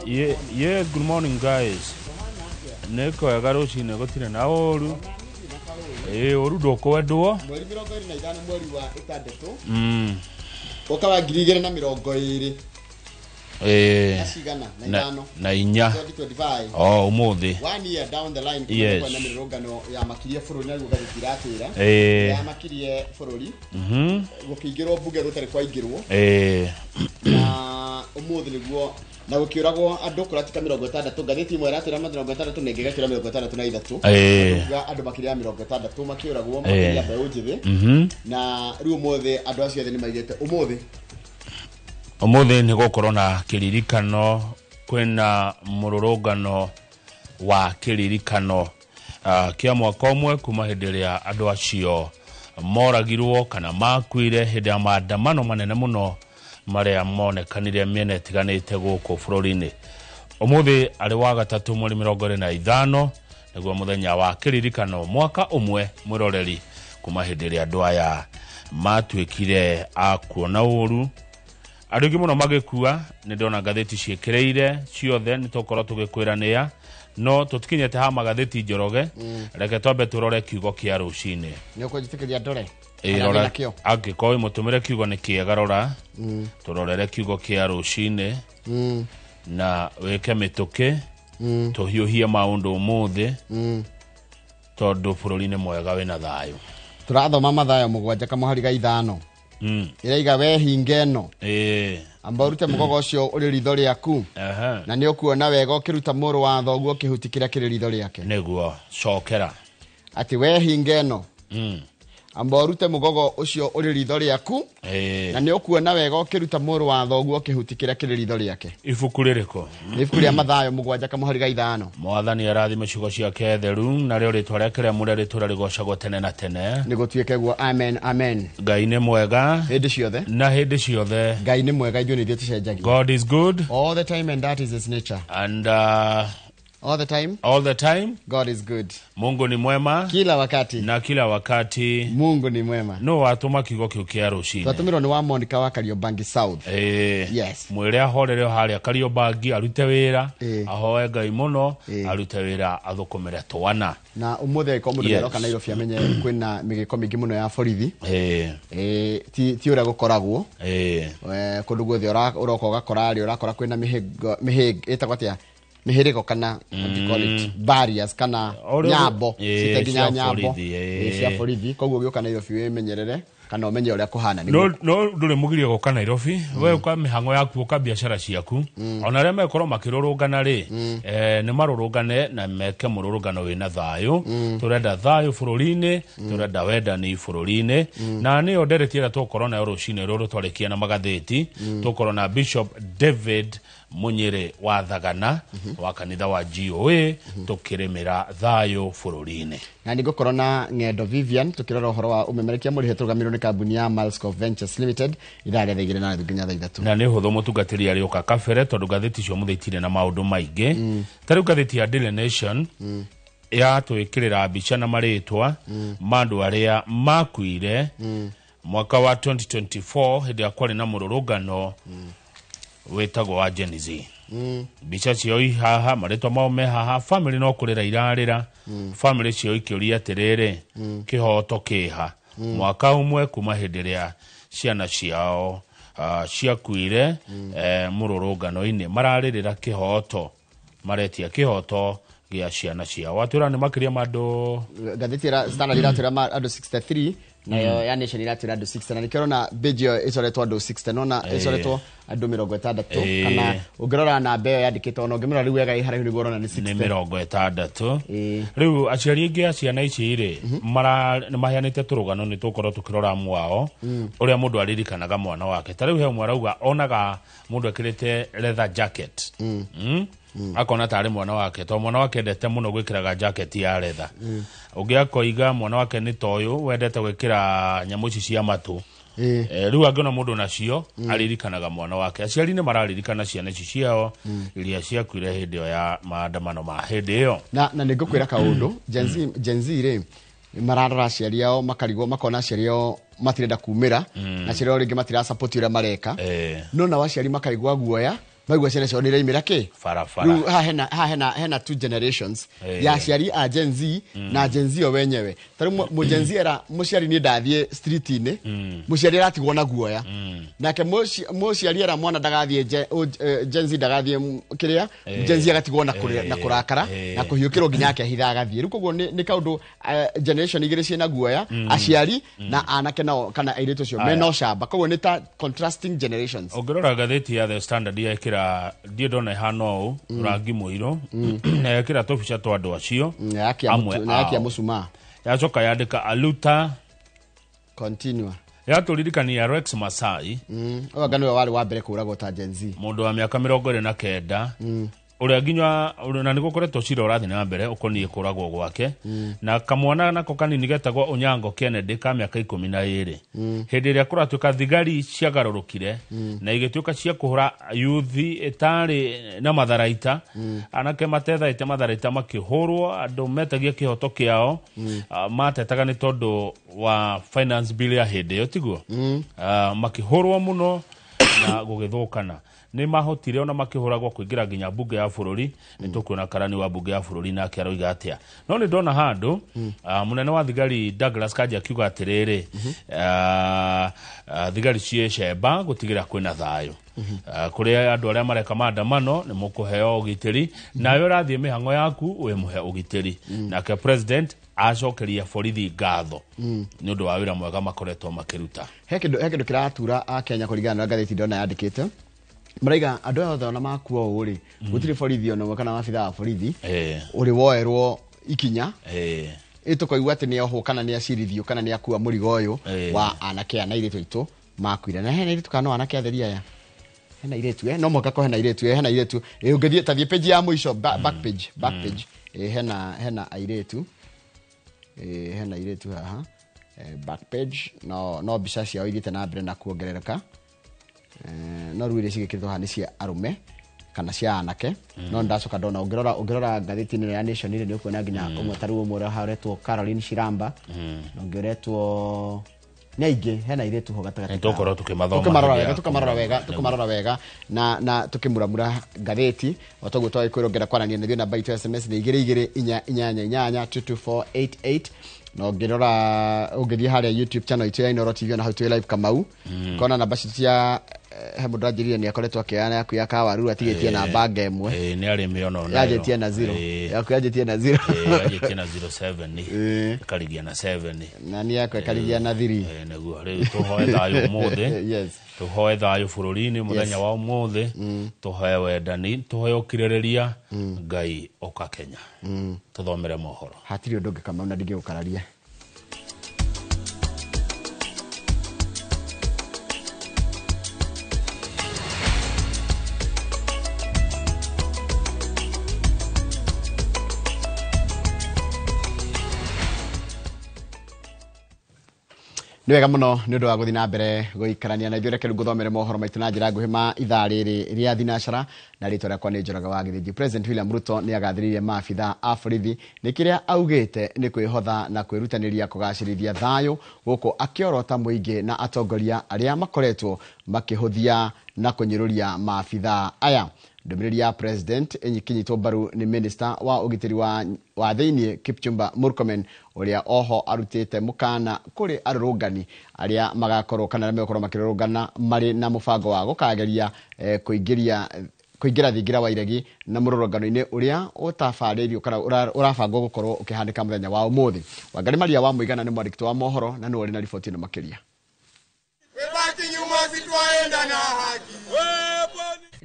Yes, good morning guys. Nĩ kwega rũcinĩ gũtirĩ na ũru. Ĩĩ ũru ndũkwendwo. Mweri 25 mweri wa 6 mwaka wa 2020 na cigana na ithano Na inya. 2025. O ũmũthĩ. One year down the line, kuma na mĩrũrũngano yamakirie bũrũri na ngathĩti iratwĩra yamakirie bũrũri, gũkĩingĩrwo mbunge gũtarĩ kwaingĩrwo, na ũmũthĩ nĩguo na gũkĩũragwo andũ kũratika 60. Ngathĩti ĩmwe ĩratwĩra 60 na ĩngĩ ĩgatwĩra 63. Kuga andũ makĩria ya 60 makĩũragwo, makĩria mbeũ njĩthĩ. Na rĩu ũmũthĩ andũ acio othe nĩ maigĩte ũmũthĩ. Ũmũthĩ nĩ gũkorwo na kĩririkano, kwĩna mũrũrũngano wa kĩririkano kĩa mwaka ũmwe kuma hĩndĩ ĩrĩa andũ acio moragirwo kana makuire hĩndĩ ya maandamano manene mũno marĩa monekanire mĩena ĩtiganĩte gũkũ bũrũri-inĩ. Ũmũthĩ arĩ wa gatatũ mweri 25 nĩguo mũthenya wa kĩririkano mwaka ũmwe, mwĩroreri, kuma hĩndĩ ĩrĩa andũ aya matuĩkire a kuona ũru, andũ aingĩ mũno magĩkua. Nĩ ndona ngathĩti ciĩkĩrĩire ciothe, nĩ tũkorwo tũgĩkwĩra nĩa, no tũtikinyĩte ha magathĩti. Njoroge, reke twambe tũrore kiugo kĩa rũcinĩ. Nĩ ũkũnjĩtĩkĩria ndore? Ĩĩ, Kana rora. wĩna kĩo? Angĩkorwo wĩ mũtũmĩre kiugo nĩ kĩega, rora tũrorere kiugo kĩa rũcinĩ na wĩke mĩtũkĩ tũhiũhie maũndũ ũmũthĩ, tondũ bũrũri nĩ mwega wĩna thayũ. Tũrathoma Mathayo 7 kamũhari ga 5. Ĩraiga, "We hinga ĩno, amba ũrute mũgogo ũcio ũrĩ ritho rĩaku, na nĩ ũkuona wega ũkĩruta mũrũ wa thoguo kĩhuti kĩrĩa kĩrĩ ritho rĩake." Nĩguo, cokera. Atĩ, "We hinga ĩno, amba ũrute mũgogo ũcio ũrĩ ritho rĩaku, na nĩ ũkuona wega ũkĩruta mũrũ wa thoguo kĩhuti kĩrĩa kĩrĩ ritho rĩake." Ibuku rĩrĩkũ? Nĩ ibuku rĩa Mathayo 7 kamũhari ga 5. Mwathani arathime ciugo ciake theru, narĩo rĩtwa rĩake rĩamũre rĩtũra rĩgocagwo tene na tene. Nĩ gũtuĩke guo, amen, amen. Ngai nĩ mwega hĩndĩ ciothe na hĩndĩ ciothe. Ngai nĩ mwega, ithuĩ nĩ ithuĩ tũcenjagia. God is good all the time and that is his nature. And all the time all the time God is good. Mungu ni mwema kila wakati na kila wakati. Mungu ni mwema. No watũma kiugo kĩu kĩa rũcinĩ? Twatũmĩrwo nĩ wa Monica wa Kariobangi South. Yes. Mwĩre ahorere o harĩa Kariobangi, arute wĩra, ahoe Ngai mũno, arute wĩra, athũkũmĩre twana. Na ũmũthĩ angĩkorwo mũndũ nĩaroka Nairobi, amenye kwĩna mĩgĩko mĩingĩ mũno ya borithi. Ti ũrĩa gũkoragwo. Kũndũ guothe ũroka ũgakora rĩ, ũrakora kwĩna mĩhĩngo, ĩtagwo atĩa, mĩhĩrĩgo kana what do you call it, barriers kana nyambo ciĩte nginya cia nyambo borithi. Cia borithi. Koguo ũgĩũka Nairobi wĩmenyerere kana ũmenye ũrĩa kũhana no no ndũrĩ mũgirie gũka Nairobi, we ũka mĩhang'o yaku, ũka biacara ciaku. Ona arĩa mekorwo makĩrũrũngana rĩ, nĩ marũrũngane na meke mũrũrũngano wĩna thayũ. Tũrenda thayũ bũrũri-inĩ, tũrenda wendani bũrũri-inĩ. Na nĩyo ndereti ĩrĩa tũgũkorwo nayo rũcinĩ rũrũ twarĩkia na magathĩti. Tũgũkorwo na Bishop David Munyĩrĩ wa Thagana wa kanitha wa GOA, tũkĩrĩmĩra thayũ bũrũri-inĩ. Na nĩ ngũkorwo na Ng'endo Vivian tũkĩrora ũhoro wa ũmemerekia mũrĩhe tũrũgamĩrĩrwo nĩ kambuni ya Malscof Ventures Limited, ithaa rĩa 2:30 nginya thaa 3. Na nĩ hũthũ mũtungatĩri arĩũka kabere, tondũ ngathĩti icio mũthĩ itirĩ na maũndũ maingĩ. Ta rĩu ngathĩti ya Daily Nation yatwĩkĩrĩra mbica na marĩtwa ma andũ arĩa makuire mwaka wa 2024 hĩndĩ ĩrĩa kwarĩ na mũrũrũngano wĩtagwo wa Gen Z. Mbica ciao i haha, marĩtwa mao me haha. Family no kũrĩra irarĩra, family ciao ikĩũria atĩrĩrĩ, kĩhoto kĩha mwaka ũmwe kuma hĩndĩ ĩrĩa ciana ciao ciakuire mũrũrũngano-inĩ? Mararĩrĩra kĩhoto, maretia kĩhoto gĩa ciana ciao. Watwĩra nĩ makĩria ma andũ Ngathĩti ĩra Standard iratwĩra andũ 63, nayo ya Nation iratwĩra andũ 60, na nĩkĩo ũrona page ĩyo ĩcoretwo andũ 60, nona ĩcoretwo andũ 60. Kana ũngĩrora namba ĩyo yandĩkĩtwo, ona ũngĩmĩrora rĩu wega ĩ haraihu nĩguo ũrona nĩ nĩ 60. 60. Rĩu aciari aingĩ a ciana ici rĩ, nĩ maheanĩte tũrũgano, nĩ tũgũkorwo tũkĩrora mwao ũrĩa mũndũ aririkanaga mwana wake. Ta rĩu he ũmwe arauga onaga mũndũ ekĩrĩte leather jacket, Akona tarĩ mwana wake, tondũ mwana wake endete mũno gwĩkĩraga jacket ya leather. Ũngĩ akoiga mwana wake nĩ ta ũyũ wendete gwĩkĩra nyamũ ici cia matũ. Rĩu angĩona mũndũ nacio aririkanaga mwana wake. Aciari nĩ mararirikana ciana ici ciao iria ciakuire hĩndĩ ĩyo ya maandamano ma hĩndĩ ĩyo. Na nĩ ngũkwĩra kaũndũ, Gen Z, Gen Z rĩ, mararora aciari ao makarigwo, makona aciari ao matirenda kumĩra, na aciari ao rĩngĩ matirasupport ũrĩa mareka. No nao aciari makaigua guoya. Maigua ciana ciao nĩ iraimĩra kĩ Barabara. Rĩu haha hena two generations ya aciari a Gen Z na Gen Z o wenyewe. Ta rĩu mũ Gen Z era mũciari niĩ ndathiĩ street-inĩ, mũciari aratigwo na guoya. Nake mũciari era mwana ndagathiĩ Gen Z ndagathiĩ kĩrĩa, Gen Z agatigwo na na kũrakara na kũhiũkĩrwo nginya akehitha agathiĩ. Rĩu koguo nĩ kaũndũ generation igĩrĩ ciĩna guoya, aciari na anake nao kana airĩtu acio mena ũcamba. Koguo nĩ ta contrasting generations. Ũngĩrora ngathĩti ya The Standard yekĩra ndiĩ ndona ĩhana ũũ rangi mũirũ na yekĩra tũbica twa andũ acio amwe Na yakia ao. Mũcumaa. Yacoka yandĩka aluta Continue. Yatũririkania Rex Masai. Ũyũ anga nĩwe warĩ wa mbere kũragwo ta Gen Z. Mũndũ wa mĩaka 29 ũrĩa nginya na nĩ gũkoretwo cira ũrathiĩ na mbere ũkoniĩ kũragwo gwake, na kamwana nako kanini getagwo Onyango Kennedy ka mĩaka 12, hĩndĩ ĩrĩa kũratuĩka thigari ciagarũrũkire na igĩtuĩka cia kũhũra yuthi ĩtarĩ na matharaita, anake matethaĩte matharaita makĩhũrwo, andũ metagia kĩhoto kĩao, matetaga nĩ tondũ wa finance bill ya hĩndĩ ĩyo tiguo, makĩhũrwo mũno na gũgĩthũkana. Nĩ mahotire ona makĩhũragwo kũingĩra nginya mbunge ya bũrũri. Nĩ tũkuona karani wa mbunge ya bũrũri nake aroiga atĩa. No nĩ ndona handũ mũnene wa thigari Douglas Kanja akiuga atĩrĩrĩ, thigari ciĩ cemba gũtigĩra kwĩna thayũ. Kũrĩ andũ arĩa mareka maandamano nĩ mũkũheo ũgitĩri, nawe ũrathiĩ mĩhang'o yaku wĩmũhe ũgitĩri. Nake president acokeria borithi ngatho nĩ ũndũ wa wĩra mwega makoretwo makĩruta. He kĩndũ kĩratura a Kenya kũringana na ngathĩti ndona yandĩkĩte. Maraiga andũ aya othe ona makua ũũ rĩ, gũtirĩ borithi ona ũmwe kana maabithaa wa borithi ũrĩ woerwo ikinya ĩtũkoigua atĩ nĩ ohwo kana nĩ acirithio kana nĩ akua mũrigo ũyũ wa anake aya na airĩtu aitũ makuire. Na hena airĩtu kana no anake atheri aya? Hena airĩtu, no mũhaka ko hena airĩtu, hena airĩtu. Ũngĩthiĩ ta thiĩ page ya mũico, back page, back page, hena airĩtu, hena airĩtu haha, back page. No mbica ciao ithiĩte na mbere na kuongerereka, no rĩu iria cigĩkĩrĩtwo haha nĩ cia arũme kana cia anake. No ndacoka ndona ũngĩrora ngathĩti-inĩ ĩno ya Nation rĩ, nĩ ũkuona nginya ũmwe ta rĩu ũmwe ũrĩa ũretwo Caroline Shiramba na ũngĩ ũretwo, nĩ aingĩ, hena airĩtu ho gatagatĩ Nĩ tũgũkorwo tũkĩmathoma tũkĩmarora hĩndĩ wega ya tũkĩmarora wega tũkĩmarora wega na tũkĩmuramura ngathĩti o toguo twagĩkwĩrwo. Ngenda kwarania na ithuĩ, namba itũ ya SMS nĩ 22488, 22488. Na ũngĩrora ũngĩthiĩ harĩa YouTube channel itũ ya Inooro TV, ona hau twĩ live Kamau, kona namba citũ cia he mũndũ anjĩrire nĩ akoretwo akĩoya yaku ya kawaru atigĩtie namba nga ĩmwe. Nĩ arĩmĩ ona onayo. Yanjĩtie na zero. Yaku yanjĩtie na zero. Yanjĩtie na 07, ĩkarigia na 7. Na nĩ yakwa ĩkarigia na 3. Nĩguo rĩu tũhoe thayũ ũmũthĩ. Tũhoe thayũ bũrũri-inĩ mũthenya wa ũmũthĩ, tũhoe wendani, tũhoe ũkirĩrĩria. Ngai ũka Kenya. Tũthomere mohoro. Hatirĩ ũndũ ũngĩ Kamau na ndingĩgũkararia. Nĩ wega mũno nĩ ũndũ wa gũthiĩ na mbere gũikarania na ithuĩ. Reke rĩu ngũthomere mohoro maitũ na njĩra nguhĩ ma ithaa rĩrĩ rĩa thinacara, na rĩtwa rĩakwa nĩ Njoroge wa Gĩthĩnji. President William Ruto nĩ agathĩrĩirie maabitha a borithi nĩ kĩrĩa augĩte nĩ kwĩhotha na kwĩrutanĩria kũgacĩrithia thayũ gũkũ, akĩorota mũingĩ na atongoria arĩa makoretwo makĩhũthia na kũnyũrũria maabitha aya. Ndũmĩrĩri ya president ĩkĩnyitwo mbaru nĩ minister wa ũgitĩri wa thĩinĩ Kipchumba Murkomen, ũrĩa oho arutĩte mũkana kũrĩ arũrũngani arĩa magakorwo kana arĩa megũkorwo makĩrũrũngana marĩ na mũbango wa gũkageria kũingĩra thingira wa iregi na mũrũrũngano-inĩ ũrĩa ũtabarĩirio kana ũrabangwo gũkorwo ũkĩhanĩka mũthenya wa ũmũthĩ. Wangari Maria wa Mũigana nĩ mwandĩki wa mohoro na nĩwe ũrĩ na riboti ĩno makĩria. Webaki nyuma sitwaenda na haki.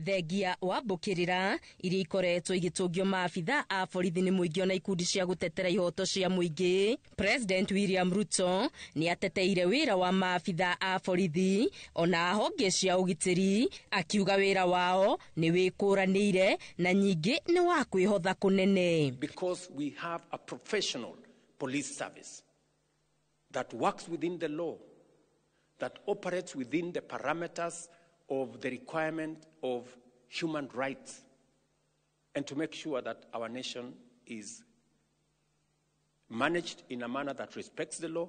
Thengia wa mbũkĩrĩra iria ikoretwo igĩtũngio maabitha a borithi nĩ mũingĩ ona ikundi cia gũtetera ihoto cia mũingĩ, President William Ruto nĩ ateteire wĩra wa maabitha a borithi ona honge cia ũgitĩri, akiuga wĩra wao nĩ wĩkũranĩire na nyingĩ nĩ wa kwĩhotha kũnene. Because we have a professional police service that works within the law, that operates within the parameters of the requirement of human rights, and to make sure that our nation is managed in a manner that respects the law,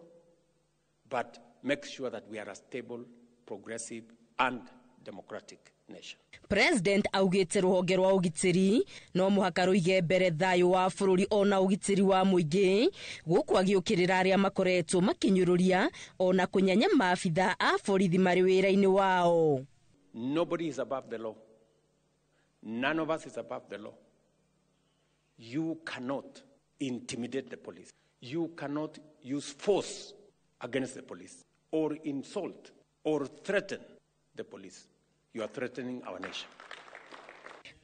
but makes sure that we are a stable, progressive, and democratic nation. President augĩte rũhonge rwa ũgitĩri no mũhaka rũige mbere thayũ wa bũrũri ona ũgitĩri wa mũingĩ, gũkũ agĩũkĩrĩra arĩa makoretwo makĩnyũrũria ona kũnyanya maabitha a borithi marĩ wĩra-inĩ wao. Nobody is above the law. None of us is above the law. You cannot intimidate the police. You cannot use force against the police or insult or threaten the police. You are threatening our nation.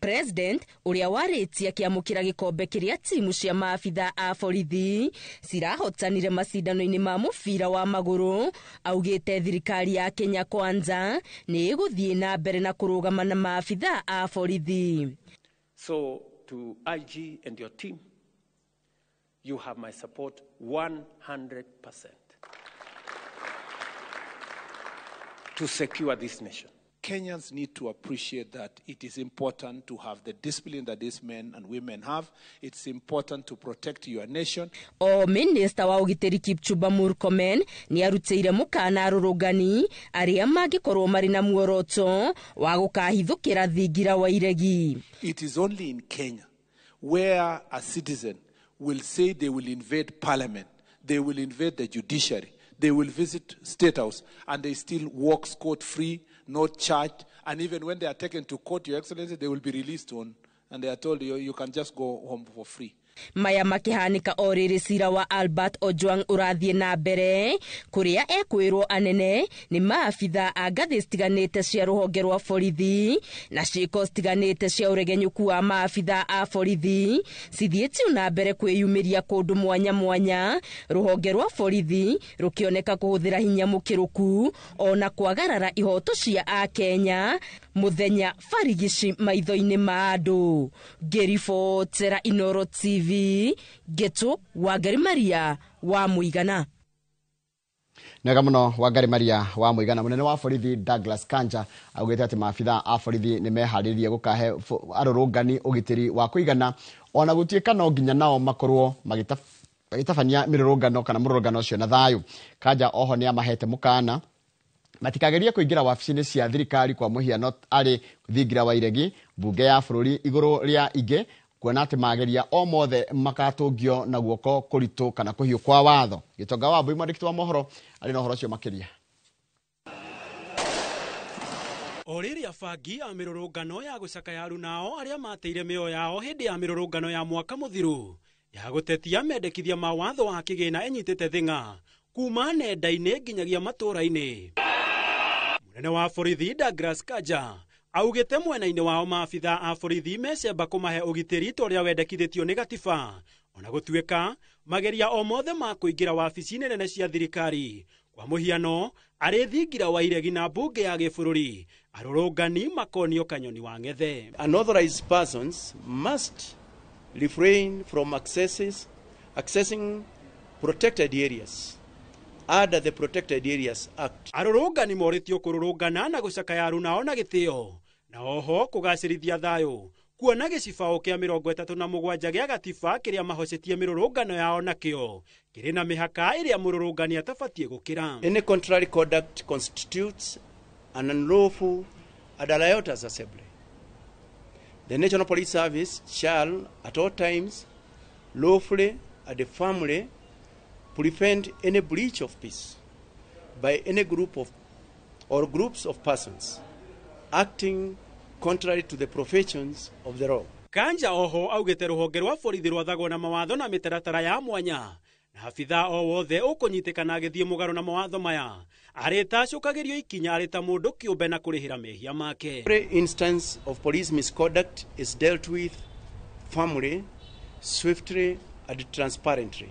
President ũrĩa warĩtie akĩamũkĩra gĩkombe kĩrĩa timu cia maabitha a borithi cirahotanire macindano-inĩ ma mũbira wa magũrũ, augĩte thirikari ya Kenya Kwanza nĩ ĩgũthiĩ na mbere na kũrũgama na maabitha a borithi. So to IG and your team, you have my support 100% to secure this nation. Kenyans need to appreciate that it is important to have the discipline that these men and women have. It's important to protect your nation. O Minister wa ũgitĩri Kipchumba Murkomen nĩ arutĩire mũkana arũrũngani arĩa mangĩkorwo marĩ na muoroto wa gũkahithũkĩra thingira wa iregi. It is only in Kenya where a citizen will say they will invade parliament, they will invade the judiciary, they will visit State House, and they still walk scot-free, not charged. And even when they are taken to court, Your Excellency, they will be released on, and they are told you can just go home for free. Maya makĩhanĩka o rĩrĩ cira wa Albert Ojwang ũrathiĩ na mbere kũrĩa ekwĩrwo anene nĩ maabitha a ngathĩ citiganĩte cia rũhonge rwa borithi na ciĩko citiganĩte cia ũregenyũku wa maabitha a borithi cithiĩtio na mbere kwĩyumĩria kũndũ mwanya mwanya, rũhonge rwa borithi rũkĩoneka kũhũthĩra hinya mũkĩrũku ona kwagarara ihoto cia Akenya mũthenya barigici maitho-inĩ ma andũ. Ngĩribotera Inooro TV, Geto Wangari Maria wa Mũigana. Nega muno Wangari Maria wa Mũigana. Munene wa borithi Douglas Kanja augĩte atĩ maabitha a borithi nĩ meharĩirie gũkahe arũrũngani ũgitĩri wa kũigana ona gũtuĩka no nginya nao makorwo magĩtabania mĩrũrũngano kana mũrũrũngano ũcio na thayũ. Kanja oho nĩ amahete mũkana matikagerie kũingĩra wabici-inĩ cia thirikari kwa mũhiano arĩ thingira wa iregi, mbunge ya bũrũri igũrũ rĩa ingĩ, kuona atĩ mageria o mothe makatũngio na guoko kũritũ kana kũhiũ kwa watho. Gĩtonga wa Mbui mwandĩki wa mohoro arĩ na ũhoro ũcio makĩria. O rĩrĩ abangi a mĩrũrũngano ya gũcakaya arunao arĩa mateire mĩoyo yao hĩndĩ ya mĩrũrũngano ya mwaka mũthiru ya gũtetia mendekithia ma watho wa kĩgĩna ĩnyitĩte thing'a kuma nenda-inĩ nginyagia matũũra-inĩ. Mũnene wa borithi Douglas Kanja augĩte mwena-inĩ wao maabitha a borithi mecemba kũmahe ũgitĩri ta ũrĩa wendekithĩtio nĩ gatiba, ona gũtuĩka mageria o mothe ma kũingĩra wabici-inĩ nene cia thirikari kwa mũhiano arĩ thingira wa iregi na mbunge ya gĩbũrũri arũrũngani makonio kanyoni wa ng'ethe. Unauthorized persons must refrain from accessing protected areas under the Protected Areas Act. Arũrũngani morĩtio kũrũrũngana na gũcakaya arunao na gĩtĩo na oho kũgacĩrithia thayũ, kuona gĩcibaũ kĩa 37 gĩa gatiba kĩrĩa mahocetie mĩrũrũngano yao nakĩo kĩrĩ na mĩhaka ĩrĩa mũrũrũngani atabatiĩ gũkĩra. Any contrary conduct constitutes an unlawful and a riotous assembly. The National Police Service shall at all times lawfully and firmly prevent any breach of peace by any group of or groups of persons acting contrary to the provisions of the law. Kanja oho augĩte rũhonge rwa borithi rwathagwo na mawatho na mĩtaratara ya mwanya na abitha o wothe ũkũnyitĩkana agĩthiĩ mũgarũ na mawatho maya arĩtacũkagĩrio ikinya arĩ ta mũndũ kĩũmbe na kũrĩhĩra mehia make. Every instance of police misconduct is dealt with firmly, swiftly and transparently.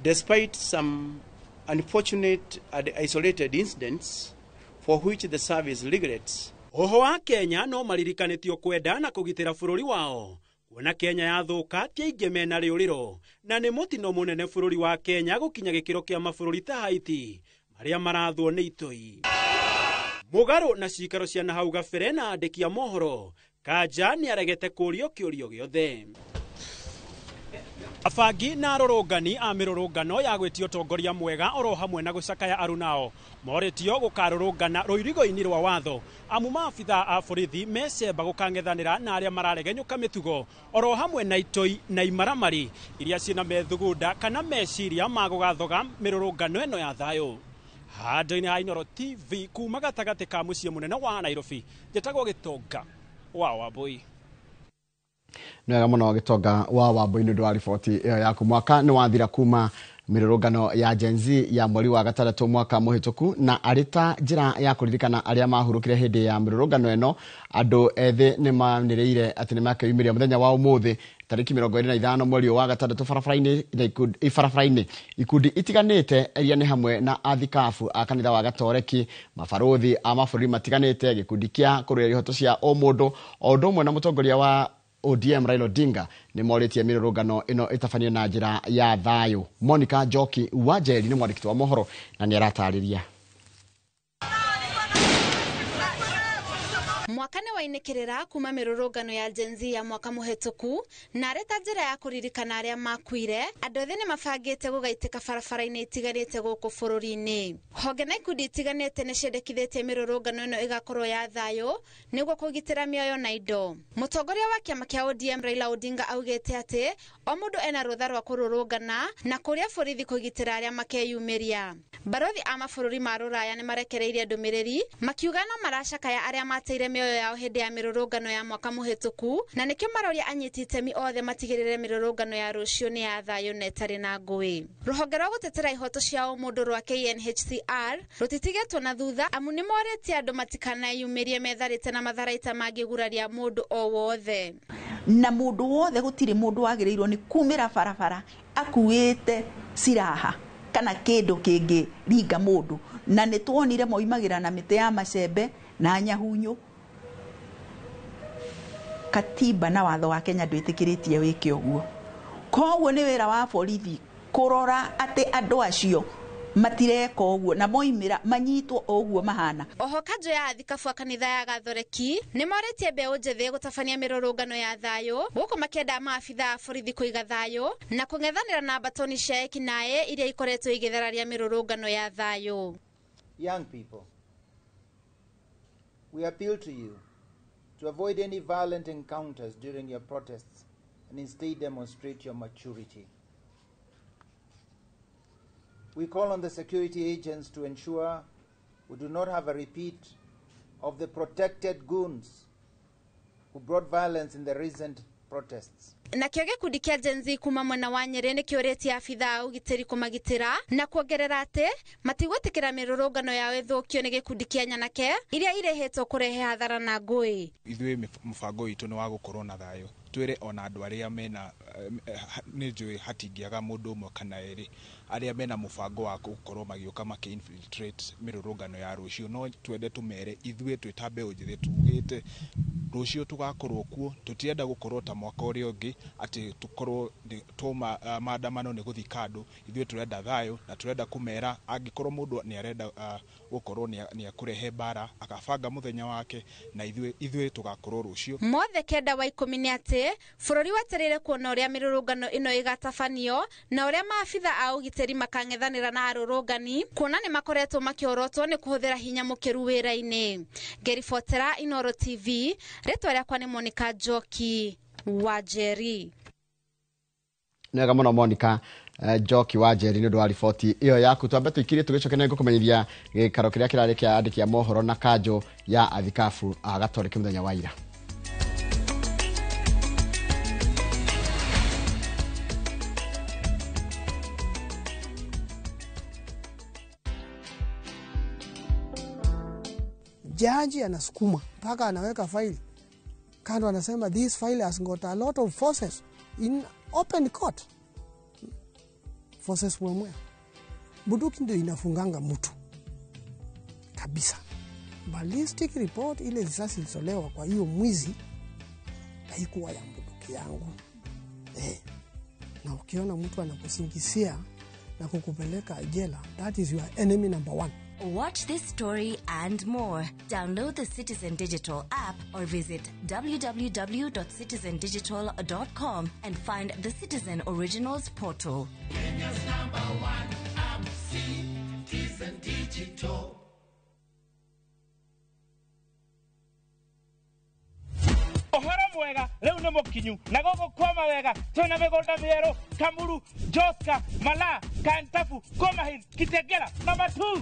Despite some unfortunate and isolated incidents for which the service regrets. Oho wa Kenya no maririkanĩtio kwenda na kũgitĩra bũrũri wao kuona Kenya yathũka ti aingĩ mena rĩũrĩro na nĩ mũtino mũnene bũrũri wa Kenya gũkinya gĩkĩro kĩa mabũrũri ta Haiti marĩa marathwo nĩ itoi. Mũgarũ na cikaro cia nahau gabere na andĩki a mohoro Kanja nĩaregete kũũrio kĩũrio gĩothe. Abangi na arũrũngani a mĩrũrũngano ya gwĩtia ũtongoria mwega oro hamwe na gũcakaya arunao morĩtio gũkarũrũngana rũirigo-inĩ rwa watho amu maabitha a borithi mecemba gũkang'ethanĩra na arĩa mararegenyũka mĩtugo oro hamwe na itoi na imaramari iria ciĩna methugunda kana meciria ma gũgathoga mĩrũrũngano ĩno ya thayũ. Handũ-inĩ ha Inooro TV kuma gatagatĩ ka mũciĩ mũnene wa Nairobi, njĩtagwo Gĩtonga wa Wambui. Nĩ wega mũno Gĩtonga wa Wambui nĩ ũndũ wa riboti ĩyo yaku. Mwaka nĩ wathira kuma mĩrũrũngano ya Gen Z ya mweri wa gatandatũ mwaka mũhĩtũku, na arĩ ta njĩra ya kũririkana arĩa mahurũkire hĩndĩ ya mĩrũrũngano ĩno, andũ ethĩ nĩ manĩrĩire atĩ nĩ makeyumĩria mũthenya wa ũmũthĩ tarĩki 25 mweri wa gatandatũ barabara-inĩ ikundi itiganĩte iria nĩ hamwe na athikabu a kanitha wa Gatoreki, mabarũthi a mabũrũri matiganĩte, gĩkundi kĩa kũrũĩrĩra ihoto cia ũmũndũ, o ũndũ ũmwe na mũtongoria wa ODM Raila Odinga nĩ morĩtie mĩrũrũngano ĩno ĩtabanio na njĩra ya thayũ. Monica Njoki wa Njeri nĩ mwandĩki wa mohoro na nĩ aratarĩria. Mwaka nĩ wainĩkĩrĩra kuma mĩrũrũngano ya Gen Z ya mwaka mũhĩtũku, na arĩ ta njĩra ya kũririkana arĩa makuire, andũ ethĩ nĩ mabangĩte gũgaitĩka barabara-inĩ itiganĩte gũkũ bũrũri-inĩ. Honge na ikundi itiganĩte nĩ ciendekithĩtie mĩrũrũngano ĩno ĩgakorwo ya thayũ nĩguo kũgitĩra mĩoyo na indo. Mũtongoria wa kĩama kĩa ODM Raila Odinga augĩte atĩ o mũndũ ena rũtha rwa kũrũrũngana na kũrĩa borithi kũgitĩra arĩa makeyumĩria. Barothi a mabũrũri ma rũraya nĩ marekereirie ndũmĩrĩri makiuga no maracakaya arĩa mateire mĩoyo yao hĩndĩ ya mĩrũrũngano ya mwaka mũhĩtũku, na nĩkĩo maroria anyiti itemi othe matigĩrĩre mĩrũrũngano ya rũciũ nĩ ya thayũ na ĩtarĩ na ngũĩ. Rũhonge rwa gũtetera ihoto cia ũmũndũ rwa KNHCR rũtitigĩtwo na thutha amu nĩ morĩtie andũ matikaneyumĩrie metharĩte na matharaita mangĩguraria mũndũ o wothe. Na mũndũ wothe gũtirĩ mũndũ wagĩrĩirwo nĩ kumĩra barabara akuĩte siraha kana kĩndũ kĩngĩ ringa mũndũ, na nĩ tuonire moimagĩra na mĩtĩ ya macembe na nyahunyu. Katiba na watho wa Kenya ndwĩtĩkĩrĩtie wĩke ũguo. Koguo nĩ wĩra wa borithi kũrora atĩ andũ acio matireka ũguo na moimĩra manyitwo ũguo mahana. Oho kanjũ ya athikabu a kanitha ya Gathoreki nĩ morĩtie mbeũ njĩthĩ gũtabania mĩrũrũngano ya thayũ gũkũ makĩenda maabitha a borithi kũiga thayũ na kũng'ethanĩra na mbatoni cia ekinaĩ iria ikoretwo igĩthararia mĩrũrũngano ya thayũ. Young people, we appeal to you to avoid any violent encounters during your protests and instead demonstrate your maturity. We call on the security agents to ensure we do not have a repeat of the protected goons who brought violence in the recent protests. Nakĩo gĩkundi kĩa Gen Z kuma mwena wa Nyĩrĩ nĩ kĩũrĩtie abitha a ũgitĩri kũmagitĩra na kuongerera atĩ matigwĩtĩkĩra mĩrũrũngano yao ĩthũkio nĩ gĩkundi kĩa nyanake iria irehĩtwo kũrehe hathara na ngũĩ. Ithuĩ mũbango witũ nĩ wa gũkorwo na thayũ, twĩre ona andũ arĩa mena nĩ njũĩ hatingĩaga mũndũ ũmwe kana erĩ arĩa mena mũbango wa gũkorwo magĩũka makĩ infiltrate mĩrũrũngano ya rũciũ, no twende tũmere ithuĩ twĩ ta mbeũ njĩthĩ tugĩte rũciũ tũgakorwo kuo, tũtirenda gũkorwo ta mwaka ũrĩa ũngĩ atĩ tũkorwo tũma maandamano nĩ gũthika andũ. Ithuĩ tũrenda thayũ na tũrenda kũmera angĩkorwo mũndũ nĩ arenda gũkorwo nĩ akũrehe mbara akabanga mũthenya wake, na ithuĩ tũgakorwo rũciũ. Mothe 9 wa 10 nĩ atĩ bũrũri wetereire kuona ũrĩa mĩrũrũngano ĩno ĩgatabanio na ũrĩa maabitha a ũgitĩri makang'ethanĩra na arũrũngani kuona nĩ makoretwo makĩorotwo nĩ kũhũthĩra hinya mũkĩru wĩra-inĩ. Ngeribotera Inooro TV, rĩtwa rĩakwa nĩ Monica Njoki wa Njeri. Nĩ wega mũno Monica Njoki wa Njeri nĩ ũndũ wa riboti ĩyo yaku. Twambe tũikirie tũgĩcoke nĩ ngũkũmenyithia gĩikaro kĩrĩa kĩrarĩ kĩa andĩki a mohoro na kanjũ ya athikabu a Gatoreki mũthenya wa ira. Jaji anasukuma mpaka anaweka faili kando, anasema this file has got a lot of forces in open court. Forces mwemwe. Bunduki ndio inafunganga mtu kabisa. Ballistic report ile risasi ilitolewa kwa hiyo mwizi haikuwa ya bunduki yangu. Na ukiona mtu anakusingizia na kukupeleka jela, that is your enemy number 1. Watch this story and more. Download the Citizen Digital app or visit www.citizendigital.com and find the Citizen Originals portal. Kenya's number one app, Citizen Digital. Ũhoro mwega rĩu nĩ mũkinyu na gũkũ kwama wega twĩna mĩgũnda mĩerũ Kamuru, Joska, Malaa, Kantafu, Komahin, Kitengela na Matuu.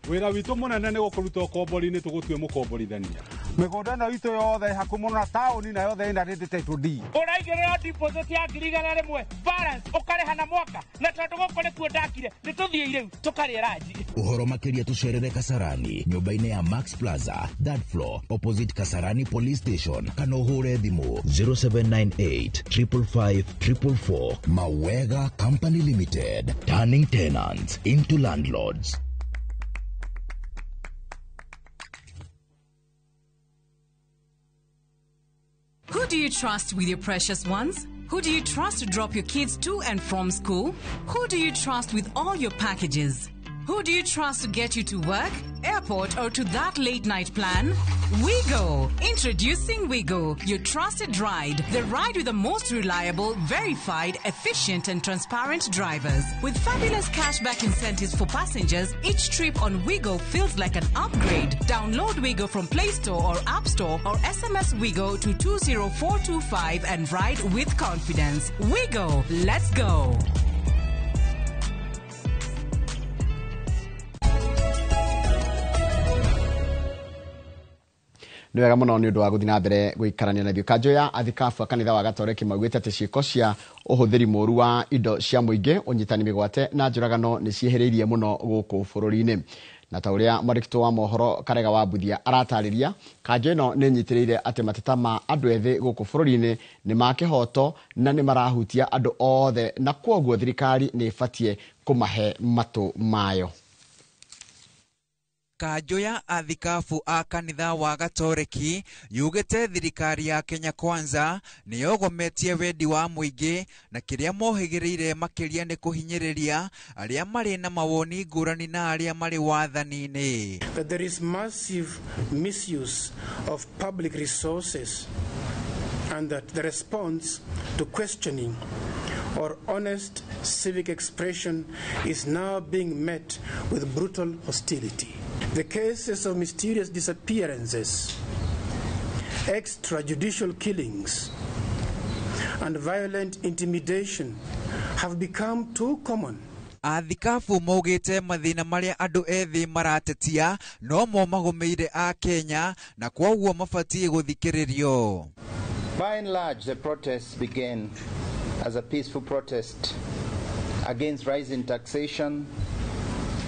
Wĩra witũ mũnene nĩ gũkũruta ũkombori-inĩ tũgũtue mũkomborithania. Mĩgũnda ĩno itũ yothe ĩ hakuhĩ mũno na taũni na yothe ĩna rĩndĩ title deed. Ũraigĩrĩra deposit ya 100,000 balance ũkarĩha na mwaka, na tondũ gũkũ nĩkuo ndakire nĩ tũthiĩ rĩu tũkarĩe ranji. Ũhoro makĩria tũcerere Kasarani nyũmba-inĩ ya Max Plaza, third floor, opposite Kasarani Police Station, kana ũhũre thimũ 0798 555 444. Mawega Company Limited, turning tenants into landlords. Who do you trust with your precious ones? Who do you trust to drop your kids to and from school? Who do you trust with all your packages? Who do you trust to get you to work, airport, or to that late night plan? WeGo! Introducing WeGo, your trusted ride. The ride with the most reliable, verified, efficient, and transparent drivers. With fabulous cashback incentives for passengers, each trip on WeGo feels like an upgrade. Download WeGo from Play Store or App Store or SMS WeGo to 20425 and ride with confidence. WeGo! Let's go! Nĩ wega mũno nĩ ũndũ wa gũthiĩ na mbere gũikarania na ithuĩ. Kanjũ ya athikabu a kanitha wa Gatoreki maugĩte atĩ ciĩko cia ũhũthĩri mũru wa indo cia mũingĩ, ũnyitani mĩgwate na njũragano nĩ ciĩhĩrĩirie mũno gũkũ bũrũri-inĩ. Na ta ũrĩa mwandĩki wa mohoro Karega wa Mbuthia aratarĩria, kanjũ ĩno nĩ ĩnyitĩrĩire atĩ mateta ma andũ ethĩ gũkũ bũrũri-inĩ nĩ ma kĩhoto na nĩ marahutia andũ othe, na kwoguo thirikari nĩ ĩbatiĩ kũmahe matũ mayo. Kanjũ ya athikabu a kanitha wa Gatoreki yugĩte thirikari ya Kenya Kwanza nĩyogometie wendi wa mũingĩ na kĩrĩa mohĩgĩrĩire makĩria nĩ kũhinyĩrĩria arĩa marĩ na mawoni ngũrani na arĩa marĩ wathani-inĩ. That there is massive misuse of public resources and that the response to questioning or honest civic expression is now being met with brutal hostility. The cases of mysterious disappearances, extrajudicial killings, and violent intimidation have become too common. Athikabu maugĩte mathĩna marĩa andũ ethĩ maratetia no mo magũmĩire a Kenya na kwoguo mabatiĩ gũthikĩrĩrio. By and large, the protests began as a peaceful protest against rising taxation,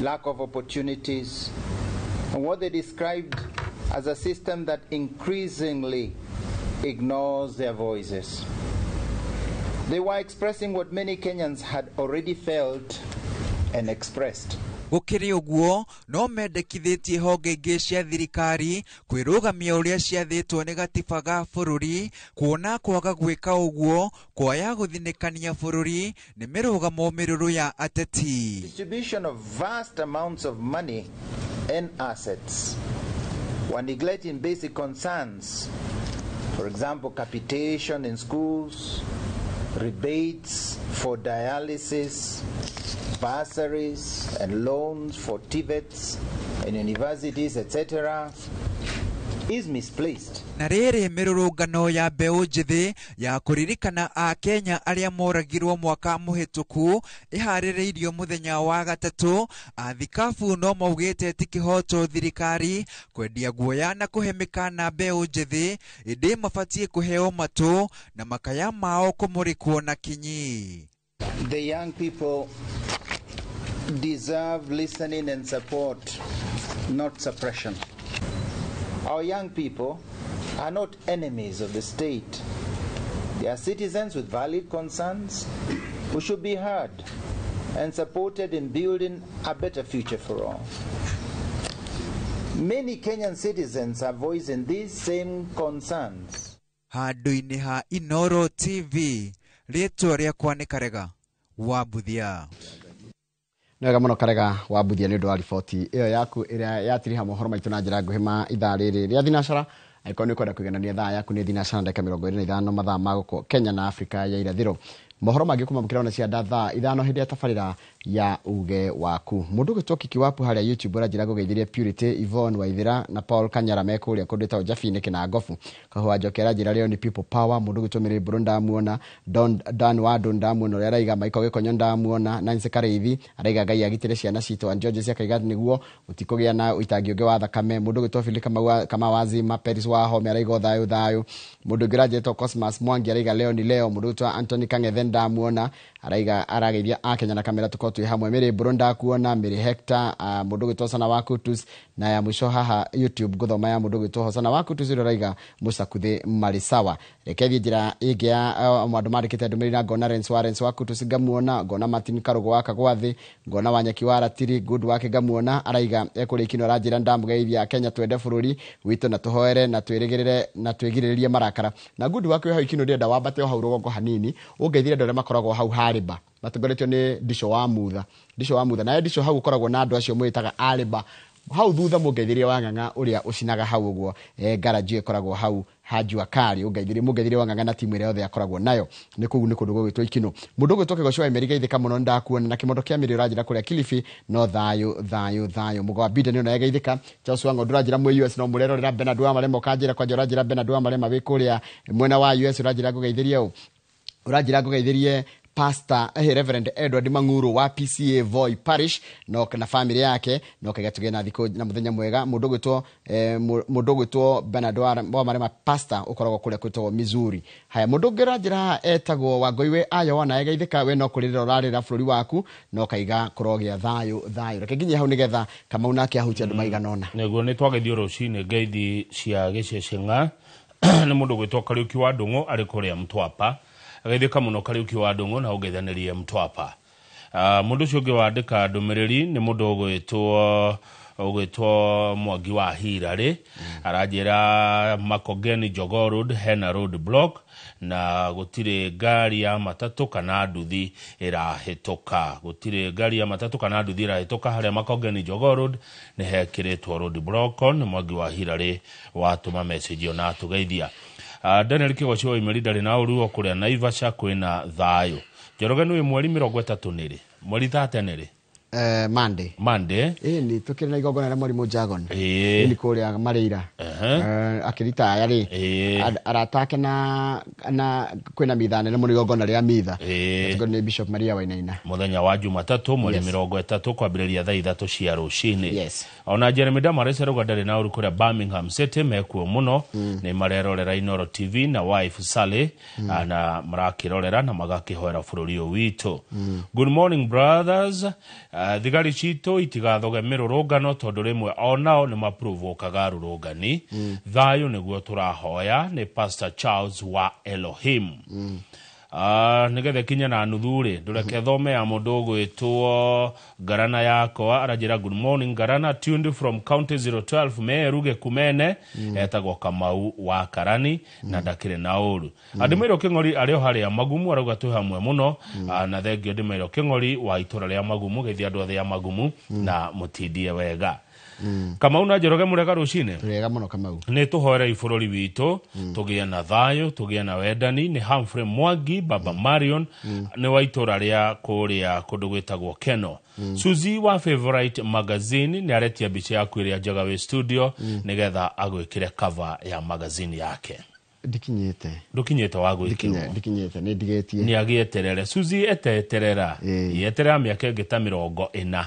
lack of opportunities, and what they described as a system that increasingly ignores their voices. They were expressing what many Kenyans had already felt and expressed. Gũkĩrĩ ũguo no mendekithĩtie honge ingĩ cia thirikari kwĩrũgamia ũrĩa ciathĩtwo nĩ gatiba ga bũrũri, kuona kwaga gwĩka ũguo kwaya gũthinĩkania bũrũri nĩ mĩrũgamo mĩrũrũ ya ateti. Distribution of vast amounts of money and assets while neglecting basic concerns, for example, capitation in schools, rebates for dialysis, bursaries and loans for TVETs and universities, etc., is misplaced. Na rĩrĩ mĩrũrũngano ya mbeũ njĩthĩ ya kũririkana a Kenya arĩa moragirwo mwaka mũhĩtũku ĩharĩrĩirio mũthenya wa gatatũ, athikabu no maugĩte ti kĩhoto thirikari kwendia guoya na kũhe mĩkana mbeũ njĩthĩ, ĩndĩ mabatiĩ kũheo matũ na makaya mao kũmũrĩkwo na kinyi. The young people deserve listening and support, not suppression. Our young people are not enemies of the state. They are citizens with valid concerns who should be heard and supported in building a better future for all. Many Kenyan citizens are voicing these same concerns. Handũ-inĩ ha Inoro TV, rĩtwa rĩakwa nĩ Karega wa Mbuthia. Nĩ wega mũno Karega wa Mbuthia nĩ ũndũ wa riboti ĩyo yaku ĩrĩa yatiriha mohoro maitũ na njĩra nguhĩ ma ithaa rĩrĩ rĩa thinacara. Angĩkorwo nĩ ũkwenda kũiganania thaa yaku nĩ thinacara ndagĩka 25 mathaa ma gũkũ Kenya na Afrika ya irathĩro. Mohoro mangĩ kuma mũkĩra cia thaa 5 hĩndĩ ya tabarĩra ya uge waku. Mũndũ ũgwĩtwo Kiki Wapu harĩa YouTube ũranjĩra ngũgeithĩrie Purity Yvonne Waithira na Paul Kanyara me kũrĩa kũndũ ĩtagwo Jabinĩ Kĩnangobu. Kahũa Njoki aranjĩra leo ni people power. Mũndũ ũgwĩtwo Mary Mbũrũ ndamuona, Dan Wado ndamuona ũrĩa araiga, Michael Gĩkonyo ndamuona, Nancy Karĩithi araiga Ngai agitĩre ciana citũ, and George akaiga nĩguo gũtikũgĩa na ũitangi ũngĩ wa thakame. Mũndũ ũgwĩtwo Philip Kamau Wazima, Peris Wahome araiga o thayũ thayũ. Mũndũ ũngĩ ũranjĩtwo Cosmas Mwangi araiga leo ni leo. Mũndũ ũgwĩtwo Anthony Kang'ethe ndamuona araiga arageithia Akenya na kamera tukorwo twĩ hamwe. Mary Mbũrũ ndakuona, Mary Hector, mũndũ ũgwĩtwo Sana wa Kutus, na ya mũico haha YouTube ngũthoma ya mũndũ ũgwĩtwo Hosana wa Kutus ũrĩa ũraiga Musakuthi marĩ sawa. Reke thiĩ njĩra ĩngĩ ya andũ mandĩkĩte ndũmĩrĩri na ngona Lawrence wa Kutus ngamuona, ngona Martin Karũgũ wa Kagwathĩ, ngona Wanyeki wa Ratiri good wake ngamuona araiga ekũrĩa Ikino aranjĩra ndamũgeithia Kenya twende bũrũri witũ na tũhoere na twĩrĩgĩrĩre na twĩgirĩrĩrie marakara. Na good wake wĩ hau Ikino ndĩrenda wambate o hau rũgongo hanini ũngeithie andũ arĩa makoragwo hau Harĩba matongoretio nĩ Ndico wa Mutha. Ndico wa Mutha naye Ndico hau ũkoragwo na andũ acio mwĩtaga Arĩba hau thutha mũngeithirie wa Ng'ang'a ũrĩa ũcinaga hau ũguo garaji ĩkoragwo hau ha Jua Kali ũngeithirie mũngeithirie wa Ng'ang'a na timu ĩrĩa yothe akoragwo nayo nĩ kũu nĩ kũndũ gũgwĩtwo Ikino. Mũndũ ũgwĩtwo Kĩgoco wa Emery geithĩka mũno ndakuona na kĩmondo kĩa mĩrĩ ũranjĩra kũrĩa Kilifi no thayũ thayũ thayũ. Mũgo wa Biden ona geithĩka. Charles wa Ng'ondu ũranjĩra mwĩ US no mũrerorera. Bernard wa Marema ũkanjĩra kwanja ũranjĩra Bernard wa Marema wĩ kũrĩa mwena wa US ũranjĩra ngũgeithĩrie ũ ũranjĩra ngũgeithĩrie Pastor Reverend Edward Mang'uru wa PCA Voi Parish no na family yake no kaiga tuge na thikũ na muthenya mwega. Mũndũ ũgwĩtwo Bernard wa Marema pastor ũkoragwo kũrĩa kwĩtagwo Missouri. Haya mũndũ ũngĩ ũranjĩra etagwo Wangũi we Ayo na geithĩka we no kũrĩrĩra ũrarĩra bũrũri waku no kaiga kũrogĩa thayũ thayũ. Reke nginye hau nĩgetha Kamau nake ahutie andũ maigana ũna. Nĩguo nĩ twageithio rũcinĩ ngeithi cia gĩceceng'a nĩ mũndũ ũgwĩtwo Kariũki wa Ndũng'ũ arĩ kũrĩa Mtwapa. Ageithĩka mũno Kariũki wa Ndũng'ũ na ũngeithanĩrie Mtwapa. Mũndũ ũcio ũngĩ wandĩka ndũmĩrĩri nĩ mũndũ ũgwĩtwo Mwangi wa Hirarĩ aranjĩra Makongeni Jogoo Road hena road block na gũtirĩ ngari ya matatũ kana nduthi ĩrahĩtũka. Gũtirĩ ngari ya matatũ kana nduthi ĩrahĩtũka harĩa Makongeni Jogoo Road nĩ hekĩrĩtwo road block. Nĩ Mwangi wa Hirarĩ watũma message ona atũgeithia. Daniel Kĩgoco wa Imeri ndarĩ na ũru o kũrĩa Naivasha kwĩna thayũ. Njoroge nĩ mweri 30 nĩrĩ mweri 30 nĩrĩ Monday. Nĩ tũkĩrĩ na igongona rĩa Mwarimũ Jagon. Nĩ kũrĩa Mareira. Akĩrita aya rĩ arata ake na kwĩna mitha nene mũno igongona rĩa mitha. Nĩ Bishop Maria Wainaina. Mũthenya wa Jumatatũ mweri 30 kwambĩrĩria thaa 3 cia rũcinĩ. Ona Jeremy Damaris arauga ndarĩ na ũru kũrĩa Birmingham City mekuo mũno nĩ marerorera Inoro TV na wife Sally na marakĩrorera na magakĩhoera bũrũri ũyũ witũ. Good morning brothers. Thigari citũ itigathoge mĩrũrũngano tondũ rĩmwe onao nĩ maprovokaga rũrũngani. Thayũ nĩguo tũrahoya. Nĩ Pastor Charles wa Elohim. Nĩgetha kinya na nuthu rĩ ndũreke thome ya mũndũ ũgwĩtwo Ngarana yakwa aranjĩra good morning Ngarana tuned from county 012 Meru Gĩkumene etagwo Kamau wa Karani na ndakĩrĩ na ũru. Andĩmĩirwo Kĩng'ori arĩ o harĩa Magumu arauga twĩ hamwe mũno na thengio Ndĩmĩirwo Kĩng'ori wa itũra rĩa Magumu geithia andũ othe a Magumu na mũtindie wega. Kamau na Njoroge mũrega rũcinĩ. Rega mũno Kamau. Nĩ tũhoerei bũrũri witũ tũgĩe na thayũ tũgĩe na wendani. Nĩ Humphrey Mwangi Baba Marion nĩ wa itũra rĩa kũrĩa kũndũ gwĩtagwo Keno. Suzy wa Favorite Magazine nĩ aretia mbica yaku ĩrĩa njega wĩ studio nĩgetha agwĩkĩre cover ya magazine yake. Ndikinyĩte. Ndũkinyĩte wa gwĩkĩrwo. Ndikinyĩte nĩ ndigĩtie. Nĩ agĩeterere. Suzy eteterera. Yeterera mĩaka ĩngĩ ta 40.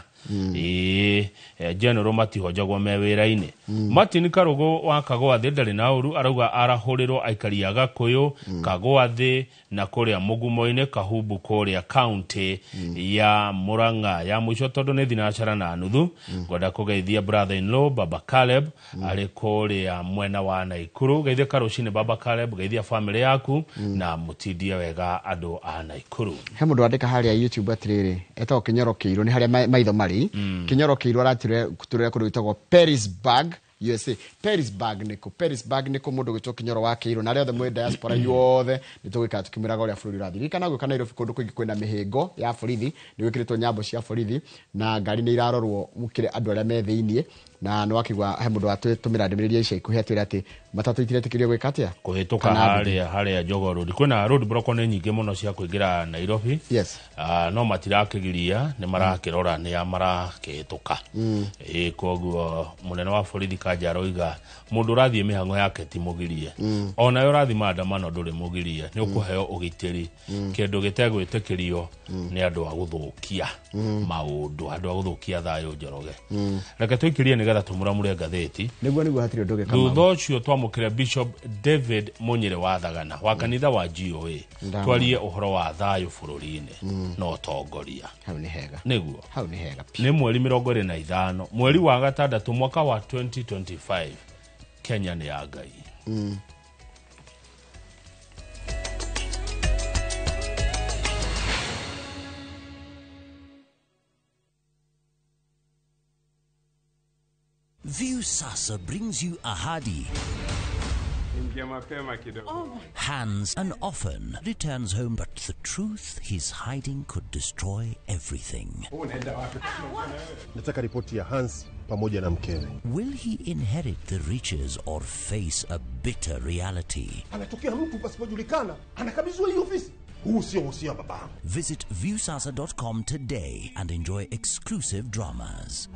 General matihojagwo me wĩra-inĩ. Martin Karũgũ wa Kagwathĩ ndarĩ na ũru arauga arahũrĩrwo aikari a Gakũyũ Kagwathĩ na kũrĩa Mũgumo-inĩ Kahumbu kũrĩa county ya Murang'a. Ya mũico tondũ nĩ thinacara na nuthu ngwenda kũgeithia brother in law Baba Caleb arĩ kũrĩa mwena wa Naikuru. Geithia karũcinĩ Baba Caleb, geithia family yaku na mũtindie wega andũ a Naikuru. He mũndũ wandĩka harĩa YouTube atĩrĩrĩ etagwo Kĩnyoro Kĩirũ nĩ harĩa maitho marĩ. Kĩnyoro Kĩirũ aratũrĩra kũndũ gwĩtagwo Perisburg USA. Perisburg nĩkũ? Perisburg nĩkũ mũndũ gwĩtwo Kinyoro wa Kĩirũ, na arĩa othe mwĩ diaspora inyuothe nĩ tũgwĩkara tũkĩmwĩraga ũrĩa bũrũri ũrathiĩ. Ririkana gũka Nairobi kũndũ kũingĩ kwĩna mĩhĩngo ya borithi, nĩ gwĩkĩrĩtwo nyambo cia borithi na ngari nĩ irarorwo mũkĩre andũ arĩa me thĩiniĩ, na nĩ wakĩigua he mũndũ watũmĩra ndũmĩrĩri ya ica ikuhĩ atwĩra atĩ matatũ itiretĩkĩrio gwĩka atĩa? Kũhĩtũka harĩa Jogoo Road. Kwĩna road block nĩ nyingĩ mũno cia kũingĩra Nairobi. Yes. No matirakĩgiria, nĩ marakĩrora nĩ a marakĩhĩtũka. Koguo mũnene wa borithi Kanja aroiga mũndũ ũrathiĩ mĩhang'o yake ti mũgirie. Onawe ũrathiĩ maandamano ndũrĩ mũgirie, nĩ ũkũheo ũgitĩri. Kĩndũ gĩtegwĩtĩkĩrio nĩ andũ a gũthũkia maũndũ, andũ a gũthũkia thayũ Njoroge. Reke tũikĩrie nĩgetha tũmũramũre ngathĩti. Nĩguo hatirĩ ũndũ ũngĩ. Thutha ũcio twamũkĩre Bishop David Munyire wa Thagana wa kanitha wa GOA, twarie ũhoro wa thayũ bũrũri-inĩ na ũtongoria. Hau nĩ hega. Nĩguo. Hau nĩ hega. Nĩ mweri 25 mweri wa gatandatũ mwaka wa 2025. Kenya nĩ ya Ngai. Viusasa brings you Ahadi. Hans and often returns home, but the truth he's hiding could destroy everything. Nataka ripoti ya Hans pamoja na mkewe. Will he inherit the riches or face a bitter reality? Anatokea mtu pasipojulikana, anakabidhiwa hii ofisi. Huu sio usia babangu. Visit viusasa.com today and enjoy exclusive dramas.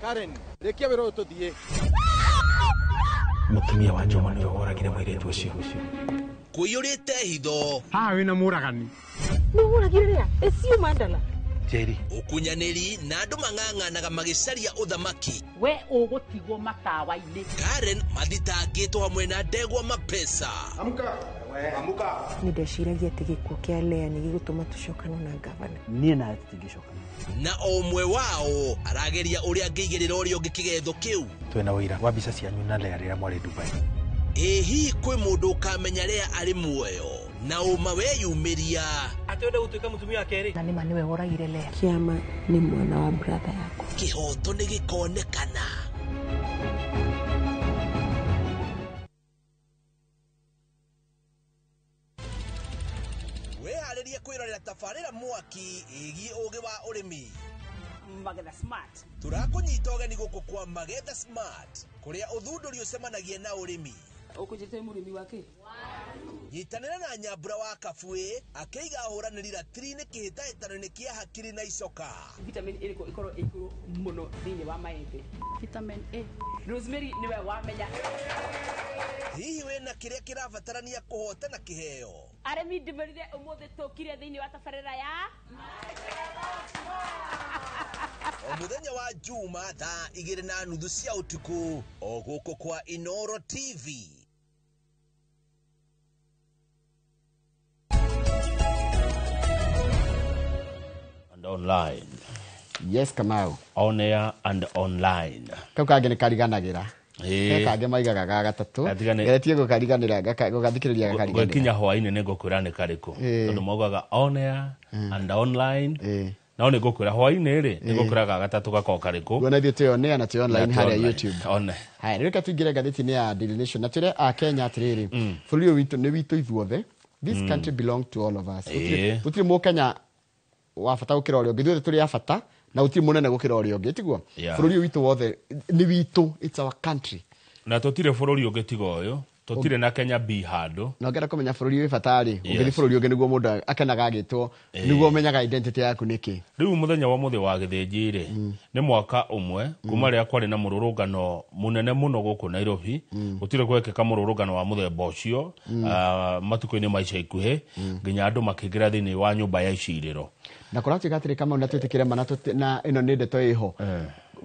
Karen, rekia wĩra ũyũ tũthiĩ. Mũtumia wa Njoma nĩwe woragire mũirĩtu ũcio. Kũiyũrĩte hitho. Haha wĩna mũragani. Nĩ mũragire rĩa? Ĩcio Mandala. Njeri. Ũkunyanĩri na andũ mang'ang'anaga magĩcaria ũthamaki. We ũgũtigwo matawa-inĩ. Karen mathitangĩtwo hamwe na ndegwa mapesa. Amka. Amka. Nĩ ndeciragia atĩ gĩkuũ kĩa Lea nĩ gĩgũtũma tũcokane na gavana. Niĩ nawe tũtingĩcokana. Na o ũmwe wao arageria ũrĩa angĩigĩrĩra ũrĩa ũngĩ kĩgetho kĩu. Twĩna ũira wa mbica cianyu na Lea rĩrĩa mwarĩ Dubai. Ĩ hihi kwĩ mũndũ ũkamenya Lea arĩ muoyo na ũma weyumĩria. Atĩ wenda gũtuĩka mũtumia wa kerĩ. Na nĩma nĩwe woragire Lea. Kĩama nĩ mwana wa brother yakwa. Kĩhoto nĩ gĩkonekana. Wĩharĩrie kwĩrorera tabarĩra mwaki ĩgiĩ ũgĩ wa ũrĩmi. Magetha Smart. Tũrakũnyita ũgeni gũkũ kwa Magetha Smart, kũrĩa ũthundũri ũcemanagia na ũrĩmi. Ũkũnjĩte mũrĩmi wa kĩ? Nyitanĩra na Nyambura wa Kabuĩ akĩiga ahũranĩri ratiri-inĩ kĩhĩtahĩtano-inĩ kĩa hakiri na icoka. Vitamin ĩrĩkũ ĩkorwo ĩ igũrũ mũno thĩinĩ wa maembe? Vitamin A. Rosemary nĩwe wamenya. Hihi wĩna kĩrĩa kĩrabatarania kũhotana kĩheo? Arĩmi ndĩmerire ũmũthĩ tũkire thĩinĩ wa tabarĩra ya O mũthenya wa Juma thaa 2:30 cia ũtukũ o gũkũ kwa Inoro TV. And online. Yes, Kamau. On air and online. Kau kangĩ nĩ kariganagĩra. He kangĩ maigaga ga gatatũ. Geretie gũkariganĩra gũgathikĩrĩria gakariganĩra. Gũkinya hwaĩ-inĩ nĩ ngũkwĩra nĩ karĩkũ. Tondũ maugaga on air and online. No nĩ ngũkwĩra hwaĩ-inĩ rĩ, nĩ ngũkwĩra ga gatatũ gakorwo karĩkũ. Guona ithuĩ twĩ on air na twĩ online harĩa YouTube. On. Haya, rĩu reke tũingĩre ngathĩti-inĩ ya Daily Nation na twĩre Akenya atĩrĩrĩ, bũrũri ũyũ witũ nĩ witũ ithuothe. This country belong to all of us. Gũtirĩ mũkenya wa bata gũkĩra ũrĩa ũngĩ, ithuothe tũrĩ a bata na gũtirĩ mũnene gũkĩra ũrĩa ũngĩ, tiguo? Bũrũri ũyũ witũ wothe nĩ witũ, it's our country. Na tũtirĩ bũrũri ũngĩ tiga ũyũ, tũtirĩ na Kenya B handũ. Na ũngĩenda kũmenya bũrũri wĩ bata rĩ, ũngĩthiĩ bũrũri ũngĩ nĩguo mũndũ akenaga agĩtwo, nĩguo ũmenyaga identity yaku nĩkĩ. Rĩu mũthenya wa mũthĩ wa gĩthĩnji rĩ, nĩ mwaka ũmwe kuma rĩrĩa kwarĩ na mũrũrũngano mũnene mũno gũkũ Nairobi. Gũtirĩ gwekĩka mũrũrũngano wa mũthemba ũcio matukũ-inĩ ma ica ikuhĩ, nginya andũ makĩingĩra thĩinĩ wa nyũmba ya icirĩro. Na kũratuĩka atĩrĩ Kamau, na twĩtĩkĩre ma na ĩno nĩ ndeto ĩho.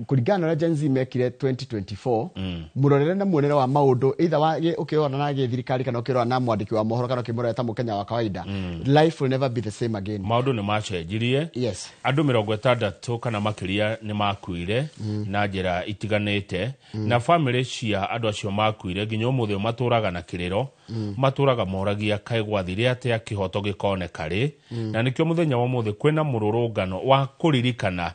Kũringana na ũrĩa Gen Z mekire 2024, mũrorere na muonere wa maũndũ, either wa ũkĩrora na gĩthirikari kana ũkĩrora na mwandĩki wa mohoro kana ũkĩmũrora ta Mũkenya wa kawaida, life will never be the same again. Maũndũ nĩ macenjirie. Andũ 60 kana makĩria nĩ makuire na njĩra itiganĩte, na famĩlĩ cia andũ acio makuire nginya ũmũthĩ matũraga na kĩrĩro, matũraga moragia kaĩ gwathire atĩa, kĩhoto gĩkoneka rĩ. Na nĩkĩo mũthenya wa ũmũthĩ kwĩna mũrũrũngano wa kũririkana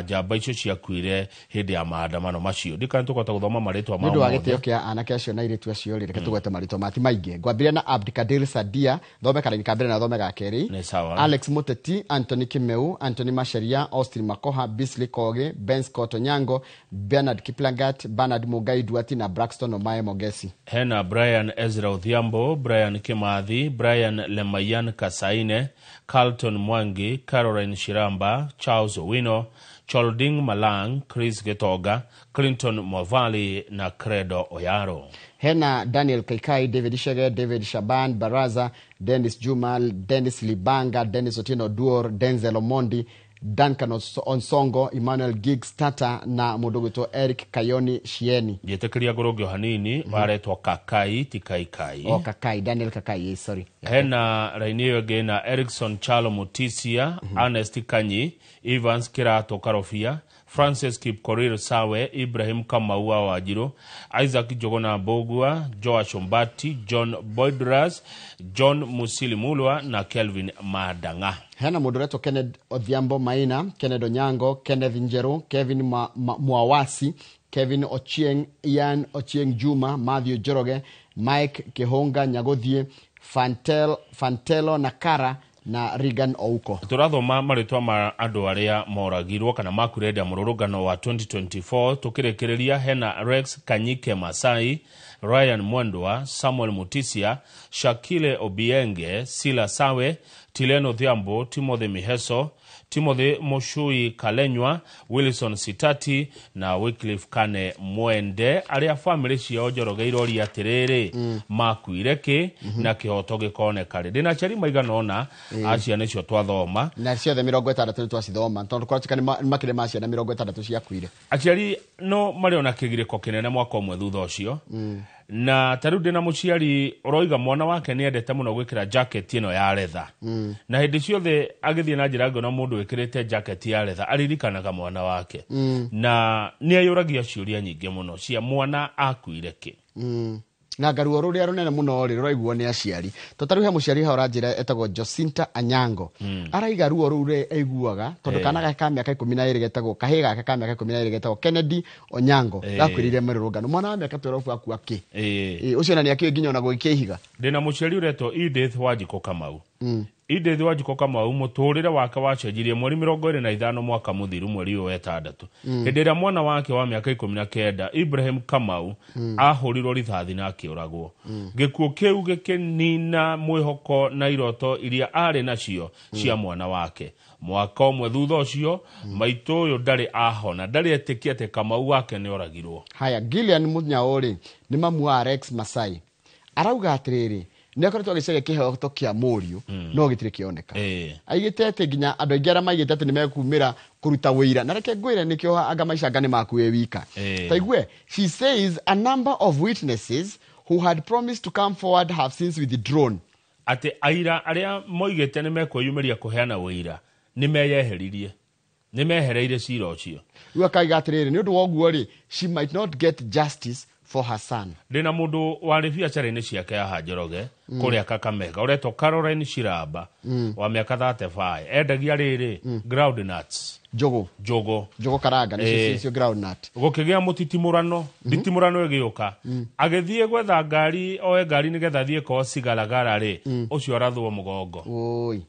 njamba icio ciakuire hĩndĩ ya maandamano macio. Ndikana tũkahota gũthoma marĩtwa nĩ mao ũndũ wa mothe. Gĩtĩo kĩa anake acio na airĩtu acio rĩ, reke tũgwete marĩtwa mati maingĩ. Ngwambĩrĩria na Abdikadir Sadia, thome karaini ka mbere na thome ga kerĩ. Nĩ sawa. Alex Muteti, Anthony Kimeu, Anthony Masharia, Austin Makoha, Bisley Koge, Ben Scott Onyango, Bernard Kiplangat, Bernard Mugai Duati na Braxton Omae Mogesi. Hena Brian Ezra Odhiambo, Brian Kimathi, Brian Lemayan Kasaine, Carlton Mwangi, Caroline Shiramba, Charles Owino, Cholding Malang, Chris Getoga, Clinton Mwavali na Credo Oyaro. Hena Daniel Kaikai, David Shege, David Shaban Baraza, Dennis Juma, Dennis Libanga, Dennis Otieno Duor, Denzel Omondi, Duncan Onsongo, Emmanuel Giggs Tata na mũndũ gwĩtwo Eric Kayoni Shieni. Njĩtĩkĩria ngũrũngio hanini, waretwo Kakai ti Kaikai. Oh, Kakai, Daniel Kakai, yes, sorry. Hena raini ĩyo ĩngĩ na Erikson Chalo Mutisia, Ernest Kanyi, Evans Kirato Karobia, Francis Kipkorir Sawe, Ibrahim Kamau wa Wanjiru, Isaac Njuguna Mbugua, Joash Ombati, John Boydras, John Musili Mulwa na Kelvin Madanga. Hena mũndũ ũretwo Kenneth Odhiambo Maina, Kenneth Onyango, Kenneth Njeru, Kevin Mwawasi, Kevin Ochieng, Ian Ochieng Juma, Matthew Njoroge, Mike Kihonga Nyagothie, Fantelo Nakara na Regan Ouko. Tũrathoma marĩtwa ma andũ arĩa moragirwo kana makuire hĩndĩ ya mũrũrũngano wa 2024. Tũkĩrĩkĩrĩria hena Rex Kanyike Masai, Ryan Mwendwa, Samuel Mutisia, Shakile Obienge, Sila Sawe, Tileno Odhiambo, Timothy Miheso, Timothy Moshui Kalenywa, Wilson Sitati na Wycliffe Kane Mwende, arĩa famĩlĩ ciao Njoroge iroria atĩrĩrĩ, makuire kĩ na kĩhoto gĩkoneka rĩ. Ndĩna aciari maigana ũna a ciana icio twathoma. Na ciothe 60 nĩ twacithoma, tondũ kwaratuĩka nĩ makĩria ma ciana 60 ciakuire. Aciari no marĩ ona kĩgirĩko kĩnene mwaka ũmwe thutha ũcio. Na ta rĩu ndĩna mũciari ũroiga mwana wake nĩ endete mũno gwĩkĩra jacket ĩno ya retha, na hĩndĩ ciothe agĩthiĩ na njĩra ngĩona mũndũ wĩkĩrĩte jacket ya retha aririkanaga mwana wake, na nĩ ayũragia ciũria nyingĩ mũno cia mwana akuire kĩ. Na ngaruo rũrĩa rũnene mũno rĩ rũraiguo nĩ aciari, to ta rĩu he mũciari haha ũranjĩra etagwo Jacinta Anyango, araiga ruo rũu rĩ aiguaga tondũ kana gake ka mĩaka 12 getagwo, kahĩĩ gake ka mĩaka 12 getagwo Kennedy Onyango, gakuĩrĩire mĩrũrũngano. Mwana wa mĩaka 12 akua kĩ? Ũcio na nĩ akĩũĩ nginya ona gũgĩkia ihiga. Ndĩna mũciari ũretwo Edith Wanjikũ Kamau. Edith Wanjikũ Kamau mũtũrĩre wake wacenjirie mweri 25 mwaka mũthiru, mweri ũyũ wa ĩtandatũ, hĩndĩ ĩrĩa mwana wake wa mĩaka 19 Ibrahim Kamau ahũrirwo rithathi na akĩũragwo. Gĩkuũ kĩu gĩkĩnina mwĩhoko na iroto iria arĩ nacio cia mwana wake. Mwaka ũmwe thutha ũcio, maitũ ũyũ ndarĩ ahona, ndarĩ etĩkia atĩ Kamau wake nĩ oragirwo. Haya, Gillian Munyao rĩ nĩ mamu wa Rex Masai, arauga atĩrĩrĩ, nĩ akoretwo agĩcaria kĩhoto kĩa mũriũ no gĩtirĩ kĩoneka. Aigĩte atĩ nginya andũ aingĩ arĩa maigĩte atĩ nĩ mekumĩra kũruta wĩira, na reke ngwĩre nĩkĩo anga maica anga nĩ maku wĩ wika. Ta igue, she says a number of witnesses who had promised to come forward have since withdrawn. Atĩ aira arĩa moigĩte nĩ mekwĩyumĩria kũheana wĩira nĩ meyeheririe, nĩ mehereire cira ũcio. Rĩu akaiga atĩrĩrĩ, nĩ ũndũ wa ũguo rĩ, she might not get justice for her son. Ndĩna mũndũ warĩ biacara-inĩ ciake haha Njoroge, kũrĩa Kakamega, ũretwo Caroline Shiramba, wa mĩaka 35, endagia rĩrĩ ground nuts. Njũgũ. Njũgũ. Njũgũ karanga, nĩcio cio ground nut. Gũkĩgĩa mũtitimũrano, nditimũrano ĩgĩũka. Agĩthiĩ gwetha ngari, oe ngari nĩgetha athiĩ ko cigaragara rĩ, ũcio arathwo mũgongo. Oi.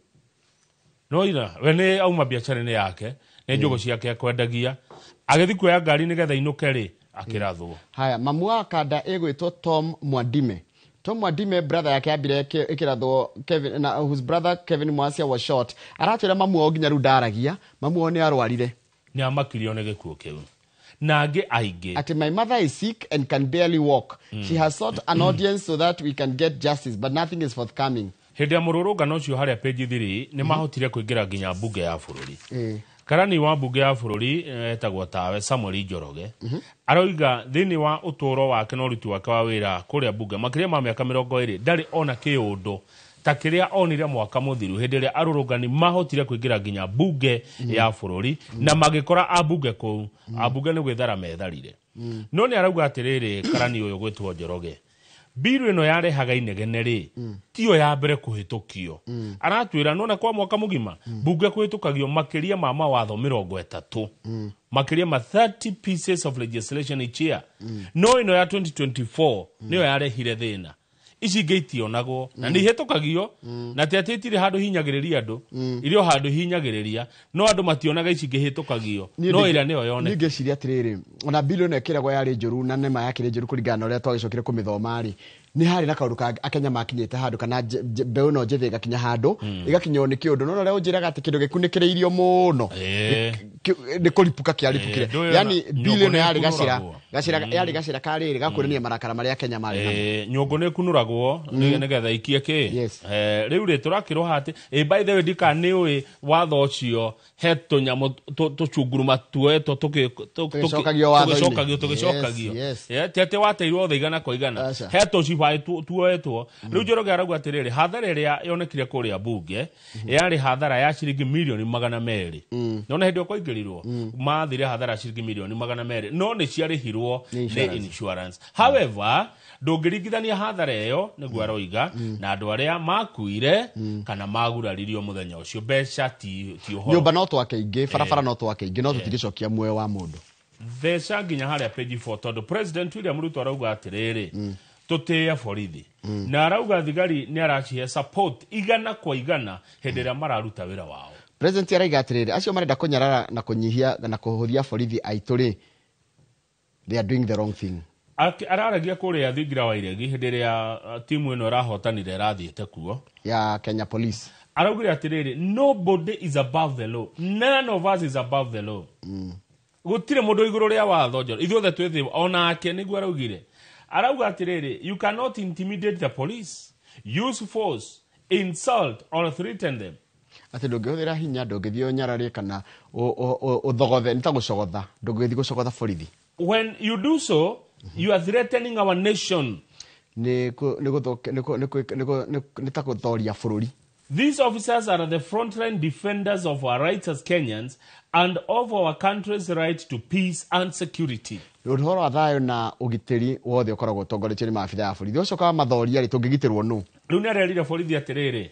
No ira, we nĩ auma biacara-inĩ yake, nĩ njũgũ ciake ekwendagia. Agĩthiĩ kuoya ngari nĩgetha inũke rĩ, akĩrathwo. Haya, mamu wa kanda ĩgwĩtwo Tom Mwadime. Tom Mwadime brother yake ambire ĩkĩrathwo Kevin, na whose brother Kevin Mwasia was shot. Aratwĩra mamu wao nginya rĩu ndaragia, mamu wao nĩ arwarire. Nĩ amakirio nĩ gĩkuũ kĩu. Na angĩ aingĩ. Ati my mother is sick and can barely walk. She has sought an audience so that we can get justice, but nothing is forthcoming. Hĩndĩ ya mũrũrũngano ũcio harĩa page 3 nĩ mahotire kũingĩra nginya mbunge ya bũrũri. Karani wa mbunge ya bũrũri etagwo tawe Samuel Njoroge aroiga thĩinĩ wa ũtũũro wake na ũruti wake wa wĩra kũrĩa mbunge makĩria ma mĩaka 20 ndarĩ ona kĩũndũ ta kĩrĩa onire mwaka mũthiru hĩndĩ ĩrĩa arũrũngani mahotire kũingĩra nginya mbunge ya bũrũri na magĩkora ambunge kũu ambunge nĩ gwĩthara metharire. No nĩ arauga atĩrĩrĩ karani ũyũ gwĩtwo Njoroge biru ĩno yarehaga inegene rĩ tiyo ya mbere kũhĩtũkio. Aratwĩra nona kwa mwaka mũgima mbunge kũhĩtũkagio makĩria ma mawatho 30 makĩria ma 30 pieces of legislation each year. No ĩno ya 2024 nĩyo yarehire thĩna. Ici ingĩ itionagwo na nĩ ihĩtũkagio na ti atĩ itirĩ handũ hinyagĩrĩria andũ irĩ o handũ hinyagĩrĩria no andũ mationaga ici ingĩ ihĩtũkagio no ĩrĩa nĩyo yoneka. Niĩ ngĩciria atĩrĩrĩ ona bill ĩno ĩkĩragwo yarĩ njũru na nĩma yakĩrĩ njũru kũringana na ũrĩa twagĩcokire kũmĩthoma rĩ nĩ harĩ na kaũndũ ka Akenya makinyĩte handũ kana mbeũ ĩno njĩthĩ ĩgakinya handũ ĩgakinywo nĩ kĩũndũ no ũrĩa ũnjĩraga atĩ kĩndũ gĩkunĩkĩrĩirio mũno nĩ kũripũka kĩaripũkire. Yani bill ĩno yarĩ gacĩra yarĩ gacĩra karĩrĩ gakuonania marakara marĩa Akenya marĩ namo. Nyũngũ nĩ ĩkunũragwo nĩgetha ikie kĩ rĩu rĩ tũrakĩrwo haha atĩ by the way ndika nĩ ũĩ watho ũcio he tũnyamũ tũcunguruma tuoetwo tũgĩcokagio watho-inĩ tũgĩcokagio ti atĩ wateirwo othe 100 kwa 100 he tũcibaĩ tuoetwo. Rĩu Njoroge arauga atĩrĩrĩ hathara ĩrĩa yonekire kũrĩa mbunge yarĩ hathara ya ciringi mirioni 200 nona hĩndĩ ĩyo kwaingĩrirwo mathire hathara ya ciringi mirioni 200 no nĩ ciarĩhirwo nĩ insurance. However ndũngĩringithania hathara ĩyo nĩguo aroiga na andũ arĩa makuire kana maguraririo mũthenya ũcio mbeca ti ũhoro. Nyũmba no twake ingĩ barabara no twake ingĩ no tũtingĩcokia muoyo wa mũndũ. Theca nginya harĩa page 4 tondũ President William Ruto arauga atĩrĩrĩ tũtĩe borithi na arauga thigari nĩ aracihe support 100 kwa 100 hĩndĩ ĩrĩa mararuta wĩra wao. President arauga atĩrĩrĩ acio marenda kũnyarara na kũnyihia na kũhũthia borithi aitũ rĩ they are doing the wrong thing. Araragia kũrĩa Thingira wa Iregi hĩndĩ ĩrĩa timu ĩno ĩrahotanire ĩrathiĩte kuo ya Kenya Police. Araugire atĩrĩrĩ nobody is above the law, none of us is above the law. Gũtirĩ mũndũ igũrũ rĩa watho Njoroge ithuothe twĩ thĩ onake nĩguo araugire. Arauga atĩrĩrĩ you cannot intimidate the police, use force, insult or threaten them. Atĩ ndũngĩhũthĩra hinya ndũngĩthiĩ ũnyarare kana ũthogothe nĩ ta gũcogotha ndũngĩthiĩ gũcogotha borithi. When you do so you are threatening our nation. Nĩ ta gũthoria bũrũri. These officers are the frontline defenders of our rights as Kenyans and of our country's right to peace and security. Ũhoro wa thayũ na ũgitĩri wothe ũkoragwo ũtongoretio nĩ maabitha ya borithi ũcoka mathoria rĩ tũngĩgitĩrwo nũ. Rĩu nĩ arerire borithi atĩrĩrĩ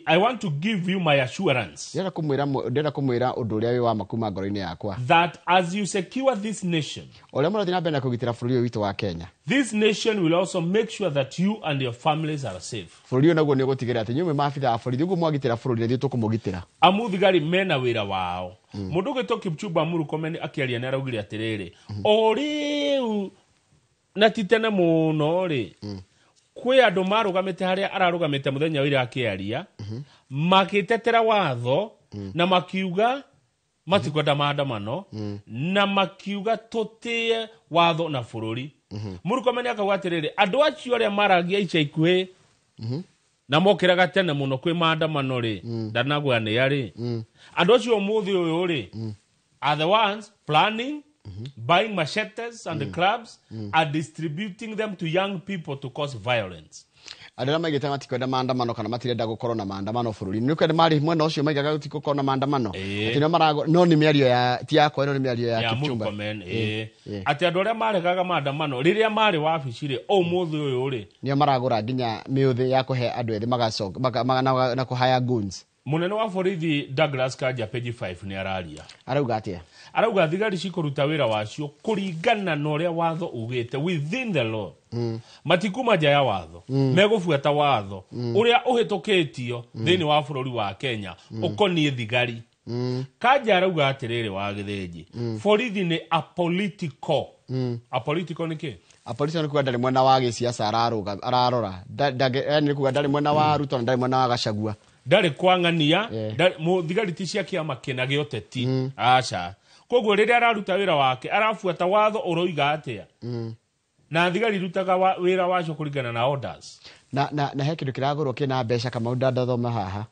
I want to give you my assurance. Ndĩrenda kũmwĩra ũndũ ũrĩa wĩ wa ma kuma ngoro-inĩ yakwa. That as you secure this nation, ũrĩa mũrathiĩ na mbere na kũgitĩra bũrũri ũyũ witũ wa Kenya, this nation will also make sure that you and your families are safe. Bũrũri ũyũ naguo nĩ ũgũtigĩrĩra atĩ inyuĩ mwĩ maabitha a borithi ũguo mwagitĩra bũrũri na ithuĩ tũkũmũgitĩra. Amu thigari mena wĩra wao. Mũndũ ũgwĩtwo Kipchumba Murkomen akĩaria nĩ araugire atĩrĩrĩ o rĩu na ti tene mũno rĩ kwĩ andũ marũgamĩte harĩa ararũgamĩte mũthenya ũrĩa akĩaria makĩtetera watho na makiuga matikwenda maandamano na makiuga tũtĩe watho na bũrũri. Murkomen akauga atĩrĩrĩ andũ acio arĩa maragia ica ikuhĩ na mokĩraga tene mũno kwĩ maandamano rĩ ndanagwa nĩ arĩ andũ acio ũmũthĩ ũyũ rĩ are the ones planning buying machetes and clubs and distributing them to young people to cause violence. Andũ arĩa maigĩte matikwenda maandamano kana matirenda gũkorwo na maandamano bũrũri-inĩ nĩ kwenda marĩ mwena ũcio maigaga gũtigũkorwo na maandamano atĩ nĩo marago no nĩ mĩario ya ti yakwa ĩno nĩ mĩario ya Kipchumba. Atĩ andũ arĩa maregaga maandamano rĩrĩa marĩ wabici rĩ ũmũthĩ ũyũ rĩ nĩo maragũra nginya mĩũthĩ ya kũhe andũ ethĩ magacoka na kũhaya guns. Munene wa borithi Douglas Kanja page 5 nĩ araria. Arauga atĩa? Arauga thigari cikũruta wĩra wacio kũringana na ũrĩa watho ugĩte within the law. Matikuma nja ya watho. Megũbuata watho ũrĩa ũhĩtũkĩtio thĩinĩ wa bũrũri wa Kenya ũkoniĩ thigari. Kanja arauga atĩrĩrĩ wa Gĩthĩnji borithi nĩ apolitical. Apolitical nĩ kĩ? Apolitical nĩ kuga ndarĩ mwena wa gĩciaca ararora. Nĩ kuga ndarĩ mwena wa Ruto na ndarĩ mwena wa Gachagua. Ndarĩ kwang'ania thigari ti cia kĩama kĩna gĩa ũteti aca. Koguo rĩrĩa araruta wĩra wake arabuata watho ũroiga atĩa na thigari irutaga wĩra wacio kũringana na orders. Na he kĩndũ kĩragũrwo kĩna mbeca Kamau ndandathoma haha.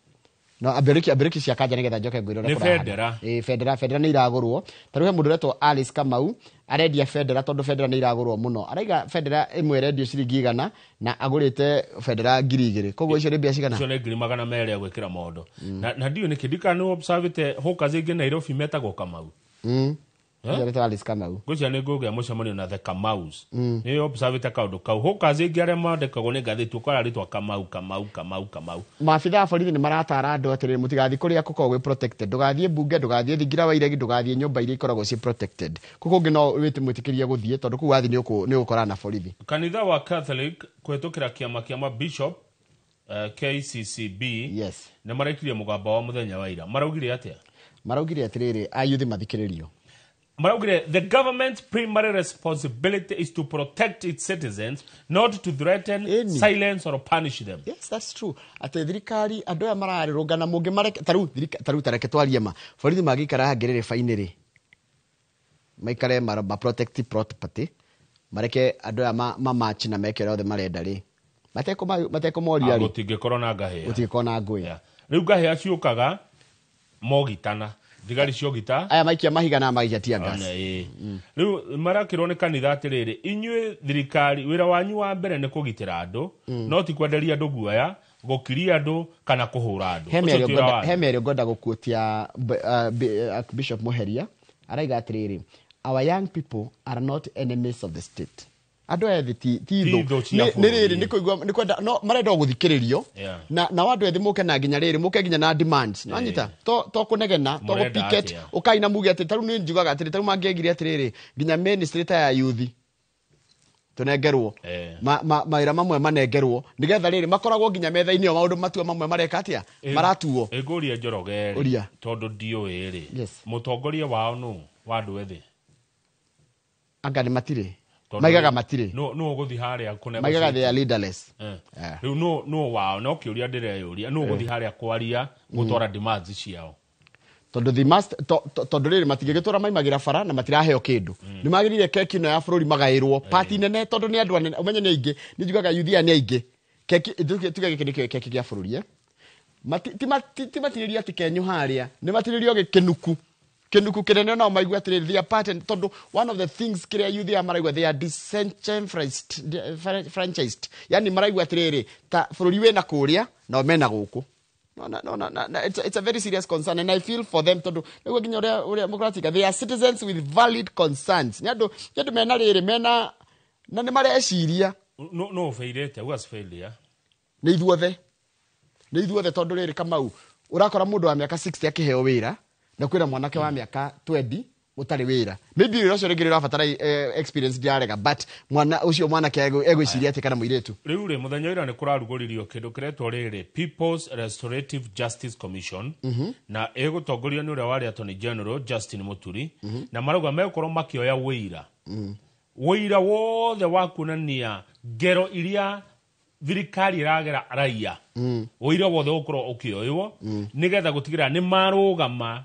No ambĩrĩki cia kanja nĩgetha njoke ngwĩre ũrĩa Nĩ kũrahana. bendera. Ĩĩ, bendera nĩ iragũrwo. Ta rĩu he mũndũ ũretwo Alice Kamau arendia bendera tondũ bendera nĩ iragũrwo mũno. Araiga bendera ĩmwe ĩrendio ciringi 100 na agũrĩte bendera 2000. Koguo icio nĩ mbia cigana? Icio nĩ 200,000 agwĩkĩra mondo. Na ndiũĩ nĩkĩ ndikana nĩ observĩte hawkers aingĩ Nairobi metagwo Kamau. Eh? Ũcio aretwo Alice Kamau. Ngwĩciria nĩ ngũgĩa mũcemanio na the Kamaus. Nĩ observĩte kaũndũ kau. Hawkers aingĩ arĩa mandĩkagwo nĩ ngathĩti ũkora rĩtwa Kamau, Kamau, Kamau, Kamau. Maabitha a borithi nĩ maratara andũ atĩrĩrĩ, mũtigathiĩ kũrĩa gũkoragwo gwĩ protected, ndũgathiĩ mbunge, ndũgathiĩ thingira wa iregi, ndũgathiĩ nyũmba iria ikoragwo ciĩ protected. Kũu kũngĩ no mwĩtĩkĩrie gũthiĩ tondũ kũu wathiĩ nĩ ũgũkorana na borithi. Kanitha wa Catholic kũhetũkĩra kĩama kĩa mabishop KCCB yes. nĩ marekirie mũgambo wa mũthenya wa ira. Maraugire atĩa? Maraugire atĩrĩrĩ, ayuthi mathikĩrĩrio. Maraugire, the government's primary responsibility is to protect its citizens, not to threaten, silence or punish them. Yes, that's true. Atĩ thirikari andũ aya mararũrũngana mũngĩmareke ta rĩu tareke twarie ma borithi mangĩikara ngĩrĩrĩba-inĩ rĩ, maikare ma protect property, mareke andũ aya ma march na meke ũrĩa othe marenda rĩ, matekũmoria rĩ, gũtingĩkorwo na ngahĩha. Gũtingĩkorwo na ngũĩ. Rĩu ngahĩha ciũkaga mogitana. Thigari ciogita aya maikia mahiga na maikia tear gas. Rĩu marakĩrwo nĩ kanitha atĩrĩrĩ, inyuĩ thirikari wĩra wanyu wa mbere nĩ kũgitĩra andũ, no ti kwenderia andũ guoya, gũkiria andũ kana kũhũra andũ. He mĩario ngwenda gũkuotia Bishop Muheria araiga atĩrĩrĩ, our young people are not enemies of the state. Andũ ethĩ ti thũ. Nĩ rĩrĩ nĩ kũigua nĩ kwenda no marenda gũthikĩrĩrio na andũ ethĩ mũke na nginya rĩrĩ mũke nginya na demands. Nanyita to kũnegena to gũpicket ũkai na muge atĩ tarĩu nĩ njugaga atĩrĩ tarĩu mangĩegire atĩrĩrĩ nginya ministry ta ya youth tũnengerwo mawĩra mamwe manengerwo nĩgetha rĩrĩ makoragwo nginya metha-inĩ o maũndũ matua mamwe mareka atĩa maratuo. Ĩngũria Njoroge rĩ tondũ ndiũĩ rĩ mũtongoria wao nũ wa andũ ethĩ? Anga nĩ matirĩ. Maigaga matirĩ. No ũgũthiĩ harĩa kũne. Maigaga they are leaderless. Rĩu no wao no kĩũria ndĩreyũria no ũgũthiĩ harĩa kwaria gũtwara demands ciao. Tondũ they must tondũ rĩrĩ matingĩgĩtũra maimagĩra bara na matiraheo kĩndũ. Nĩ magĩrĩire keki ĩno ya bũrũri magaĩrwo party nene tondũ nĩ andũ anene ũmenye nĩ aingĩ nĩ njugaga youth aya nĩ aingĩ. Keki tuge gĩkĩ nĩkĩo keki gĩa bũrũri ti matirĩrio atĩ kenyũ harĩa nĩ matirĩrio gĩkĩnuku. Kĩnuku kĩnene no maigue atĩrĩrĩ they are part tondũ one of the things kĩrĩa youth aya maraigua they are disenfranchised, yani maraigua atĩrĩrĩ ta bũrũri wĩna kũrĩa nao mena gũkũ. No, it's a very serious concern and I feel for them tondũ nĩguo nginya ũrĩa mũkũratika they are citizens with valid concerns. Nĩ andũ mena rĩrĩ mena na nĩ mareciria. No failed, who has failed here? Nĩ ithuothe. Nĩ ithuothe tondũ rĩrĩ Kamau ũrakora mũndũ wa mĩaka 60 akĩheo wĩra na kwĩna mwanake wa mĩaka 20 ũtarĩ wĩra. Maybe wĩra ũcio rĩngĩ ũrabatara experience ndirarega but mwana ũcio mwanake egwĩciria atĩ kana mũirĩtu. Rĩu rĩ mũthenya ũrĩa nĩ kũrarugũririo kĩndũ kĩretwo rĩrĩ People's Restorative Justice Commission na ĩgũtongorio nĩ ũrĩa warĩ Attorney General Justin Muturi na marauga megũkorwo makĩoya wĩira. Wĩira wothe wa kuonania ngero iria thirikari ĩragera raia. Wĩira wothe ũgũkorwo ũkĩoywo nĩgetha gũtigĩrĩra nĩ marũgama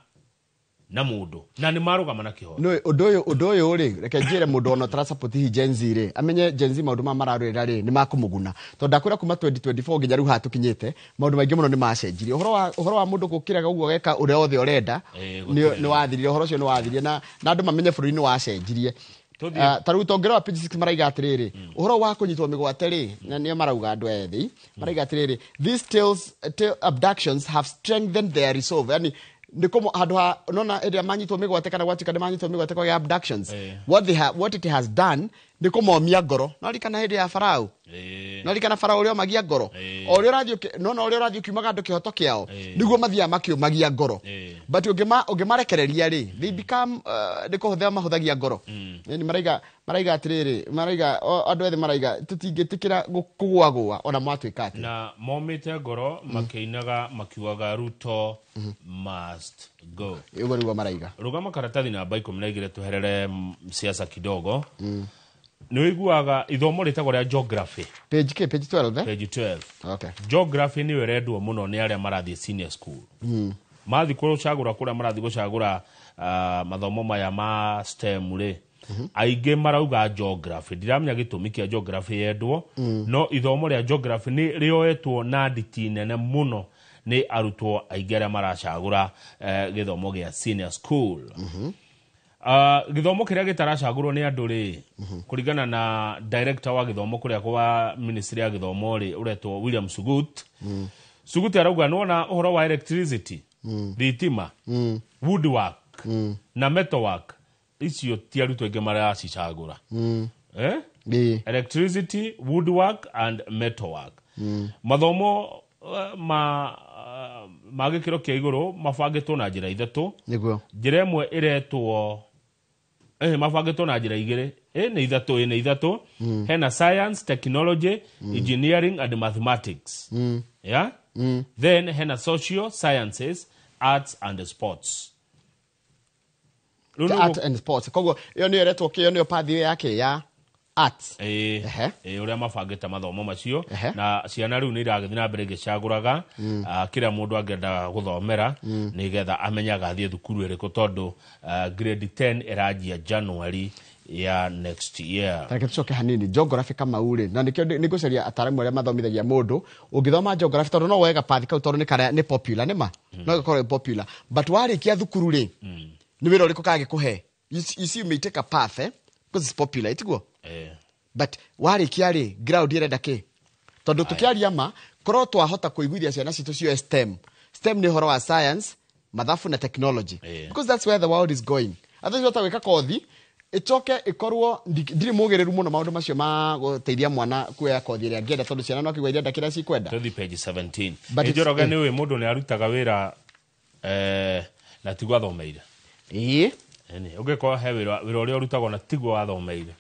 na mũndũ na nĩ marũgama na kĩhoto. No ũndũ ũyũ rĩ reke njĩre mũndũ ona ũtarasupport hihi Gen Z rĩ amenye Gen Z maũndũ maya mararũĩra rĩ nĩ makũmũguna tondũ ndakwĩra kuma 2024 nginya rĩu haha tũkinyĩte maũndũ maingĩ mũno nĩ macenjirie. Ũhoro wa mũndũ gũkĩraga ũguo geka ũrĩa othe ũrenda nĩ wathirire, ũhoro ũcio nĩ wathirire na andũ mamenye bũrũri nĩ wacenjirie. Ta rĩu tongera page 6 maraiga atĩrĩrĩ ũhoro wa kũnyitwo mĩgwate rĩ na nĩo marauga andũ ethĩ maraiga atĩrĩrĩ these tales abductions have strengthened their resolve, yani nĩkũmo handũ ha nona ĩrĩa manyitwo mĩgwate kana gwatuĩka nĩ manyitwo mĩgwate kwa abductions what it has done nĩ kũmomia ngoro. No ririkana hĩndĩ ya Farao, no ririkana Farao ũrĩa omagia ngoro o ũrĩa ũrathiĩ nona ũrĩa ũrathiĩ ũkiumaga andũ kĩhoto kĩao nĩguo mathiaga makĩũmagia ngoro but ũngĩmarekereria rĩ they become nĩ kũhũthĩra mahũthagia ngoro. Nĩ maraiga atĩrĩrĩ maraiga andũ ethĩ maraiga tũtingĩtĩkĩra kũgũagũa ona mwatuĩka atĩ na momĩte ngoro makĩinaga makiugaga Ruto must go. Ũguo nĩguo maraiga. Rũgama karatathi namba 12 tuherere siasa kidogo. Nĩ ũiguaga ithomo rĩtagwo rĩa geography. Page K, page 12 eh? Page 12. Okay. Geography nĩyo ĩrendwo mũno nĩ arĩa marathiĩ senior school. Mathiĩ gũcagũra kũrĩa marathiĩ gũcagũra mathomo maya ma STEM rĩ aingĩ marauga geography. Ndiramenya gĩtũmi kĩa geography yendwo no ithomo rĩa geography nĩ rĩoetwo na nditi nene mũno Nĩ arutwo aingĩ arĩa maracagũra gĩthomo gĩa senior school. Gĩthomo kĩrĩa gĩtaracagũrwo nĩ andũ rĩ, kũringana na director wa gĩthomo kũrĩa kwa ministry ya gĩthomo rĩ, ũretwo William Sugut. Sugut arauga nĩwona ũhoro wa electricity, thitima, woodwork na metalwork, icio ti arutwo aingĩ maracicagũra. Eh? Electricity, woodwork and metalwork. Mathomo ma gĩkĩro kĩa igũrũ mabangĩtwo na njĩra ithatũ. Nĩguo. Njĩra ĩmwe ĩretwo mabangĩtwo na njĩra igĩrĩ, nĩ ithatũ, nĩ ithatũ. Hena science, technology, engineering and mathematics. Yeah? Then hena social sciences, arts and sports. Art and sports. Koguo ĩyo nĩyo ĩretwo kĩ, ĩyo nĩyo path yake ya arts. Ũrĩa mabangĩte mathomo macio, na ciana rĩu nĩ iragĩthiĩ na mbere igĩcagũraga kĩrĩa mũndũ angĩenda gũthomera, nĩgetha amenyaga athiĩ thukuru ĩrĩkũ, tondũ grade 10 ĩranjia January ya next year. Tareke tucoke hanini geography Kamau rĩ, na nĩkĩo nĩngũcaria ataaramu arĩa mathomithagia mũndũ ũngĩthoma geography, tondũ no wega path kau, tondũ nĩ karĩa nĩ popular, nĩ ma no gĩkorwo ĩ popular, but warĩkia thukuru rĩ, nĩ wĩra ũrĩkũ kagĩkũhe? You see, you may take a path, because it's popular, itiguo? But warĩkia rĩ, ground ĩrenda kĩ? Tondũ tũkĩaria ma, korwo twahota kũiguithia ciana citũ cioe STEM. STEM nĩ ũhoro wa science, mathabu na technology. Because that's where the world is going. Otherwise wata gwĩka kothi, ĩcoke ĩkorwo ndirĩ mũgĩrĩru mũno maũndũ macio ma gũteithia mwana kuoya kothi ĩrĩa angĩenda, tondũ ciana no kĩgwa irenda kĩrĩa cikwenda. Tũthiĩ page 17. But it's- Njoroge nĩ ũĩ mũndũ nĩ arutaga wĩra na tiguo athomeire. Ĩni, ũngĩkorwo he wĩra ũrĩa ũrutagwo na tiguo wathomeire,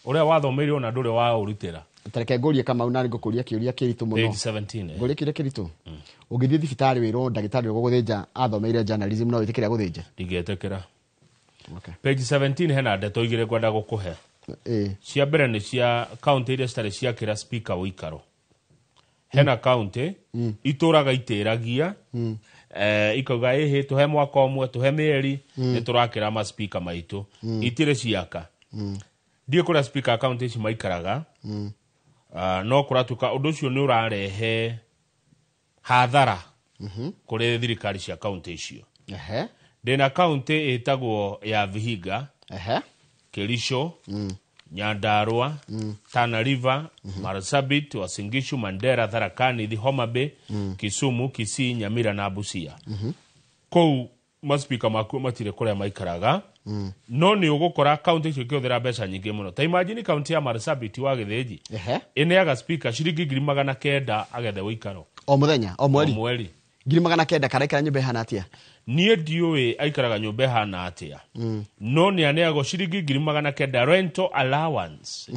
ũrĩa wathomeire ona ndũrĩ waũrutĩra. Tareke ngũrie Kamau, na ngũkũria kĩũria kĩritũ mũno. Page 17. Ngũrie kĩũria kĩritũ. Ũngĩthiĩ thibitarĩ wĩrwo ndagĩtarĩ ũrĩa ũgũgũthĩnja athomeire journalism, no wĩtĩkĩre agũthĩnje? Ndingĩtĩkĩra. Page 17 hena ndeto igĩrĩ ngwenda gũkũhe. Cia mbere nĩ cia kaunti iria citarĩ ciakĩra speaker ũikaro. Hena kaunti itũraga itĩragia, ikauga ĩhĩ tũhe mwaka ũmwe, tũhe mĩeri, nĩ tũrakĩra ma speaker maitũ. Itirĩ ciaka. Ndiĩ kũrĩa speaker kaunti ici maikaraga, no kũratuĩka ũndũ ũcio nĩ ũrarehe hathara kũrĩ thirikari cia kaunti icio. Ndĩna kaunti ĩtagwo ya Vihiga, Kericho, Nyandarua, Tana River, Marsabit, Uasin Gishu, Mandera, Tharaka Nithi, Homa Bay, Kisumu, Kisii, Nyamira na Busia. Kũu maspika makuo matirĩ kũrĩa maikaraga, no nĩ ũgũkora kaunti icio ikĩhũthĩra mbeca nyingĩ mũno. Ta imagine kaunti ya Marsabit wa Gĩthĩnji ĩneaga speaker ciringi 900,000 agethe ũikaro. O mũthenya, o mweri? O mweri. 900,000 karaikara nyũmba ĩhana atĩa? Niĩ ndiũĩ aikaraga nyũmba ĩhana atĩa. No nĩ aneagwo ciringi 900,000 rental allowance.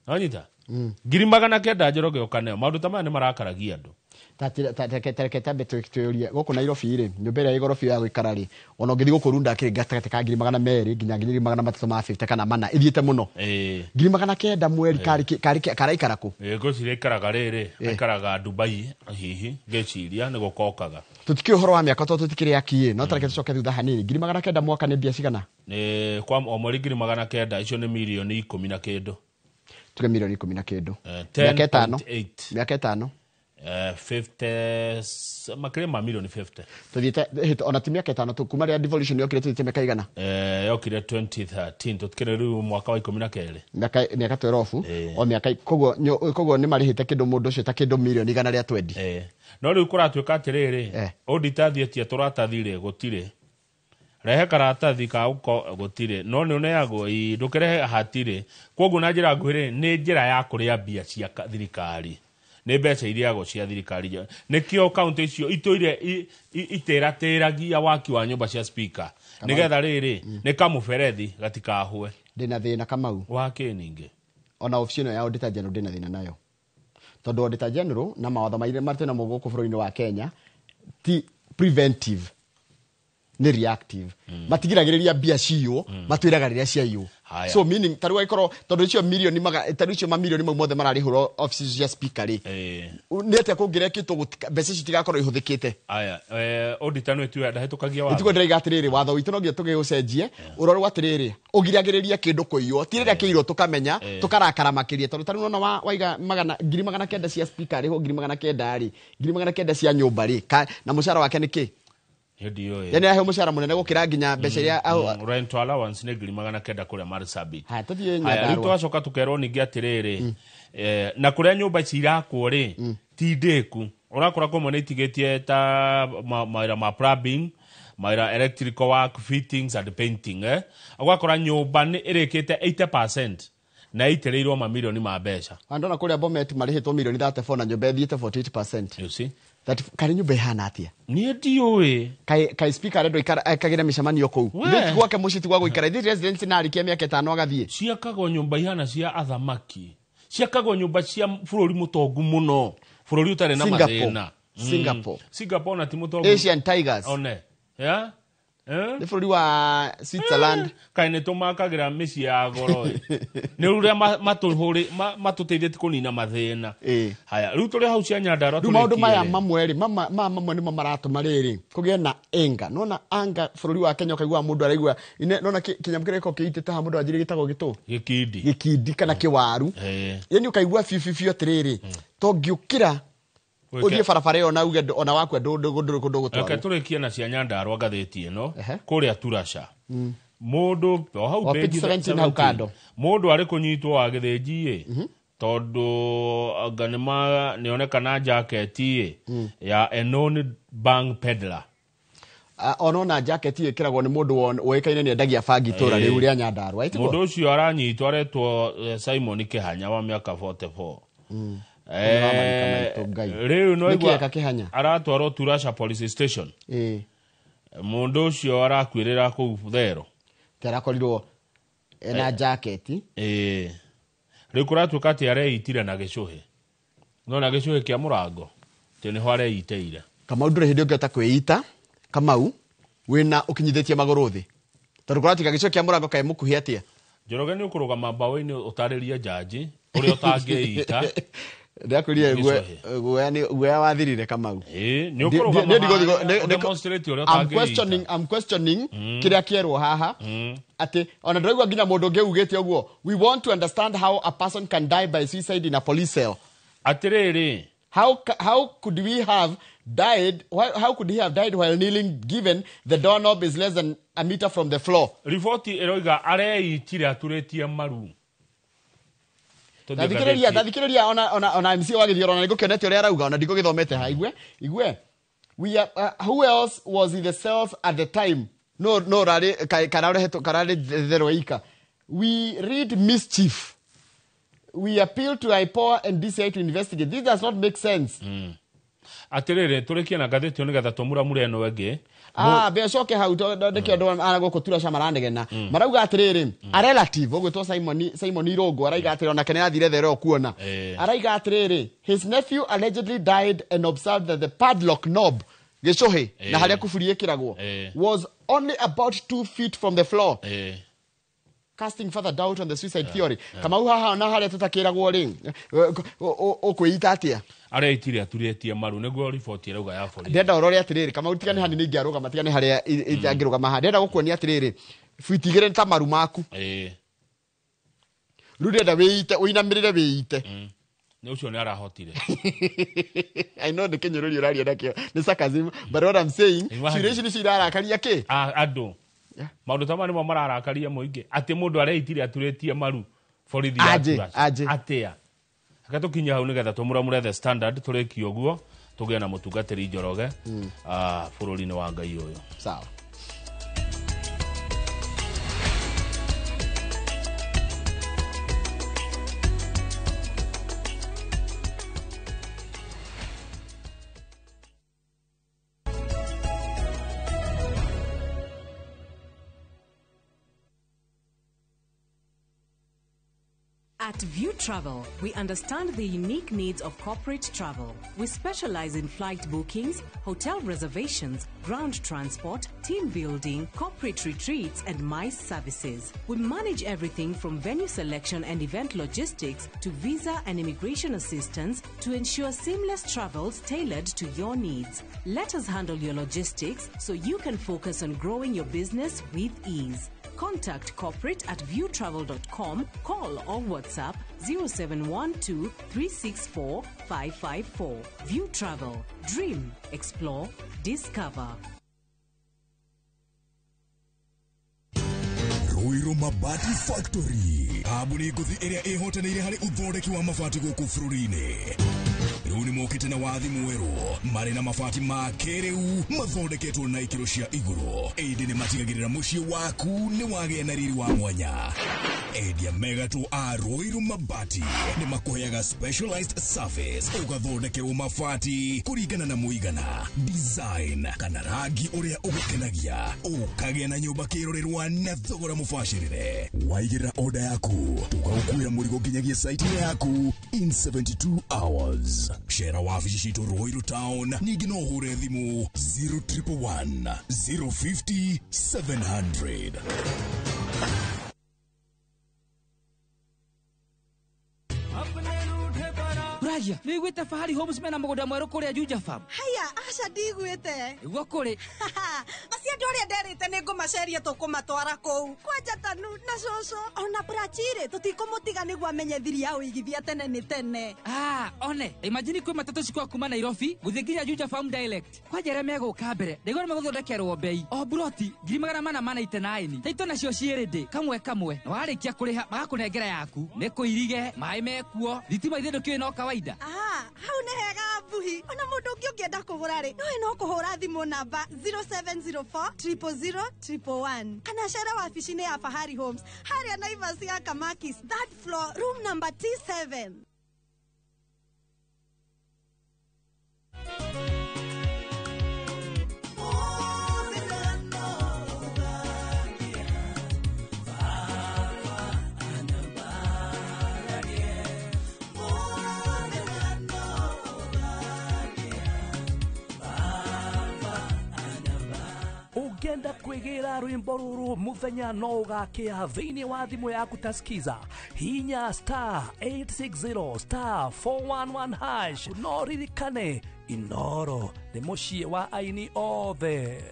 Nonyita? 900,000 Njoroge ũkaneo. Maũndũ ta maya nĩ marakaragia andũ. Tareke tambe twĩyũrie gũkũ Nairobi rĩ, nyũmba ĩrĩa ĩ goro biũ ya gũikara rĩ, ona ũngĩthiĩ gũkũ Runda kĩrĩ gatagatĩ ka 200,000 nginya 350,000 kana 400, ĩthiĩte mũno. 900,000 mweri karaikara kũ? Ngwĩciria aikaraga rĩrĩ, aikaraga Dubai hihi, ngĩciria nĩ gũkokaga. Tũtikĩũĩ ũhoro wa mĩaka tondũ tũtikĩrĩ aki, no tareke tũcoke thutha hanini. 900,000 mwaka nĩ mbia cigana? Nĩ kwa o mweri 900,000, icio nĩ mirioni 10 na kĩndũ. Tuge mirioni 10 na kĩndũ. Mĩaka ĩtano. 10.8. Mĩaka ĩtano. 50, makĩria ma mirioni 50. Tũthiĩte, ona ti mĩaka ĩtano tu, kuma rĩrĩa devolution yokire tũthiĩte mĩaka igana? Yokire 2013, tũtikĩrĩ rĩu mwaka wa 12. Mĩaka 12, o mĩaka, koguo nĩ marĩhĩte kĩndũ mũndũ ũcio ta kĩndũ mirioni 120. No rĩu kũratuĩka atĩrĩrĩ, auditor athiĩtie tũratathi rĩ, gũtirĩ. Rehe karatathi ka ũko gũtirĩ, no nĩ ũneagwo, ndũkĩrehe hatirĩ. Koguo na njĩra nguhĩ rĩ, nĩ njĩra ya kũrĩa mbia cia thirikari. Nĩ mbeca irĩagwo cia thirikari. Nĩkĩo kaunti icio itũire itĩratĩragia waki wa nyũmba cia speaker. Nĩgetha rĩrĩ, nĩ kamũberethi gatikahũe. Ndĩna thĩna Kamau. Wa kĩ ningĩ? Ona obici ĩno ya Auditor General ndĩna thĩna nayo. Tondũ Auditor General na mawatho marĩa twĩnamo gũkũ bũrũri-inĩ wa Kenya ti preventive. Nĩ reactive. Matigiragĩrĩria mbia ciywo, matwĩraga rĩrĩa ciaiywo. So meaning tarĩu angĩkorwo tondũ icio mirioni tarĩu icio mamirioni mau mothe mararĩhũrwo office cia speaker rĩ, nĩ atĩa kũngĩrekĩtwo mbeca icio itigakorwo ihũthĩkĩte? Aya, auditor nĩ tuwe ndahĩtũkagia watho. Nĩtiguo ndĩraiga atĩrĩrĩ, watho witũ no nginya tũgĩũcenjie, ũrorwo atĩrĩrĩ, ũgiragĩrĩria kĩndũ kũiywo, ti rĩrĩa kĩirwo tũkamenya, tũkarakara makĩria, tondũ tarĩu nona waiga 900,000 cia speaker rĩhwo 900,000 rĩ, 900,000 cia nyũmba rĩ, na mũcara wake nĩ kĩ? Yani aheo mũcara mũnene gũkĩra nginya mbeca iria rent allowance nĩ 900,000 kũrĩa Marsabit. Haya, tũthiĩ Nyandarua. Rĩu tũgacoka tũkerwo ningĩ atĩrĩrĩ, na kũrĩa nyũmba ici irakwo rĩ, ti ndĩku. Ũrakora kũmwe nĩ itigĩtie ta mawĩra ma plumbing, mawĩra electrical work, fittings and painting. Ũgakora nyũmba nĩ ĩrĩkĩte 80% na ĩitĩrĩirwo mamirioni ma mbeca. Andona kũrĩa Bomet marĩhĩtwo mirioni 34 na nyũmba ĩthiĩte 48%. You see? Karĩ nyũmba ĩhana atĩa? Niĩ ndiũĩ. Kai speaker arendwo aikagĩre mĩcemanio kũu. Ithuĩ gwake mũciĩ ti gwa gũikara. Ithuĩ residence na arĩkia mĩaka 5 agathiĩ. Ciakagwo nyũmba ihana cia athamaki. Ciakagwo nyũmba cia bũrũri mũtongu mũno. Bũrũri ũtarĩ na mathĩna. Singapore. Singapore na ti mũtongu. Asian Tigers. One. Yeah? Nĩ bũrũri wa Switzerland. Kaĩ nĩ tũmakagĩra mĩciĩ ya goro. Nĩ ũrĩa matũteithĩtie kũnina mathĩna. Haya, rĩu tũrĩ hau cia Nyandarua. Rĩu maũndũ maya mamwe rĩ, mamwe nĩmo maratũma rĩrĩ kũgĩe na enga. Nona anga bũrũri wa Kenya ũkaigua mũndũ araigua, nona kĩnyamũ kĩrĩa gĩkoragwo kĩitĩte haha mũndũ anjĩrĩire gĩtagwo gĩtũ? Gĩkindi. Gĩkindi kana kĩwaru. Yaani ũkaigua biũ biũ biũ atĩrĩrĩ, tongĩũkĩra ũthiĩ barabara ĩyo na uge ona wakua ndũrĩ kũndũ gũtwarwo. Reke tũrĩkie na cia Nyandarua ngathĩti ĩno kũrĩa Turasha. Mũndũ o hau page 17 hau kando. Mũndũ arĩ kũnyitwo wa gĩthĩnji ĩ, tondũ anga nĩonekana jaketi ĩ ya a known bang peddler. Onona jaketi ĩkĩragwo nĩ mũndũ ũĩkaine nĩ endagia bangi itũra rĩu rĩa Nyandarua. Mũndũ ũcio aranyitwo aretwo Simon Kĩhanya wa mĩaka 44. Rĩu no igua aratwarwo Turasha police station. Mũndũ ũcio arakuĩrĩra kũu Thero. Terakorirwo ena jaketi. Rĩu kũratuĩka atĩ areitire na gĩcũhĩ. No na gĩcũhĩ kĩa mũrango. Atĩ nĩho areitĩire. Kamau ndũrĩ hĩndĩ ũngĩhota kwĩita Kamau wĩna ũkinyithĩtie magũrũ thĩ. Tondũ kũratuĩka gĩcũhĩ kĩa mũrango kaĩ mũkuhĩ atĩa? Njoroge nĩ ũkũrũgama mbaũ-inĩ ũtarĩrie jaji ũrĩa ũtangĩita. Ndakwĩrire guoya wathirire Kamau. Nĩ ũkũrũgama demonstrate ũrĩa ũtangĩita. I'm questioning kĩrĩa kĩerwo haha atĩ ona ndĩraigua nginya mũndũ ũngĩ ugĩte ũguo, we want to understand how a person can die by suicide in a police cell. Atĩrĩrĩ, how could we have died, how could he have died while kneeling given the doorknob is less than a meter from the floor? Riboti ĩroiga areitire aturĩtie maru. Ndathikĩrĩria ona MC wa gĩthioro ona nĩngũkĩonete ũrĩa arauga ona ndingũgĩthomete ha igue igue. We are, who else was in the cells at the time? No rarĩ kararĩ thero ika. We read mischief. We appeal to IPOA and DCI to investigate. This does not make sense. Atĩrĩrĩ, tũrĩkie na ngathĩti ĩyo nĩgetha tũmuramure ĩno ĩngĩ. Mbecoke hau ndĩkĩo andũ a gũkũ Turasha maranegena. Marauga atĩrĩrĩ, a relative ũgwĩtwo Simon Irũngũ araiga atĩrĩ onake nĩarathire thero kuona. Araiga atĩrĩrĩ, his nephew allegedly died and observed that the padlock knob gĩcũhĩ na harĩa kuburi ĩkĩragwo was only about 2 feet from the floor. Casting further doubt on the suicide theory. Kamau haha na harĩa tũtakĩragwo rĩ, ũkwĩita atĩa? Areitire aturĩtie maru nĩguo riboti ĩrauga ya borithi. Ndĩrenda ũrore atĩrĩrĩ, Kamau tigane hanini ingĩarũgama, tigane harĩa itangĩrũgama haha. Ndĩrenda gũkuonia atĩrĩrĩ, buti igĩrĩ nĩ ta maru maku. Rĩu ndĩrenda wĩite, ũinamĩrĩre wĩite. Nĩ ũcio nĩ arahotire. I know nĩ kĩnyũrũri ũraria nakĩo, nĩ sarcasm, but what I'm saying, ciũria ici nĩcio irarakaria kĩ? Andũ. Maũndũ ta maya nĩmo mararakaria mũingĩ atĩ mũndũ areitire aturĩtie maru borithi ya Turasha. Atĩa? Reke tũkinye hau nĩgetha tũmuramure The Standard tũrĩkie ũguo tũgĩe na mũtungatĩri Njoroge bũrũri-inĩ wa Ngai ũyũ. Sawa. At View Travel, we understand the unique needs of corporate travel. We specialize in flight bookings, hotel reservations, ground transport, team building, corporate retreats, and MICE services. We manage everything from venue selection and event logistics to visa and immigration assistance to ensure seamless travels tailored to your needs. Let us handle your logistics so you can focus on growing your business with ease. Contact corporate at viewtravel.com, call or WhatsApp 0712 364 554. View Travel. Dream, explore, discover. Ruiru Mabati Factory kambuni ngũthi ĩrĩa ĩhotanĩire harĩ ũthondeki wa mabati gũkũ bũrũri-inĩ. Rĩu nĩ mokĩte na wathi mwerũ marĩ na mabati ma kĩrĩu mathondeketwo na ikĩro cia igũrũ, ĩndĩ nĩ matigagĩrĩra mũciĩ waku nĩ wagĩa na riri wa mwanya. Endia megatũ a Ruiru Mabati nĩ makũheaga specialized service, ũgathondekerwo mabati kũringana na mũigana, design kana rangi ũrĩa ũgũkenagia, ũkagĩa na nyũmba kĩrorerwa na thogora mũbacĩrĩre. Waigĩrĩra order yaku tũgagũkuĩra mũrigo nginyagia site-inĩ yaku in 72 hours. Shera wabici citũ Ruiru Town, ningĩ no ũhũre thimũ 0111 050 700. Ragia, nĩiguĩte Fahari Homes mena mũgũnda mwerũ kũrĩa Juja Farm? Haya, aca ndiguĩte. Nĩguo kũrĩ. Macio andũ arĩa nderĩte nĩ ngũmaceria tũkũmatwara kũu. Kwanja Tanu na cũcũ ona Prachire tũtikũmũtiga nĩguo amenye thiri ya ũigithia tene nĩ tene. Ah, one, imagine kwĩ matatũ cikwa kuma Nairobi gũthiĩ nginya Juja Farm direct. Kwanja arĩa megũka mbere, ndaigua nĩ megũthondekerwo bei. O buroti 489. Taito nacio ciĩ ready kamwe kamwe. Na warĩkia kũrĩha magakũnengera yaku. Nĩ kũirige, maĩ mekuo, thitima ithe ndũkĩũĩ no kawaida. Ah, hau nĩ hega Mbuhi. Ona mũndũ ũngĩ ũngĩenda kũgũra rĩ, nowe no kũhũra thimũ namba 0704 000 111 kana cere wabici-inĩ ya Fahari Homes harĩa Naivas ya Kamakis, third floor, room number T7. Ũngĩenda kwĩgĩra rwĩmbo rũrũ mũthenya no ũgakĩa thĩinĩ wa thimũ yaku ta skiza, hinya star 860 star 411 hash. No ririkane Inoro nĩ mũciĩ wa aini othe.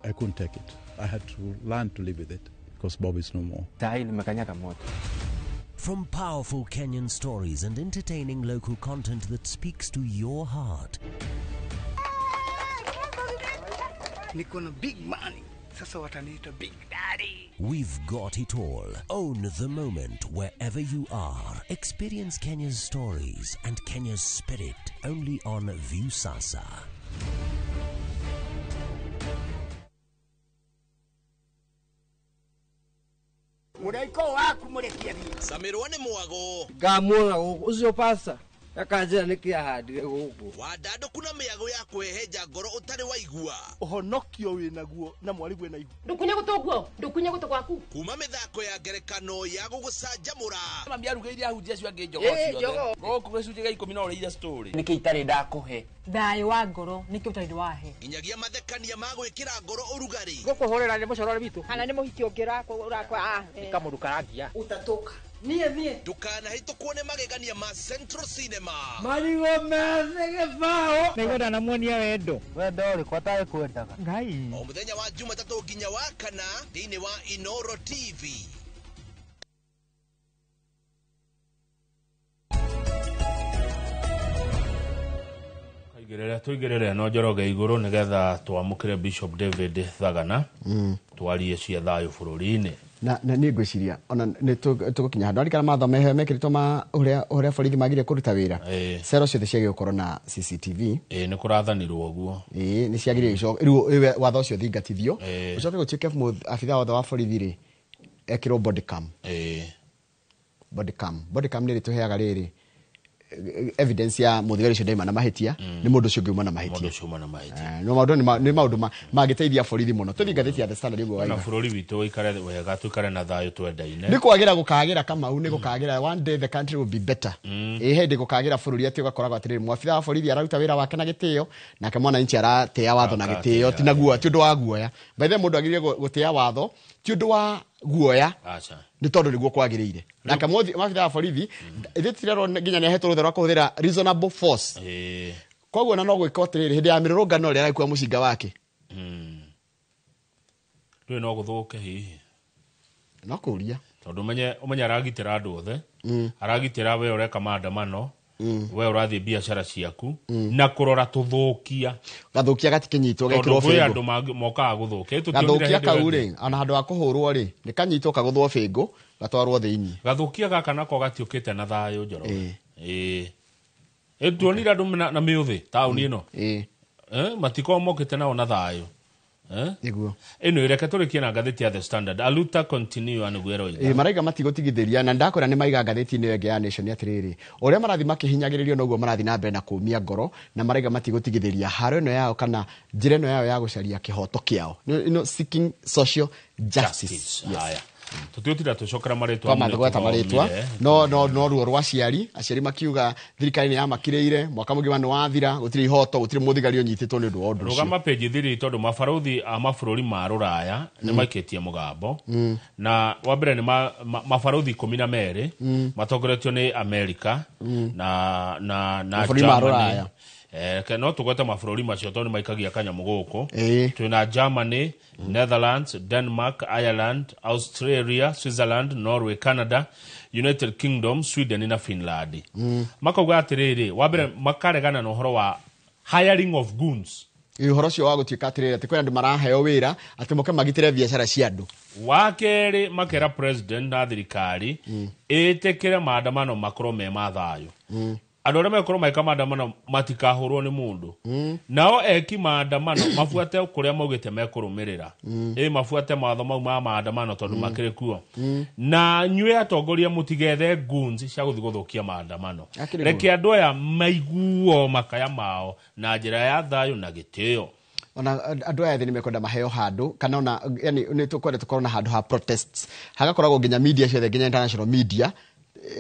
I couldn't take it. I had to learn to live with it because Bob is no more. From powerful Kenyan stories and entertaining local content that speaks to your heart. Niko na big money. Sasa wataniita Big Daddy. We've got it all. Own the moment wherever you are. Experience Kenya's stories and Kenya's spirit only on Viusasa. Mũraiko waku mũrekia thiĩ. Samirwo nĩ mwago. Ngamuona gũkũ ũcio pasta akanjĩra nĩkĩ ahandire gũkũ. Wandandũku na mĩago ya kwĩhenja ngoro ũtarĩ waigua. Ũhonokio wĩnaguo na mwarigwe na ihu. Ndũkunye gũtũ guo, ndũkunye gũtũ gwaku. Kuma mĩthako ya ngerekano ya gũgũcanjamũra. Mami arugĩire ahunjia acio angĩ njogoo ciothe. Gũkũ gĩcunjĩ gĩa 10 no ũrĩire story. Nĩkĩ itarĩ ndakũhe? Thayũ wa ngoro nĩkĩ ũtarĩ wahe? Nginyagia mathekania ma gwĩkĩra ngoro ũrugarĩ. Gũkũhũrĩra nĩ mũcorore witũ. Kana nĩ mũhiki ũngĩ ũrakwa. Nĩ kamũndũ karangia. Ũtatũka. Niĩ niĩ. Ndũkanahĩtũkwo nĩ magegania ma Central Cinema. Marigũ methĩ gĩbaũ. Nĩngwenda namuonia wendo. Wendo ũrĩkũ atarĩ kwendaga? Ngai. O mũthenya wa Jumatatũ nginya wa kana thĩinĩ wa Inoro TV. Tũigĩrĩre no Njoroge igũrũ nĩgetha twamũkĩre Bishop David Thagana twarie cia thayũ bũrũri-inĩ. Na niĩ ngwĩciria ona nĩ tũgũkinya handũ arikara matho mekĩrĩtwo ma ũrĩa borithi magire kũruta wĩra. Cero ciothe ciagĩrĩirwo gũkorwo na CCTV. Nĩ kũrathanirwo ũguo. Nĩ ciagĩrĩirwo rĩu watho ũcio ũthingatithio. Ũcoke gũtuĩke abithaa wothe wa borithi rĩ ekĩrwo body cam. Body cam. Body cam nĩ rĩtũheaga rĩrĩ evidence ya muthigari ucio ndaima na mahitia ni mundu ucio ungiuma na mahitia. Mundu ucio uma na mahitia. No maundu ni maundu mangiteithia borithi muno. Tuthi ngatheti ya The Standard uguo na bururi witu uikare wega, tuikare na thayu twendaine. Ni kwagira gukagira Kamau, ni gukagira one day the country will be better. Hindi gukagira bururi ati ugakoragwo atiriri mwabitha wa borithi araruta wira wake na gitio, nake mwananchi aratia watho na gitio, ti na guoya, ti undu wa guoya. By the way, mundu agirire gutia watho ti undu wa guoya, ni tondu niguo kwagiriire. Nake mwabitha wa borithi ithuĩ tũtirerwo nginya nĩ ahetwo rũtha rwa kũhũthĩra reasonable force. Koguo na no gwĩka atĩrĩrĩ, hĩndĩ ya mĩrũrũngano rĩrĩa araikua mũcinga wake ndũĩ no gũthũke hihi no kũria, tondũ ũmenye aragitĩra andũ othe, aragitĩra we ũreka maandamano, we ũrathiĩ biacara ciaku, na kũrora tũthũkia. Gathũkia gatikinyitwo gekĩrwo bĩngũ. Tondũ kwĩ andũ mokaga gũthũkia. Gathũkia kau rĩ, ona handũ ha kũhũrwo rĩ, nĩ kanyitwo kagũthwo bĩngũ gatwarwo thĩinĩ. Gathũkia gaka nako gatiũkĩte na thayũ Njoroge. Ĩĩ tuonire andũ na mĩũthĩ taũni ĩno, matikoragwo mokĩte nao na thayũ. Niguo. Ĩno reke tũrĩkie na ngathĩti ya The Standard. Aluta continue nĩguo ĩroiga. Maraiga matigũtigithĩria, na ndakwĩra nĩ maiga ngathĩti-inĩ ĩyo ĩngĩ ya Nation atĩrĩrĩ, ũrĩa marathiĩ makĩhinyagĩrĩrio noguo marathiĩ na mbere na kũmia ngoro, na maraiga matigũtigithĩria haro ĩno yao kana njĩra ĩno yao ya gũcaria kĩhoto kĩao. You seeking social justice. Yes. Tũtiũtira tũcokera marĩtwa kwa mathogweta marĩtwa no no no ruo rwa aciari, aciari makiuga thirikari nĩ yamakirĩire mwaka mũgima nĩ wathira, gũtirĩ ihoto, gũtirĩ mũthigari ũnyitĩtwo nĩ ũndũ wa ũndũ ũcio. Rũgama page 3 tondũ mabarũthi a mabũrũri ma rũraya nĩ maikĩtie mũgambo, na wa mbere nĩ mabarũthi 12 matongoretio nĩ America na na na Germany. No tũgwete mabũrũri macio tondũ nĩ maikagia kanyamũ gũkũ. Twĩna Germany, Netherlands, Denmark, Ireland, Australia, Switzerland, Norway, Canada, United Kingdom, Sweden na Finland. Makauga atĩrĩrĩ, wa mbere makaregana na ũhoro wa hiring of goons. Ũhoro ũcio wa gũtuĩka atĩrĩrĩ atĩ kwĩna andũ maraheo wĩra atĩ moke magitĩre biacara cia andũ. Wa kerĩ makera president na thirikari ĩtĩkĩre maandamano makorwo me ma thayũ. Andũ arĩa megũkorwo magĩka maandamano matikahũrwo nĩ mũndũ. Nao eki maandamano mabuate kũrĩa maugĩte mekũrũmĩrĩra. Mabuate mawatho mau ma maandamano tondũ makĩrĩ kuo. Na nyuĩ atongoria mũtigethe goons cia gũthiĩ gũthũkia maandamano. Reke andũ aya maiguo makaya mao na njĩra ya thayũ na gĩtĩo. Ona andũ aya thĩ nĩ mekwenda maheo handũ kana ona yani nĩ tũkwenda tũkorwo na handũ ha protests, hagakoragwo nginya media ciothe, nginya international media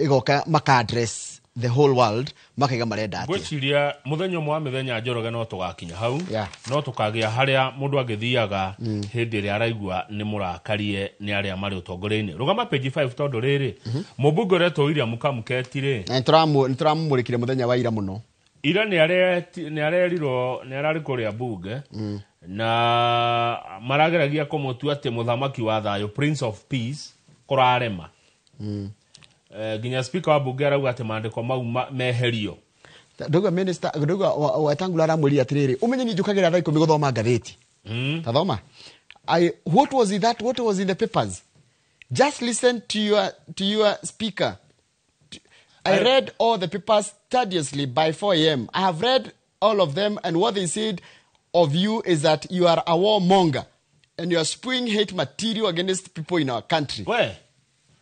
ĩgoka maka address the whole world, makaiga marenda atia. Ngwĩciria mũthenya ũmwe wa mĩthenya Njoroge no tũgakinya hau, no tũkagĩa harĩa mũndũ agĩthiaga hĩndĩ ĩrĩa araigua nĩ mũrakarie nĩ arĩa marĩ ũtongoria-inĩ. Rũgama page 5 tondũ rĩrĩ mũmbunge ũretwo William Kamuketi rĩ, na nĩtũramũmũrĩkire mũthenya wa ira mũno. Ira nĩ arerirwo nĩ ararĩ kũrĩa bunge na marageragia kũmũtua atĩ mũthamaki wa thayũ, Prince of Peace, kũrarema. Nginya speaker wa bunge arauga atĩ maandĩko mau meherio. Ndauga minister, ndauga Wetangula aramwĩrire atĩrĩrĩ, ũmenye niĩ njũkagĩra thaa 10 gũthoma ngathĩti. Tathoma. What was that? What was in the papers? Just listen to your speaker. I read all the papers studiously by 4 a.m. I have read all of them, and what they said of you is that you are a warmonger and you are spewing hate material against people in our country. We,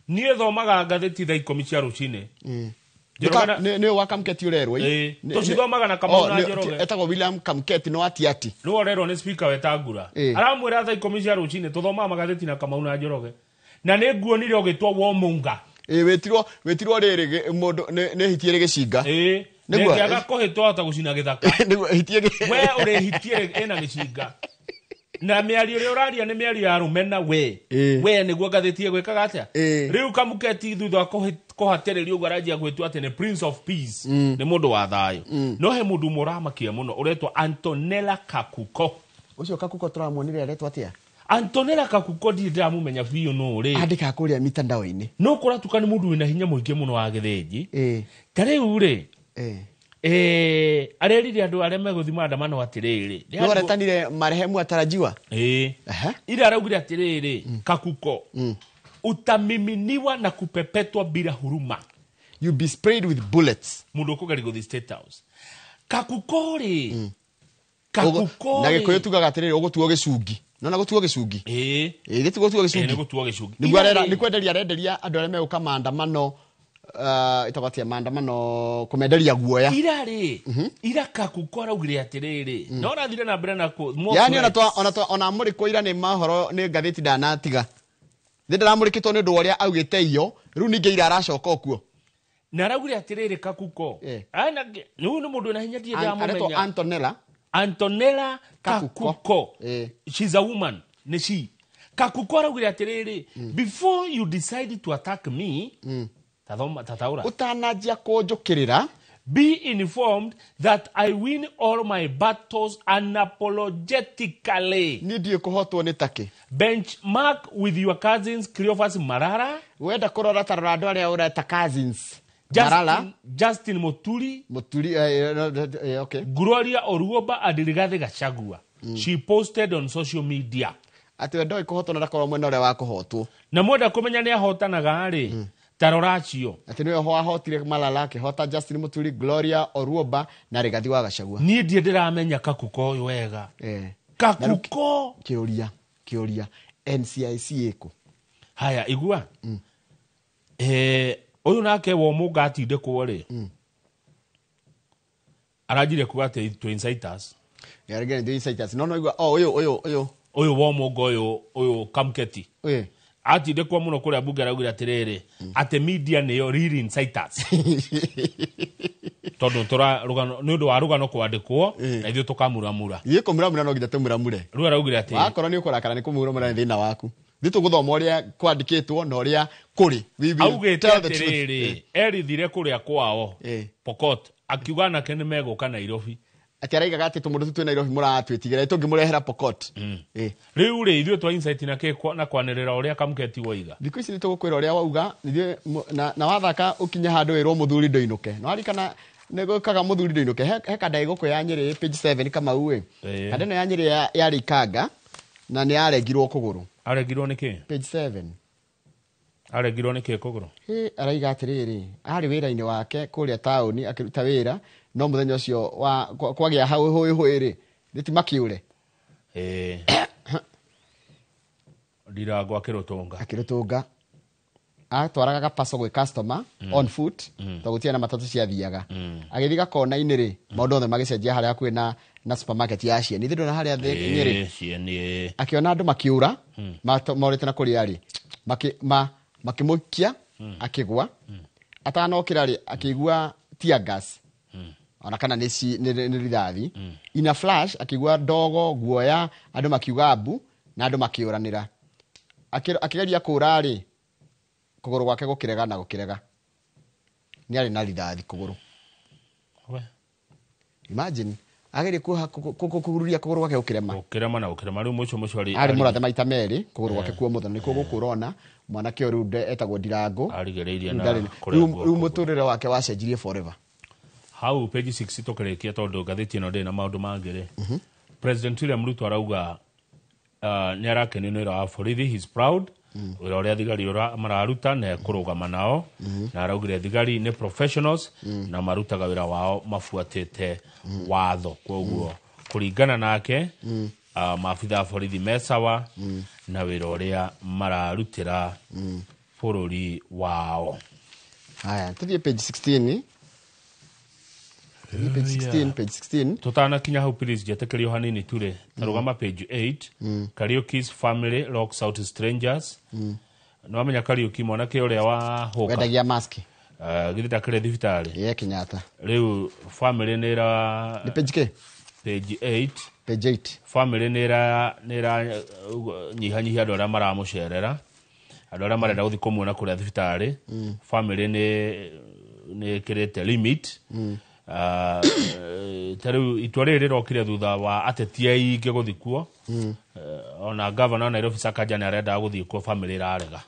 niĩ thomaga ngathĩti thaa 10 cia rũcinĩ. Nĩ wa Kamketi ũrerwo. Tũcithomaga na Kamau na Njoroge. Etagwo William Kamketi no atiati. Nĩwe ũrerwo nĩ speaker Wetangula. Aramwĩra thaa 10 cia rũcinĩ tũthomaga magathĩti na Kamau na Njoroge. Na nĩ nguonire ũgĩtwo warmonger. Wĩtirwo rĩrĩ mũndũ nĩ hiti ĩrĩ gĩcinga. Nĩguo nĩngĩaga kũhĩtwo hota gũcina gĩthaka. Nĩguo hiti ĩrĩ. We ũrĩ hiti ĩna gĩcinga. Na mĩario ĩrĩa ũraria nĩ mĩario ya rũmena we. We nĩguo ngathĩti ĩgwĩkaga atĩa? Rĩu Kamuketi thutha wa kũhatĩrĩrio ũguo aranjia gwĩtua atĩ nĩ Prince of Peace, nĩ mũndũ wa thayũ. No he mũndũ ũmwe ũramakia mũno ũretwo Antonella Kakuko. Ũcio Kakuko tũramuonire aretwo atĩa? Antonella Kakuko ndirĩ ndĩramũmenya biũ nũ rĩ. Andĩkaga kũrĩa mitandao-inĩ. No kũratuka nĩ mũndũ wĩna hinya mũingĩ mũno wa gĩthĩnji. Ta rĩu rĩ, arerire andũ arĩa megũthiĩ maandamano atĩrĩrĩ. Nĩ aretanire marehemu atarajiwa. Ira araugire atĩrĩrĩ, Kakuko, utamiminiwa na kupepetwa bila huruma. You be sprayed with bullets. Mũndũ ũkũgeria gũthiĩ State House. Kakuko rĩ, Kakuko na gĩkũyũ tugaga atĩrĩrĩ, ũgũtuo gĩcungi. Nona gũtuo gĩcungi. Gĩtuo gĩcungi. Nĩ gũtuo gĩcungi. Nĩguo arera, nĩ kwenderia arenderia andũ arĩa megũka maandamano Ĩtagwo atĩa maandamano kũmenderia guoya. Ira rĩ, ira Kakuko araugire atĩrĩrĩ, no ũrathire na mbere na kũ Yani ona twa ona twa ona mũrĩkwo ira nĩ mahoro nĩ ngathĩti ndanatiga. Nĩ ndaramũrĩkĩtwo nĩ ũndũ wa ũrĩa augĩte iyo, rĩu ningĩ ira aracoka okuo. Na araugire atĩrĩrĩ Kakuko. Ana nĩ mũndũ wĩna hinya ndirĩ Aretwo ndamũmenya. Antonella. Antonella Kakuko. She's a woman. Nĩ she. Kakuko araugire atĩrĩrĩ, before you decide to attack me, tathoma tataura. Ũtananjia kũnjũkĩrĩra. Be informed that I win all my battles unapologetically. Niĩ ndiũĩ kũhotwo nĩ takĩ. Benchmark with your cousins Cleophas Marara. Wenda kũrora ta rora andũ arĩa ũreta cousins. Justin, Marara. Justin Muturi. Muturi, okay. Gloria Oruoba and Rigathi Gachagua. She posted on social media. Atĩ we ndoĩ kũhotwo na ndakorwo mwena ũrĩa wa kũhotwo. Na mwenda kũmenya nĩ ahotanaga rĩ, ta rora acio. Atĩ nĩwe wahotire Malala akĩhota Justin Muturi, Gloria Oruoba na Rigathi wa Gachagua. Niĩ ndirĩ ndĩramenya Kakuko ũyũ wega. Kakuko. Kĩũria, kĩũria, NCIC ĩkũ? Haya, igua. Ũyũ nake Womũnga atindĩkwo rĩ, aranjire kuga atĩ twĩ insiders. Yarĩngĩ nĩ insiders. No no igua, oh, ũyũ, ũyũ, ũyũ. Ũyũ Womũnga ũyũ, ũyũ Kamketi. Atindĩkwo mũno kũrĩa mbunge araugire atĩrĩrĩ, atĩ media nĩyo real insiders. Tondũ tũra rũgano, nĩ ũndũ wa rũgano kwandĩkwo, na ithuĩ tũkamuramura. Ithuĩ kũmuramura no nginya tũmuramure. Rĩu araugire atĩ wakorwo nĩ ũkũrakara nĩ kũmuramura nĩ thĩna waku. Ithuĩ tũgũthoma ũrĩa kwandĩkĩtwo na ũrĩa kũrĩ. We will augĩte tell the truth. atĩrĩrĩ, erithire kũrĩa kwao Pokot, akiuga anake nĩ megũka Nairobi. Atĩ araigaga atĩ tũmũndũ tũu twĩ Nairobi mũratwĩtigĩra, tũngĩmũrehera Pokot. Rĩu rĩ, ithuĩ twa insight na kĩ na kwanĩrĩra ũrĩa Kamketi woiga. Thikũ ici nĩ tũgũkwĩra ũrĩa wauga, ithuĩ na wathaka ũkinye handũ wĩrwo mũthuri ndũinũke. Na warikana nĩ gwĩkaga mũthuri ndũinũke. He kanda ĩgũkũ ya Nyĩrĩ page 7 Kamau ĩ. Kanda ĩno ya Nyĩrĩ yarĩ ikanga na nĩ yaregirwo kũgũrũ. Aregirwo nĩ kĩ? Page 7. Aregirwo nĩ kĩ kũgũrũ? Hĩ, araiga atĩrĩrĩ, arĩ wĩra-inĩ wake kũrĩa taũni akĩruta wĩra, no mũthenya ũcio wa kwagĩa hau hũĩ hũĩ rĩ, nĩ ti makĩũre. Ndirango akĩrũtũnga. Akĩrũtũnga. Atwaraga gapaco gwĩ customer on foot, tondũ gũtirĩ na matatũ ciathiaga. Agĩthiĩ gakona-inĩ rĩ, maũndũ mothe magĩcenjia harĩa hakuhĩ na supermarket ya Cieni. Ithuĩ ndona harĩa thĩ Nyĩrĩ. Cieni. Akĩona andũ makĩũra, morĩte na kũrĩa rĩ, makĩmũikia, akĩgwa. Atanokĩra rĩ, akĩigua tear gas. Ona kana nĩ rithathi. In a flash, akĩigua ndogo, guoya, andũ makiuga mbu, na andũ makĩũranĩra. Akĩgeria kũũra rĩ, kũgũrũ gwake gũkĩrega na gũkĩrega. Nĩ arĩ na rithathi kũgũrũ. Imagine, agerie kũhururia kũgũrũ gwake gũkĩrema. Gũkĩrema na gũkĩrema. Rĩu mũico mũico arĩ mũrathe maita merĩ, kũgũrũ gwake kuo mũthano. Nĩkuo gũkũ ũrona, mwanake ũyũ rĩu etagwo Ndirango. Arigĩrĩirie Rĩu na ndarĩ na- kũrengwo rĩu kũgũrũ. mũtũrĩre wake wacenjirie forever. Hau page 6 tũkĩrĩkia tondũ ngathĩti ĩno ndĩrĩ na maũndũ mangĩ rĩ. President William Ruto arauga, nĩ arakenio nĩ wĩra wa borithi, he's proud. Wĩra ũrĩa thigari mararuta na ekũrũgama nao. Na araugire thigari nĩ professionals na marutaga wĩra wao mabuatĩte watho. Koguo kũringana nake, maabitha a borithi me sawa na wĩra ũrĩa mararutĩra bũrũri wao. Haya, tũthiĩ page 16. Tũthiĩ page 16, page 16. Tũtanakinya hau please njetĩkĩrio hanini tu rĩ. Tarũgama page 8. Kariuki's family locks out strangers. Nĩ wamenya Kariuki mwanake ũrĩa wa hũka. Wendagia mask. Githĩ ndakĩrĩ thibitarĩ? Ye Kenyatta. Rĩu family nĩ ĩra Nĩ page kĩ? Page 8. Page 8. Family nĩ ĩra nĩ ĩra nyihanyihia andũ arĩa maramũcerera. Andũ arĩa marenda gũthiĩ kũmuona kũrĩa thibitarĩ. Family nĩ ĩkĩrĩte limit. Ta rĩu itua rĩrĩ rĩrokire thutha wa ateti aingĩ gũthiĩ kuo. Ona governor wa Nairobi Sakaja nĩ arendaga gũthiĩ kuo, family ĩrarega.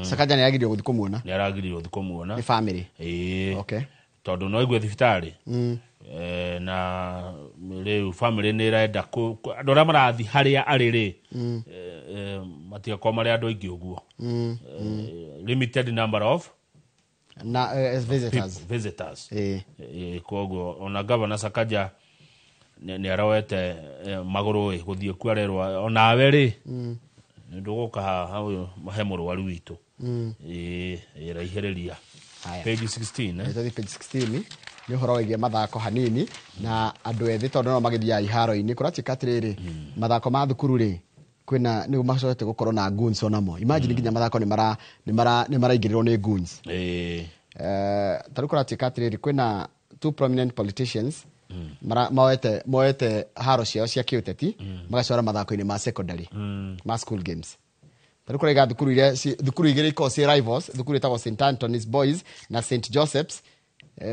Sakaja nĩ aragiririo gũthiĩ kũmuona? Nĩ aragiririo gũthiĩ kũmuona. Nĩ family? Ĩĩ. Okay. Tondũ no aigue thibitarĩ. Na rĩu family nĩ ĩrenda andũ arĩa marathiĩ harĩa arĩ rĩ, matigakorwo marĩ andũ aingĩ ũguo. Limited number of na visitors. People, visitors. Koguo ona governor Sakaja nĩ aroete magũrũ ĩ gũthiĩ kuo arerwo onawe rĩ, ndũgũka haha ũyũ he mũrwaru witũ. Raihĩrĩria. Page 16 eh? Tũthiĩ page 16 nĩ ũhoro wĩgiĩ mathako hanini na andũ ethĩ tondũ no magĩthiaga iharo-inĩ kũratuĩka atĩrĩrĩ mathako ma thukuru rĩ kwĩna nĩ macokete gũkorwo na goons onamo. Imagine nginya mathako nĩ maraingĩrĩrwo nĩ goons. Ta rĩu kũratuĩka atĩrĩrĩ kwĩna two prominent politicians moete haro ciao cia kĩũteti magacora mathako-inĩ ma secondary ma school games. Ta rĩu kũraiga thukuru iria thukuru igĩrĩ ikoragwo ciĩ rivals, thukuru ĩtagwo St Anthony's Boys na St Joseph's,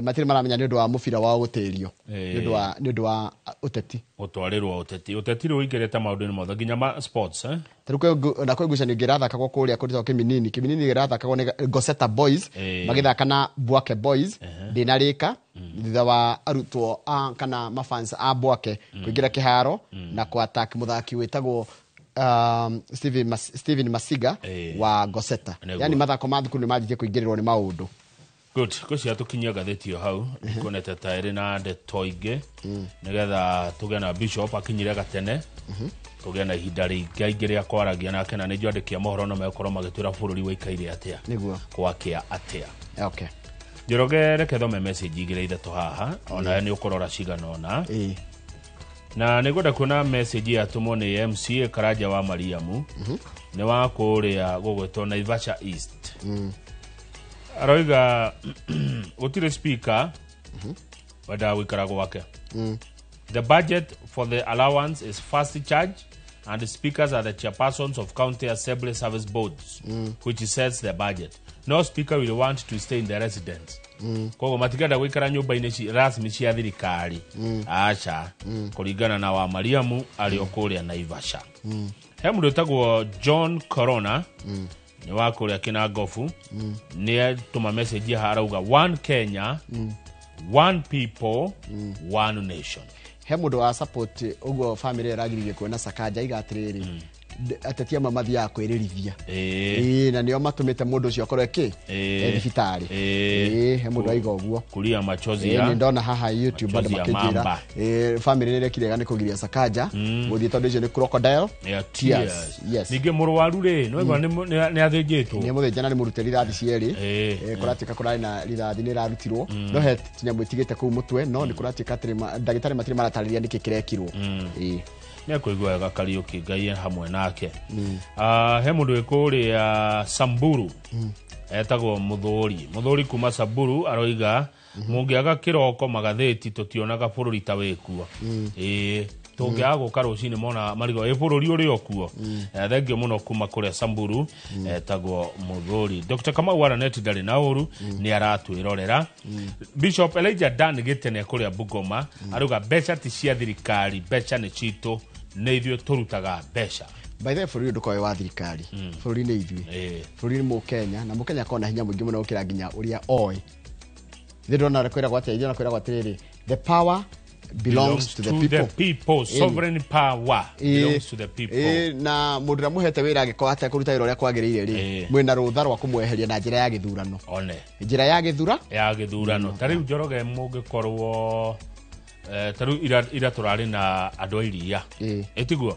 matirĩ maramenya nĩ ũndũ wa mũbira wao gũtĩrio nĩ ũndũ wa ũteti gũtwarĩrwo ũteti rĩu ũingĩrĩte maũndũ-inĩ mothe nginya ma sports eh? Ta rĩu na kwĩ ngucanio ĩngĩ ĩrathakagwo kũrĩa kũndũ Kĩminini. Kĩminini ĩrathakagwo nĩ Goseta Boys magĩthaka na Bwake Boys ndĩnarĩka thutha wa arutwo a kana mafans a Bwake kũingĩra kĩharo na kũ-attack mũthaki wĩtagwo Steven Masiga wa Goseta. Yani mathako ma thukuru nĩ manjĩtie kũingĩrĩrwo nĩ maũndũ. Good. Ngwĩciria tũkinyie ngathĩti ĩyo hau ndikuonete ta ĩrĩ na ndeto ingĩ nĩgetha tũgĩe na Bishop akinyire gatene tũgĩe na ihinda rĩingĩ rĩa kwaragia nake na nĩ njũĩ andĩki a mohoro no megũkorwo magĩtwĩra bũrũri wĩikaire atĩa nĩguo gwakĩa atĩa. Okay. Njoroge reke thome message igĩrĩ ithatũ haha onawe nĩ ũkũrora cigana ũna na nĩ ngwenda kuona message yatũmwo nĩ MCA Karanja wa Mariamu nĩ wa kũrĩa gũgwĩtwo Naivasha East. Aroiga gũtirĩ speaker wendaga gũikara gwake. The budget for the allowance is first charge and the speakers are the chairpersons of county assembly service boards which sets the budget. No speaker will want to stay in the residence. Koguo matikenda gũikara nyũmba-inĩ rasmi cia thirikari. Aca kũringana na wa Mariamu arĩ o kũrĩa Naivasha. He mũndũ wĩtagwo John Corona nĩ wa kũrĩa Kĩnangobu nĩ atũma message haha arauga one Kenya, one people, one nation. He mũndũ wa support ũguo family ĩragiririe kuona Sakaja iga atĩrĩrĩ ateti amwe mathiaga kwĩrĩrithia na nĩo matũmĩte mũndũ ũcio akorwo kĩ thibitarĩ. He mũndũ aiga ũguo kuria machozi ya nĩ ndona haha YouTube andũ makĩnjĩra family nĩ ĩrekire nĩ kũgiria Sakaja gũthiĩ tondũ icio nĩ crocodile tears. Yes. Ningĩ mũrwaru rĩ nĩwaigua nĩ athĩnjĩtwo nĩ mũthĩnja na nĩ mũrute rithathi cierĩ. Kũratuĩka kũrarĩ na rithathi nĩ ĩrarutirwo no he tũnyamũ ĩtigĩte kũu mũtwe no nĩ kũratuĩka atĩrĩ ndagĩtarĩ matirĩ maratarĩria nĩkĩ kĩrekirwo. Nĩ akũigua wega Kariũki Ngai hamwe nake. He mũndũ wĩ kũrĩa Samburu etagwo Mũthũri kuma Samburu aroiga mũngĩaga kĩroko magathĩti tũtionaga bũrũri ta wĩkuo. Tũngĩaga gũka rũcinĩ mona marigo ĩ bũrũri ũrĩ o kuo. Thengio mũno kuma kũrĩa Samburu etagwo Mũthũri. Dr. Kamau Waraneti ndarĩ na ũru nĩ aratwĩrorera. Bishop Elijah Dan Gĩtene kũrĩa Bungoma arauga mbeca ti cia thirikari, mbeca nĩ citũ, nĩ ithuĩ tũrutaga mbeca. By the way bũrũri ndũkoragwo wa thirikari, bũrũri nĩ ithuĩ, bũrũri nĩ Mũkenya na Mũkenya akoragwo na hinya mũingĩ mũno gũkĩra nginya ũrĩa oĩ. Ithuĩ ndĩrona ũrĩa kwĩragwo atĩa, ithuĩ kwĩragwo atĩrĩrĩ the power belongs to the people. Sovereign power belongs to the people. Na mũndũ ũrĩa mũhete wĩra angĩkorwo atekũruta wĩra ũrĩa kwagĩrĩire rĩ mwĩna rũtha rwa kũmweheria na njĩra ya gĩthurano. One njĩra ya gĩthura ya gĩthurano. Ta rĩu Njoroge mũngĩkorwo ta rĩu ira tũrarĩ na andũ a iria ĩtiguo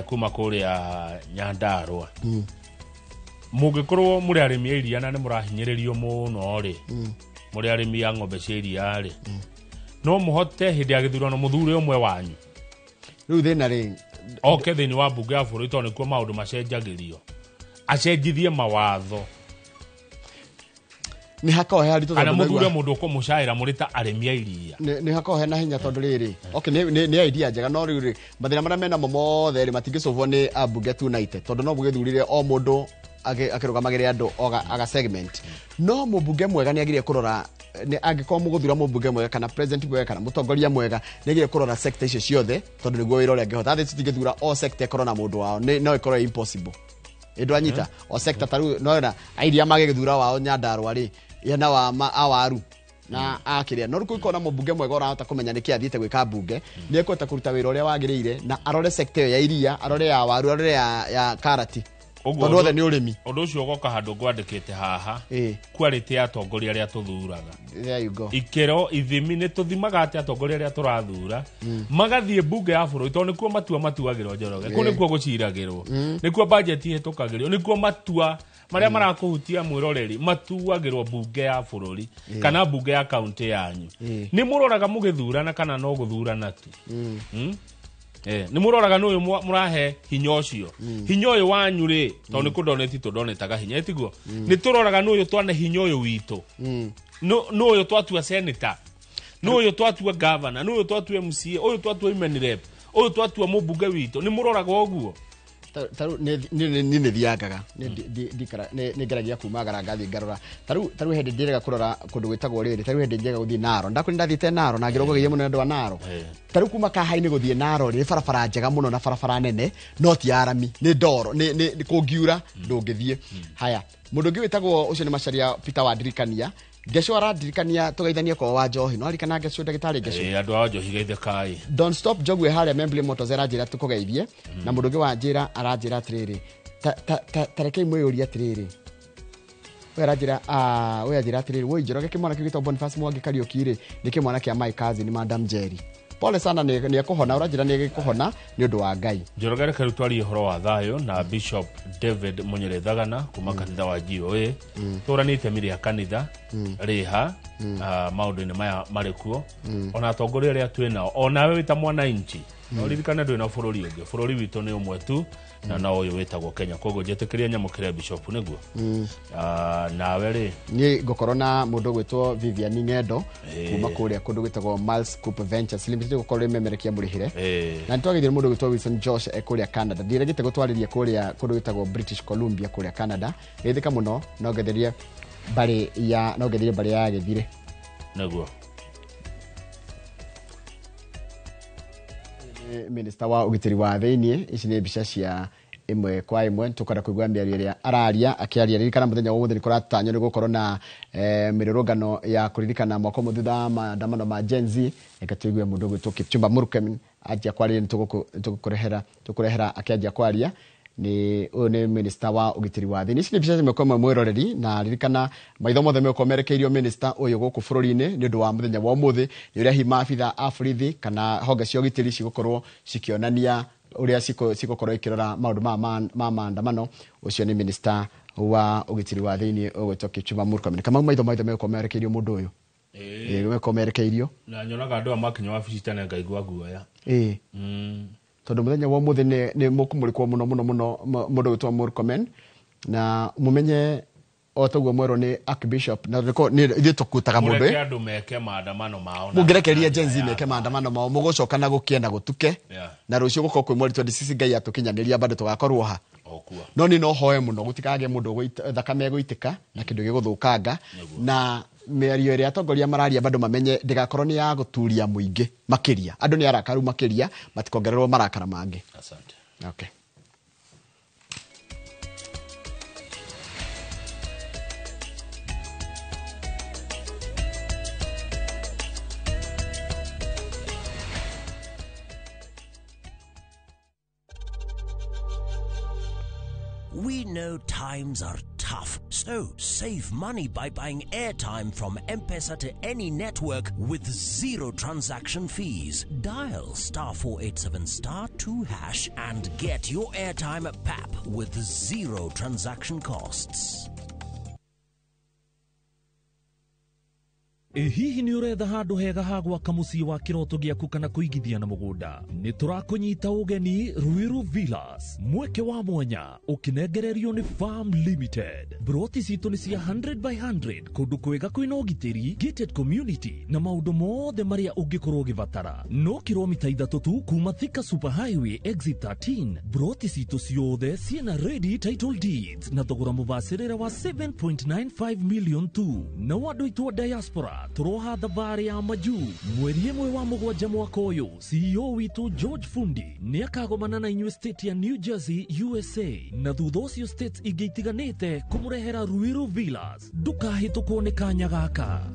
kuma kũrĩa Nyandarũa mũngĩkorwo mũrĩ arĩmi a iria na nĩ mũrahinyĩrĩrio mũno rĩ mũrĩ arĩmi a ng'ombe cia iria rĩ no mũhote hĩndĩ ya gĩthurano mũthure ũmwe wanyu rĩu thĩna rĩ oke thĩinĩ wa mbunge ya bũrũri tondũ nĩkuo maũndũ macenjagĩrio acenjithie mawatho nĩ hakoragwo he haritũ kana mũthure mũndũ ũkũmũcaĩra mũrĩ ta arĩmi a iria nĩ hakoragwo hena hinya tondũ rĩrĩ okay nĩ idea njega no rĩu rĩ mathĩna marĩa menamo mothe rĩ matingĩcũbwo nĩ ambunge tunaite tondũ no mũgĩthurire o mũndũ akĩrũgamagĩrĩra andũ aga segment no mũmbunge mwega nĩ agĩrĩire kũrora angĩkorwo mũgũthura mũmbunge mwega kana president mwega kana mũtongoria mwega nĩ agĩrĩire kũrora sector icio ciothe tondũ nĩguo wĩra ũrĩa angĩhota. Thĩ tũtingĩthura o sector ĩkorwo na mũndũ wao no ĩkorwo impossible. Ĩndũ anyita o sector ta rĩu no na airia magĩgĩthura wao Nyandarũa rĩ na wa awaru na akĩrĩa no rĩu kũngĩkorwo na mũmbunge mwega ũrahota kũmenya nĩkĩ athiĩte gwĩka mbunge nĩ ekũhota kũruta wĩra ũrĩa wagĩrĩire na arore sector ĩyo ya iria, arore ya waru, arore ya karati. Tondũ othe nĩ ũrĩmi. Ũndũ ũcio ũgoka handũ ngwandĩkĩte haha, quality ya atongoria arĩa tũthuraga. There you go. Ikĩro ithimi nĩ tũthimaga atĩ atongoria arĩa tũrathura magathiĩ mbunge ya bũrũri, tondũ nĩkuo matua matuagĩrwo, Njoroge. Kũu nĩkuo gũciragĩrwo, nĩkuo budget ihĩtũkagĩrio, nĩkuo matua marĩa marakũhutia mwĩroreri matuagĩrwo mbunge ya bũrũri kana mbunge ya kaunti yanyu. Nĩ mũroraga mũgĩthurana kana no gũthurana tu? Nĩ mũroraga nĩ ũyũ mũrahe hinya ũcio, hinya ũyũ wanyu rĩ, tondũ nĩ kũndoneti tũndonetaga hinya, ĩtiguo? Nĩ tũroraga nĩ ũyũ twane hinya ũyũ witũ, nĩ ũyũ twatua senator, nĩ ũyũ twatua governor, nĩ ũyũ twatua MCA, ũyũ twatua women rep, ũyũ twatua mũmbunge witũ. Nĩ mũroraga ũguo? Tarĩu niĩ nĩ thiangaga, nĩ ngeragia kumagara ngathiĩ ngarora. Tarĩu hĩndĩ ndĩrega kũrora kũndũ gwĩtagwo rĩrĩ, tarĩu hĩndĩ njega gũthiĩ Naro, ndakũrĩ ndathiĩte Naro na ngĩrũgũgeia mũno nĩ ũndũ wa Naro. Tarĩu kuma Kahainĩ gũthiĩ Naro rĩ, barabara njega mũno na barabara nene, no ti ya rami, nĩ ndoro, nĩ kũngiura ndũngĩthiĩ. Haya, mũndũ ũngĩ wĩtagwo ũcio nĩ Macharia Peter wandirikania Ngeco, arandirikania tũgeithanie kwa wa njohi, no arikana Ngeco, ndagĩtarĩ Ngeco. Andũ a njohi geithĩkai. Don't stop Njogu harĩa Membley Motors aranjĩra tũkũgeithie. Na mũndũ ũngĩ wanjĩra aranjĩra atĩrĩrĩ, ta rekei mwĩyũrie atĩrĩrĩ, ũyũ aranjĩra, ũyũ anjĩra atĩrĩrĩ, woi Njoroge, kĩmwana kĩu gĩtagwo Boniface Mwangi Kariũki rĩ, nĩ kĩmwana kĩa my cousin Madam Jerry, pole sana, nĩ ekũhona, ũranjĩra nĩ egĩkũhona nĩ ũndũ wa Ngai. Njoroge, reke rĩu twarie ũhoro wa thayũ na Bishop David Munyere Thagana kuma kanitha wa GOA. Tũranie itemi rĩa kanitha rĩha maũndũ-inĩ maya marĩ kuo, ona atongoria arĩa twĩ nao, onawe wĩ ta mwananchi, no ririkane ndwĩ na bũrũri ũngĩ, bũrũri witũ nĩ ũmwe tu na no ũyũ wĩtagwo Kenya. Koguo njĩtĩkĩria nyamũkĩre Bishop nĩguo. Nawe rĩ? Niĩ ngũkorwo na mũndũ ũgwĩtwo Vivian Ng'endo kuma kũrĩa kũndũ gwĩtagwo Miles Coop Ventures Limited, gũkorwo rĩ memerekia mũrĩhĩre. Na nĩtwageithire mũndũ ũgwĩtwo Wilson Josh e kũrĩa Canada, ndiregete gũtwarĩria kũrĩa kũndũ gwĩtagwo British Columbia kũrĩa Canada. Geithĩka mũno, no ngetherie mbarĩ ya, no ngetherie mbarĩ ya Gĩthire. Nĩguo. Minister wa ũgitĩri wa thĩiniĩ, ici nĩ mbica cia ĩmwe kwa ĩmwe, tũkwenda kũigua mĩario ĩrĩa araria akĩaria. Ririkana mũthenya wa ũmũthĩ nĩ kũratanywo nĩ gũkorwo na mĩrũrũngano ya kũririkana mwaka ũmwe thutha wa maandamano ma Gen Z. Reke tũigue mũndũ ũgwĩtwo Kipchumba Murkomen anjia kwaria, nĩ tũgũkũrehera akĩanjia kwaria. Nĩ ũyũ nĩ minister wa ũgitĩri wa thĩiniĩ. Ici nĩ mbica ĩmwe kwa ĩmwe mwĩroreri, na ririkana maitho mothe megũkorwo merekeirio minister ũyũ gũkũ bũrũri-inĩ nĩ ũndũ wa mũthenya wa ũmũthĩ, nĩ ũrĩa hihi maabitha a borithi kana honge cia ũgitĩri cigũkorwo cikĩonania ũrĩa cigũkorwo ikĩrora maũndũ ma maandamano. Ũcio nĩ minister wa ũgitĩri wa thĩiniĩ ũgwĩtwo Kipchumba Murkomen. Kamau, maitho megũkorwo merekeirio mũndũ ũyũ. Megũkorwo merekeirio. Na nyonaga andũ aya makinya wabici tene ngaigua guoya. Tondũ mũthenya wa ũmũthĩ nĩ mũkũmũrĩkwo mũno mũno mũno mũndũ ũgwĩtwo Murkomen, na mũmenye o toguo mwerwo nĩ Archbishop, na ithuĩ tũkutaga mũndũ. Mũreke andũ meke maandamano mao na mũngĩrekereria Gen Z meke maandamano mao, mũgũcoka na gũkĩe na gũtuke. Na rũciũ gũkorwo kwĩ mweri 26, Ngai atũkinyanĩria, bado tũgakorwo ha. Okuo. No niĩ no hoe mũno gũtikagĩe mũndũ thakame ĩgũitĩka na kĩndũ gĩgũthũkanga, na mĩario ĩrĩa atongoria mararia bado mamenye ndĩgakorwo nĩ ya gũturia mũingĩ makĩria. Andũ nĩ arakaru makĩria, matikongererwo marakara mangĩ. Asante. Okay. We know times are tough, so save money by buying airtime from M-Pesa to any network with zero transaction fees. Dial *487 *2# and get your airtime at PAP with zero transaction costs. Ĩ hihi nĩ ũretha handũ hega ha gwaka mũciĩ wa kĩroto gĩaku kana kũigithia na mũgũnda? Nĩ tũrakũnyita ũgeni Ruiru Villas, mweke wa mwanya ũkĩnengererio nĩ Farm Limited. Broti citũ nĩ cia 100 by 100, kũndũ kwega kwĩna ũgitĩri, gated community na maũndũ mothe marĩa ũngĩkorwo ũgĩbatara. No kilomita 3 tu kuma Thika Super Highway exit 13. Broti citũ ciothe ciĩna ready title deeds na thogora mũbacĩrĩre wa 7.95 million tu. Na andũ aitũ a diaspora tũroha thabarĩ ya majuu mweri 1 wa 7 mwaka ũyũ. CEO witũ George Fundi nĩ akagomana na inyuĩ state ya New Jersey USA, na thutha ũcio states ingĩ itiganĩte kũmũrehera Ruiru Villas. Ndũkahĩtũkwo nĩ kanya gaka.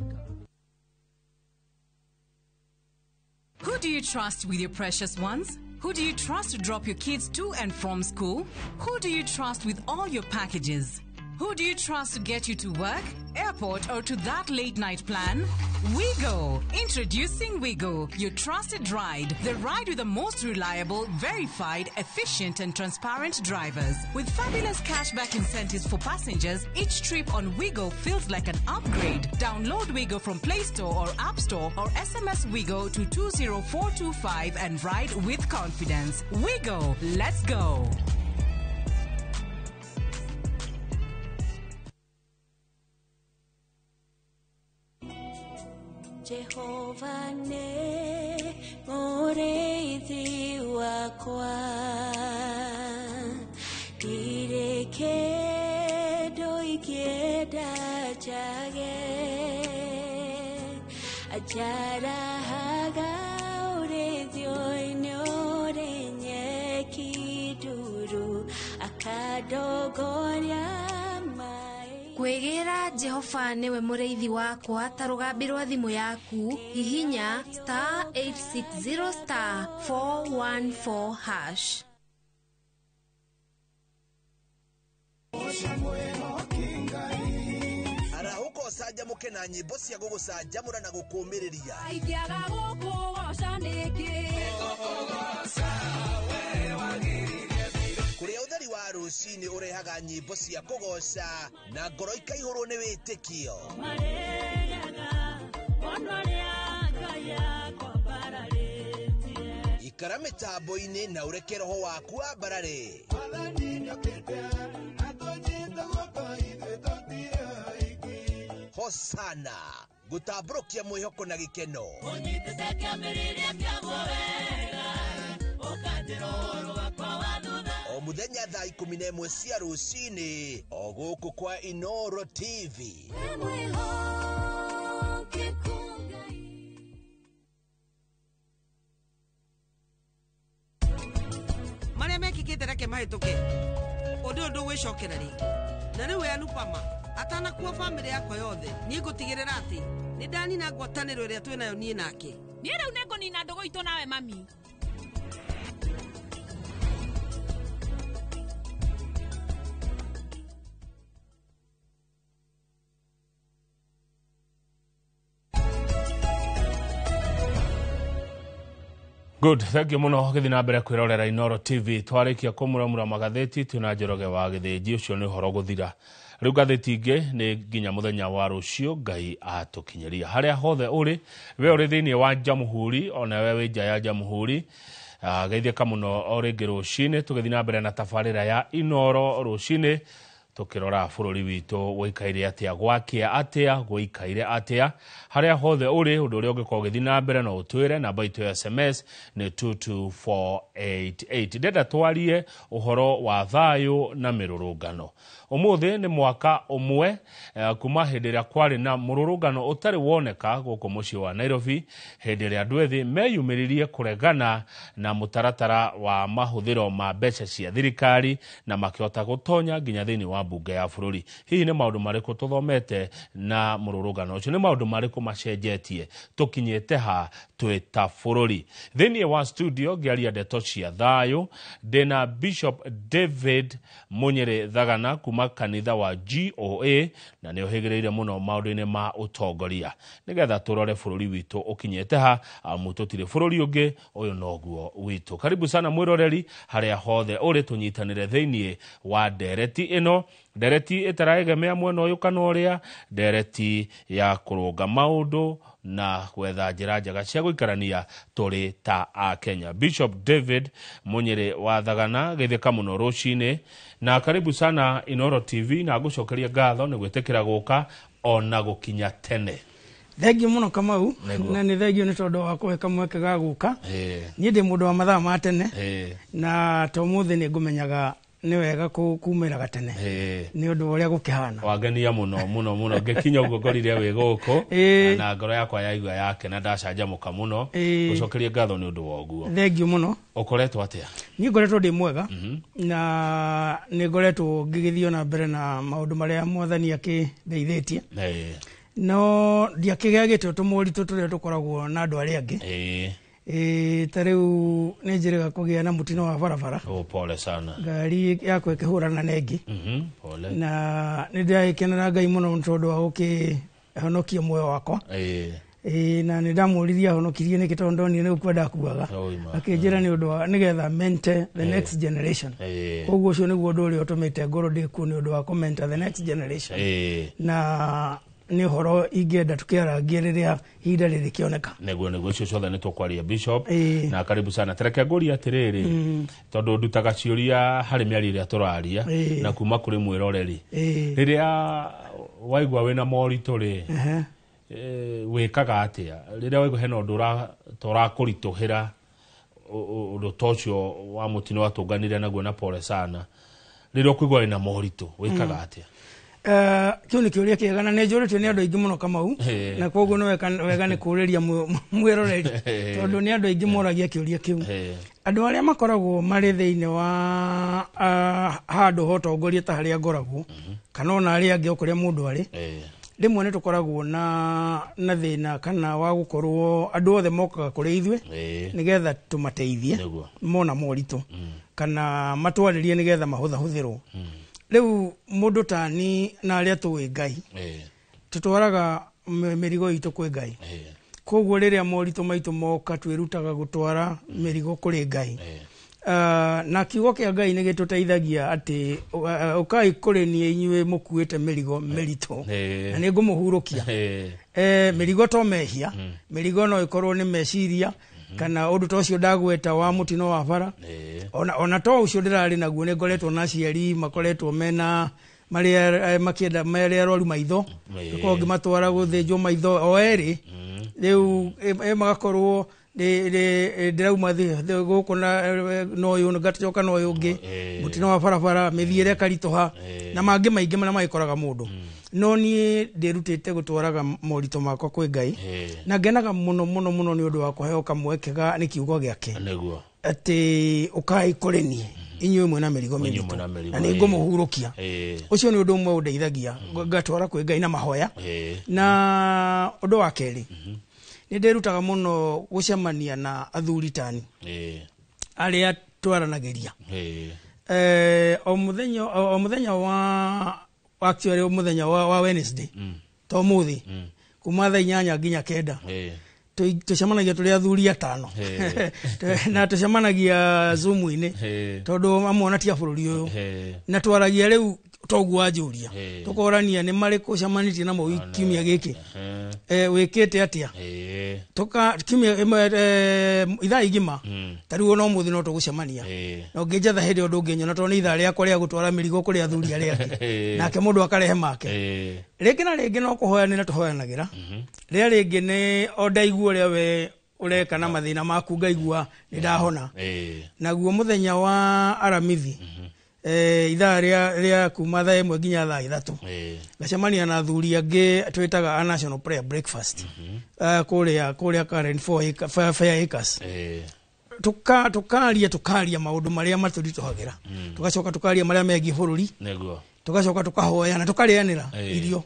Who do you trust with your precious ones? Who do you trust to drop your kids to and from school? Who do you trust with all your packages? Who do you trust to get you to work, airport, or to that late night plan? Wigo! Introducing Wigo, your trusted ride. The ride with the most reliable, verified, efficient, and transparent drivers. With fabulous cashback incentives for passengers, each trip on Wigo feels like an upgrade. Download Wigo from Play Store or App Store or SMS Wigo to 20425 and ride with confidence. Wigo, let's go! Jehova ne mũrĩithi wakwa, ndirĩ kĩndũ ingĩenda njage, anjarahaga ũrĩithio-inĩ ũrĩ nyeki nduru, akandongoria. Kwĩgĩra Jehova nĩwe mũrĩithi wakwa ta rũgambi rwa thimũ yaku, hihinya star 860 star 414 hash. Arahũka ũcanjamũke na nyĩmbo cia gũgũcanjamũra na gũkũũmĩrĩria. Ingĩaga gũkũgoca nĩkĩ? Kũrĩa ũtheri wa rũcinĩ ũrehaga nyĩmbo cia kũgoca na ngoro ikaihũrwo nĩ wĩtĩkio. Ikara mĩtambo-inĩ na ũreke roho waku wambarare. Hosana gũtambũrũkia mwĩhoko na gĩkeno. O mũthenya thaa 11 cia rũcinĩ o gũkũ kwa Inoro TV. Marĩa mekĩkĩte reke mahĩtũke, ũndũ ũyũ ndũgwĩcokera rĩngĩ. Na rĩu we Anupama atanakuo bamĩrĩ yakwa yothe, niĩ ngũtigĩrĩra atĩ nĩ ndanina ngwatanĩro ĩrĩa twĩnayo niĩ nake. Niĩ rĩu nĩngũnina ndũgũ itũ nawe mami. Good, thank you muno gĩthiĩ na mbere kwĩrorera Inoro TV. Twarĩkia kũmuramura magathĩti twĩna Njoroge wa Gĩthĩnji, ũcio nĩ ũhoro gũthira. Rĩu ngathĩti ingĩ nĩ nginya mũthenya wa rũciũ Ngai atũkinyĩria. Harĩa hothe ũrĩ, we ũrĩ thĩinĩ wa Jamhuri, ona we wĩ nja ya Jamhuri, geithĩka mũno o rĩngĩ rũcinĩ tũgĩthiĩ na mbere na tabarĩra ya Inoro rũcinĩ, tukirora bũrũri witũ gũikaire atĩa, gwakĩa atĩa, gũikaire atĩa. Harĩa hothe ũrĩ, ũndũ ũrĩa ũngĩkorwo ũgĩthiĩ na mbere no ũtwĩre. Namba itũ ya SMS nĩ 22488. Ndĩrenda twarie ũhoro wa thayũ na mĩrũrũngano. Ũmũthĩ nĩ mwaka ũmwe kuma hĩndĩ ĩrĩa kwarĩ na mũrũrũngano ũtarĩ woneka gũkũ mũciĩ wa Nairobi, hĩndĩ ĩrĩa andũ ethĩ meyumĩririe kũregana na mũtaratara wa mahũthĩro ma mbeca cia thirikari na makĩhota gũtonya nginya thĩinĩ wa mbunge ya bũrũri. Hihi nĩ maũndũ marĩkũ tũthomete na mũrũrũngano ũcio? Nĩ maũndũ marĩkũ macenjetie tũkinyĩte ha twĩ ta bũrũri? Thĩinĩ wa studio ngĩaria ndeto cia thayũ ndĩna Bishop David Munyere Thagana kuma kanitha wa GOA, na nĩ ũhĩgĩrĩire mũno maũndũ-inĩ ma ũtongoria, nĩgetha tũrore bũrũri witũ ũkinyĩte ha, amu tũtirĩ bũrũri ũngĩ, ũyũ noguo witũ. Karibu sana mwĩroreri harĩa hothe ũrĩ, tũnyitanĩre thĩinĩ wa ndereti ĩno, ndereti ĩtaraegemea mwena ũyũ kana ũrĩa, ndereti ya kũrũnga maũndũ na gwetha njĩra njega cia gũikarania tũrĩ ta Akenya. Bishop David Munyere wa Thagana, geithĩka mũno rũcinĩ na karibu sana Inoro TV, na ngũcokeria ngatho nĩ gwĩtĩkĩra gũka ona gũkinya tene. Thengiũ mũno Kamau, na nĩ thengiũ nĩ tondũ wa kũhe kamweke ga gũka. Niĩ ndĩ mũndũ wa mathaa ma tene, na to mũthĩ nĩ ngũmenyaga nĩ wega kumĩraga tene nĩ ũndũ wa ũrĩa gũkĩhana. Wangenia mũno mũno mũno, ngĩkinya ũguo ngorire wĩ gũkũ na ngoro yakwa yaigua yake na ndacanjamũka mũno. Gũcokeria ngatho nĩ ũndũ wa ũguo. Thengiũ mũno. Ũkoretwo atĩa? Niĩ ngoretwo ndĩ mwega, na nĩ ngoretwo ngĩgĩthiĩ na mbere na maũndũ marĩa Mwathani akĩndeithĩtie. No ndiakĩgĩa gĩtĩ tũmoritũ tũrĩa tũkoragwo na andũ arĩa angĩ. Ta rĩu nĩ njĩrĩga kũgĩa na mũtino wa barabara. Oh, pole sana. Ngari yakwa ĩkĩhũrana na ĩngĩ. Pole. Na nĩ ndĩragĩkenera Ngai mũno nĩ tondũ wa gũkĩhonokia muoyo wakwa. Na nĩ ndamũririe ahonokirie nĩkĩ tondũ ndonire nĩ gũkua ndakuaga. Akĩnjĩra nĩ ũndũ wa nĩgetha mentor the next generation. Koguo ũcio nĩguo ũndũ ũrĩa ũtũmĩte ngorwo ndĩ kuo, nĩ ũndũ wa kũmentor the next generation. Na nĩ ũhoro ingĩenda tũkĩarangie rĩrĩa ihinda rĩrĩkĩoneka. Nĩguo icio ciothe nĩ tũkwaria, Bishop. Na karibu sana. Tereke ngũrie atĩrĩrĩ, tondũ ndutaga ciũria harĩ mĩario ĩrĩa tũraria na kuma kũrĩ mwĩroreri. Rĩrĩa waigua wĩna moritũ rĩ, wĩkaga atĩa rĩrĩa waigua hena ũndũ ũrakũritũhĩra, ũndũ ta ũcio wa mũtino watũnganire naguo, na pole sana, rĩrĩa ũkũigua wĩna moritũ wĩkaga atĩa? Kĩu nĩ kĩũria kĩega na nĩ njũrĩtio nĩ andũ aingĩ mũno, Kamau, na koguo nĩ wega nĩ kũũrĩria mwĩroreri, tondũ nĩ andũ aingĩ moragia kĩũria kĩu. Andũ arĩa makoragwo marĩ thĩinĩ wa handũ ha ũtongoria ta harĩa ngoragwo, kana ona arĩa angĩ o kũrĩa mũndũ arĩ, rĩmwe nĩ tũkoragwo na thĩna kana wa gũkorwo andũ othe mokaga kũrĩ ithuĩ nĩgetha tũmateithie mona moritũ, kana matwarĩrie nĩgetha mahũthahũthĩrwo. Rĩu mũndũ tani na arĩa tũĩ Ngai, tũtwaraga mĩrigo itũ kwĩ Ngai. Koguo rĩrĩa moritũ maitũ moka, twĩrutaga gũtwara mĩrigo kũrĩ Ngai. Na kiugo kĩa Ngai nĩ gĩtũteithagia atĩ ũkai kũrĩ niĩ inyuĩ mũkuĩte mĩrigo mĩritũ, na nĩ ngũmũhurũkia. Mĩrigo to mehia, mĩrigo no ĩkorwo nĩ meciria, kana ũndũ ta ũcio ndagweta wa mũtino wa bara. Ona to ũcio ndĩrarĩ naguo, nĩ ngoretwo na aciari makoretwo mena marĩa makĩenda marĩa arwaru maitho, ngakorwo ngĩmatwara gũthĩnjwo maitho o erĩ. Rĩu magakorwo ndĩrauma gũkũ na ũyũ ngacoka na ũyũ ũngĩ, mũtino wa barabara, mĩthiĩre ĩkaritũha, na mangĩ maingĩ marĩa magĩkoraga mũndũ. No niĩ ndĩrutĩte gũtwaraga moritũ makwa kwĩ Ngai, na ngenaga mũno mũno mũno nĩ ũndũ wa kũheo kamweke ga nĩ kiugo gĩake atĩ ũkai kũrĩ niĩ inyuĩ mwĩna mĩrigo mĩritũ, na nĩ ngũmũhurũkia. Ũcio nĩ ũndũ ũmwe ũndeithagia ngatwara kwĩ Ngai na mahoya. Na ũndũ wa kerĩ, nĩ ndĩrutaga mũno gũcemania na athuri tani arĩa twaranagĩria o mũthenya wa actually o mũthenya wa Wednesday, to mũthĩ, kuma thaa 8 nginya 9, tũcemanagia tũrĩ athuri 5, na tũcemanagia Zoom-inĩ, tondũ amwe ona ti a bũrũri ũyũ, na twaragia rĩu toguo wanjũria, tũkorania nĩ marĩkũ ũcemanĩtie namo kiumia gĩkĩ, wĩkĩte atĩa, kiumia ithaa igima. Ta rĩu ona ũmũthĩ no tũgũcemania, na ũngĩnjetha hĩndĩ ĩyo ndũngĩnyona, tondũ nĩ ithaa rĩakwa rĩa gũtwara mĩrigo kũrĩ athuri arĩa angĩ, nake mũndũ akarehe make. Rĩngĩ na rĩngĩ no kũhoyanĩra tũhoyanagĩra, rĩrĩa rĩngĩ nĩ o ndaigua ũrĩa we ũreka na mathĩna maku, ngaigua nĩ ndahona. Naguo mũthenya wa Aramithi, ithaa rĩa kuma thaa 1 nginya thaa 3, ngacemania na athuri angĩ twĩtaga a National Prayer Breakfast, kũrĩa Karen Fair Acres. Tukaria maũndũ marĩa matũritũhagĩra, tugacoka tukaria marĩa megiĩ bũrũri, tugacoka tukahoyana, tukarĩanĩra irio.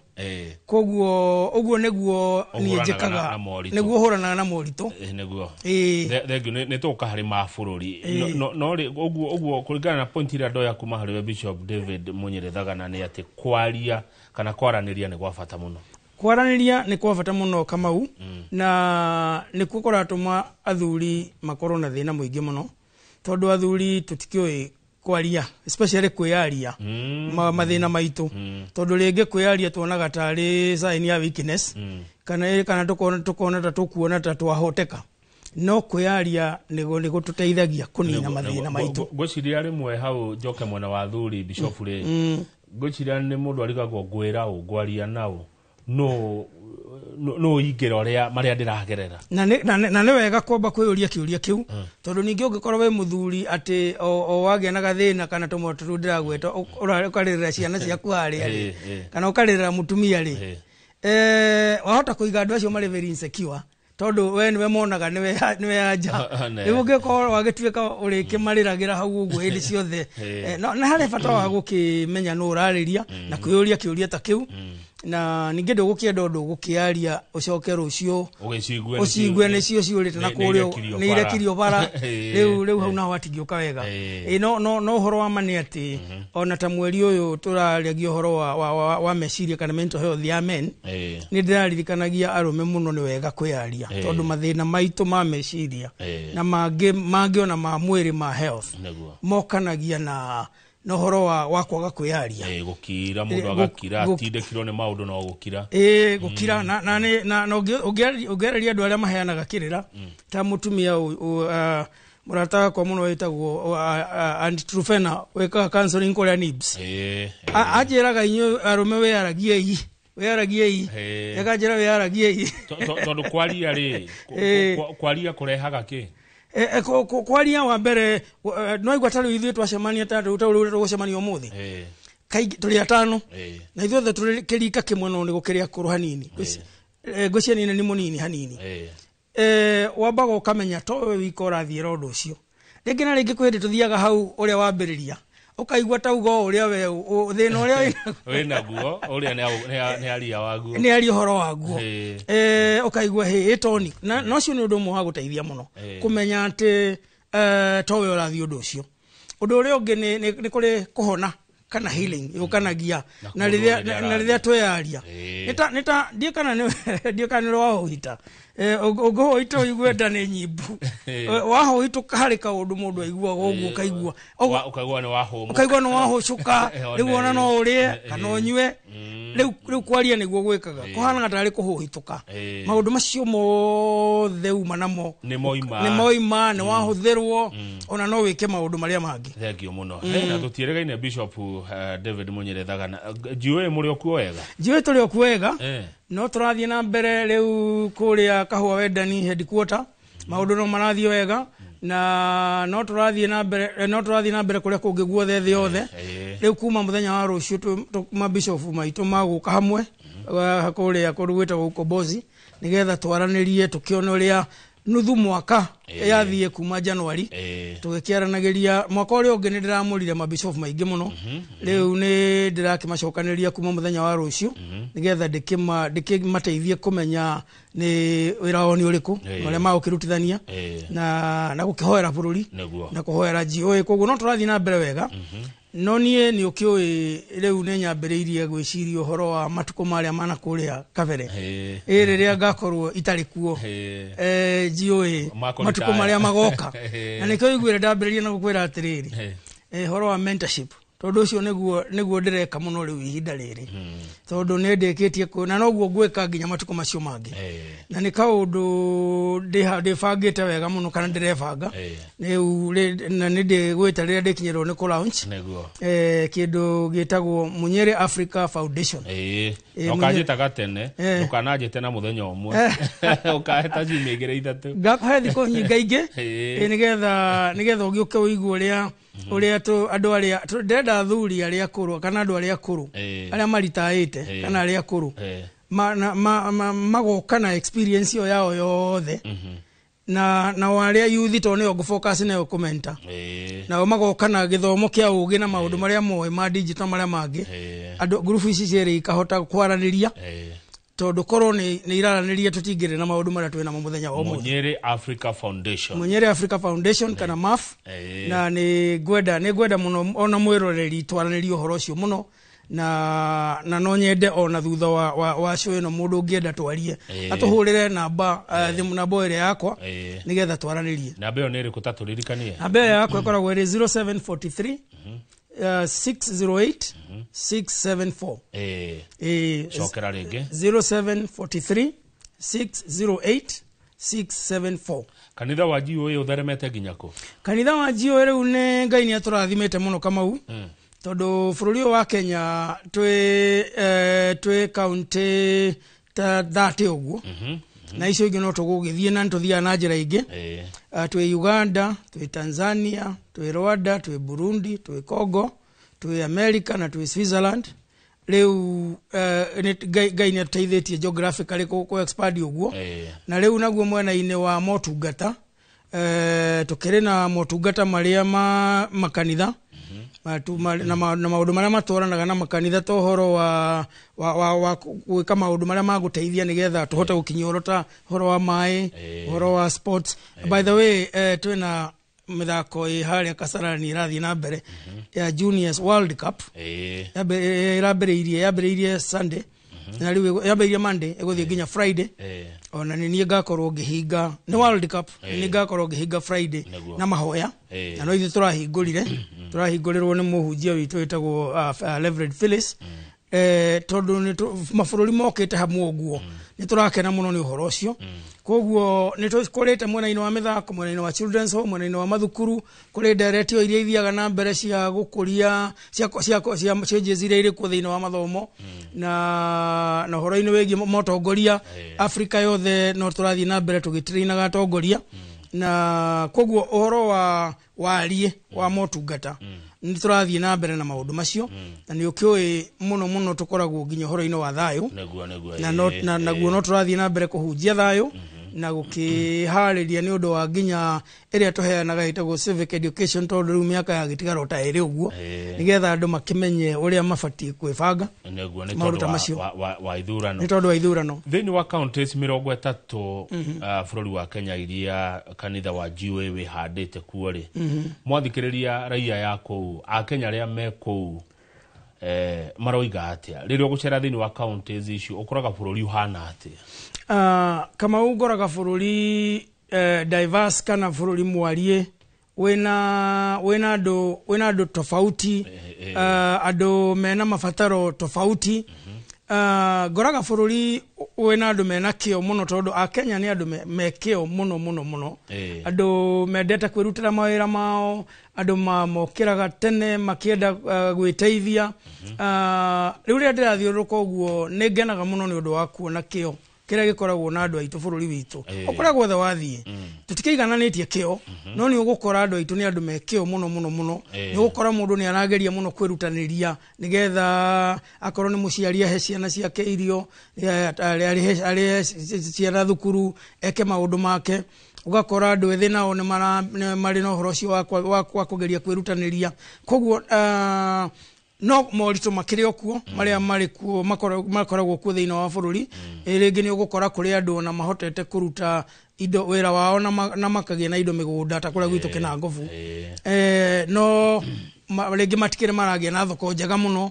Koguo ũguo nĩguo niĩ njĩkaga, nĩguo hũranaga na moritũ. Nĩguo thengiũ. Nĩ tũgũka harĩ ma bũrũri, no rĩ ũguo kũringana na point ĩrĩa ndoya kuma harĩ we Bishop David Munyĩrĩ Thagana, nĩ atĩ kwaria kana kwaranĩria nĩ gwa bata mũno. Kwaranĩria nĩ kwa bata mũno, Kamau, na nĩkuo kũratũma athuri makorwo na thĩna mũingĩ mũno, tondũ athuri tũtikĩũĩ kwaria, especially kwĩyaria mathĩna maitũ, tondũ rĩngĩ kwĩyaria tuonaga tarĩ sign ya weakness, kana tukona ta tũkuona ta twahoteka, no kwĩyaria nĩ gũtũteithagia kũnina mathĩna maitũ. Ngwĩciria rĩmwe hau njoke mwena wa athuri, Bishop rĩ, ngwĩciria nĩ mũndũ arigagwo ngwĩra ũ, ngwaria naũ, no ingĩra ũrĩa marĩa ndĩragerera. Na nĩ wega kwamba kwĩyũria kĩũria kĩu, tondũ ningĩ ũngĩkorwo wĩ mũthuri atĩ o wagĩa na gathĩna kana tũmwe tũrĩa ndĩragweta, ũkarĩrĩra ciana ciaku harĩa rĩ, kana ũkarĩrĩra mũtumia rĩ, wahota kũiga andũ acio marĩ very insecure, tondũ we nĩwe monaga nĩwe anja. Rĩu ũngĩkorwo wagĩtuĩka ũrĩkĩmarĩragĩra hau ũguo hĩndĩ ciothe, na harĩ bata wa gũkĩmenya nũ ũrarĩria na kwĩyũria kĩũria ta kĩu. Na ningĩ ndũgũkĩenda ũndũ ũgũkĩaria ũcoke rũciũ ũcigue nĩcio ciũrĩte na kũrĩa nĩ irekirio bara. Rĩu hau naho hatingĩũka wega. No ũhoro wa ma nĩ atĩ ona ta mweri ũyũ tũrariagia ũhoro wa meciria kana mental health ya men, nĩ ndĩraririkanagia arũme mũno nĩ wega kwĩyaria tondũ mathĩna maitũ ma meciria na mangĩ ona ma mwĩrĩ ma health mokanagia na ũhoro wa kwaga kwĩyaria. Gũkira mũndũ agakira atindĩkirwo nĩ maũndũ no gũkira. Gũkira na ũngĩarĩria andũ arĩa maheanaga kĩrĩra ta mũtumia mũrata wakwa mũno wĩtagwo Aunt Trufena wĩkaga counseling kũrĩa NIBS. Anjĩraga inyuĩ arũme wĩyaragiei wĩyaragiei, akanjĩra wĩyaragiei tondũ kwaria rĩ, kwaria kũrehaga kĩ? Kwaria wa mbere no igua ta rĩu ithuĩ twacemania ta rĩu tũgũcemania ũmũthĩ kaingĩ tũrĩ atano na ithuothe tũrĩ kĩrika kĩmwe no nĩ gũkĩrĩ akũrũ hanini, ngwĩciria niĩ nĩ mũnini hanini. Wambaga ũkamenya to we wika ũrathiĩra ũndũ ũcio. Rĩngĩ na rĩngĩ kwĩ hĩndĩ tũthiaga hau ũrĩa wambĩrĩria ũkaigua ta uga ũrĩa we thĩna ũrĩa wĩnaguo ũrĩa nĩ aria waguo, nĩ aria ũhoro waguo, ũkaigua hĩ ĩtoni. Na ũcio nĩ ũndũ ũmwe wa gũteithia mũno kũmenya atĩ to we ũrathiĩ ũndũ ũcio. Ũndũ ũrĩa ũngĩ nĩ kũrĩ kũhona kana healing yũkanagia na rĩrĩa tweyaria. Nĩ ndiũ kana nĩ wahũhita, ũngĩhũhita ũigue nda nĩ nyimbu, wahũhitũka harĩ kaũndũ mũndũ aiguaga ũguo ũkaigua ũkaigua nĩ wahũcũka, rĩu ona no ũrĩe kana ũnyue. Rĩu kwaria nĩguo gwĩkaga kũhanaga tarĩ kũhũhitũka. Maũndũ macio mothe uma namo nĩ moima, nĩ wahũthĩrwo, ona no wĩke maũndũ marĩa mangĩ. Thengiũ mũno. Na tũtiĩrĩgaine Bishop David Munyere Thagana, GOA mũrĩ o kuo wega? GOA tũrĩ o kuo wega, no tũrathiĩ na mbere rĩu kũrĩa Kahũa Wendani headquarter, maũndũ no marathiĩ wega na no tũrathiĩ na mbere, no tũrathiĩ na mbere kũrĩa kũngĩ guothe thĩ yothe. Rĩu kuma mũthenya wa rũciũ mabishofu maitũ magũka hamwe kũrĩa kũndũ gwĩtagwo Ukombozi nĩgetha twaranĩrie tũkĩone ũrĩa nuthu mwaka yathiĩ kuma January tũgĩkĩaranagĩria. Mwaka ũrĩa ũngĩ nĩ ndĩramũrire mabishofu maingĩ mũno, rĩu nĩ ndĩrakĩmacokanĩria kuma mũthenya wa rũciũ nĩgetha ndĩkĩmateithie kũmenya nĩ wĩra wao nĩ ũrĩkũ na ũrĩa magũkĩrutithania na gũkĩhoera bũrũri na kũhoera GOA. Koguo no tũrathiĩ na mbere wega. No niĩ nĩ ũkĩũĩ rĩu nĩ nyambĩrĩirie gwĩciria ũhoro wa matukũ marĩa mana kũrĩa kabere, rĩrĩa ngakorwo itarĩ kuo GOA matukũ marĩa magoka. Na nĩkĩo ũiguire ndambĩrĩria na gũkwĩra atĩrĩrĩ, ũhoro wa mentorship, tondũ ũcio nĩguo ndĩreka mũno rĩu ihinda rĩrĩ, tondũ nĩ ndĩkĩtie na noguo ngwĩka nginya matukũ macio mangĩ. Na nĩ kaũndũ ndĩbangĩte wega mũno kana ndĩrebanga rĩu, na nĩ ndĩgwĩta rĩrĩa ndĩkinyĩrwo nĩ kũ launch kĩndũ gĩtagwo Munyere Africa Foundation. Ũkanjĩtaga tene, ndũkananjĩte na mũthenya ũmwe, ũkaheta ciumia igĩrĩ ithatũ, ngakũhe thikũ nyingaingĩ nĩgetha ũgĩũke ũigue ũrĩa andũ arĩa ndĩrenda athuri arĩa akũrũ kana andũ arĩa akũrũ arĩa maritaĩte kana arĩa akũrũ magoka na experience ĩyo yao yothe, na arĩa youth tondũ nĩo ngũfocus nayo kũmenta, nao magoka na gĩthomo kĩa ũgĩ na maũndũ marĩa moĩ ma digital marĩa mangĩ. Andũ ngurubu ici cierĩ ikahota kwaranĩria, tondũ korwo nĩ iraranĩria tũtingĩrĩ na maũndũ marĩa twĩ namo mũthenya wa ũmũthĩ. Munyere Africa Foundation, Munyere Africa Foundation kana MAF. Na nĩ ngwenda mũno ona mwĩroreri twaranĩrie ũhoro ũcio mũno, na no nyende ona thutha wa show ĩno mũndũ ũngĩenda twarie atũhũrĩre namba thimũ namba ĩrĩa yakwa nĩgetha twaranĩrie. Namba ĩyo nĩ ĩrĩkũ ta tũririkanie? Namba ĩyo yakwa ĩkoragwo ĩrĩ 0743 608 674. Cokera rĩngĩ. 0743 608 674. Kanitha wa GOA ũtheremete nginya kũ? Kanitha wa GOA rĩu nĩ Ngai nĩ atũrathimĩte mũno Kamau, tondũ bũrũri ũyũ wa Kenya twĩ kaunti ta 30 ũguo, na icio ingĩ no tũgũgĩthiĩ na nĩtũthiaga na njĩra ingĩ. Twĩ Uganda, twĩ Tanzania, twĩ Rwanda, twĩ Burundi, twĩ Congo, twĩ America na twĩ Switzerland. Rĩu Ngai nĩ atũteithĩtie geographically kũ expand ũguo. Na rĩu naguo mwena-inĩ wa motungata, tũkĩrĩ na motungata marĩa ma makanitha, Na maũndũ marĩa matwaranaga na makanitha ta ũhoro wa gwĩka maũndũ marĩa magũteithia nĩgetha tũhote gũkinyia ũhoro ta ũhoro wa maĩ, ũhoro wa sports. By the way, twĩna mĩthako ĩ harĩa Kasarani ĩrathiĩ na mbere ya Juniors World Cup. Yambĩrĩirie Sunday na rĩu yambĩrĩirie Monday, ĩgũthiĩ nginya Friday. Ona nĩ niĩ ngakorwo ngĩhinga, nĩ World Cup, nĩ ngakorwo ngĩhinga Friday na mahoya. Na no ithuĩ tũrahingũrire, tũrahingũrĩrwo nĩ mũhunjia witũ wĩtagwo Reverend Phyllis. Tondũ nĩ mabũrũri mokĩte hamwe ũguo, nĩ tũrakena mũno nĩ ũhoro ũcio. Koguo nĩ tũkũrĩte mwena-inĩ wa mĩthako, mwena-inĩ wa children's home, mwena-inĩ wa mathukuru, kũrĩ nderetio iria ithiaga na mbere cia gũkũria cia changes iria irĩ kuo thĩinĩ wa mathomo, na ũhoro-inĩ wĩgiĩ motongoria Afrika yothe no tũrathiĩ na mbere tũgĩtrainaga atongoria. Na koguo ũhoro wa wariĩ wa motungata nĩ tũrathiĩ na mbere na maũndũ macio, na nĩ ũkĩũĩ mũno mũno tũkoragwo nginya ũhoro-inĩ wa thayũ. Nĩguo. Na naguo no tũrathiĩ na mbere kũhunjia thayũ na gũkĩharĩria nĩ ũndũ wa nginya ĩrĩa tũheanaga ĩtagwo civic education, tondũ rĩu mĩaka ya gĩtigaro ta ĩrĩ ũguo, nĩgetha andũ makĩmenye ũrĩa mabatiĩ kwĩbanga. Nĩguo, nĩ Maũndũ ta tondũ macio. wa ithurano. Nĩ tondũ wa ithurano. Thĩinĩ wa counties 30 bũrũri wa Kenya iria kanitha wa GOA wĩhandĩte kuo rĩ, mwathikĩrĩria raia ya kũu, Akenya arĩa me kũu, maroiga atĩa rĩrĩa ũgũcera thĩinĩ wa counties icio? Ũkoraga bũrũri ũhana atĩa? Kamau, ngoraga bũrũri diverse kana bũrũri mwariĩ wĩna andũ tofauti, andũ mena mabataro tofauti. Ngoraga bũrũri wĩna andũ mena kĩo mũno, tondũ Akenya nĩ andũ me kĩo mũno mũno mũno. Andũ mendete kwĩrutĩra mawĩra mao, andũ mokĩraga tene makĩenda gwĩteithia. Rĩu rĩrĩa ndĩrathiũrũrũka ũguo nĩ ngenaga mũno nĩ ũndũ wa kuona kĩo kĩrĩa gĩkoragwo na andũ aitũ bũrũri witũ. O kũrĩa guothe wathiĩ, tũtikĩigananĩtie kĩo, no nĩ ũgũkora andũ aitũ nĩ andũ me kĩo mũno mũno mũno. Nĩ ũgũkora mũndũ nĩ arageria mũno kwĩrutanĩria nĩgetha akorwo nĩ mũciari ahe ciana ciake irio, arĩhe ciana thukuru, eke maũndũ make. Ũgakora andũ ethĩ nao nĩ marĩ na ũhoro ũcio wa kũgeria kwĩrutanĩria. Koguo no moritũ makĩrĩ o kuo marĩa marĩ kuo, makoragwo kuo thĩinĩ wa bũrũri. Rĩngĩ nĩ ũgũkora kũrĩ andũ ona mahotete kũruta indo wĩra wao na makagĩa na indo mĩgũnda ta kũrĩa gwitũ Kĩnangobu. No rĩngĩ matikĩrĩ maragĩa na thoko njega mũno.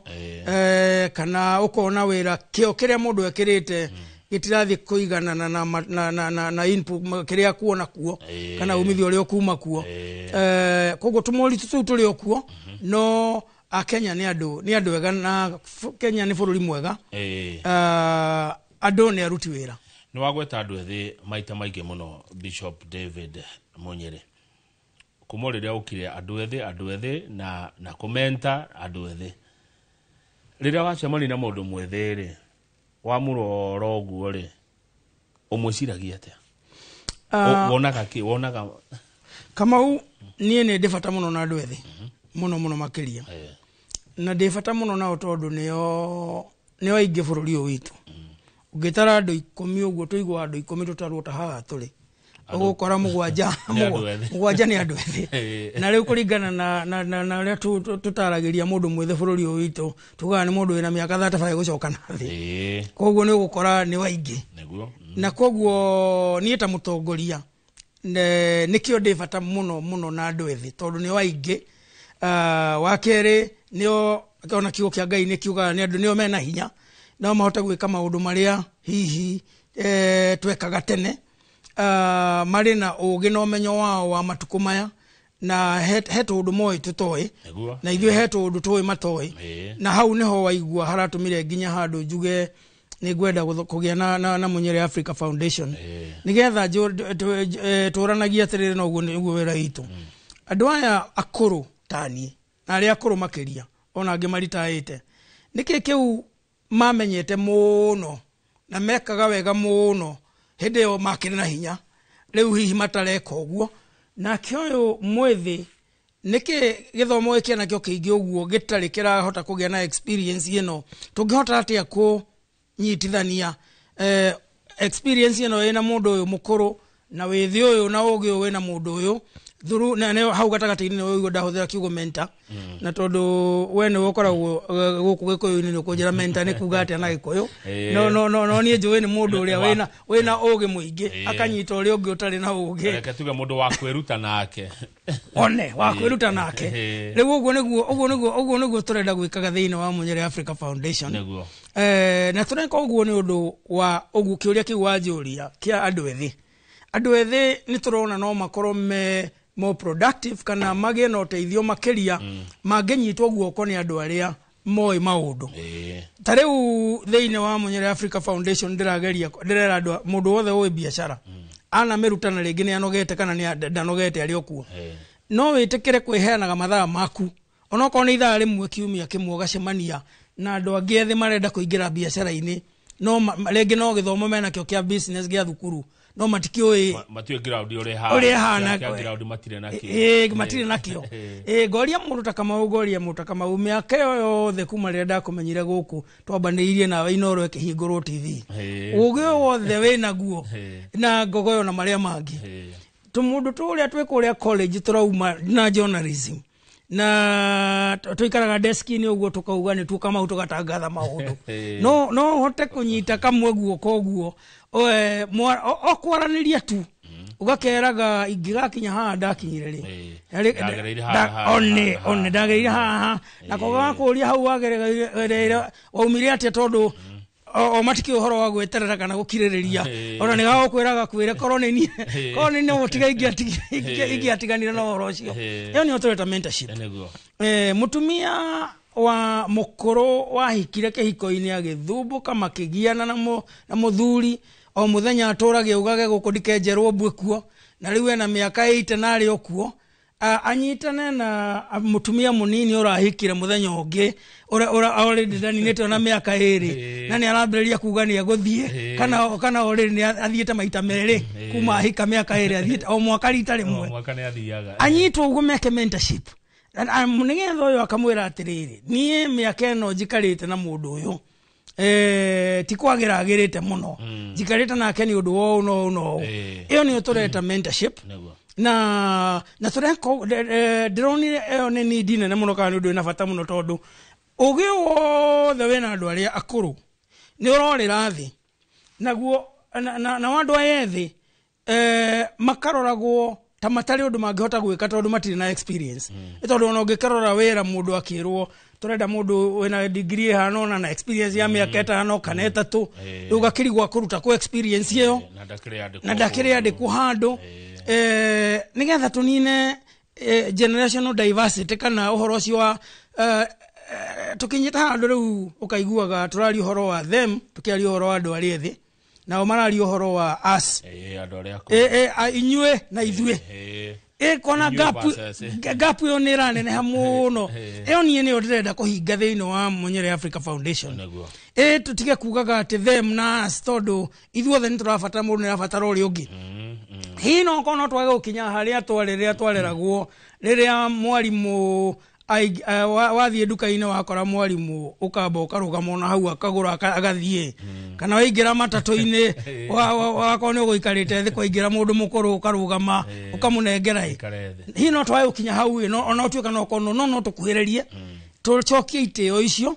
Kana ũkona wĩra kĩo kĩrĩa mũndũ ekĩrĩte gĩtirathiĩ kũiganana na input kĩrĩa kuona kuo, kana umithio ũrĩa ũkuma kuo. Koguo tũmoritũ tũu tũrĩ o kuo, no Akenya nĩ andũ ega, na Kenya nĩ bũrũri mwega. Andũ nĩ aruti wĩra. Nĩ wagweta andũ ethĩ maita maingĩ mũno, Bishop David Munyere. Kuma rĩrĩa ũkire andũ ethĩ, andũ ethĩ na kũmenta andũ ethĩ. Rĩrĩa wacemania na mũndũ mwĩthĩ rĩ, wamũrora ũguo rĩ, ũmwĩciragia atĩa? Wonaga kĩ? Wonaga Kamau, niĩ nĩ ndĩ bata mũno na andũ ethĩ. Mũno mũno makĩria. Na ndĩ bata mũno nao tondũ nĩo aingĩ bũrũri ũyũ witũ. Ũngĩtara andũ 10 ũguo, tũigua andũ 10 tũtarwo ta haha tũrĩ. Ũgũkora Nĩ andũ ethĩ. mũgwanja nĩ andũ ethĩ. Na rĩu kũringana na ũrĩa tũtaragĩria mũndũ mwĩthĩ bũrũri ũyũ witũ, tugaga nĩ mũndũ wĩna mĩaka 35 gũcoka na thĩ. Koguo nĩ ũgũkora nĩ waingĩ. Na koguo niĩ ta mũtongoria, nĩkĩo ndĩ bata mũno mũno na andũ ethĩ, tondũ nĩo aingĩ. Wa kerĩ, nĩo ona kiugo kĩa Ngai nĩ kiugaga nĩ andũ nĩo mena hinya, no mahote gwĩka maũndũ marĩa hihi twekaga tene. Marĩ na ũũgĩ na ũmenyo wao wa matukũ maya, na he tũũndũ moĩ tũtoĩ, na ithuĩ he tũũndũ tũĩ matoĩ. Na hau nĩho waigua haratũmire nginya handũ njuge nĩ ngwenda kũgĩa na Munyere Africa Foundation. Nĩgetha tũranagie atĩrĩrĩ, na ũguo nĩguo wĩra witũ. Andũ aya akũrũ ta niĩ, na arĩa akũrũ makĩria, ona angĩ maritaĩte, nĩkĩ kĩu mamenyete mũno na mekaga wega mũno hĩndĩ ĩyo makĩrĩ na hinya, rĩu hihi matareka ũguo. Nake ũyũ mwĩthĩ, nĩkĩ gĩthomo gĩkĩ nakĩo kĩingĩ ũguo gĩtarĩ kĩrahota kũgĩa na experience ĩno? Tũngĩhota atĩa kũnyitithania experience ĩno ĩna mũndũ ũyũ mũkũrũ na wĩthĩ ũyũ na ũgĩ ũyũ wĩna mũndũ ũyũ, Through na nĩyo hau gatagatĩ-inĩ nĩwe ũigua ndahũthĩra kiugo mentor, na tondũ we nĩwe ũkoragwo gũkũ Gĩkũyũ-inĩ, nĩ ũkũnjĩra mentor nĩ kuga atĩa na Gĩkũyũ. No niĩ njũĩ nĩ mũndũ ũrĩa wĩna ũgĩ mũingĩ, akanyita ũrĩa ũngĩ ũtarĩ na ũgĩ. Reke tuge mũndũ wa kwĩruta nake. One wa kwĩruta nake. Rĩu ũguo nĩguo tũrenda gwĩkaga thĩinĩ wa Munyere Africa Foundation. Na tũreka ũguo nĩ ũndũ wa ũguo kĩũria kĩu wanjũria kĩa andũ ethĩ. Andũ ethĩ nĩ tũrona no makorwo me more productive kana magĩe na ũteithio makĩria mangĩnyitwo guoko nĩ andũ arĩa moĩ maũndũ. Ta rĩu thĩinĩ wa Munyere Africa Foundation ndĩrageria, ndĩrera andũ, mũndũ wothe ũĩ biacara anamĩruta na rĩngĩ nĩ anogete kana nĩ ndanogete arĩ o kuo, no wĩtĩkĩre kwĩheanaga mathaa maku, onokorwo nĩ ithaa rĩmwe kiumia kĩmwe, ũgacemania na andũ angĩ ethĩ marenda kũingĩra biacara-inĩ, no rĩngĩ no gĩthomo menakĩo kĩa business gĩa thukuru, no matikĩũĩ Matiũĩ ground ũrĩa ĩhana. Ũrĩa ĩhana. Kĩa ground matirĩ nakĩo. Ĩĩ, matirĩ nakĩo. Ĩĩ, ngoria mũndũ ta Kamau, ngoria mũndũ ta Kamau, mĩaka ĩyo yothe kuma rĩrĩa ndakũmenyire gũkũ twambanĩirie nawe Inooro ĩkĩhingũrwo TV, ũgĩ ũyũ wothe wĩnaguo na ngogoyo na marĩa mangĩ, tũmũndũ tũrĩa twĩ kũrĩa college tũrauma na journalism na tũikaraga deski-inĩ ũguo, tũkauga nĩ tuo Kamau tũgatangatha maũndũ, no ũhote kũnyita kamwe guoko ũguo, o kwaranĩria tu, ũgakeraga ingĩgakinya haha ndakinyire rĩ. Ndagereire haha, one haha, one ndagereire haha, nako gakũria hau wagereire waumire atĩa, tondũ o matikĩ ũhoro wa gweterera kana gũkirĩrĩria. Ona nĩ gagũkwĩra gakwĩre korwo nĩ niĩ, korwo nĩ niĩ gũtiga ingĩatiganire na ũhoro ũcio. Ĩyo nĩyo tũreta mentorship. Mũtumia wa mũkũrũ wahikire kĩhiko-inĩ agĩthumbũka makĩgiana na mũthuri, o mũthenya atũrage augage gũkũ ndikenjerwo mbue kuo, na rĩu ena mĩaka 80 na arĩ o kuo. Anyitane na mũtumia mũnini ũrahikire mũthenya ũngĩ ũrĩa already ndaninĩte ona mĩaka 2 na nĩ arambĩrĩria kuga nĩ egũthiĩ, kana already nĩ athiĩte maita 2 kuma ahika mĩaka 2, athiĩte o mwaka rita rĩmwe. O mwaka nĩ athiaga. Anyitwo ũguo meke mentorship. Nĩgetha ũyũ akamwĩra atĩrĩrĩ, niĩ mĩaka ĩno njikarĩte na mũndũ ũyũ, ti kwagĩra agĩrĩte mũno, njikarĩte nake nĩ ũndũ wa ũũ na ũũ na ũũ. Ĩyo nĩyo tũreta mentorship. Na tũreka ndĩronire ĩyo nĩ need nene mũno kana nĩ ũndũ wĩna bata mũno, tondũ ũgĩ wothe wĩna andũ arĩa akũrũ nĩ ũrorĩra thĩ, naguo na andũ aya ethĩ makaroragwo ta matarĩ ũndũ mangĩhota gwĩka tondũ matirĩ na experience. Nĩ tondũ ona ũngĩkarora wĩra, mũndũ akĩrwo tũrenda mũndũ wĩna degree ĩhana ũna na experience ya mĩaka 5 kana 3, rĩu ũgakĩrigwo kũruta kũ experience ĩyo na ndakĩrĩ andĩkwo na ndakĩrĩ andĩkwo handũ. Nĩgetha tũnine generational diversity kana ũhoro ũcio wa tũkinyĩte handũ rĩu ũkaiguaga tũraria ũhoro wa them, tũkĩaria ũhoro wa andũ arĩa ethĩ, nao mararia ũhoro wa us. Andũ arĩa akũrũ. Inyuĩ na ithuĩ. Kona Inyuĩ gap versus, gap ĩyo nĩ ĩraneneha mũno. Ĩyo niĩ nĩyo ndĩrenda kũhinga thĩinĩ wa Munyere Africa Foundation. Tũtige kugaga atĩ them na us, tondũ ithuothe nĩ tũrabatara, mũndũ nĩ arabatara ũrĩa ũngĩ. Hihi no korwo no twage gũkinya harĩa twarĩ rĩrĩa twareragwo, rĩrĩa mwarimũ wathiĩ nduka-inĩ wakora mwarimũ ũkamba ũkarũgama ona hau akagũra agathiĩ, kana waingĩra matatũ-inĩ wakorwo nĩ ũgũikarĩte thĩ, kwaingĩra mũndũ mũkũrũ ũkarũgama ũkamũnengera ĩ. Ikare thĩ. Hihi no twage gũkinya hau ĩ, ona ũtuĩka no korwo no tũkuhĩrĩrie tũcokie itĩo icio,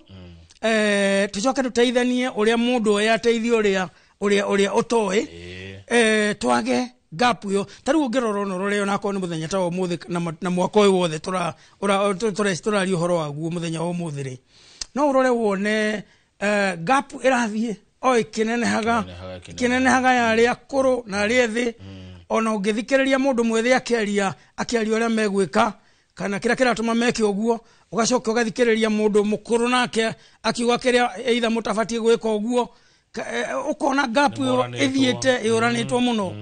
tũcoke tũteithanie ũrĩa mũndũ oĩ ateithie ũrĩa ũtoĩ, twage gap ĩyo. Ta rĩu ũngĩrora ona ũrore onakorwo nĩ mũthenya ta wa ũmũthĩ na mwaka ũyũ wothe tũraria ũhoro waguo mũthenya wa ũmũthĩ rĩ, no ũrore wone gap ĩrathiĩ o ĩkĩnenehaga, ĩkĩnenehaga ya arĩa akũrũ na arĩa ethĩ. Ona ũngĩthikĩrĩria mũndũ mwĩthĩ akĩaria ũrĩa megwĩka kana kĩrĩa kĩratũma meke ũguo, ũgacoka ũgathikĩrĩria mũndũ mũkũrũ nake akiuga kĩrĩa either mũtabatiĩ gwĩka ũguo, ũkona gap ĩyo Nĩmoranĩtwo. ĩthiĩte ĩũranĩtwo mũno.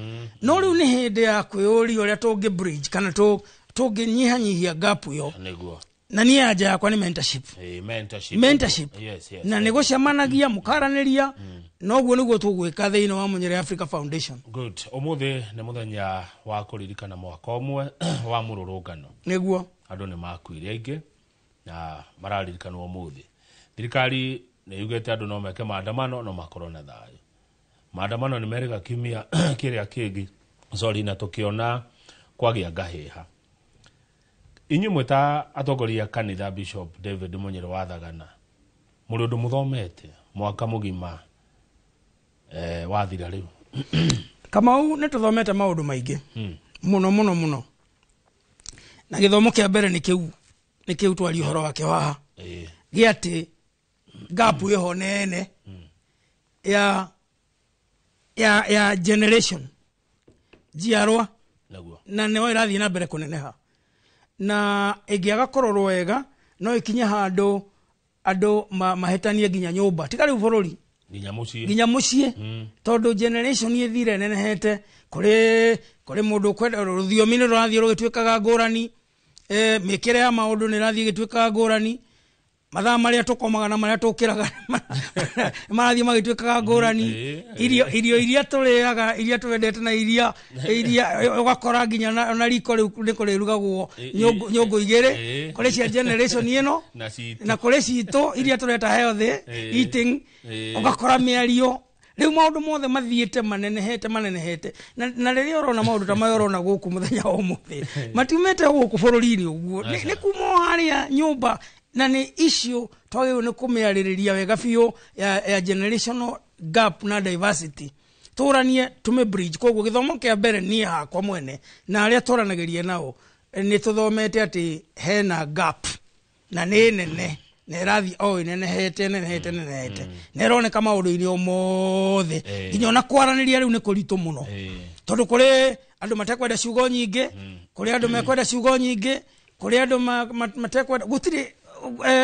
No rĩu nĩ hĩndĩ ya kwĩyũria ũrĩa tũngĩ bridge kana tũngĩnyihanyihia gap ĩyo. Na niĩ anja yakwa nĩ mentorship. Mentorship. Mentorship. Yes. Na nĩ gũcemanagia mũkaranĩria, noguo nĩguo tũgwĩka thĩinĩ wa Munyere Africa Foundation. Good. Ũmũthĩ nĩ mũthenya wa kũririkana mwaka ũmwe wa mũrũrũngano. Andũ nĩ makuire aingĩ na mararirikanwo ũmũthĩ. Thirikari nĩ yugĩte andũ no meke maandamano no makorwo na thayũ. Maandamano nĩ merĩga kiumia kĩrĩa kĩngĩ, sorry, na tũkĩona kwagĩa ngahĩha. Inyuĩ mwĩ ta atongoria a kanitha Bishop David Munyĩrĩ wa Thagana, mũrĩ ũndũ mũthomete mwaka mũgima wathira rĩu. Kamau, nĩ tũthomete maũndũ maingĩ mũno mũno mũno, na gĩthomo kĩa mbere nĩ kĩu, nĩ kĩu twaria ũhoro wake haha, gĩa atĩ gap ĩho nene ya generation, njiarwa, na nĩyo ĩrathiĩ na mbere kũneneha, na ĩngĩaga kũrorwo wega no ĩkinye handũ andũ mahĩtanie nginya nyũmba, tiga rĩu bũrũri, nginya mũciĩ, nginya mũciĩ, tondũ generation ĩthire nenehete. Kũrĩ mũndũ ũkwenda rũthiomi nĩ rũrathiĩ rũgĩtuĩkaga ngũrani, mĩkĩre ya maũndũ nĩ ĩrathiĩ ĩgĩtuĩkaga ngũrani, mathaa marĩa tũkomaga na marĩa tũkĩraga marathiĩ magĩtuĩkaga ngũrani, irio iria tũrĩaga, iria twendete na iria ũgakora nginya na riko rĩu nĩ kũrĩrugagwo nyũngũ igĩrĩ, kũrĩ cia generation ĩno na kũrĩ citũ iria tũreta healthy eating, ũgakora mĩario rĩu maũndũ mothe mathiĩte manenehete, na rĩrĩa ũrona maũndũ ta maya ũrona gũkũ mũthenya wa ũmũthĩ matiumĩte gũkũ bũrũri-inĩ ũguo, nĩ kuma o harĩa nyũmba, na nĩ issue twagĩrĩirwo nĩ kũmĩarĩrĩria wega biũ ya generational gap na diversity, tũranie tũmĩ bridge. Koguo gĩthomo kĩa mbere niĩ hakwa mwene na arĩa twaranagĩria nao nĩ tũthomete atĩ hena gap na nĩ nene, na ĩrathiĩ o ĩnenehete nenehete nenehete, na ĩroneka maũndũ-inĩ o mothe, nginya ona kwaranĩria rĩu nĩ kũritũ mũno, tondũ kũrĩ andũ matekwenda ciugo nyingĩ, kũrĩ andũ mekwenda ciugo nyingĩ, kũrĩ andũ matekwenda, gũtirĩ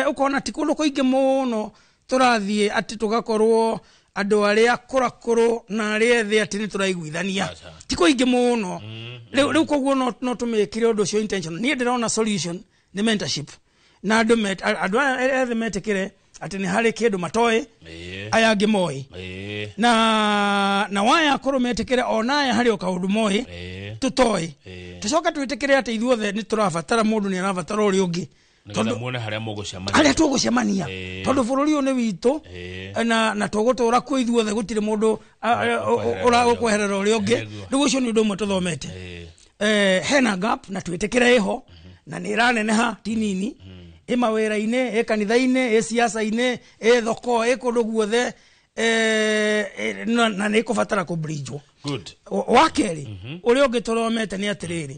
ũkona ti kũndũ kũingĩ mũno tũrathiĩ atĩ tũgakorwo andũ arĩa akũrakũrũ na arĩa ethĩ atĩ nĩ tũraiguithania, ti kũingĩ mũno rĩu. Koguo no tũmĩkire ũndũ ũcio intentional. Niĩ ndĩrona solution nĩ mentorship, na andũ aya ethĩ metĩkĩre atĩ nĩ harĩ kĩndũ matoĩ aya angĩ moĩ, na waya akũrũ metĩkĩre ona aya harĩ o kaũndũ moĩ tũtoĩ, tũcoke twĩtĩkĩre atĩ ithuothe nĩ tũrabatara, mũndũ nĩ arabatara ũrĩa ũngĩ, tondũ muone harĩa mũgũcemania, harĩa tũgũcemania, tondũ bũrũri ũyũ nĩ witũ na tũgũtũra kuo ithuothe, gũtirĩ mũndũ ũrakweherera ũrĩa ũngĩ. Rĩu ũcio nĩ ũndũ ũmwe tũthomete. Hena gap na twĩtĩkĩre ĩho, na nĩ ĩraneneha ti nini, ĩ mawĩra-inĩ, ĩ kanitha-inĩ, ĩ siasa-inĩ, ĩ thoko, ĩ kũndũ guothe, na nĩ ĩkũbatara kũ-bridge-wo. Wa kerĩ ũrĩa ũngĩ tũthomete nĩ atĩrĩrĩ,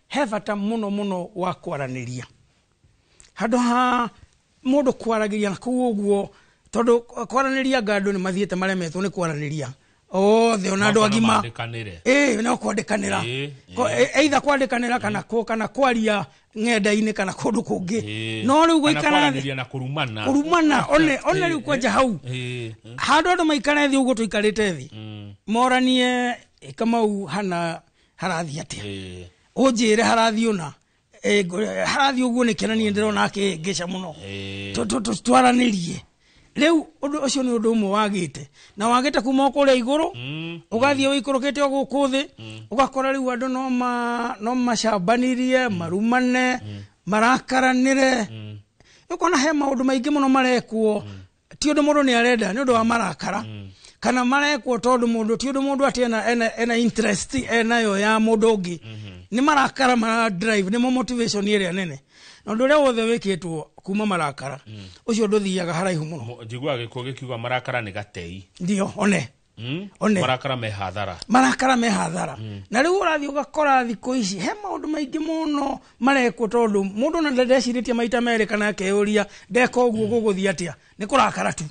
he bata mũno mũno wa kwaranĩria, handũ ha mũndũ kwaragĩria kũu ũguo, tondũ kwaranĩria anga andũ nĩ mathiĩte maremetwo nĩ kwaranĩria othe, ona andũ agima no kwandĩkanĩra, either kwandĩkanĩra kana kwaria ng'enda-inĩ kana kũndũ kũngĩ, no rĩu gũikara na kũrumana one rĩu kwanja hau handũ andũ maikare thĩ ũguo tũikarĩte thĩ, moranie Kamau hana harathiĩ atĩa, ũnjĩre harathiĩ ũna, harathiĩ ũguo nĩkĩ, na niĩ ndĩrona akĩhĩngĩca mũno, twaranĩrie. Rĩu ũndũ ũcio nĩ ũndũ ũmwe wagĩte, na wagĩte kuma o kũrĩa igũrũ ũgathiĩ ũikũrũkĩte o gũkũ thĩ, ũgakora rĩu andũ no macambanirie, marumane, marakaranĩre. Ũkona he maũndũ maingĩ mũno marekwo, ti ũndũ mũndũ nĩ arenda nĩ ũndũ wa marakara, kana marekwo tondũ mũndũ ti ũndũ mũndũ atĩ ena interest enayo ya mũndũ ũngĩ, nĩ marakara mara drive, nĩmo motivation ĩrĩa nene. Na ũndũ ũrĩa wothe wĩkĩtwo kuma marakara ũcio ndũthiaga haraihu mũno. Njiguaga gĩkuũ gĩkiuga marakara nĩ gatei. Ndio, one marakara me hathara, marakara me hathara. Na rĩu ũrathiĩ ũgakora thikũ ici he maũndũ maingĩ mũno marekwo, tondũ mũndũ ona ndecirĩtie maita merĩ kana akeyũria ndeka ũguo gũgũthiĩ atĩa, nĩ kũrakara tu,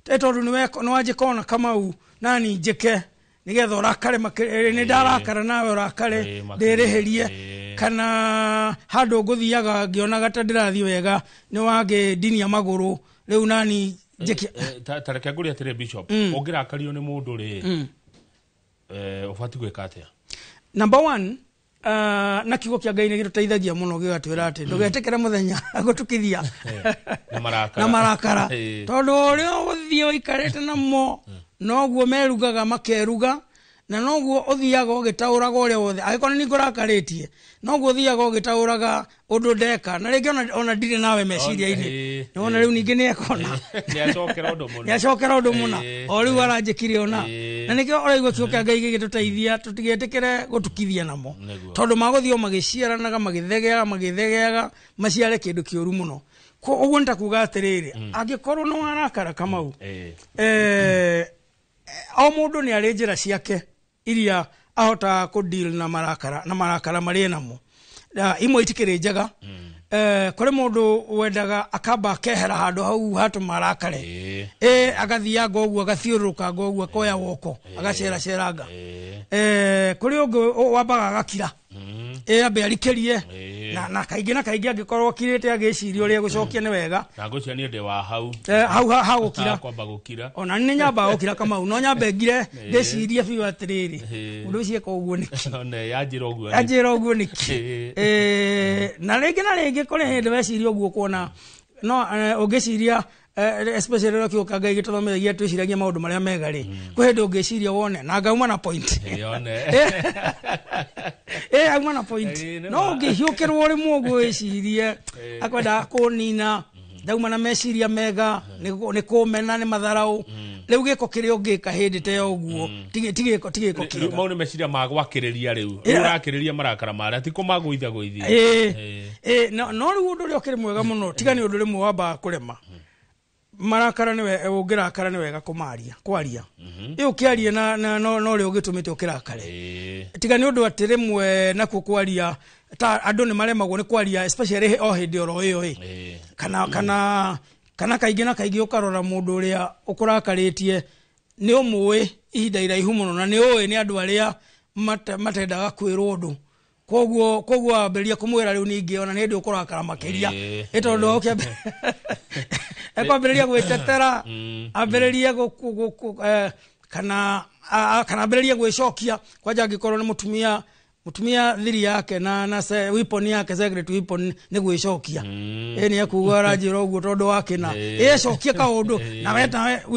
tondũ nĩ wanjĩka ona Kamau nani njĩke nĩgetha ũrakare, nĩ ndarakara nawe ũrakare ndĩrĩhĩrie, kana handũ ngũthiaga ngĩonaga ta ndĩrathiĩ wega nĩ wangĩndinia magũrũ rĩu nani njĩke. Ta reke ngũrie atĩrĩ Bishop, ũngĩrakario nĩ mũndũ rĩ, ũbatiĩ gwĩka atĩa? Number one, na kiugo kĩa Ngai nĩ gĩtũteithagia mũno gĩgatwĩra atĩ ndũgetĩkĩre mũthenya gũtukithia na marakara, tondũ ũrĩa ũgũthiĩ ũikarĩte namo noguo merugaga makeruga, Na noguo ũthiaga ũgĩtaũraga ũrĩa wothe angĩkorwo nĩ ngũrakarĩtie, noguo ũthiaga ũgĩtaũraga ũndũ ndeka, na rĩngĩ ona ndirĩ nawe meciria-inĩ. Nĩwona rĩu ningĩ nĩekona nĩacokera ũndũ mũna, nĩacokera ũndũ mũna, o rĩu aranjĩkire ona. Na nĩkĩo ũraigua kiugo kĩa Ngai gĩgĩtũteithia tũtigetĩkĩre gũtukithia namo, tondũ magũthiĩ o magĩciaranaga, magĩthegeaga maciare kĩndũ kĩũru mũno. Ũguo nĩ ta kuga atĩrĩrĩ, angĩkorwo nĩ warakara Kamau, o mũndũ nĩ arĩ njĩra ciake iria ahotaga kũ deal na marakara marĩa namo. Imwe itikĩrĩ njega. Kũrĩ mũndũ wendaga akamba akehera handũ hau hatũma arakare, agathianga ũguo, agathiũrũrũkanga ũguo, akoya woko, agaceraceranga. Kũrĩ ũngĩ wambaga agakira, ambe arikĩrie, na kaingĩ na kaingĩ angĩkorwo akirĩte agĩciria ũrĩa egũcokia nĩ wega. Na ngwĩciria niĩ ndĩ wa hau. Hau ha gũkira. Kwamba gũkira. Ona nĩ nyambaga gũkira Kamau, no nyambe ngire ndĩcirie biũ atĩrĩrĩ, mũndũ ũcio eka ũguo nĩkĩ? Yanjĩra ũguo nĩkĩ? Yanjĩra ũguo nĩkĩ? Na rĩngĩ na rĩngĩ kũrĩ hĩndĩ weciria ũguo ũkona, no ũngĩciria, especially rĩrĩa kiugo kĩa Ngai gĩtũthomithagia twĩciragie maũndũ marĩa mega rĩ, kwĩ hĩndĩ ũngĩciria wone na ngauma na point. Auma na point. No ũngĩhiũkĩrwo rĩmwe ũguo wĩcirie akwenda kũnina, ndauma na meciria mega, nĩ kũmena, nĩ matharaũ. Rĩu gĩko kĩrĩa ũngĩka hĩndĩ ta ĩyo ũguo, ti gĩko kĩega. Mau nĩ meciria ma gwakĩrĩria rĩu. Rĩu ũrakĩrĩria marakara marĩa, ti kũmagũithia gũithia. No rĩu ũndũ ũrĩa ũkĩrĩ mwega mũno, tiga nĩ ũndũ rĩmwe wambaga kũrema. Marakara nĩ ũngĩrakara nĩ wega kũmaria, kwaria. Ĩ ũkĩaria na no ũrĩa ũgĩtũmĩte ũkĩrakare. Tiga nĩ ũndũ atĩ rĩmwe nakuo kwaria, ta andũ nĩ maremagwo nĩ kwaria, especially o hĩndĩ oro ĩyo ĩ. Kana kaingĩ na kaingĩ ũkarora mũndũ ũrĩa ũkũrakarĩtie nĩ ũmũĩ ihinda iraihu mũno, na nĩ ũĩ nĩ andũ arĩa matendaga kwĩrwo ũndũ. Koguo wambĩrĩria kũmwĩra rĩu ningĩ ona nĩ hĩndĩ ũkũrakara makĩria. Ĩ tondũ ekwambĩrĩria gwĩtetera, ambĩrĩrie kana ambĩrĩrie gwĩcokia. Kwanja angĩkorwo nĩ mũtumia thiri yake na weapon yake, secret weapon nĩ gwĩcokia. Nĩ ekuga aranjĩra ũguo tondũ wa kĩna. Ecokie kaũndũ na we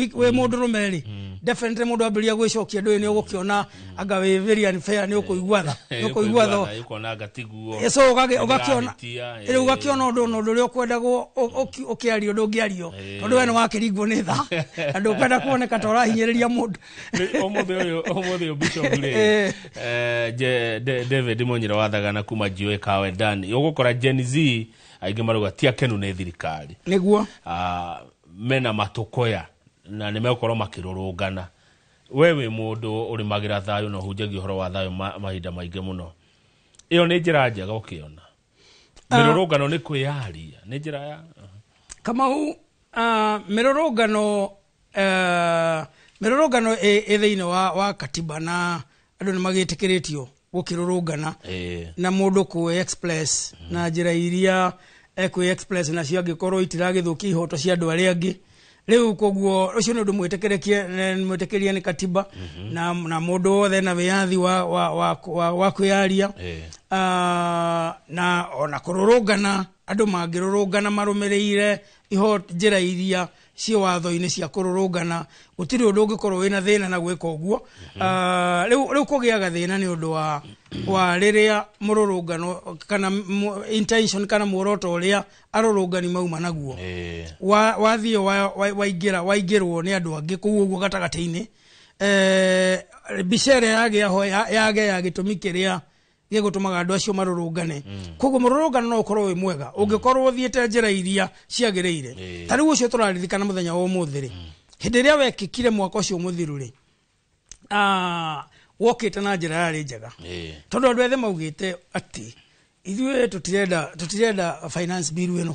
wĩ mũndũrũme rĩ, definitely mũndũ ambĩrĩria gwĩcokia ndũĩ nĩ ũgũkĩona anga wĩ very unfair, nĩ ũkũigua tha. Nĩ ũkũigua tha. So ũgakĩona rĩu ũgakĩona ũndũ ona ũndũ ũrĩa ũkwendagwo ũkĩario ndũngĩario, tondũ we nĩ wakĩringwo nĩ tha, na ndũkwenda kuoneka ta ũrahinyĩrĩria mũndũ. Ũmũthĩ ũyũ Bishop rĩ, David Munyire wathagana kuma Jiwe Kawendani, ũgũkora Gen Z aingĩ marauga ti akenu nĩ thirikari. Nĩguo. Mena matũkoya na nĩ megũkorwo makĩrũrũngana. We wĩ mũndũ ũrĩmagĩra thayũ na ũhunjagia ũhoro wa thayũ mahinda maingĩ mũno. Ĩyo nĩ njĩra njega ũkĩona? Mĩrũrũngano nĩ kwĩyaria, nĩ njĩra ya Kamau. Mĩrũrũngano ĩ thĩinĩ wa katiba, na andũ nĩ magĩtĩkĩrĩtio gũkĩrũrũngana na mũndũ kwĩ express na njĩra iria ekwĩ express nacio angĩkorwo itiragĩthũkia ihoto cia andũ arĩa angĩ. Rĩu koguo ũcio nĩ ũndũ mwĩtĩkĩrie nĩ katiba, na mũndũ wothe na wĩyathi wa kwĩyaria, na ona kũrũrũngana, andũ mangĩrũrũngana marũmĩrĩire njĩra iria ciĩ watho-inĩ cia kũrũrũngana, gũtirĩ ũndũ ũngĩkorwo wĩna thĩna na gwĩka ũguo. Rĩu kũgĩaga thĩna nĩ ũndũ wa rĩrĩa mũrũrũngano kana intention kana muoroto ũrĩa arũrũngani mauma naguo wathiĩ waingĩrwo nĩ andũ angĩ kũu ũguo gatagatĩ-inĩ. Mbica ĩrĩa yagĩa ho yage ya gĩtũmi kĩrĩa gĩgũtũmaga andũ acio marũrũngane. Koguo mũrũrũngano no ũkorwo wĩ mwega ũngĩkorwo ũthiĩte njĩra iria ciagĩrĩire. Ta rĩu ũcio tũraririkana mũthenya wa ũmũthĩ rĩ, hĩndĩ ĩrĩa wekĩkire mwaka ũcio mũthiru rĩ, wokĩte na njĩra yarĩ njega, tondũ andũ ethĩ maugĩte atĩ ithuĩ tũtirenda finance bill ĩno,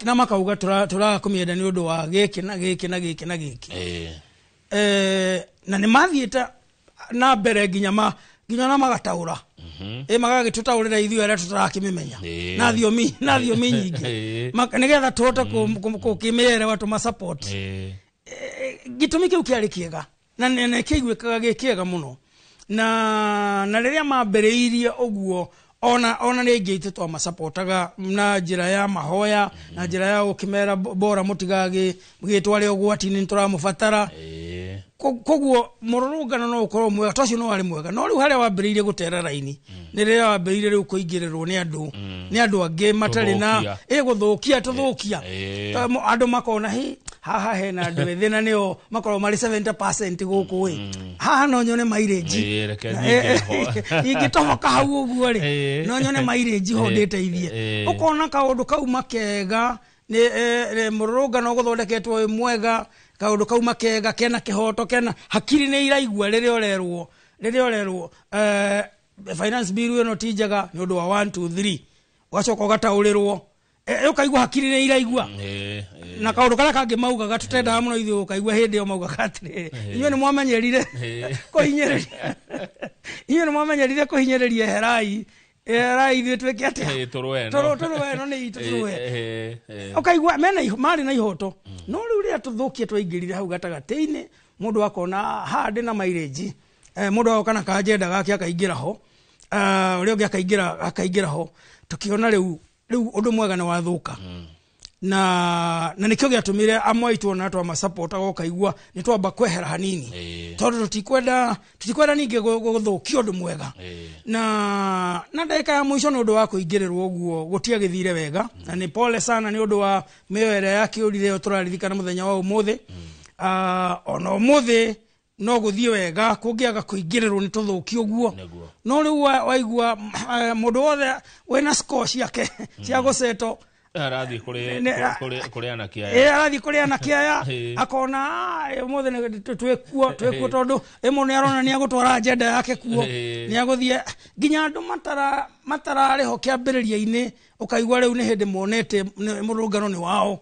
na makauga tũraga kũmĩenda nĩ ũndũ wa gĩkĩ na gĩkĩ na gĩkĩ na gĩkĩ. Na nĩ mathiĩte na mbere nginya na magataũra, magagĩtũtaũrĩra ithuĩ arĩa tũtarakĩmĩmenya na thiomi nyingĩ, nĩgetha tũhote gũkĩmĩerewa tũma support. Gĩtũmi kĩu kĩarĩ kĩega na nĩ kĩiguĩkaga gĩ kĩega mũno, na rĩrĩa mambĩrĩirie ũguo ona rĩngĩ ithuĩ twamasapotaga na njĩra ya mahoya, na njĩra ya gũkĩmera bora mũtigagĩtware ũgwati-inĩ, nĩtũramũbatara. Koguo mũrũrũngano no ũkorwo mwega to ũcio no warĩ mwega, no rĩu harĩa wambĩrĩirie gũtera raini nĩ rĩrĩa wambĩrĩirie rĩu kũingĩrĩrwo nĩ andũ, nĩ andũ angĩ matarĩ na gũthũkia tũthũkia. Andũ makona hi haha hena andũ ethĩ na nĩo makorwo marĩ 70% gũkũ ĩ, haha no nyone mileage ingĩtoboka hau ũguo rĩ, no nyone mileage ho ndĩteithie. Ũkona kaũndũ kau makega nĩ mũrũrũngano ũgũthondeketwo wĩ mwega, kaũndũ kau makega kena kĩhoto, kena hakiri nĩ iraigua rĩrĩa ũrerwo finance bill ĩno ti njega nĩ ũndũ wa 1 2 3, ũgacoka ũgataũrĩrwo, ũkaigua hakiri nĩ iraigua. Na kaũndũ karĩa kangĩ maugaga tũtendaga mũno ithuĩ ũkaigua hĩndĩ ĩyo maugaga atĩrĩrĩ, inyuĩ nĩ mwamenyerire kũhinyĩrĩria, inyuĩ nĩ mwamenyerire kũhinyĩrĩria herai ithuĩ twĩke atĩa, tũrũe ĩno nĩ itũ tũrũe. Ũkaigua mena marĩ na ihoto, no rĩu rĩrĩa tũthũkie twaingĩrire hau gatagatĩ-inĩ, mũndũ akona haha ndĩ na mileage, mũndũ agoka na kajenda gake akaingĩra ho, ũrĩa ũngĩ akaingĩra ho, tũkĩona rĩu ũndũ mwega nĩ wathũka. Na nĩkĩo gĩatũmire amwe aitũ ona twamasupport ũkaigua nĩ twamba kwehera hanini, tondũ tũtikwenda ningĩ gũthũkia ũndũ mwega. Na ndagĩka ya mũico nĩ ũndũ wa kũingĩrĩrwo ũguo gũtiagĩthire wega, na nĩ pole sana nĩ ũndũ wa mĩoyo ĩrĩa yakĩũrire ĩyo tũraririkana mũthenya wa ũmũthĩ. Ona ũmũthĩ no gũthiĩ wega kũngĩaga kũingĩrĩrwo nĩ tũthũki ũguo, no rĩu waigua mũndũ wothe wĩna score ciake cia gũceto arathiĩ kũrĩ anake aya, arathiĩ kũrĩ anake aya akona ũmũthĩ twĩkuo tondũ ĩmwe nĩ arona nĩ agũtwara agenda yake kuo, nĩ agũthiĩ nginya andũ matararĩ ho kĩambĩrĩria-inĩ, ũkaigua rĩu nĩ hĩndĩ monete mũrũngano nĩ wao.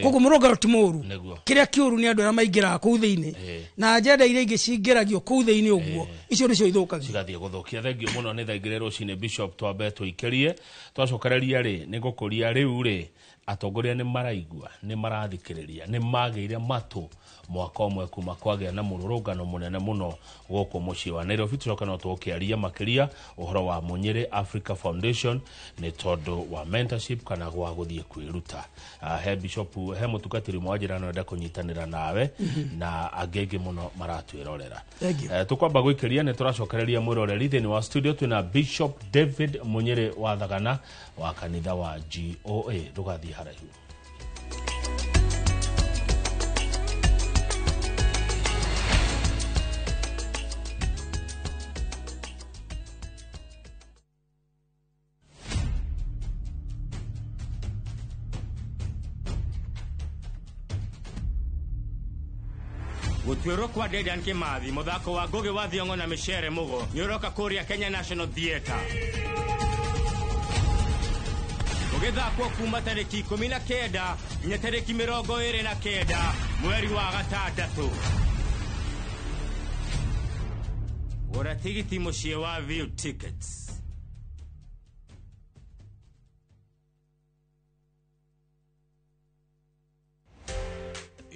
Koguo mũrũngano ti mũũru, kĩrĩa kĩũru nĩ andũ arĩa maingĩraga kũu thĩinĩ, na agenda iria ingĩ cingĩragio kũu thĩinĩ ũguo, icio nĩcio ithũkagia cigathiĩ gũthũkia. Thengiũ mũno nĩ thaingĩre rũcinĩ Bishop, twambe tũikĩrie twacokereria rĩ nĩ gũkũria rĩu rĩ atongoria nĩ maraigua, nĩ marathikĩrĩria, nĩ magĩire matũ mwaka ũmwe kuma kwagĩa na mũrũrũngano mũnene mũno gũkũ mũciĩ wa Nairobi. Tũcoka no tũgũkĩaria makĩria ũhoro wa Munyĩrĩ Africa Foundation nĩ tondũ wa mentorship kana gwa gũthiĩ kwĩruta. He Bishop, he mũtungatĩri ũmwe wa njĩra no enda kũnyitanĩra nawe na angĩ aingĩ mũno maratwĩrorera. Tũkwamba gũikĩria nĩ tũracokereria mwĩroreri thĩinĩ wa studio twĩna Bishop David Munyĩrĩ wa Thagana wa kanitha wa GOA. Ndũgathiĩ haraihu. Gũtuĩrwo kwa Dedan Kimathi, mũthako wa Ngugi wa Thiong'o na Micere Mugo nĩ ũroka kũrĩa Kenya National Theatre. Ũgĩthakwo kuma tarĩki 19 nginya tarĩki 29 mweri wa gatandatũ. Gũra tigiti mũciĩ wa View Tickets.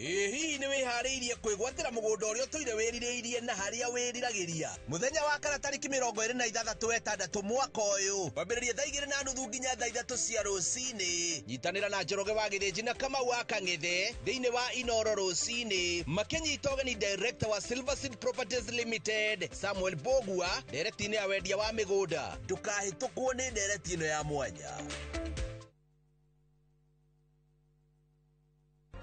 Hihi nĩ wĩharĩirie kwĩgwatĩra mũgũnda ũrĩa ũtũire wĩrirĩirie na harĩa wĩriragĩria? Mũthenya wa kana tarĩki 26 6 mwaka ũyũ, kwambĩrĩria thaa 2:30 nginya thaa 3 cia rũcinĩ. Nyitanĩra na Njoroge wa Gĩthĩnji na Kamau wa Kang'ethe thĩinĩ wa Inoro rũcinĩ, makĩnyita ũgeni director wa Silver Seed Properties Limited Samuel Bogua ndereti-inĩ ya wendia wa mĩgũnda. Ndũkahĩtũkwo nĩ ndereti ĩno ya mwanya.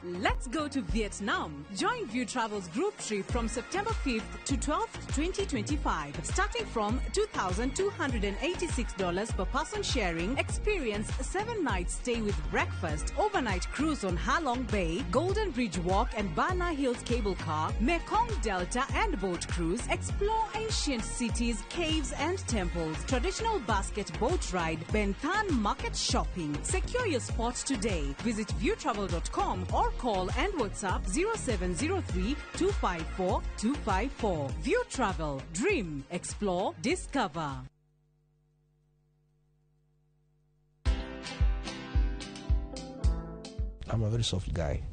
Let's go to Vietnam. Join View Travel's group trip from September 5th to 12th, 2025. Starting from $2,286 per person sharing, experience 7-night stay with breakfast, overnight cruise on Halong Bay, Golden Bridge Walk and Bana Hills Cable Car, Mekong Delta and boat cruise, explore ancient cities, caves and temples, traditional basket boat ride, Ben Thanh market shopping. Secure your spot today. Visit viewtravel.com or call and WhatsApp 0703 254 254. View Travel. Dream, explore, discover. I'm a very soft guy.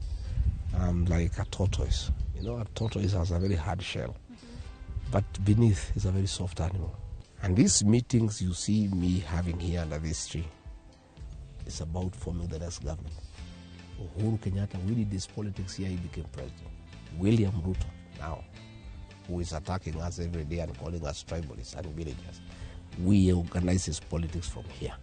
I'm like a tortoise. You know, a tortoise has a very hard shell, but beneath is a very soft animal. And these meetings you see me having here under this tree is about forming the next government. Uhuru Kenyatta, we did this politics here, he became president. William Ruto, now, who is attacking us every day and calling us tribalists and villagers, we organize his politics from here.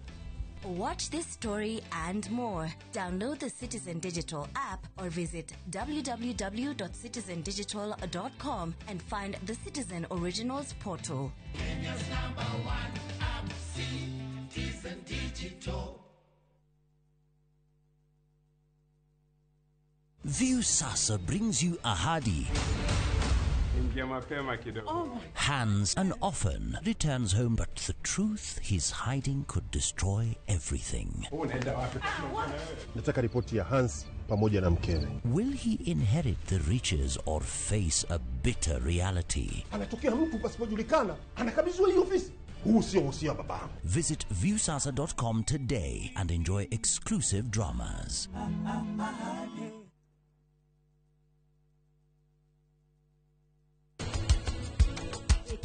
Watch this story and more. Download the Citizen Digital app or visit www.citizendigital.com and find the Citizen Originals portal. Kenya's number one app, Citizen Digital. Viusasa brings you Ahadi. Hans and often returns home, but the truth he's hiding could destroy everything. Nataka ripoti ya Hans pamoja na mkewe. Will he inherit the riches or face a bitter reality? Anatokea mtu pasipojulikana, anakabidhiwa hii ofisi. Huu sio usia babangu. Visit viusasa.com today and enjoy exclusive dramas.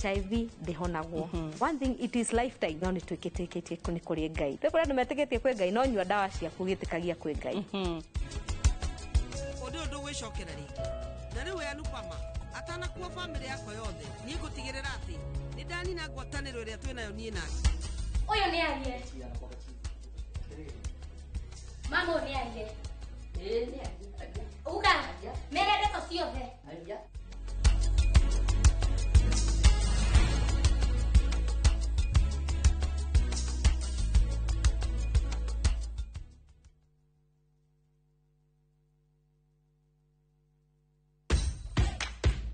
HIV ndĩhonagwo. One thing, it is lifetime. No nĩ twĩkĩtĩkĩtie nĩ kũrĩ Ngai. Rĩu kũrĩ andũ metĩkĩtie kwĩ Ngai, no nyua ndawa ciaku gĩtĩkagia kwĩ Ngai. Ũndũ ũyũ ndũgwĩcokera rĩngĩ. Na rĩu Anupama atanakuo bamĩrĩ yakwa yothe, niĩ ngũtigĩrĩra atĩ nĩ ndanina ngwatanĩro ĩrĩa twĩnayo niĩ nake. Ũyũ nĩ arie. Mama ũyũ nĩ arie. Uga, mere ndeto ciothe.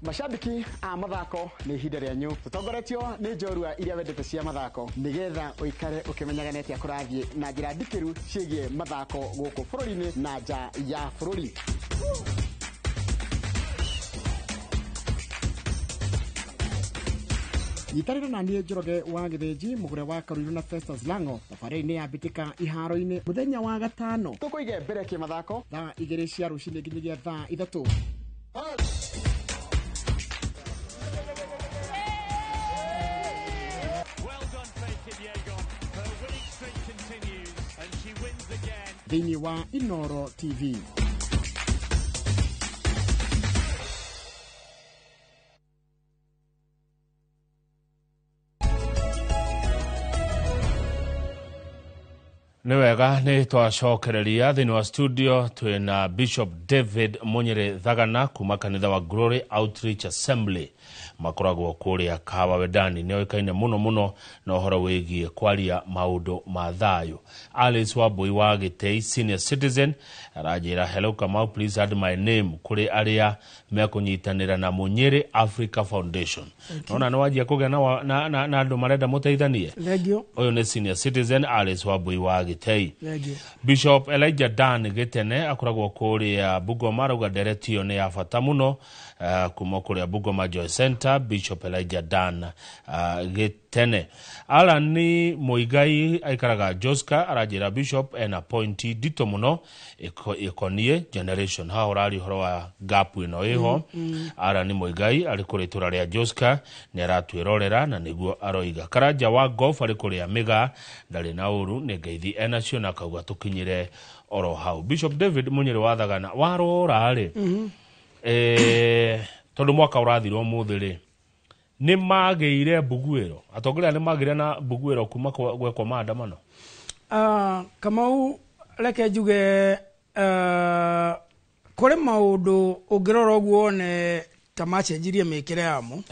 Mashabiki a mathako nĩ ihinda rĩanyu tũtongoretio nĩ njorua iria wendete cia mathako nĩgetha ũikare ũkĩmenyaga nĩ atĩa kũrathiĩ na njĩra ndikĩru ciĩgiĩ mathako gũkũ bũrũri-inĩ na nja ya bũrũri. Nyitanĩra na niĩ Njoroge wa Gĩthĩnji mũgũre wa Karuiru na Festus Lango thabarĩ-inĩ ya mbĩtĩka iharo-inĩ mũthenya wa gatano tũkũige mbere kĩmathako thaa 2 cia rũcinĩ nginyagia thaa 3. Thĩinĩ wa Inoro TV. Nĩ wega nĩ twacokereria thĩinĩ wa studio twĩna Bishop David Munyere Thagana kuma kanitha wa Glory Outreach Assembly makoragwo kũrĩa Kahawa Wendani. Nĩ oĩkaine mũno mũno na ũhoro wĩgiĩ kwaria maũndũ ma thayũ. Alice Wambui wa Gĩtei senior citizen aranjĩra hello Kamau, please add my name kũrĩ arĩa mekũnyitanĩra na Munyere Africa Foundation. Nona nĩ wanjia kũgĩa na andũ marenda mũteithanie. Ũyũ nĩ senior citizen Alice Wambui wa Gĩtei. Bishop Elijah Dan Gĩtene akoragwo kũrĩa Bungoma, arauga ndereti ĩyo nĩ ya bata mũno kuma kũrĩa Bungoma Joy Center. Bishop Elijah Dan Gĩtene. Alan Muigai aikaraga Joska, aranjĩra Bishop ena pointi nditũ mũno ĩkoniĩ generation. Haha ũraria ũhoro wa gap ĩno ĩho. Alan Muigai arĩ kũrĩa itũra rĩa Joska nĩ aratwĩrorera na nĩguo aroiga. Karanja wa golf arĩ kũrĩa Mĩgaa ndarĩ na ũru, nĩ ngeithi enacio na akauga tũkinyĩre oro hau. Bishop David Munyere wa Thagana warora rĩ, tondũ mwaka ũrathira ũmũthĩ rĩ, nĩ magĩire mbuguĩro, atongoria nĩ magĩire na mbuguĩro kuma gwekwo maandamano? Kamau, reke njuge kũrĩ maũndũ ũngĩrora ũguo wone ta macenjirie mĩkĩre yamo,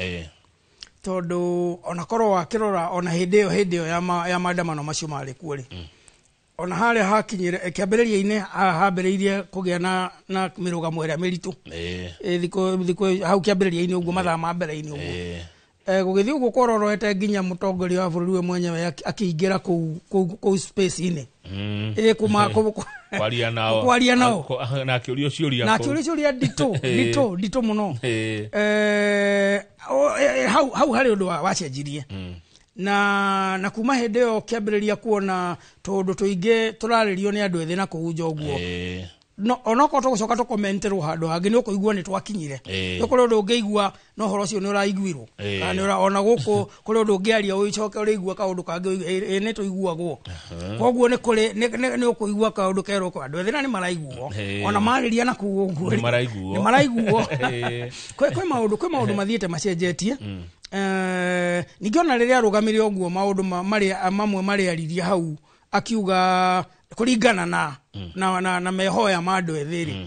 tondũ ona korwo wakĩrora ona hĩndĩ ĩyo ya maandamano macio marĩ kuo rĩ, ona harĩa hakinyire kĩambĩrĩria-inĩ hambĩrĩirie kũgĩa na mĩrũgamo ĩrĩa mĩritũ thikũ hau kĩambĩrĩria-inĩ ũguo mathaa ma mbere-inĩ ũguo gũgĩthiĩ ũguo kwororoete nginya mũtongoria wa bũrũri we mwenyewe akĩingĩra kũu space-inĩ kwaria nao na akĩũrio ciũria na akĩũrio ciũria nditũ mũno. Hau harĩ ũndũ wacenjirie na kuma hĩndĩ ĩyo kĩambĩrĩria kuona tũndũ tũingĩ tũrarĩrio nĩ andũ ethĩ na kũu nja ũguo. No onokorwo tũgũcoka tũkomenterwo handũ hangĩ nĩ ũkũigua nĩ twakinyire. Nĩ kũrĩ ũndũ ũngĩigua na ũhoro ũcio nĩ ũraiguirwo. Kana nĩ ona gũkũ kũrĩ ũndũ ũngĩaria ũcoke ũrĩigua kaũndũ kangĩ ĩ nĩ tũiguagwo. Koguo nĩ kũrĩ nĩ ũkũigua kaũndũ kerwo kwa andũ ethĩ na nĩ maraiguo. Ona marĩria na kũu ũguo nĩ maraiguo. Nĩ maraiguo. Kwĩ maũndũ mathiĩte macenjetie. Ningĩ ona rĩrĩa arũgamire ũguo maũndũ marĩa mamwe marĩaririe hau akiuga kũringana na na mehoya ma andũ ethĩ rĩ,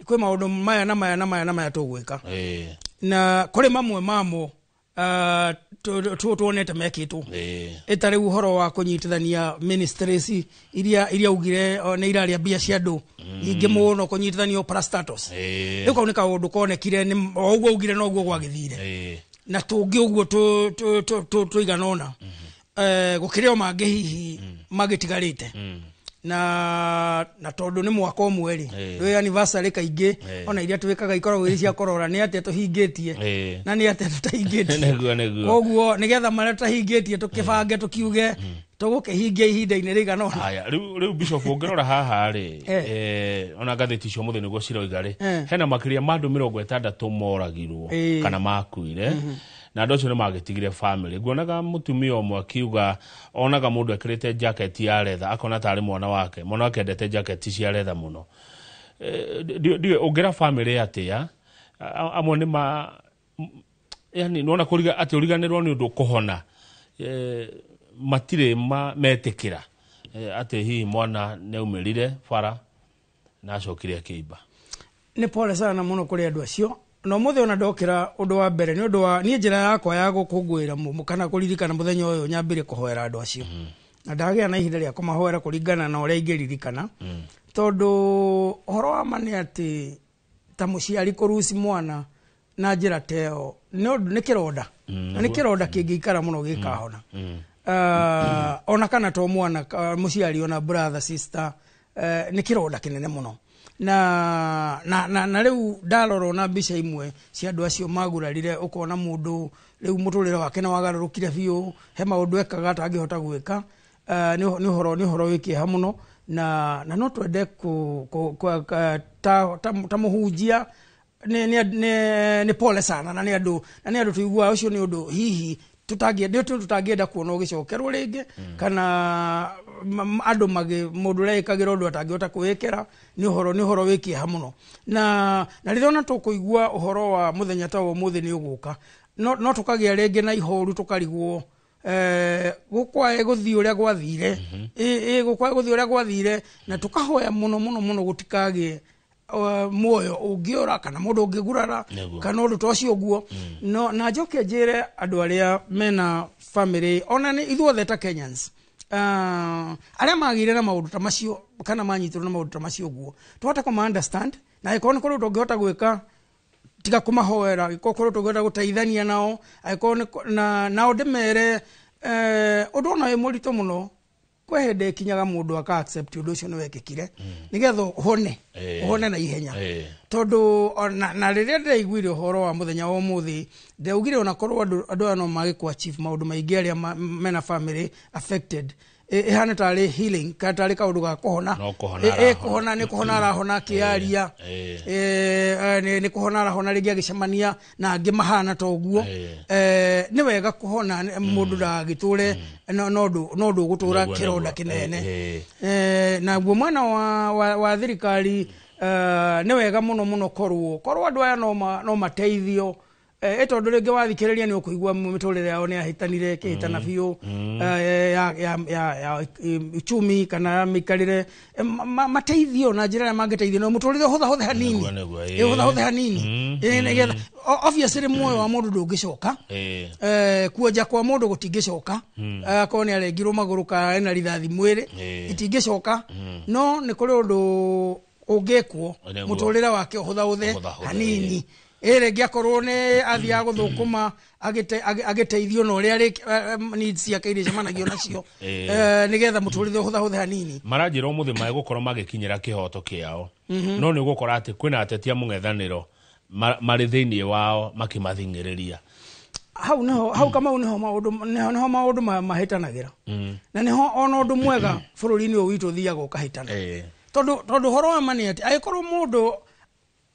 kwĩ maũndũ maya na maya na maya na maya tũgwĩka. Na kũrĩ mamwe mamo tuonete mekĩtwo. Ĩta rĩu ũhoro wa kũnyitithania ministries iria ugire nĩ iraria mbia cia andũ nyingĩ mũno kũnyitithanio parastatus. Rĩu kau nĩ kaũndũ konekire nĩ o ũguo ugire noguo gwagĩthire. Na tũngĩ ũguo tũigana ũna. Gũkĩrĩ o mangĩ hihi magĩtigarĩte. Na tondũ nĩ mwaka ũmwe rĩ, rĩ anniversary kaingĩ ona iria twĩkaga ikoragwo irĩ cia kũrora nĩ atĩa tũhingĩtie na nĩ atĩa tũtahingĩtie. Nĩguo. Koguo nĩgetha marĩa tũtahingĩtie tũkĩbange tũkiuge tũgũkĩhingia ihinda-inĩ rĩigana ũna. Haya, rĩu Bishop ũngĩrora haha rĩ, ona ngathĩti icio mũthĩ nĩguo ciroiga rĩ, hena makĩria ma andũ 60 moragirwo kana makuire. Na andũ acio nĩ magĩtigire family. Nguonaga mũtumia ũmwe akiuga onaga mũndũ ekĩrĩte jacket ya retha akona tarĩ mwana wake. Mwana wake endete jacket cia retha mũno. Ndiũĩ ũngĩra family atĩa? Amwe nĩ ma yani nĩwona kũriga atĩ ũriganĩrwo nĩ ũndũ kũhona. Matirĩ metĩkĩra atĩ hihi mwana nĩaumĩrire bara na acokire akĩimba. Nĩ pole sana mũno kũrĩ andũ acio. Na ũmũthĩ ona ndokĩra ũndũ wa mbere nĩ ũndũ wa niĩ njĩra yakwa ya gũkũngũĩra kana kũririkana mũthenya ũyũ nyambire kũhoera andũ acio. Na ndagĩa na ihinda rĩa kũmahoera kũringana na ũrĩa ingĩririkana. Tondũ ũhoro wa ma nĩ atĩ ta mũciari kũruci mwana na njĩra ta ĩyo nĩ kĩronda. Na nĩ kĩronda kĩngĩikara mũno gĩkahona. Ona kana to mwana mũciari ona brother sister nĩ kĩronda kĩnene mũno. Na rĩu ndarora na mbica imwe cia andũ acio magurarire ũkona mũndũ rĩu mũtũrĩre wake nĩ wagarũrũkire biũ, he maũndũ ekaga atangĩhota gwĩka. Nĩ ũhoro wĩ kĩeha mũno na no twende ta mũhunjia nĩ pole sana na nĩ andũ tũiguaga ũcio nĩ ũndũ hihi tũtangĩenda kuona ũgĩcokerwo rĩngĩ kana andũ mũndũ ũrĩa ĩkagĩra ũndũ atangĩhota kwĩĩkĩra nĩ ũhoro wĩ kĩeha mũno. Na rĩrĩa ona tũkũigua ũhoro wa mũthenya ta wa ũmũthĩ nĩ ũgũka no tũkagĩa rĩngĩ na ihoru tũkarigwo gũkwae gũthiĩ ũrĩa gwathire, gũkwae gũthiĩ ũrĩa gwathire na tũkahoya mũno mũno mũno gũtikagĩe muoyo ũngĩũra kana mũndũ ũngĩgurara kana ũndũ ta ũcio ũguo. No na njoke njĩre andũ arĩa mena family ona nĩ ithuothe ta Kenyans arĩa magĩire na maũndũ ta macio kana manyitirwo na maũndũ ta macio ũguo tũhote kũma understand na angĩkorwo nĩ kũrĩ ũndũ ũngĩhota gwĩka tiga kũmahoera, angĩkorwo kũrĩ ũndũ ũngĩhota gũteithania nao, angĩkorwo nao ndĩmere ũndũ ona wĩ mũritũ mũno kwĩ hĩndĩ ĩkinyaga mũndũ aka accept ũndũ ũcio nĩ wekĩkire nĩgetha ũhone na ihenya. Tondũ na rĩrĩa ndĩraiguire ũhoro wa mũthenya wa ũmũthĩ ndĩraugire ona korwo andũ aya no mage kũ achieve maũndũ maingĩ arĩa mena family affected ĩhana tarĩ healing kana tarĩ kaũndũ ga kũhona. Kũhona nĩ kũhona arahona akĩaria, nĩ kũhona arahona rĩngĩ agĩcemania na angĩ mahana ta ũguo. Nĩ wega kũhona mũndũ ndagagĩtũre no ũndũ ũgũtũra kĩronda kĩnene. Naguo mwena wa thirikari nĩ wega mũno mũno korwo andũ aya no mateithio tondũ rĩngĩ wathikĩrĩria nĩ ũkũigua mĩtũrĩre yao nĩ yahĩtanire ĩkĩhĩtana biũ ya uchumi kana ya mĩikarĩre mateithio na njĩra ĩrĩa mangĩteithio no mũtũrĩre ũhũthahũthe hanini, ũhũthahũthe hanini nĩgetha obviously muoyo wa mũndũ ndũngĩcoka, kuonja kwa mũndũ gũtingĩcoka, akorwo nĩ arengirwo magũrũ kana ena rithathi mwĩrĩ itingĩcoka, no nĩ kũrĩ ũndũ ũngĩkwo mũtũrĩre wake ũhũthahũthe hanini. Rĩngĩ akorwo nĩ athiaga gũthũkũma agĩteithio na ũrĩa needs ciake iria icemanagio nacio nĩgetha mũtũrĩre ũhũthahũthe hanini. Maranjĩra ũmũthĩ magũkorwo magĩkinyĩra kĩhoto kĩao, no nĩ ũgũkora atĩ kwĩna ateti a mũng'ethanĩro marĩ thĩinĩ wao makĩmathing'ĩrĩria. Hau nĩho hau Kamau nĩho maũndũ mahĩtanagĩra na nĩho ona ũndũ mwega bũrũri-inĩ ũyũ witũ ũthiaga ũkahĩtana. Tondu ũhoro wa ma nĩ atĩ angĩkorwo mũndũ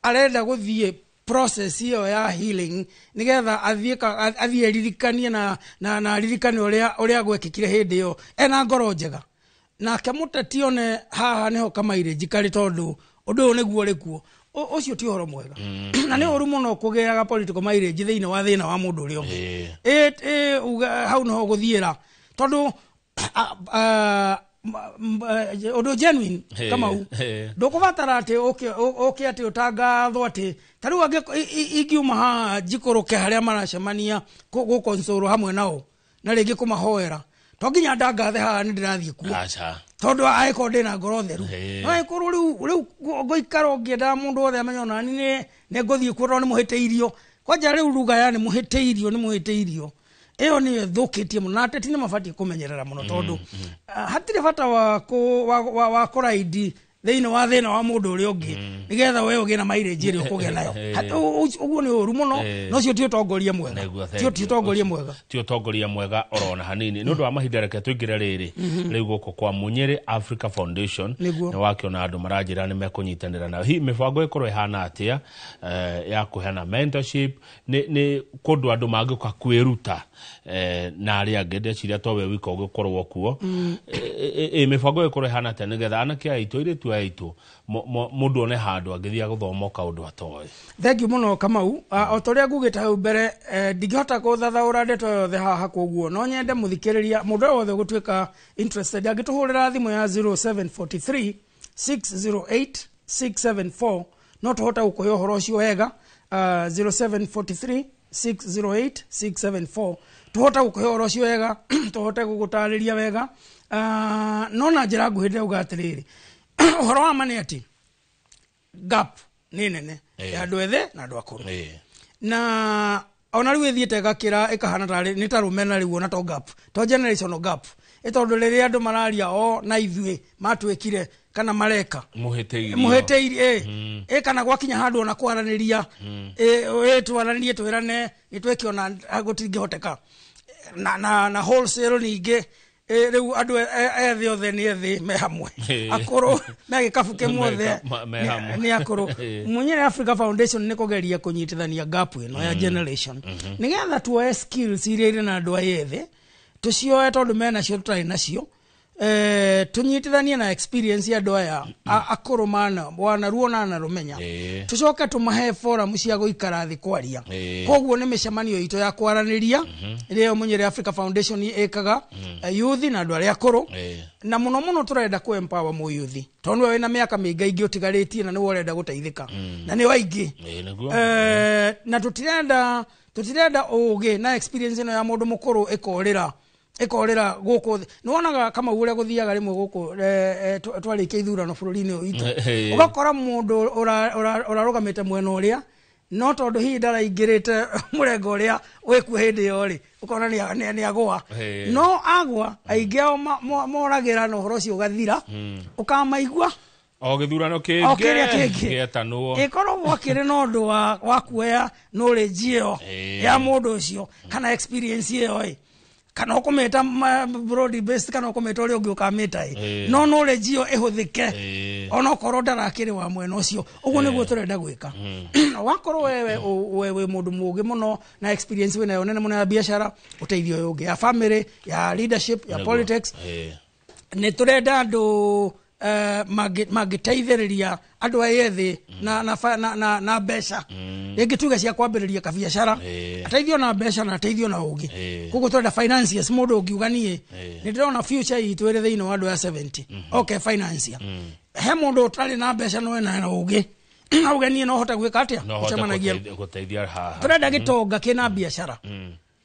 arenda gũthiĩ process ĩyo ya healing nĩgetha athiĩ ririkanie na ririkane ũrĩa gwekĩkire hĩndĩ ĩyo ena ngoro njega, nake mũteti one haha nĩho kamairĩnji karĩ, tondũ ũndũ ũyũ nĩguo ũrĩ kuo, ũcio ti ũhoro mwega. Na nĩ ũru mũno kũgĩaga political mileage thĩinĩ wa thĩna wa mũndũ ũrĩa ũngĩ. Hau nĩho gũthiĩra, tondũ ũndũ genuine Kamau ndũkũbatara atĩ ũke atĩ ũtangathwo atĩ ta rĩu ingiuma haha njikũrũke harĩa maracemania gũkonsorwo hamwe nao na rĩngĩ kũmahoera, to nginya ndangathe haha nĩ ndĩrathiĩ kuo, tondũ angĩkorwo ndĩna ngoro theru. No angĩkorwo rĩu ngũikara ũngĩendaga mũndũ wothe amenye ona niĩ nĩ ngũthiĩ kuo tondũ nĩ mũhĩtĩirio, kwanja rĩu ruga ya nĩ mũhĩtĩirio ĩyo nĩyo ĩthũkĩtie mũno, na ateti nĩ mabatiĩ kũmenyerera mũno, tondũ hatirĩ bata wa kũraidi thĩinĩ wa thĩna wa mũndũ ũrĩa ũngĩ nĩgetha we ũgĩe na mileage ĩrĩa ũkũgĩa nayo. Ũguo nĩ ũru mũno, na ũcio ti ũtongoria mwega. Ti ũtongoria mwega. Ti ũtongoria mwega orona hanini. Nĩ ũndũ wa mahinda reke tũingĩre rĩrĩ rĩu gũkũ kwa Munyere Africa Foundation, nĩ wakĩona andũ maranjĩra nĩ mekũnyitanĩra nayo. Hihi mĩbango ĩkorwo ĩhana atĩa ya kũheana mentorship, nĩ kũndũ andũ mangĩũka kwĩruta na arĩa angĩ, ndeciria to we wika ũgĩkorwo kuo. Mĩbango ĩkorwo ĩhana atĩa nĩgetha anake aitũ, airĩtu aitũ, mũndũ one handũ angĩthiĩ gũthoma kaũndũ atoĩ? Thank you mũno Kamau. O ta ũrĩa ngugĩte hau mbere, ndingĩhota gũthathaũra ndeto yothe haha, koguo no nyende mũthikĩrĩria mũndũ wothe ũgũtuĩka interested angĩtũhũrĩra thimũ ya 0743 608 674 no tũhote gũkũhe ũhoro ũcio wega. 0743 608 674 tũhote gũkũhe ũhoro ũcio wega, tũhote gũgũtarĩria wega. No na njĩra nguhĩ ndĩrauga atĩrĩrĩ, ũhoro wa ma nĩ atĩ gap nĩ nene ya andũ ethĩ na andũ akũrũ, na ona rĩu ĩthiĩte ĩgakĩra ĩkahana tarĩ nĩ ta rũmena rĩu, ona to gap, to generational gap, ĩ tondũ rĩrĩa andũ mararia o na ithuĩ matuĩkire kana mareka mũhĩtĩirio ĩ kana gwakinya handũ ona kwaranĩria ĩ twaranĩrie twĩrane nĩ twekĩona gũtingĩhoteka, na wholesale ningĩ rĩu andũ ethĩ othe nĩ ethĩ me hamwe, akũrũ me gĩkabu kĩmwe othe nĩ akũrũ. Munyere Africa Foundation nĩ kũgeria kũnyitithania gap ĩno ya generation nĩgetha tuoe skills iria irĩ na andũ aya ethĩ, tũcioe tondũ menacio tũtarĩ nacio, tũnyitithanie na experience ya andũ aya akũrũ mana wanaruona na rũmenya, tũcoke tũmahe forum cia gũikara thĩ kwaria. Koguo nĩ mĩcemanio itũ ya kwaranĩria ĩrĩa Munyere Africa Foundation ĩkaga youth na andũ arĩa akũrũ, na mũno mũno tũrenda kũ empower mũyuthi tondũ nĩwe wĩna mĩaka mĩingĩ ũtigarĩtie na nĩwe ũrenda gũteithĩka na nĩwe aingĩ, na tũtirenda ũgĩ na experience ĩno ya mũndũ mũkũrũ ĩkorĩra gũkũ thĩ. Nĩ wonaga Kamau ũrĩa gũthiaga rĩmwe gũkũ twarĩkia ithurano bũrũri-inĩ ũyũ witũ, ũgakora mũndũ ũrarũgamĩte mwena ũrĩa, no tondũ hihi ndaraingĩrĩte mũrengo ũrĩa wĩkuo hĩndĩ ĩyo rĩ, ũkona nĩ agũa. No agũa aingĩ ao moragĩra na ũhoro ũcio ũgathira, ũkamaigua o gĩthurano kĩngĩ gĩetanwo, ĩkorwo gwakĩrĩ na ũndũ wa kuoya knowledge ĩyo ya mũndũ ũcio kana experience ĩyo ĩ, kana ũkũmĩta broad based kana ũkũmĩta ũrĩa ũngĩ ũkamĩta ĩ, no knowledge ĩyo ĩhũthĩke onokorwo ndarakĩrĩ wa mwena ũcio. Ũguo nĩguo tũrenda gwĩka. Wakorwo wewe wĩ mũndũ mũũgĩ mũno na experience wĩnayo nene mũno ya biacara, ũteithio ũyũ ũngĩ ya family, ya leadership, ya politics, nĩ tũrenda andũ mangĩteithĩrĩria andũ aya ethĩ na mbeca, rĩngĩ tuge cia kwambĩrĩria kabiacara, ateithio na mbeca na ateithio na ũgĩ. Koguo tũrenda financiers, mũndũ ũngiuga niĩ nĩ ndĩrona future itũ ĩrĩ thĩinĩ wa andũ aya 70, okay financier. He mũndũ ũtarĩ na mbeca no ena na ũgĩ, auge niĩ no hote gwĩka atĩa, gũcemanagia gũteithia haha. Tũrenda gĩtonga kĩna biacara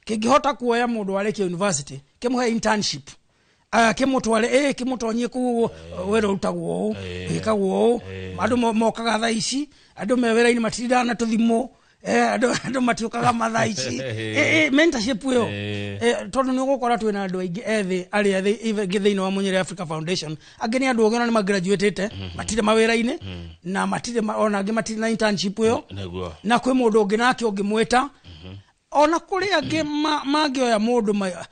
kĩngĩhota kuoya mũndũ warĩkia university kĩmũhe internship, kĩmũtware kĩmũtonyie kũu wĩra ũrutagwo ũũ, wĩkagwo ũũ, andũ mokaga thaa ici, andũ me wĩra-inĩ matindaga na tũthimũ, andũ matiũkaga mathaa ici. Mentorship ĩyo, tondũ nĩ ũgũkora twĩna andũ aingĩ ethĩ arĩa ethĩ thĩinĩ wa Munyere Africa Foundation, angĩ nĩ andũ ogĩ ona nĩ magraduatĩte, matirĩ mawĩra-inĩ na matirĩ ona angĩ matirĩ na internship ĩyo, na kwĩ mũndũ ũngĩ nake ũngĩmwĩta. Ona kũrĩ angĩ mangĩoya mũndũ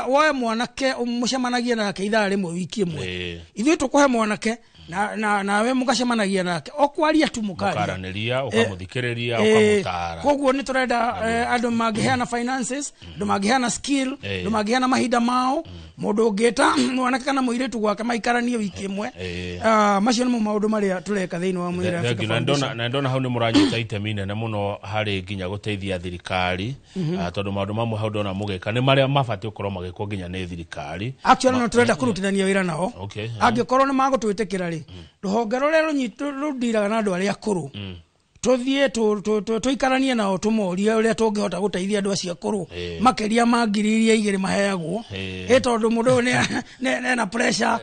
woe mwanake mũcemanagie nake ithaa rĩmwe wiki ĩmwe, ithuĩ tũkũhe mwanake Na nawe mũgacemanagia nake o kwaria tu mũkaria mũkaranĩria, ũkamũthikĩrĩria, ũkamũtara. Koguo nĩ tũrenda andũ mangĩheana finances, andũ mangĩheana skill, andũ mangĩheana mahinda mao, mũndũ ũngĩta mwanake kana mũirĩtu gwake maikaranie wiki ĩmwe. Macio nĩmo maũndũ marĩa tũreka thĩinĩ wa Mũnyĩrĩ Thank Africa you. Na Foundation. Na ndona hau nĩ mũranyita itemi inene mũno harĩ nginya gũteithia thirikari, tondũ maũndũ mamwe hau ndona mũgĩka nĩ marĩa mabatiĩ gũkorwo magĩkwo nginya nĩ thirikari. Actually no tũrenda kũrutithania wĩra nao. Angĩkorwo nĩ magũtwĩtĩkĩra rĩ, rũhonge rũrĩa rũndiraga na andũ arĩa akũrũ, tũthiĩ tũikaranie nao, tũmorie ũrĩa tũngĩhota gũteithia andũ acio akũrũ makĩria ma 2,000 maheagwo. Ĩ tondũ mũndũ ũyũ nĩ ena pressure,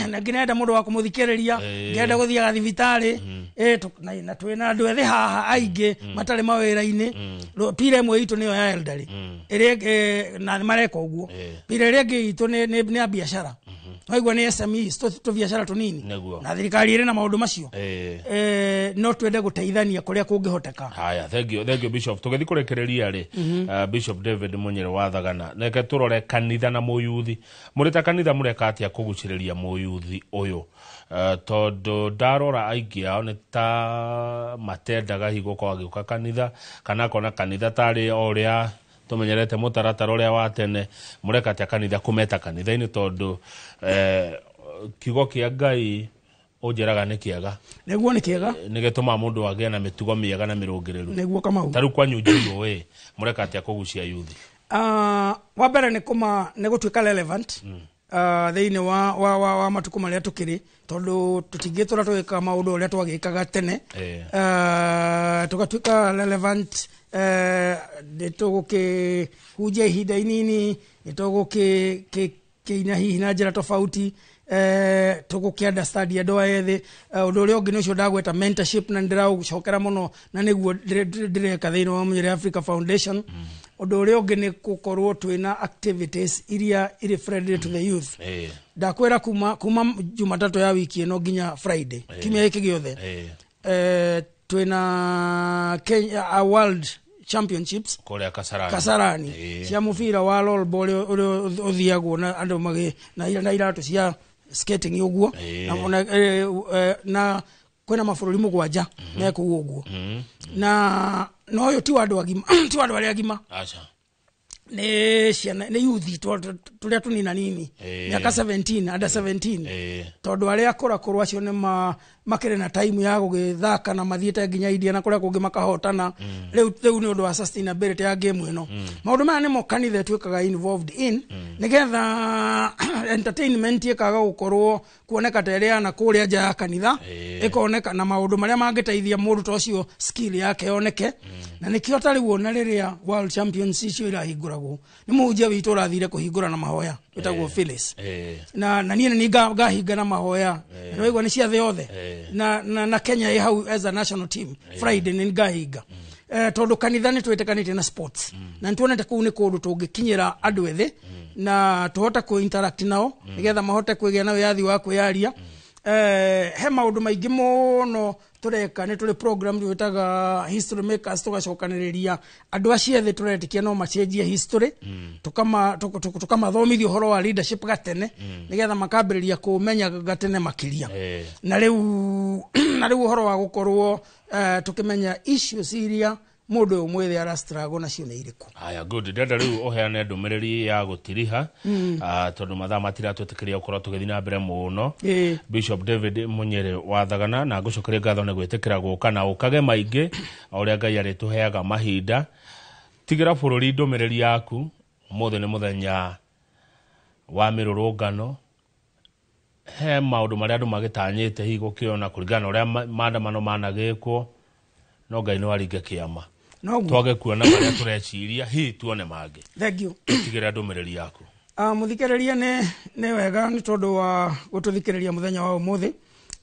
na nginya enda mũndũ wa kũmũthikĩrĩria, ngenda gũthiaga thibitarĩ. Na twĩna andũ ethĩ haha aingĩ matarĩ mawĩra-inĩ. Pira ĩmwe itũ nĩyo ya elderly ĩrĩa na nĩ mareka ũguo. Pira ĩrĩa ĩngĩ itũ nĩ ya biacara, waigua, nĩ SMEs, tũbiacara tũnini. Na thirikari ĩrĩ na maũndũ macio. No twende gũteithania kũrĩa kũngĩhoteka. Haya, thank you, thank you, Bishop. Tũgĩthiĩ kũrĩkĩrĩria rĩ, Bishop David Munyere wa Thagana, reke tũrore kanitha na mũyuthi. Mũrĩ ta kanitha mũreka atĩa kũgucĩrĩria mũyuthi ũyũ? Tondũ ndarora aingĩ ao nĩ ta matendaga hihi gũkorwo agĩũka kanitha, kana akona kanitha tarĩ o ũrĩa tũmenyerete mũtaratara ũrĩa wa tene. Mũreka atĩa kanitha kũmeta kanitha-inĩ, tondũ kiugo kĩa Ngai ũnjĩraga nĩ kĩega? Nĩguo, nĩ kĩega. Nĩ gĩtũmaga mũndũ agĩe na mĩtugo mĩega na mĩrũngĩrĩru. Nĩguo, Kamau. Ta rĩu kwanyu njũĩ mũreka atĩa kũgucia yuthi? Wa mbere nĩ kũma nĩ gũtuĩka relevant thĩinĩ wa matukũ marĩa tũkĩrĩ, tondũ tũtingĩtũra tũgĩka maũndũ ũrĩa twagĩkaga tene. Tũgatuĩka relevant, nĩ tũgũkĩhunjia ihinda inini, nĩ tũgũkĩina hihi na njĩra tofauti, tũgũkĩ understand andũ aya ethĩ. Ũndũ ũrĩa ũngĩ nĩ ũcio ndagweta, mentorship, na nĩndĩraũcokera mũno, na nĩguo ndĩreka thĩinĩ wa Mũnyĩrĩ Africa Foundation. Ũndũ ũrĩa ũngĩ nĩ gũkorwo twĩna activities iria irĩ friendly to the youth. Ndakwĩra kuma Jumatatũ ya wiki ĩno nginya Friday kiumia gĩkĩ gĩothe, twĩna Kenya World Championships kũrĩa Kasarani. Kasarani, cia mũbira wa roll ball ũrĩa ũthiagwo na andũ magĩ na iratũ cia skating ũguo. Na kwĩna mabũrũri 7 mekũu ũguo, na na ũyũ ti wa andũ agima, ti wa andũ arĩa agima. Aca. Nĩ ciana, nĩ yuthi tũrĩa tũnina nini, mĩaka 17, under 17, tondũ arĩa akũrakũrũ acio nĩ makĩrĩ na time ya gũgĩthaka na mathiĩte nginya India na kũrĩa kũngĩ makahotana. Rĩu nĩ ũndũ wa sustainability ya game ĩno, maũndũ maya nĩmo kanitha ĩtuĩkaga involved in, nĩgetha entertainment ĩkaga gũkorwo kuoneka ta ĩrĩ ya na kũrĩa nja ya kanitha, ĩkoneka na maũndũ marĩa mangĩteithia mũndũ ta ũcio skill yake yoneke. Na nĩkĩo ta rĩu ona rĩrĩa World Champions icio irahingũragwo, nĩ mũhunjia witũ ũrathire kũhingũra na mahoya, wĩtagwo Phyllis, na niĩ nĩ ngahinga na mahoya. Na nĩwaigua nĩ ciathĩ yothe, na Kenya ĩ hau as a national team. Friday nĩ ngahinga, tondũ kanitha nĩ twĩtĩkanĩtie na sports, na nĩ tuonete kũu nĩ kũndũ tũngĩkinyĩra andũ ethĩ na tũhote kũ interact nao nĩgetha mahote kwĩgĩa na wĩyathi wa kwĩyaria. He maũndũ maingĩ mũno tũreka. Nĩ tũrĩ program twĩtaga History Makers, tũgacokanĩrĩria andũ acio ethĩ tũretĩkia no macenjie history, tũkamathomithia ũhoro wa leadership gatene, nĩgetha makambĩrĩria kũmenya gatene makĩria. Na rĩu ũhoro wa gũkorwo tũkĩmenya issues iria mũndũ ũyũ mwĩthĩ ara struggle nacio nĩ irĩkũ. Haya, good. Ndĩrenda rĩu ũheane ndũmĩrĩri ya gũtiriha, tondũ mathaa matiratwĩtĩkĩria gũkorwo tũgĩthiĩ na mbere mũno. Bishop David Munyere wa Thagana, na ngũcokeria ngatho nĩ gwĩtĩkĩra gũka, na ũkage maingĩ o ũrĩa Ngai arĩtũheaga mahinda. Tigĩra bũrũri ndũmĩrĩri yaku. Ũmũthĩ nĩ mũthenya wa mĩrũrũngano, he maũndũ marĩa andũ magĩtanyĩte hihi gũkĩona kũringana na ũrĩa maandamano managĩkwo, no Ngai no aringe kĩama. Noguo. Twage kuona marĩa tũreciria, hihi tuone mangĩ. Thank you. Tigĩra ndũmĩrĩri yaku. Mũthikĩrĩria, nĩ wega nĩ tondũ wa gũtũthikĩrĩria mũthenya wa ũmũthĩ.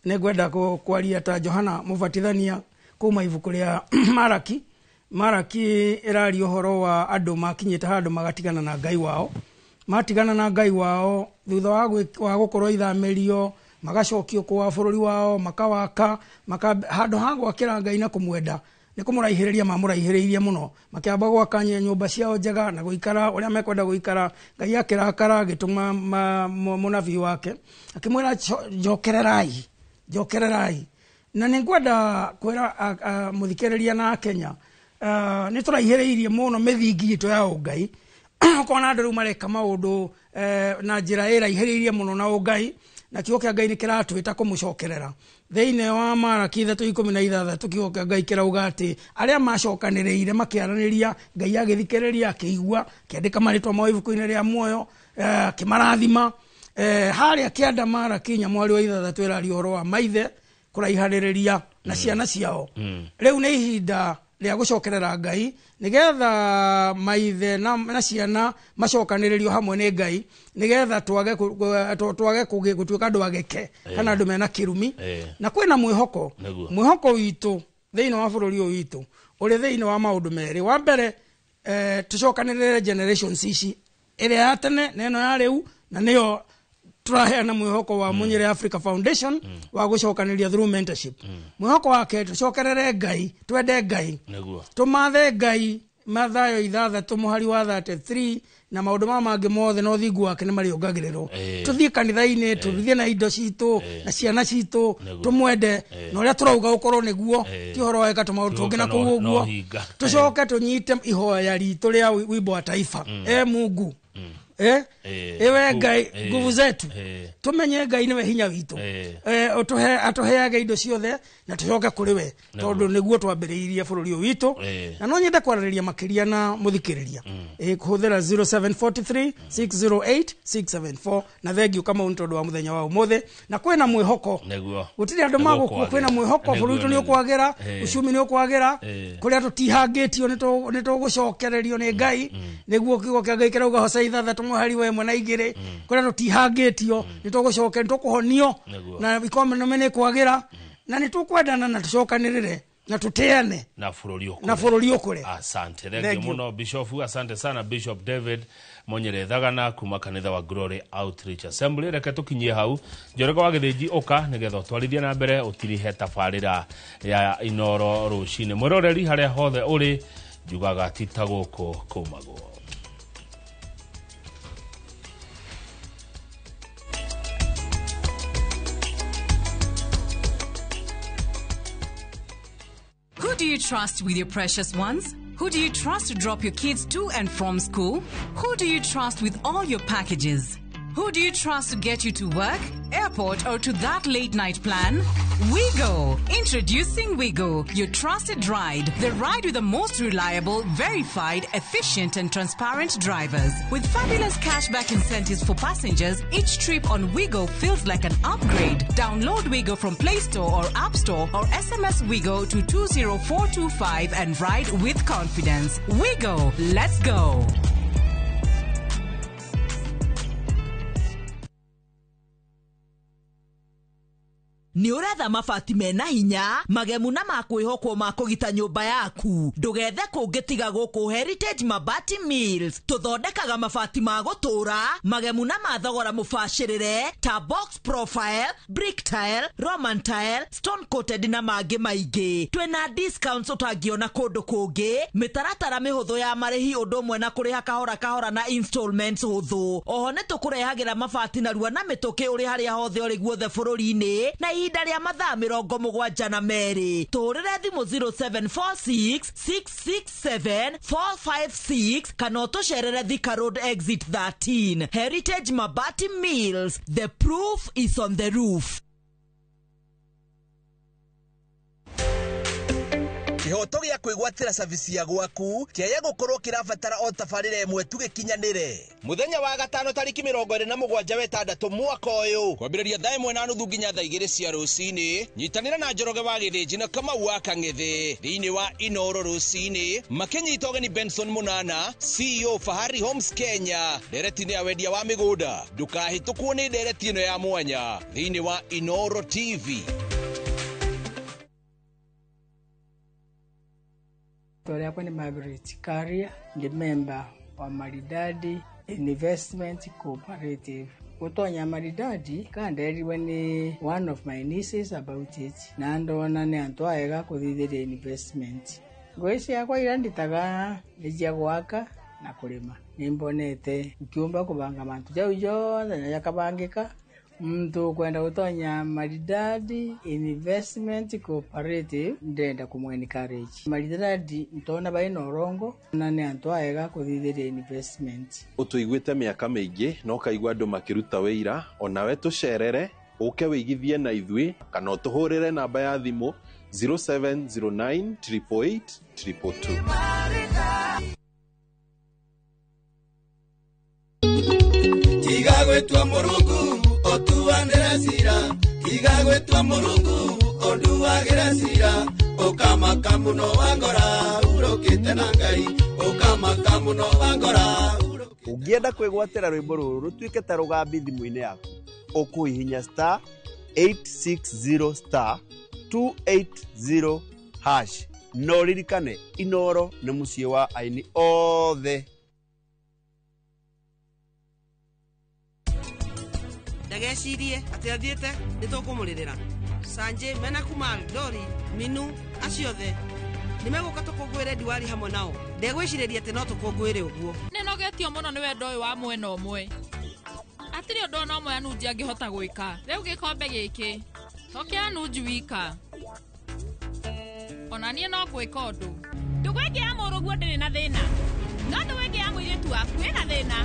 Nĩ ngwenda kwaria ta Johana Mũbatithania kuma ibuku rĩa Maraki. Maraki ĩraria ũhoro wa andũ makinyĩte handũ magatigana na Ngai wao. Matigana na Ngai wao thutha wa gũkorwo ithamĩrio, magacokio kwa bũrũri wao, makawaka handũ ha gwakĩra Ngai na kũmwenda, nĩ kũmũraihĩrĩria mamũraihĩrĩirie mũno, makĩamba gwaka nyũmba ciao njega na gũikara ũrĩa mekwenda gũikara. Ngai akĩrakara, agĩtũma mũnabii wake akĩmwĩra, "Njokererai." Njokererai. Na nĩ ngwenda kwĩra mũthikĩrĩria na Kenya, nĩ tũraihĩrĩirie mũno mĩthingi itũ ya ũngai. Ũkona andũ rĩu mareka maũndũ na njĩra ĩraihĩrĩirie mũno na ũngai, na kiugo kĩa Ngai nĩ kĩratwĩta kũmũcokerera. Thĩinĩ wa Maraki 3:16 kiugo kĩa Ngai kĩrauga atĩ arĩa macokanĩrĩire makĩaranĩria, Ngai agĩthikĩrĩria, akĩigua, akĩandĩka marĩtwa mao ibuku-inĩ rĩa muoyo, akĩmarathima. Harĩa kĩanda Maraki 4 wa 6 ĩraria ũhoro wa maithe kũraihanĩrĩria na ciana ciao. Rĩu nĩ ihinda rĩa gũcokerera Ngai nĩgetha maithe na ciana macokanĩrĩrio hamwe nĩ Ngai, nĩgetha twage gũtuĩka andũ ageke kana andũ mena kĩrumi. Na kwĩna mwĩhoko, mwĩhoko witũ thĩinĩ wa bũrũri ũyũ witũ ũrĩ thĩinĩ wa maũndũ merĩ. Wa mbere, tũcokanĩrĩre generations ici, ĩrĩa ya tene na ĩno ya rĩu, na nĩyo tũraheana mwĩhoko wa Munyere Africa Foundation wa gũcokanĩria through mentorship. Mwĩhoko wake tũcokerere Ngai, twende Ngai, tũmathe Ngai. Mathayo 6 mũhari wa 33 na maũndũ ma mangĩ mothe na ũthingu wake nĩ marĩongagĩrĩrwo. Tũthiĩ kanitha-inĩ, tũthiĩ na indo citũ na ciana citũ, tũmwende na ũrĩa tũrauga ũkorwo nĩguo, ti ũhoro wa ĩka tũmaũndũ tũngĩ na kũu ũguo. Tũcoke tũnyite ihoya ritũ rĩa wimbo wa taifa, e Mungu, ewe Ngai nguvu zetu, tumenye Ngai niwe hinya witũ, atũheage indo ciothe na tũcoke kũrĩ we, tondũ nĩguo twambĩrĩirie bũrũri ũyũ witũ. Na no nyende kwarĩrĩria makĩria na mũthikĩrĩria kũhũthĩra 0743 608 674. Na thengiũ Kamau nĩ tondũ wa mũthenya wa ũmũthĩ, na kwĩna mwĩhoko, gũtirĩ andũ magũkua, kwĩna mwĩhoko, bũrũri witũ nĩ ũkwagĩra, uchumi nĩ ũkwagĩra, kũrĩa tũtihangĩtio nĩ tũgũcokererio nĩ Ngai, nĩguo kiugo kĩa Ngai kĩrauga Hosea 6 mũhari wa 1 na 2, kũrĩa tũtihangĩtio nĩ tũgũcokererio, nĩ tũkũhonio na economy nĩ kwagĩra, na nĩ tũkwendana na tũcokanĩrĩre na tũteane na bũrũri ũkũre, na bũrũri ũkũre. Asante, thank you mũno Bishop, asante sana Bishop David Munyere Thagana kuma kanitha wa Glory Outreach Assembly. Reke tũkinyie hau Njoroge wa Gĩthĩnji, ũka nĩgetha ũtwarithie na mbere ũtirihe tabarĩra ya Inoro rũcinĩ. Mwĩroreri harĩa hothe ũrĩ, njugaga ti ta gũkũ kũmagwo. Who do you trust with your precious ones? Who do you trust to drop your kids to and from school? Who do you trust with all your packages? Who do you trust to get you to work, airport, or to that late night plan? Wigo. Introducing Wigo, your trusted ride. The ride with the most reliable, verified, efficient, and transparent drivers. With fabulous cashback incentives for passengers, each trip on Wigo feels like an upgrade. Download Wigo from Play Store or App Store, or SMS Wigo to 20425 and ride with confidence. Wigo, let's go. Nĩ ũretha mabati mena hinya, magemu na makwĩhokwo ma kũgita nyũmba yaku. Ndũgethe kũngĩ tiga gũkũ Heritage Mabati Mills. Tũthondekaga mabati ma gũtũũra, magemu na ma thogora mũbacĩrĩre ta box profile, brick tile, Roman tile, stone coated na mangĩ maingĩ. Twĩna discounts ũtangĩona kũndũ kũngĩ, mĩtaratara mĩhũthũ ya marĩhi ũndũ ũmwe na kũrĩha kahora kahora na installments hũthũ. Oho nĩ tũkũrehagĩra mabati narua na mĩtũkĩ ũrĩ harĩa hothe ũrĩ guothe bũrũri-inĩ na ihinda rĩa mathaa 72. Tũhũrĩre thimũ 0746 667 456 kana ũtũcerere Thika Road Exit 13. Heritage Mabati Mills, the proof is on the roof. Kĩhoto gĩa kwĩgwatĩra service ya gwaku kĩaya gũkorwo kĩrabatara o tabarĩra ĩmwe tu gĩkinyanĩre. Mũthenya wa gatano tarĩki 27 wa 6 mwaka ũyũ, kwambĩrĩria thaa 1:30 nginya thaa 2 cia rũcinĩ, nyitanĩra na Njoroge wa Gĩthĩnji na Kamau wa Kang'ethe thĩinĩ wa Inoro rũcinĩ, makĩnyita ũgeni Benson Munana, CEO Fahari Homes Kenya, ndereti-inĩ ya wendia wa mĩgũnda. Ndũkahĩtũkwo nĩ ndereti ĩno ya mwanya thĩinĩ wa Inoro TV. Story yakwa ni Margaret Karia, ndi member wa Maridadi Investment Cooperative. Gutonya Maridadi kanderirwe ni one of my nieces about it, na ndona ni antu aega kuthithiria investment. Ngui ciakwa iria nditaga ni cia gwaka na kurima. Nimbonete nkiumba kubanga mantu jau jonthe na jakabangika Muntu ukwenda gutonya Maridadi Investment Cooperative ndenda kumwe encourage. Maridadi ntona bai na urongo na ni antu aega kuthithiria investment. Ũtũiguĩte mĩaka mĩingĩ na ũkaigua andũ makĩruta wĩira, onawe tũcerere ũke wĩigithie na ithuĩ kana ũtũhũrĩre namba ya thimũ 0709 888 222. Tiga gwĩtua Mũrungu ũtuanĩre cira, tiga gwĩtua Mũrungu ũnduagĩre cira, ũkamaka mũno wangora urũkĩte na Ngai, ũkamaka mũno wangora. Ũngĩenda kwĩgwatĩra rwĩmbo rũrũ rũtuĩke ta rũgambi thimũ-inĩ yaku, ũkũhihinya star 860 star 280 hash. No ririkane Inoro nĩ mũciĩ wa aini othe. Ndagecirie atĩ athiĩte nĩ tũkũmũrĩrĩra. Sanjay mena Kumar, Dori, Minu, acio othe nĩ megũka tũkũngũĩre Diwali hamwe nao. Ndegwĩcirĩria atĩ no tũkũngũĩre ũguo. Nĩnogetio mũno nĩ wendo ũyũ wa mwena ũmwe. Hatirĩ ũndũ ona ũmwe Anuji angĩhota gwĩka. Rĩu gĩkombe gĩkĩ to kĩa Anuji wika. Ona niĩ no ngwĩka ũndũ. Ndũgũ ĩngĩ ya mũrũguo ndĩrĩ na thĩna. No ndũgũ ĩngĩ ya mũirĩtu waku ĩna thĩna.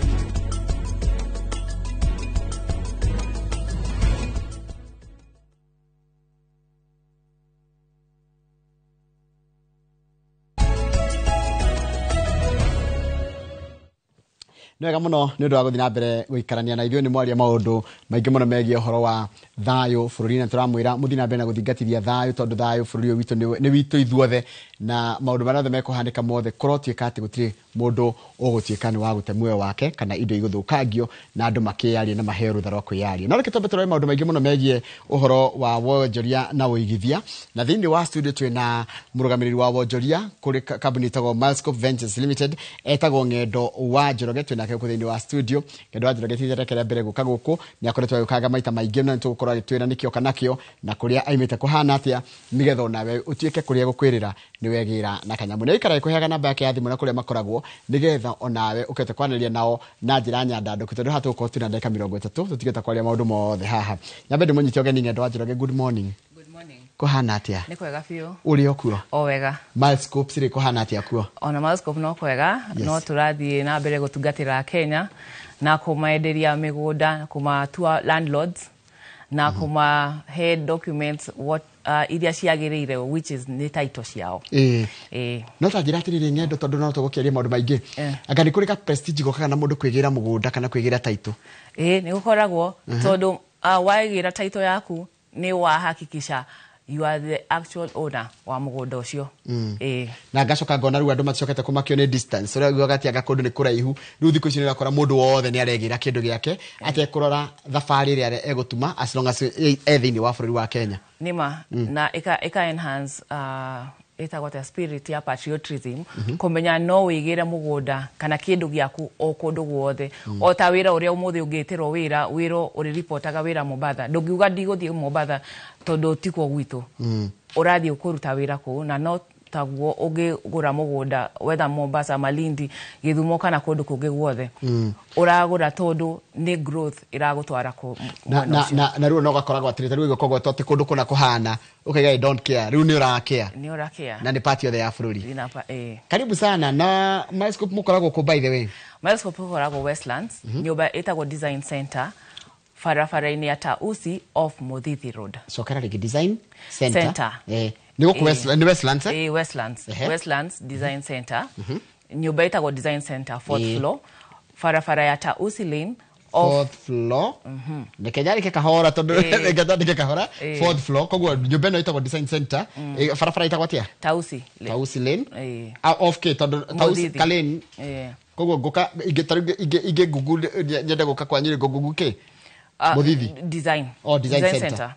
Nĩ wega mũno nĩ ũndũ wa gũthiĩ na mbere gũikarania na ithuĩ nĩ mwaria maũndũ maingĩ mũno megiĩ ũhoro wa thayũ bũrũri-inĩ na tũramwĩra mũthiĩ na mbere na gũthingatithia thayũ tondũ thayũ bũrũri ũyũ witũ nĩ witũ ithuothe na maũndũ marĩa mothe mekũhanĩka mothe kũrotuĩka atĩ gũtirĩ mũndũ ũgũtuĩka nĩ wa gũte muoyo wake kana indo igũthũkangio na andũ makĩyarie na maheo rũtha rwa kwĩyaria. No reke twambe tũrore maũndũ maingĩ mũno megiĩ ũhoro wa wonjoria na ũigithia na thĩinĩ wa studio twĩ na mũrũgamĩrĩri wa wonjoria kũrĩ kambuni ĩtagwo Milescope Ventures Limited etagwo Ng'endo wa Njoroge. Twĩ nake gũkũ thĩinĩ wa studio. Ng'endo wa Njoroge ti reke rĩa mbere gũka gũkũ, nĩ akoretwo agĩũkanga maita maingĩ na nĩtũgũkorwo agĩtwĩra nĩkĩo kana kĩo na kũrĩa aimĩte kũhana atĩa nĩgetha onawe ũtuĩke kũrĩa gũkwĩrĩra nĩ wegĩra na kanyamũ. Nĩ aikara ĩkũheaga namba yake ya thimũ na kũrĩa makoragwo nĩgetha onawe ũkĩhote kwaranĩria nao na njĩra nyandandũku tondũ haha tũgũkorwo twĩna ndagĩka 30 tũtigĩte kwaria maũndũ mothe haha. Nyambe ndĩmũnyite ũgeni Ng'endo wa Njoroge, good morning. Good morning. Kũhana atĩa? Nĩ kwega biũ. Ũrĩ o kuo? O wega. Milescope cirĩ kũhana atĩa kuo? Ona Milescope no kwega. Yes. No tũrathiĩ na mbere gũtungatĩra Kenya na kũmaenderia mĩgũnda, kũmatua landlords na kũmahe documents what iria ciagĩrĩire which is nĩ title ciao. No ta njĩra atĩrĩrĩ Ng'endo tondũ no tũgũkĩaria maũndũ maingĩ. Anga nĩ kũrĩ ka prestige gokaga na mũndũ kwĩgĩra mũgũnda kana kwĩgĩra title? Nĩ gũkoragwo tondũ wagĩra title yaku nĩ wahakikisha you are the actual owner wa mũgũnda ũcio. Na ngacoka ngona rĩu andũ maticokete kũmakio nĩ distance ũrĩa ugaga atĩ anga kũndũ nĩ kũraihu rĩu thikũ ici nĩ ũrakora mũndũ wothe nĩ aregĩra kĩndũ gĩake atekũrora thabarĩ ĩrĩa egũtuma as long as e thĩinĩ wa bũrũri wa Kenya. Nĩma na ĩka enhance ĩtagwo atĩa spirit ya patriotism kũmenya no wĩigĩre mũgũnda kana kĩndũ gĩaku o kũndũ guothe. O ta wĩra ũrĩa ũmũthĩ ũngĩtĩrwo wĩra ũrĩripotaga wĩra Mombatha ndũngiuga ndigũthiĩ Mombatha tondũ tikuo gwitũ. Ũrathiĩ kũruta wĩra kũu na no taguo ũngĩgũra mũgũnda whether Mombasa, Malindi, Gĩthumo kana kũndũ kũngĩ guothe. Ũragũra tondũ nĩ growth ĩragũtwara kũ na na rĩu no gakoragwo atĩrĩ ta rĩu gũkoragwo atĩ kũndũ kũna kũhana ũkaiga I don't care rĩu nĩ ũrakea nĩ ũrakea na nĩ part yothe ya bũrũri. Karibu sana na Milescope mũkoragwo kũ by the way? Milescope ũkoragwo Westlands, nyũmba ĩtagwo Design Center barabara-inĩ ya Tausi off Muthithi Road. Cokera rĩngĩ Design Center. Nĩ gũkũ nĩ Westlands? Westlands. Westlands Design Center. Nyũmba ĩtagwo Design Center fourth floor barabara ya Tausi Lane off fourth floor. Reke nyandĩke kahora tondũ reke nyandĩke kahora fourth floor koguo nyũmba ĩno ĩtagwo Design Center barabara ĩtagwo atĩa? Tausi. Tausi Lane. Off kĩ tondũ Tausi ka lane. Koguo ngũka ingĩ Google nyende gũka kwanyu rĩ ngũ Google kĩ? Muthithi. Design. Oh, Design Center.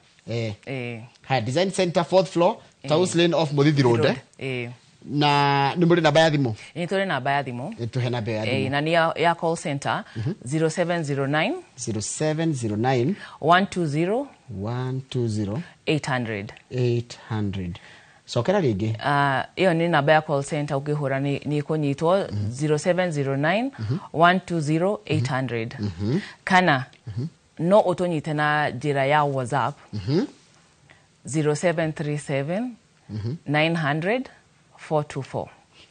Haya, Design Center fourth floor, Taus Lane off Muthithi Road. Na nĩ mũrĩ namba ya thimũ? Nĩ tũrĩ namba ya thimũ. Tũhe namba ya thimũ. Na nĩ ya call center 0709 0709 120 120 800 800. Cokera rĩngĩ. Ĩyo nĩ namba ya call center ũngĩhũra nĩ ĩkũnyitwo 0709 120 800 kana No ũtũnyite na njĩra ya WhatsApp 0737 900 424.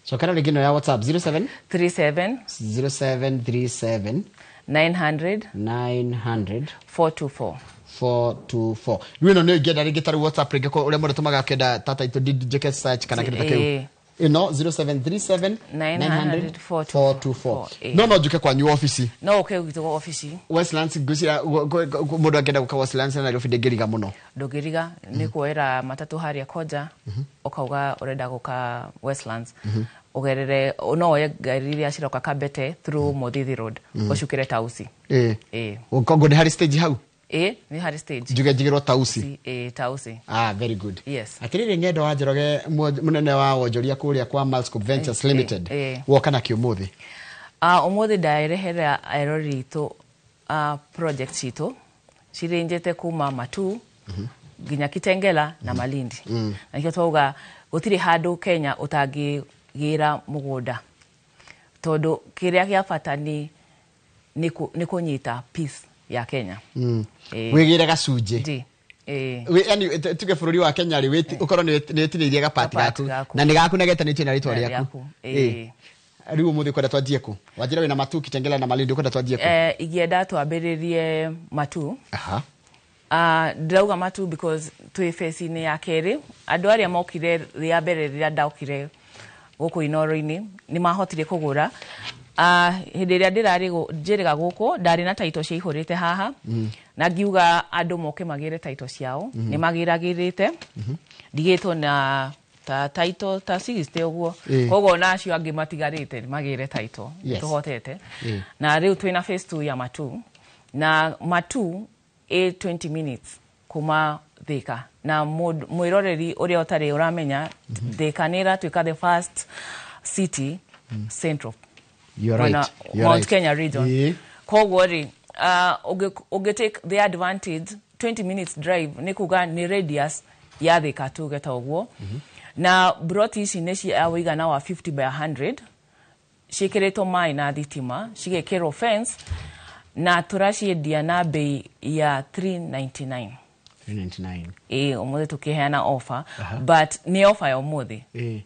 Cokera rĩngĩ ĩno ya WhatsApp. 07 37 0737 900 900 424. 424. Rĩu ĩno nĩyo ingĩenda rĩngĩ tarĩu WhatsApp rĩngĩ ko ũrĩa mũndũ tũmaga akĩenda tata itũ njĩke search kana kĩndũ ta kĩu. Ĩno 0737 900 424. No njuke kwanyu ofici? No ũke gwitũ ofici. Westlands. Ngwĩciria mũndũ angĩenda gũka Westlands na Nairobi ndĩngĩriga mũno. Ndũngĩriga, nĩ kuoera matatũ harĩa Koja, ũkauga ũrenda gũka Westlands, ũgerere, no woye ngari iria ciroka Kabete through Muthithi Road, ũcukĩre Tausi. Ĩĩ. Koguo nĩ harĩ stage hau? Ĩĩ, nĩ harĩ stage. Njuge njigĩrwo Tausi? Ĩĩ, Tausi. Ah, very good. Yes. Atirĩrĩ, Ng'endo wa Njoroge, mũnene wa wonjoria kũrĩa kwa Malscope Ventures Limited, woka na kĩ ũmũthĩ? Ũmũthĩ ndarehera erori itũ project citũ cirenjete kuma Matu nginya Kitengela na Malindi. Na nikĩo twauga gũtirĩ handũ Kenya ũtangĩgĩra mũgũnda, tondũ kĩrĩa gĩa bata nĩ kũnyita peace ya Kenya. Wĩgĩre gacunjĩ. Ndi. Yani tuge bũrũri wa Kenya rĩ, ũkorwo nĩ wĩtinĩirie gapati Gapati gaku gaku. na nĩ gaku na getanĩtio na rĩtwa Na rĩaku. rĩaku, ĩĩ. Rĩu ũmũthĩ ũkwenda twanjie kũ? Wanjĩra wĩna Matu, Kitengela na Malindi, ũkwenda twanjie kũ? Ingĩenda twambĩrĩrie Matu. Ndĩrauga Matu because twĩ phase-inĩ ya kerĩ. Andũ arĩa mokire rĩa mbere rĩrĩa ndokire gũkũ Inoro-inĩ nĩ mahotire kũgũra. Hĩndĩ ĩrĩa ndĩrarĩ njĩrĩga gũkũ ndarĩ na title ciaihũrĩte haha, na ngiuga andũ moke magĩre title ciao. Nĩ magĩragĩrĩte, ndigĩtwo na ta title ta 60 ũguo. Koguo ona acio angĩ matigarĩte nĩ magĩre title. Tũhotete. Na rĩu twĩna phase 2 ya Matu, na Matu ĩ 20 minutes kuma Thika, na mwĩroreri ũrĩa ũtarĩ ũramenya, Thika nĩ ĩratuĩka the first city central You're right. mwena You're Mount right. Kenya region. Koguo rĩ, ũngĩ take the advantage, 20 minutes drive nĩ kuga nĩ radius ya Thika, tuge ta ũguo. Na broti ici nĩ cia ũigana wa 50 by 100, ciĩkĩrĩtwo maĩ na thitima, cigekĩrwo fence, na tũraciendia na bei ya 399. 399. Ĩĩ, ũmũthĩ tũkĩheana offer. But nĩ offer ya ũmũthĩ,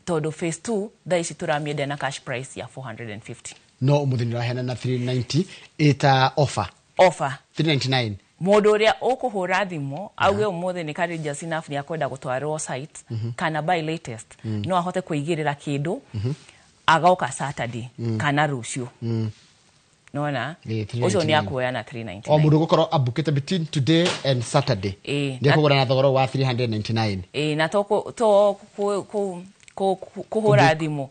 tondũ phase 2 thaa ici tũramĩendia na cash price ya 450. No ũmũthĩ nĩ ũraheana na 390 ĩta offer? Offer. 399. Mũndũ ũrĩa ũkũhũra thimũ auge ũmũthĩ nĩ courageous enough nĩ akwenda gũtwarwo site kana by latest, no ahote kũigĩrĩra kĩndũ, agoka Saturday kana rũciũ. Nona ũcio nĩ 399. akuoya na 399. O mũndũ gũkorwo abukĩte between today and Saturday nĩ akũgũra na thogora wa 399. Ĩĩ, na to kũhũra thimũ,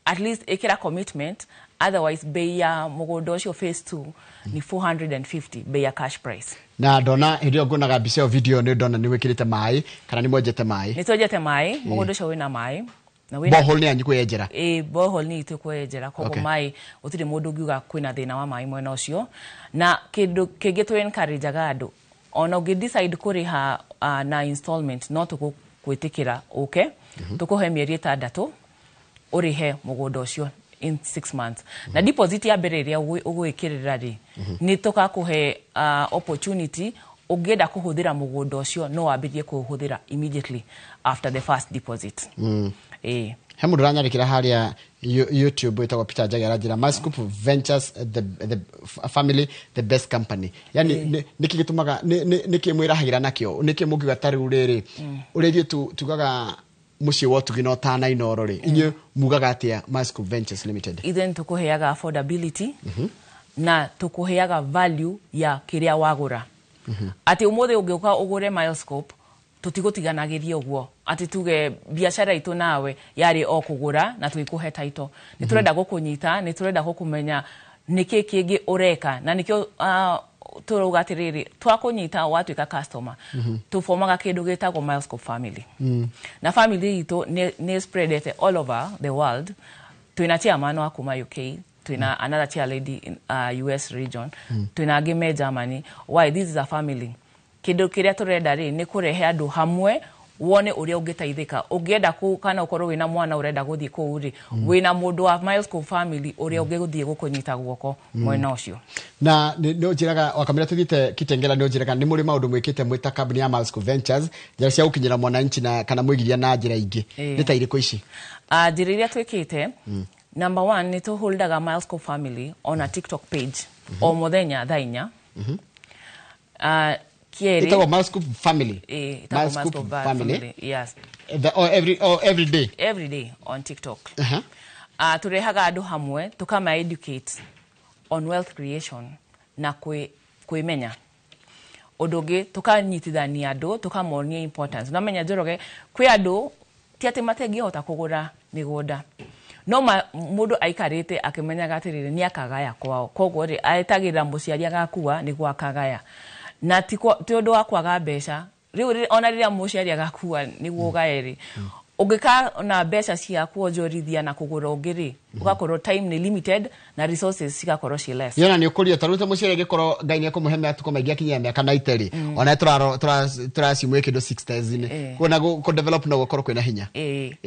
at least ĩkĩra commitment, otherwise bei ya mũgũnda ũcio phase 2 ni 450, bei ya cash price. Na ndona hĩndĩ ĩyo nguonaga mbica ĩyo, video, nĩ ndona nĩ wĩkĩrĩte maĩ kana nĩ mwenjete maĩ? Nĩ twenjete maĩ. Mũgũnda ũcio wĩna maĩ na wĩna Borehole nĩ yanyu kwĩyenjera? Ĩĩ, borehole nĩ itũ kwĩyenjera, koguo maĩ gũtirĩ mũndũ ũngiuga kwĩna thĩna wa maĩ mwena ũcio. Na kĩndũ kĩngĩ tũ encourageaga andũ, ona ũngĩ decide kũrĩha na installment, no tũgũkwĩtĩkĩra ũke, tũkũhe mĩeri 6 ũrĩhe mũgũnda ũcio in 6 months. Na deposit ya mbere ĩrĩa ũgwĩkĩrĩra rĩ, nĩ tũgakũhe opportunity, ũngĩenda kũhũthĩra mũgũnda ũcio no wambĩrĩrie kũũhũthĩra immediately after the first deposit. Ĩĩ. He mũndũ ũranyandĩkĩra harĩa YouTube wĩtagwo Peter Njagi, aranjĩra Mascoop Ventures, the family, the best company. Yani nĩkĩ gĩtũmaga, nĩkĩ mwĩrahagĩra nakĩo, nĩkĩ mũngiuga ta rĩu rĩrĩ, ũrĩa ithuĩ tugaga mũciĩ wa ũtugi no tana Inooro rĩ, inyuĩ mugaga atĩa Mascoop Ventures Limited? Ithuĩ nĩ tũkũheaga affordability na tũkũheaga value ya kĩrĩa wagũra, atĩ ũmũthĩ ũngĩũka ũgũre Milescope, tũtigũtiganagĩria ũguo atĩ tuge biacara itũ nawe yarĩ o kũgũra na tũgĩkũhe title. Nĩ tũrenda gũkũnyita, nĩ tũrenda gũkũmenya nĩkĩ kĩngĩ ũreka, na nĩkĩo tũrauga atĩrĩrĩ, twakũnyita watuĩka customer, tũbomaga kĩndũ gĩtagwo Milescope family. Na family itũ nĩ spreadete all over the world. Twĩna chairman wa kuma UK, twĩna another chair lady in US region, twĩna angĩ me Germany. Why? This is a family. Kĩndũ kĩrĩa tũrenda rĩ, nĩ kũrehe andũ hamwe. Wone ũrĩa ũngĩteithĩka. Ũngĩenda kũ kana ũkorwo wĩna mwana ũrenda gũthiĩ kũu rĩ, wĩna mũndũ wa Milescope family ũrĩa ũngĩgũthiĩ gũkũnyita guoko mwena ũcio. Na nä å njä raga wakamä ra tå thiä Kitengela, nä å njä raga nä må rä maå ndå mwä kä te mwä ta kambuni ya Milescope Ventures, njä ra cia gå kinyä ra mwananchi na kana mwä giria na njä ra ingä. Nä ta irä kå ici? Njĩra iria twĩkĩte, number one, nĩ tũholdaga Milescope family on a TikTok page o mũthenya thaa 4. Kĩerĩ, Ĩtagwo Milescope family? Ĩtagwo Milescope Milescope family. Family, yes. Oh, every day? Every day on TikTok. Tũrehaga andũ hamwe, tũkama educate on wealth creation na kwĩmenya. Ũndũ ũngĩ, tũkanyitithania andũ, tũkamonia importance. Namenya Njoroge, kwĩ andũ ti atĩ matengĩhota kũgũra mĩgũnda, no mũndũ aikarĩte akĩmenyaga atĩrĩrĩ, nĩ akagaya kwao, koguo rĩ, etagĩrĩra mũciari agakua nĩguo akagaya, na ti ũndũ wa kwaga mbeca. Rĩu ona rĩrĩa mũciari agakua nĩguo ũgae rĩ, ũngĩkona mbeca cia kuonjorithia na kũgũra ũngĩ rĩ, ũgakorwo time nĩ limited na resources cigakorwo ci less. Yona nä å kå ria tarä u ta må ciari angä korwo Ngai nä ekå må he matukå maingä akinyia mä aka 90 rä, ona tåracimwä kä ndå 60s-inä, kuona kå develop no gå korwo kwä na hinya.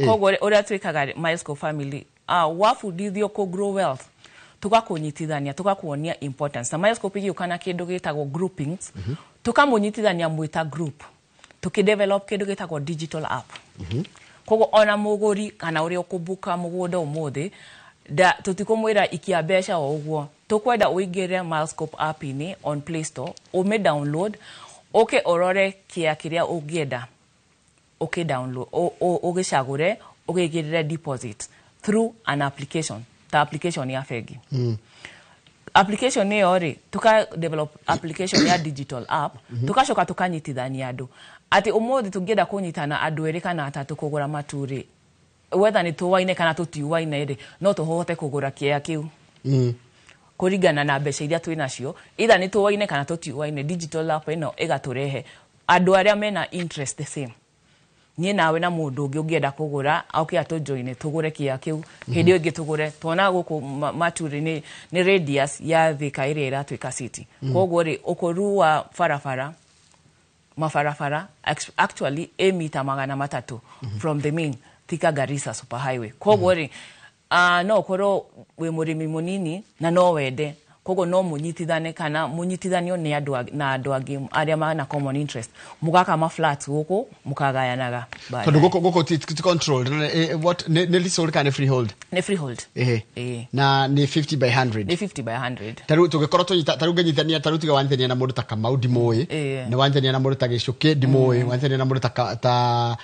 Koguo ũrĩa twĩkaga Milescope family, wabundithio kũ grow wealth, tũgakũnyitithania, tũgakuonia importance, na Milescope ĩgĩũka na kĩndũ gĩtagwo groupings, tũkamũnyitithania mwĩta group, tũkĩdevelop kĩndũ gĩtagwo digital app. Koguo ona mũgũri kana ũrĩa ũkũbuka mũgũnda ũmũthĩ, da tũtikũmwĩra ikia mbeca o ũguo. Tũkwenda ũingĩre Milescope app-inĩ on Play Store, ũmĩ download, ũke ũrore kĩa kĩrĩa ũngĩenda, ũkĩ download, ũgĩcagũre, ũgĩkĩrĩre deposit through an application, ta application ya bengi. Application ĩyo rĩ, tuka develop application ya digital app, tukacoka tukanyitithania andũ atĩ ũmũthĩ tũngĩenda kũnyitana andũ erĩ kana atatũ kũgũra matu rĩ, whether nĩ tũwaine kana tũtiuaine rĩ, no tũhote kũgũra kĩea kĩu kũringana na mbeca iria twĩ nacio, either nĩ tũwaine kana tũtiuaine. Digital app ĩno ĩgatũrehe andũ arĩa mena interest the same, niĩ nawe na mũndũ ũngĩ ũngĩenda kũgũra, oke atũjoine, tũgũre kĩea kĩu. Hĩndĩ ĩyo ĩngĩ tũgũre, tuona gũkũ Maturi nĩ radius ya Thika ĩrĩa ĩratuĩka city. Koguo rĩ, ũkũru wa barabara, mabarabara actually ĩ mita 300 from the main Thika Garissa super highway. Koguo rĩ, no ũkorwo wĩ mũrĩmi mũnini na no wende, koguo no mũnyitithane kana mũnyitithanio nĩ andũ na andũ angĩ arĩa mana common interest, mũgaka ma flats gũkũ, mũkagayanaga baadaye. Tondå gå kå ti controlled, what nä leasehold kana nä freehold? Nĩ freehold. Na nä 50 by 100? Nĩ 50 by 100. Tarä u tå gä korwo tarä u ngänyitania, tarä u tiga wanyitania na må ndå ta Kamau ndimå. Nä wanyitania na må ndå ta Gä cå kä ndimå, wanyitania na må ndå ta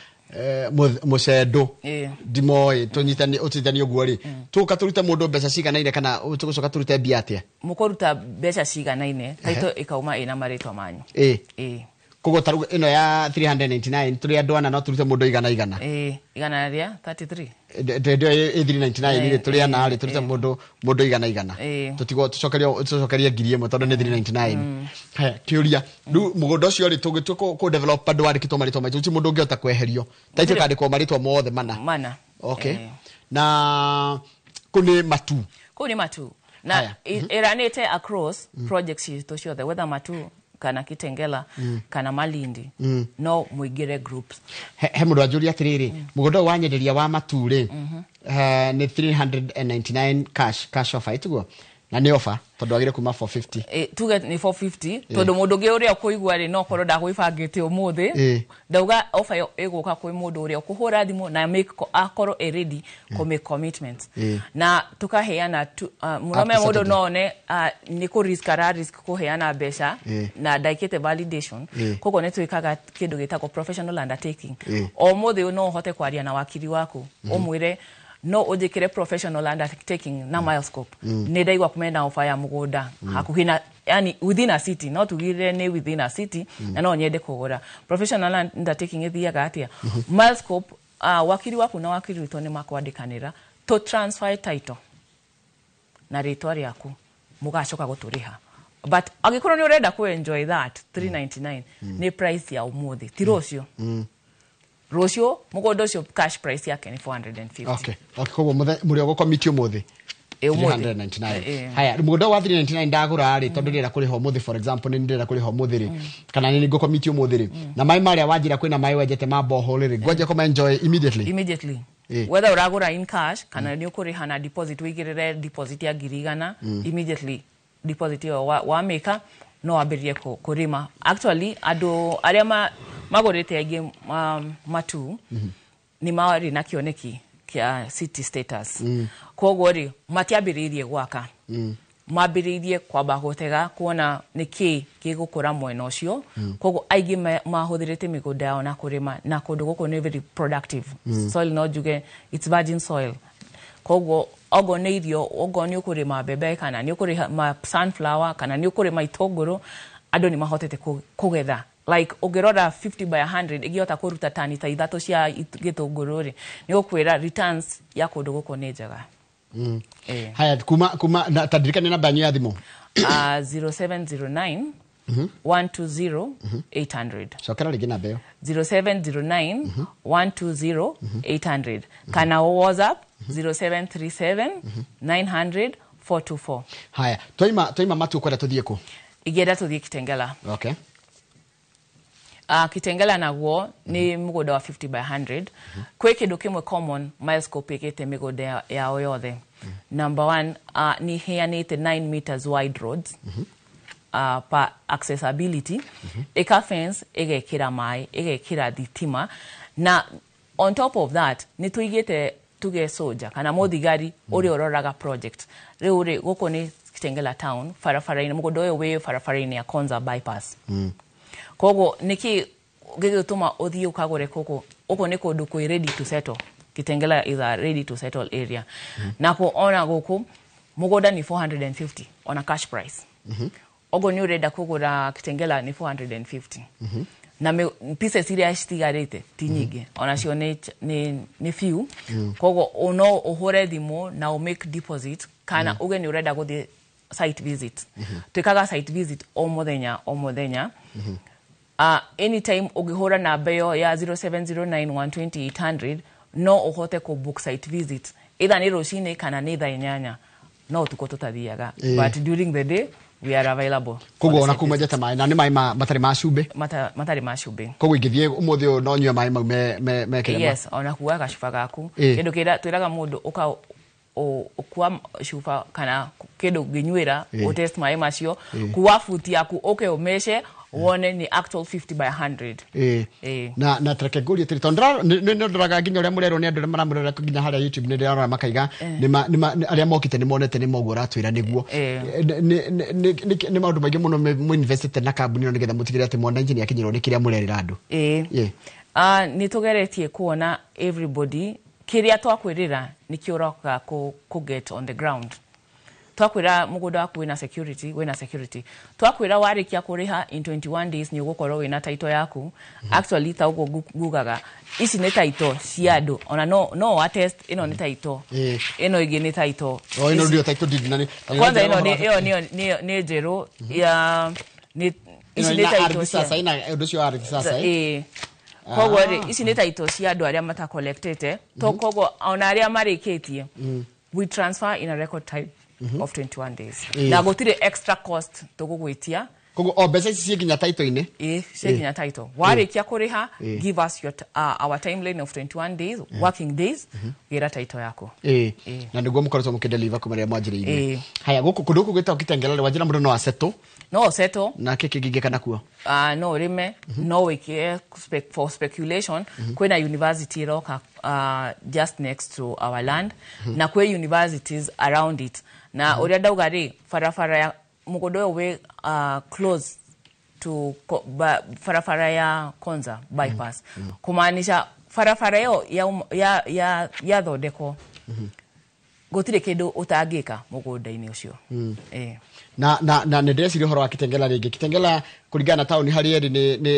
Må cendå ndimoä, tå nyitanie å guo rä, tå ka tå rute må ndå mbeca ciganaine kana tå gå coka tå rute mbia atä a? Mũkũruta mbeca ciganaine, taito ĩkauma ĩna marĩtwa manyu. Koguo tarä u ä no ya 399, tå rä andå ana, no tå rute må ndå igana igana? Ĩĩ, igana rĩa 33. Ndä ä 399 rä, tå rä ana rä, tå rute må ndå igana igana. Tũtigwo tũcokerie 1,000 tondũ nĩ 399. Haya, kĩũria rĩu, mũgũnda ũcio rĩ, tũngĩtua kũ develop andũ wandĩkĩtwo marĩtwa maitũ, gũtirĩ mũndũ ũngĩhota kweherio, taitũ ĩkandĩkwo marĩtwa mothe mana? Mana. Okay, na kũ nĩ Matu? Kũu nĩ Matu na Haya. ĩranĩte across projects citũ ciothe, whether Matu kana Kitengela kana Malindi, no mũingĩre groups. He mũndũ anjũria atĩrĩrĩ, mũgũnda ũyũ wanyenderia wa Matu rĩ, nĩ 399 cash offer ĩtiguo? Na nĩ offer tondũ wagĩrĩire kuma 450? Tuge nĩ 450, tondũ mũndũ ũngĩ ũrĩa ũkũigua rĩ, no korwo ndagwĩbangĩte ũmũthĩ. Ndauga offer ĩyo ĩgũka kwĩ mũndũ ũrĩa ũkũhũra thimũ na make akorwo ĩ ready kũ make commitment. Na tukaheana mũno me Up to mũndũ Saturday. no one nĩ kũ risk, ara risk kũheana mbeca na ndaikĩte validation. Koguo nĩ twĩkaga kĩndũ gĩtagwo professional undertaking. O mũthĩ no ũhote kwaria na wakiri waku, ũmwĩre no ũnjĩkĩre professional undertaking na Milescope, nĩ ndaigua kumena ofa ya mũgũnda hakuhĩ na, yani within a city, no tugire nĩ within a city, na no nyende kũgũra. Professional undertaking ĩthiaga atĩa? Milescope, wakiri waku na wakiri witũ nĩ makwandĩkanĩra to transfer title na rĩtwa rĩaku, mũgacoka gũtũrĩha. But angĩkorwo nĩ ũrenda kũ enjoy that 399, nĩ price ya ũmũthĩ, ti rũciũ. Rũciũ mũgũnda ũcio cash price yake nĩ 450. Okay, koguo mũrĩ ũgũkomiti ũmũthĩ Ĩ, ũmũthĩ. 399. Ĩ. Haya, mũgũnda wa 399 ndagũra rĩ, tondũ ndĩrenda kũrĩha ũmũthĩ, for example, nĩ ndĩrenda kũrĩha ũmũthĩ rĩ, kana nĩ ngũkomiti ũmũthĩ rĩ, na maĩ marĩa wanjĩra kwĩna maĩ wenjete ma borehole rĩ, ngwanjia kũma enjoy immediately? Immediately. Whether ũragũra in cash kana nĩ ũkũrĩha na deposit, wĩigĩrĩre deposit ya 100,000, immediately deposit ĩyo wamĩka no wambĩrĩrie kũrĩma. Actually, andũ arĩa magũrĩte aingĩ matu nĩ marĩ na kĩoneki kĩa city status. Koguo rĩ, matiambĩrĩirie gwaka, mambĩrĩirie kwamba gũtega kuona nĩ kĩ gĩgũkũra mwena ũcio. Koguo aingĩ mahũthĩrĩte mĩgũnda yao na kũrĩma, na kũndũ gũkũ nĩ very productive soil, no njuge it's virgin soil. Koguo okorwo nĩ irio, okorwo nĩ ũkũrĩma mbembe kana nĩ ũkũrĩma sunflower kana nĩ ũkũrĩma itũngũrũ, andũ nĩ mahotete kũgetha. Like ũngĩrora 50 by 100 ĩngĩhota kũruta tani ta 3 cia gĩtũngũrũ rĩ, nĩ gũkwĩra returns ya kũndũ gũkũ nĩ njega. Haya, kuma na tandirikania namba yanyu ya thimũ. 0709 120 800. Cokera rĩngĩ namba ĩyo. 0709 120 800, kana WhatsApp 0737 900 424. Haya, twaima matu kwenda tũthiĩ kũ? Ingĩenda tũthiĩ Kitengela. Kitengela naguo nĩ mũgũnda wa 50 by 100. Kwĩ kĩndũ kĩmwe common Milescope ĩkĩte mĩgũnda yao yothe. Number one, nĩ heanĩte 9 meters wide roads pa accessibility, ĩka fence, ĩgekĩra maĩ, ĩgekĩra thitima, na on top of that nĩ tũigĩte tuge soja kana mũthigari ũrĩa ũroraga project. Rĩu rĩ, gũkũ nĩ Kitengela town, barabara-inĩ, mũgũnda ũyũ wĩ barabara-inĩ ya Konza bypass. Koguo nĩkĩ gĩgũtũma ũthiĩ ũkagũre kũkũ? Ũkũ nĩ kũndũ kwĩ ready to settle. Kitengela is a ready to settle area. Na ona gũkũ mũgũnda nĩ 450 on a cash price. Ogo nĩ ũrenda kũgũra Kitengela nĩ 450, na pieces iria citigarĩte ti nyingĩ, onacio nĩ few. Koguo no ũhũre thimũ na ũ make deposit kana uge nĩ ũrenda gũthiĩ site visit. Twĩkaga site visit o mũthenya o mũthenya. Anytime ũngĩhũra namba ĩyo ya 0709 120 800, no ũhote kũ book site visit, either nĩ rũcinĩ kana nĩ thaa 8, no ũtukũ tũtathiaga, but during the day we are available. Koguo ona kuma njete maĩ, na nĩ maĩ matarĩ ma cumbĩ? Matarĩ ma cumbĩ. Koguo ingĩthiĩ ũmũthĩ ũyũ no nyue maĩ mau me kĩrema? Yes, ona kuoya gacuba gaku. Kĩndũ kĩrĩa twĩraga mũndũ, ũka ũkua cuba kana kĩndũ ũngĩnyuĩra, ũtest maĩ macio, kuwa buti yaku ũke ũmece wone nĩ actual 50 by 100. Na tareke ngũrie atĩrĩ, tondũ nĩ ndoraga nginya ũrĩa mũrerwo nĩ andũ arĩa maramũrora nginya harĩa YouTube, nĩ ndĩrarora makaiga arĩa mokĩte nĩ monete nĩ moguo ũratwĩra nĩguo. Nĩ maũndũ maingĩ mũno mũinvestĩte na kambuni ĩno nĩgetha mũtigĩrĩre atĩ mwananchi nĩ akinyĩrwo nĩ kĩrĩa mũrerĩra andũ. Nĩ tũgeretie kuona everybody kĩrĩa twakwĩrĩra nĩkĩo ũroka kũ get on the ground. Twakwĩra mũgũnda waku wĩna security, wĩna security. Twakwĩra warĩkia kũrĩha, in 21 days nĩ ũgũkorwo wĩna title yaku. Actually, ta ũguo ngugaga, ici nĩ title cia andũ, ona no attest ĩno nĩ title, ĩno ĩngĩ nĩ title. O ĩno ndio title deed na nĩ Kwanza ĩno nĩ ĩyo nĩyo nĩ njerũ ya nĩ ici ĩno nĩ ina title ardhi cia sasa, ina ũndũ ũcio wa ardhi sasa, eh? Ĩĩ. Koguo rĩ, ici nĩ title cia andũ arĩa matacollectĩte to koguo ona arĩa marĩkĩtie, we transfer in a record time of 21 days, na gũtirĩ extra cost tũgũgwĩtia. Koguo o mbeca ici ciĩ nginya title-inĩ? Ĩĩ, ciĩ nginya title. Warĩkia kũrĩha, give us our timeline of 21 days, working days, gĩra title yaku. Na nĩguo mũkoretwo mũkĩdeliver kuma rĩrĩa mwanjĩrĩirie? Ĩĩ. Haya, gũkũ kũndũ gũkũ gwĩtagwo Kitengela rĩ, wanjĩra mũndũ no acetũ? No ũsettle. Na kĩkĩ kĩngĩka nakuo? No ũrĩme, no wĩkĩre for speculation. Kwĩna university ĩroka just next to our land, na kwĩ universities around it. Na ũrĩa ndauga rĩ, barabara ya mũgũnda ũyũ wĩ close to barabara ya Konza bypass, kumaanisha barabara ĩyo yathondekwo, gũtirĩ kĩndũ ũtangĩka mũgũnda-inĩ ũcio. Na nĩ ndĩreciria ũhoro wa Kitengela rĩngĩ. Kitengela kũringana na taũni harĩa ĩrĩ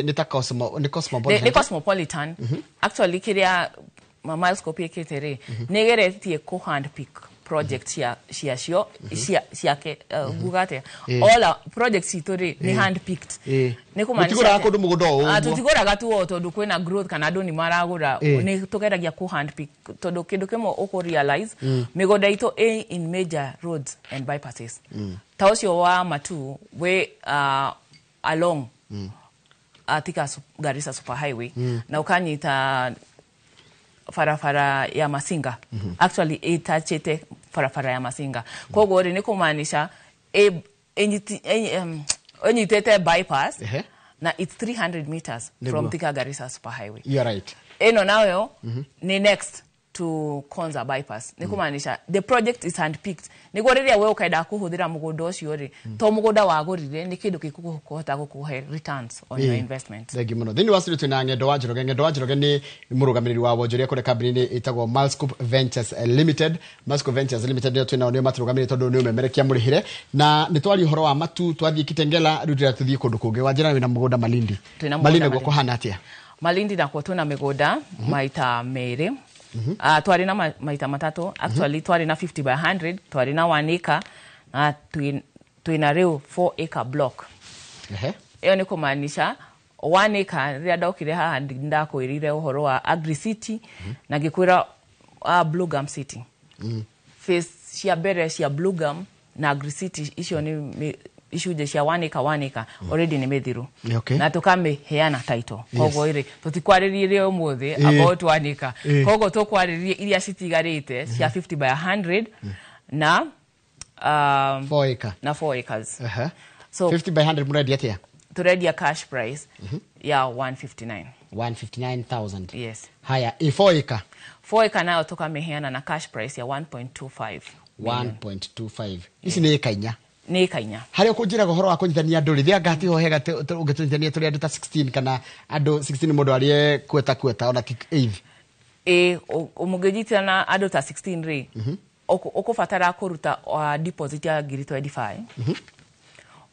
nĩ ta nĩ cosmopolitan. Nĩ cosmopolitan. Actually, kĩrĩa Milescope ĩkĩte rĩ, nĩ ĩgeretie kũ hand pick project cia cia ciacio cia ciake, nguga atia, all our projects citũ rĩ nĩ hand picked. Nĩ kũmaanisha Mũtigũraga atĩa? kũndũ mũgũnda o Ah, ũguo. Tũtigũraga tu o tondũ kwĩna growth kana andũ nĩ maragũra. Nĩ tũgeragia kũ hand pick tondũ kĩndũ kĩmwe ũkũ realize, mĩgũnda itũ ĩ in major roads and bypasses. Ta ũcio wa Matu wĩ along Thika Garissa super highway na ũkanyita barabara ya Masinga. Actually ĩtachĩte barabara ya Masinga, koguo rĩ nĩ kũmaanisha ĩnyitĩte bypass na it's 300 meters from Thika Garissa super highway. You are right. Ĩno nayo nĩ next to Konza bypass. Nĩ kũmaanisha the project is hand picked nĩguo rĩrĩa we ũkenda kũhũthĩra mũgũnda ũcio rĩ, to mũgũnda wagũrire, nĩ kĩndũ gĩkũhota gũkũhe returns on your investment. Thengi muno. Thĩinĩ wa studio twĩna Ng'endo wa Njoroge. Ng'endo wa Njoroge nĩ mũrũgamĩrĩri wa wonjoria kũrĩa kambuni-inĩ ĩtagwo Malscope Ventures Limited. Malscope Ventures Limited nĩyo twĩnao, nĩo matũrũgamĩrĩire tondũ nĩ ũmemerekia mũrĩhĩre. Na nĩ twaria ũhoro wa Matu, twathiĩ Kitengela, rĩu ndĩrenda tũthiĩ kũndũ kũngĩ. Wanjĩra wĩna mũgũnda Malindi. Twĩna mũgũnda Malindi naguo Malindi. kũhana atĩa? Malindi nakuo twĩna mĩgũnda maita merĩ. Twarĩ na maita matatũ actually. Twarĩ na 50 by 100, twarĩ na 1 acre na twĩna rĩu 4 acre block. Ĩyo nĩ kũmaanisha 1 acre, rĩrĩa ndokire haha ndakwĩrire ũhoro wa Agri City na ngĩkwĩra Blue Gum City. Phase cia mbere cia Blue Gum na Agri City icio nĩ icunjĩ cia 1 acre, 1 acre already nĩ mĩthiru na tũkamĩheana title. Koguo rĩ tũtikwarĩrĩrie ũmũthĩ about 1 acre. Koguo tũkwarĩrĩria iria citigarĩte cia 50 by 100 na 4 acre. Na 4 acres. So 50 by 100 mũrendia atĩa? Tũrendia cash price ya 159. 159,000. Yes. Haya, ĩ 4 acre? 4 acre nayo tũkamĩheana na cash price ya 1.25 million. 1.25. Ici nĩ ĩka 4? Nĩ ĩka 4. Harĩa ũkũnjĩraga ũhoro wa kũnyitania andũ rĩ, thĩanga hatiho hega ũngĩtũnyitania tũrĩ andũ ta 16 kana andũ 16, mũndũ arĩe kweta kweta ona ti eighth? Ĩ, mũngĩnyitana andũ ta 16 rĩ, ũkũbatara kũruta deposit ya ngiri 25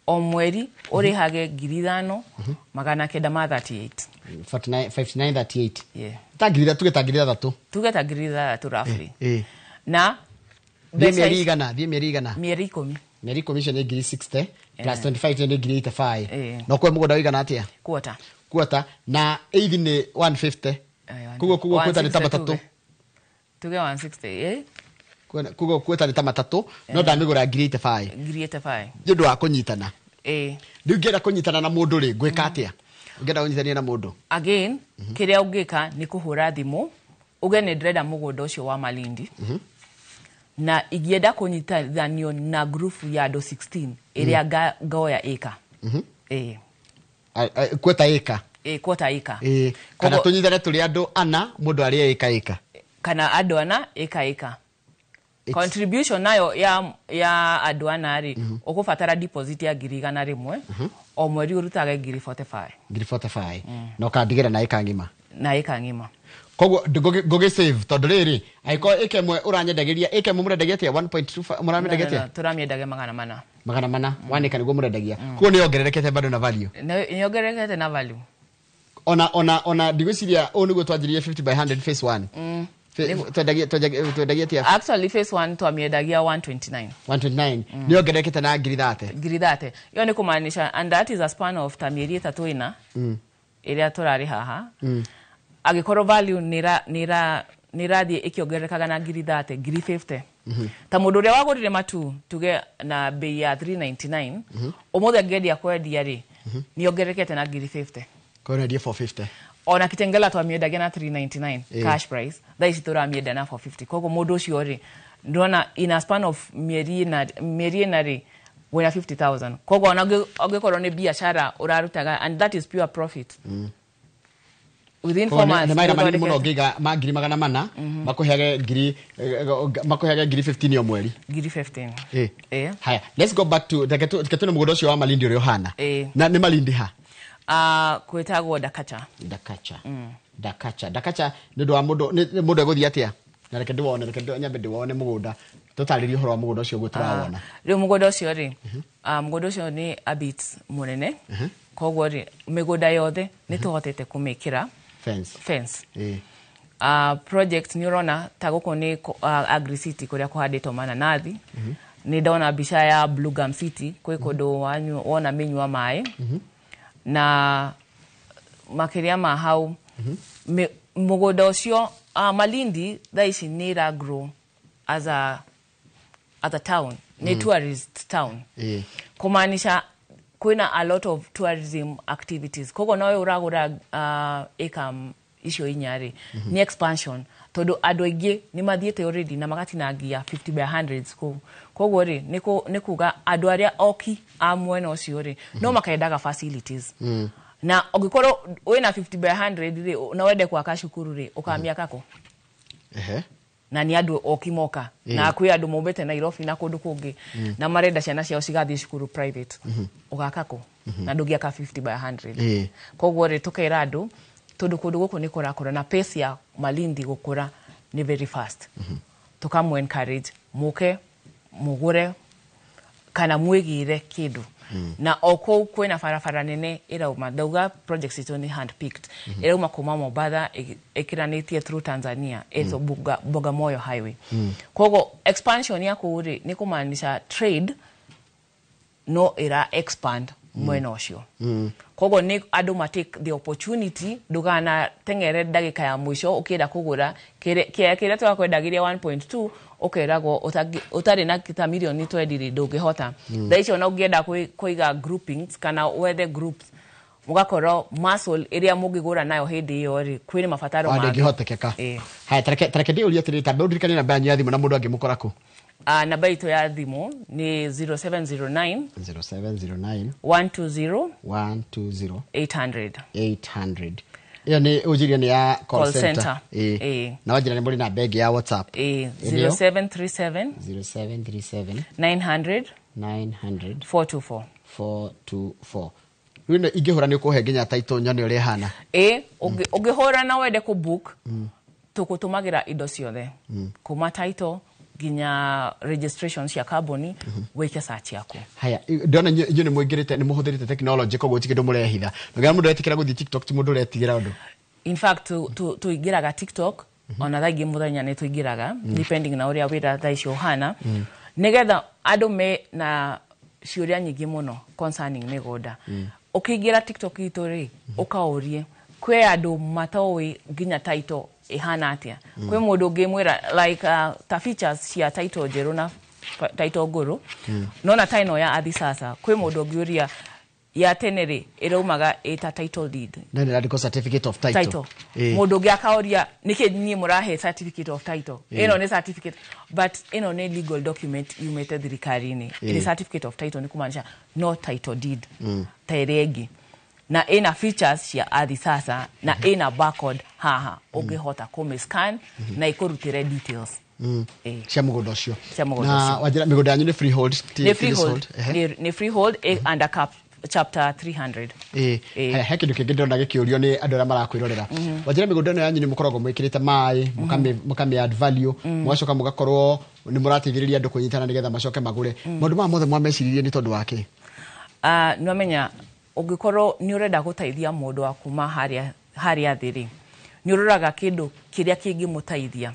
o mweri, ũrĩhage 5,938. 49 5938. Yeah. Ta ngiri tuge ta 3,000. Tuge ta 3,000 roughly. Na Thiĩ mbeca mĩeri igana, thiĩ mĩeri igana? Mĩeri 10. Mĩeri 10 icio nĩ ngiri 60 plus 25 nĩ ngiri 85. Ĩĩ. Na ũkũhe mũgũnda ũigana atĩa? Quarter. Quarter na eighth nĩ 150. Koguo quarter nĩ ta 160. matatũ. Tuge 160, eh? Koguo quarter nĩ ta matatũ, no ndamĩgũra ngiri 85. Ngiri 85. Nĩ ũndũ wa kũnyitana. Ĩĩ. Rĩu ngĩenda kũnyitana na mũndũ rĩ, ngwĩka atĩa ngĩenda kũnyitania na mũndũ? Again, kĩrĩa ũngĩka nĩ kũhũra thimũ uge nĩ ndĩrenda mũgũnda ũcio wa Malindi na ingĩenda kũnyitithanio na group ya andũ 16 ĩrĩa ngoya ĩka. Ĩĩ. Quarter ĩka. Ĩĩ, quarter ĩka. Ĩĩ, kana tũnyitane tũrĩ andũ ana, mũndũ arĩe ĩka ĩka. Kana andũ ana, ĩka ĩka. Contribution nayo ya andũ ana rĩ, ũkũbatara deposit ya ngiri 100 o mweri, ũrutage ngiri 45. Ngiri 45 na ũkandigĩra na ĩka ng'ima. Na ĩka ng'ima. Koguo ngũgĩ save tondũ rĩrĩ, angĩkorwo ĩka ĩmwe ũranyendagĩria, ĩka ĩmwe mũrendagia atĩa? 1.25 mũramĩendagia No, no, no, atĩa? Tũramĩendagia 400. 400 wanĩka nĩguo mũrendagia. Koguo nĩ yongererekete bado na value. Nĩ yongererekete na value. Ona ndigwĩciria ũũ nĩguo twanjirie 50 by 100 phase 1. Twendagia atĩa? Actually phase 1 twamĩendagia 129. 129, nĩ yongererekete na ngiri 30. Ngiri 30. Ĩyo nĩ kũmaanisha, and that is a span of ta mĩeri 3 ĩna ĩrĩa tũrarĩ haha. Angĩkorwo value nĩ ĩrathiĩ ĩkĩongererekaga na ngiri 30, ngiri 50, ta mũndũ ũrĩa wagũrire Matu tuge na bei ya 399, ũmũthĩ angĩendia kwendia rĩ, nĩ yongererekete na ngiri 50. Koguo nendie 450. Ona Kitengela twamĩendagia na 399 cash price, thaa ici tũramĩendia na 450. Koguo mũndũ ũcio rĩ, ndona in a span of mĩeri 4 rĩ, wĩna 50,000. Koguo ona angĩkorwo nĩ biacara ũrarutaga, and that is pure profit within 4 Koguo months nĩ mawĩra manini mũno nĩũthondekete. ũngĩiga ma ngiri 400 makũheage ngiri 15 o mweri. Ngiri 15. Ĩĩ. Haya, let's go back to reke tuone mũgũnda ũcio wa Malindi ũrĩa ũhana. Na nĩ Malindi ha? Kwĩtagwo Dakacha. Dakacha. Dakacha, Dakacha nĩ ũndũ wa mũndũ, nĩ mũndũ egũthiĩ atĩa? Na reke ndĩwone, reke nyambe ndĩwone mũgũnda, tũtarĩrie ũhoro wa mũgũnda ũcio ũguo tũrawona. Rĩu mũgũnda ũcio rĩ, mũgũnda ũcio nĩ a bit mũnene. Koguo rĩ, mĩgũnda yothe nĩ tũhotete kũmĩkĩra fence. Fence. Project nĩ ũrona ta gũkũ nĩ Agri City kũrĩa kũhandĩtwo mananathi. Nĩ ndona mbica ya Blue Gum City kwĩ kũndũ wona mĩnyua maĩ. Na makĩria ma hau, mũgũnda ũcio, Malindi thaa ici nĩ ĩra grow as a town, nĩ tourist town, kumaanisha kwĩna a lot of tourism activities. Koguo nawe ũragũra ĩka icio inya rĩ, nĩ expansion, tondũ andũ aingĩ nĩ mathiĩte already na magatinangia 50 by 100 kũu. Koguo rĩ, nĩ kuga andũ arĩa oki a mwena ũcio rĩ, no makendaga facilities. Na ũngĩkorwo wĩna 50 by 100 rĩ, na wende gwaka cukuru rĩ, ũkamĩaka kũ? Na nĩ andũ oki moka, na kwĩ andũ maumĩte Nairobi na kũndũ kũngĩ, na marenda ciana ciao cigathiĩ cukuru private. Ũgaka kũ na ndũngĩaka 50 by 100? Koguo rĩ, tũkera andũ, tondũ kũndũ gũkũ nĩ kũrakũra na pace ya Malindi gũkũra nĩ very fast, tũkamũ encourage mũke mũgũre kana mwĩgĩre kĩndũ. Na o kũu kwĩna barabara nene ĩrauma, ndauga project citũ nĩ hand picked, ĩrauma kuma Mombatha ĩkĩranĩtie through Tanzania, ĩtwo Bagamoyo Highway. Koguo expansion ya kũu rĩ, nĩ kũmaanisha trade no ĩra expand mwena ũcio. Koguo nĩ andũ ma take the opportunity, ndũgana teng'ere ndagĩka ya mũico ũkĩenda kũgũra kĩrĩa kĩrĩa tũrakwendagĩria 1.2, ũkeragwo ũtarĩ na ta mirioni 20 rĩ, ndũngĩhota. Thaa icio ona ũngĩenda kũiga groupings kana wethe groups, mũgakorwo muscle ĩrĩa mũngĩgũra nayo hĩndĩ ĩyo rĩ, kwĩna mabataro Ah, mangĩ. Ndĩngĩhotekeka. Haya, tareke ndĩũrie atĩrĩrĩ, tambe ũndirikanie namba yanyu ya thimũ na mũndũ angĩmũkora kũ. Namba itũ ya thimũ nĩ 0709 0709 120 120 800. 800. Ĩyo nĩ ũnjĩrie nĩ ya call Call center. center. Ĩĩ. Na wanjĩra nĩ mũrĩ namba ĩngĩ ya WhatsApp. Ĩĩ. Ĩnĩyo? 0737 0737 900 900 424. 424. Rĩu ĩno ingĩhũra nĩ ũkũhe nginya title nyone ũrĩa ĩhana. Ĩĩ, ũngĩhũra na wende kũ book, tũkũtũmagĩra indo ciothe, kuma title nginya registration cia kambuni, wĩke search yaku. Haya, ndĩrona inyuĩ nĩ mũingĩrĩte, nĩ mũhũthĩrĩte technology, koguo ti kĩndũ mũrehitha. Nginya mũndũ aretĩkĩra gũthiĩ TikTok, ti mũndũ ũretigĩra ũndũ. In fact, tũingĩraga TikTok ona thaa ingĩ mũthenya nĩ tũingĩraga, depending na ũrĩa wĩra thaa icio ũhana, nĩgetha andũ me na ciũria nyingĩ mũno concerning mĩgũnda. Ũkĩingĩra TikTok itũ rĩ, ũkaũrie, kwĩ andũ matoĩ nginya title ĩhana atĩa. Kwĩ mũndũ ũngĩmwĩra like ta features cia title njerũ na title ngũrũ. Nona ta ĩno ya Ardhi Sasa, kwĩ mũndũ ũngĩũria, ya tene rĩ, ĩraumaga ĩta title deed. Na nĩ ĩrandĩkwo certificate of title. Title. Mũndũ ũngĩ akaũria, nĩkĩ niĩ mũrahe certificate of title? Ĩno nĩ certificate, but ĩno nĩ legal document yumĩte thirikari-inĩ. Nĩ certificate of title, nĩ kumaanisha no title deed ta ĩrĩa ĩngĩ, na ĩna features cia Ardhi Sasa, na ĩna barcode haha ũngĩhota kũmĩ scan na ĩkũrutĩre details. Cia mũgũnda ũcio. Cia mũgũnda Na ũcio. wanjĩra mĩgũnda yanyu nĩ freehold, ti Nĩ ti freehold. leasehold. Ehe. Nĩ freehold, under cap chapter 300. Haya, he kĩndũ kĩngĩ ndĩrona gĩkĩũrio nĩ andũ arĩa marakwĩrorera. Wanjĩra mĩgũnda ĩno yanyu nĩ mũkoragwo mwĩkĩrĩte maĩ, mũkamĩ add value, mũgacoka mũgakorwo nĩ mũrateithĩrĩria andũ kũnyitana nĩgetha macoke magũre. Maũndũ maya mothe mwameciririe nĩ tondũ wa kĩ? Nĩwamenya ũngĩkorwo nĩ ũrenda gũteithia mũndũ wa kuma harĩa thĩ rĩ, nĩ ũroraga kĩndũ kĩrĩa kĩngĩmũteithia.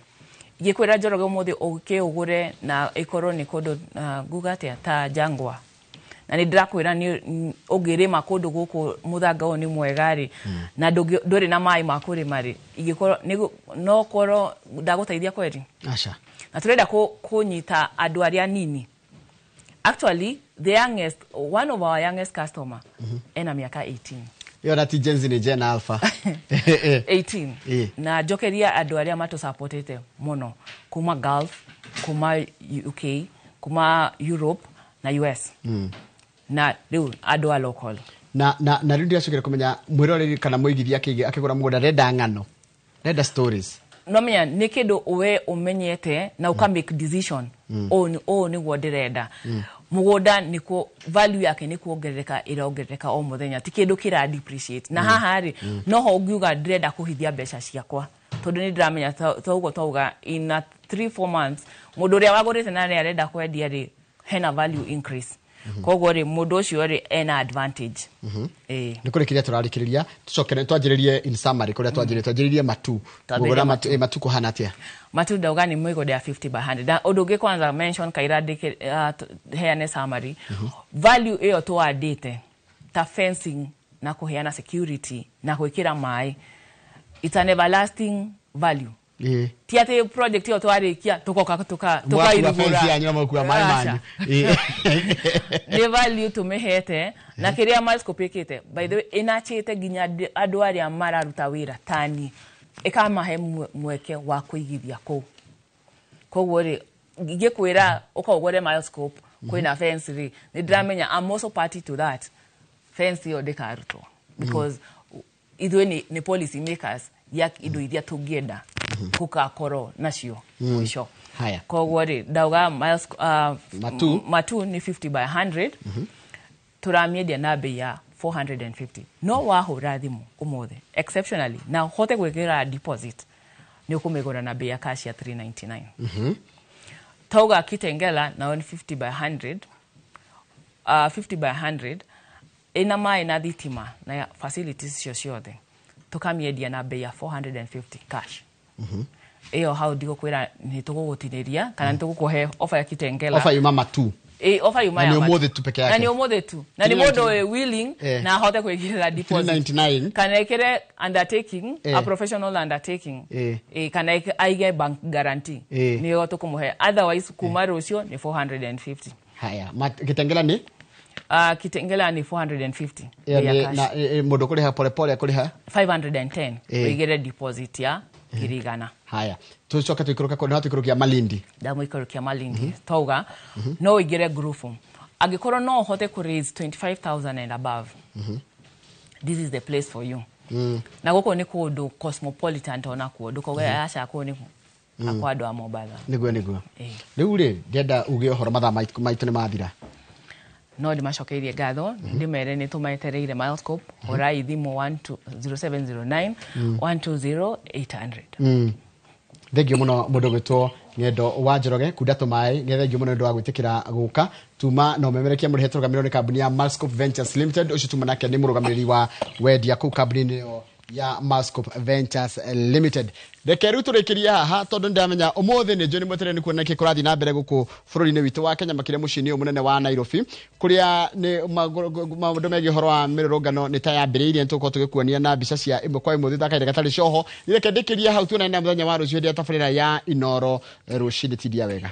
Ingĩkwĩra, Njoroge, ũmũthĩ ũke ũgũre na ĩkorwo nĩ kũndũ, nguga atĩa, ta jangwa, na nĩ ndĩrakwĩra nĩ ũngĩrĩma kũndũ gũkũ, mũthanga ũyũ nĩ mwega rĩ, na ndũrĩ na maĩ ma kũrĩma rĩ, ingĩkorwo no korwo ndagũteithia kweri? Aca. Na turenda kũnyita andũ arĩa nini. Actually, the youngest, one of our youngest customer ena mĩaka 18. Ĩyo na ti Gen Z, nĩ Gen Alpha. 18. Na njokeria andũ arĩa matũsupportĩte mũno kuma Gulf, kuma UK, kuma Europe na US, na rĩu andũ a local. Na rĩu ndiracokera kũmenya mwĩroreri kana mũigithia akĩgũra mũgũnda renda ng'ano, renda stories. Nomenya nĩ kĩndũ we ũmenyete na ũka make decision, ũũ nĩguo ndĩrenda. Mũgũnda nĩkuo value yake nĩ kuongerereka, ĩrongerereka o mũthenya, ti kĩndũ kĩra depreciate. Na haha rĩ, noho ũngiuga ndĩrenda kũhithia mbeca ciakwa, tondũ nĩ ndĩramenya ta ũguo twauga, in a 3 4 months mũndũ ũrĩa wagũrĩte na arĩa arenda kwendia rĩ, hena value increase. Koguo rĩ, mũndũ ũcio rĩ ena advantage. Ĩĩ. Nä kå rä kä ria tå rarä kä rä ria tå cokere twanjä in summary kå rä a twanjä rä matu. Twambĩrĩrie. Mũgũnda matu, matu kå hana atä a? Matu ndauga nĩ mĩgũnda ya 50 by 100. Na ũndũ ũngĩ kwanza mention kaira heane summary value ĩyo tũwandĩte ta fencing na kũheana security na gwĩkĩra maĩ, it's an everlasting value. Ti atĩ project ĩyo twarĩkia tũkoka Mwakua fence yanyu na mwakua maĩ manyu. Nĩ value tũmĩhete na kĩrĩa Milescope ĩkĩte, by the way, ĩnachĩte nginya andũ arĩa mararuta wĩra tani, ĩkamahe mweke wa kũigithia kũu. Koguo rĩ, ingĩkwĩra ũka ũgũre Milescope kwĩna fence rĩ, nĩ ndĩramenya I'm also party to that fence ĩyo ndĩkarutwo, because ithuĩ nĩ policy makers ya indo iria tũngĩenda gũgakorwo nacio mũico. Haya. Koguo rĩ, ndauga Miles, Matu. Matu nĩ 50 by 100, tũramĩendia na bei ya 450. No wahũra thimũ ũmũthĩ exceptionally na ũhote gwĩkĩra deposit, nĩ ũkũmĩgũra na bei ya cash ya 399. Tauga Kitengela nao nĩ 50 by 100, 50 by 100 ĩna maĩ na thitima na facilities icio ciothe, tũkamĩendia na bei ya 450 cash. Ĩyo hau ndigũkwĩra nĩ tũgũgũtinĩria kana nĩ tũgũkũhe offer ya Kitengela. Ofa yuma matu. Ĩ, offer yuma Na ya nĩ matu. ũmũthĩ tu peke yake. Na nĩ ũmũthĩ tu, na nĩ mũndũ wĩ willing na ahote gwĩkĩrĩra deposit 399. Kana ĩkĩre undertaking, a professional undertaking. Kana aige bank guarantee, nĩyo tũkũmũhe. Otherwise kuma rũciũ nĩ 450. Haya. Kitengela nĩ? Kitengela nĩ 450 Ĩyo bei ya nĩ cash. na mũndũ kũrĩha polepole akũrĩha 510 ũigĩre deposit ya 100,000. Haya, tũcoke tũikũrũke kũ no tũikũrũkia Malindi. Ndamũikũrũkia Malindi, tauga no ũingĩre ngurubu angĩkorwo no ũhote kũ raise 25,000 and above, this is the place for you. Na gũkũ nĩ kũndũ cosmopolitan, tonakuo ndũkauge aca kũu nĩ akwa andũ a Mombatha. Nĩguo rĩu rĩ, ndĩrenda uge ũhoro, mathaa maitũ nĩ mathira. No ndĩmacokeirie ngatho, ndĩmere nĩ tũmetereire Milescope. Hũrai thimũ 0709 120 800. Thengio mũno mũndũ gwĩtwo Ng'endo wa Njoroge kunda tũmaĩ. Nĩ thengio mũno nĩ ũndũ wa gwĩtĩkĩra gũka tuma na ũmemerekia mũrĩhe. Tũrũgamĩrĩrwo nĩ kambuni ya Milescope Ventures Limited. Ũcio tuma nake nĩ mũrũgamĩrĩri wa wendia kũu kambuni-inĩ ĩyo ya Milescope Ventures Limited. Reke rĩu tũrĩkĩrie haha, tondũ nĩndamenya ũmũthĩ nĩ njũĩ nĩ mweterere nĩ kuona nĩkĩ kũrathiĩ na mbere gũkũ bũrũri-inĩ witũ wa Kenya, makĩria mũciĩ-inĩ ũyũ mũnene wa Nairobi, kũrĩa nĩ maũndũ megiĩ ũhoro wa mĩrũrũngano nĩ ta yambĩrĩirie. Nĩ tũgũkorwo tũgĩkuonia na mbica cia ĩmwe kwa ĩmwe thutha kahinda gatarĩ coho. Reke ndĩkĩrie hau, tuonane na mũthenya wa rũciũ hĩndĩ ya tabarĩra ya Inoro rũcinĩ. Tindia wega.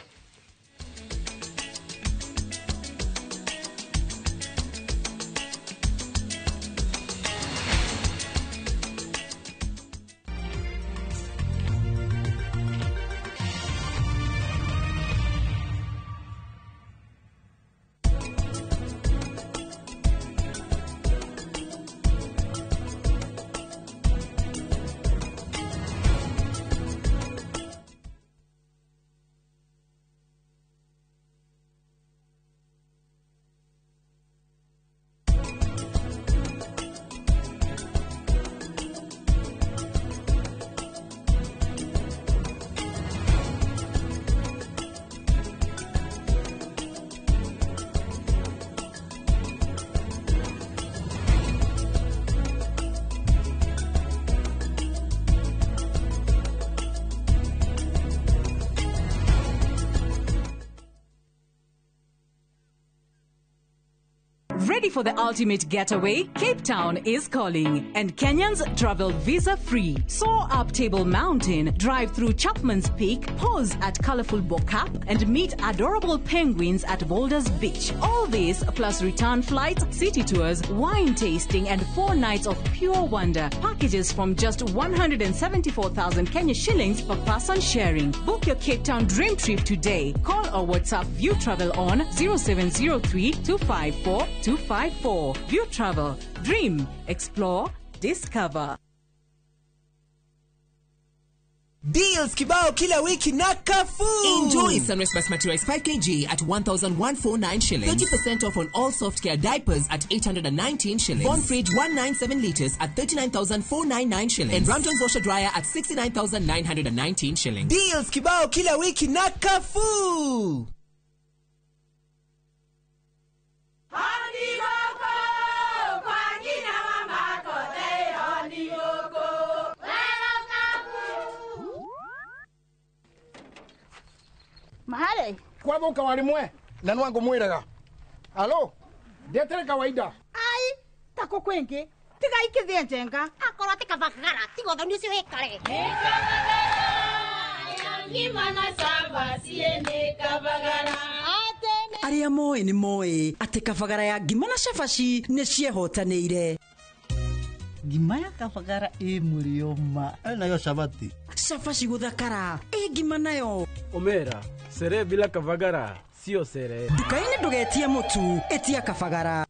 Ready for the ultimate getaway? Cape Town is calling, and Kenyans travel visa-free. Soar up Table Mountain, drive through Chapman's Peak, pause at colorful Bo-Kaap, and meet adorable penguins at Boulders Beach. All this plus return flights, city tours, wine tasting, and 4 nights of pure wonder. Packages from just 174,000 Kenya shillings per person sharing. Book your Cape Town dream trip today. Call or WhatsApp View Travel on 0703 254 254. View Travel. Dream, explore, discover. Deals kibao kila wiki na Carrefour. Enjoy Sunrise Basmati Rice 5 kg at 1,149 shillings. 30% off on all soft care diapers at 819 shillings. Bond fridge 197 liters at 39,499 shillings. And Ramtons washer dryer at 69,919 shillings. Deals kibao kila wiki na Carrefour. Kwathuka warimwe na nwangu mwiraga. Halo, ndetere kawaida. Ai, tako kwingi. Tiga ikithie njenga. Akorwo ti kabagara, tiga ũthoni ũcio wĩkare. Arĩa moĩ nĩ moĩ atĩ kabagara ya ngima na cabaci nĩ ciehotanĩire. Ngima ya kabagara ĩ mũrĩo ma. Nayo cabati. Cabaci gũthakara ĩ ngima nayo. Omera, sere bila kabagara sio sere. Nduka-inĩ ndũgetie mũtu, ĩtia kabagara.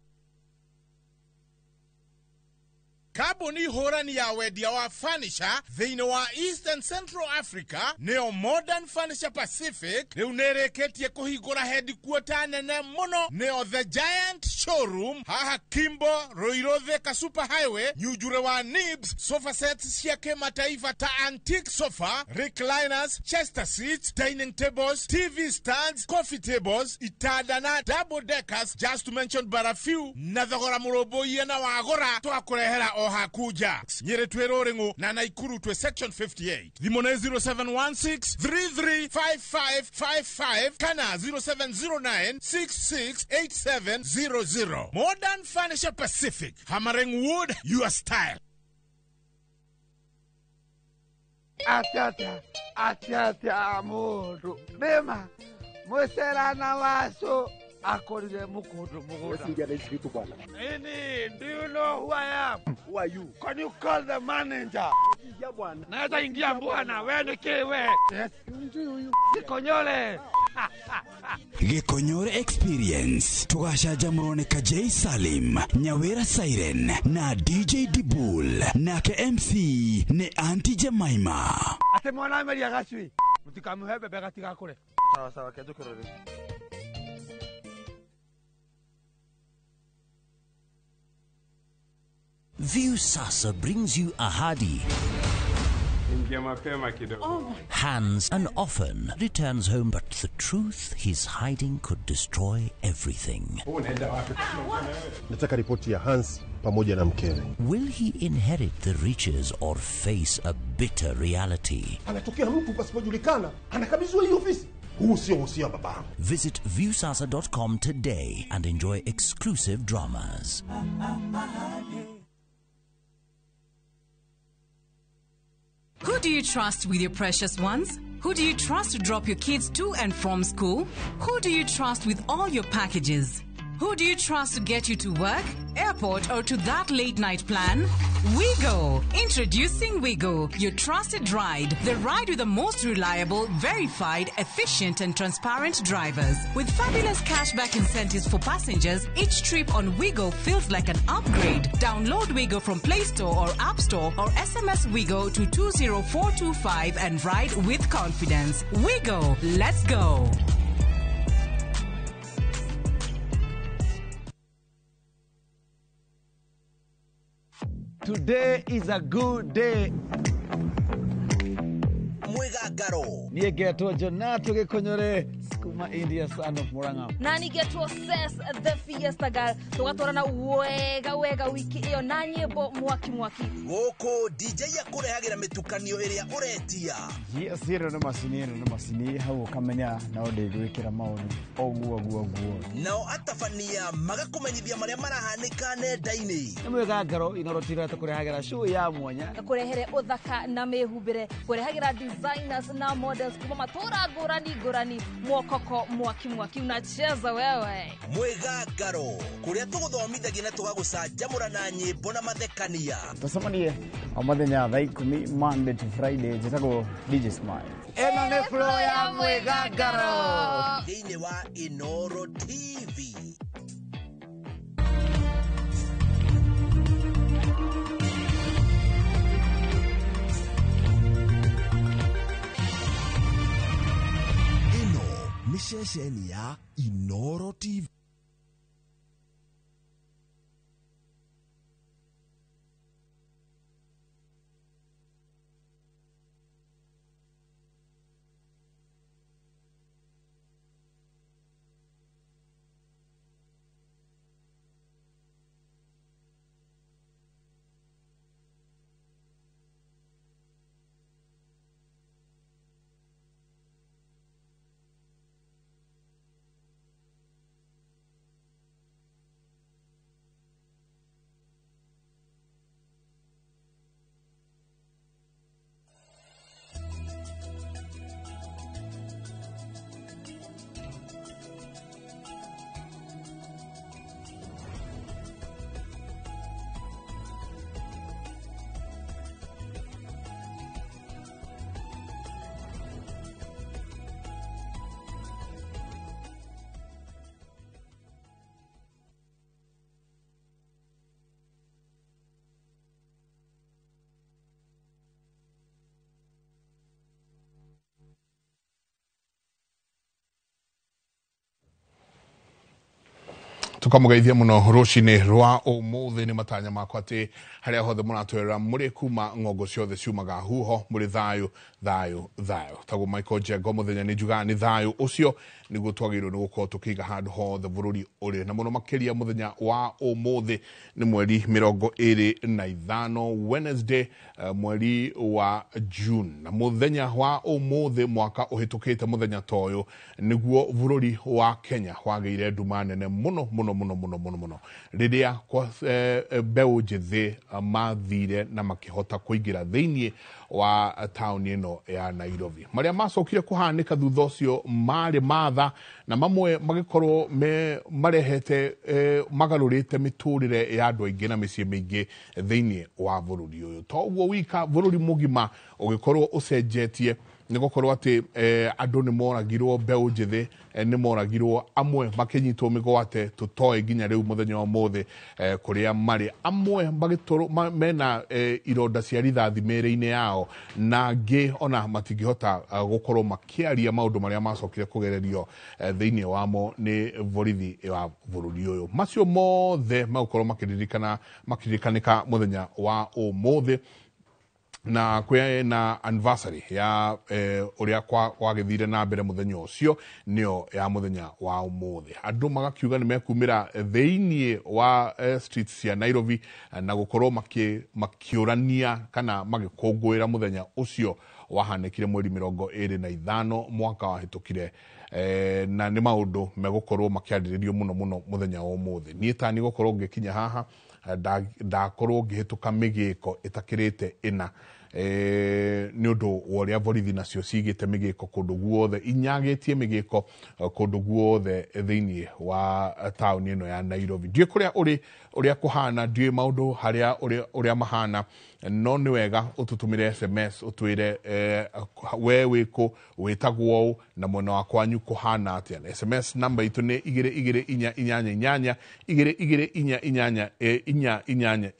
Kambuni hũrani ya wendia wa furniture thĩinĩ wa East and Central Africa nĩyo Modern Furniture Pacific rĩu nĩrĩkĩtie kũhingũra headquarter nene mũno nĩyo The Giant Showroom haha Kimbo Ruiru Thika Super Highway Nyunjure wa Nibs. Sofa sets cia kĩmataifa ta antique sofa, recliners, chester seats, dining tables, TV stands, coffee tables, itanda na double deckers, just to mention but a few, na thogora mũrũmbũiye na wagũra twakũrehera o hakuja. Nyĩrĩ twĩ Rũrĩng'ũ na Naikuru twĩ section 58. Thimũ nĩ 0716 335555 kana 0709 668700. Modern Furniture Pacific, hammering wood your style. Atia atia atia mundu nima mwicerana wacu akorire mukundu mugunda. Nini, do you know who I am? Who are you? Can you call the manager? Ingia bwana. Naweza ingia bwana, wewe ni kiwe. Yes. Gikonyole. Gikonyore Experience tugacanjamũrwo nĩ Kajei Salim, Nyawira Siren na DJ Dibul, nake MC nĩ Auntie Jemima. Ate mwana ameria gacui mutikamuhe bebe gatigakure. Sawa sawa, kenjũkĩrore. Viusasa brings you Ahadi. Ingia mapema kidogo. Hans and often returns home, but the truth he's hiding could destroy everything. Nataka ripoti ya Hans pamoja na mkewe. Will he inherit the riches or face a bitter reality? Anatokea mtu pasipojulikana, anakabidhiwa hii ofisi. Huu sio usia babangu. Visit viusasa.com today and enjoy exclusive dramas. Who do you trust with your precious ones? Who do you trust to drop your kids to and from school? Who do you trust with all your packages? Who do you trust to get you to work, airport, or to that late night plan? Wigo! Introducing Wigo, your trusted ride. The ride with the most reliable, verified, efficient, and transparent drivers. With fabulous cashback incentives for passengers, each trip on Wigo feels like an upgrade. Download Wigo from Play Store or App Store or SMS Wigo to 20425 and ride with confidence. Wigo, let's go! Today is a good day. Mwigagaro. Niĩ ngetwo Jonato Gĩkũnyũrĩ, Skuma India, son of Murang'a. Na nĩngetwo Ses the Fiesta Girl. Tũgatwarana wega wega wiki ĩyo na nyĩmbo mwaki mwaki. Gũkũ DJ akũrehagĩra mĩtukanio ĩrĩa ũretia. Yes, ĩno nĩ macini, ĩno nĩ macini, hau ũkamenya no ndĩgwĩkĩra maũndũ ũguo ũguo ũguo. Nao atabania magakũmenyithia marĩa marahanĩka nenda-inĩ. Nĩ mwĩgangaro Inoro TV tũkũrehagĩra show ya mwanya. Kũrehere ũthaka na mĩhumbĩre, kũrehagĩra designers na models kuma matura ngũrani ngũrani, mwokoko mwaki mwaki unacheza wewe. Mwĩgangaro kũrĩa tũgũthomithagia na tũgagũcanjamũra na nyĩmbo na mathekania. Tũcemanie o mũthenya thaa 10 Monday to Friday. Njĩtagwo DJ Smile. Ĩno nĩ flow ya mwĩgangaro thĩinĩ wa Inoro TV. Nĩ ceceni ya Inoro TV. Tukamũgeithia mũno rũcinĩ rwa ũmũthĩ. Nĩ matanya makwa atĩ harĩa hothe mũratwerera mũrĩ kuma ng'ongo ciothe ciumaga huho mũrĩ thayũ thayũ thayũ. Tagwo Michael Njengo mũthenya nĩ njugaga nĩ thayũ ũcio nĩguo twagĩrĩirwo nĩ gũkorwo tũkĩiga handũ hothe bũrũri ũrĩ, na mũno makĩria mũthenya wa ũmũthĩ nĩ mweri 25 Wednesday, mweri wa June, na mũthenya wa ũmũthĩ mwaka ũhĩtũkĩte mũthenya ta ũyũ nĩguo bũrũri wa Kenya wagĩire nduma nene mũno mũno mũno mũno mũno mũno rĩrĩa mbeũ njĩthĩ mathire na makĩhota kũingĩra thĩinĩ wa taũni ĩno ya Nairobi. Marĩa macokire kũhanĩka thutha ũcio marĩ matha na mamwe magĩkorwo me marehete magarũrĩte mĩtũrĩre ya andũ aingĩ na mĩciĩ mĩingĩ thĩinĩ wa bũrũri ũyũ. To ũguo wika, bũrũri mũgima ũgĩkorwo ũcenjetie nĩ gũkorwo atĩ andũ nĩ moragirwo, mbeũ njĩthĩ nĩ moragirwo, amwe makĩnyitwo mĩgwate tũtoĩ nginya rĩu mũthenya wa ũmũthĩ kũrĩa marĩ, amwe magĩtũrwo mena ironda cia rithathi mĩĩrĩ-inĩ yao, na angĩ ona matingĩhota gũkorwo makĩaria maũndũ marĩa macokire kũgererio thĩinĩ wamo nĩ borithi wa bũrũri ũyũ. Macio mothe magũkorwo makĩririkanĩka mũthenya wa ũmũthĩ, na kwĩ na anniversary ya ũrĩa kwagĩthire na mbere mũthenya ũcio nĩyo ya mũthenya wa ũmũthĩ. Andũ magakiuga nĩ mekumĩra thĩinĩ wa streets cia Nairobi na gũkorwo makĩũrania kana magĩkũngũĩra mũthenya ũcio wahanĩkire mweri 25 mwaka wahĩtũkire, na nĩ maũndũ megũkorwo makĩarĩrĩrio mũno mũno mũthenya wa ũmũthĩ. Niĩ ta nĩ gũkorwo ngĩkinya haha ndakorwo ngĩhĩtũka mĩgĩko ĩtakĩrĩte ĩna nĩ ũndũ wa ũrĩa borithi nacio cigĩte mĩgĩko kũndũ guothe, inyagĩtie mĩgĩko kũndũ guothe thĩinĩ wa taũni ĩno ya Nairobi. Ndiũĩ kũrĩa ũrĩ ũrĩa kũhana, ndiũĩ maũndũ harĩa ũrĩa mahana, no nĩ wega ũtũtũmĩre SMS ũtwĩre we wĩkũ, wĩtagwo ũũ na mwena wa kwanyu kũhana atĩa. SMS namba itũ nĩ 2 2 4 8 8 2 2 4 8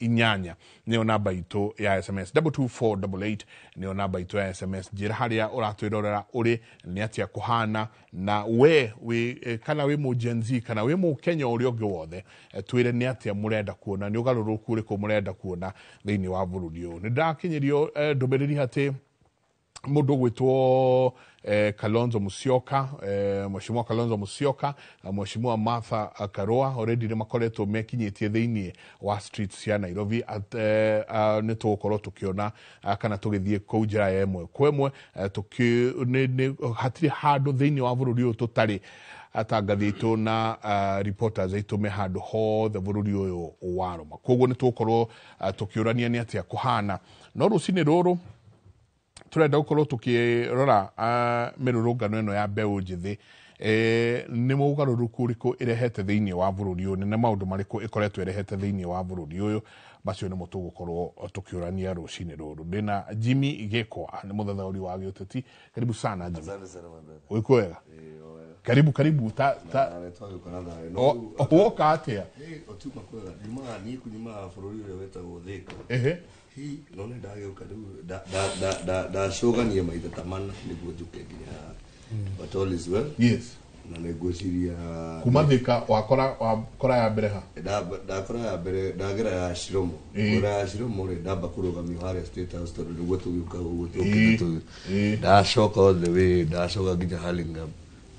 8 8 nĩyo namba itũ ya SMS. 22488 nĩyo namba itũ ya SMS. Njĩra harĩa ũratwĩrorera ũrĩ nĩ atĩa kũhana, na we wĩ kana wĩ mũ Gen Z kana wĩ mũkenya ũrĩa ũngĩ wothe, twĩre nĩ atĩa mũrenda kuona, nĩ ũgarũrũku ũrĩkũ mũrenda kuona thĩinĩ wa bũrũri ũyũ. Nĩ ndakinyĩrio ndũmĩrĩri atĩ mũndũ ũgwĩtwo Kalonzo Musyoka, Mheshimiwa Kalonzo Musyoka na Mheshimiwa Martha Karua already nĩ makoretwo mekinyĩtie thĩinĩ wa streets cia Nairobi. Nĩ tũgũkorwo tũkĩona kana tũgĩthiĩ kũu njĩra ya ĩmwe kwa ĩmwe. Hatirĩ handũ thĩinĩ wa bũrũri ũyũ tũtarĩ atangathi aitũ na reporters aitũ me handũ hothe bũrũri ũyũ warũma. Koguo nĩ tũgũkorwo tũkĩũrania nĩ atĩa kũhana. No rũcinĩ rũrũ tũrenda gũkorwo tũkĩrora mĩrũrũngano ĩno ya mbeũ njĩthĩ, nĩ mũgarũrũku ũrĩkũ ĩrehete thĩinĩ wa bũrũri ũyũ, nĩ maũndũ marĩkũ ĩkoretwo ĩrehete thĩinĩ wa bũrũri ũyũ. Macio nĩmo tũgũkorwo tũkĩũrania rũcinĩ rũrũ. Ndĩna Jimmy Gĩkwa, nĩ mũthathaũri wa gĩũteti. Karibu sana Jimmy. Asante sana my brother. Wĩkũ wega? Karibu karibu. Ta woka atĩa? Otiuma kwega. Nyumaga niĩ kunyumaga bũrũri ũrĩa wĩtagwo Thika. Hi, no nĩ ndagĩũka rĩu ndacũgania maita ta mana nĩguo njũke nginya haha. But all is well. Yes. Na nĩ ngwĩciria kuma Thika wakora ya mbere ha? Ndakora ya mbere ndagera ya Shiromo. Ngora ya Shiromo rĩ, ndamba kũrũgamio harĩa State House tondũ nĩguo tũgĩũka ũguo tũkĩte. Ndacoka all the way, ndacoka nginya Hurlingham.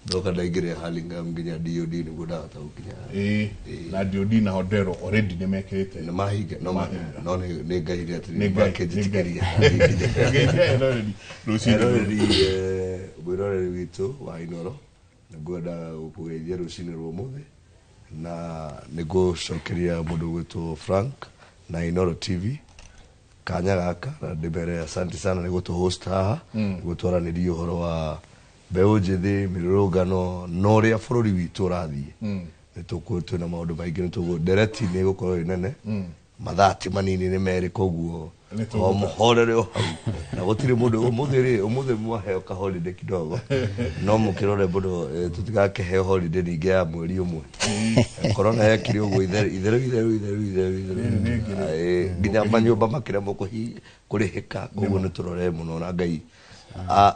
Ndoka ndaingĩrĩra Hurlingham nginya DOD nĩguo ndahota gũkinya haha. Na DOD na Hodero already nĩ mekĩrĩte. Nĩ mahinga, no nĩ ngaire atĩ Nĩ Ngai, makĩnjĩtĩkĩria. Ngeithia eroreri rũcinĩ rũrũ. Eroreri, mwĩroreri witũ wa Inooro, nĩngwenda gũkũgeithia rũcinĩ rwa ũmũthĩ, na nĩngũcokeria mũndũ ũgwĩtwo Frank na Inooro TV kanya gaka, na ndĩmere asante sana nĩ gũtũ-host haha, nĩguo twaranĩrie ũhoro wa mbeũ njĩthĩ, mĩrũrũngano na ũrĩa bũrũri witũ ũrathiĩ. Nĩ tũkũ twĩna maũndũ maingĩ, nĩ tũgũ ndereti nĩ ĩgũkorwo ĩ nene, mathaa ti manini nĩ merĩ, koguo Nĩ tũgũka. o mũhorere o hau, na gũtirĩ mũndũ ũmũthĩ rĩ, ũmũthĩ mwaheo ka holiday kidogo, no mũkĩrore mũno, tũtigakĩheo holiday ningĩ ya mweri ũmwe. Corona yekire ũguo itherũ itherũ itherũ itherũ itherũ itherũ, nginya manyũmba makĩremwo kũrĩhĩka. Koguo nĩ tũrore mũno na Ngai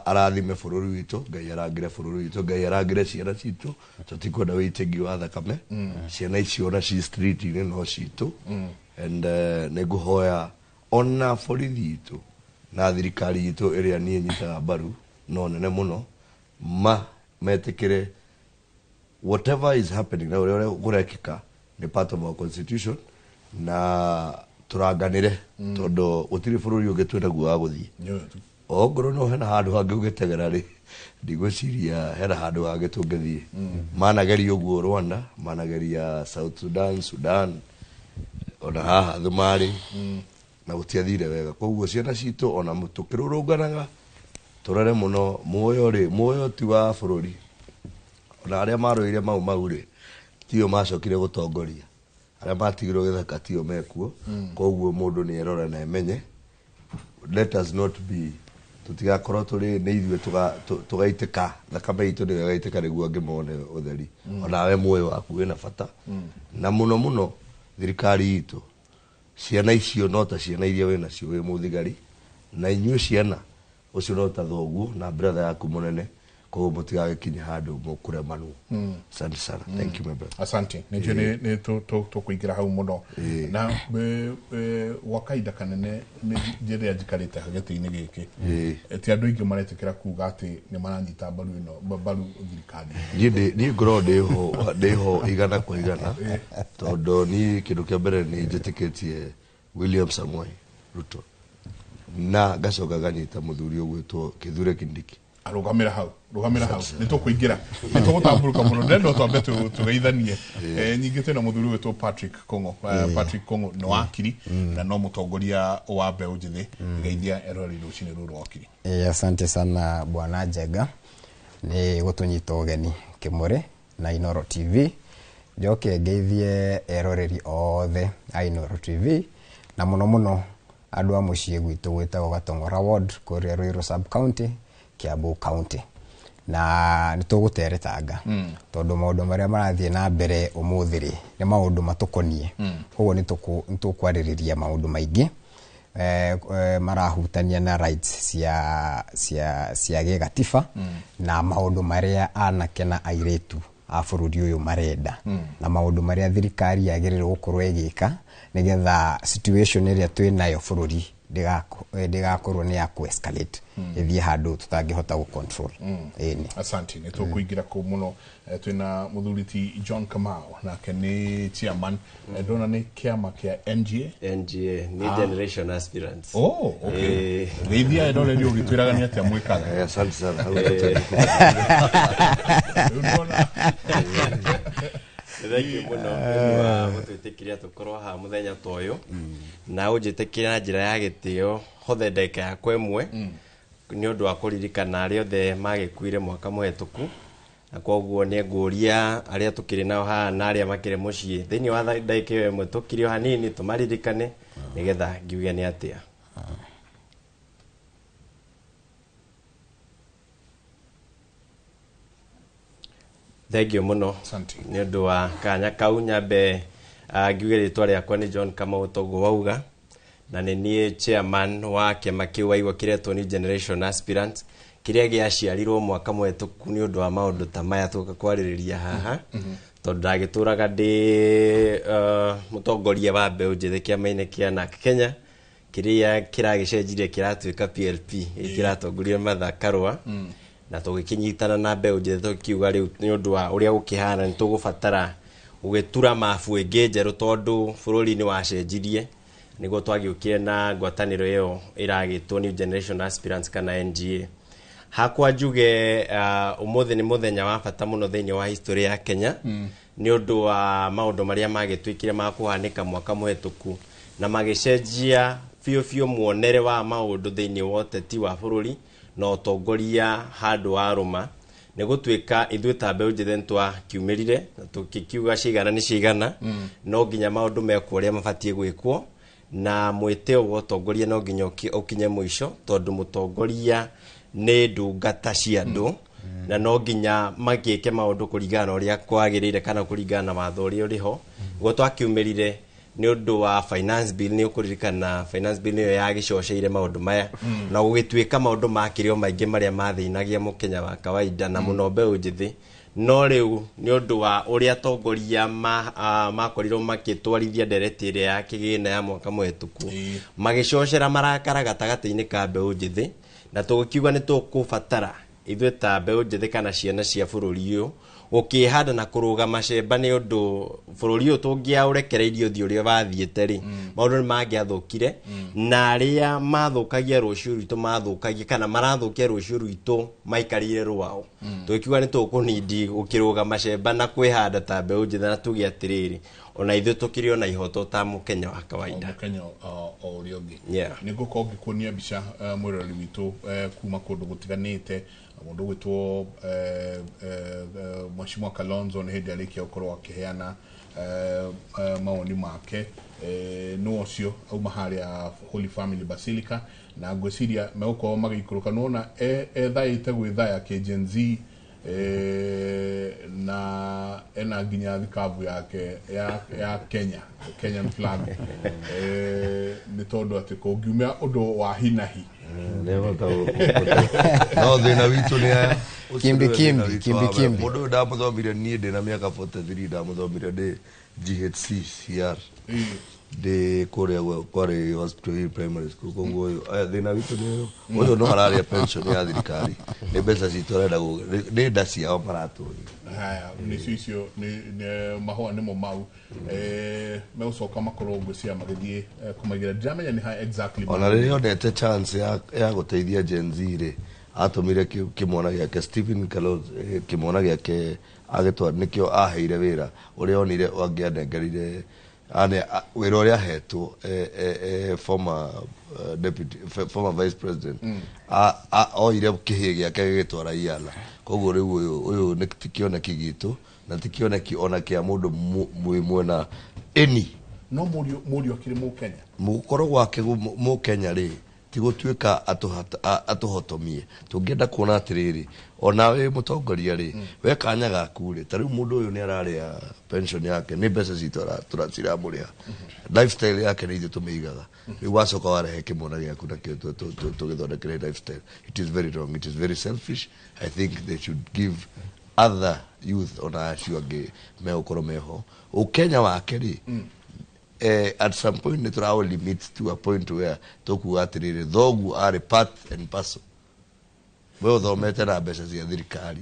Arathime bũrũri witũ, Ngai arangĩre bũrũri witũ, Ngai arangĩre ciana citũ. Tũtikwenda wĩitĩki wa thakame. Ciana icio ona ci street-inĩ no citũ. And nĩ ngũhoya ona borithi itũ na thirikari itũ ĩrĩa niĩ nyitaga mbaru no nene mũno, ma metĩkĩre whatever is happening na ũrĩa kũrekĩka nĩ part of our constitution, na tũranganĩre tondũ gũtirĩ bũrũri ũngĩ twĩnaguo wa gũthiĩ. Ongorwo no hena handũ hangĩ ũgĩtegera rĩ, ndigwĩciria hena handũ hangĩ tũngĩthiĩ. Manageria ũguo Rwanda, manageria South Sudan, Sudan, ona haha Thumarĩ, na gũtiathire wega. Koguo ciana citũ ona tũkĩrũrũnganaga tũrore mũno muoyo rĩ, muoyo ti wa bũrũri. Ona arĩa marũire Mau Mau rĩ, tio macokire gũtongoria, arĩa matigirwo gĩthaka tio mekuo. Koguo mũndũ nĩ erore na emenye, let us not be, tũtigakorwo tũrĩ nĩ ithuĩ tũgaitĩka thakame itũ nĩyo ĩgaitĩka nĩguo angĩ mone ũtheri. Onawe muoyo waku wĩna bata. Na mũno mũno thirikari itũ, ciana icio no ta ciana iria wĩ nacio wĩ mũthigari, na inyuĩ ciana ũcio no ta thoguo na brother yaku mũnene, koguo mũtigagĩkinye handũ mũkũremanwo. Asante sana. Thank you, my brother. Asante. Nĩ nĩ tũkũingĩra hau mũno na gwa kahinda kanene rĩrĩa njikarĩte gĩtĩ-inĩ gĩkĩ, ti andũ aingĩ maretĩkĩra kuga atĩ nĩ maranyita mbaru ĩno, mbaru thirikari. Niĩ ngoragwo ndĩho 100%, tondũ niĩ kĩndũ kĩa mbere nĩ njĩtĩkĩtie William Samoei Ruto, na ngacoka nganyita mũthuri ũgwĩtwo Kithure Kindiki. Rũgamĩra hau, rũgamĩra hau, nĩ tũkũingĩra, nĩ tũgũtambũrũka mũno, ndĩrenda twambe tũgeithanie. Nyingĩ twĩna mũthuri wĩtwo Patrick Kong'o. Patrick Kong'o nĩ wakiri na no mũtongoria wa mbeũ njĩthĩ. Geithia eroreri rũcinĩ rũrũ, wakiri. Asante sana bwana Njega nĩ gũtũnyita ũgeni Kĩmũrĩ na Inoro TV. Njoke ngeithie eroreri othe a Inoro TV, na mũno mũno andũ a mũciĩ gwitũ gwĩtagwo Gatong'ora Ward kũrĩa Ruiru sub county, Kiambu County. Na nĩ tũgũteretanga tondũ maũndũ marĩa marathiĩ na mbere ũmũthĩ rĩ, nĩ maũndũ matũkoniĩ. Koguo nĩ tũkwarĩrĩria maũndũ maingĩ marahutania na rights cia gĩgatiba, na maũndũ marĩa anake na airĩtu a bũrũri ũyũ marenda, na maũndũ marĩa thirikari yagĩrĩirwo gũkorwo ĩgĩka nĩgetha situation ĩrĩa twĩ nayo bũrũri ndĩgakorwo nĩ ya ku-escalate ĩthiĩ handũ tũtangĩhota gũ-control. Ĩni. Asante. Nĩ tũkũingĩra kũu mũno. Twĩna mũthuri ti John Kamau, nake nĩ chairman. Ndona nĩ kĩama kĩa NGA. NGA New Generation Aspirants. Oh, okay. Geithia eroreri ũgĩtwĩraga nĩ atĩa mwĩkaga. Asante sana. Thank you mũno nĩ wa gũtwĩtĩkĩria tũkorwo haha mũthenya ta ũyũ, na ũnjĩtĩkĩrie na njĩra ya gĩtĩo hothe ndagĩka yakwa ĩmwe nĩ ũndũ wa kũririkana arĩa othe magĩkuire mwaka mũhetũku, na koguo nĩ ngũria arĩa tũkĩrĩ nao haha na arĩa makĩrĩ mũciĩ thĩinĩ wa ndagĩka ĩyo ĩmwe tũkire o hanini tũmaririkane nĩgetha ngiuge nĩ atĩa. Thank you mũno nĩ ũndũ wa kanya kau. Nyambe ngiuge rĩtwa rĩakwa nĩ John Kamau toguo wauga, na nĩ niĩ chairman wa kĩama kĩu waigua kĩretwo New Generation Aspirants, kĩrĩa gĩaciarirwo mwaka mũhetũku nĩ ũndũ wa maũndũ ta maya tũka kwarĩrĩria haha, tondũ ndagĩtũraga ndĩ mũtongoria wa mbeũ njĩthĩ kĩama-inĩ kĩa NARC Kenya, kĩrĩa kĩragĩcenjirie kĩratuĩka PLP, kĩratongorio Martha Karua, na tũgĩkĩnyitana na mbeũ njĩthĩ tũkiuga rĩu nĩ ũndũ wa ũrĩa gũkĩhana nĩ tũgũbatara gũgĩtura mabu ĩngĩ njerũ, tondũ bũrũri nĩ wacenjirie, nĩguo twagĩũkire na ngwatanĩro ĩyo ĩragĩtwo New Generation Aspirants kana NGA. Hakwa njuge ũmũthĩ nĩ mũthenya wa bata mũno thĩinĩ wa history ya Kenya, nĩ ũndũ wa maũndũ marĩa magĩtuĩkire ma kũhanĩka mwaka mũhetũku na magĩcenjia biũ biũ muonere wa maũndũ thĩinĩ wa ũteti wa bũrũri na ũtongoria handũ wa rũma. Nĩ gũtuĩka ithuĩ ta mbeũ njĩthĩ nĩ twakiumĩrire na tũgĩkiuga cigana nĩ cigana, no nginya maũndũ mekwo ũrĩa mabatiĩ gwĩkwo, na mwĩtĩo wa ũtongoria no nginya ũkinye mũico, tondũ mũtongoria nĩ ndungata cia andũ, na no nginya magĩke maũndũ kũringana na ũrĩa kwagĩrĩire kana kũringana na watho ũrĩa ũrĩ ho. Nĩguo twakiumĩrire Nĩ ũndũ wa finance bill, nĩ ũkũririkana finance bill nĩyo yagĩcoceire maũndũ maya, na gũgĩtuĩka maũndũ makĩrio maingĩ marĩa mathĩnagia mũkenya wa kawaida na mũno mbeũ njĩthĩ. No rĩu nĩ ũndũ wa ũrĩa atongoria makorirwo makĩtwarithia ndereti ĩrĩa ya kĩgĩna ya mwaka mũhetũku, magĩcocera marakara gatagatĩ-inĩ ka mbeũ njĩthĩ, na tũgĩkiuga nĩ tũkũbatara ithuĩ ta mbeũ njĩthĩ kana ciana cia bũrũri ũyũ gũkĩhanda na kũrũgama cemba, nĩ ũndũ bũrũri ũyũ tũngĩaũrekereirie ũthiĩ ũrĩa wathiĩte rĩ, maũndũ nĩ mangĩathũkire, na arĩa mathũkagia rũciũ rwitũ mathũkagia kana marathũkia rũciũ rwitũ maikarĩire rwao. Tũgĩkiuga nĩ tũkũnindi gũkĩrũgama cemba na kwĩhanda ta mbeũ njĩthĩ, na tuge atĩrĩrĩ, ona ithuĩ tũkĩrĩ ona ihoto ta mũkenya wa kawaida, mũkenya o ũrĩa ũngĩ. Yeah. Nĩ ngũkorwo ngĩkuonia mbica, mwĩroreri witũ, kuma kũndũ gũtiganĩte. Mũndũ ũgwĩtwo Mheshimiwa Kalonzo nĩ hĩndĩ arĩkia gũkorwo akĩheana mawoni make. Nĩ ũcio auma harĩa Holy Family Basilica, na ngwĩciria megũkorwo magĩikũrũka. Nĩwona ethaĩte gwĩthaya kĩ Gen Z, na ena nginya thikabu yake ya Kenya, Kenyan flag, nĩ tondũ atĩ kũngiumia ũndũ wa hinahi. No thĩna witũ nĩ aya. Ũcio Kimbi, nĩwe kimbi, thĩna witũ kimbi, wa mbere. Kimbi. Mũndũ ũyũ ndamũthomire niĩ ndĩ na mĩaka 43, ndamũthomire ndĩ GHC CR, ndĩ kũrĩa kwarĩ Hospital Hill Primary School. Koguo ũyũ, aya, thĩna witũ nĩ ũyũ, ũyũ no ararĩa pension ya thirikari, nĩ mbeca citũ arenda nĩ nda ciao maratũria. Haya, nĩcio icio nĩ mahũa nĩmo mau. Megũcoka makorwo ngwĩciria magĩthiĩ kũmaigĩra, ndiramenya nĩ ha exactly. Ona rĩrĩa onete chance ya gũteithia Gen Z rĩ, atũmire kĩmwana gĩake Stephen Kalonzo, kĩmwana gĩake agĩtwara, nĩkĩo aheire wĩra ũrĩa onire angĩanengerire wĩra ũrĩa ahetwo former deputy, former vice president. Oire kĩhĩ gĩake gĩgĩtwara iala. Koguo rĩu ũyũ nĩ ti kĩoneki gitũ na ti kĩoneki ona kĩa mũndũ mwĩ mwena any. No mũriũ akĩrĩ mũkenya. Mũkorwo gwake mũkenya rĩ, ti gũtuĩka atũhotomie. Tũngĩenda kuona atĩrĩrĩ, ona wĩ mũtongoria rĩ, we kanya gaku rĩ, ta rĩu mũndũ ũyũ nĩ ararĩa pension yake, nĩ mbeca citũ ciramũrĩha, lifestyle yake nĩ ithuĩ tũmĩigaga. Rĩu wacoka warehe kĩmwana gĩaku nakĩo tũgĩthondekere lifestyle, it is very wrong, it is very selfish. I think they should give other youth, ona acio angĩ megũkorwo meho ũkenya wake rĩ, at some point nĩ tũrawo limit to a point where tũkuga atĩrĩrĩ, thoguo arĩ part and parcel. We ũthomete na mbeca cia thirikari,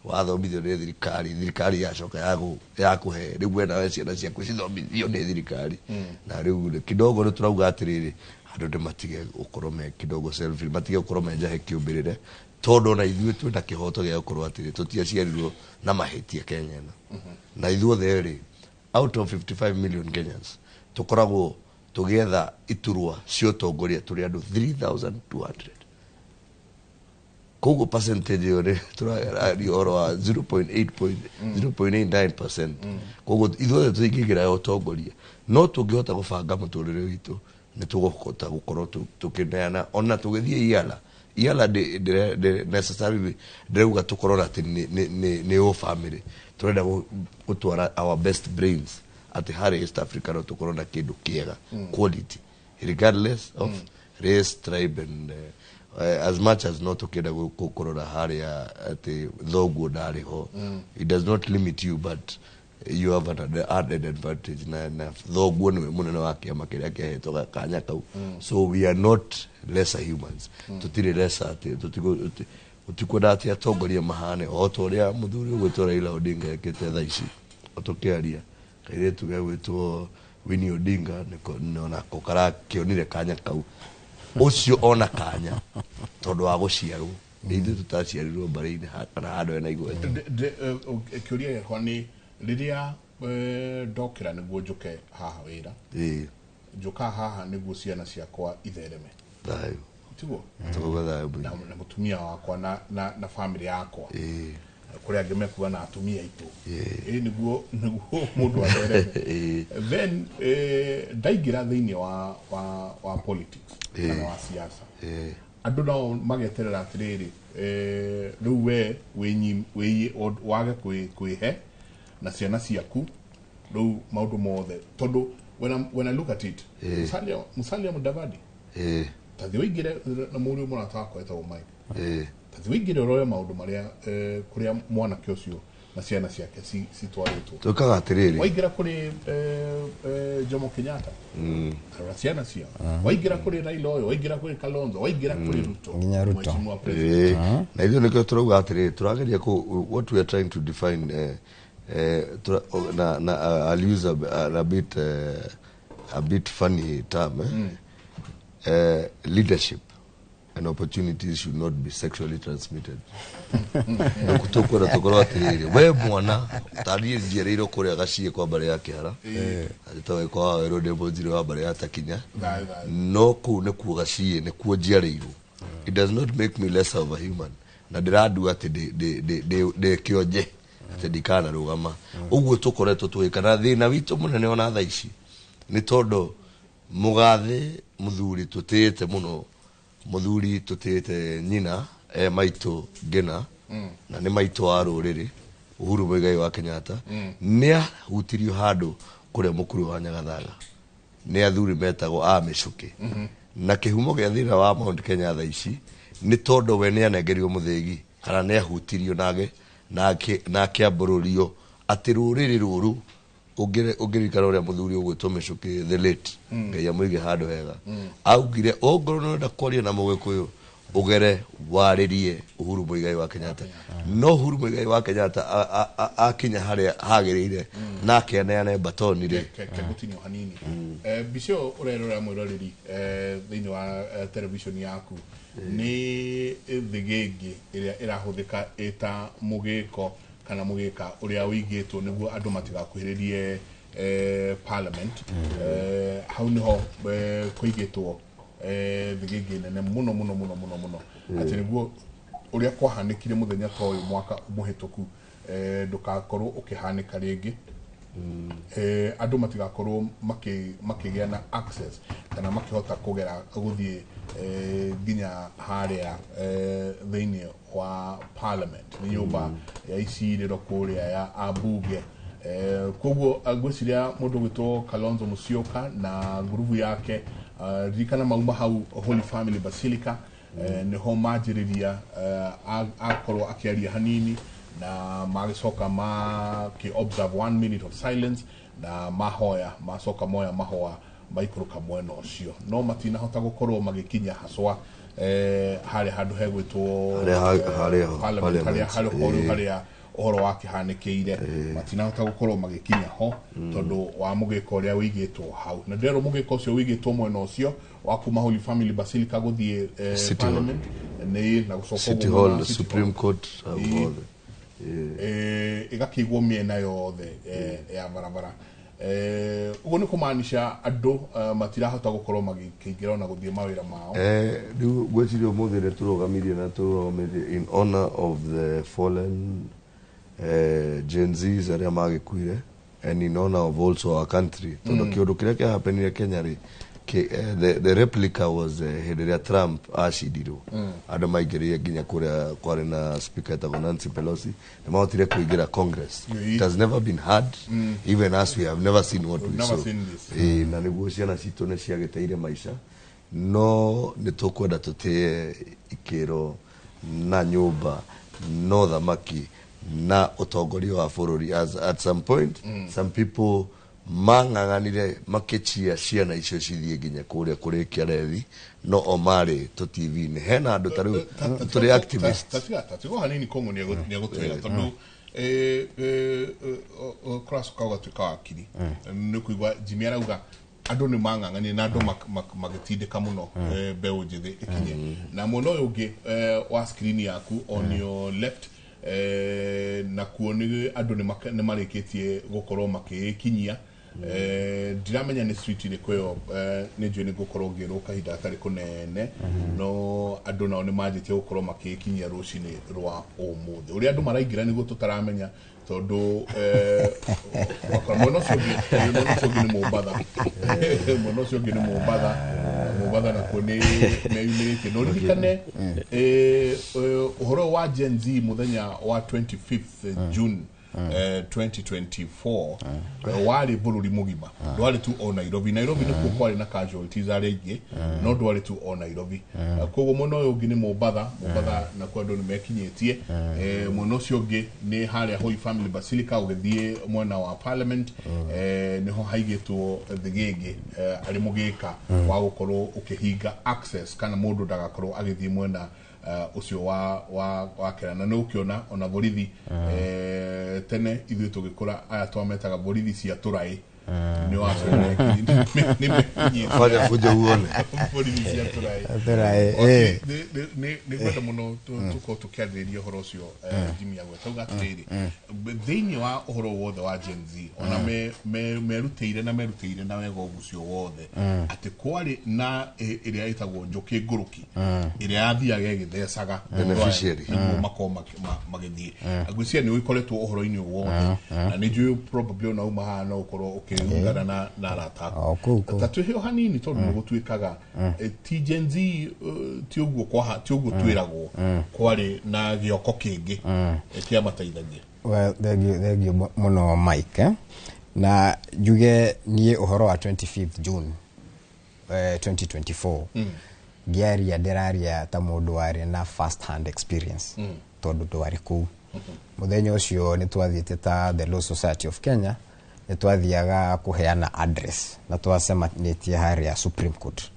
wathomithio nĩ thirikari, thirikari yacoka yakũhe, rĩu we nawe ciana ciaku cithomithio nĩ thirikari. Na rĩu rĩ, kidogo nĩ tũrauga atĩrĩrĩ, andũ nĩ matige gũkorwo me kidogo selfish, matige gũkorwo me njahe kĩũmbĩrĩre, tondũ ona ithuĩ twĩna kĩhoto gĩa gũkorwo atĩrĩ, tũtiaciarirwo na mahĩtia Kenya ĩno. Na ithuothe rĩ, out of 55 million Kenyans, tũkoragwo tũgĩetha iturwa cia ũtongoria tũrĩ andũ 3200. Koguo percentage ĩyo nĩ tũraria ũhoro wa 0.8.0.89%. Koguo ithuothe tũingĩingĩra ũtongoria, no tũngĩhota gũbanga mũtũrĩre witũ, nĩ tũgũhota gũkorwo tũkĩneana ona tũgĩthiĩ iala iala necessarily ndĩrauga tũkorwo na atĩ nĩ o family tũrenda gũtwara our best brains, atĩ harĩ East Africa no tũkorwo na kĩndũ kĩega, quality, regardless of race, tribe and as much as no tũkĩenda kũrora harĩa atĩ thoguo ndarĩ ho, it does not limit you, but you have an added advantage na thoguo nĩwe mũnene wa kĩama kĩrĩa kĩahetwo kanya kau. So we are not lesser humans. Tũtirĩ lesser atĩ tũtikwenda atĩ atongoria mahane o ta ũrĩa mũthuri ũgwĩtwo Raila Odinga ekĩte thaa ici. O tũkĩaria, kairĩtu gegwĩtwo Winnie Odinga nĩko onako karakĩonire kanya kau, ũcio ona kanya tondũ wa gũciarwo nĩ ithuĩ tũtaciarirwo mbarĩ-inĩ kana handũ hena igweta. Kĩũria gĩakwa nĩ rĩrĩa ndokĩra nĩguo njũke haha wĩra, njũka haha nĩguo ciana ciakwa ithereme. Thayũ. Tiguo? Tũkuga thayũ mũingĩ. Na mũtumia wakwa na family yakwa, kũrĩa angĩ mekuga na atumia aitũ. Ĩ nĩguo mũndũ athereme. Then ndaingĩra thĩinĩ wa politics kana wa siasa, andũ nao mageterera atĩrĩrĩ, rĩu we wage kwĩhe na ciana ciaku rĩu maũndũ mothe, tondũ When I look at it, Musalia Mudavadi tathi ũingĩre na mũriũ mũrata wakwa etagwo Mike, tathi ũingĩre ũrore maũndũ marĩa kũrĩa mwanake ũcio na ciana ciake citwarĩtwo. Twĩkaga atĩrĩrĩ, waingĩra kũrĩ Jomo Kenyatta, arora ciana ciao, waingĩra kũrĩ Raila ũyũ, waingĩra kũrĩ Kalonzo, waingĩra kũrĩ Ruto, nginya Ruto. Na ithuĩ nĩkĩo tũrauga atĩrĩrĩ, tũrageria what we are trying to define, na I'll use a bit funny term, leadership and opportunities should not be sexually transmitted. Tukwenda tukorwo atiriri, we mwana tani njiarirwo kuria gacie kwa mbare ya Kihara, atitawe kwa werũ ndĩ mũnjiri wa mbare ya Takinya, no kũu nĩkuo gacie nĩkuo njiarĩirwo. It does not make me less of a human. Na ndĩrandua atĩ ndĩ kĩonje atĩ ndikanarũgama. Ũguo tũkoretwo tũgĩka, na thĩna witũ mũnene ona thaa ici nĩ tondũ mũgathe mũthuri tũtĩĩte mũno, mũthuri tũtĩĩte nyina maitũ Ngina, na nĩ maitũ wa rũrĩrĩ Uhuru Muigai wa Kenyatta, nĩ ahutirio handũ kũrĩa mũkuru wa Nyagathaga nĩ athuri metagwo a mĩcũkĩ. Na kĩhumo gĩa thĩna wa Mount Kenya thaa ici nĩ tondũ we nĩ anengerirwo mũthĩgi kana nĩ ahutirio na akĩambũrũrio atĩ rũrĩrĩ rũrũ ũngĩririkana ũrĩa mũthuri ũgwĩtwo mĩcũkĩ the late, Ngai amũige handũ hega, augire ongorwo nĩ ũrenda kwaria na mũgĩkũyũ ũgere warĩrie Uhuru Muigai wa Kenyatta. No Uhuru Muigai wa Kenyatta akinya harĩa hagĩrĩire na akĩaneane batoni rĩ. Kegũtinio hanini. Mbica ĩyo ũrerora mwĩroreri thĩinĩ wa television yaku nĩ thĩgĩngĩ ĩrĩa ĩrahũthĩka ĩta mũgĩko kana mũgĩka ũrĩa ũigĩtwo nĩguo andũ matigakuhĩrĩrie parliament. Hau nĩho kũigĩtwo thĩgĩngĩ nene mũno mũno mũno mũno mũno, atĩ nĩguo ũrĩa kwahanĩkire mũthenya ta ũyũ mwaka mũhĩtũku ndũgakorwo ũkĩhanĩka rĩngĩ. Andũ matigakorwo makĩgĩa na access kana makĩhota kũgera gũthiĩ nginya harĩa thĩinĩ wa parliament, nĩ nyũmba ya icirĩro kũrĩa ya ambunge. Koguo ngwĩciria mũndũ ũgwĩtwo Kalonzo Musyoka na ngurubu yake, ririkana mauma hau Holy Family Basilica, nĩho manjĩrĩria akorwo akĩaria hanini na magĩcoka makĩ observe 1 minute of silence na mahoya, macoka moya mahoa maikũrũka mwena ũcio, no matinahota gũkorwo magĩkinya haswa harĩa handũ hegwĩtwo parliament, harĩa ũhoro wakĩhanĩkĩire, matinahota gũkorwo magĩkinya ho tondũ wa mũgĩko ũrĩa ũigĩtwo hau. Na ndĩrerwo mũgĩko ũcio ũigĩtwo mwena ũcio wa kuma Holy Family Basilica gũthiĩ parliament nĩ na gũcoka City Hall, Supreme Court, ĩgakĩigwo mĩena yothe ya barabara. Ũguo nĩ kũmaanisha andũ matirahota gũkorwo magĩkĩingĩra ona gũthiĩ mawĩra mao. Rĩu ngwĩciria ũmũthĩ nĩ tũrũgamirie na tũrũgamirie in honor of the fallen Gen Zs arĩa magĩkuire, and in honor of also our country, tondũ kĩũndũ kĩrĩa kĩahapenire Kenya rĩ, the replica was hĩndĩ ĩrĩa Trump acindirwo, andũ maingĩrire nginya kũrĩa kwarĩ na speaker etagwo Nancy Pelosi, nĩ mahotire kũingĩra Congress. It has never been hard, even as we have never seen what we saw. Na nĩguo ciana citũ nĩ ciagĩteire maica, no nĩ tũkwenda tũtĩe ikĩro na nyũmba no thamaki na ũtongoria wa bũrũri. As at some point some people mang'ang'anire makĩchia ciana icio cithiĩ nginya kũrĩa kũrĩkia rethi, no o marĩ tũ TV-inĩ hena andũ ta rĩu tũrĩ activists. Tatigo hanini Kong'o nĩegũtwĩra tondũ kũracoka ũgatuĩka wakiri, nĩ kũigua Jimmy arauga andũ nĩ mang'ang'anire na andũ magĩtindĩka mũno mbeũ njĩthĩ ĩkinye. Na mwena ũyũ ũngĩ wa screen yaku on your left, nakuo nĩ andũ nĩ marĩkĩtie gũkorwo makĩkinyia. Ndiramenya nĩ street ĩrĩkũ ĩyo, nĩ njũĩ nĩ ngũkorwo ngĩrwo kahinda gatarĩ kũnene, no andũ nao nĩ manjĩtie gũkorwo makĩkinyia rũcinĩ rwa ũmũthĩ. Ũrĩa andũ maraingĩra nĩguo tũtaramenya, tondũ wakora mwena ũcio ũngĩ nĩ Mombatha, mwena ũcio ũngĩ nĩ Mombatha, Mombatha nakuo nĩ meyumĩrĩtie. No ririkane ũhoro wa Gen Z mũthenya wa 25th June 2024 warĩ bũrũri mũgima, ndwarĩ tu o Nairobi. Nairobi nĩkuo kwarĩ na casualties arĩa aingĩ, no ndwarĩ tu o Nairobi. Koguo mwena ũyũ ũngĩ nĩ Mombatha. Mombatha nakuo andũ nĩ mekinyĩtie. Mwena ũcio ũngĩ nĩ harĩa Holy Family Basilica, ũgĩthiĩ mwena wa Parliament, nĩho haigĩtwo thĩgĩngĩ arĩ mũgĩka wa gũkorwo ũkĩhinga access kana mũndũ ndagakorwo agĩthiĩ mwena ũcio wa kera. Na nĩ ũkĩona ona borithi, tene ithuĩ tũgĩkũra aya twametaga borithi cia tũraĩ, nĩ wacio nĩ mekinyĩtie. Fanya fujo uone. Borithi cia tũraĩ. Tũraĩ, Wakiri, nĩ ngwenda mũno tũkorwo tũkĩarĩrĩria ũhoro ũcio. Jimmy agweta auga atĩrĩrĩ, thĩinĩ wa ũhoro wothe wa Gen Z, ona merutĩire na merutĩire na wega ũguo wothe, atĩ kwarĩ na ĩrĩa ĩtagwo njũkĩ ngũrũki, ĩrĩa yathiaga ĩgĩthecaga Beneficiary. nĩguo makorwo magĩthiĩ. Ngwĩciria nĩ ũkoretwo ũhoro-inĩ ũyũ wothe, na nĩ njũĩ probably ona uma haha no ũkorwo ũkĩungana na arata aku. O kũu kũu. Ta twĩhe o hanini, tondũ nĩ gũtuĩkaga ti Gen Z, ti ũguo kwaha, ti ũguo twĩragwo, kwarĩ na gĩoko kĩngĩ kĩamateithagia. Well, thank you mũno Mike, eh? Na njuge niĩ ũhoro wa 25th June 2024, ngĩaria ndĩraria ta mũndũ warĩ na first hand experience, tondũ ndwarĩ kũu mũthenya ũcio. Nĩ twathiĩte ta the Law Society of Kenya, nĩ twathiaga kũheana address na twacemanĩtie harĩa Supreme Court,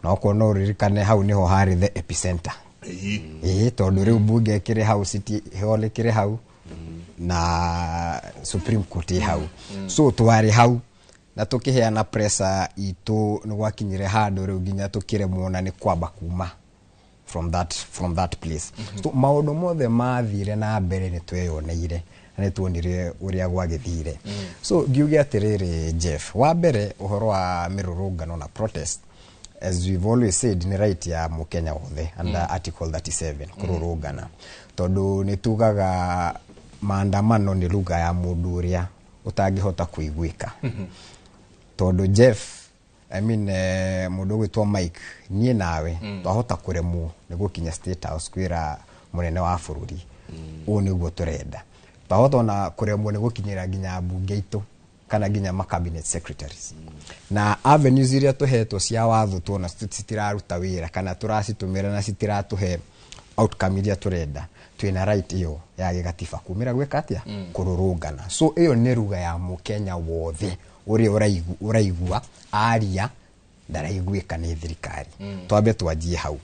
na okorwo no ũririkane, hau nĩho harĩ the epicenter. Ĩĩ, tondũ rĩu bunge ĩkĩrĩ hau, City Hall ĩkĩrĩ hau, na Supreme Court ĩ hau. So twarĩ hau na tũkĩheana pressure itũ. Nĩ gwakinyire handũ rĩu nginya tũkĩremwo na nĩ kwamba kuma from that place. So maũndũ mothe mathire na mbere nĩ tweyoneire na nĩ tuonire ũrĩa gwagĩthire. So ngiuge atĩrĩrĩ, Jeff, wa mbere ũhoro wa mĩrũrũngano na protest, as we've always said, nĩ right ya mũkenya wothe under Article 37 kũrũrũngana, tondũ nĩ tugaga maandamano nĩ lugha ya mũndũ ũrĩa ũtangĩhota kũiguĩka. Tondũ Jeff, I mean, mũndũ ũgwĩtwo Mike, niĩ nawe twahota kũremwo nĩ gũkinya State House kwĩra mũnene wa bũrũri ũũ nĩguo tũrenda, twahota ona kũremwo nĩ gũkinyĩra nginya mbunge itũ kana nginya ma cabinet secretaries, na avenues iria tũhetwo cia watho tuona citiraruta wĩra kana tũracitũmĩra na citiratũhe outcome iria tũrenda, twĩna right ĩyo ya gĩgatiba kumĩra gwĩka atĩa? Kũrũrũngana. So ĩyo nĩ ruga ya mũkenya wothe ũrĩa ũraigua aria ndaraiguĩka nĩ thirikari. Twambe twanjie hau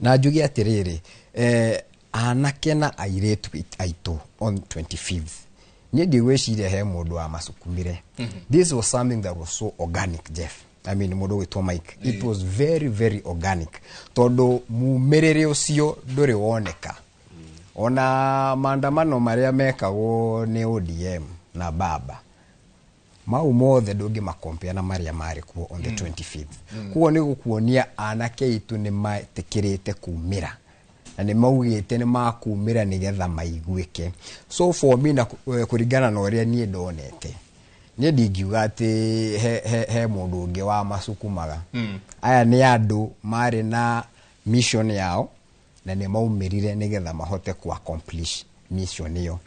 na njuge atĩrĩrĩ, anake na airĩtu aitũ on 25th, niĩ ndigwĩciria he mũndũ wa macukumire. This was something that was so organic, Jeff, I mean, mũndũ ũgwĩtwo Mike, it was very very organic, tondũ mumĩrĩre ũcio ndũrĩ woneka ona maandamano marĩa mekagwo nĩ ODM na baba mau mothe, ndũngĩmakompea na marĩa marĩ kuo on the 25th. Koguo nĩ gũkuonia anake aitũ nĩ metĩkĩrĩte kumĩra na nĩ maugĩte nĩ makumĩra nĩgetha maiguĩke. So for me, na kũringana na ũrĩa niĩ ndonete, niĩ ndingiuga atĩ he mũndũ ũngĩ wa macukumaga. Aya nĩ andũ marĩ na mission yao na nĩ maumĩrire nĩgetha mahote ku accomplish mission ĩyo.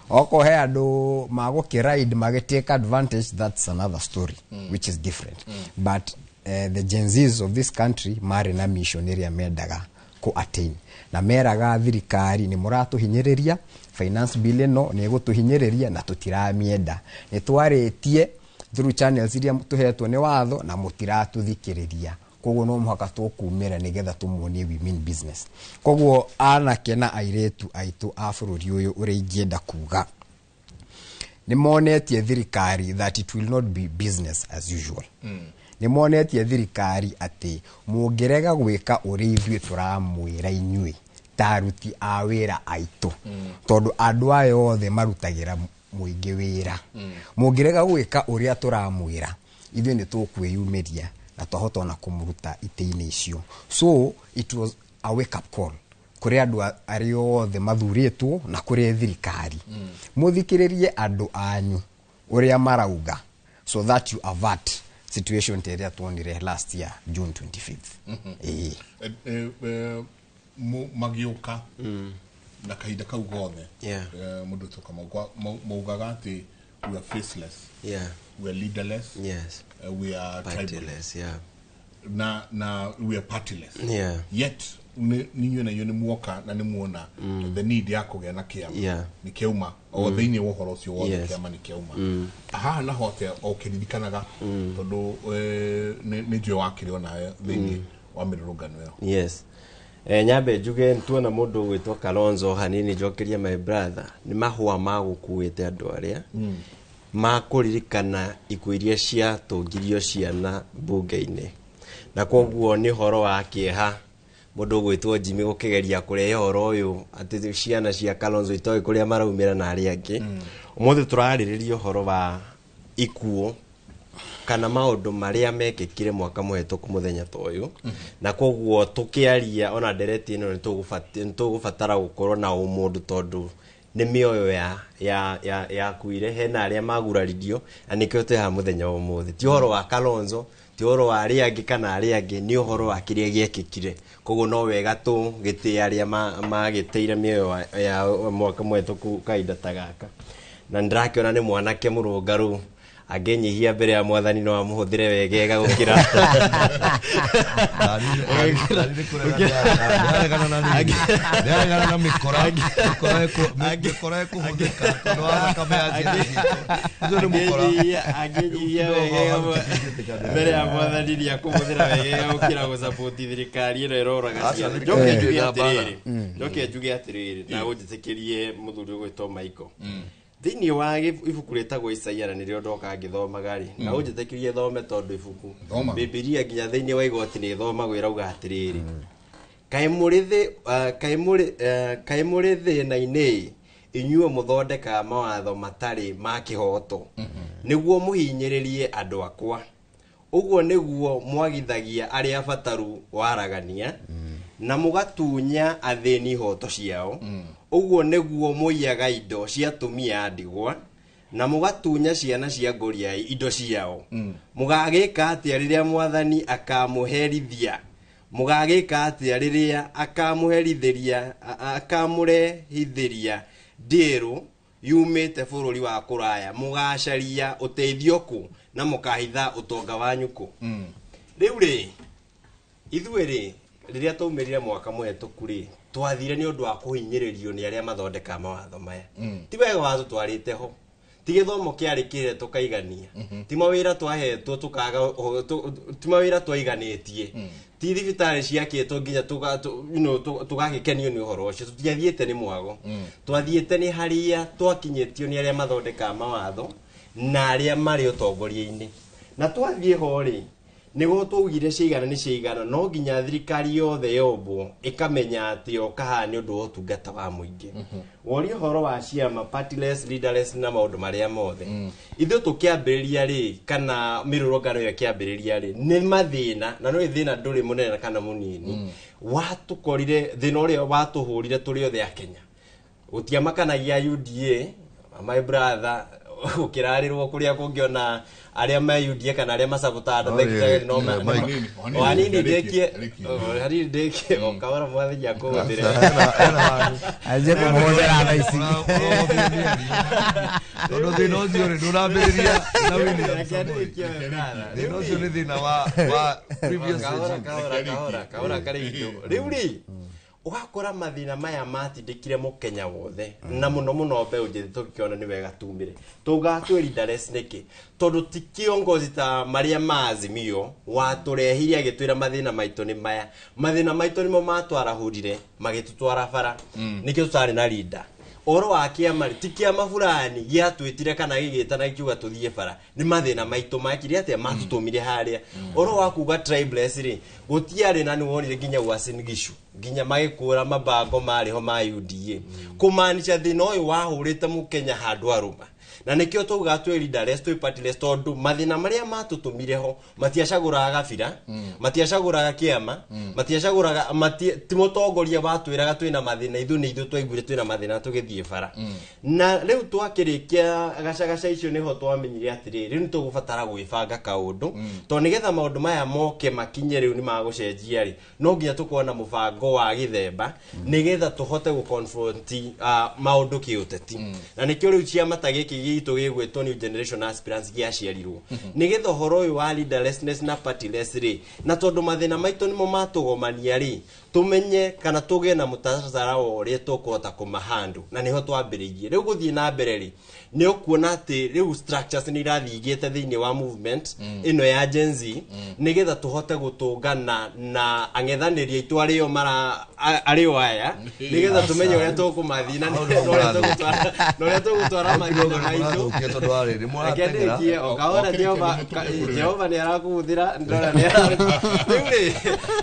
Okorwo he andũ magũkĩride magĩtake advantage, that's another story, which is different. But the Gen Zs of this country marĩ na mission ĩrĩa mendaga ku attain, na meraga thirikari nĩ mũratũhinyĩrĩria, finance bill ĩno nĩ ĩgũtũhinyĩrĩria na tũtiramĩenda, nĩ twarĩtie through channels iria tũhetwo nĩ watho na mũtiratũthikĩrĩria, koguo no mũhaka tũkumĩra nĩgetha tũmuonie we mean business. Koguo anake na airĩtu aitũ a bũrũri ũyũ, ũrĩa ingĩenda kuga, nĩ monetie thirikari that it will not be business as usual. Nĩ monetie thirikari atĩ mũngĩrega gwĩka ũrĩa ithuĩ tũramwĩra inyuĩ ta aruti a wĩra aitũ, tondũ andũ aya othe marutagĩra mũingĩ wĩra, mũngĩrega gwĩka ũrĩa tũramwĩra ithuĩ nĩ tũkwĩyumĩria na twahota ona kũmũruta itĩ-inĩ icio. So it was a wake up call kũrĩ andũ arĩa othe mathurĩtwo na kũrĩ thirikari, mũthikĩrĩrie andũ anyu ũrĩa marauga so that you avert situation ta ĩrĩa tuonire last year June 25th. Ĩĩ. Magĩũka Na kahinda kau gothe mundu tuka maugaga ati we are faceless. We are leaderless. We are partyless. Na we are partyless. Yet ninywe na inyuĩ nĩ muoka na nĩ muona the need ya kũgĩa na kĩama nĩ kĩauma o thĩinĩ wa ũhoro ũcio wothe kĩama nĩ kĩauma haha na hote o kĩririkanaga tondũ nĩ njũĩ wakĩrĩ onawe thĩinĩ wa mĩrũrũngano ĩyo. Yes. Nyambe njuge tuona mũndũ ũgwĩtwo Kalonzo hanini njokerie my brother nĩ mahũa ma gũkuĩte andũ arĩa makũririkana ikuũ iria ciatũngirio ciana mbunge-inĩ, na koguo nĩ ũhoro wa kĩeha mũndũ ũgwĩtwo Jimmy gũkĩgeria kũrehe ũhoro ũyũ atĩ ciana cia Kalonzo itoĩ kũrĩa maraumĩra na arĩa angĩ. Ũmũthĩ tũrarĩrĩria ũhoro wa ikuũ kana maũndũ marĩa mekĩkire mwaka mũhetũku mũthenya ta ũyũ, na koguo tũkĩaria ona ndereti ĩno nĩtũgũbatara gũkorwo na ũmũndũ tondũ nĩ mĩoyo yakuire hena arĩa maguraririo na nĩkĩo twĩ haha mũthenya wa ũmũthĩ. Ti ũhoro wa Kalonzo, ti ũhoro wa arĩa angĩ kana arĩa angĩ, nĩ ũhoro wa kĩrĩa gĩekĩkire. Koguo no wega tũgĩtĩe arĩa magĩtĩire mĩoyo ya mwaka mũhetũku kahinda ta gaka. Na nĩndĩrakĩona nĩ mwanake mũrũngaru angĩnyihia mbere ya mwathani no amũhũthĩre wegega gũkĩra nĩaregana na mĩkora ĩkũhũthĩka tondũ wa thakame ya Jesũ. Ũcio nĩ mũkora. Angĩnyihia wegega mbere ya mwathani nĩakũhũthĩra wegega gũkĩra gũcapoti thirikari ĩno ĩroraga ciana. Njoke njuge atĩrĩrĩ na ũnjĩtĩkĩrie mũthuri ũgwĩtwo Michael. Thĩinĩ wa ibuku rĩtagwo Isaia na nĩrĩo ndoka ngĩthomaga rĩ, na ũnjĩtĩkĩrie thome tondũ ibuku Bibilia nginya thĩinĩ wa igoti nĩ ĩthomagwo ĩrauga atĩrĩrĩ, kaĩ mũrĩ thĩna-inĩ inyuĩ mũthondekaga mawatho matarĩ ma kĩhooto nĩguo mũhinyĩrĩrie andũ akwa, ũguo nĩguo mwagithagia arĩa abataru waragania na mũgatunya athĩni ihoto ciao, ũguo nĩguo mũiyaga indo cia atumia a ndigwa na mũgatunya ciana cia ngoriai indo ciao. Mũgagĩka atĩa rĩrĩa mwathani akamũherithia? Mũgagĩka atĩa rĩrĩa akamũherithĩria akamũrehithĩria ndĩrũ yumĩte bũrũri wa kũraya? Mũgacaria ũteithio kũ na mũkahitha ũtonga wanyu kũ? Rĩu rĩ, ithuĩ rĩ, rĩrĩa twaumĩrire mwaka mũhetũku rĩ, twathire nĩ ũndũ wa kũhinyĩrĩrio nĩ arĩa mathondekaga mawatho maya. Ti wega watũtwarĩte ho, ti gĩthomo kĩarĩ kĩrĩa tũkaigania, ti mawĩra twahetwo tũkaga, ti mawĩra twaiganĩtie, ti thibitarĩ ciakĩtwo nginya tũgagĩkenio nĩ ũhoro ũcio. Tũtiathiĩte nĩ mwago, twathiĩte nĩ harĩa twakinyĩtio nĩ arĩa mathondekaga mawatho na arĩa marĩ ũtongoria-inĩ. Na twathiĩ ho rĩ, nĩguo twaugire ciigana nĩ ciigana, no nginya thirikari yothe yombwo ĩkamenya atĩ yoka haha nĩ ũndũ wa ũtungata wa mũingĩ. Woria ũhoro wa ciama partyless, leaderless na maũndũ marĩa mothe, ithuĩ tũkĩambĩrĩria rĩ, kana mĩrũrũngano ĩyo ĩkĩambĩrĩria rĩ, nĩ mathĩna, na nĩ thĩna ndũrĩ mũnene kana mũnini watũkorire. Thĩna ũrĩa watũhũrire tũrĩ othe a Kenya, gũtiamakanagia UDA, my brother, gũkĩrarĩrwo kũrĩa kũngĩona arĩa me UDA kana arĩa macabotaga no hanini ndĩkie hanini ndĩkie o kahora mwathani akũhũthĩre anjie kũmũhũthĩra thaa ici tondũ thĩna ũcio rĩ ndũrambĩrĩria na William Samoei. Thĩna ũcio nĩ thĩna wa previous regime. Kahora karĩ indo rĩu rĩ ũgakora mathĩna maya matindĩkire mũkenya wothe na mũno mũno mbeũ njĩthĩ tũgĩkĩona nĩ wega tumĩre tũgaga twĩ leaderless nĩkĩ? Tondũ ti kiongozi ta marĩa ma Azimio watũrehire agĩtwĩra mathĩna maitũ nĩ maya, mathĩna maitũ nĩmo matwarahũrire magĩtũtwara bara, nĩkĩo tũtarĩ na leader. Ũhoro wa kĩama ti kĩama fulani gĩatwĩtire kana gĩgĩtana gĩkiuga tũthiĩ bara, nĩ mathĩna maitũ mekire atĩa matũtũmire harĩa. Ũhoro wa kuga tribeless rĩ, gũtiarĩ na nĩ wonire nginya Uasin Gishu nginya magĩkũra mabango marĩ ho ma UDA, kũmaanisha thĩna ũyũ wahũrĩte mũkenya handũ arũma. Na nĩkĩo taugaga twĩ leaderless, twĩ partyless, tondũ mathĩna marĩa matũtũmire ho matiacagũraga gabira, matiacagũraga kĩama, matiacagũraga ti mũtongoria watwĩraga twĩna mathĩna, ithuĩ nĩ ithuĩ twaiguire twĩna mathĩna tũgĩthiĩ bara. Na rĩu twakĩrĩkia gacagaca icio nĩho twamenyire atĩrĩrĩ, rĩu nĩtũgũbatara gwĩbanga kaũndũ, tondũ nĩgetha maũndũ maya moke makinye rĩu nĩmagũcenjia rĩ, no nginya tũkorwo na mũbango wa gĩthemba nĩgetha tũhote gũconfront maũndũ kĩũteti. Na nĩkĩo rĩu ciama ta gĩkĩ gitũ gĩgwĩtwo New Generation Aspirants gĩaciarirwo, nĩgetha ũhoro ũyũ wa leaderlessness na partyless rĩ, na tondũ mathĩna maitũ nĩmo matũgomania rĩ, tumenye kana tũgĩe na mũtaratara wa ũrĩa tũkũhota kũmahandle. Na nĩho twambĩrĩirie. Rĩu gũthiĩ na mbere rĩ, nĩ ũkuona atĩ rĩu structures nĩ irathiĩ igĩte thĩinĩ wa movement ĩno ya Gen Z, nĩgetha tũhote gũtũngana na ang'ethanĩri aitũ arĩo mara arĩo aya, nĩgetha tũmenye ũrĩa tũkũmathiĩ na ũrĩa tũgũtwara mathĩna maitũ. Reke ndĩkie, o kahora. Jehova Jehova nĩ arakũhũthĩra, ndĩrona nĩ rĩu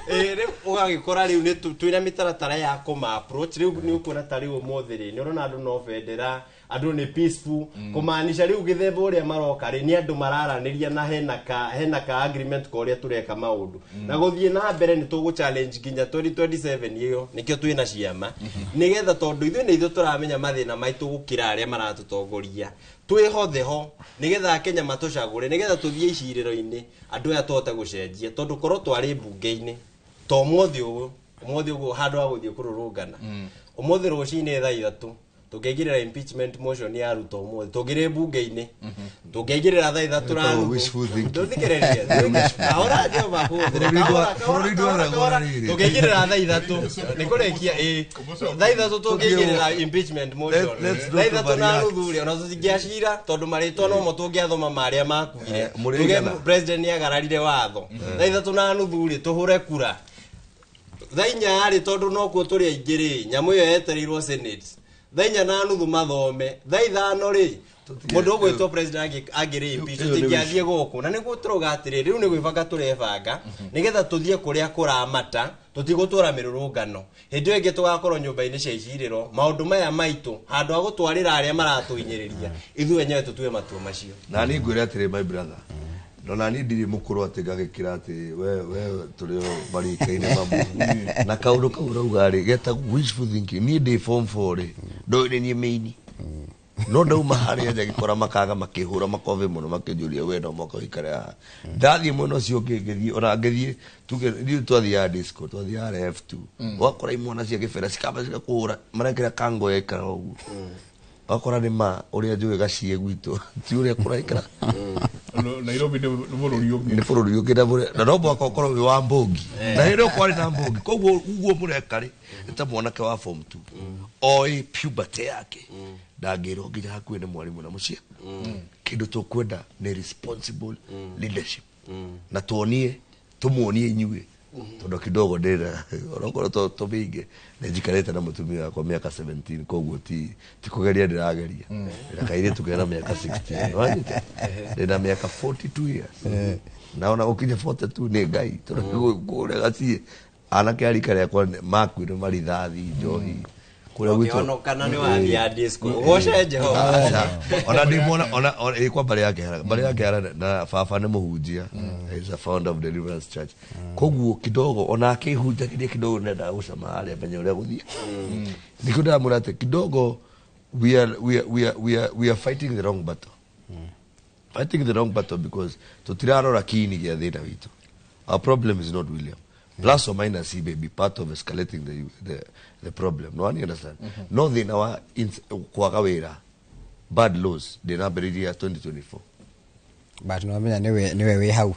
rĩ, rĩu ũgagĩkora rĩu nĩ twĩna mĩtaratara ya kũma approach. Rĩu nĩ ũkuona ta rĩu ũmũthĩ rĩ, nĩ ũrona andũ no bendera, andũ nĩ peaceful, kũmaanisha rĩu gĩthemba ũrĩa maroka rĩ, nĩ andũ mararanĩria na hena ka agreement ka ũrĩa tũreka maũndũ. Na gũthiĩ na mbere nĩ tũgũ challenge nginya 2027 ĩyo. Nĩkĩo twĩna ciama, nĩgetha tondũ ithuĩ nĩ ithuĩ tũramenya mathĩna maitũ gũkĩra arĩa maratũtongoria, twĩhothe ho nĩgetha Akenya matũcagũre, nĩgetha tũthiĩ icirĩro-inĩ andũ aya tũhote gũcenjia. Tondũ korwo twarĩ mbunge-inĩ ta ũmũthĩ ũyũ, ũmũthĩ ũguo, handũ ha gũthiĩ kũrũrũngana ũmũthĩ rũcinĩ thaa 3, tũngĩaingĩrĩra impeachment motion ya Ruto ũmũthĩ, tũngĩrĩ mbunge-inĩ tũngĩaingĩrĩra thaa 3 na nuthu. Ndũthikĩrĩrie, kahora, Jehova kũhũthĩre, kahora, kahora, kahora. Tũngĩaingĩrĩra thaa 3, nĩ kũrĩkia ĩ thaa 3, tũngĩaingĩrĩra impeachment motion thaa 3 na nuthu rĩ, ona tũtingĩacira, tondũ marĩtwa nomo tũngĩathoma marĩa makuire. Tuge president nĩ agararire watho thaa 3 na nuthu rĩ, tũhũre kura thaa 4 rĩ, tondũ nokuo tũrĩ aingĩ rĩ, nyamũ ĩyo yetereirwo Senate thaa 4 na nuthu mathome, thaa 5 rĩ, mũndũ ũgwĩtwo president angĩrĩ impeach, tũtingĩathiĩ gũkũ. Na nĩguo tũrauga atĩrĩ, rĩu nĩ gwĩbanga tũrebanga nĩgetha tũthiĩ kũrĩa kũramata, tũtigũtũra mĩrũrũngano. Hĩndĩ ĩyo ĩngĩ tũgakorwo nyũmba-inĩ cia icirĩro, maũndũ maya maitũ, handũ ha gũtwarĩra arĩa maratũhinyĩrĩria, ithuĩ enyewe tũtue matua macio. Na niĩ ngwĩre atĩrĩ, my brother, no na niĩ ndirĩ mũkũrũ atĩ ngagĩkĩra atĩ we tũrĩ o marika-inĩ mamwe na kaũndũ kau ũrauga rĩ, getagwo wishful thinking. Niĩ ndĩ form 4 rĩ, ndoĩ nĩ niĩ maini, no ndauma harĩa nja ngĩkora makaga makĩhũra makobe mũno, makĩnjũria, "We no mwaka ũikare haha?" Ndathiĩ mwena ũcio ũngĩ, ngĩthiĩ ona ngĩthiĩ, tuge ithuĩ twathiaga disco, twathiaga F2, ũgakora imwana cia gĩbera cikamba cigakũhũra, marekĩra kango yaikara ũguo, ũgakora nĩ ma ũrĩa njũĩ gaciĩ gwitũ ti ũrĩa kũraikara. Nairobi nĩ bũrũri ũngĩ. Nĩ bũrũri ũngĩ, na no mũhaka ũkorwo wĩ wa mbũngi, na hĩndĩ ĩyo kwarĩ na mbũngi. Koguo ũguo mũreka rĩ, nĩ ta mwanake wa form 2 oĩ puberty yake, ndangĩrwo nginya hakuhĩ nĩ mwarimũ na mũciĩ. Kĩndũ tũkwenda nĩ responsible leadership, na tuonie, tũmuonie inyuĩ, tondũ kidogo ndĩna onokorwo to tũmĩingĩ nĩ njikarĩte na mũtumia wakwa mĩaka 17, koguo ti kũgeria ndĩrageria. Ndĩna kairĩtu kena mĩaka 16. Wanyita? Ndĩna mĩaka 42 years, na ona gũkinya 42 nĩ Ngai, tondũ kũrĩa gaciĩ anake a rika rĩakwa makuire marithathi njohi kũrĩa gwitũ. Ũkĩhonokana nĩ wathiaga disco. Ũgoce Jehova. Aca. Ona ndĩ mwana ona ĩ kwa mbarĩ ya Kĩhara na baba nĩ mũhunjia. He is a founder of Deliverance Church, koguo kidogo ona akĩhunjagĩria kidogo nendaga gũcama harĩa menye ũrĩa gũthiĩ. Nĩkĩo ndĩramwĩra atĩ kidogo we are fighting the wrong battle, fighting the wrong battle, because tutirarora kiini gĩa thĩna witũ. Our problem is not William. Plus or minus, he may be part of escalating the problem, no one understand. No thĩna wa kwaga wĩra, bad laws, ndĩrambĩrĩria 2024. But no amenya niwe wĩ hau.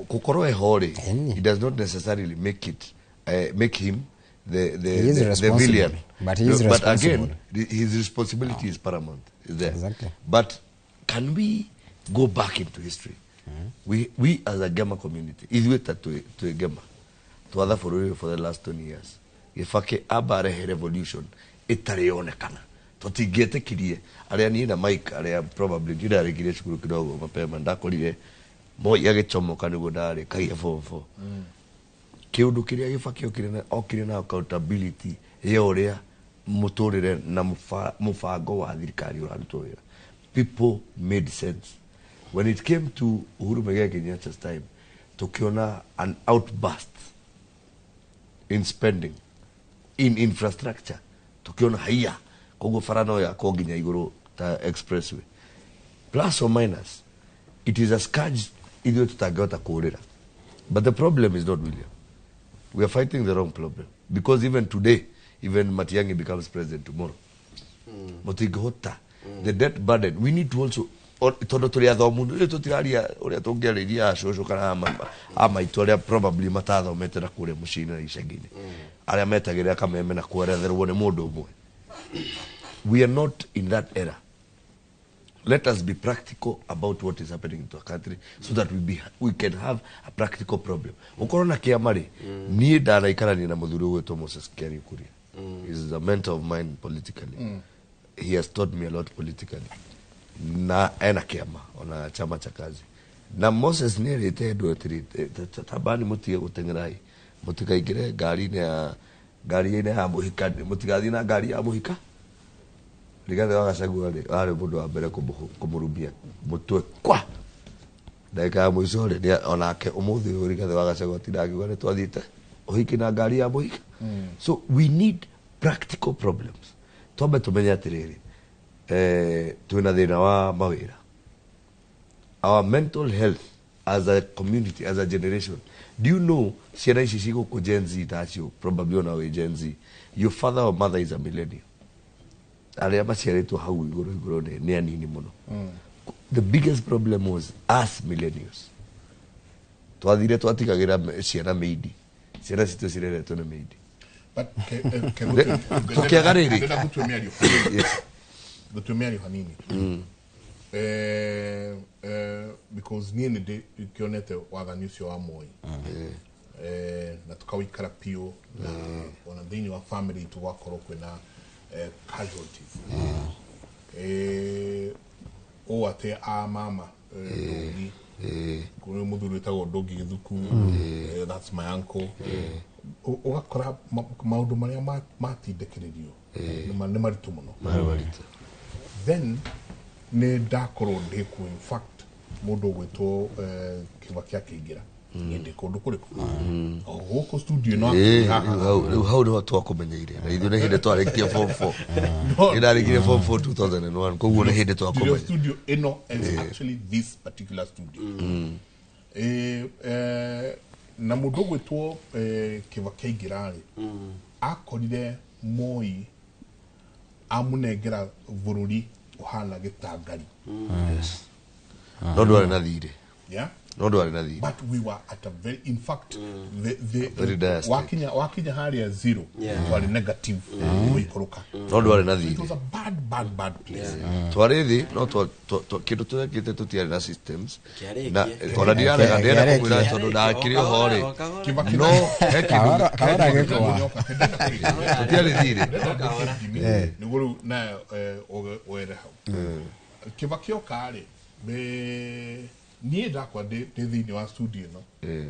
Gũkorwo eho rĩ, it does not necessarily make him the He is the responsible, villain. but he is No, but responsible. again, his responsibility is paramount, is there. Exactly. But can we go back into history? We as a Gema community, ithuĩ ta twĩ Gema, twatha bũrũri ũyũ for the last 20 years. Gĩbakĩ amba arehe revolution ĩtarĩ yonekana, tũtingĩetĩkirie arĩa niĩ na Mike arĩa probably ndirarĩkirie cukuru kidogo mapema, ndakorire Moi agĩcomoka nĩguo ndarĩkagia form 4. Kĩũndũ kĩrĩa Gĩbakĩ okire na accountability ya ũrĩa mũtũrĩre na mũbango wa thirikari ũrarutwo wĩra. People made sense. When it came to Uhuru Muigai Kenyatta's time, tukiona an outburst in spending, in infrastructure. Tukiona haiya, koguo bara no yakwo nginya igũrũ ta expressway. Plus or minus, it is a scourge ithuĩ tutangĩhota kũũrĩra. But the problem is not William. We are fighting the wrong problem. Because even today, even Matiang'i becomes president tomorrow. Mũtingĩhota. The debt burden, we need to also, tondũ tũrĩ athomu, rĩu tũtiraria ũrĩa tũngĩarĩria acũcũ kana amaitũ arĩa probably matathomete na kũrĩa mũciĩ-inĩ na icagi-inĩ. Arĩa metagĩrĩra kameme na kweretherwo nĩ mũndũ ũmwe. We are not in that era. Let us be practical about what is happening to our country so that we can have a practical problem. Ukorwo na kĩama rĩ, niĩ ndanaikarania na mũthuri ũgwĩtwo Moses Kiari Kuria. He is a mentor of mine politically. He has taught me a lot politically. Na ena kĩama ona chama cha kazi. Na Moses nĩ erĩte andũ atĩrĩ, tabani mũtige gũteng'era ĩ, mũtikaingĩre ngari-inĩ ya ngari-inĩ ya mũhika, mũtigathiĩ na ngari ya mũhika. Rigathi wa Gachagua rĩ, arĩ mũndũ wa mbere kũmũrumia mũtwe kwa ndagĩka ya mũico rĩ, onake ũmũthĩ ũyũ Rigathi wa Gachagua atinda akiuga nĩ twathiĩte ũhiki na ngari ya mũhika. So we need practical problems. Twambe tũmenye atĩrĩrĩ, twĩna thĩna wa mawĩra. Our mental health as a community, as a generation. Do you know ciana ici cigũkũ Gen Z tacio, probably ona wĩ Gen Z, your father or mother is a millennial. Arĩa maciarĩtwo hau igũrũ igũrũ nĩ anini mũno. The biggest problem was us millennials. Twathire twatigagĩra ciana mĩindi. Ciana citũ cireretwo nĩ mĩindi. But tukiaga rĩrĩ. Ndĩrenda gũtue mĩario hanini. Because niĩ nĩ ndĩkĩonete wathani ũcio wa Moi. Na tũkawĩikara piũ na ona thĩinĩ wa family itũ gwakorwo kwĩna casualties. O atĩ a mama Ndũngi, kũrĩ mũthuri wĩtagwo Ndũngi Gĩthuku, that's my uncle. Ũgakora maũndũ marĩa matindĩkĩrĩrio nĩ maritũ mũno. Then nĩ ndakorwo ndĩkuo, in fact mũndũ ũgwĩtwo Kibaki akĩingĩra niĩ ndĩ kũndũ kũrĩkũ gũkũ studio no rĩu hau nĩho twakũmenyeire na ithuĩ nĩ hĩndĩ twarĩkirie form 4. Nĩ ndarĩkirie form 4 2001, koguo nĩ hĩndĩ twakũmenyeire. Studio ĩno is actually this particular studio. Na mũndũ ũgwĩtwo Kibaki aingĩra rĩ, akorire Moi amũnengera bũrũri ũhana gĩtangari. Yes. No ndwarĩ na thirĩ. Yeah. No ndwarĩ na thirĩ. But we were at a very, in fact, the very dire state. Wakinya harĩa zero, twarĩ negative, gũikũrũka. No ndwarĩ na thirĩ. It was a bad place. Twarĩ thĩ, no kĩndũ tũrekĩte tũtiarĩ na systems. Na ona ndirarega ndĩrenda kũmwĩra tondũ ndakĩrĩ oho rĩ. No he kĩndũ tũtiarĩ thirĩ. Nĩguo rĩu nayo were hau. Kibaki oka rĩ, niĩ ndakwa ndĩ thĩinĩ wa studio ĩno,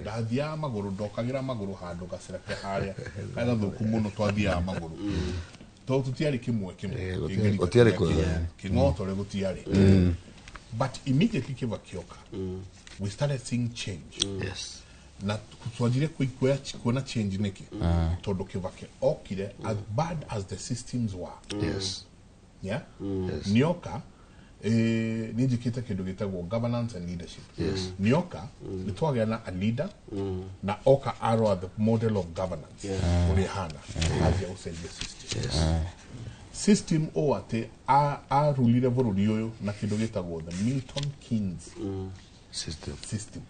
ndathiaga magũrũ, ndokagĩra magũrũ handũ gacĩra ke harĩa karĩ gathũku mũno, twathiaga magũrũ tondũ tũtiarĩ kĩmwe kĩmwe, gũtiarĩ kwega. Kĩng'otore gũtiarĩ. But immediately Kibaki oka, we started seeing change. Yes. Na twanjire kuona change nĩkĩ? Tondũ Kibaki okire as bad as the systems were. Yes. Yeah? Nĩoka nĩ njĩkĩte kĩndũ gĩtagwo governance and leadership. Yes. Nĩoka nĩ twagĩa na a leader na oka arora the model of governance ũrĩa ĩhana, anjia gũcenjia system. System o atĩ arulire bũrũri ũyũ na kĩndũ gĩtagwo the Milton Keynes system.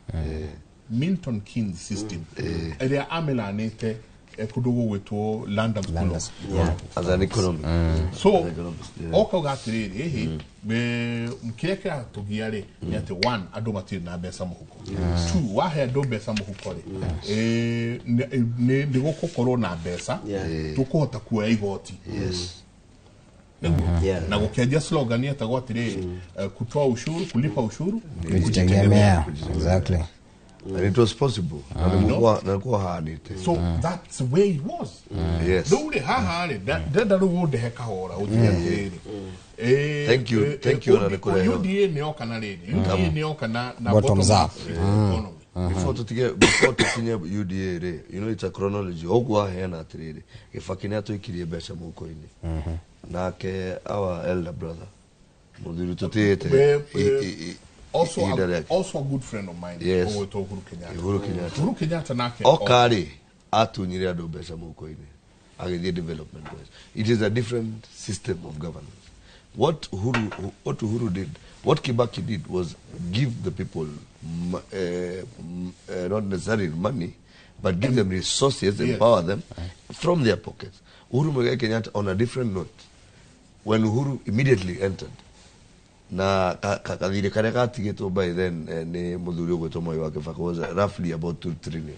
Milton Keynes system ĩrĩa amĩlanĩte kũndũ gũgwĩtwo London School of As an economist. So oka atĩrĩrĩ, ĩhĩ kĩrĩa kĩratũgia rĩ nĩ atĩ one, andũ matirĩ na mbeca mũhuko. Two, wahe andũ mbeca mũhuko rĩ, nĩ gũgũkorwo na mbeca tũkũhota kuoya igoti. Na gũkĩanjia slogan yetagwo atĩrĩrĩ, kutoa ushuru, kulipa ushuru, kujitegemea. Exactly. And it was possible. So that's the way it was. Yes. Rĩu rĩ haha rĩ, ndĩrenda rĩu ũndehe kahora ũnjĩre atĩrĩrĩ, Thank you, thank you, na nĩ kũrehwo. UDA nĩ yoka na rĩrĩ, UDA nĩ yoka na Bottoms up. Economy. Before tukinye UDA rĩ, you know it's a chronology. Ũguo aheana atĩrĩrĩ, Gĩbaki nĩ atũikirie mbeca mũhuko-inĩ, nake our elder brother, mũthuri tũtĩĩte Also ihinda a, rĩake. Also a good friend of mine, Yes. ũgwĩtwo Uhuru Kenyatta. Uhuru Kenyatta. Uhuru Kenyatta nake oka rĩ, atunyire andũ mbeca mũhuko-inĩ, agĩthiĩ development wise. It is a different system of governance. What Uhuru did, what Kibaki did was give the people not necessarily money, but give them resources, empower them from their pockets. Uhuru Muigai Kenyatta, on a different note, when Uhuru immediately entered, na kathirĩ karĩa gatigĩtwo by then nĩ mũthuri ũgwĩtwo Mwai wa Kibaki was roughly about 2 trillion.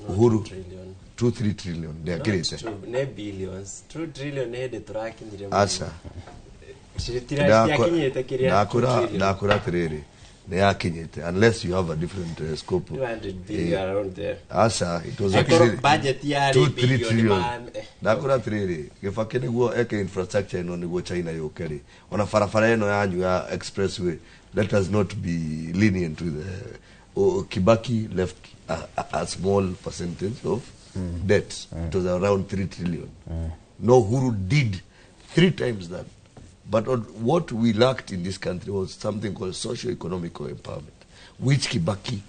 Uhuru Trillion. 2 3 trillion ndĩakĩrĩte. Not two, nĩ billions. 2 trillion nĩ hĩndĩ tũrakinyire. Aca. Citiakinyĩte kĩrĩa. Ndakwĩra, ndakwĩra atĩrĩrĩ, nĩ yakinyĩte, unless you have a different scope. 200 billion, around there. Aca, it was Angĩkorwo actually budget yarĩ 2 3 billion trillion. Ndakwĩra atĩrĩrĩ, Gĩbakĩ nĩguo eke infrastructure ĩno nĩguo China yũke rĩ, ona barabara ĩno yanyu ya expressway, let us not be lenient with Kibaki left a small percentage of debt. It was around 3 trillion. No, Uhuru did three times that. But on, what we lacked in this country was something called socio-economical empowerment, which Kibaki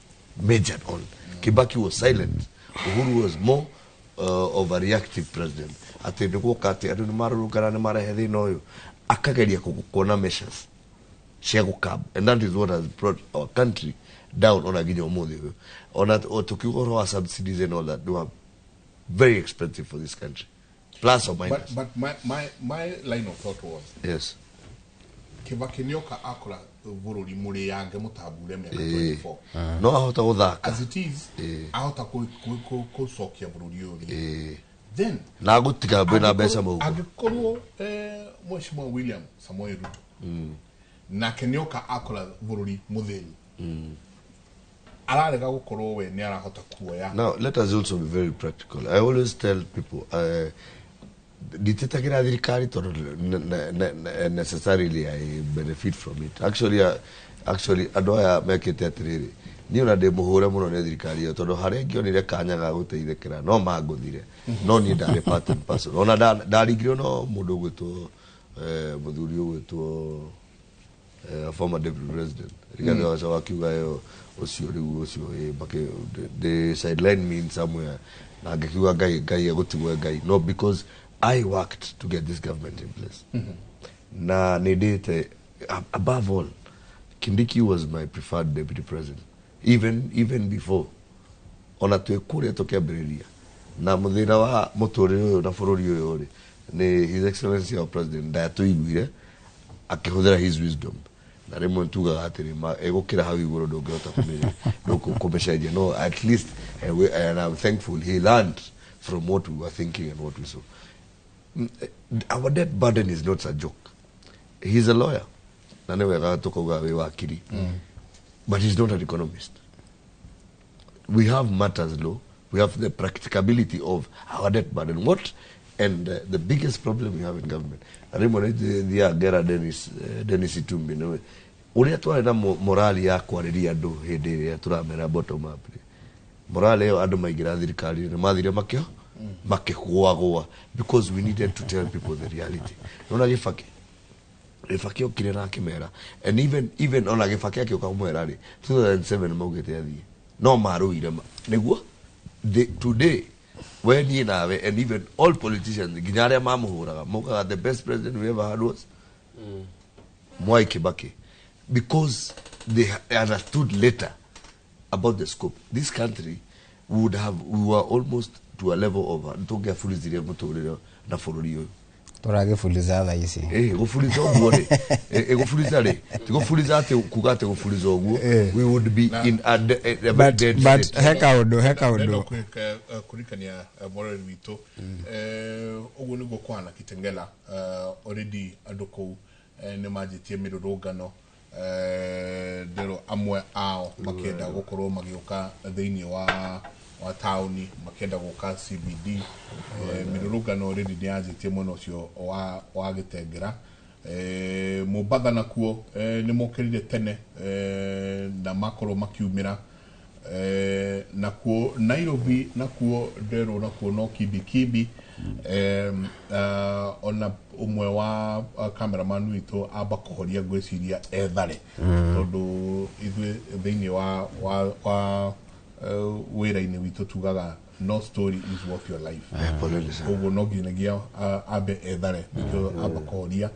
majored on. Kibaki was silent. Uhuru was more of a reactive president. Atĩ nĩguoka atĩ andũ nĩmarũrũngana, nĩ marehe thĩna ũyũ, akageria kuona measures cia gũkab, and that is what has brought our country down ona nginya ũmũthĩ ũyũ. Ona tukiuga ũhoro wa subsidies and all that, they were very expensive for this country, plus or minus. But my line of thought was, Kibaki nĩoka akora bũrũri mũrĩange mũtambure mĩaka 24. No ahota gũthaka. As it is, ahota kũcokia bũrũri ũyũ rĩ. Then na gũtiga mbĩ mbeca mũhuko. Angĩkorwo Mheshimiwa William Samoei Ruto nake nĩoka akora bũrũri mũthĩni, ararega gũkorwo we nĩ arahota kuoya. Now, let us also be very practical. I always tell people, nditetagira thirikari tondũ necessarily I benefit from it. Actually, andũ aya mekĩte atĩrĩrĩ, niĩ ona ndĩ mũhũre mũno nĩ thirikari ĩyo, tondũ harĩa ingĩonire kanya ga gũteithĩkĩra no mangũthire, no niĩ ndarĩ part and parcel. Ona ndaringirwo no mũndũ ũgwĩtwo mũthuri ũgwĩtwo former deputy president Rigathi Gachagua, akiuga ĩyo ũcio rĩu ũcio they sideline me in somewhere, na ngĩkiuga Ngai, Ngai egũtigwo Ngai. No, because I worked to get this government in place, na nĩ ndĩte, above all, Kindiki was my preferred deputy president even before ona twĩ kũrĩa tũkĩambĩrĩria na mũthĩna wa mũtũrĩre ũyũ na bũrũri ũyũ rĩ, nĩ His Excellency our president ndatũiguire, akĩhũthĩra his wisdom, na rĩmwe tugaga atĩrĩ ĩgũkĩra hau igũrũ, ndũngĩhota kũmĩcenjia, no at least and I'm thankful he learned from what we were thinking and what we saw. Our debt burden is not a joke. He's a lawyer, na nĩ wega tũkauga wĩ wakiri, but he's not an economist. We have matters law, we have the practicability of our debt burden, what and the biggest problem we have in government, na rĩmwe nĩ thiaga ngera Dennis Itumbi, nĩwe ũrĩa twarĩ na morali ya kwarĩria andũ hĩndĩ ĩrĩa tũramera bottom up rĩ, morale ĩyo andũ maingĩra thirikari nĩ mathire makĩo makĩgũagũa, because we needed to tell people the reality. Nona Gĩbaki okire na akĩmera, and even ona Gĩbaki akĩũka kũmwĩra rĩ, 2007 maugĩte athiĩ, no marũire nĩguo today we niĩ nawe and even all politicians nginya arĩa mamũhũraga maugaga the best president we ever had was Mwai Kibaki, because they understood later about the scope. This country would have, we were almost to a level of tũngĩaburithirie mũtũrĩre na bũrũri ũyũ. Tũragĩbuliza thaa ici. Gũburiza ũguo rĩ, gũburiza rĩ, ti gũburiza atĩ kuga atĩ gũburiza ũguo, we would be in a very dead But state. he kaũndũ, he kaũndũ. Ndenda kũririkania mũrori witũ, ũguo nĩguo kũhana Kitengela. Already andũ kũu nĩ manjĩtie mĩrũrũngano, ndĩro amwe ao makĩenda gũkorwo magĩũka thĩinĩ wa taũni, makĩenda gũka CBD. Mĩrũrũngano already nĩ yanjĩtie mwena ũcio wa Gĩtengera. Mombatha nakuo nĩ mokĩrire tene na makorwo makiumĩra. Nakuo Nairobi nakuo nderwo nakuo no kibikibi. Ona ũmwe wa cameraman witũ amba kũhoria ngwĩciria ethare, tondũ ithuĩ thĩinĩ wa wĩra-inĩ witũ tugaga no story is worth your life. Koguo no nginyagia ambe ethare nĩkĩo amba kũhoria.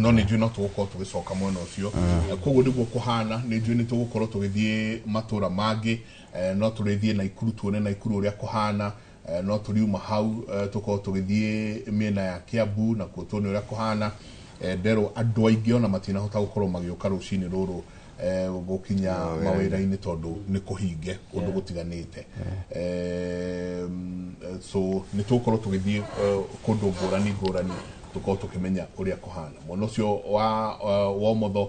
No nĩ njũĩ no tũgũkorwo tũgĩcoka mwena ũcio. Koguo nĩguo kũhana. Nĩ njũĩ nĩ tũgũkorwo tũgĩthiĩ matũra mangĩ. No tũrĩthiĩ Naikuru tuone Naikuru ũrĩa kũhana. No tũriuma hau tũkorwo tũgĩthiĩ mĩena ya Kiambu nakuo tuone ũrĩa kũhana. Nderwo andũ aingĩ ona matinahota gũkorwo magĩũka rũcinĩ rũrũ gũkinya mawĩra-inĩ tondũ nĩ kũhinge kũndũ gũtiganĩte. So nĩ tũgũkorwo tũgĩthiĩ kũndũ ngũrani ngũrani tũkorwo tũkĩmenya ũrĩa kũhana. Mwena ũcio wa ũmotho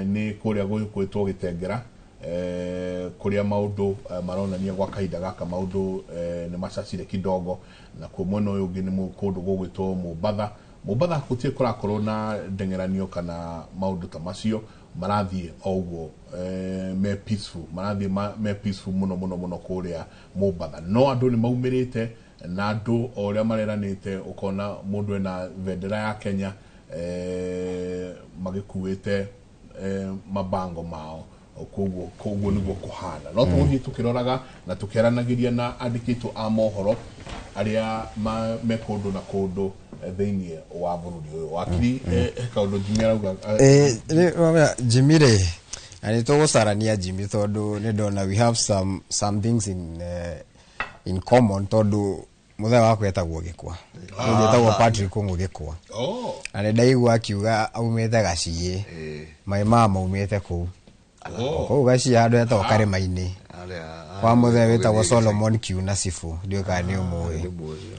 nĩ kũrĩa gwĩtwo Gĩtengera, kũrĩa maũndũ maronania gwa kahinda gaka maũndũ nĩ macacire kidogo. Nakuo mwena ũyũ ũngĩ nĩ kũndũ gũgwĩtwo Mombatha. Mombatha gũtirĩ kũrakorwo na ndeng'eranio kana maũndũ ta macio, marathiĩ o ũguo me peaceful, marathiĩ me peaceful mũno mũno mũno kũrĩa Mombatha. No andũ nĩ maumĩrĩte na andũ o ũrĩa mareranĩte, ũkona mũndũ ena bendera ya Kenya magĩkuĩte mabango mao. Koguo nĩguo kũhana. No tũgũthiĩ tũkĩroraga na tũkĩaranagĩria na andĩkĩtwo a mohoro arĩa me kũndũ na kũndũ thĩinĩ wa bũrũri ũyũ. Wakiri, kaũndũ Jimmy arauga. Jimmy rĩ, na nĩ tũgũcarania Jimmy tondũ nĩ ndona we have some things in common, tondũ mũthee wakwa etagwo Gĩkwa. Etagwo Patrick Ũng'ũ Gĩkwa. Na nĩ ndaigua akiuga aumĩte Gaciĩ. My mama aumĩte kũu. Kũu Gaciĩ handũ hetagwo Karĩma-inĩ. Kwa mũthee wĩtagwo Solomon Kiuna Sifu, ndiũĩ kana nĩ ũmũĩ.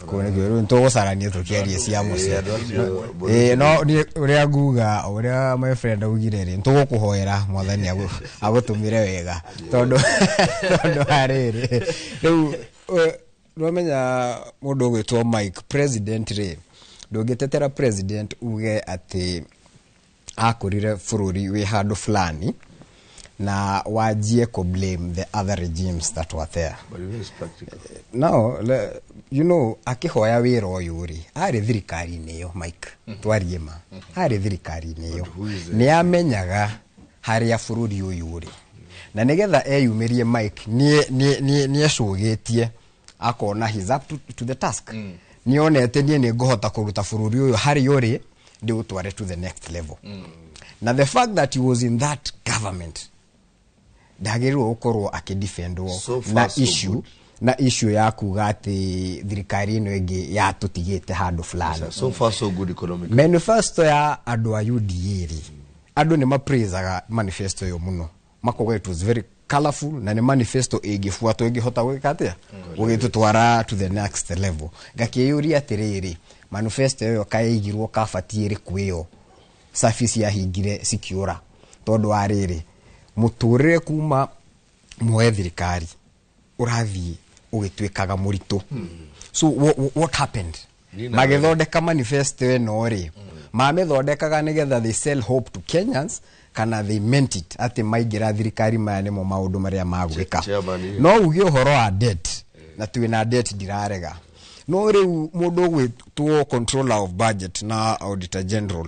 Kũu nĩkuo rĩu tũgũcarania tũkĩarie cia mũciĩ. No niĩ ũrĩa nguga, ũrĩa my friend augire rĩ, tũgũkũhoera Mwathani agũtũmĩre wega. Tondũ harĩrĩ rĩu nĩwamenya mũndũ ũgwĩtwo Mike president rĩ, ndũngĩtetera president uge atĩ akũrire bũrũri wĩ handũ fulani na wanjie kũ blame the other regimes that were there. But it is practical. No, you know, akĩhoya wĩra ũyũ rĩ, arĩ thirikari-inĩ ĩyo Mike, twarie ma, arĩ thirikari-inĩ ĩyo. Nĩ amenyaga harĩa bũrũri ũyũ ũrĩ. Na nĩgetha eyumĩrie Mike, nĩ ecũgĩtie akona he's up to the task. Nĩonete niĩ nĩ ngũhota kũruta bũrũri ũyũ harĩa ũrĩ ndĩũtware to the next level. Na the fact that he was in that government ndagĩrĩirwo gũkorwo akĩdefendwo na issue na issue ya kuga atĩ thirikari ĩno ĩngĩ yatũtigĩte handũ fulani. So far so good economic. Manifesto ya andũ a UDA rĩ, andũ nĩ mapraisaga manifesto ĩyo mũno, makoga it was very colorful na nĩ manifesto ĩngĩbuatwo ĩngĩhota gwĩka atĩa, gũgĩtũtwara to the next level. Ngakĩyũria atĩrĩrĩ, manifesto ĩyo kaĩigirwo kabati ĩrĩkũ ĩyo service yahingire cikiũra, tondũ wa rĩrĩ mũtũrĩre kuma muoe thirikari ũrathiĩ ũgĩtuĩkaga mũritũ. So what happened? Magĩthondeka manifesto ĩno rĩ, mamĩthondekaga nĩgetha they sell hope to Kenyans kana they meant it atĩ maingĩra thirikari maya nĩmo maũndũ marĩa magwĩka. No uge ũhoro wa debt, na twĩna debt ndirarega, no rĩu mũndũ ũgwĩtwo controller of budget na auditor general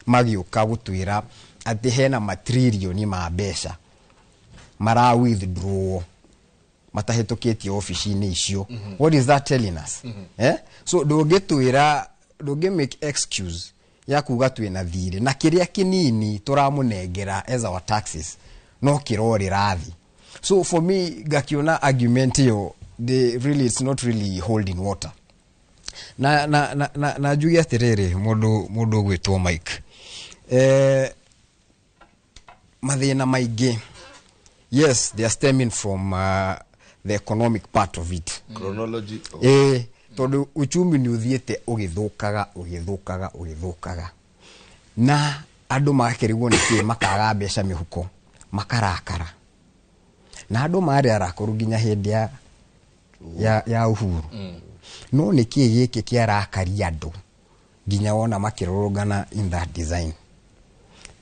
magĩũka gũtwĩra atĩ hena matririoni ma mbeca mara withdraw matahĩtũkĩtie ofici-inĩ icio. What is that telling us? So ndũngĩtwĩra, ndũngĩ make excuse ya kuga twĩna thirĩ na kĩrĩa kĩnini tũramũnengera as our taxes no kĩrorĩra thĩ. So for me ngakiona argument ĩyo really it's not really holding water. Na njuge atĩrĩrĩ, mũndũ ũgwĩtwo Mike, mathĩna maingĩ, yes, they are stemming from the economic part of it. Chronology. Tondũ uchumi nĩ ũthiĩte ũgĩthũkaga ũgĩthũkaga ũgĩthũkaga, na andũ magakĩrigwo nĩ kĩĩ, makaga mbeca mĩhuko, makarakara, na andũ marĩ arakũrũ nginya hĩndĩ ya Uhuru. No nĩ kĩĩ gĩkĩ kĩarakaria andũ Nginya wona makĩrũrũngana in that design,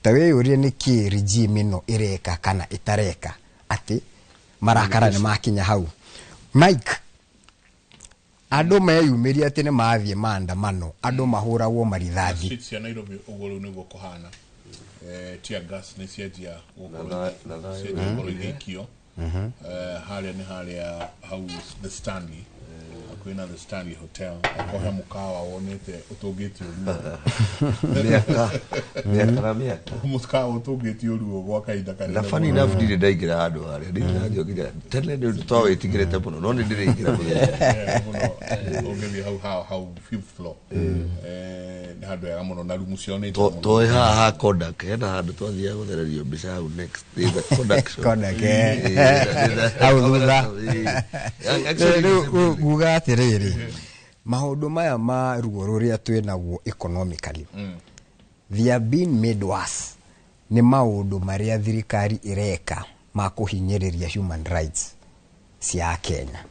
ta wĩyũrie nĩkĩ regime ĩno ĩreka kana ĩtareka atĩ marakara nĩ makinya hau. Mike, andũ meyumĩria atĩ nĩ mathiĩ maandamano, andũ mahũragwo marithathi. Streets cia Nairobi ũguo rĩu nĩguo kũhana. Tear gas nĩ cianjia gũkorwo Na tha- cianjia gũkorwo igĩikio. Harĩa nĩ harĩa hau the Stanley, hakuhĩ na the Stanley Hotel, akohe mũkawa wonete ũtũngĩtio ruo. Mĩaka na mĩaka. Mũkawa ũtũngĩtio ruo gwa kahinda kanene Na funny mũno. enough, ndirĩ ndaingĩra handũ harĩa, ndirĩ ndanjokire tene, nĩ twawĩtigĩrĩte mũno, no nĩ ndĩrĩingĩra mũthenya. Mũno ũngĩthiĩ hau fifth floor, nĩ handũ hega mũno na rumu ciao nĩ njega mũno. Toĩ haha ha Kodak hena handũ twathiaga gũthererio mbica hau next. Thĩ Kodak shop. Kodak, eh. Hau thutha. Actually, Rĩu nguga atĩrĩrĩ, maũndũ maya ma ruo rũrĩa twĩ naguo economically, they are being made worse nĩ maũndũ marĩa thirikari ĩreka ma kũhinyĩrĩria human rights cia Kenya,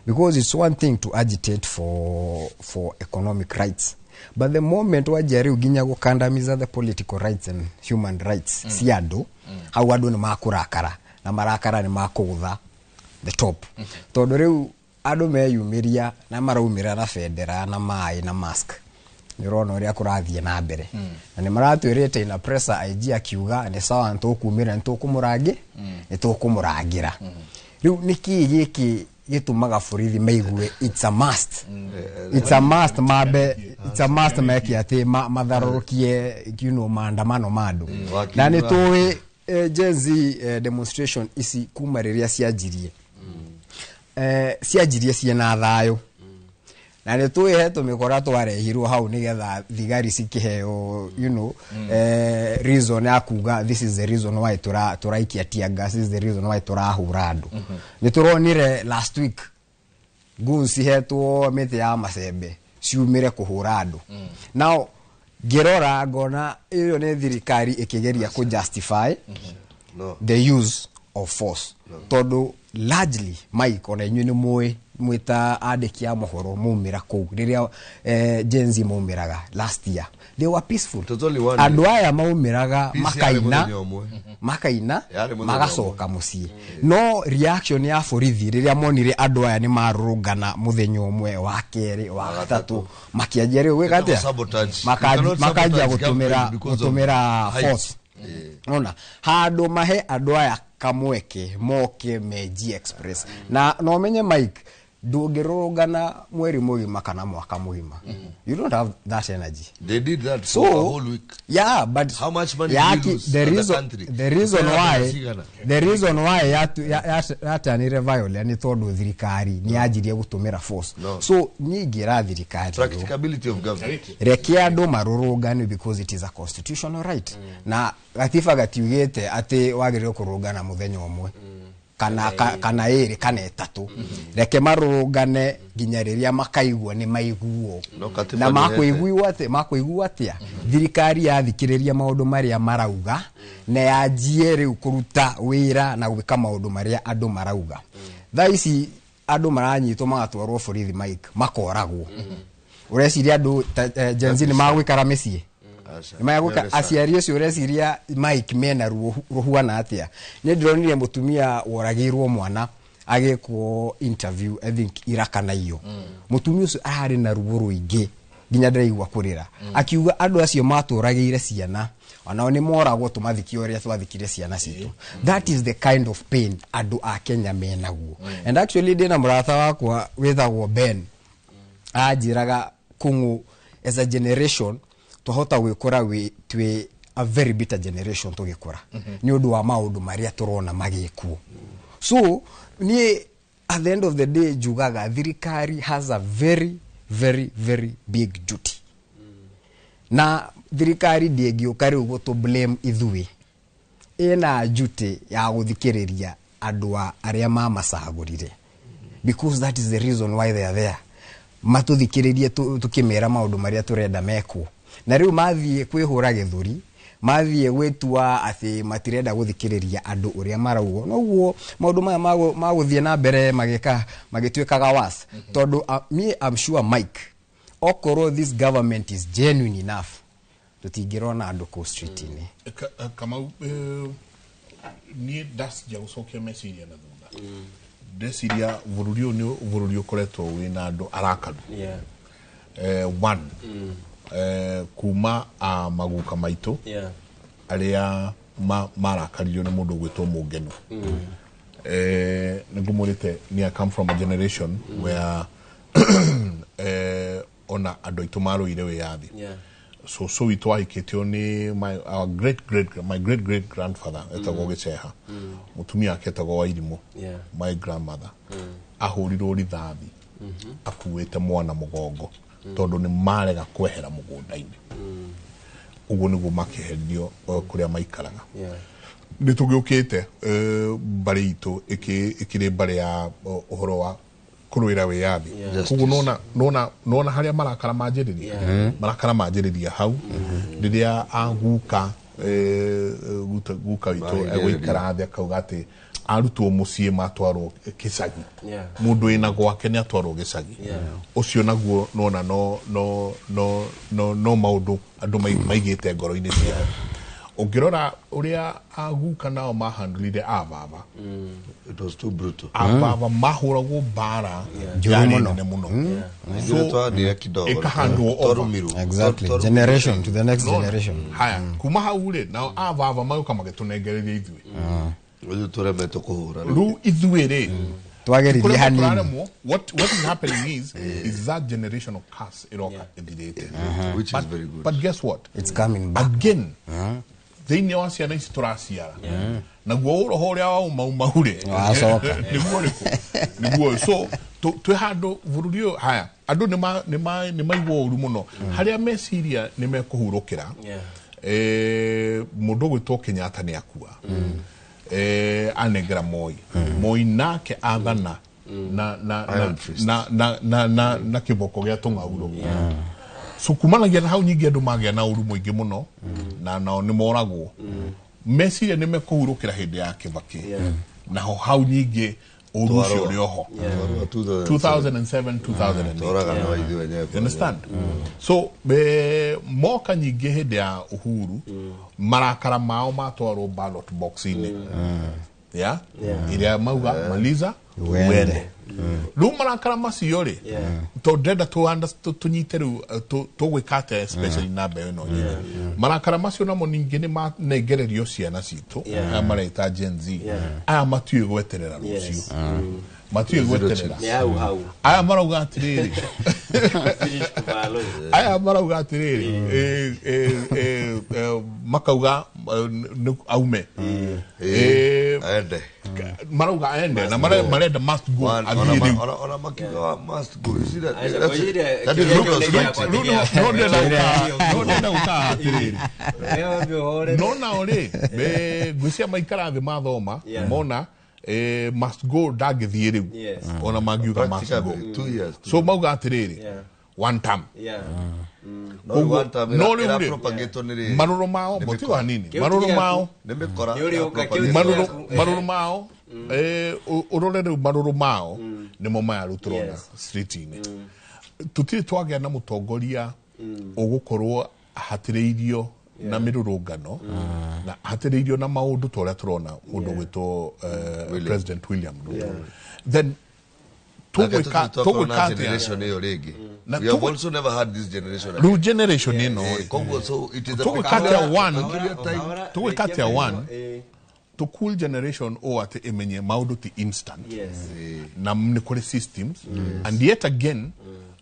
because it's one thing to agitate for economic rights, but the moment wanjia rĩu nginya gũkandamiza the political rights and human rights cia andũ, hau andũ nĩ makũrakara, na marakara nĩ makũgũtha the top, tondũ rĩu andũ meyumĩria na maraumĩra na bendera na maĩ na mask, nĩ ũrona ũrĩa kũrathiĩ na mbere, na nĩ maratwĩrĩte ina pressure. IG akiuga nĩ sawa, nĩ tũkumĩra, nĩ tũkũmũrangĩra. Rĩu nĩ kĩĩ gĩkĩ gĩtũmaga borithi maigue it's a must mambe, it's a must meke atĩ matharũrũkie maandamano ma andũ? Na nĩ tũĩ Gen Z demonstration ici kuma rĩrĩa cianjirie, cianjirie ciĩna thayũ, na nĩ tũĩ he tũmĩkora twarehirwo hau nĩgetha thigari cikĩheo reason ya kuga this is the reason why tũraikia tear gas, this is the reason why tũrahũra andũ. Nĩ tũronire last week guns cihetwo mĩtĩ ya macembe ciumĩre kũhũra andũ. Now ngĩrora ngona ĩyo nĩ thirikari ĩkĩgeria kũ justify No. the use of force, tondũ largely, Mike, ona inyuĩ nĩ mũĩ mwĩta andĩki a mohoro, maumĩra kũu rĩrĩa Gen Z maumĩraga last year, they were peaceful. Only one Andũ aya maumĩraga Peace yarĩ makaina, mũthenya ũmwe. makaina, Yarĩ mũthenya. Magacoka mũciĩ. No reaction ya borithi rĩrĩa monire andũ aya nĩ marũrũngana mũthenya ũmwe, wa kerĩ, wa gatatũ, makĩanjia rĩu gwĩka atĩa? Sabotage. Makanjia You cannot makanjia sabotage gũtũmĩra government because of gũtũmĩra height. force. Ona handũ mahe andũ aya kamweke moke menji express na no ũmenye, Mike, ndũngĩrũrũngana mweri mũgima kana mwaka mũgima. You don't have that energy. They did that So, for a whole week. Yeah, but How much money yaki, did we lose the as a reason, country? the reason Tupea why mbeca cigana? the reason why yatanire violent nĩ tondũ thirikari nĩ yanjirie gũtũmĩra force. No. So niĩ ingĩra thirikari ũũ, Practicability of government. Reke andũ marũrũngane because it is a constitutional right, na gatiba gatiugĩte atĩ wagĩrĩirwo kũrũngana mũthenya ũmwe kana ĩrĩ kana ĩtatũ. Reke marũrũngane nginya rĩrĩa makaigua nĩ maiguo. No katiba Na nĩ makũiguo atĩa? Thirikari yathikĩrĩria maũndũ marĩa marauga na yanjie rĩu kũruta wĩra na gwĩka maũndũ marĩa andũ marauga. Thaa ici andũ maranyitwo magatwarwo borithi, Mike, makoragwo. Ũreciria andũ Gen Z nĩ magũikara mĩciĩ? Aca. Nĩ magũika? Very sad. Aciari acio ũreciria, Mike, mena ruo rũhuana atĩa? Nĩ ndĩronire mũtumia woragĩirwo mwana agĩkwo interview, I think ira kana iyo. Mũtumia ũcio ararĩ na ruo rũingĩ nginya ndĩraigua kũrĩra, akiuga andũ acio matũragĩire ciana onao nĩ moragwo, tũmathikie ũrĩa twathikire ciana citũ. That is the kind of pain andũ a Kenya menaguo. And actually ndĩna mũrata wakwa wĩtagwo Ben, anjĩraga kũng'ũ as a generation twahota gwĩkora twĩ a very bitter generation tũgĩkũra nĩ ũndũ wa maũndũ marĩa tũrona magĩkwo. So niĩ at the end of the day njugaga thirikari has a very, very, very big duty, na thirikari ndĩngĩũka rĩu gũtũ blame ithuĩ. Ĩna duty ya gũthikĩrĩria andũ a arĩa mamacagũrire, because that is the reason why they are there, matũthikĩrĩrie tũkĩmera maũndũ marĩa tũrenda mekwo. Na rĩu mathiĩ kwĩhũra gĩthũri, mathiĩ gwĩtua atĩ matirenda gũthikĩrĩria andũ ũrĩa maraugo, noguo maũndũ maya magũthiĩ na mbere magĩka magĩtuĩkaga worse, tondũ me I'm sure, Mike, Okorwo this government is genuine enough, tũtingĩrona andũ kũu street-inĩ. Kamau, niĩ ndacija gũcokia meciria na thutha, ndeciria bũrũri ũyũ nĩ bũrũri ũkoretwo wĩna andũ arakaru. One, kuma a maguka maitũ arĩa marakaririo nĩ mũndũ ũgwĩtwo Mũngeno. Nĩ ngũmwĩrĩte ni I come from a generation where ona andũ aitũ marũire wĩyathi. So witũ ahikĩtio nĩ my our great great my great great grandfather etagwo Gĩceha, mũtumia wake etagwo Wairimũ. My grandmother ahũrirwo rithathi akuĩte mwana mũgongo tondũ nĩ marega kwehera mũgũnda-inĩ. Ũguo nĩguo makĩheririo kũrĩa maikaraga. Nĩ tũgĩũkĩte mbarĩ itũ ĩkĩrĩ mbarĩ ya ũhoro wa kũrũĩra wĩyathi. Koguo nona harĩa marakara manjĩrĩria, marakara manjĩrĩria hau rĩrĩa aguka guka witũ egũikara thĩ akauga atĩ arutwo mũciĩ matwarwo gĩcagi, mũndũ wĩna gwake nĩ atwarwo gĩcagi. Ũcio naguo nona no no no no no maũndũ andũ maigĩte ngoro-inĩ ciao. Ũngĩrora ũrĩa aguka nao mahandlire ababa, it was too brutal. Ababa mahũragwo mbara yarĩ nene mũno. Ithuĩ twathire kidogo. Ĩkahandwo over. Twarumirwo. Exactly. Generation to the next generation. Haya, kuma hau rĩ, nao ababa magĩũka magĩtũnengereria ithuĩ. Ithuĩ tũremetwo kũhũra. Rĩu ithuĩ rĩ, Twageririe kũrĩa hanini. tũraremwo, what is happening is that generational curse ĩroka ĩthirĩte. Which is very good. But guess what? It's coming back. Again, thĩinĩ wa ciana ici tũraciara, naguo ũroho ũrĩa wa umaumau rĩ, Wacoka. nĩguo ũrĩkũ? Nĩguo. So twĩ handũ bũrũri ũyũ, haya, andũ nĩ maigua ũru mũno harĩa meciria nĩ mekũhurũkĩra. Mũndũ ũgwĩtwo Kenyatta nĩ akua, anengera Moi. Moi nake athana na na na Iron fist. na na na na na kĩboko gĩa tũng'aurũ. So kumanagia na hau nyingĩ andũ magĩa na ũru mũingĩ mũno na nao nĩ moragwo. Meciria nĩ mekũhurũkĩra hĩndĩ ya Kĩbakĩ, naho hau nyingĩ ũru ũcio ũrĩ oho. Twarũa 2007 2008. Tworaga no ithuĩ wenyewe. You understand? So moka nyingĩ hĩndĩ ya Uhuru, marakara mao matwarwo ballot box-inĩ, yeah? Ĩrĩa mauga maliza Uende. uende. Rĩu marakara macio rĩ, tondũ ndĩrenda tũnyite rĩu tũgwĩka atĩa, especially na mbeũ ĩno nyingĩ. Marakara macio namo ningĩ nĩ manengererio ciana citũ, aya mareta Gen Z. Aya matiũĩ gweterera rũciũ, matiũĩ gweterera. Nĩ hau hau. Aya marauga atĩrĩrĩ, Finish kubalo. Aya marauga atĩrĩrĩ, makauga aume. Aende. Marauga aende na marenda must go, One, athiĩ ona rĩu. ona makiuga must go. You see that? Aca, That's it. ngwĩciria That is kĩrĩa Lucas kĩoneki writing. yakwa Rĩu no ndĩrenda gũkaa atĩrĩrĩ, no nao rĩ, ngwĩciria maikara thĩ mathoma mona must go ndangĩthiĩ rĩu, ona mangiuga must go. Practically, 2 years. So mauga atĩrĩrĩ, one term. No Koguo- one term no rĩu ĩra rĩ, propagate nĩ rĩ- marũrũ mao nĩ mũtigo mĩkora. hanini Kĩu marũrũ ti gĩaku. mao Nĩ mĩkora. Nĩ ũrĩ ũka, kĩu ti marũrũ gĩaku. Marũrũ mao, ũrore rĩu marũrũ mao nĩmo maya rĩu tũrona street-inĩ. Tũtirĩ twagĩa na mũtongoria ũgũkorwo ahatĩrĩirio na mĩrũrũngano na ahatĩrĩirio na maũndũ ta ũrĩa tũrona mũndũ ũgwĩtwo President William Ruto. Then Nake tũgwĩka tũtirĩ twakorwo tũgwĩka na atĩa? generation ĩyo rĩngĩ. Na We have also never had this generation Rĩu generation ĩno again. rĩ, Koguo so it is a tũgwĩka atĩa? One, peculiar time. tũgwĩka atĩa? One, to cool generation o atĩ ĩmenye maũndũ ti instant na nĩ kũrĩ systems, and yet again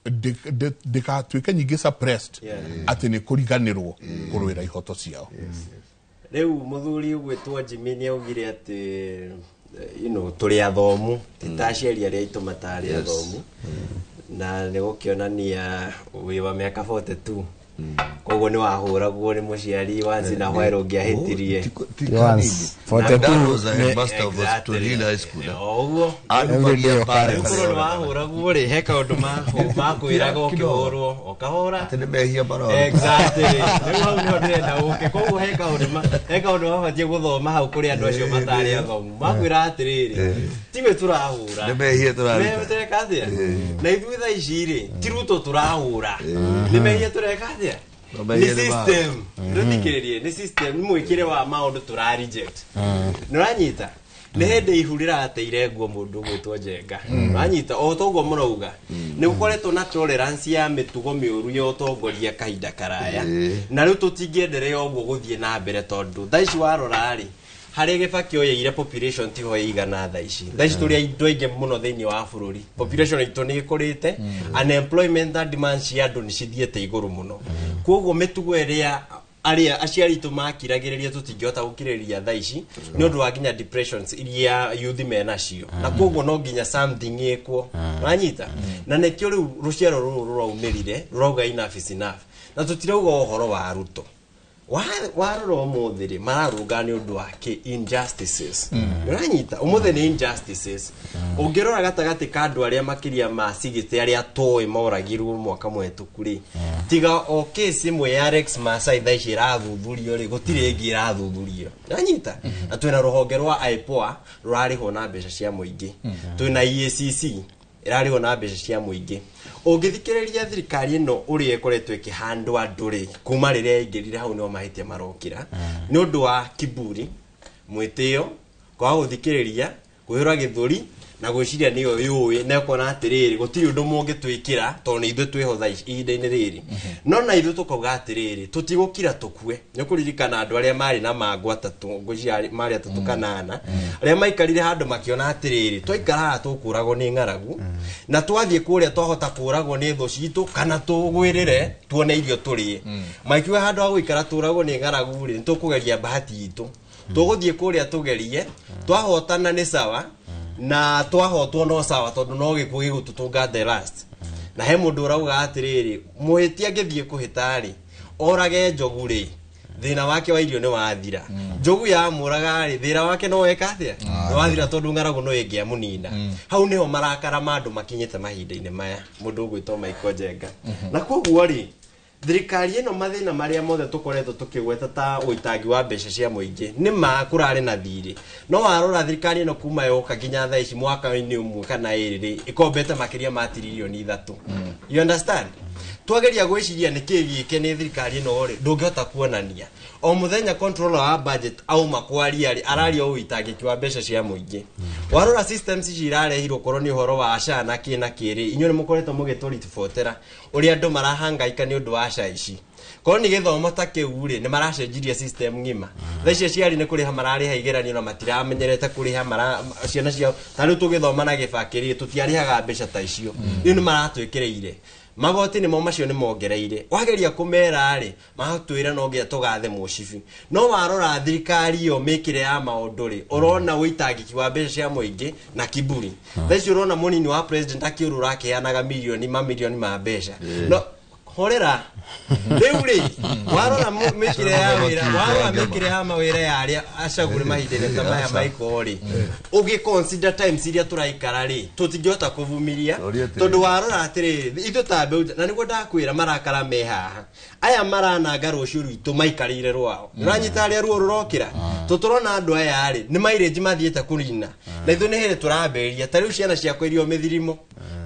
ndĩgatuĩke nyingĩ suppressed atĩ nĩ kũriganĩrwo kũrũĩra ihoto ciao. Rĩu mũthuri ũgwĩtwo Jimmy nĩ augire atĩ tũrĩ athomu, ti ta aciari arĩa aitũ matarĩ athomu, na nĩ gũkĩonania wĩ wa mĩaka 42. Koguo nĩ wahũragwo nĩ mũciari wanzi na hwaĩro ũngĩahĩtirie. Ũguo rĩu nĩ wahũragwo rĩ, he kaũndũ makwĩraga ũkĩhũrwo ũkahũra. Exactly. Rĩu hau nĩho ndĩrenda ũke. Koguo he kaũndũ mabatiĩ gũthoma hau kũrĩ andũ acio matarĩ athomu. Makwĩra atĩrĩrĩ, tiwe tũrahũra. Nĩ mehia tũraruta. Tũreka atĩa? Na ithuĩ thaa ici rĩ, ti Ruto tũrahũra. Nĩ mehia tũreka atĩa? Nĩ system. Rũthikĩrĩrie, nĩ system, nĩ mwĩkĩre wa maũndũ tũra reject. Nĩ ũranyita? Nĩ hĩndĩ ihu rĩrateire nguo mũndũ ũgwĩtwo Njenga. Ũranyita? O toguo mũrauga. Nĩ gũkoretwo na tolerance ya mĩtugo mĩũru ya ũtongoria kahinda karaya. Na rĩu tũtingĩenderea ũguo gũthiĩ na mbere tondũ thaa ici warora rĩ, harĩa Gĩbakĩ oyeire population tiho ĩigana thaa ici. Thaa ici tũrĩ andũ aingĩ mũno thĩinĩ wa bũrũri. Population itũ nĩ ĩkũrĩte, unemployment na demand cia andũ nĩ cithiĩte igũrũ mũno. Koguo mĩtugo ĩrĩa arĩa aciari aitũ makiragĩrĩria tũtingĩhota gũkirĩrĩria thaa ici nĩ ũndũ wa nginya depressions iria youth menacio. Na koguo no nginya something ĩkwo. Ũranyita? Na nĩkĩo rĩu rũciaro rũrũ rũraumĩrire rũrauga enough is enough. Na tũtirauga ũhoro wa Ruto. Warora ũmũthĩ rĩ, mararũnga nĩ ũndũ wa kĩ injustices. Ũranyita? Ũmũthĩ nĩ injustices. Ũngĩrora gatagatĩ ka andũ arĩa makĩria ma cigĩte arĩa tũĩ moragirwo mwaka mũhetũku rĩ, tiga o case ĩmwe ya Rex Masai thaa ici ĩrathuthurio rĩ, gũtirĩ ĩngĩ ĩrathuthurio. Ũranyita? Na twĩna rũhonge rwa IPOA rũrarĩhwo na mbeca cia mũingĩ. Twĩna EACC ĩrarĩhwo na mbeca cia mũingĩ. Ũngĩthikĩrĩria thirikari ĩno ũrĩa ĩkoretwo ĩkĩhandwo andũ rĩ, kuma rĩrĩa yaingĩrire hau nĩho mahĩtia marokĩra. Nĩ ũndũ wa kiburi, mwĩtĩo, kwaga gũthikĩrĩria, kwĩhũra gĩthũri na gwĩciria nĩyo yũĩ na ũkona atĩrĩrĩ gũtirĩ ũndũ mũngĩtwĩkĩra tondũ nĩ ithuĩ twĩho thaa ici ihinda-inĩ rĩrĩ. No na ithuĩ tũkauga atĩrĩrĩ tũtigũkira tũkue. Nĩ ũkũririkana andũ arĩa marĩ na mangũ atatũ, ngwĩciria marĩ atatũ kana ana, arĩa maikarire handũ makĩona atĩrĩrĩ twaikara haha tũkũragwo nĩ ng'aragu na twathiĩ kũrĩa twahota kũragwo nĩ thũ citũ kana tũgwĩrĩre tuone irio tũrĩe. Makiuga handũ ha gũikara tũragwo nĩ ng'aragu rĩ, nĩtũkũgeria bahati itũ. Tũgũthiĩ kũrĩa tũgerie, twahotana nĩ sawa na twahotwo no sawa tondũ no gĩkuũ gĩgũtũtũnga the last. Na he mũndũ ũrauga atĩrĩrĩ, mũhĩti angĩthiĩ kũhĩta rĩ, orage njogu rĩ, thĩna wake wa irio nĩ wathira. Njogu yamũraga rĩ, thĩna wake no weka atĩa? Nĩ wathira tondũ ng'aragu no ĩngĩamũnina. Hau nĩho marakara ma andũ makinyĩte mahinda-inĩ maya, mũndũ ũgwĩtwo Michael Njenga. Na koguo rĩ, thirikari ĩno mathĩna marĩa mothe tũkoretwo tũkĩgweta ta ũitangi wa mbeca cia mũingĩ nĩ ma kũrarĩ na thirĩ. No warora thirikari ĩno kuma yoka nginya thaa ici mwaka-inĩ ũmwe kana ĩrĩ rĩ, ĩkombete makĩria ma tiririoni 3. You understand? Twageria gwĩciria nĩkĩ gĩke nĩ thirikari ĩno rĩ, ndũngĩhota kuonania. O mũthenya controller wa budget auma kwaria rĩ, araria ũitangĩki wa mbeca cia mũingĩ. Warora systems ici irarehirwo korwo nĩ ũhoro wa SHA na kĩ na kĩ rĩ, inyuĩ nĩ mũkoretwo mũgĩtũribotera ũrĩa andũ marahangaika nĩ ũndũ wa SHA ici. Korwo nĩ gĩthomo ta kĩu rĩ, nĩ maracenjirie system ng'ima. Thaa ici aciari nĩ kũrĩha mararĩha igeranio na matiramenyerete kũrĩha ciana ciao. Ta rĩu tũgĩthoma na Gĩbakĩ rĩ, tũtiarĩhaga mbeca ta icio. Rĩu nĩ maratwĩkĩrĩire. Magoti nĩmo macio nĩ mongereire. Wageria kũmera rĩ, magatwĩra no nginya tũgathe mũcibi. No warora thirikari ĩyo mĩkĩre ya maũndũ rĩ, ũrona ũitangĩki wa mbeca cia mũingĩ na kiburi. Thaa ici ũrona mũnini wa president akĩũrũra akĩheanaga mirioni mamirioni ma mbeca. No horera. Rĩu rĩ, warora mĩkĩre ya wĩra, warora mĩkĩre ya mawĩra ya arĩa acagũre mahinda-inĩ ta maya Michael rĩ, ũgĩ consider times iria tũraikara rĩ, tũtingĩhota kũvumiria tondũ warora atĩrĩrĩ, ithuĩ ta mbeũ, na nĩguo ndakwĩra marakara me haha. Aya marananga rũciũ rwitũ maikarĩire rwao. Ũranyita arĩa ruo rũrokĩra? Tũtũrona andũ aya rĩ, nĩ mileage mathiĩte kũrina. Na ithuĩ nĩ hĩndĩ tũrambĩrĩria. Ta rĩu ciana ciakwa irio mĩthirimo.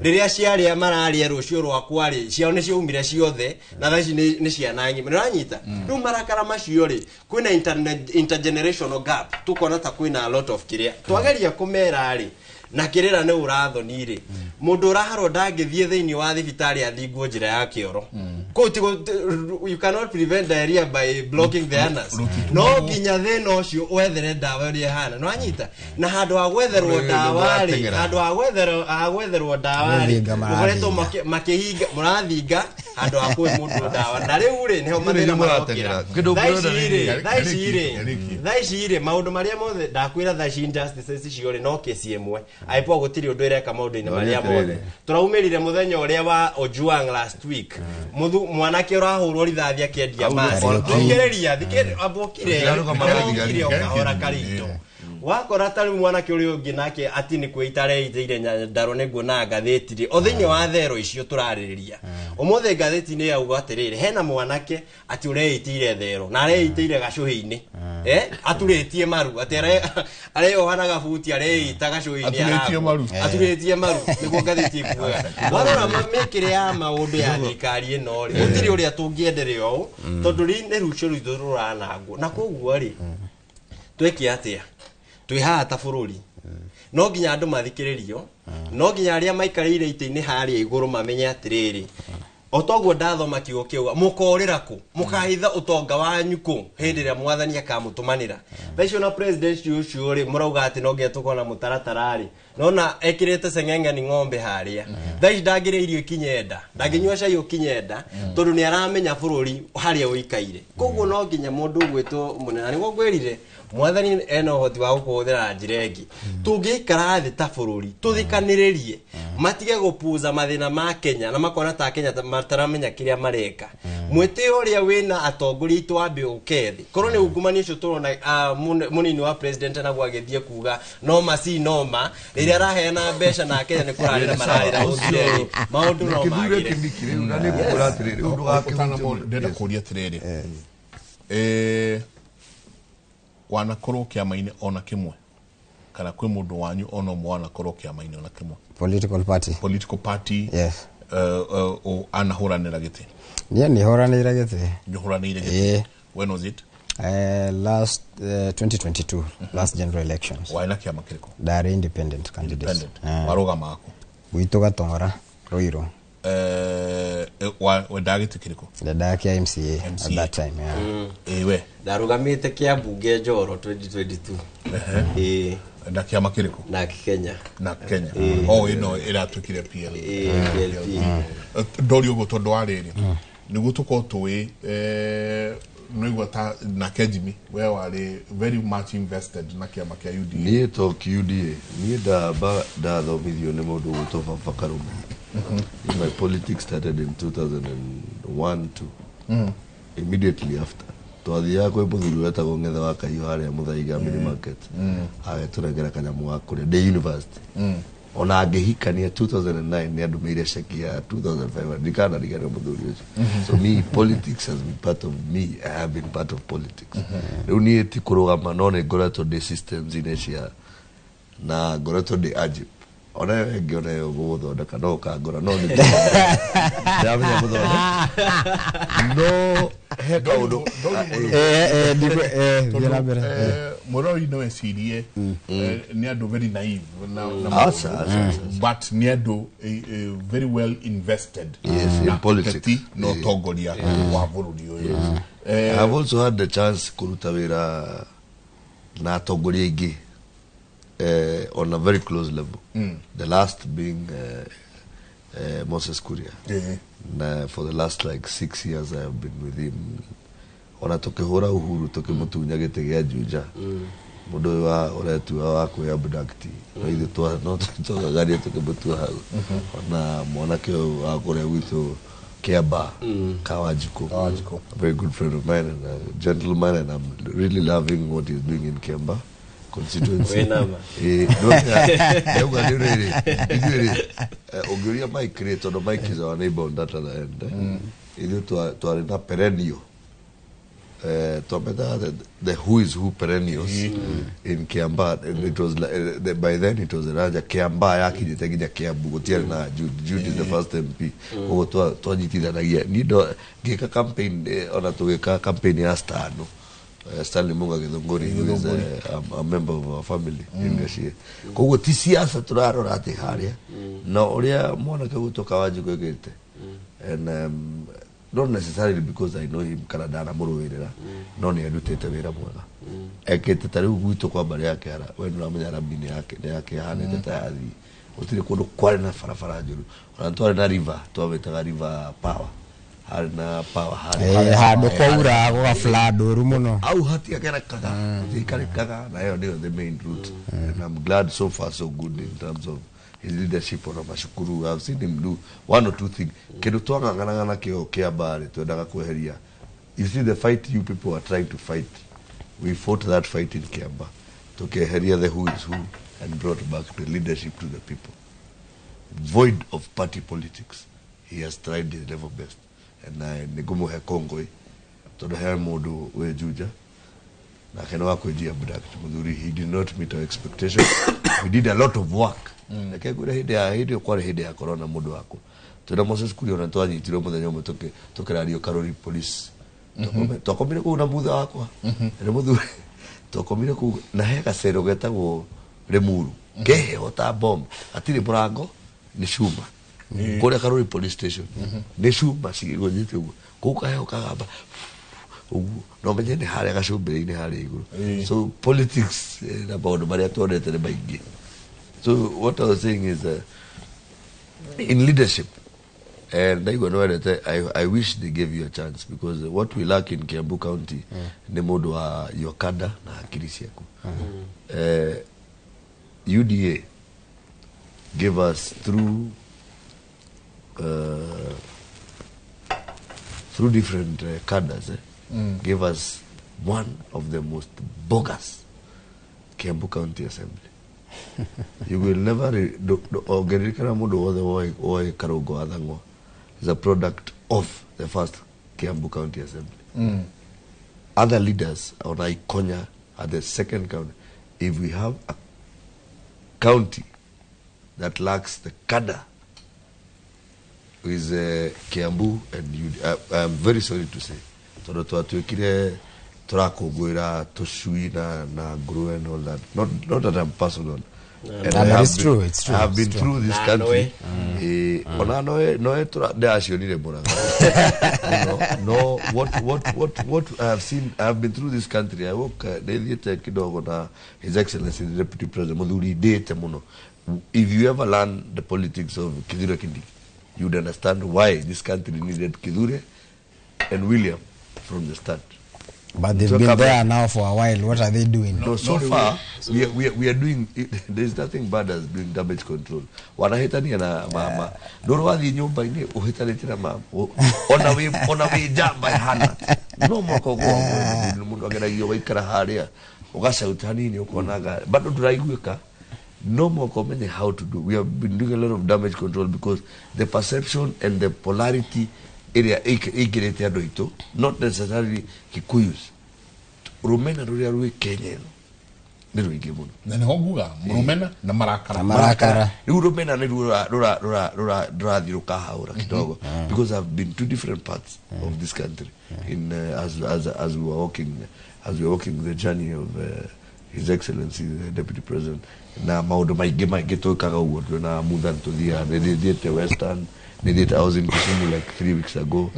Rĩrĩa ciarĩa mararĩa rũciũ rwakwa rĩ, ciao nĩ ciaumire ciothe, na thaa ici nĩ ciana ng'ima. Nĩ ũranyita? Rĩu marakara macio rĩ, kwĩna intergenerational gap, tũkona ta kwĩna a lot of kĩrĩa. Twageria kũmera rĩ, na kĩrĩra nĩ ũrathoni rĩ, mũndũ ũraharwo ndangĩthiĩ thĩinĩ wa thibitarĩ athingwo njĩra ya kĩoro. Kũu ti you cannot prevent diarrhea by blocking the anus. No nginya thĩna ũcio wethere ndawa ũrĩa ĩhana. Nĩ wanyita? Na handũ ha gwetherwo ndawa rĩ, handũ ha gwetherwo ndawa rĩ, mũkoretwo makĩhinga, mũrathinga handũ ha kũhe mũndũ ndawa. Na rĩu rĩ, nĩho mathĩna marokĩra. Thaa ici rĩ, maũndũ marĩa mothe ndakwĩra thaa ici injustices icio rĩ, no kesi ĩmwe. IPOA gũtirĩ ũndũ ĩreka maũndũ-inĩ marĩa mothe. Tũraumĩrire mũthenya ũrĩa wa Ojwang last week. mwanake ũrahũrwo rithathi akĩendia maci. Thikĩrĩria, thikĩrĩria, amba ũkire. Ũkire o kahora karito. Wakora ta rĩu mwanake ũrĩa ũngĩ nake atĩ nĩ kwĩita areitĩire Nyandarua nĩ nguona ngathĩti rĩ o thĩinĩ wa thero icio tũrarĩrĩria ũmũthĩ ngathĩti-inĩ yauga atĩrĩrĩ hena mwanake atĩ ũreitĩire thero na areitĩire gacũhĩ-inĩ aturĩtie maru atĩ areyoha na gabuti areita gacũhĩ-inĩ aturĩtie maru nĩguo ngathĩti ĩkugaga. Warora mĩkĩre ya maũndũ ya thirikari ĩno rĩ gũtirĩ ũrĩa tũngĩenderea ũũ tondũ nĩ rũciũ rwitũ rũranangwo na koguo rĩ twĩke atĩa twĩ haha ta bũrũri no nginya andũ mathikĩrĩrio no nginya arĩa maikarĩire itĩ-inĩ harĩa igũrũ mamenye atĩrĩrĩ o toguo ndathoma kiugo kĩu mũkorĩra kũ mũkahitha ũtonga wanyu kũ hĩndĩ ĩrĩa mwathani akamũtũmanĩra. Thaa icio na president ũcio rĩ mũrauga atĩ no nginya tũkorwo na mũtaratara rĩ nona ekĩrĩte ceng'eng'ani ng'ombe harĩa thaa ici ndangĩrĩa irio ikinye nda ndangĩnyua cai ũkinye nda tondũ nĩ aramenya bũrũri harĩa ũikaire. Koguo no nginya mũndũ ũgwĩtwo mũnene nĩguo ngwĩrire mwathani ena ũhoti wa gũkũhũthĩra na njĩra ĩngĩ. Tũngĩikara thĩ ta bũrũri tũthikanĩrĩrie matige gũpuza mathĩna ma Kenya na makona ta Kenya mataramenya kĩrĩa mareka. Mwĩtĩo ũrĩa wĩna atongoria aitũ wambe ũke thĩ korwo nĩ ungumania ũcio tũrona mũnini wa president naguo agĩthiĩ kuga noma si noma rĩrĩa araheana mbeca na Kenya nĩ kũrarĩra mararĩra gũthire maũndũ no magĩre. Ndĩrenda kũria atĩrĩrĩ wanakorwo kĩama-inĩ ona kĩmwe kana kwĩ mũndũ wanyu ona ũmwe wanakorwo kĩama-inĩ ona kĩmwe? Political party. Political party. Yes. Anahũranĩra gĩtĩ? Niĩ nĩhũranĩire gĩtĩ. Nĩhũranĩire gĩtĩ. When was it? Last 2022, last general elections. Warĩ na kĩama kĩrĩkũ? Ndarĩ independent candidate. Independent. Warũgama kũ? Gwitũ Gatong'ora, Ruiru. Wendaga gĩtĩ kĩrĩkũ? Ndendaga kĩa MCA at that time. Yeah. We ndarũgamĩte kĩa mbunge Njoro 2022. Na kĩama kĩrĩkũ? Na Kenya. Na Kenya. O ĩno ĩratuĩkire PLP. Ndori ũguo tondũ wa rĩrĩ nĩguo tũkorwo tũĩ nĩguo ta nake Jimmy we warĩ very much invested na kĩama kĩa UDA. Niĩ to UDA niĩ ndamba ndathomithio nĩ mũndũ ũgwĩtwo Baba Karume. My politics started in 2001 2. Immediately after twathiaga kwĩ mũthuri wetagwo Ng'ethe wa Kahiũ harĩa Mũthaiga mini market agĩtũrengera kanyamũ ga kũrĩa ndĩ university. Ona angĩhikania 2009 nĩ andũmĩire ceki ya 2005 ndikanariganĩrwo mũthuri ũcio. So me politics has been part of me. I have been part of politics. Rĩu niĩ ti kũrũgama no nĩ ngoretwo ndĩ systems-inĩ cia na ngoretwo ndĩ ajib ona yo ĩngĩ ona yo gũgũthondeka no ũkangora no nĩ ndamenya gũthondeka no he kaũndũ mũrori no ecirie nĩ andũ very naive but nĩ andũ very well invested in politics na ũtongoria wa bũrũri ũyũ. I have also had the chance kũruta wĩra na atongoria aingĩ on a very close level. The last being Moses Kuria. Na for the last like 6 years I have been with him. Ona tukihura Uhuru tukimutunya gĩtĩ gĩa Juja. Mũndũ ũyũ wa ũretua wa kwĩ abduct. No ithuĩ no twagaria tukĩmũtua hau. Ona mwanake ũyũ wa kũrĩa gwitũ Kiamba, Kawajiko. A very good friend of mine and a gentleman, and I'm really loving what he's doing in Kiamba constituency. Ũngĩũria Mike rĩ, tondũ Mike is our neighbor on that other end. Ithuĩ twarĩ na perennial twametaga the who is who perennials in Kiamba, and it was like, by then it was Raja Kiamba yakinyĩte nginya Kiambu gũtiarĩ na Jude. Jude is the first MP. Koguo twanyitithanagia niĩ ngĩka campaign ona tũgĩka campaign ya Stano Stanley Munga Githunguri, who is a member of our family in Gachie. Koguo ti siasa turarora atĩ harĩa na ũrĩa mwanake gwitũ Kawanjikũ ĩkĩte and not necessarily because I know him kana ndanamũrũĩrĩra no nĩ arutĩte wĩra mwega ekĩte ta rĩu gwitũ kwa mbarĩ ya Kĩara we nĩũramenya rami nĩ yake yahanĩte ta yathiĩ gũtirĩ kũndũ kwarĩ na barabara njũru ona twarĩ na river twamĩtaga river power harĩ na power harĩ handũ kwaura gũga flood ũru mũno au hatiagerekaga hatiaikarĩkaga na ĩyo nĩyo the main route and I'm glad so far so good in terms of his leadership ona macukuru. I've seen him do one or two things. Kindu twang'ang'anaga nakĩo kĩa mbarĩ twendaga kweheria. You see the fight you people are trying to fight, we fought that fight in Kiambaa, tukeheria the who is who and brought back the leadership to the people, void of party politics. He has tried his level best, and nĩngũmũhe kongoi tondũ he mũndũ wĩ Juja nake nĩ wa kwĩnjia abduct mũthuri. He did not meet our expectations. We did a lot of work. Reke ngwĩre, hĩndĩ ya hĩndĩ ĩyo kwarĩ hĩndĩ ya corona, mũndũ wakwa twĩna Moses Kuria ona twanyitirwo mũthenya ũmwe tũkĩrario Karori police. Twakomire kũu na mutha wakwa nĩ mũthuri, twakomire kũu na he gacero getagwo Limuru keheho ta bomb, hatirĩ mũrango, nĩ cuma kũrĩa Karori police station, nĩ cuma cigũnyite ũguo kũu kaheho kagamba ũguo no menye nĩ harĩa gacumbĩrĩ-inĩ harĩa igũrũ. So politics na maũndũ marĩa tuonete nĩ maingĩ. So what I was saying is, in leadership, and ndaigua nĩwendete, I wish they gave you a chance, because what we lack in Kiambu County nĩ mũndũ wa your kada na hakiri ciaku. UDA gave us through different cadres, gave us one of the most bogus Kiambu County Assembly. You will never ũngĩririkana mũndũ wothe woĩ Karũngo wa Thang'wa is a product of the first Kiambu County Assembly. Other leaders on Ikonya at the second county. If we have a county that lacks the cadre, is Kiambu and you, I'm very sorry to say. Tondũ twatuĩkire tũrakũngũĩra tũcui na nguruwe and all that. Not that I'm personal. And No, I but have it's been- true, it's true, I have it's been true. through this Na country. noe. Ona noe ndĩracionire Mũrang'a. No, what I have seen, I have been through this country. I work, nĩthiĩte kidogo na His Excellency the Deputy President, mũthuri ndĩte mũno. If you ever learn the politics of Kithure Kindiki, you'd understand why this country needed Kithure and William from the start. But they've So been come there now for a while. What are they doing? No, so far we are doing. There's nothing bad as doing damage control. Wanahĩtania na mama. Ndũrĩ wathiĩ nyũmba-inĩ ũhĩtanĩtie na mama. Ona wĩ njamba ĩhana. No mwaka ũguo mũndũ ageragio gũikara harĩa ũgacauta hanini ũkonaga bado ndũraiguĩka. No mwaka ũmenye how to do. We have been doing a lot of damage control because the perception and the polarity ĩrĩa ĩingĩrĩte andũ aitũ, not necessarily Kikuyus, rũmena rũrĩa rwĩ Kenya ĩno nĩ rũingĩ mũno. Na nĩho nguga mũrũmena na marakara. Marakara. Rĩu rũmena nĩ ruo rũrathiĩ rũkahaũra kidogo, because I've been to different parts of this country in as we were walking the journey of His Excellency the Deputy President, na maũndũ maingĩ maingĩ twĩkaga ũguo twĩna Muthan, tũthiaga, nĩ thiĩte Western, nĩ thiĩte, I was in Kisumu like 3 weeks ago,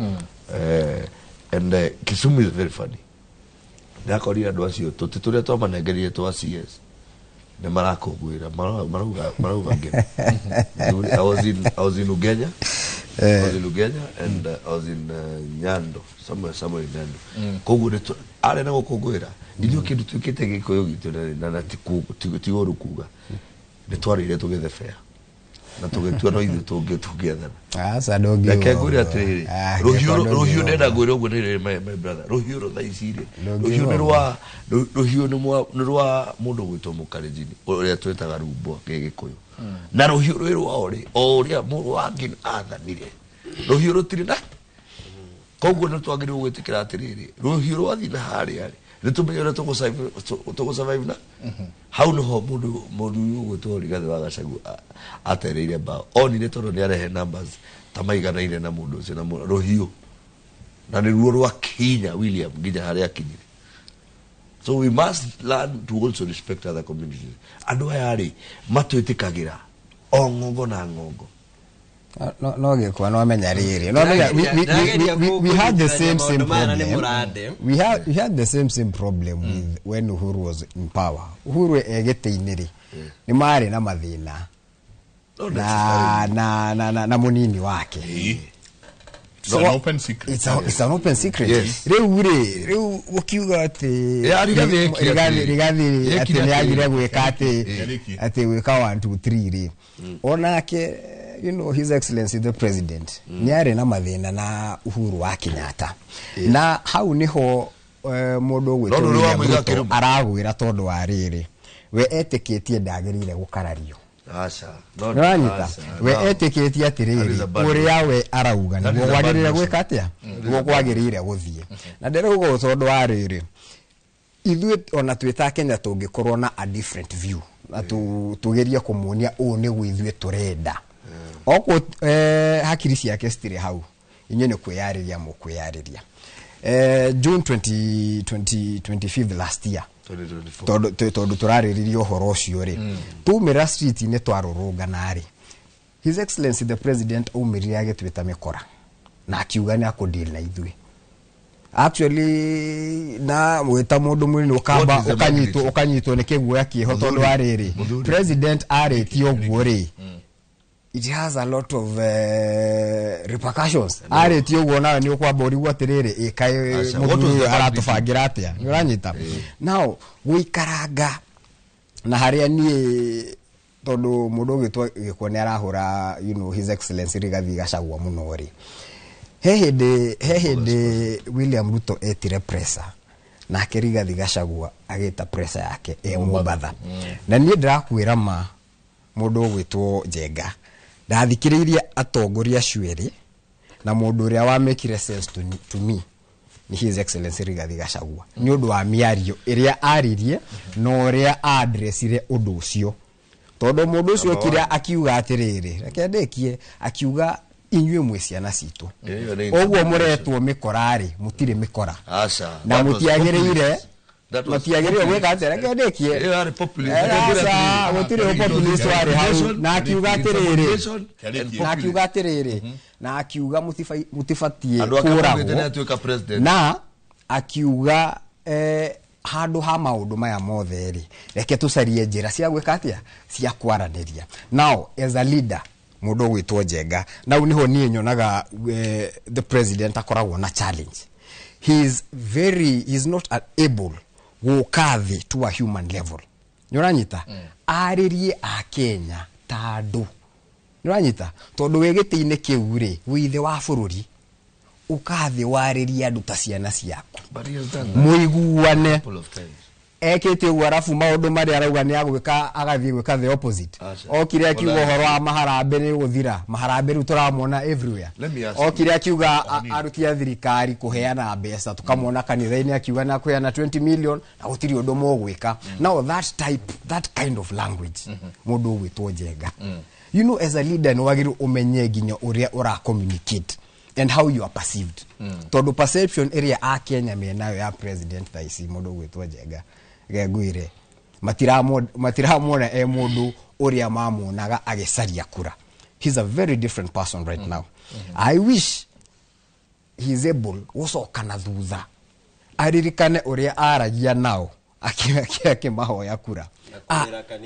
and Kisumu is very funny. Ndakorire andũ acio tũtĩ tũrĩa twamanengerire twa CS nĩ marakũngũĩra, marauga ngemi. I was in Ugenya. I was in Ugenya and I was in Nyando, somewhere in Nyando. Koguo nĩ arĩa na gũkũngũĩra ithuĩ kĩndũ twĩkĩte gĩkũyũ gitũ na ti ũru kuga nĩ twarĩire tũgĩthebea na tũgĩtua no ithuĩ tũngĩathana. Aca, ndũngiuga Reke ngwĩre ũguo. atĩrĩrĩ, Ah, rũhiũ ngĩkwa rũhiũ ndũngiuga ndenda ũguo. ngwĩre ũguo nĩ my brother, rũhiũ rũ thaa ici rĩ, Ndũngiuga rũhiũ nĩ ũguo. rwa rũhiũ nĩ rwa mũndũ gwĩtwo mũkarenjini ũrĩa twĩtaga rumbwa gĩgĩkũyũ, na rũhiũ rwĩ rwao rĩ, o ũrĩa mũrũ wa Ngĩna athanire, rũhiũ rũtirĩ na koguo nĩ twagĩrĩirwo gwĩtĩkĩra atĩrĩrĩ, rũhiũ rwathiĩ na harĩa rĩ, nĩ tũmenye ũrĩa tũgũ-survive na hau nĩho mũndũ ũyũ ũgwĩtwo Rigathĩ wa Gachagua atereire mbao onire tondũ nĩ arehe numbers ta maiganaine na mũndũ ũcio na rũhiũ na nĩruo rwakinya William nginya harĩa akinyire. So we must learn to also respect other communities. Andũ aya rĩ matwĩtĩkagĩra o ng'ongo na ng'ongo. No gĩkwa no menya rĩrĩ, no menya we had the same problem. We had the same problem with when Uhuru was in power. Uhuru e gĩtĩ-inĩ rĩ, nĩ marĩ na mathĩna Not na na na na, na mũnini wake. It's an open secret. It's an open secret. Yes. Rĩu rĩ, rĩu ũkiuga atĩ Yeah, Rigathi ekire Rigathi atĩrĩrĩ. Rigathi atĩ Ekire nĩ agire atĩrĩrĩ. gwĩka atĩ atĩ gwĩka 1 2 3 rĩ, onake, his excellency the president nĩ arĩ na mathĩna na Uhuru wa Kenyatta, na hau nĩho mũndũ No ũgwĩtwo nĩ ũrĩ William wamũiga Ruto kĩruma. aragwĩra tondũ wa rĩrĩ, we etĩkĩtie ndagĩrĩire gũkarario. Aca. No, Nĩwanyita? aca, We no. etĩkĩtie That is atĩrĩrĩ, a bad ũrĩa we arauga That nĩguo is a bad kwagĩrĩire notion. gwĩka atĩa, nĩguo kwagĩrĩire gũthiĩ. Na ndĩrauga ũũ tondũ wa rĩrĩ, ithuĩ ona twĩ ta Kenya tũngĩkorwo na a different view na tũgerie kũmuonia ũũ nĩguo ithuĩ tũrenda, okwo hakiri ciake citirĩ hau, inyuĩ nĩ kwĩyarĩria mũkwĩyarĩria. June 20, 20, 25th last year, 2024. Tondũ tũrarĩrĩria ũhoro ũcio rĩ, tumĩra street-inĩ twarũrũngana rĩ, his excellency the president aumĩrire agĩtwĩta mĩkora na akiuga nĩ akũdeal na ithuĩ actually, na gwĩta mũndũ mũnini ũkamba What is the ũkanyitwo magnitude? Ũkanyitwo nĩ kĩguoya kĩho tondũ wa rĩrĩ, Mũthuri. president arĩtie ũguo rĩ, it has a lot of repercussions. Arĩtie ũguo nawe nĩ ũkwamba ũrigwo atĩrĩrĩ, ĩkaĩ Aca, what was mũthuri the ũyũ aratũbangĩra atĩa? Nĩ ũranyita? Now gũikaranga na harĩa niĩ, tondũ mũndũ ũgwĩtwo Gĩkwo nĩ arahũra his excellency Rigathi Gachagua mũno rĩ, he hĩndĩ William Ruto etire presa, nake Rigathi Gachagua agĩta presa yake e Mombatha. Na niĩ ndĩrakwĩra ma, mũndũ ũgwĩtwo Njenga, ndathikĩrĩirie atongoria acio erĩ, na mũndũ ũrĩa wamĩkire sense to me nĩ his excellency Rigathi Gachagua, nĩ ũndũ wa mĩario ĩrĩa aririe na ũrĩa addressire ũndũ ũcio, tondũ mũndũ ũcio okire akiuga atĩrĩrĩ, reke ndĩkie, akiuga inyuĩ mwĩ ciana citũ, Ĩyo nĩ ũguo mũretwo mĩkora rĩ, mũtirĩ mĩkora Aca. na That was mũtiagĩrĩire populist. That was matiagĩrĩire gwĩka populist. atĩa, reke ndĩkie. Ĩyo yarĩ populist. Aca, gũtirĩ populist warĩ hau. Na akiuga atĩrĩrĩ, na akiuga atĩrĩrĩ, na akiuga mũtibatiĩ Andũ ake maugĩte nĩ kũragwo, atuĩka president. Na akiuga handũ ha maũndũ maya mothe rĩ, reke tũcarie njĩra cia gwĩka atĩa, cia kwaranĩria. Now as a leader, mũndũ ũgwĩtwo Njenga, nau nĩho niĩ nyonaga the president akoragwo na challenge. He is not able gũka thĩ to a human level, nĩ ũranyita, arĩrie akenya ta andũ, nĩ ũranyita, tondũ wĩ gĩtĩ-inĩ kĩu rĩ, wĩ ithe wa bũrũri, ũkathĩ warĩrie andũ ta ciana ciaku, But he has done that mũiguane. a couple of times. Ekĩte ũguo, arabu maũndũ marĩa arauga nĩ agwĩka, agathiĩ gwĩka the opposite. Aca. Okire akiuga Well, ũhoro wa maharambĩ nĩ gũthira, maharambĩ rĩu tũramona everywhere. Let me ask Okire akiuga aruti a thirikari kũheana mbeca, tũkamwona kanitha-inĩ akiuga na kũheana 20 million na gũtirĩ ũndũ mũgwĩka. Now that type, that kind of language, mũndũ ũgwĩtwo Njenga, as a leader nĩ wagĩrĩirwo ũmenye nginya ũrĩa ũra communicate and how you are perceived, tondũ perception ĩrĩa akenya menayo ya president thaa ici, mũndũ ũgwĩtwo Njenga ngwĩre, matiramuona e mũndũ ũrĩa mamuonaga agĩcaria kura. He's a very different person right now. I wish he is able gũcoka na thutha aririkane ũrĩa aragia nao akĩmahoya kura.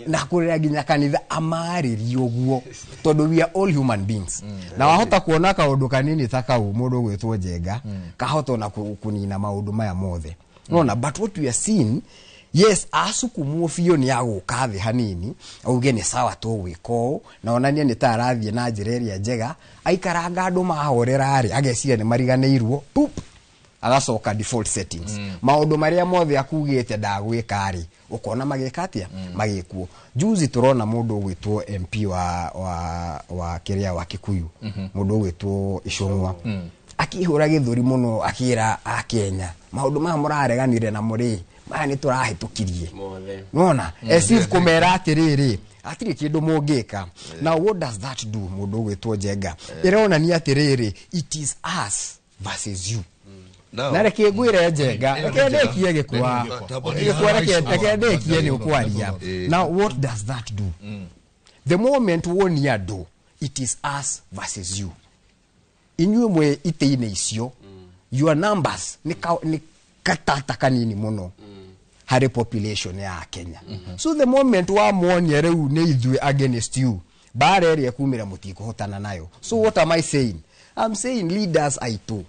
Na kũrĩra nginya kanitha amarĩrie ũguo, tondũ we are all human beings, na wahota kuona kaũndũ kanini ta kau, mũndũ ũgwĩtwo Njenga, kahota ona kũnina maũndũ maya mothe nona. But what we are seeing, yes, asukumwo biũ nĩ agũka thĩ hanini auge nĩ sawa tũgwĩka ũũ, na onanie nĩ ta arathiĩ na njĩra ĩrĩa njega. Aikaranga andũ mahorera rĩ, ageciria nĩ mariganĩirwo, pup, agacoka default settings. Maũndũ marĩa mothe akugĩte ndagwĩka rĩ, ũkona magĩka atĩa, magĩkwo. Juzi tũrona mũndũ ũgwĩtwo MP wa kĩrĩa wa Kikuyu, mũndũ ũgwĩtwo Icũng'wa, akĩhũra gĩthũri mũno akĩra akenya maũndũ maya mũrareganire namo rĩ, maya nĩ tũrahĩtũkirie. Mothe. Nona as if kũmera atĩrĩrĩ, hatirĩ kĩndũ mũngĩka. Now what does that do, mũndũ ũgwĩtwo Njenga? Ĩronania atĩrĩrĩ, it is us versus you. Na reke ngwĩre Njenga, reke ndĩkie gĩkwa gĩkwa, reke ndĩkie nĩ ũkwaria. Now what does that do? The moment wonia andũ it is us versus you, inyuĩ mwĩ itĩ-inĩ icio, your numbers nĩ katata kanini mũno harĩ population ya Kenya. So the moment wamuonia rĩu nĩ ithuĩ against you, Mbara ĩrĩa ĩkumĩra mũtikũhotana nayo. So what am I saying? I'm saying leaders aitũ,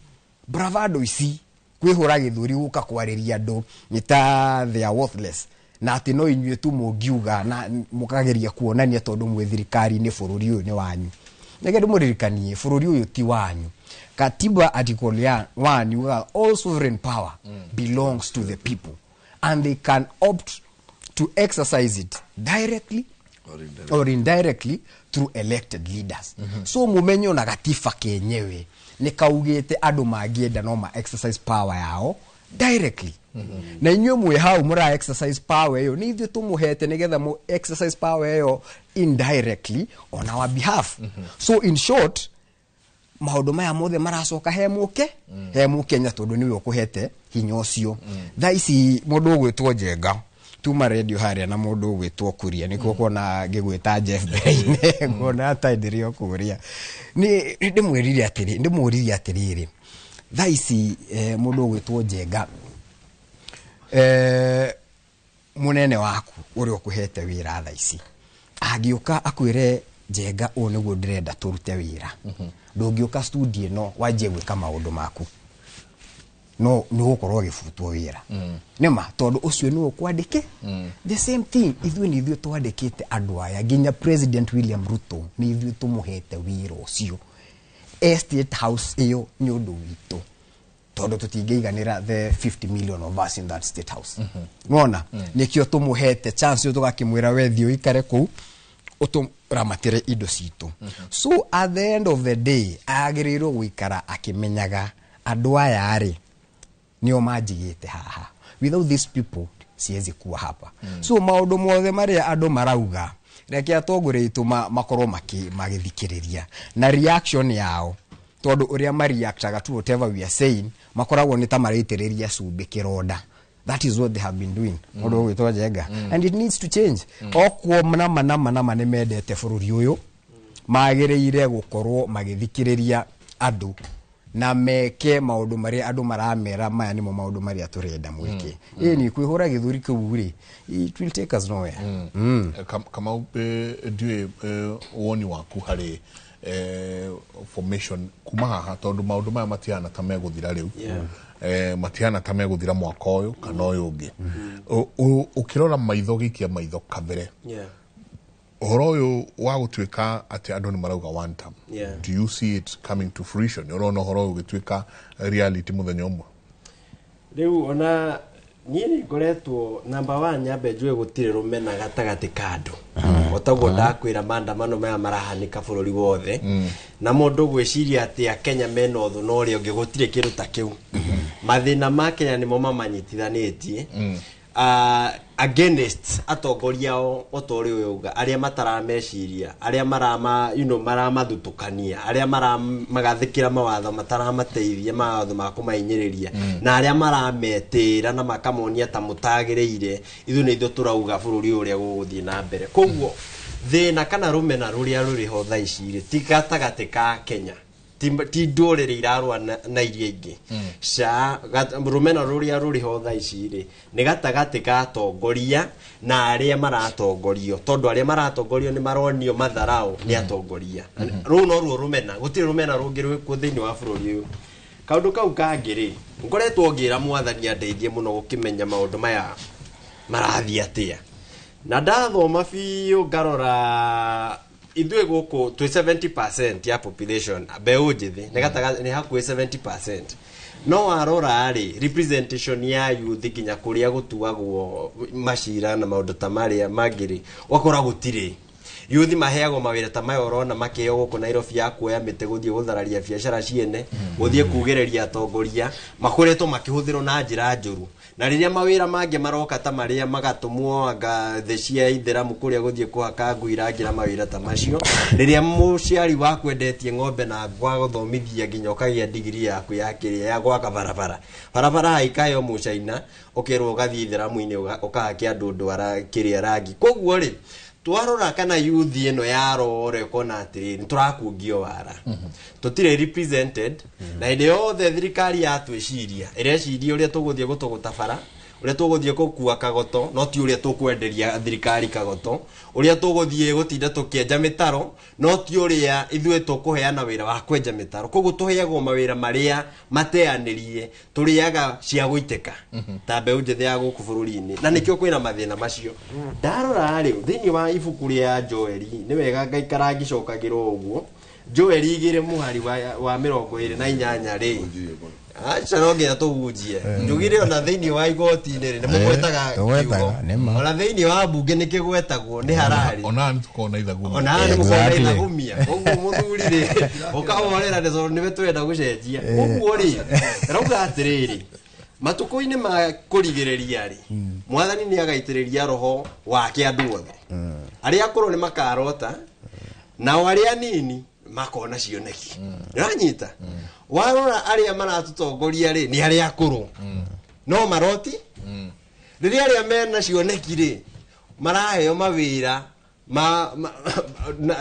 bravado ici kwĩhũra gĩthũri gũka kwarĩria andũ nĩ ta they are worthless, na atĩ no inyuĩ tu mũngiuga na mũkageria kuonania tondũ mwĩ thirikari-inĩ bũrũri ũyũ nĩ wanyu. Nĩgetha ndĩmũririkanie bũrũri ũyũ ti wanyu. Katiba article 1 yugaga all sovereign power belongs to the people and they can opt to exercise it directly or indirectly through elected leaders. So mumenye ona gatiba kenyewe nĩ kaugĩte andũ mangĩenda no ma exercise power yao directly. Na inyuĩ mwĩ hau mũra exercise power ĩyo, nĩ ithuĩ tũmũhete nĩgetha mũ exercise power ĩyo indirectly on our behalf. So in short, maũndũ maya mothe maracoka he mũke he mũkenya tondũ nĩwe ũkũhete hinya ũcio. Thaa ici mũndũ ũgwĩtwo Njenga tuma radio harĩa na mũndũ ũgwĩtwo Kuria nĩkuo kuona ngĩgwĩta Jeff mbere-inĩ nguona ta ndĩrĩ o kũrĩa. Nĩ ndĩmwĩrire atĩrĩ, ndĩmũririe atĩrĩrĩ, thaa ici mũndũ ũgwĩtwo Njenga, mũnene waku ũrĩa ũkũhete wĩra thaa ici angĩũka akwĩre Njenga ũũ nĩguo ndĩrenda tũrute wĩra, ndũngĩũka studio ĩno wanjie gwĩka maũndũ maku, no nĩ ũgũkorwo ũgĩbutwo wĩra. Nĩma tondũ ũcio nĩwe ũkwandĩke. The same thing ithuĩ nĩ ithuĩ twandĩkĩte andũ aya, nginya President William Ruto nĩ ithuĩ tũmũhete wĩra ũcio. Estate House ĩyo nĩ ũndũ witũ tondũ tũtingĩiganĩra the 50 million of us in that State House. Nĩwona? Nĩkĩo tũmũhete chance ĩyo tũgakĩmwĩra we thiĩ ũikare kũu ũtũramatĩre indo citũ. So at the end of the day agĩrĩirwo gũikara akĩmenyaga andũ aya rĩ nĩo manjigĩte haha. Without these people siwezi kuwa hapa. So maũndũ mothe marĩa andũ marauga reke atongoria aitũ makorwo magĩthikĩrĩria na reaction yao, tondũ ũrĩa mareactaga to whatever we are saying makoragwo nĩ ta maraitĩrĩria cumbĩ kĩronda. That is what they have been doing. Mũndũ ũgwĩtwo Njenga. And it needs to change. Okuo nama nama nama nĩ mendete bũrũri ũyũ, magĩrĩire gũkorwo magĩthikĩrĩria andũ na meke maũndũ marĩa andũ maramera maya nĩmo maũndũ marĩa tũrenda mwĩke. Ĩni kwĩhũra gĩthũri kĩu rĩ, it will take us nowhere. Kamau, ndiũĩ woni waku harĩ formation kuma haha tondũ maũndũ maya matihana ta megũthira rĩu. Matihana ta megũthira mwaka ũyũ kana ũyũ ũngĩ. Ũkĩrora maitho gĩikia maitho kabere, ũhoro ũyũ wa gũtuĩka atĩ andũ nĩ marauga one term, do you see it coming to fruition? Ũrona ũhoro ũyũ ũgĩtuĩka reality mũthenya ũmwe? Rĩu ona niĩ nĩ ngoretwo number 1 nyambe njũe gũtirĩ rũmena gatagatĩ ka andũ. Otaguo ndakwĩra maandamano maya marahanĩka bũrũri wothe, na mũndũ gwĩciria atĩ Akenya mena ũthũ na ũrĩa ũngĩ, gũtirĩ kĩndũ ta kĩu. Mathĩna ma Kenya nĩmo mamanyitithanĩtie against atongoria ao ota ũrĩa ũyũ auga, arĩa matarameciria, arĩa marama, you know, maramathutũkania, arĩa maramagathĩkĩra mawatho mataramateithia, mawatho ma kũmahinyĩrĩria, na arĩa marametĩra na makamonia ta mũtagĩrĩire. Ithuĩ nĩ ithuĩ tũrauga bũrũri ũrĩa gũgũthiĩ na mbere. Koguo thĩna kana rũmena rũrĩa rũrĩ ho thaa ici rĩ, ti gatagatĩ ka Kenya, ti ndũrĩrĩ irarũa na iria ingĩ. Ca rũmena rũrĩa rũrĩ ho thaa ici rĩ, nĩ gatagatĩ ka atongoria na arĩa maratongorio, tondũ arĩa maratongorio nĩ maronio matharao nĩ atongoria. Rũu no ruo rũmena, gũtirĩ rũmena rũngĩ rwĩkuo thĩinĩ wa bũrũri ũyũ. Kaũndũ kau kangĩ rĩ, ngoretwo ngĩra mwathani andeithie mũno gũkĩmenya maũndũ maya marathiĩ atĩa. Na ndathoma biũ ngarora ithuĩ gũkũ twĩ 70% ya population mbeũ njĩthĩ nĩ gatagatĩ, nĩ hakuhĩ 70%. No warora rĩ, representation ya youth nginya kũrĩa gũtuagwo macira na maũndũ ta marĩa mangĩ rĩ, ũgakora gũtirĩ. Youth maheagwo mawĩra ta maya ũrona makĩheo gũkũ Nairobi ya kuoya mĩtĩ gũthiĩ gũthararia biacara ciene, gũthiĩ kugĩrĩria atongoria, makoretwo makĩhũthĩrwo na njĩra njũru. Na rĩrĩa mawĩra mangĩ maroka ta marĩa magatũmwo anga thĩ cia ithĩramu kũrĩa gũthiĩ kũhaka ngui irangĩra mawĩra ta macio, rĩrĩa mũciari waku endetie ng'ombe na gwagũthomithia nginya ũkagĩa ndigiri yaku ya kĩrĩa ya gwaka barabara, barabara haikayo mũcaina ũkerwo ũgathiĩ ithĩramu-inĩ ũkahake andũ ndwara kĩrĩa rangi. Koguo rĩ, twarora kana youth ĩno yarora ũkona atĩrĩrĩ, nĩtũrakungio wara, tũtirĩ represented, na hĩndĩ yothe thirikari yatwĩciria ĩreciria ũrĩa tũgũthiĩ gũtũgũta bara, Ũrĩa tũgũthiĩ gũkua kagoto no ti ũrĩa tũkwenderia thirikari kagoto. Ũrĩa tũgũthiĩ gũtinda tũkĩenja mĩtaro no ti ũrĩa ithuĩ tũkũheana wĩra wa kwenja mĩtaro. Koguo tũheagwo mawĩra marĩa mateanĩrie, tũrĩaga cia gũitĩka ta mbeũ njĩthĩ ya gũkũ bũrũri-inĩ, na nĩkĩo kwĩna mathĩna macio. Ndarora rĩu thĩinĩ wa ibuku rĩa Joeli, nĩ wega ngaikara ngĩcokagĩrwo ũguo. Joeli 2 mũhari wa 28 rĩ, aca no nginya tũhunjie. Njugire ona thĩinĩ wa igoti-inĩ rĩ, nĩ mũgwetaga kiugo, ona thĩinĩ wa mbunge nĩ kĩgwetagwo nĩ harari, ona nĩ tũkona ithagumia, ona nĩ mũkona ithagumia. Koguo mũthuri rĩ, ũkahorera nĩ tondũ nĩwe twenda gũcenjia. Koguo rĩ, rauga atĩrĩrĩ, matukũ-inĩ ma kũrigĩrĩria rĩ, mwathani nĩ agaitĩrĩria roho wake andũ othe. Arĩa akũrũ nĩ makarota, nao arĩa anini makona cioneki. Nĩũranyita? Warora arĩa maratũtongoria rĩ, nĩ arĩa akũrũ, no maroti. Rĩrĩa arĩa mena cioneki rĩ, maraheo mawĩra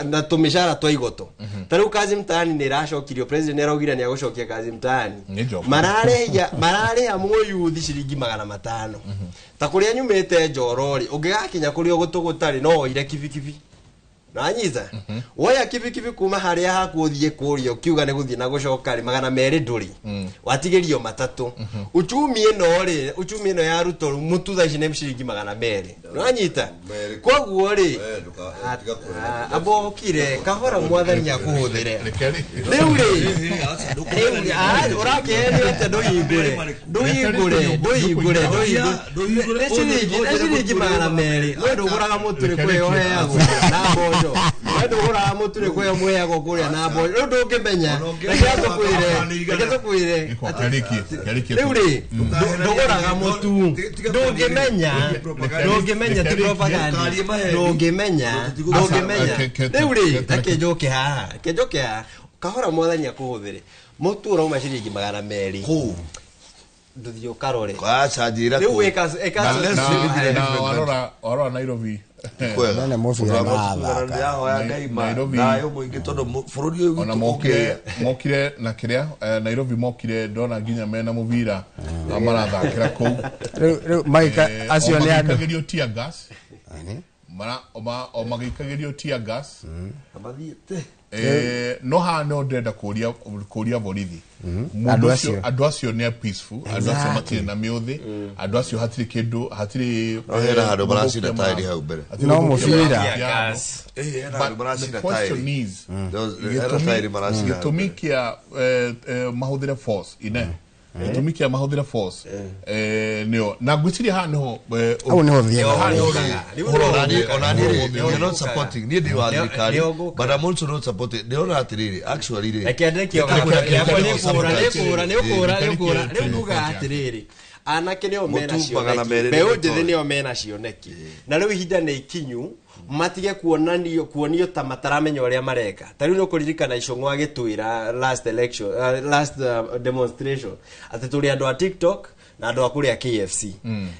na tũmĩcara twa igoto. Ta rĩu Kazi Mtaani nĩ ĩracokirio, president nĩ araugire nĩ agũcokia Kazi Mtaani. Mararĩha mũyuthi ciringi 500. Ta kũrĩa nyumĩte Njoro rĩ, ũngĩgakinya kũrĩa ũgũtũgũta rĩ, no woire kibikibi. Nanyita? Woya kibikibi kuma harĩa haku ũthiĩ kũrĩa ũkiuga nĩ gũthiĩ na gũcoka rĩ, 200 ndũrĩ. Watigĩrio 3. Uchumi ĩno rĩ, uchumi ĩno ya Ruto mũtu thaa ici nĩ ciringi 200. Nanyita? Koguo rĩ, ambokire kahora mwathani akũhũthĩre. Rĩu rĩ, ũrakĩhenio atĩa? Ndũhingũre. Nĩ ciringi 200. We ndũgũraga mũtu rĩ, kwĩyo ũheagwo na mboco. We ndũgũraga mũtu rĩ, kwĩyo mwĩheagwo kũrĩa na mboco. Rĩu ndũngĩmenya. Reke tũkwĩre. Rĩu rĩ, ndũgũraga mũtu. Ndũngĩmenya ti propaganda. Ndũngĩmenya. Rĩu rĩ, reke njoke haha. Kahora mwathani akũhũthĩre. Mũtu ũrauma ciringi 200. Kũu. Ndũthiĩ ũkarore. Aca njĩra Rĩu kũu. Warora Nairobi. Kwega. Ndĩrahoya Ngai thayũ mũingĩ tondũ bũrũri ũyũ witũ mokire na kĩrĩa Nairobi mokire ndona nginya mena mũbira marathakĩra kũu. Rĩu magĩka acio nĩ andũ. Magĩikagĩrio tear gas. O magĩikagĩrio tear gas. No haha no ndĩrenda kũria borithi. Andũ acio nĩ peaceful, andũ acio matirĩ na mĩũthĩ, andũ acio hatirĩ kĩndũ, hatirĩ no hena handũ maracina tairi hau mbere. No mũbira. Hena handũ maracina tairi. Gĩtũmi kĩa mahũthĩre force ine. Gĩtũmi kĩa mahũthĩre force nĩo na ngwĩciria haha nĩho hau nĩho thiaga. Ona niĩ rĩ, we are not supporting. Niĩ ndĩ wa thirikari, but I'm also not supporting. Ndĩrona atĩrĩrĩ, actually rĩ, reke ndĩkio nĩũkũra rĩu nguga atĩrĩrĩ, anake nĩo mena cioneki, mbeũ njĩthĩ nĩo mena cioneki, na rĩu ihinda nĩ ikinyu matige kuonio ta mataramenya ũrĩa mareka. Ta rĩu nĩ ũkũririkana Icũng'wa agĩtwĩra last election, last demonstration atĩ tũrĩ andũ a TikTok na andũ a kũrĩa KFC.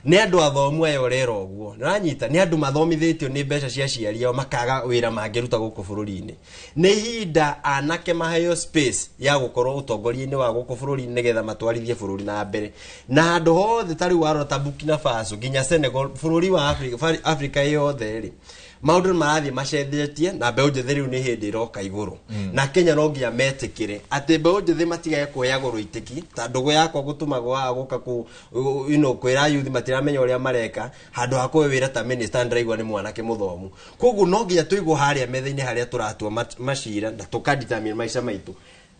Nĩ andũ athomu aya ũrera ũguo. Nĩũranyita? Nĩ andũ mathomithĩtio nĩ mbeca cia aciari ao makaga wĩra mangĩruta gũkũ bũrũri-inĩ. Nĩ ihinda anake maheo space ya gũkorwo ũtongoria-inĩ wa gũkũ bũrũri-inĩ nĩgetha matwarithie bũrũri na mbere. Na handũ hothe ta rĩu warora ta Burkina Faso nginya Senegal, bũrũri wa Africa yothe rĩ, maũndũ marathiĩ macenjetie na mbeũ njĩthĩ rĩu nĩ hĩndĩ ĩroka igũrũ. Na Kenya no nginya metĩkĩre atĩ mbeũ njĩthĩ matigage kuoyagwo rũitĩki ta ndũgũ yakwa gũtũmagwo haha gũka kũ kwĩra youth matiramenya ũrĩa mareka handũ ha kũhe wĩra ta minister ndĩraigua nĩ mwanake mũthomu. Koguo no nginya tũigwo harĩa metha-inĩ harĩa tũratua macira na tũkadetermine maica maitũ.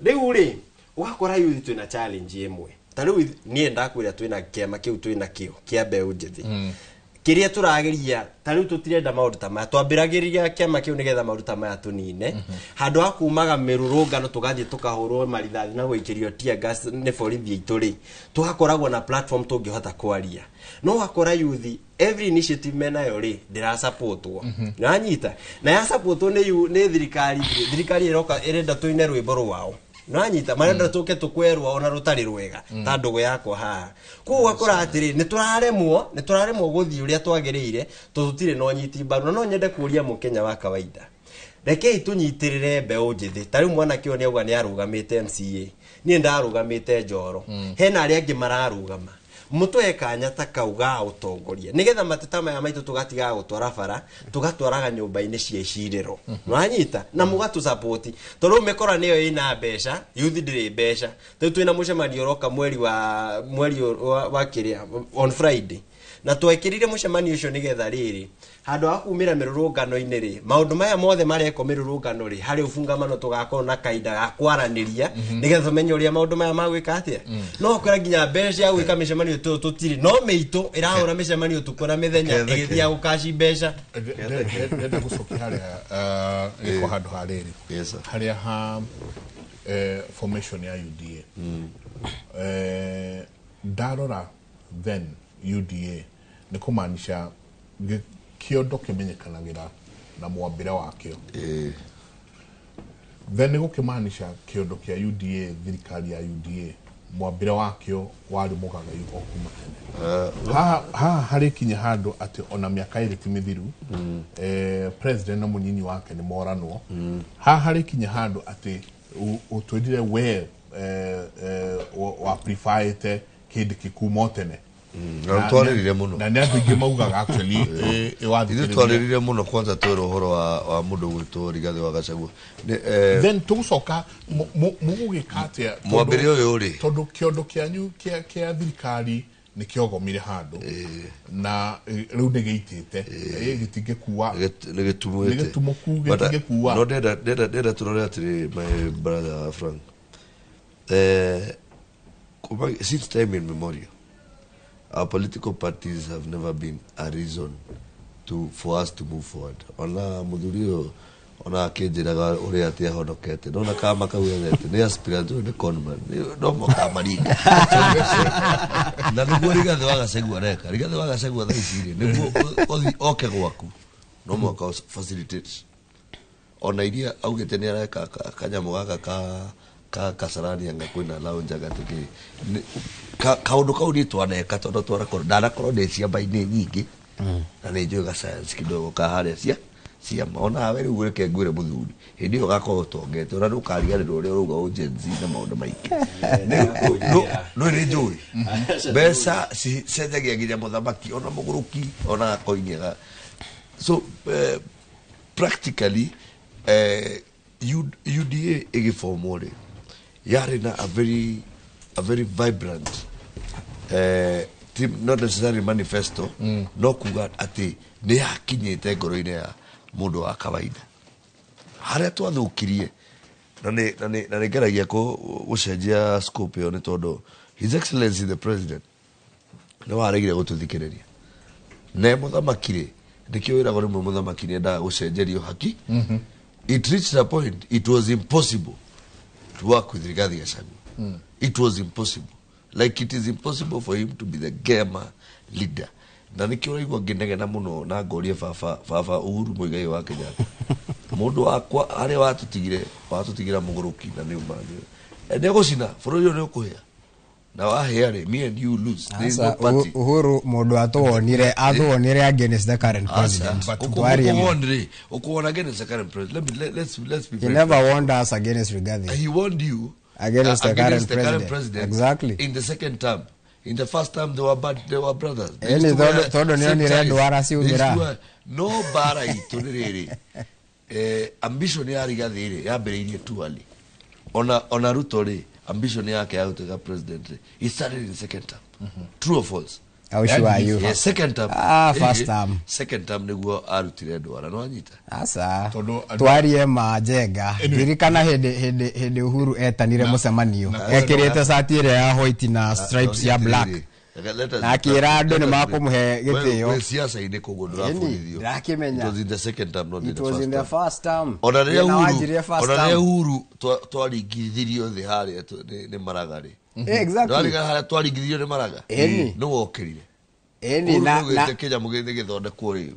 Rĩu rĩ, ũgakora youth twĩna challenge ĩmwe. Ta rĩu niĩ ndakwĩra twĩna kĩama kĩu twĩna kĩo kĩa mbeũ njĩthĩ. Kĩrĩa tũrageria ta rĩu tũtirenda maũndũ ta maya, twambĩragĩria kĩama kĩu nĩgetha maũndũ ta maya tũnine. Handũ ha kumaga mĩrũrũngano tũgathiĩ tũkahũrwo marithathi na gũikĩrio tear gas nĩ borithi aitũ rĩ, tũgakoragwo na platform tũngĩhota kwaria. No wakora youth every initiative menayo rĩ ndĩrasupportwo. Nĩwanyita? Na yasupportwo nĩ thirikari, thirikari ĩroka ĩrenda tũine rwĩmbo rwao. Nĩwanyita? Marenda tũke tũkwerwo ona rũtarĩ rwega ta ndũgũ yakwa haha. Koguo ũgakora atĩrĩ, nĩ tũraremwo gũthiĩ ũrĩa twagĩrĩire tondũ tũtirĩ na ũnyiti mbaru. Na no nyende kũria mũkenya wa kawaida, rekei tũnyitĩrĩre mbeũ njĩthĩ. Ta rĩu mwanake ũyũ nĩauga nĩarũgamĩte MCA, niĩ ndarũgamĩte Njoro, hena arĩa angĩ mararũgama. Mũtũhe kanya ta kau ga ũtongoria nĩgetha mateta maya maitũ tũgatigaga gũtwara bara, tũgatwaraga nyũmba-inĩ cia icirĩro. Nĩwanyita? Na mũgatũsapoti tondũ mĩkora nĩyo ĩna mbeca, youth ndĩrĩ mbeca. Rĩu twĩna mũcemanio ũroka mweri wa kĩrĩa on Friday, na twekĩrire mũcemanio ũcio nĩgetha rĩrĩ handũ ha kumĩra mĩrũrũngano-inĩ rĩ, maũndũ maya mothe marekwo mĩrũrũngano rĩ, harĩ ũbungamano tũgakorwo na kahinda ga kwaranĩria nĩgetha tũmenye ũrĩa maũndũ maya magwĩka atĩa. No kwĩra nginya mbeca cia gwĩka mĩcemanio tũtirĩ, no mĩitũ ĩrahũra mĩcemanio ũtukũ na mĩthenya ĩgĩthiaga gũkaci mbeca. Ndenda gũcokia harĩa gĩko handũ ha rĩrĩ harĩa ha formation ya UDA. Ndarora then UDA nĩ kũmaanisha kĩondo kĩmenyekanagĩra na mwambĩre wakĩo. Then nĩ gũkĩmaanisha kĩondo kĩa UDA, thirikari ya UDA mwambĩre wakĩo warĩ mũgagayu o kuma tene. Haha harĩ kinya handũ atĩ ona mĩaka ĩrĩ ti mĩthiru, president na mũnyinyi wake nĩ moranwo. Haha harĩ kinya handũ atĩ ũtwĩrire we wa preferĩte kĩndũ kĩkuma tene. Na twarĩrire mũno. Na nĩ andũ aingĩ maugaga actually ithuĩ twarĩrire mũno kwanza twĩra ũhoro wa mũndũ gwĩtwo Rigathĩ wa Gachagua. Then tũgũcoka mũgũgĩka atĩa mwambĩrĩrio ũyũ rĩ, tondũ kĩondo kĩanyu kĩa thirikari nĩ kĩogomire handũ na rĩu nĩ gĩitĩte, gĩtingĩkua, nĩ gĩtumũku, gĩtingĩkua. No ndenda tũrore atĩrĩ, my brother Frank, since time immemorial our political parties have never been a reason for us to move forward. Ona muthuri ũyũ ona akĩnjĩraga ũrĩa atĩ ahonokete, nona kama kau ethete nĩ aspirant, ũyũ nĩ conman, no mũkamaringa. Na nĩguo Rigathĩ wa Gachagua areka. Rigathĩ wa Gachagua thaa ici rĩ, nĩguo oke gwaku no mũhaka facilitate. Ona iria augĩte nĩ areka kanyamũ gaka ka Kasarani anga kwĩna lounge anga tĩkĩ kaũndũ kau niĩ twaneka tondũ twanakorwo ndanakorwo ndĩ ciama-inĩ nyingĩ na nĩ njũĩ ga science kidogo ka harĩa ciama. Ona we rĩu reke ngwĩre mũthuri, hĩndĩ ĩyo ũgakorwo ũtongete, ona ndũkariganĩrwo ũrĩa ũrauga ũ Gen Z na maũndũ maingĩ. No nĩ njũĩ mbeca cicenjagia nginya mũthamaki ona mũgũrũki ona gakoini. So practically UDA ĩgĩbomwo rĩ, yarĩ na a very vibrant team, not necessarily manifesto, no kuga atĩ nĩ yakinyĩte ngoro-inĩ ya mũndũ wa kawaida. Harĩa twathũkirie na nĩ ngeragia gũcenjia scope ĩyo nĩ tondũ His Excellency the President nĩ waregire gũtũthikĩrĩria. Ne mũthamaki rĩ, nĩkĩo wĩragwo rĩmwe mũthamaki nĩendaga gũcenjerio haki. It reached a point it was impossible to work with Rigathi Gachagua. It was impossible. Like it is impossible for him to be the gamer leader. Na nĩkĩo ũraigua ngĩnegena mũno na ngorie baba Uhuru Muigai wa Kenyatta. Mũndũ wakwa harĩa watũtigire mũgũrũki na nĩ ũmanyue. Nĩ egũcina bũrũri ũyũ nĩ ũkũhĩa. Na wahĩa rĩ, me and you lose. There is no party. Uhuru mũndũ athuonire against the current president. Ukuona against the current president. Let's be. He never warned us against Rigathi. He warned you against the current president. Exactly. In the second term. In the first term they were bad, they were brothers. No bara itu nĩ rĩrĩ. Ambition ya Rigathi rĩ yambĩrĩirie too early. Ona Ruto rĩ, ambition yake ya gũtuĩka president rĩ, he started in second term. True or false? How sure are you? Yeah, second term. First term. Second term nĩguo arutire ndwara, no anyita. Asa. Twarie manjenga. Ririkana hĩndĩ Uhuru etanire mũcemanio. Ekĩrĩte cati ĩrĩa ya white na stripes ya black. Na akĩra andũ nĩ makũmũhe gĩtĩo. Wĩ siasa-inĩ koguo ndũrabundithio. Ndĩrakĩmenya. It was in the second term, not in the first term. It was in the first term. Ona rĩrĩa Uhuru twaringithirio thĩ harĩa nĩ Maraga rĩ. Exactly. Ndwarigana harĩa twaringithirio nĩ Maraga. Nĩ wokĩrire. Ĩni na kĩnyamũ gĩthĩ gĩthondekwo rĩ.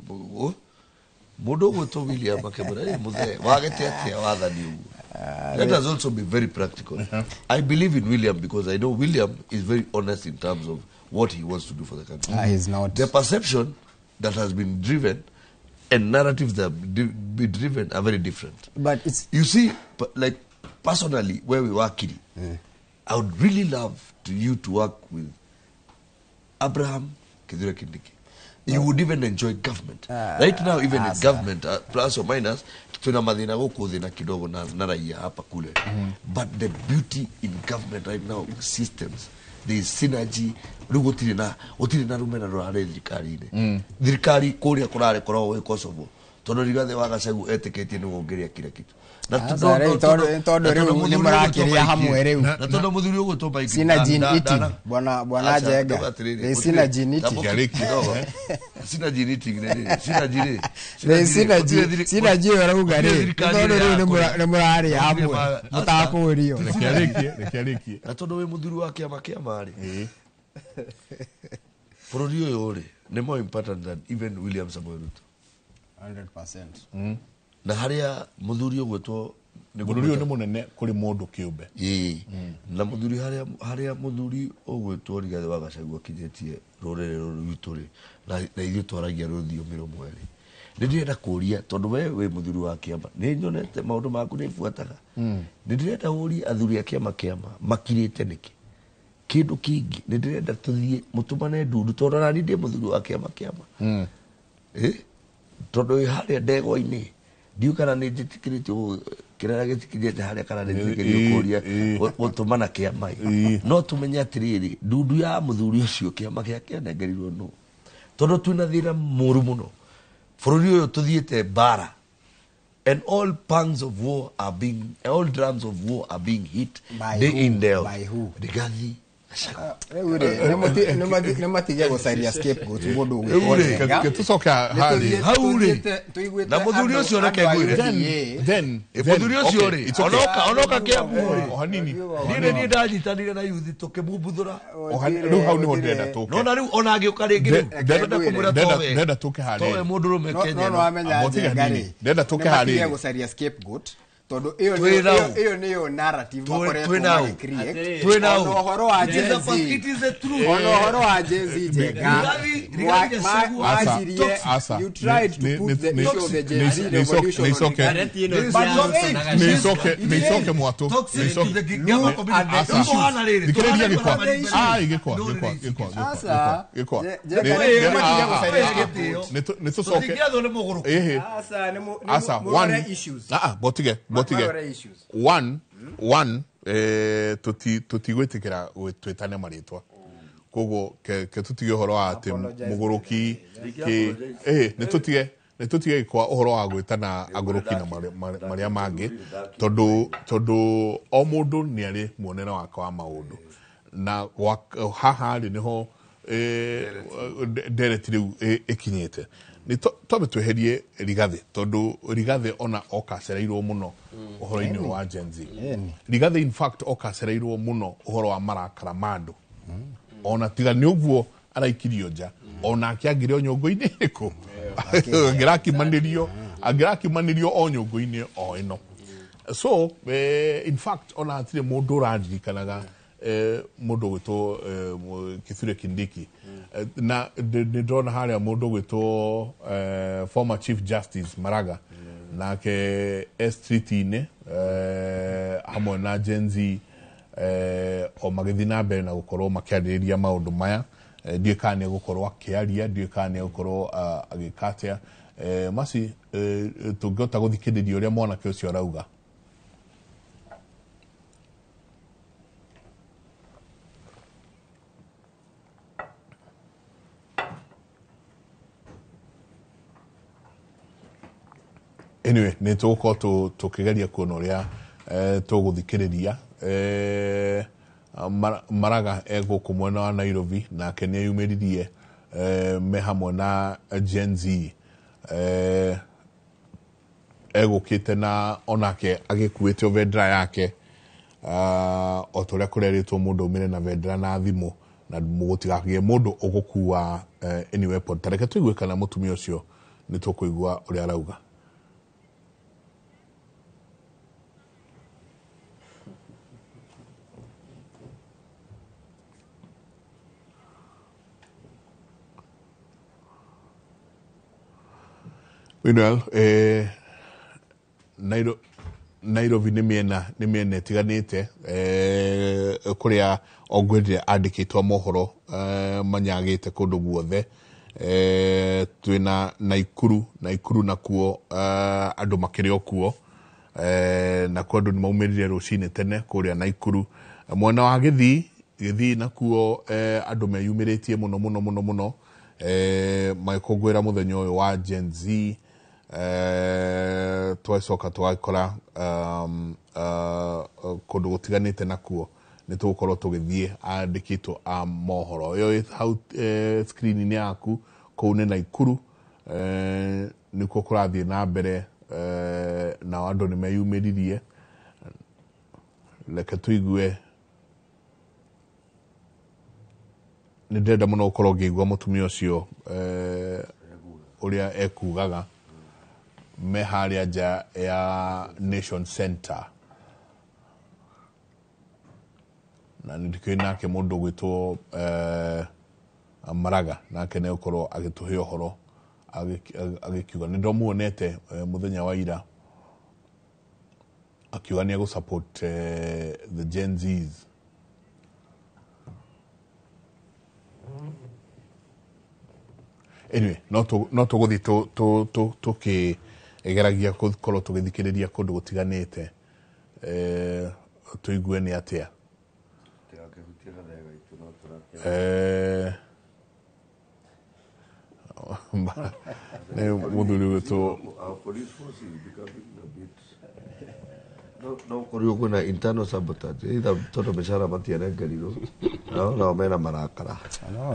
Mũndũ ũgwĩtwo William akĩmwĩra, mũthee, wagĩte atĩa wathani ũguo? Let us also be very practical. I believe in William because I know William is very honest in terms of what he wants to do for the country. He's not. The perception that has been driven and narratives that have been driven are very different. But it's... You see, like, personally, where we work, I would really love you to work with Abraham Kithure Kindiki, you would even enjoy government. Right now even in government, plus or minus, tuna mathina guku thina kidogo na raia hapa kule. But the beauty in government right now, systems, there is synergy. Riu gutiri na rumena rurare thirikari-ini. Thirikari kuria kurare koragwo gwi Kosovo, tondu Rigathi wa Gachagua etikitie ni wongeria kila kitu. Na tondu riu ni murakiria hamwe riu. Na tondu muthuri ugwitwo Mike Synergy in eating, bwana Njenga. There is synergy in eating. Synergy in eating ni synergy. There is synergy. Synergy urauga ri tondu riu ni muraria hamwe mutakurio. Reke. Na tondu wi muthuri wa kiama kiama ri, bururi uyu ri ni more important than even William Samoei Ruto. 100%. Na haria muthuri ugwitwo muthuri uyu ni munene kuri mundu kiumbe. Na muthuri haria muthuri ugwitwo Rigathi wa Gachagua akinyitie ruriri ruru rwitu ri, na ithuĩ twaragia rũthiomi rũmwe ri, nĩ ndĩrenda kũria tondu we wĩ muthuri wa kĩama, nĩ nyonete maũndũ maku nĩ buataga, nĩ ndĩrenda ũrie athuri a kĩama kĩama makirĩte nĩkĩ? Kĩndũ kĩngĩ nĩ ndĩrenda tũthiĩ mũtũmane ndundu tondu nani ndĩ muthuri wa kĩama kĩama. Tondu wĩ harĩa ndegwa-inĩ ndiũ kana nĩ njĩtĩkĩrĩtio kĩrĩa gĩtikĩrĩte harĩa kana nĩ njĩtĩkĩrĩtio kũria gũtũmana kĩama. No tũmenye atĩrĩrĩ, ndundu ya mũthuri ũcio kĩama gĩake anengerirwo nũ, tondũ twĩna thĩna mũru mũno bũrũri ũyũ tũthiĩte mbara, and all pangs of war are being, all drums of war are being hit day in day out. Rigathi Gachagua. Nĩ matige gũcaria scapegoat mũndũ ũgwĩtwo Njenga. Hau rĩ, na mũthuri ũcio reke ngwĩre, mũthuri ũcio rĩ onoka Kĩambu rĩ, niĩ ndanyitanire na yuthi tũkĩmumbuthũra. Rĩu hau nĩho ndĩrenda tũke. Nona rĩu ona angĩũka rĩngĩ rĩu ndĩrenda kũmwĩra ndĩrenda tũke harĩa towe mũndũrũme Kenya. No wamenya Njenga rĩ, ndĩrenda tũke harĩa nĩ matige gũcaria scapegoat tondu iyo niyo narrative makoretwo magĩcreate. Ona ũhoro wa Gen Z, ona ũhoro wa Gen Z Njenga, you tried to put the issue of the Gen Z revolution on the nĩicoke mwatũ one tutigwitikira twitane maritwa koguo ke tutige uhoro wa ati muguruki ki ni tutige kwa uhoro wa gwitana aguruki na maria mangi tondu o mundu ni ari muonere wake wa maundu na haha ri niho ndereti riu ikinyite ni twambe tweherie Rigathi tondu Rigathi ona okacereirwo muno uhoro-ini wa Gen Z. Rigathi in fact okacereirwo muno uhoro wa marakara ma andu ona tiga ni uguo araikirio nja ona akiangire o nyongo-ini iriku angirakimanĩrio o nyongo-inĩ o ĩno. So in fact ona hatirĩ mũndũ ũraririkanaga mũndũ ũgwĩtwo Kithure Kindiki. Na nĩ ndĩrona harĩa mũndũ ũgwĩtwo former Chief Justice Maraga nake street-inĩ hamwe na Gen Z o magĩthiĩ na mbere na gũkorwo makĩarĩrĩria maũndũ maya. Ndiũĩ kana nĩ egũkorwo akĩaria, ndiũĩ kana nĩ egũkorwo agĩka atĩa. Masi tũngĩhota gũthikĩrĩria ũrĩa mwanake ũcio arauga. Anyway, nĩ tũgũkorwo tũkĩgeria kuona ũrĩa tũgũthikĩrĩria. Maraga egũkũ mwena wa Nairobi nake nĩ eyumĩririe me hamwe na Gen Z. Egũkĩte na onake agĩkuĩte bendera yake o ta ũrĩa kũrerĩtwo mũndũ aumĩre na bendera na thimũ na gũtigakĩgĩe mũndũ ũgũkua any weapon. Ta reke tũigue kana mũtumia ũcio nĩ tũkũigua ũrĩa arauga. Meanwhile, Nairobi nĩ mĩena ĩtiganĩte kũrĩa ongwendire andĩkĩtwo mohoro manyagĩte kũndũ guothe. Twĩna Naikuru nakuo andũ makĩrĩ o kuo, nakuo andũ nĩmaumĩrire rũcinĩ tene kũrĩa Naikuru. Mwena wa Gĩthii nakuo andũ meyumĩrĩtie mũno mũno mũno mũno, magĩkũngũĩra mũthenya ũyũ wa Gen Z. Twacoka twakora kũndũ gũtiganĩte nakuo nĩ tũgũkorwo tũgĩthiĩ andĩkĩtwo a mohoro. Ĩyo ĩ hau screen-inĩ yaku kũu nĩ Naikuru, nĩkuo kũrathiĩ na mbere, nao andũ nĩ meyumĩririe. Reke tũigue, nĩ ndĩrenda mũno gũkorwo ngĩigua mũtumia ũcio ũrĩa ekugaga me harĩa nja ya Nation Center, na nĩ ndikĩũĩ nake mũndũ ũgwĩtwo Maraga, nake nĩ egũkorwo agĩtũhe ũhoro agĩkiuga. Nĩ ndamuonete mũthenya wa ira akiuga nĩ egũ support the Gen Zs. Anyway, no tũgũthiĩ tũkĩgeragia gũkorwo tũgĩthikĩrĩria kũndũ gũtiganĩte, tũigue nĩ atĩa. Nĩ mũthuri witũ. No korirwo kwĩna internal sabotage, either tondũ mĩcara matiarengerirwo nao mena marakara.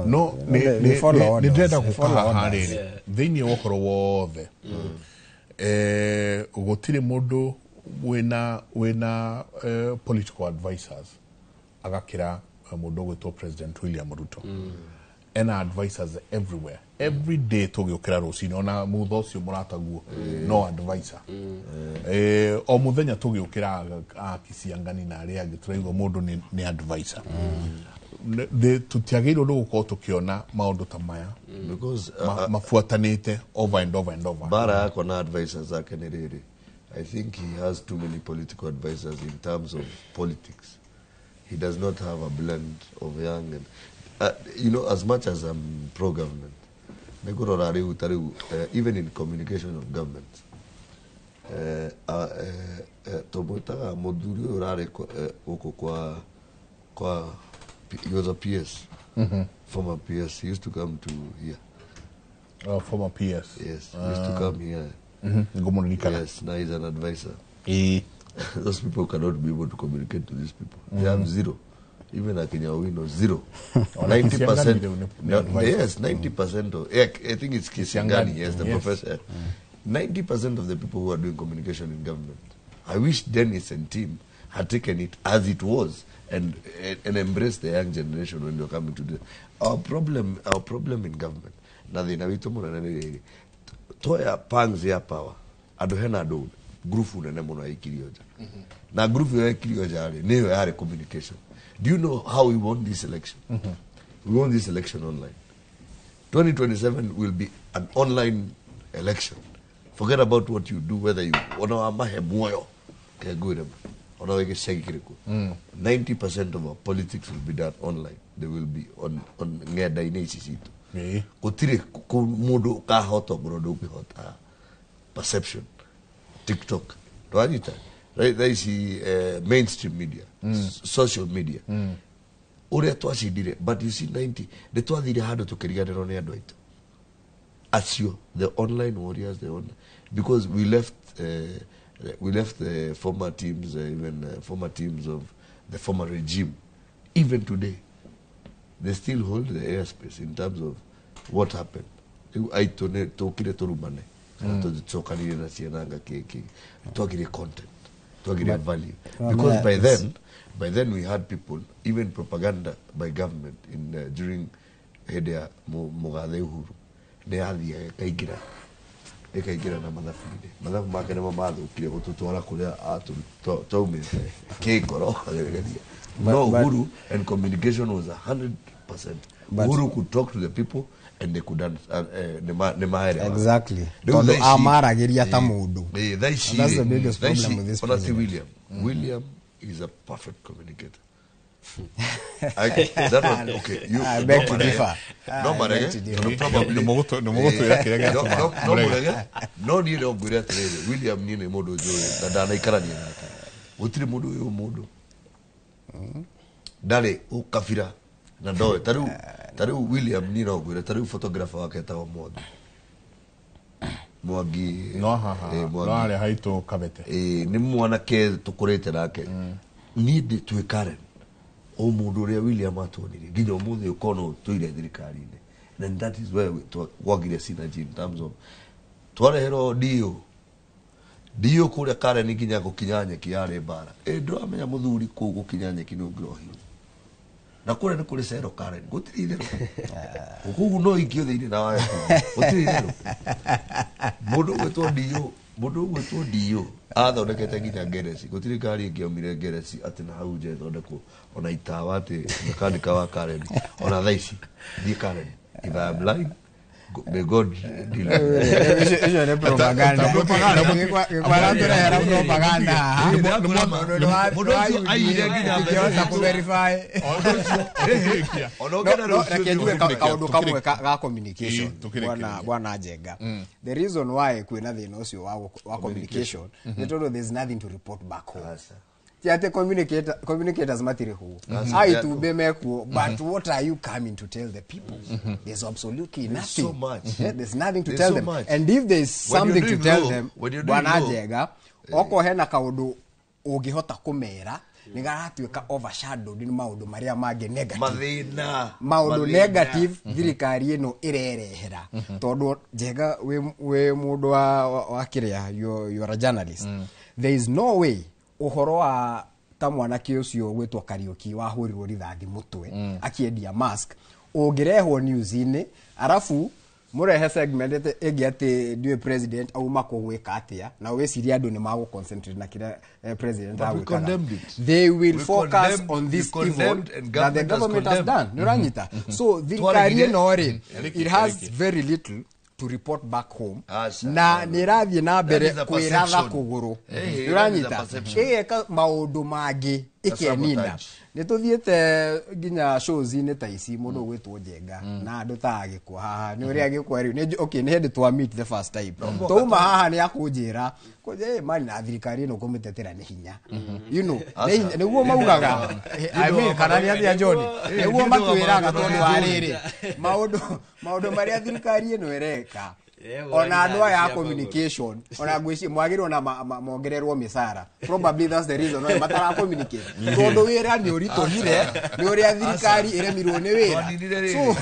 No nĩ ndĩrenda gũka haha rĩrĩ thĩinĩ wa ũhoro wothe, gũtirĩ mũndũ wĩna political advisors agakĩra mũndũ ũgwĩtwo President William Ruto. Ena advisors everywhere, every day tũgĩũkĩra rũcinĩ, ona mutha ũcio mũrataguo no advisor. O mũthenya tũgĩũkĩra Kisiangani na arĩa angĩ tũraigua mũndũ nĩ advisor. Tũtiagĩrĩirwo nĩ gũkorwo tũkĩona maũndũ ta maya mabuatanĩte over and over and over. Bara yakwa na advisors ake nĩ rĩrĩ, I think he has too many political advisors in terms of politics. He does not have a blend of young and you know, as much as I'm pro-government, even in communication of government, he was a PS, former PS. He used to come to here. Oh, former PS. Yes, he used to come here. Yes, now he's an advisor. Those people cannot be able to communicate to these people. They have zero. Even Akenya Owino, zero. 90%. Yes, 90% of, I think it's Kisiangani, yes, the professor. 90% of the people who are doing communication in government. I wish Dennis and team had taken it as it was and embraced the young generation when they were coming to do. Our problem in government, toya pangs ya power, adohena ado grufu nene muno ikirioja. Na grufu ya ikirioja niyo yare communication. Do you know how we won this election? We won this election online. 2027 will be an online election. Forget about what you do, whether you 90% of our politics will be done online. They will be on ng'enda-inĩ ici citũ. Gũtirĩ mũndũ ũkahota ngorwo ndũngĩhota perception. TikTok. Ndwanyita? Right, there is mainstream media, social media. Ũrĩa twacindire, but you see 90, nĩ twathire handũ tũkĩriganĩrwo nĩ andũ aitũ. Acio, the online warriors, the online, because we left the former teams, even former teams of the former regime. Even today, they still hold the airspace in terms of what happened. Aitũ nĩ tũkire tũrumane, tũcokanire na ciana kĩ, twagire content, twagire value. Because by then we had people, even propaganda by government in during hĩndĩ ya Mũgathe Uhuru, nĩ yathiaga ĩkaingĩra na mathabu-inĩ. Mathabu make nĩmo mathũkire gũtũtwara kũrĩa twaumĩte kĩngoro. No, Uhuru and communication was 100% But- Uhuru could talk to the people and they could nĩ maelewa. Exactly. Rĩu Tondũ thaa ici- amaragĩria ta mũndũ. Thaa ici And that's the rĩ, biggest thaa ici, problem with this ona ti president. William. William is a perfect communicator. I, that one, okay, you, I beg no to marege. differ. No I marege, beg to differ. tondũ probably- Nĩ mũgũtwĩra kĩrĩa gĩatũma no mũrege. mũrege, no niĩ no ngwĩre atĩrĩrĩ, William niĩ nĩ mũndũ njũĩ na ndanaikarania nake. Gũtirĩ mũndũ ũyũ mũndũ ndarĩ ũkabira na ndoĩ ta rĩu William niĩ no ngwĩre ta rĩu photographer wake etagwo Mwangi. Mwangi No haha, Mwangi. no harĩa haitũ Kabete. Nĩ mwanake tũkũrĩte nake. Niĩ ndĩ twĩ Karen o mũndũ ũrĩa William atuonirie nginya ũmũthĩ ũkona ũtũire thirikari-inĩ, and that is where gwagire synergy in terms of twareherwo dio dio kũrĩa Karen nginya gũkinya nyeki yarĩ mbara. Ndũramenya mũthuri kũu gũkinya nyeki nĩ ũngĩrohirwo na kũrĩa nĩ kũrĩ cero Karen gũtirĩ itherũ kũu no ikio thĩinĩ na wae gũtirĩ itherũ. Mũndũ ũgwĩtwo dio, mũndũ ũgwĩtwo dio athondekete nginya ngereci, gũtirĩ ngari ĩngĩaumire ngereci atĩ na hau nja ĩthondekwo ona itawa atĩ mekanika wa Karen ona thaa ici thiĩ Karen, if I am lying, may God deal with me. Icio nĩ propaganda. Gĩkwara tũrehera propaganda haha. Mũndũ ũcio aiyire nginya Ingĩhota kũ-verify. Ona ũngĩenda No, rũciũ reke njuge thiĩ kaũndũ kamwe ga communication, Tũkĩrĩkĩrĩria. bwana Njenga. The reason why kwĩna thĩna ũcio wa communication nĩ tondũ there's nothing to report back home. Ti atĩ communicators matirĩ ho, a itumbĩ mekuo, but what are you coming to tell the people? There's absolutely There's nothing. so much. Yeah, there's nothing to There's tell so them. much. And if there's When you're something to doing tell low- them, when you're doing bwana low- Njenga, okorwo hena kaũndũ ũngĩhota kũmera nĩ garatuĩka overshadowed nĩ maũndũ marĩa mangĩ negative, mathĩna maũndũ mathĩna. negative thirikari ĩno ĩrerehera. Tondũ Njenga wĩ mũndũ wa kĩrĩa, you are a journalist. There is no way ũhoro wa ta mwanake ũcio gwĩtwo Kariũki wahũrirwo rithathi mũtwe akĩendia mask ũngĩrehwo news-inĩ, arabu mũrehe segment ĩngĩ atĩ ndiũĩ president auma kũ gwĩka atĩa, na wĩcirie andũ nĩ magũ concentrate na kĩrĩa president But we agwĩkaga. condemned it. They will We focus condemned- on this we evil condemned and that the government has government has condemned. done. Nĩũranyita? So thirikari Twaregire. ĩno rĩ, Eriki, it has Eriki. very little to report back home, Aca, na nä ĩrathiĩ na mbere That is a kwĩratha perception. kũgũrũ. Hey, that is a Nĩũranyita? perception. Ĩgeka maũndũ mangĩ ĩkenina. Sabotage. Nĩ tũthiĩte nginya shows-inĩ ta ici, mũndũ ũgwĩtwo Njenga na andũ ta agĩkwa haha nĩ ũrĩa agĩkwa rĩu okay, nĩ hĩndĩ twa meet the first time twauma haha nĩ akũnjĩra kũnjĩra, "Mani na thirikari ĩno kũmĩtetera nĩ hinya." You know, nĩ hinya- nĩguo maugaga. I mean, kana nĩ atĩa John, nĩguo matwĩraga tondũ wa rĩrĩ maũndũ marĩa thirikari ĩno ĩreka, ona andũ aya a communication, ona ngwĩciria mwagĩrĩirwo na mongererwo mĩcara. Probably that's the reason why matara communicate, tondũ wĩra nĩ ũritũhire nĩ ũrĩa thirikari ĩremirwo nĩ wĩra. Twaninire rĩrĩ. So,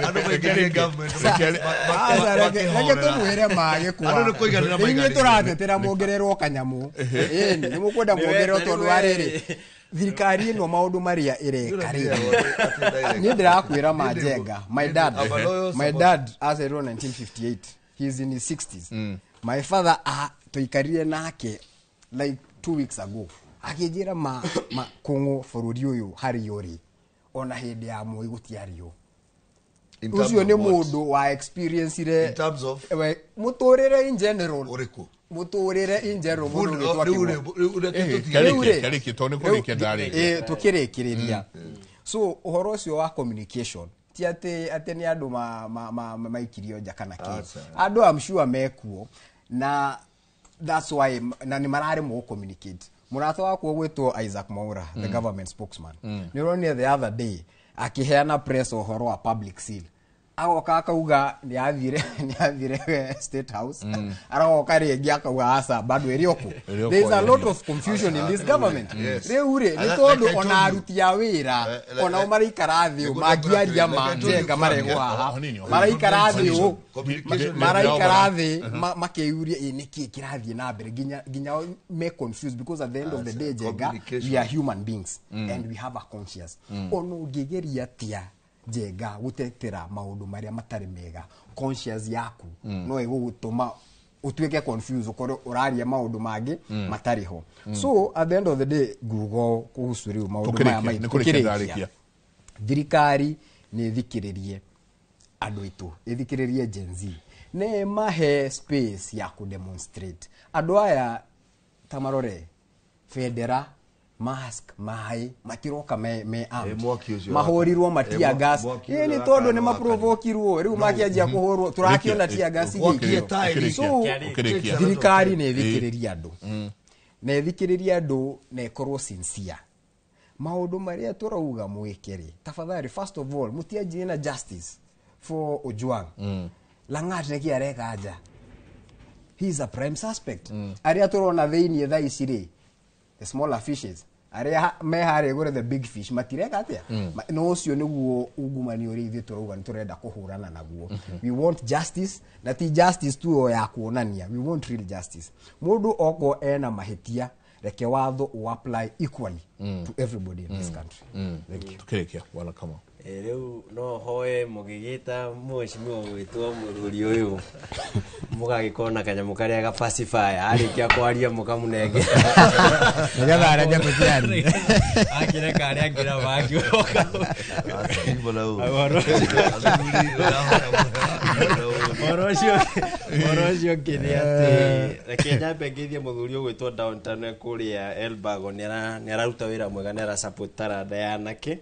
Andũ maingĩrire government, Aca, reke tũmwĩre magĩkwa Andũ nĩ kũiganĩra ithuĩ maiganĩire. tũratetera mongererwo kanyamũ. Ĩni nĩ mũkwenda mongererwo tondũ wa rĩrĩ thirikari ĩno maũndũ marĩa ĩreka rĩ, niĩ ndĩrakwĩra manjenga, my dad, I'm a loyal my supporter. dad aciarirwo 1958, he is in his 60s. My father tũikarire nake like 2 weeks ago akĩnjĩra ma kũng'ũ bũrũri ũyũ harĩ ũrĩ ona hĩndĩ ya Moi gũtiarĩ ũ. In terms Ũcio of nĩ what? mũndũ wa experience-ire In terms of? Mũtũrĩre in general. Ũrĩkũ? Mũtũrĩre in general, mũndũ Food, ũgĩtwo rĩu Kĩgwa. rĩu reke tũtige. Rĩu rĩ, Karĩki, tondũ nĩ kũrĩkia ndarĩkia. Tũkĩrĩkĩrĩria, so ũhoro ũcio wa communication ti atĩ nĩ andũ maikirio nja kana kĩ. Aca. Andũ I'm sure mekuo na that's why na nĩ mararemwo communicate. Mũrata wakwa ũgwĩtwo Isaac Mwaura, the government spokesman, nĩ ũronire the other day akĩheana press ũhoro wa public seal, agoka akauga nĩ athire State House, arogoka rĩngĩ akauga aca bado ĩrĩ okũ. Ĩrĩ o There is a kũ, lot of confusion in this government. Yes. Rĩu rĩ, And nĩ like tondũ I told ona you. aruti a wĩra onao maraikara thĩ ũ Nĩguo mangĩaria like I told you, manjenga Frank, marehwo yeah. haha Honini, honini. maraikara thĩ ũ Communication maraikara thĩ makeyũria ĩ nĩkĩ kĩrathiĩ na mbere, nginya me confused, because at the end of the day, Njenga, Communication. we are human beings and we have a conscience. Ona ũngĩgeria atĩa, Njenga, gũtetera maũndũ marĩa matarĩ mega, conscience yaku no ĩgũgũtũma ũtuĩke confused, ũkorwo ũraria maũndũ mangĩ matarĩ ho. So at the end of the day, nguga ũũ kuhusu rĩu maũndũ maya Tũkĩrĩkia, maitũ nĩ kũrĩkia tũkĩrĩkia. ndarĩkia. Thirikari nĩ ĩthikĩrĩrie andũ aitũ, ĩthikĩrĩrie Gen Z, nĩ mahe space ya ku demonstrate. Andũ aya ta marore bendera, mask, maĩ, matiroka me armed. Mwaki ũcio Mahũrirwo ma tear gas. Mwaki Ĩ ũcio nĩ tondũ nĩ wakana. maprovokirwo rĩu makĩanjia kũhũrwo tũrakĩona tear gas Ũkĩrĩkia. igĩikio. So Ũkĩrĩkia. thirikari nĩ ĩthikĩrĩrie andũ, na ĩthikĩrĩrie andũ na ĩkorwo sincere maũndũ marĩa tũrauga mwĩke rĩ, tafadhali, first of all, mũtianjie na justice for Ojwang. Langat nĩkĩ areka nja? He is a prime suspect. Arĩa tũrona thĩiniĩ thaa ici rĩ, the smaller fishes, arĩa me harĩa igũrũ, the big fish, matireka atĩa? No ũcio nĩguo ungumania ũrĩa ithuĩ tũrauga nĩ tũrenda kũhũrana naguo. We want justice, na ti justice tu o ya kuonania, we want real justice. Mũndũ okorwo ena mahĩtia, reke watho ũ apply equally to everybody in this country. Thank you. Tukĩrĩkia, bwana Kamau. Rĩu no hoe mũgĩgĩta mheshimiwa gwĩtwo mũthuri ũyũ, mũgagĩkorwo na kanyamũ karĩa ga pacifier, arĩkia kwaria mũkamũnengera. Nĩgetha areke gũciaria. Akĩreka arĩa angĩ na mangĩ. Ũhoro ũcio ũngĩ nĩ atĩ reke nyambe ngeithie mũthuri ũgwĩtwo Downtown kũrĩa Elbago, nĩ araruta wĩra mwega, nĩ arasupport taranda ya anake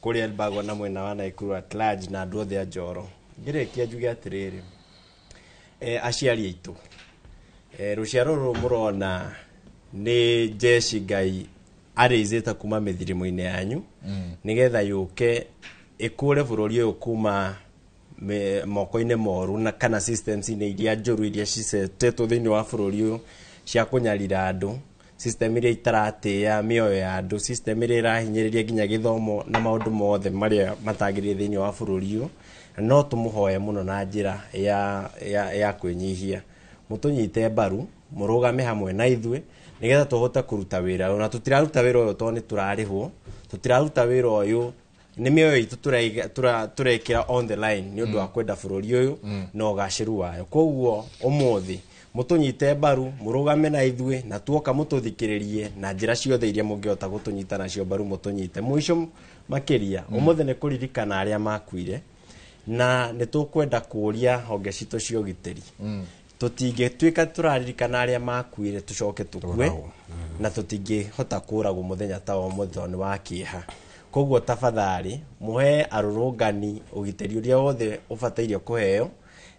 kũrĩa Elbago na mwena wa Naikuru at large na andũ othe a Njoro. Ngĩrĩkia njuge atĩrĩrĩ, aciari aitũ, rũciaro rũrũ mũrona nĩ jeshi Ngai arĩizĩte kuma mĩthirimo-inĩ yanyu nĩgetha yũke ĩkũre bũrũri ũyũ kuma moko-inĩ moru na kana systems-inĩ iria njũru iria cicetetwo thĩinĩ wa bũrũri ũyũ cia kũnyarira andũ, system iria itaratĩĩa mĩoyo ya andũ, system iria ĩrahinyĩrĩria nginya gĩthomo na maũndũ mothe marĩa matagĩrĩire thĩinĩ wa bũrũri ũyũ. No tũmũhoe mũno na njĩra ya kwĩnyihia mũtũnyite mbaru, mũrũgame hamwe na ithuĩ nĩgetha tũhote kũruta wĩra ũyũ. Na tũtiraruta wĩra ũyũ tondũ nĩ tũrarĩhwo, tũtiraruta wĩra ũyũ, nĩ mĩoyo itũ tũrekĩra on the line nĩ ũndũ wa kwenda bũrũri ũyũ na ũgacĩru wayo. Koguo ũmũthĩ mũtũnyite mbaru, mũrũgame na ithuĩ, na tuoka mũtũthikĩrĩrie na njĩra ciothe iria mũngĩhota gũtũnyita nacio mbaru, mũtũnyite. Mũico makĩria, ũmũthĩ nĩ kũririkana arĩa makuire, na nĩ tũkwenda kũũria honge citũ cia ũgitĩri, tũtingĩtuĩka tũraririkana arĩa makuire tũcoke tũkue, na tũtingĩhota kũragwo mũthenya ta wa ũmũthĩ tondũ nĩ wa kĩeha. Koguo tafadhali mũhe arũrũngani ũgitĩri ũrĩa wothe ũbataire kũheo,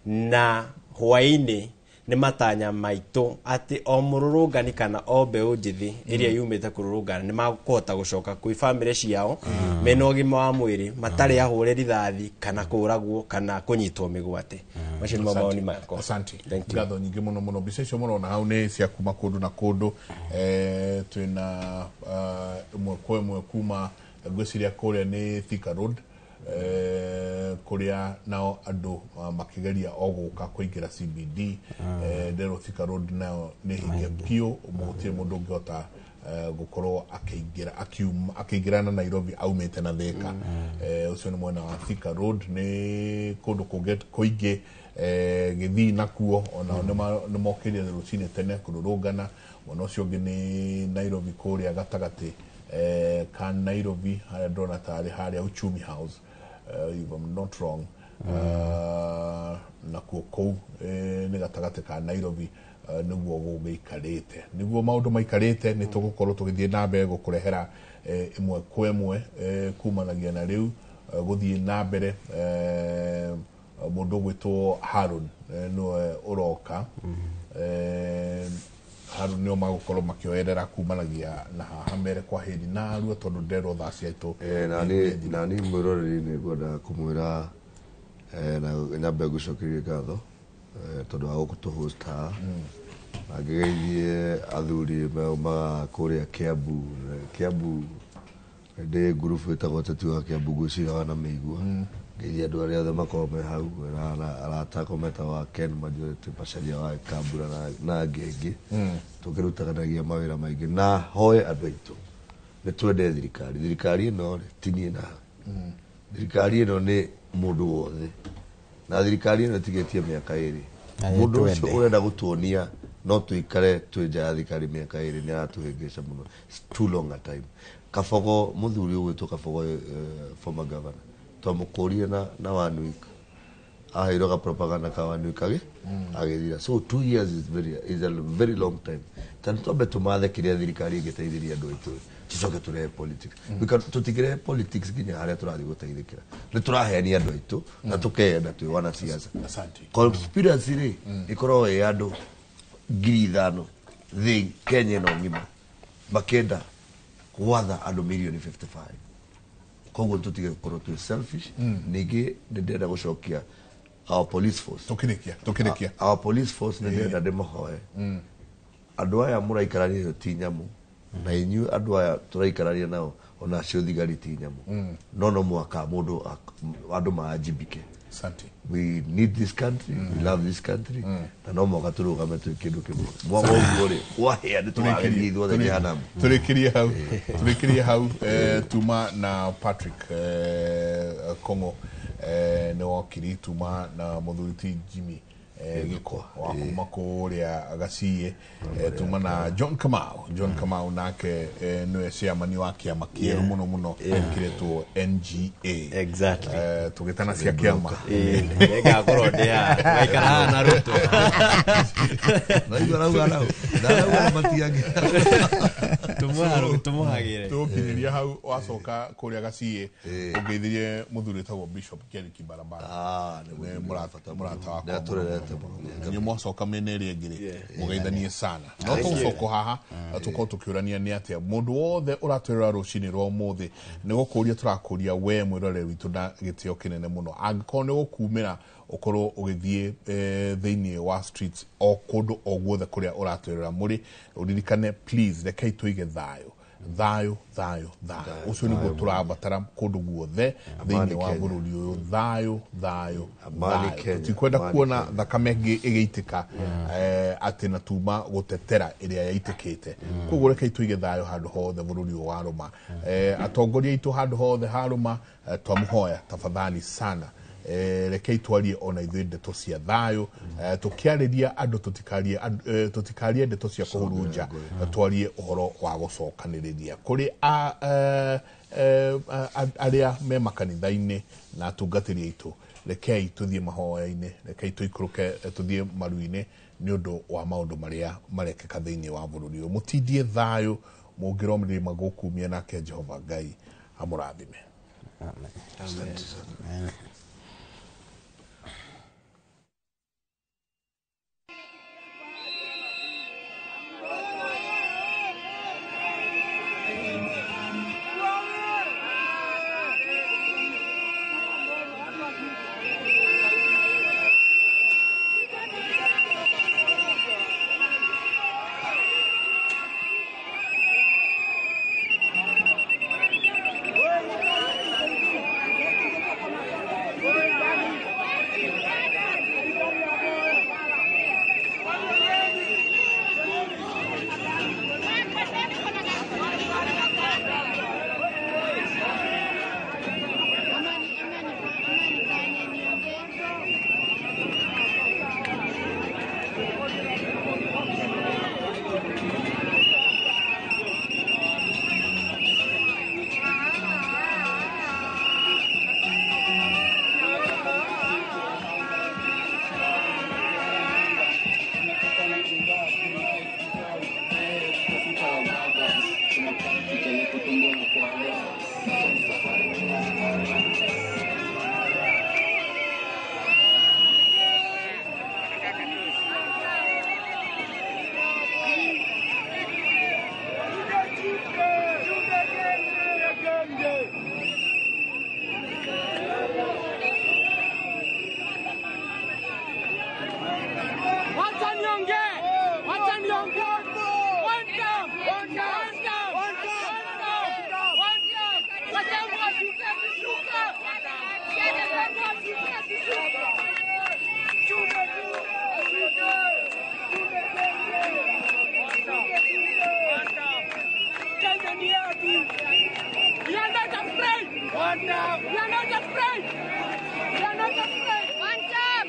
na hwaĩ-inĩ nĩ matanya maitũ atĩ o mũrũrũngani kana o mbeũ njĩthĩ ĩrĩa yumĩte kũrũrũngana nĩ makũhota gũcoka kwĩ bamĩrĩ ciao mena ũgima wa mwĩrĩ, matarĩ ahũre rithathi kana kũragwo kana kũnyitwo mĩgwate. Macio nĩmo mawoni makwa. Asante. Thank you. Ngatho nyingĩ mũno mũno. Mbica icio mũrona hau nĩ cia kuma kũndũ na kũndũ. Twĩna ĩmwe kwa ĩmwe kuma ngwĩciria kũrĩa nĩ Thika Road, kũrĩa nao andũ makĩgeria o gũka kũingĩra CBD. Nderwo Thika Road nayo nĩ hinge biũ, gũtirĩ mũndũ ũngĩhota gũkorwo akĩingĩra, akiuma, akĩingĩra na Nairobi aumĩte na Thika. Ũcio nĩ mwena wa Thika Road. Nĩ kũndũ kũngĩ kũingĩ, Gĩthii nakuo onao nĩ mokĩrire rũcinĩ tene kũrũrũngana. Mwena ũcio ũngĩ nĩ Nairobi, kũrĩa gatagatĩ ka Nairobi, harĩa ndĩrona tarĩ harĩa Uchumi House, if I'm not wrong. Nakuo kũu nĩ gatagatĩ ka Nairobi, nĩguo gũgĩikarĩte, nĩguo maũndũ maikarĩte. Nĩ tũgũkorwo tũgĩthiĩ na mbere gũkũrehera ĩmwe kwa ĩmwe kumanagia na rĩu gũthiĩ na mbere. Mũndũ ũgwĩtwo Harun nĩwe ũroka. Harun nĩo magũkorwo makĩoerera kumanagia na haha mere kwa hĩri na arua, tondũ nderwo thaa ciaitũ. Nani mwĩroreri nĩ ngwenda kũmwĩra na nyambe ngũcokerie ngatho tondũ wa gũkũ host haha, na ngĩgeithie athuri maumaga kũrĩa Kiambu. Kiambu ndĩ ngurubu ĩtagwo Teti wa Kiambu, ngwĩciria wanamĩigua. Ngeithie andũ arĩa othe makoragwo me hau na arata akwa metagwo Ken Majority, Macharia wa Kambura na angĩ aingĩ tũkĩrutanagia mawĩra maingĩ. Na hoe andũ aitũ nĩ twende thirikari. Thirikari ĩno rĩ, ti niĩ nawe, thirikari ĩno nĩ mũndũ wothe, na thirikari ĩno ĩtigĩtie mĩaka 2. Na Mũndũ ũcio nĩtwende. ũrenda gũtuonia no tũikare twĩ nja ya thirikari mĩaka 2 nĩ aratũhĩngĩca mũno. It's too long a time. Kabogo muthuri ũgwĩtwo Kabogo, former governor, twamũkũrire na one week aheirwo ka propaganda ka one week agĩthira. So 2 years is a very long time. Ta nĩ twambe tũmathe kĩrĩa thirikari ĩngĩteithĩria andũ aitũ, tucoke tũrehe politics. Tũtingĩrehe politics nginya harĩa tũrathiĩ gũteithĩkĩra. Nĩ tũrahenia andũ aitũ na tũkeyenda twĩ wanasiasa. Asante. Conspiracy rĩ, ĩkoragwo ĩ andũ 5,000 thĩ Kenya ĩno ng'ima makĩenda gwatha andũ mirioni 55. Koguo tũtige gũkorwo twĩ selfish. Ningĩ nĩ ndĩrenda gũcokia our police force. Tukirikia, tukirikia. Our police force, nĩ ndĩrenda ndĩmahoe. Andũ aya mũraikarania nao ti nyamũ, na inyuĩ andũ aya tũraikarania nao ona acio thigari ti nyamũ. No mũhaka mũndũ andũ maanjibike. Asante. We need this country, we love this country, na no mũhaka tũrũgame twĩ kĩndũ kĩmwe. Mwaga ũguo rĩ, kwahĩa nĩ tũrageria ithuothe jehanamu. Turikirie hau, turikirie hau. Tuma na Patrick Kongo, nĩ wokiri, tuma na mũthuri ti Jimmy Gĩko wa kuma kũrĩa Gaciĩ, tuma na John Kamau. John Kamau nake nĩwe chairman wa kĩama kĩerũ mũno mũno kĩretwo NGA. Exactly. Tũgĩtana cia kĩama. Nĩngakorwo ndĩ haha ngaikara haha na Ruto. Naigua rauga nau ndarauga matiangĩ. Tũmũhagĩre. Tũgũkinyĩria hau. Wacoka kũrĩa Gaciĩ ũngeithirie mũthuri wĩtagwo Bishop Jerry Kibarabara, nĩ mũrata wakwa. Nĩatũrerete mũno. Na inyuĩ mwacoka mĩena ĩrĩa ĩngĩ rĩ, mũgeithanie sana. No tũgũcoka haha tũkorwo tũkĩũrania nĩ atĩa mũndũ wothe ũratwĩrora rũcinĩ rwa ũmũthĩ. Nĩ gũkũria tũrakũria we mwĩrore witũ na gĩtĩo kĩnene mũno, angĩkorwo nĩ gũkumĩra ũkorwo ũgĩthiĩ thĩinĩ wa streets o kũndũ o guothe kũrĩa ũratwĩrora mũrĩ, ũririkane, please, rekei tũige thayũ, thayũ, thayũ, thayũ. Ũcio nĩguo tũrabatara kũndũ guothe thĩinĩ wa Kenya. bũrũri ũyũ. Thayũ, thayũ, Amani thayũ. Kenya, Tũtikwenda amani kuona Kenya. thakame ĩngĩ ĩgĩitĩka, atĩ na tuma gũtetera ĩrĩa yaitĩkĩte. Koguo rekei tũige thayũ handũ hothe bũrũri ũyũ warũma. Atongoria aitũ handũ hothe harũma, twamũhoya tafadhali sana, rekei twarie ona ithuĩ ndeto cia thayũ. Tũkĩarĩria andũ tũtikarie tũtikarie ndeto cia kũhurunja, twarie ũhoro wa gũcokanĩrĩria kũrĩ arĩa me makanitha-inĩ na atungatĩri aitũ. Rekei tũthiĩ mahoya-inĩ, rekei tũikũrũke, tũthiĩ maru-inĩ nĩ ũndũ wa maũndũ marĩa marekĩka thĩinĩ wa bũrũri ũyũ. Mũtindie thayũ mũngĩromĩrĩma gũkumia, nake Jehova Ngai amũrathime. Asante sana. Wacha niongee! Wacha niongee! One time! One time! One time! One time! Wacha washuke asishuke! Wacha washuke asishuke! Shuke asishuke! Kenya ni yetu. We are not afraid. One time. We are not afraid. We are not afraid. One time.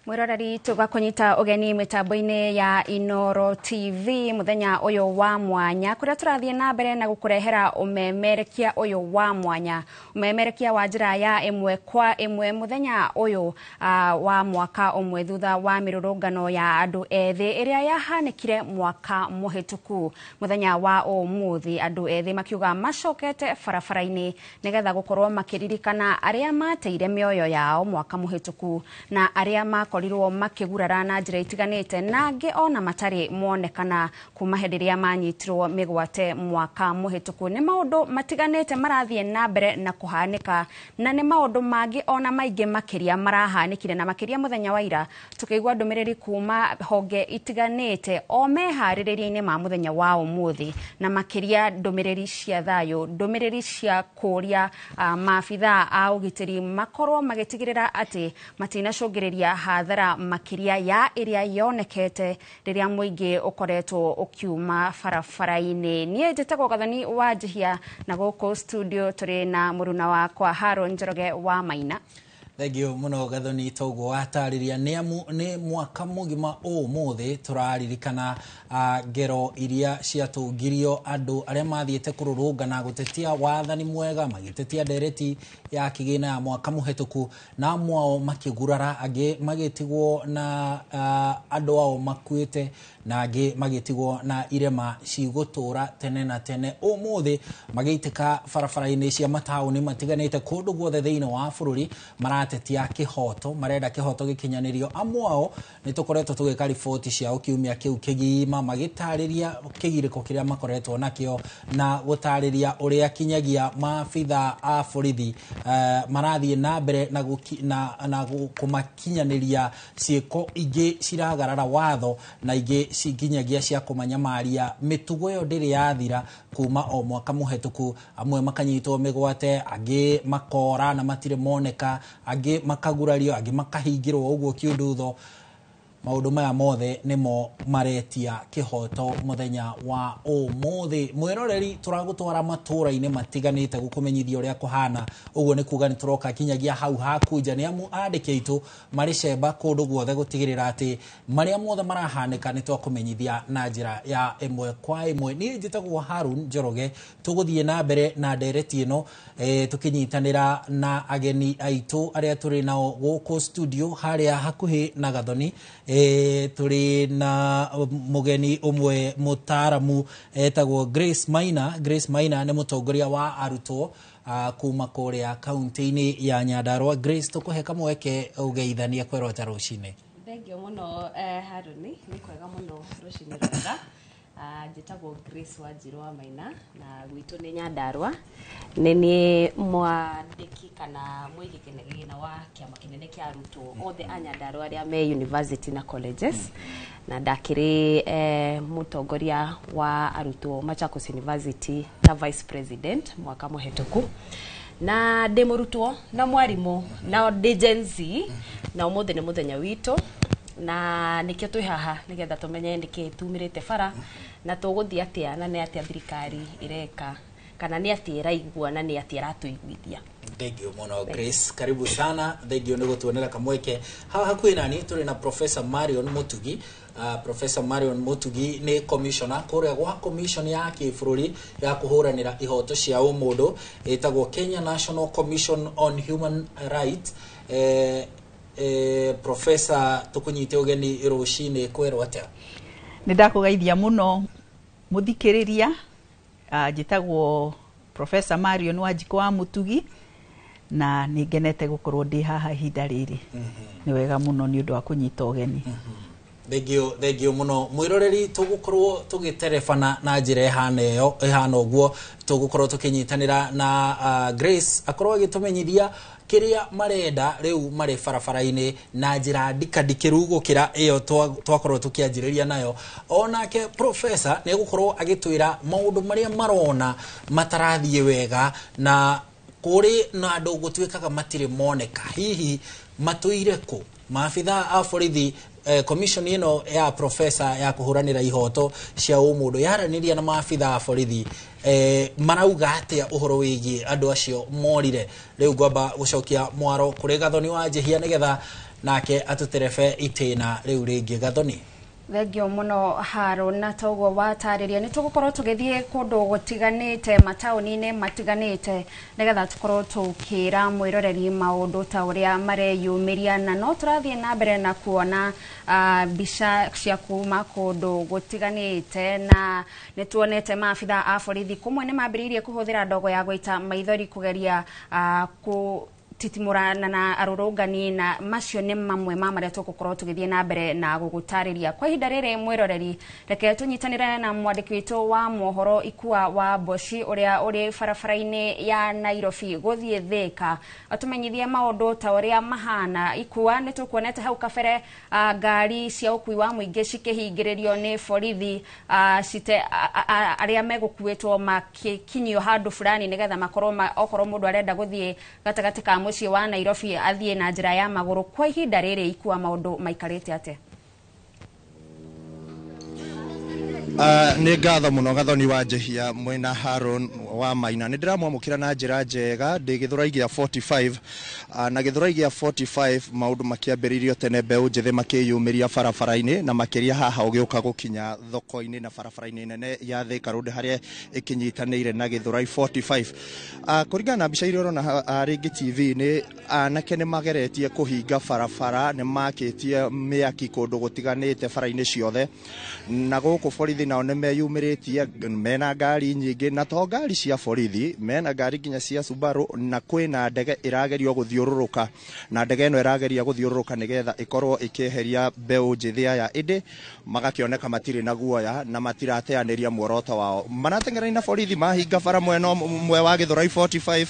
Mwiroreri tugakunyita ugeni mitambo-ini ya Inoro TV muthenya uyu wa mwanya kuria turathie na mbere na gukurehera umemerekia uyu wa mwanya, umemerekia wa njira ya imwe kwa imwe muthenya uyu wa mwaka umwe thutha wa mirurungano ya andu ethi iria yahanikire mwaka muhituku. Muthenya wa umuthi andu ethi makiuga macokete barabara-ini nigetha gukorwo makiririkana aria mateire mioyo yao mwaka muhituku na aria makorirwo makigurara na njira itiganite na angi ona matari monekana kuma hindi iria manyitirwo migwate mwaka muhituku. Ni maundu matiganite marathie na mbere na kuhanika na ni maundu mangi ona maingi makiria marahanikire na makiria muthenya wa ira tukiigua ndumiriri kuma honge itiganite o meharĩrĩria-inĩ ma muthenya wa umuthi na makiria ndumiriri cia thayo, ndumiriri cia kuria maabithaa a ugitiri makorwo magitigirira ati matinacũngĩrĩria hathara makiria ya iria yonekete riria muingi ukoretwo ukiuma barabara-inĩ. Niĩ njĩtagwo Gathoni wa Njihia na gũkũ studio tũrĩ na mũruna wakwa Haron Njoroge wa Maina. Thengio muno Gathoni toguo watarĩria nĩ mwaka mũgima ũmũthĩ tũraririkana ngero iria ciatũngirio andũ arĩa mathiĩte kũrũrũngana gũtetia wathani mwega magĩtetia ndereti ya kĩgĩna ya mwaka mũhetũku na amwe ao makĩgurara angĩ magĩtigwo na andũ ao makuĩte na angĩ magĩtigwo na irema cigũtũra tene na tene. Ũmũthĩ magĩitĩka barabara-inĩ cia mataũni matiganĩte kũndũ guothe thĩinĩ wa bũrũri maratetia kĩhoto, marenda kĩhoto gĩkinyanĩrio. Amwe ao nĩ tũkoretwo tũgĩka riboti ciao kiumia kĩu kĩgima magĩtarĩria kĩgirĩko kĩrĩa makoretwo nakĩo na gũtarĩria ũrĩa kinyagia maabitha a borithi marathiĩ na mbere na kũmakinyanĩria ciĩko ingĩ ciragarara watho na ingĩ cinginyagia cia kũmanyamaria. Mĩtugo ĩyo ndĩrĩ yathira kuma o mwaka mũhetũku, amwe makanyitwo mĩgwate, angĩ makora na matirĩ moneka, angĩ makagurario, angĩ makahingĩrwo ũguo kiundutho. Maũndũ maya mothe nĩmo maretia kĩhoto mũthenya wa ũmũthĩ. Mwĩroreri tũragũtwara matũra-inĩ matiganĩte gũkũmenyithia ũrĩa kũhana, ũguo nĩ kuga nĩ tũroka kinyagia hau hakunja nĩ amu andĩki aitũ marĩ cemba kũndũ guothe gũtigĩrĩra atĩ marĩa mothe marahanĩka nĩ twakũmenyithia na njĩra ya ĩmwe kwa ĩmwe. Niĩ njĩtagwo Harun Njoroge, tũgũthiĩ na mbere na ndereti ĩno tũkĩnyitanĩra na ageni aitũ arĩa tũrĩ nao gũkũ studio harĩa hakuhĩ na Gathoni. Tũrĩ na mũgeni ũmwe mũtaaramu etagwo Grace Maina. Grace Maina nĩ mũtongoria wa arutwo kuma kũrĩa kaunti-inĩ ya Nyandarua. Grace, tũkũhe kamweke ũgeithanie kwerwo ta rũcinĩ. Thengio mũno Haruni, nĩ kwega mũno rũcinĩ rwega. Njĩtagwo Grace Wanjiru wa Maina na gwitũ nĩ Nyandarua. Nĩ niĩ mwandĩki kana mũigi kĩgĩna wa kĩama kĩnene kĩa arutwo othe a Nyandarua arĩa me university na colleges, na ndakĩrĩ mũtongoria wa arutwo Machakos University ta vice president mwaka mũhetũku, na ndĩ mũrutwo na mwarimũ na ndĩ Gen Z, na ũmũthĩ nĩ mũthenya witũ na nikio twĩ haha nigetha tumenye nĩkĩ tumĩrĩte bara na tũgũthiĩ atĩa na nĩ atĩa thirikari ĩreka kana nĩ atĩa ĩraigua na nĩ atĩa ĩratũiguithia. Thengio mũno Grace, karibu sana. Thengio nĩ gũtuonera kamweke. Haha hakuhĩ nani tũrĩ na Professor Marion Mutugi. Professor Marion Mutugi nĩ commissioner kũrĩa gwa commission ya kĩbũrũri ya kũhũranĩra ihoto cia ũmũndũ ĩtagwo Kenya National Commission on Human Rights. Professor, tukunyite ugeni rũcinĩ kwerwo atĩa? Nĩ ndakũgeithia mũno mũthikĩrĩria. Njĩtagwo Professor Marion Wanjikũ wa Mutugi na nĩ ngenete gũkorwo ndĩ haha ihinda rĩrĩ. Nĩ wega mũno nĩ ũndũ wa kũnyita ũgeni. Thengio mũno mwĩroreri, tũgũkorwo tũgĩterebana na njĩra ĩhana ĩyo ĩhana ũguo, tũgũkorwo tũkĩnyitanĩra na Grace akorwo agĩtũmenyithia kĩrĩa marenda rĩu marĩ barabara-inĩ na njĩra ndikandikĩru gũkĩra ĩyo twakorwo tũkĩanjĩrĩria nayo. Onake professor nĩ egũkorwo agĩtwĩra maũndũ marĩa marona matarathiĩ wega na kũrĩ na andũ gũtuĩkaga matirĩ moneka, hihi matũire kũ maabitha a borithi. Commission ĩno ya professor ya kũhũranĩra ihoto cia ũmũndũ yaranĩria na maabitha a borithi marauga atĩa ũhoro wĩgiĩ andũ acio morire. Rĩu ngwamba gũcokia mwaro kũrĩ Gathoni wa Njihia nĩgetha Nake atũterebe itĩna rĩu rĩngĩ. Gathoni. Thengio muno Haro, na toguo watarĩria nĩ tũgũkorwo tũgĩthiĩ kũndũ gũtiganĩte mataũni-inĩ matiganĩte nĩgetha tũkorwo tũkĩra mwĩroreri maũndũ ta ũrĩa mareyumĩria, na no tũrathiĩ na mbere na kuona mbica cia kuma kũndũ gũtiganĩte, na nĩ tuonete maabitha a borithi kũmwe nĩ mambĩrĩirie kũhũthĩra ndogo ya gũita maithori kũgeria kũ titimũrana na arũrũngani, na macio nĩ mamwe ma marĩa tũgũkorwo tũgĩthiĩ na mbere na gũgũtarĩria. Kwa ihinda rĩrĩ mwĩroreri, reke tũnyitanĩre na mwandĩki witũ wa mohoro Ikua wa Mboci ũrĩa ũrĩ barabara-inĩ ya Nairobi gũthiĩ Thĩka atũmenyithie maũndũ ta ũrĩa mahana. Ikua, nĩ tũkuonete hau kabere ngari cia ũkui wa mũingĩ cikĩhingĩrĩrio nĩ borithi, cite arĩa megũkuĩtwo makĩkinyio handũ fulani nĩgetha makorwo okorwo mũndũ arenda gũthiĩ gatagatĩ ka mũciĩ wa Nairobi athiĩ na njĩra ya magũrũ. Kwa ihinda rĩrĩ Ikua, maũndũ maikarĩte atĩa? Nĩ ngatho mũno Gathoni wa Njehia mwena Haron wa Maina. Nĩ ndĩramwamũkĩra na njĩra njega ndĩ Gĩthũrai gĩa 45, na Gĩthũrai gĩa 45 maũndũ makĩambĩrĩirio tene, mbeũ njĩthĩ makĩyumĩria barabara-inĩ na makĩria haha ũgĩũka gũkinya thoko-inĩ na barabara-inĩ nene ya Thika Road harĩa ĩkĩnyitanĩire na Gĩthũrai 45. Kũringana na mbica iria ũrona rĩngĩ TV-inĩ, anake nĩ mageretie kũhinga barabara, nĩ makĩtie mĩaki kũndũ gũtiganĩte bara-inĩ ciothe, na gũkũ borithi nao nĩ meyumĩrĩtie mena ngari nyingĩ, na to ngari cia borithi, mena ngari nginya cia Subaru, na kwĩna ndege ĩragerio gũthiũrũrũka, na ndege ĩno ĩrageria gũthiũrũrũka nĩgetha ĩkorwo ĩkĩeheria mbeũ njĩthĩ aya, ĩndĩ magakĩoneka matirĩ na guoya na matirateanĩria muoroto wao. Marateng'erania na borithi mahinga bara mwena ũmwe wa Gĩthũrai 45,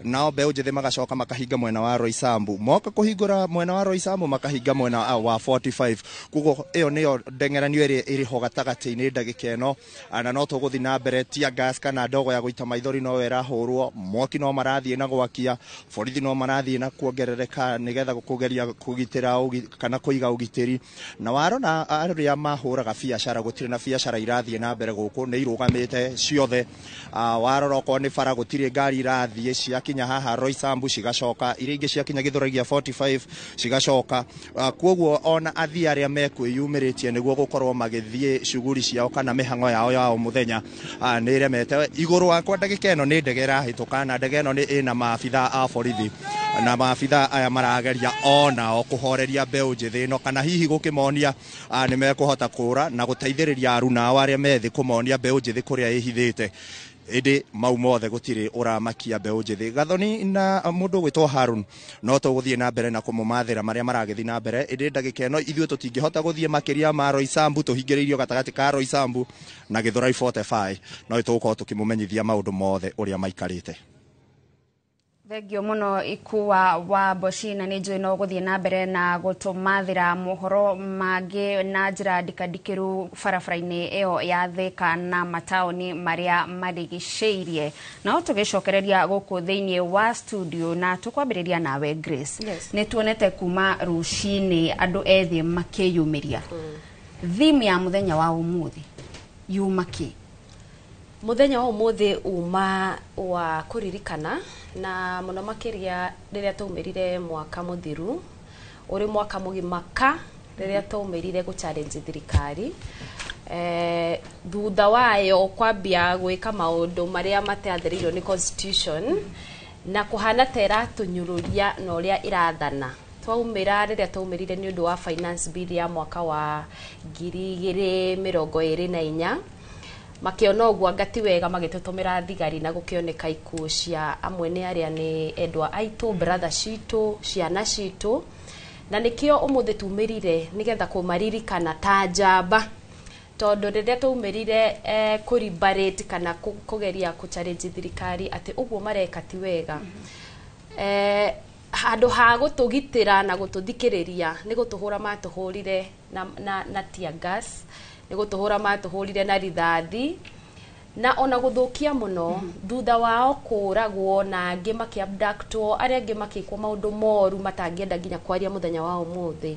nao mbeũ njĩthĩ magacoka makahinga mwena wa Roysambu, moka kũhingũra mwena wa Roysambu makahinga mwena wa 45. Koguo ĩyo nĩyo ndeng'eranio ĩrĩa ĩrĩ ho gatagatĩ-inĩ ndagĩka ĩno, na no tũgũthiĩ na mbere. Tear gas kana ndogo ya gũita maithori no ĩrahũrwo, mwaki no marathiĩ na gwakia, borithi no marathiĩ na kuongerereka nĩgetha kũgeria kũgitĩra kana kũiga ũgitĩri. Na warona arĩa mahũraga biacara, gũtirĩ na biacara irathiĩ na mbere gũkũ, nĩ irũgamĩte ciothe. Warora okorwo nĩ bara gũtirĩ ngari irathiĩ, ciakinya haha Roysambu cigacoka, iria ingĩ ciakinya Gĩthũrai gĩa 45 cigacoka. Koguo ona athii arĩa mekwĩyumĩrĩtie nĩguo gũkorwo magĩthiĩ shughuli ciao kana mĩhang'o yao ya o mũthenya nĩ ĩremete. Igũrũ wakwa ndagĩka ĩno nĩ ndege ĩrahĩtũka, na ndege ĩno nĩ ĩna maabitha a borithi, na maabitha aya marageria onao kũhoreria mbeũ njĩthĩ ĩno kana hihi gũkĩmonia nĩ mekũhota kũra na gũteithĩrĩria aruna ao arĩa methĩ kũmonia mbeũ njĩthĩ kũrĩa ĩhithĩte. Ĩndĩ mau mothe gũtirĩ ũramakia mbeũ njĩthĩ. Gathoni na mũndũ ũgwĩtwo Harun no tũgũthiĩ na mbere na kũmũmathĩra marĩa maragĩthiĩ na mbere, ĩndĩ ndagĩka ĩno ithuĩ tũtingĩhota gũthiĩ makĩria ma Roysambu, tũhingĩrĩirio gatagatĩ ka Roysambu na Gĩthũrai 45, no tũgũkorwo tũkĩmũmenyithia maũndũ mothe ũrĩa maikarĩte. Thengio muno Ikua wa Mboci, na nĩ njũĩ no gũthiĩ na mbere na gũtũmathĩra mohoro mangĩ na njĩra ndikandikĩru barabara-inĩ ĩyo ya Thika na mataũni marĩa marigicĩirie. No tũgĩcokereria gũkũ thĩinĩ wa studio na tũkwambĩrĩria nawe Grace. Yes. Nĩ tuonete kuma rũcinĩ andũ ethĩ makĩyumĩria. Theme ya mũthenya wa ũmũthĩ yuma kĩ? Mũthenya wa ũmũthĩ uma wa kũririkana, na mũno makĩria rĩrĩa twaumĩrire mwaka mũthiru, ũrĩ mwaka mũgima ka rĩrĩa twaumĩrire gũ challenge thirikari, thutha wayo kwambia gwĩka maũndũ marĩa matathĩrĩirio nĩ constitution na kũhana ta ĩratũnyũrũria na ũrĩa ĩrathana. Twaumĩra rĩrĩa twaumĩrire nĩ ũndũ wa finance bill ya mwaka wa 2024, makĩona ũguo anga ti wega, magĩtũtũmĩra thigari na gũkĩoneka ikuũ cia amwe nĩ arĩa nĩ endwa aitũ, brother citũ, ciana citũ, na nĩkĩo ũmũthĩ tumĩrire nĩgetha kũmaririkana ta njamba, tondũ rĩrĩa twaumĩrire kũ-liberate kana kũgeria kũ-challenge thirikari atĩ ũguo mareka ti wega, handũ ha gũtũgitĩra na gũtũthikĩrĩria nĩ gũtũhũra matũhũrire na tear gas, nĩ gũtũhũra matũhũrire na rithathi, na ona gũthũkia mũno. Thutha wao kũragwo na angĩ makĩabductwo, arĩa angĩ makĩkwo maũndũ moru matangĩenda nginya kwaria mũthenya wa ũmũthĩ,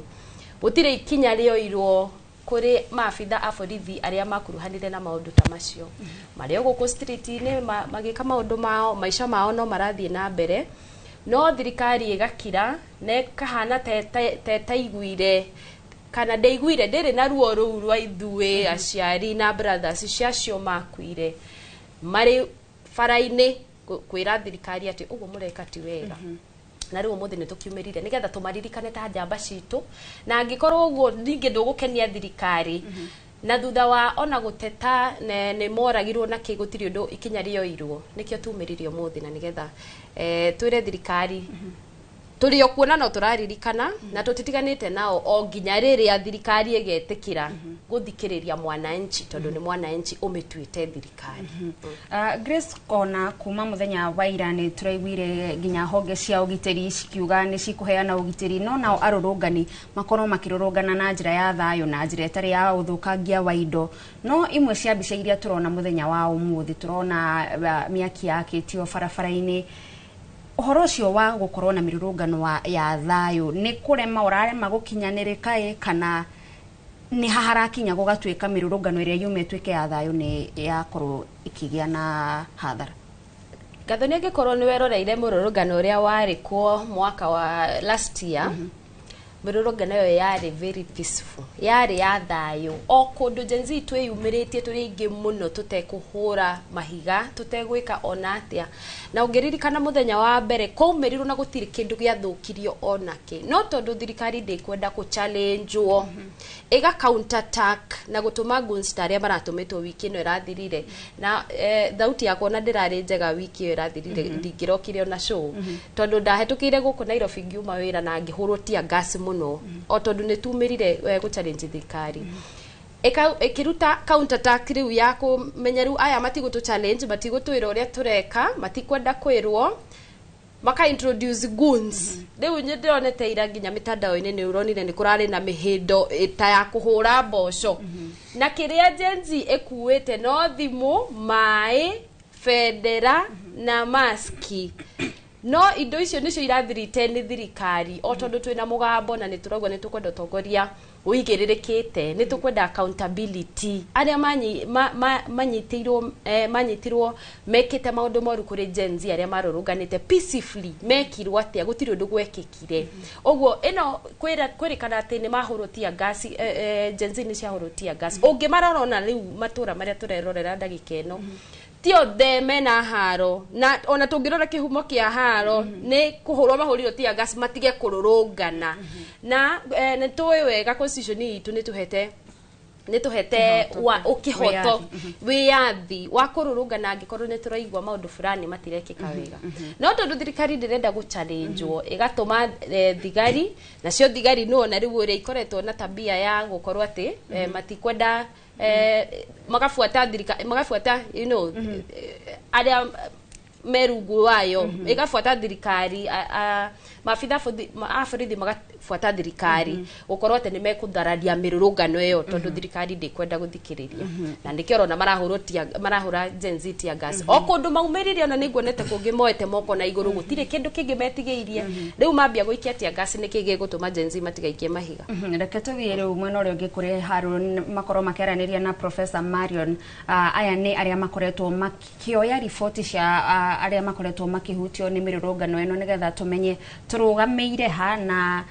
gũtirĩ ikinya rĩoirwo kũrĩ maabitha a borithi arĩa makuruhanire na maũndũ ta macio. Marĩ o gũkũ street-inĩ magĩka maũndũ mao, maica mao no marathiĩ na mbere. No thirikari ĩgakira na ĩkahana tetaiguire kana ndĩiguire ndĩrĩ na ruo rũu rwa ithuĩ aciari na brothers cia acio makuire marĩ bara-inĩ kwĩra thirikari atĩ ũguo mũreka ti wega. Na rĩu ũmũthĩ nĩ tũkiumĩrire nĩgetha tũmaririkane ta njamba citũ, na angĩkorwo ũguo ningĩ ndũgũkenia thirikari na thutha wa ona gũteta nĩ moragirwo na kĩ gũtirĩ ũndũ ikinya rĩoirwo, nĩkĩo tumĩrire ũmũthĩ na nĩgetha twĩre thirikari tũrĩ o kuona no tũraririkana na tũtitiganĩte nao o nginya rĩrĩa thirikari ĩgetĩkĩra gũthikĩrĩria mwananchi, tondũ nĩ mwananchi ũmĩtuĩte thirikari. Grace, ona kuma muthenya wa ira nĩ tũraiguire nginya honge cia ũgitĩri cikiuga nĩ cikũheana ũgitĩri, no nao arũrũngani makorwo makĩrũrũngana na njĩra ya thayũ na njĩra ĩtarĩ ya ũthũkangia wa indo. No imwe cia mbica iria tũrona mũthenya wa ũmũthĩ tũrona mĩaki yakĩtio barabara-inĩ. Ũhoro ũcio wa gũkorwo na mĩrũrũngano ya thayũ nĩ kũrema ũrarema gũkinyanĩrĩka ĩ, kana nĩ haharakinya gũgatuĩka mĩrũrũngano ĩrĩa yuma ĩtuĩke ya thayũ nĩ yakorwo ĩkĩgĩa na hathara? Gathoni, angĩkorwo nĩ weroreire mũrũrũngano ũrĩa warĩ kuo mwaka wa last year, mĩrũrũngano ĩyo yarĩ very peaceful, yarĩ ya thayũ. O kũndũ Gen Z twĩyumĩrĩtie tũrĩ aingĩ mũno, tũtekũhũra mahiga, tũtegwĩka ona atĩa. Na ũngĩririkana mũthenya wa mbere kwaumĩrirwo na gũtirĩ kĩndũ gĩathũkirio onakĩ, no tondũ thirikari ndĩkwenda kũ-challengewo ĩga counter attack na gũtũma goons ta arĩa maratũmĩtwo wiki ĩno ĩrathirire. Na thauti yakwa ona ndĩrarĩ njega wiki ĩyo ĩrathirire, ndingĩrokire ona show tondũ ndahetũkĩire gũkũ Nairobi ngiuma wĩra na ngĩhũrwo tear gas mũno, o tondũ nĩ tumĩrire gũ challenge thirikari ĩkĩruta counter attack rĩu ya kũmenya rĩu aya matigũtũ challenge, matigũtwĩra ũrĩa tũreka, matikwenda kwĩrwo, maka introduce goons. Rĩu nĩ ndĩronete ira nginya mitandao-inĩ nĩ ũronire nĩ kũrarĩ na mĩhĩndo ta ya kũhũra mboco, na kĩrĩa Gen Z ĩkuĩte no thimũ, maĩ, bendera na maski. No indo icio nĩcio irathirite nĩ thirikari, o tondũ twĩna mũgambo na nĩ tũrauga nĩ tũkwenda ũtongoria ũigĩrĩrĩkĩte, nĩ tũkwenda accountability. Arĩa manyitirwo mekĩte maũndũ moru kũrĩ Gen Z arĩa marũrũnganĩte peacefully mekirwo atĩa? Gũtirĩ ũndũ gwekĩkire. Ũguo ĩno kwĩrĩkana atĩ nĩ mahũrwo tear gas, Gen Z nĩ ciahũrwo tear gas. Ũngĩmarora ona rĩu matũra marĩa tũrerorera ndagĩka ĩno, ti othe mena haro, na ona tũngĩrora kĩhumo kĩa haro nĩ kũhũrwo mahũrirwo tear gas matige kũrũrũngana. Na nĩ tũĩ wega constitution itũ nĩ tũhete ũkĩhoto wĩyathi wa kũrũrũngana angĩkorwo nĩ tũraigua maũndũ fulani matirekĩka wega. No tondũ thirikari ndĩrenda gũ-challengewo, ĩgatũma thigari, nacio thigari nĩ wona rĩu ũrĩa ikoretwo na tabia ya gũkorwo atĩ matikwenda, magabuata thirikari, magabuata arĩa merungu wayo, ĩgabuata thirikari, maabitha a borithi magabuata thirikari gũkorwo atĩ nĩ mekũthararia mĩrũrũngano ĩyo, tondũ thirikari ndĩkwenda gũthikĩrĩria. Na nĩkĩo ũrona marahũra Gen Z tear gas o kũndũ maumĩrire. Ona nĩnguonete kũngĩ moete moko na igũrũ, gũtirĩ kĩndũ kĩngĩ metigĩirie. Rĩu mambia gũikia tear gas, nĩkĩ gĩgũtũma Gen Z matigaikie mahiga? Reke tũthiĩ rĩu mwena ũrĩa ũngĩ kũrĩ Harun, makorwo makĩaranĩria na Professor Marion. Aya nĩ arĩa makoretwo makĩoya riboti cia arĩa makoretwo makĩhutio nĩ mĩrũrũngano ĩno, nĩgetha tũmenye tũrũgamĩire ha na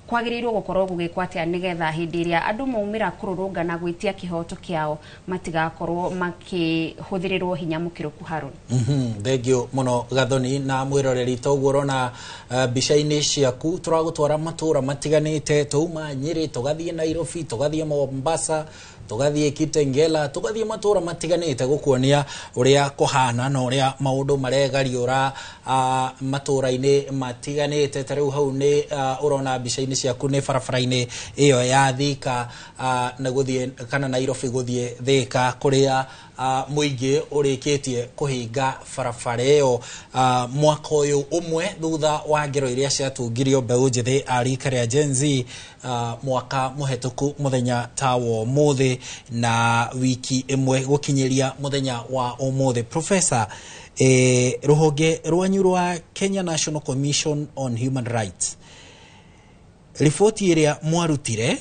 kwagĩrĩirwo gũkorwo gũgĩkwo atĩa, nĩgetha hĩndĩ ĩrĩa andũ maumĩra kũrũrũngana gwĩtia kĩhoto kĩao matigakorwo makĩhũthĩrĩrwo hinya mũkĩrũku. Harun. Thengio mũno Gathoni na mwĩroreri. Toguo ũrona mbica-inĩ ciaku, tũragũtwara matũra matiganĩte, twauma Nyĩrĩ tũgathiĩ Nairobi, tũgathiĩ Mombasa, tũgathiĩ Kitengela, tũgathiĩ matũra matiganĩte gũkuonia ũrĩa kũhana na ũrĩa maũndũ maregariũra matũra-inĩ matiganĩte. Ta rĩu hau nĩ ũrona mbica-inĩ ciaku nĩ barabara-inĩ ĩyo ya Thika na gũthiĩ kana Nairobi gũthiĩ Thika, kũrĩa mũingĩ ũrĩkĩtie kũhinga barabara ĩyo mwaka ũyũ ũmwe thutha wa ngero iria ciatungirio mbeũ njĩthĩ a rika rĩa Gen Z mwaka mũhetũku mũthenya ta wa ũmũthĩ, na wiki ĩmwe gũkinyĩria mũthenya wa ũmũthĩ. Professor, rũhonge rwanyu rwa Kenya National Commission on Human Rights, riboti ĩrĩa mwarutire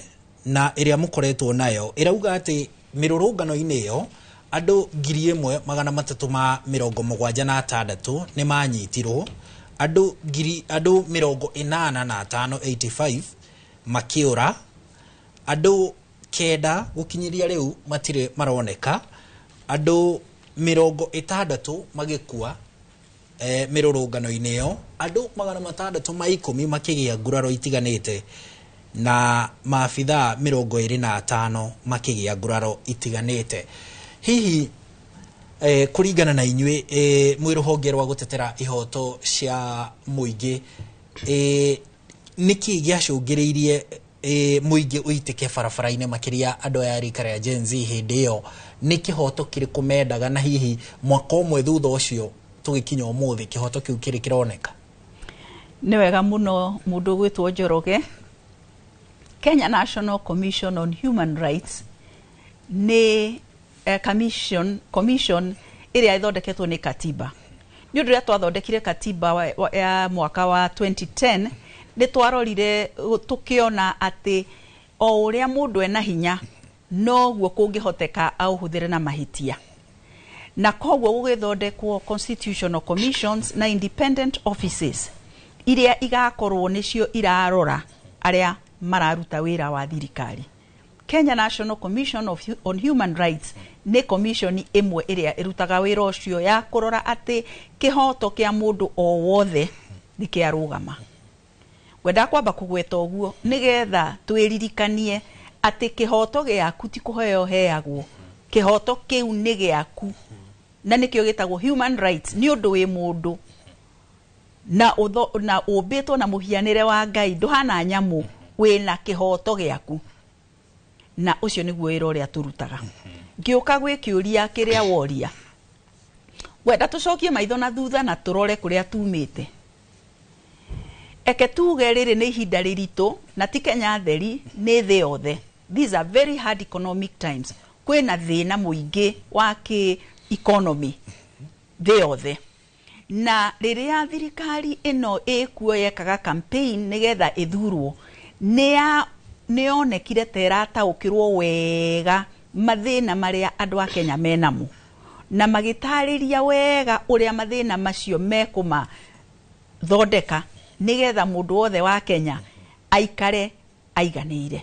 na ĩrĩa mũkoretwo nayo ĩrauga atĩ mĩrũrũngano-inĩ ĩyo andũ 1376 nĩ manyitirwo, Andũ ngiri andũ 85, 85 makĩũra, andũ 9 gũkinyĩria rĩu matirĩ maroneka, andũ 60 magĩkua mĩrũrũngano-inĩ ĩyo, andũ 610 makĩgĩa nguraro itiganĩte, na maabithaa 25 makĩgĩa nguraro itiganĩte. Hihi kũringana na inyuĩ mwĩ rũhonge rwa gũtetera ihoto cia mũingĩ, nĩkĩ gĩacũngĩrĩirie mũingĩ ũitĩke barabara-inĩ makĩria andũ aya a rika rĩa Gen Z hĩndĩ ĩyo? Nĩ kĩhoto kĩrĩkũ mendaga, na hihi mwaka ũmwe thutha ũcio tũgĩkinya ũmũthĩ kĩhoto kĩu kĩrĩ kĩroneka? Nĩ wega mũno mũndũ ũgwĩtwo Njoroge. Kenya National Commission on Human Rights nĩ commission ĩrĩa ĩthondeketwo nĩ katiba. Nĩ ũndũ ũrĩa twathondekire katiba ya mwaka wa 2010, nĩ twarorire tũkĩona atĩ o ũrĩa mũndũ ena hinya noguo kũngĩhoteka aũhũthĩre na mahĩtia, na koguo gũgĩthondekwo constitutional commissions na independent offices iria igakorwo nĩcio irarora arĩa mararuta wĩra wa thirikari. Kenya National Commission on Human Rights nĩ commission ĩmwe ĩrĩa ĩrutaga wĩra ũcio ya kũrora atĩ kĩhoto kĩa mũndũ o wothe nĩ kĩarũgama. Ngwenda kwamba kũgweta ũguo nĩgetha twĩririkanie atĩ kĩhoto gĩaku ti kũheo heagwo, kĩhoto kĩu nĩ gĩaku, na nĩkĩo gĩtagwo human rights, nĩ ũndũ wĩ mũndũ na na ũmbĩtwo na mũhianĩre wa Ngai, ndũhana nyamũ, wĩna kĩhoto gĩaku, na ũcio nĩguo wĩra ũrĩa tũrutaga. Ngĩũka gwĩ kĩũria kĩrĩa woria, ngwenda tũcokie maitho na thutha na tũrore kũrĩa tumĩte. Eke tuge rĩrĩ nĩ ihinda rĩritũ, na ti Kenya theri, nĩ thĩ yothe. These are very hard economic times. Kwĩna thĩna mũingĩ wa kĩ economy thĩ yothe, na rĩrĩa thirikari ĩno ĩkuo yekaga campaign nĩgetha ĩthurwo, nĩyonekire ta ĩrataũkĩrwo wega mathĩna marĩa andũ a Kenya menamo, na magĩtarĩria wega ũrĩa mathĩna macio mekũmathondeka nĩgetha mũndũ wothe wa Kenya aikare aiganĩire.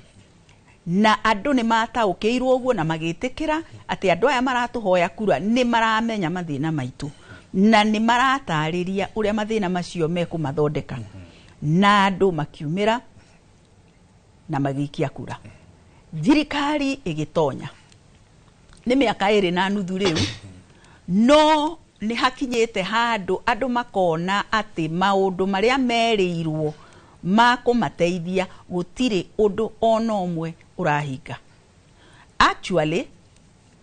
Na andũ nĩ mataũkĩirwo ũguo na magĩtĩkĩra atĩ andũ aya maratũhoya kura nĩ maramenya mathĩna maitũ, na nĩ maratarĩria ũrĩa mathĩna macio mekũmathondeka, na andũ makiumĩra na magĩikia kura. Thirikari ĩgĩtonya nĩ mĩaka 2.5 rĩu, no nĩ hakinyĩte handũ andũ makona atĩ maũndũ marĩa merĩirwo ma kũmateithia gũtirĩ ũndũ ona ũmwe ũrahinga. Actually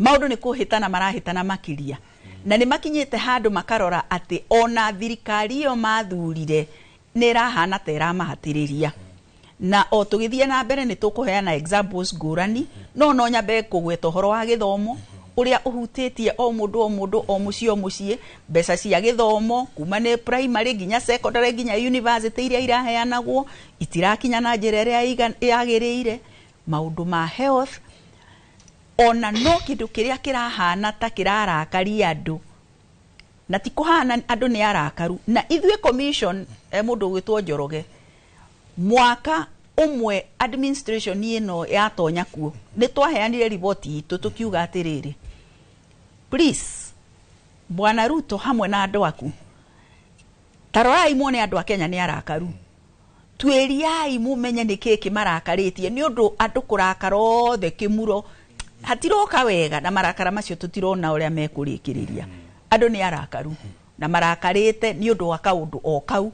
maũndũ nĩ kũhĩtana marahĩtana makĩria, na nĩ makinyĩte handũ makarora atĩ ona thirikari ĩyo mathurire nĩ ĩrahana ta ĩramahatĩrĩria. Na o tũgĩthiĩ na mbere nĩ tũkũheana examples ngũrani, no nyambe kũgweta ũhoro wa gĩthomo ũrĩa ũhutĩtie o mũndũ o mũndũ o mũciĩ o mũciĩ, mbeca cia gĩthomo kuma nĩ primary nginya secondary nginya university iria iraheanagwo itirakinya na njĩra ĩrĩa yagĩrĩire, maũndũ ma health, ona no kĩndũ kĩrĩa kĩrahana ta kĩrarakaria andũ, na ti kũhana andũ nĩ arakaru. Na ithuĩ commission mũndũ ũgwĩtwo Njoroge, mwaka ũmwe administration ĩno yatonya kuo, nĩ twaheanire riboti itũ tũkiuga atĩrĩrĩ, please Bwana Ruto hamwe na andũ aku, tarorai muone andũ a Kenya nĩ arakaru, twĩriai mumenye nĩ kĩĩ kĩmarakarĩtie, nĩ ũndũ andũ kũrakara othe kĩmuro hatiroka wega, na marakara macio tũtirona ũrĩa mekũrĩkĩrĩria. Andũ nĩ arakaru na marakarĩte nĩ ũndũ wa kaũndũ o kau.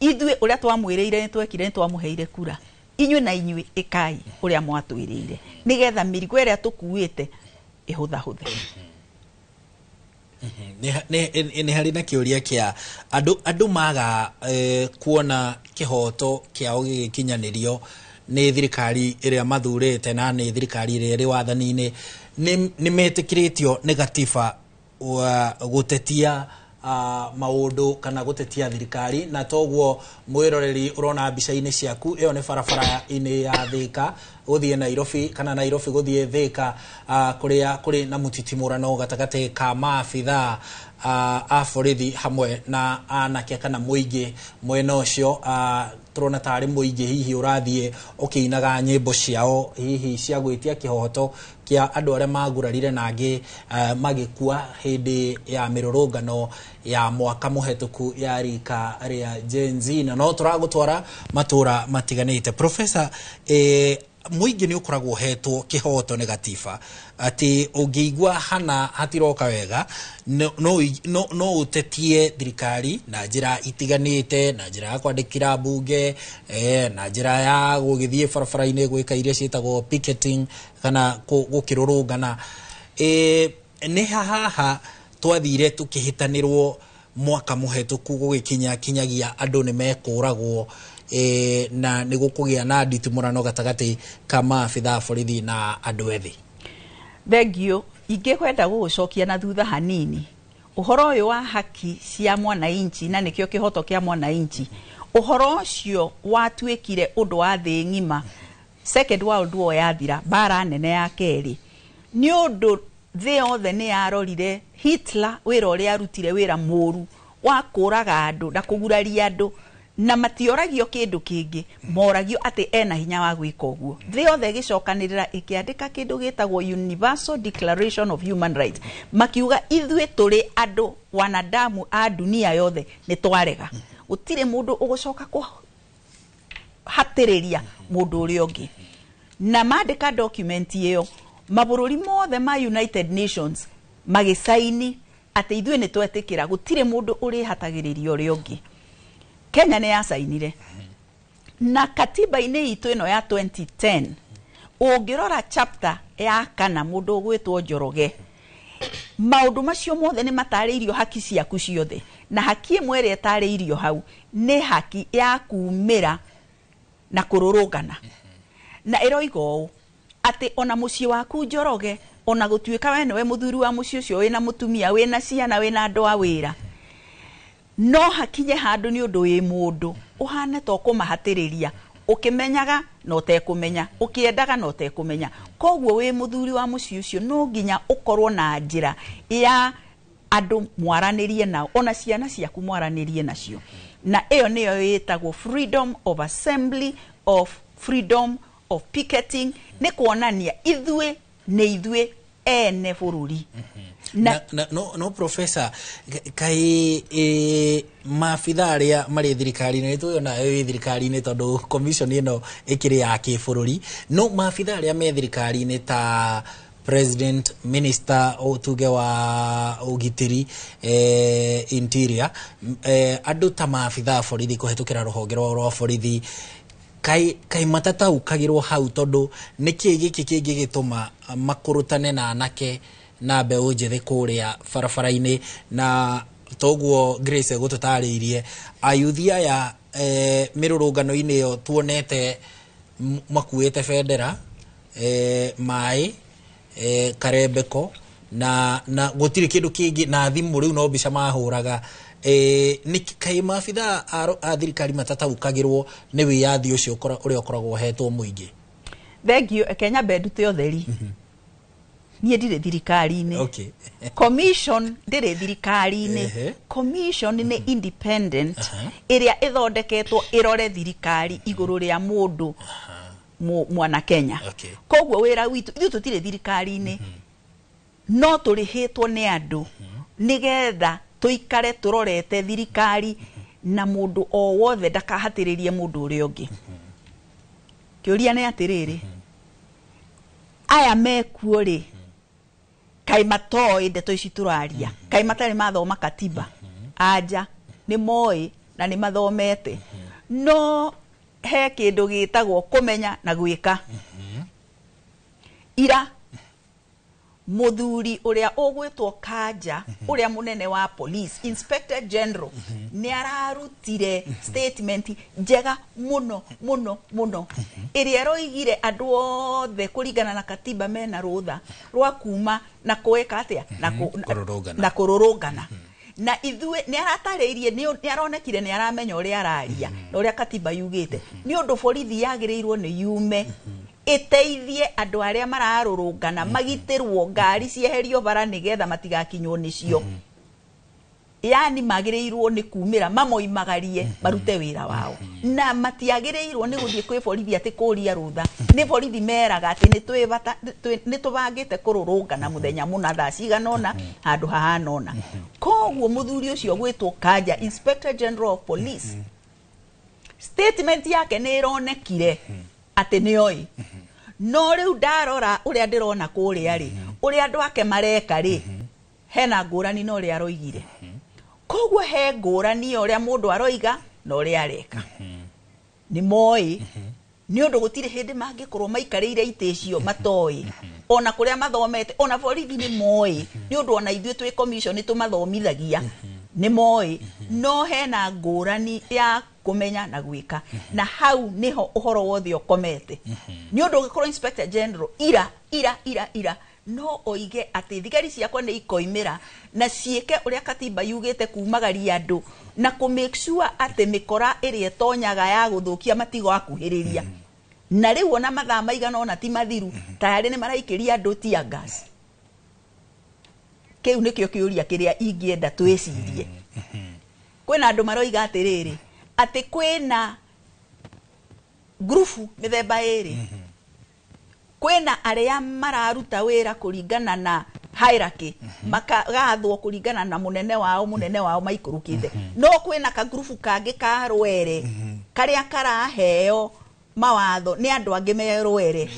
Ithuĩ ũrĩa twamwĩrĩire nĩ twekire, nĩ twamũheire kura, inyuĩ na inyuĩ ĩkai ũrĩa mwatwĩrĩire nĩgetha mĩrigo ĩrĩa tũkuĩte ĩhũthahũthe. Nĩ harĩ na kĩũria kĩa andũ maga kuona kĩhoto kĩao gĩgĩkinyanĩrio nĩ thirikari ĩrĩa mathurĩte na nĩ thirikari ĩrĩa ĩrĩ wathani-inĩ, nĩ metĩkĩrĩtio nĩ gatiba gũtetia Maũndũ kana gũtetia thirikari na toguo mwĩroreri ũrona mbica-inĩ ciaku ĩyo nĩ barabara-inĩ ya Thika gũthiĩ Nairobi kana Nairobi gũthiĩ Thika, kũrĩa kũrĩ na mũtitimũrano gatagatĩ ka maabithaa a borithi hamwe na anake kana mũingĩ mwena ũcio. Tũrona tarĩ mũingĩ hihi ũrathiĩ ũkĩinaga nyĩmbo ciao hihi cia gwĩtia kĩhoto kĩa andũ arĩa magurarire na angĩ magĩkua hĩndĩ ya mĩrũrũngano ya mwaka mũhetũku ya rika rĩa Gen Z, na no tũragũtwara matũra matiganĩte. Professor, mũingĩ nĩ ũkoragwo ũhetwo kĩhoto nĩ gatiba atĩ ũngĩigua hana hatiroka wega no ũtetie thirikari na njĩra itiganĩte, na njĩra ya kwandĩkĩra mbunge, na njĩra ya gũgĩthiĩ barabara-inĩ gwĩka iria ciĩtagwo picketing kana gũkĩrũrũngana. Nĩ haha twathire tũkĩhĩtanĩrwo mwaka mũhetũku gũgĩkinya kinyagia andũ nĩ mekũragwo, na nĩ gũkũgĩa na nditimũrano gatagatĩ ka maabithaa borithi na andũ ethĩ. Thengio. Ingĩkwenda gũgũcokia na thutha hanini ũhoro ũyũ wa haki cia mwananchi, na nĩkĩo kĩhoto kĩa mwananchi. Ũhoro ũcio watuĩkire ũndũ wa thĩ ng'ima Second World War yathira, mbara nene ya kerĩ, nĩ ũndũ thĩ yothe nĩ yarorire Hitler wĩra ũrĩa arutire, wĩra mũru wa kũraga andũ na kũguraria andũ, na matioragio kĩndũ kĩngĩ, moragio atĩ ena hinya wa gwĩka ũguo. Thĩ yothe ĩgĩcokanĩrĩra ĩkĩandĩka kĩndũ gĩtagwo Universal Declaration of Human Rights, makiuga ithuĩ tũrĩ andũ wanadamu a dunia yothe nĩ twarega, gũtirĩ mũndũ ũgũcoka kũhatĩrĩria mũndũ ũrĩa ũngĩ. Na mandĩka document ĩyo, mabũrũri mothe ma United Nations magĩcaini atĩ ithuĩ nĩ twetĩkĩra gũtirĩ mũndũ ũrĩhatagĩrĩria ũrĩa ũngĩ. Kenya nĩ yacainire na katiba-inĩ itũ ĩno ya 2010, ũngĩrora chapter ya kana, mũndũ ũgwĩtwo Njoroge, maũndũ macio mothe nĩ matarĩirio, haki ciaku ciothe, na haki ĩmwe ĩrĩa ĩtarĩirio hau nĩ haki ya kumĩra na kũrũrũngana, na ĩroiga ũũ atĩ ona mũciĩ waku Njoroge, ona gũtuĩka we nĩwe mũthuri wa mũciĩ ũcio, wĩna mũtumia, wĩna ciana, wĩna andũ a wĩra, no hakinye handũ nĩ ũndũ wĩ mũndũ ũhane to kũmahatĩrĩria, ũkĩmenyaga na ũtekũmenya, ũkĩendaga na ũtekũmenya. Koguo wĩ mũthuri wa mũciĩ ũcio no nginya ũkorwo na njĩra ya andũ mwaranĩrie nao, ona ciana ciaku mwaranĩrie nacio, na ĩyo nĩyo ĩtagwo freedom of assembly, of freedom of picketing, nĩ kuonania ithuĩ nĩ ithuĩ ene bũrũri. Na, no professor, kai maabithaa arĩa marĩ thirikari-inĩ, nĩ tũĩ onawe wĩ thirikari-inĩ tondũ commission ĩno ĩkĩrĩ ya kĩbũrũri, no maabithaa arĩa me thirikari-inĩ ta president, minister tuge wa ũgitĩri, interior, andũ ta maabithaa borithi kũhetũkĩra rũhonge rwao rwa borithi, kai matataũkagĩrwo hau, tondũ nĩkĩ gĩkĩ kĩngĩgĩtũma makũrũtane na anake na mbeũ njĩthĩ kũrĩa barabara-inĩ? Na toguo Grace egũtũtarĩirie, ayuthi aya mĩrũrũngano-inĩ ĩyo tuonete makuĩte bendera, maĩ, karembeko na gũtirĩ kĩndũ kĩngĩ na thimũ, rĩu no mbica mahũraga. Nĩ kaĩ maabithaa a thirikari matataũkagĩrwo nĩ wĩyathi ũcio ũrĩa ũkoragwo ũhetwo mũingĩ? Thengio. Kenya ndute ũtheri, niĩ ndirĩ thirikari-inĩ. Commission ndĩrĩ thirikari-inĩ. Commission nĩ independent ĩrĩa ĩthondeketwo ĩrore thirikari igũrũ rĩa mũndũ mwana Kenya. Koguo wĩra witũ, ithuĩ tũtirĩ thirikari-inĩ, no tũrĩhĩtwo nĩ andũ nĩgetha tũikare tũrorete thirikari na mũndũ o wothe ndakahatĩrĩrie mũndũ ũrĩa ũngĩ. Kĩũria nĩ atĩrĩrĩ, aya mekuo rĩ, kaĩ matoĩ ndeto ici tũraria? Kaĩ matarĩ mathoma katiba? Anja nĩ moĩ na nĩ mathomete, no he kĩndũ gĩtagwo kũmenya na gwĩka. Ira muthuri uria ugwitwo Kanja, uria munene wa police, inspector general, ni ararutire statement njega muno muno muno, ĩrĩa ĩroigire andũ othe kũringana na katiba mena rũtha rwa kuma na kwĩka atĩa na Kũrũrũngana. Na kũrũrũngana. Na ithuĩ nĩ aratarĩirie, nĩ aronekire nĩ aramenya ũrĩa araria na ũrĩa katiba yugĩte, nĩ ũndũ borithi yagĩrĩirwo nĩ yume ĩteithie andũ arĩa mararũrũngana magitĩrwo, ngari cieherio bara nĩgetha matigakinywo nĩcio. Yani magĩrĩirwo nĩ kumĩra mamoimagarie marute wĩra wao, na matiagĩrĩirwo nĩ gũthiĩ kwĩ borithi atĩ kũria rũtha. Nĩ borithi meraga atĩ nĩ tũbangĩte kũrũrũngana mũthenya mũna thaa cigana ũna handũ hahana ũna. Koguo mũthuri ũcio gwĩtwo Kanja, Inspector General of Police, statement yake nĩ ĩronekire atĩ nĩoĩ. No rĩu ndarora ũrĩa ndĩrona kũrĩa rĩ, ũrĩa andũ ake mareka rĩ, hena ngũrani na ũrĩa aroigire. Koguo he ngũrani ya ũrĩa mũndũ aroiga na ũrĩa areka. Nĩ moĩ, nĩ ũndũ gũtirĩ hĩndĩ mangĩkorwo maikarĩire itĩ icio matoĩ, ona kũrĩa mathomete, ona borithi nĩ moĩ, nĩ ũndũ ona ithuĩ twĩ commission nĩ tũmathomithagia, nĩ moĩ. No hena ngũrani ya kũmenya na gwĩka, na hau nĩho ũhoro wothe ũkomete. Nĩ ũndũ ũngĩkorwo Inspector General ira ira ira ira no oige atĩ thigari ciakwa nĩ ikoimĩra na ciĩke ũrĩa katiba yugĩte, kumagaria andũ na kũ make sure atĩ mĩkora ĩrĩa ĩtonyaga ya gũthũkia matigo akuhĩrĩria. Na rĩu ona mathaa maigana ũna ti mathiru, tayarĩ nĩ maraikĩria andũ tear gas. Kĩu nĩkĩo kĩũria kĩrĩa ingĩenda twĩcirie. Kwĩna andũ maroiga atĩrĩrĩ, atĩ kwĩna ngurubu mĩthemba ĩrĩ. Kwĩna arĩa mararuta wĩra kũringana na hierarchy, makagathwo kũringana na mũnene wao, mũnene wao maikũrũkĩte. No kwĩna kagurubu kangĩ ka rwere karĩa karaheo mawatho nĩ andũ angĩ me rwere,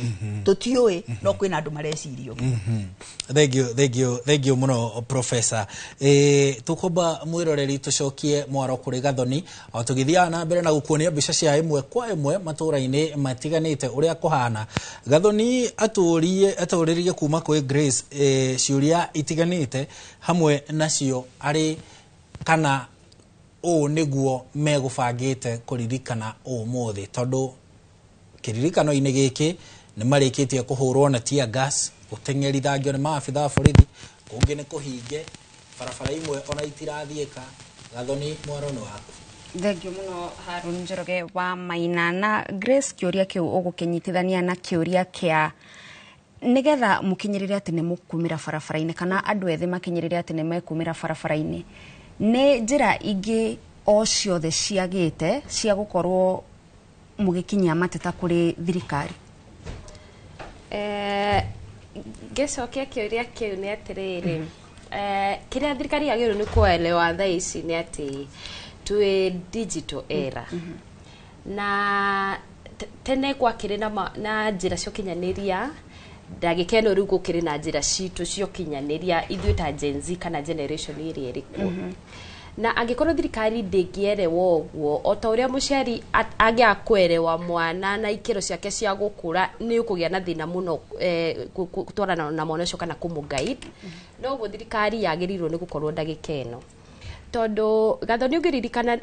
tũtiũĩ, no kwĩna andũ mareciria ũguo. Thank you, thank you, thank you muno, Professor. Tukomba mwiroreri tucokie mwaro kuri Gathoni o tugithiaga na mbere na gukuonia mbica cia ĩmwe kwa ĩmwe matũra-inĩ matiganĩte ũrĩa kũhana. Gathoni atũririe kuma kwĩ Grace ciũria itiganĩte, hamwe nacio arĩ kana ũũ nĩguo megũbangĩte kũririkana ũmũthĩ, tondũ kĩririkano-inĩ gĩkĩ nĩ marĩkĩtie kũhũrwo na tear gas, gũteng'erithangio nĩ maabitha a borithi, kũngĩ nĩ kũhinge barabara imwe ona itirathiĩka. Gathoni, mwaro nĩ waku. Thank you muno, Harun Njoroge wa Maina. Na Grace, kĩũria kĩu ũgũkĩnyitithania na kĩũria kĩa nĩgetha mũkinyĩrĩre atĩ nĩ mũkumĩra barabara-inĩ, kana andũ ethĩ makinyĩrĩre atĩ nĩ mekumĩra barabara-inĩ, nĩ njĩra ingĩ o ciothe ciagĩte cia gũkorwo mũgĩkinyia mateta kũrĩ thirikari? Ngĩcokia kĩũria kĩu nĩ atĩrĩrĩ, kĩrĩa thirikari yagĩrĩirwo nĩ kuelewa thaa ici nĩ atĩ twĩ digital era. Na tene gwakĩrĩ na njĩra cia ũkinyanĩria, ndagĩka ĩno rĩu gũkĩrĩ na njĩra citũ cia ũkinyanĩria ithuĩ ta Gen Z kana generation ĩrĩa ĩrĩ kuo. Na angĩkorwo thirikari ndĩngĩerewa ũguo, o ta ũrĩa mũciari angĩaga kwerewa mwana na ikĩro ciake cia gũkũra, nĩ ũkũgĩa na thĩna mũno gũtwarana na mwana ũcio kana kũmũ-guide. Noguo thirikari yagĩrĩirwo nĩ gũkorwo ndagĩka ĩno, tondũ Gathoni, ũngĩririkana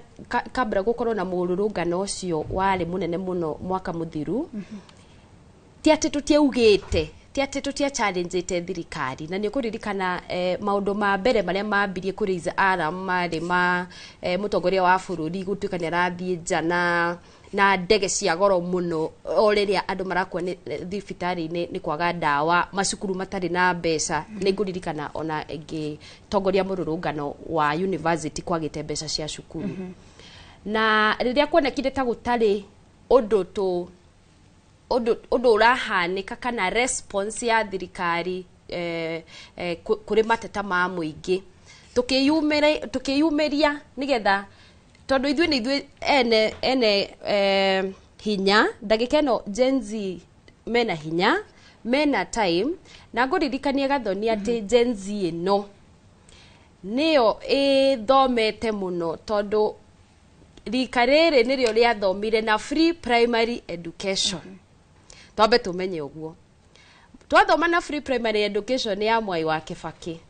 kabla gũkorwo na mũrũrũngano ũcio warĩ mũnene mũno mwaka mũthiru, ti atĩ tũtiaugĩte, ti atĩ tũtia challenge thirikari. Na nĩ ũkũririkana maũndũ ma mbere marĩa mambirie kũ raise alarm marĩ ma mũtongoria wa bũrũri gũtuĩka nĩ arathiĩ nja na ndege cia goro mũno, o rĩrĩa andũ marakua nĩ thibitarĩ-inĩ nĩ kwaga ndawa, macukuru matarĩ na mbeca. Nĩ ngũririkana ona ngĩtongoria mũrũrũngano wa university kwagĩte mbeca cia cukuru. Na rĩrĩa kuonekire ta gũtarĩ ũndũ tũ ũndũ ũndũ ũrahanĩka kana response ya thirikari kũrĩ mateta ma mũingĩ, tukĩyumĩria nĩgetha, tondũ ithuĩ nĩ ithuĩ ene hinya ndagĩka ĩno. Gen Z mena hinya, mena time. Na ngũririkanie, Gathoni, atĩ Gen Z ĩno nĩyo ĩthomete mũno, tondũ rika rĩrĩ nĩrĩo rĩathomire na free primary education. Twambe tũmenye ũguo, twathoma na free primary education ya Mwai wa Kibaki.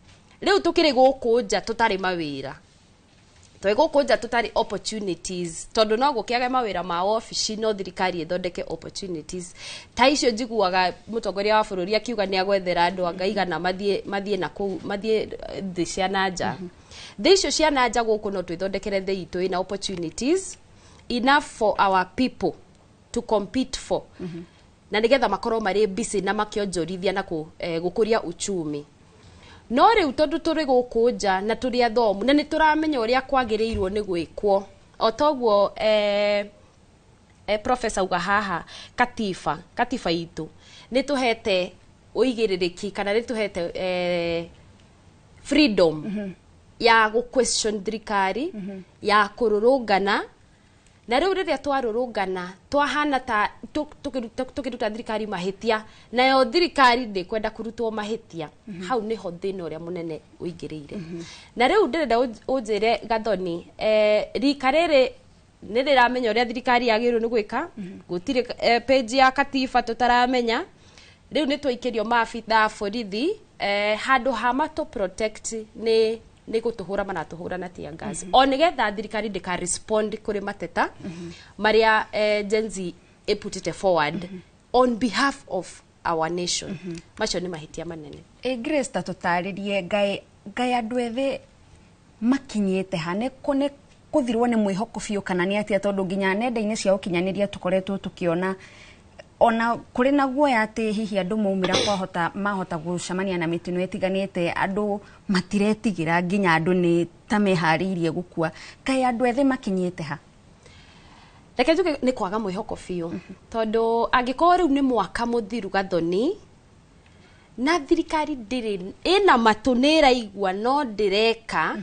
Rĩu tũkĩrĩ gũkũ nja tũtarĩ mawĩra, twĩ gũkũ nja tũtarĩ opportunities, tondũ no gũkĩage mawĩra ma wabici, no thirikari ĩthondeke opportunities ta icio njiguaga mũtongoria wa bũrũri akiuga nĩ agwethera andũ anga igana mathiĩ na kũu, mathiĩ thĩ cia na nja. Thĩ icio cia na nja gũkũ no twĩthondekere thĩ itũ ĩna opportunities enough for our people to compete for, na nĩgetha makorwo marĩ busy na makĩonjorithia na gũkũria uchumi. No rĩu tondũ tũrĩ gũkũ nja na tũrĩ athomu na nĩ tũramenya ũrĩa kwagĩrĩirwo nĩ gwĩkwo, o toguo professor uga haha, katiba itũ nĩ tũhete ũigĩrĩrĩki kana nĩ tũhete freedom ya gũ question thirikari, ya kũrũrũngana. Na rĩu rĩrĩa twarũrũngana twahana ta tũkĩruta thirikari mahĩtia, nayo thirikari ndĩkwenda kũrutwo mahĩtia. Hau nĩho thĩna ũrĩa mũnene ũingĩrĩire. Na rĩu ndĩrenda ũnjĩre Gathoni, rika rĩrĩ nĩ rĩramenya ũrĩa thirikari yagĩrĩirwo nĩ gwĩka. Gũtirĩ page ya katiba tũtaramenya. Rĩu nĩ twaikĩrio maabitha a borithi, handũ ha matũ protect nĩ gũtũhũra maratũhũra na tear gas, o nĩgetha thirikari ndĩka respond kũrĩ mateta marĩa Gen Z ĩputĩte forward on behalf of our nation. Macio nĩ mahĩtia manene. Ĩ Grace, ta tũtarĩrie ngai ngai andũ ethĩ makinyĩte ha, nĩ nĩ kũthirwo nĩ mwĩhoko biũ kana nĩ atĩa? Tondũ nginya nenda-inĩ cia ũkinyanĩria tũkoretwo tũkĩona ona kũrĩ na guoya atĩ hihi andũ maumĩra kwahota mahota gũcemania na mĩtino ĩtiganĩte. Andũ matiretigĩra, nginya andũ nĩ ta meharĩirie gũkua. Kaĩ andũ ethĩ makinyĩte ha? Reke njuge nĩ kwaga mwĩhoko biũ, tondũ angĩkorwo rĩu nĩ mwaka mũthiru, Gathoni, na thirikari ndĩrĩ ĩna matũ, nĩ ĩraigua no ndĩreka,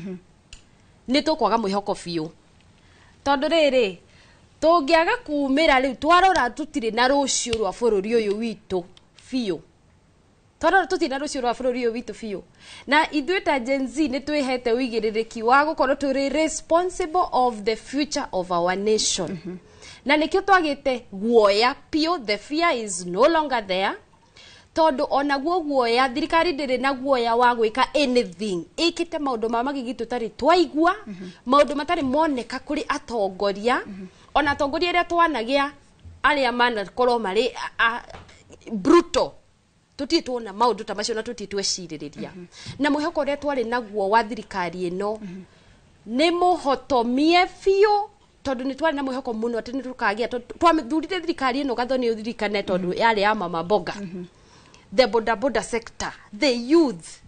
nĩ tũkwaga mwĩhoko biũ. Tondũ rĩrĩ tũngĩaga kumĩra rĩu, twarora tũtirĩ na rũciũ rwa bũrũri ũyũ witũ biũ. Twarora tũtirĩ na rũciũ rwa bũrũri ũyũ witũ biũ, na ithuĩ ta Gen Z nĩ twĩhete ũigĩrĩrĩki wa gũkorwo tũrĩ responsible of the future of our nation, na nĩkĩo twagĩte guoya biũ. The fear is no longer there, tondũ onaguo guoya, thirikari ndĩrĩ na guoya wa gwĩka anything. Ĩkĩte maũndũ ma magigi tũtarĩ twaigua, maũndũ matarĩ moneka kũrĩ atongoria, ona atongoria arĩa twanagĩa arĩa manakorwo marĩ brutal. Tũtirĩ tuona maũndũ ta macio na tũtirĩ twecirĩrĩria. Na mwĩhoko ũrĩa twarĩ naguo wa thirikari ĩno nĩ mũhotomie biũ, tondũ nĩ twarĩ na mwĩhoko mũno atĩ nĩ tũkagĩa. Twathurire thirikari ĩno, Gathoni, ũririkane, tondũ yarĩ ya mama mboga, the boda boda sector, the youth.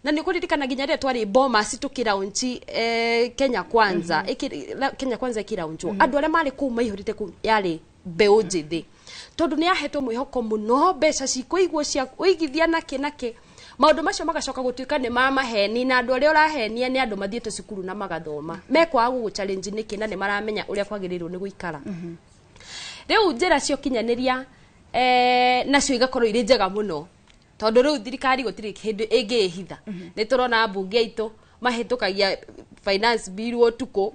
Na nĩ kũririkana nginya rĩrĩa twarĩ Bomas tũkĩraunchi Kenya Kwanza, Kenya Kwanza ĩkĩraunchwo, andũ arĩa marĩ kũu maihũrĩte kũu yarĩ mbeũ njĩthĩ, tondũ nĩ yahetwo mwĩhoko mũno, mbeca cikũigwo cia ũigithia nakĩ nakĩ. Maũndũ macio magacoka gũtuĩka nĩ ma maheni, na andũ arĩa ũrahenia nĩ andũ mathiĩte cukuru na magathoma. Mekwaga gũgũ challenge nĩkĩ na nĩ maramenya ũrĩa kwagĩrĩirwo nĩ gũikara? Rĩu njĩra cia ũkinyanĩria nacio igakorwo irĩ njega mũno, tondũ rĩu thirikari gũtirĩ hĩndĩ ĩngĩĩhitha. Nĩ tũrona mbunge aitũ mahĩtũkagia finance bill ũtukũ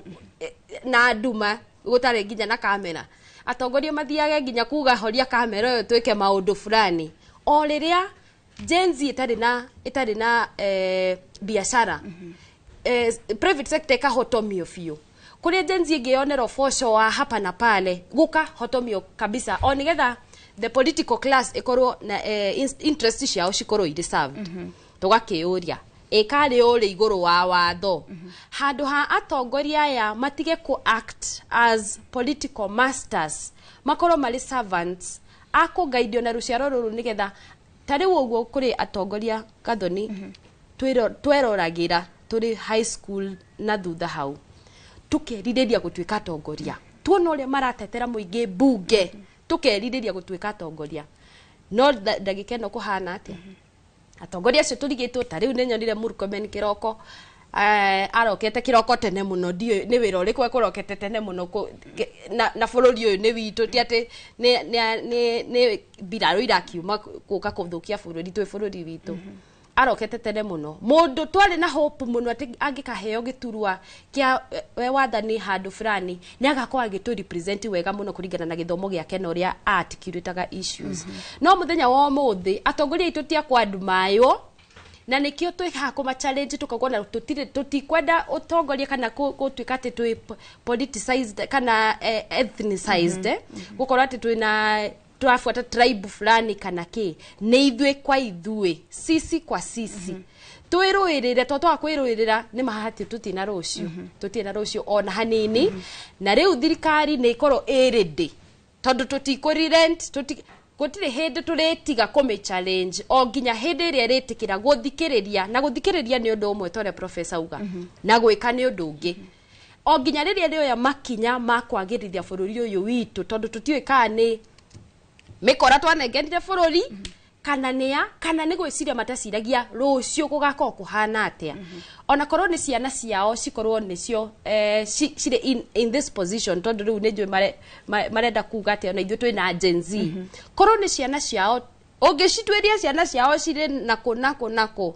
na nduma, gũtarĩ nginya na kamera. Atongoria mathiage nginya kuga horia kamera ĩyo twĩke maũndũ fulani. O rĩrĩa Gen Z ĩtarĩ na biacara, private sector ĩkahotomio biũ, kũrĩa Gen Z ĩngĩyonera ũboco wa hapa na pale gũkahotomio kabisa, o nĩgetha the political class ĩkorwo na interest ciao cikorwo irĩ served. Tũgakĩũria, ĩkarĩ ũrĩ igũrũ wa watho? Handũ ha atongoria aya matige ku act as political masters, makorwo marĩ servants akũgaidio na rũciaro rũrũ, nĩgetha ta rĩu ũguo kũrĩ atongoria, Gathoni, tweroragĩra tũrĩ high school na thutha hau tũkerirĩria gũtuĩka atongoria. Tuona ũrĩa maratetera mũingĩ mbunge, tũkerirĩria gũtuĩka atongoria. No ndagĩka ĩno kũhana atĩa? Atongoria acio tũrigĩtwo ta rĩu nĩ nyonire Murkomen kĩroko, arokete kĩroko tene mũno. Ndiũĩ nĩ wĩra ũrĩkũ ekũrokete tene mũno na bũrũri ũyũ nĩ witũ, ti atĩ nĩ mbirarũ irakiuma gũka kũthũkia bũrũri. Twĩ bũrũri witũ. Arokete tene mũno, mũndũ twarĩ na hope mũno atĩ angĩkaheo gĩturwa kĩa wathani handũ fulani nĩ agakorwo agĩtũ represent wega mũno kũringana na gĩthomo gĩake na ũrĩa articulataga issues. No mũthenya wa ũmũthĩ atongoria aitũ ti akwandumaywo, na nĩkĩo twĩ haha kũma challenge, tũkauga na tũtirĩ tũtikwenda ũtongoria kana gũtuĩka atĩ twĩ politicized kana ethnicized, gũkorwo atĩ twĩna Tũrabuata tribe fulani kana kĩ. Nĩ ithuĩ kwa ithuĩ, sisi kwa sisi, twĩrũĩrĩre. To twaga kwĩrũĩrĩra, nĩ mahati tũtina rũciũ, tũtirĩ na rũciũ ona hanini. Na rĩu thirikari nĩ ĩkorwo ĩ ready, tondũ tũtikũ tuti gũtirĩ hĩndĩ tũrĩtiga kũmĩ challenge o nginya hĩndĩ ĩrĩa ĩrĩtĩkĩra gũthikĩrĩria. Na gũthikĩrĩria nĩ ũndũ ũmwe, ta ũrĩa professor auga, na gwĩka nĩ ũndũ ũngĩ, o nginya rĩrĩa rĩoya makinya ma kwagĩrithia bũrũri ũyũ witũ, tondũ tũtiũĩ kana nĩ mĩkora twanengerire bũrũri kana nĩa, kana nĩ gwĩciria mataciragia rũciũ gũgakorwo kũhana atĩa, ona korwo nĩ ciana ciao cikorwo nĩcio cirĩ in this position, tondũ rĩu nĩ njũĩ marenda kuga atĩ ona ithuĩ twĩna Gen Z. Korwo nĩ ciana ciao, ũngĩcituĩria ciana ciao cirĩ nakũ nakũ nakũ,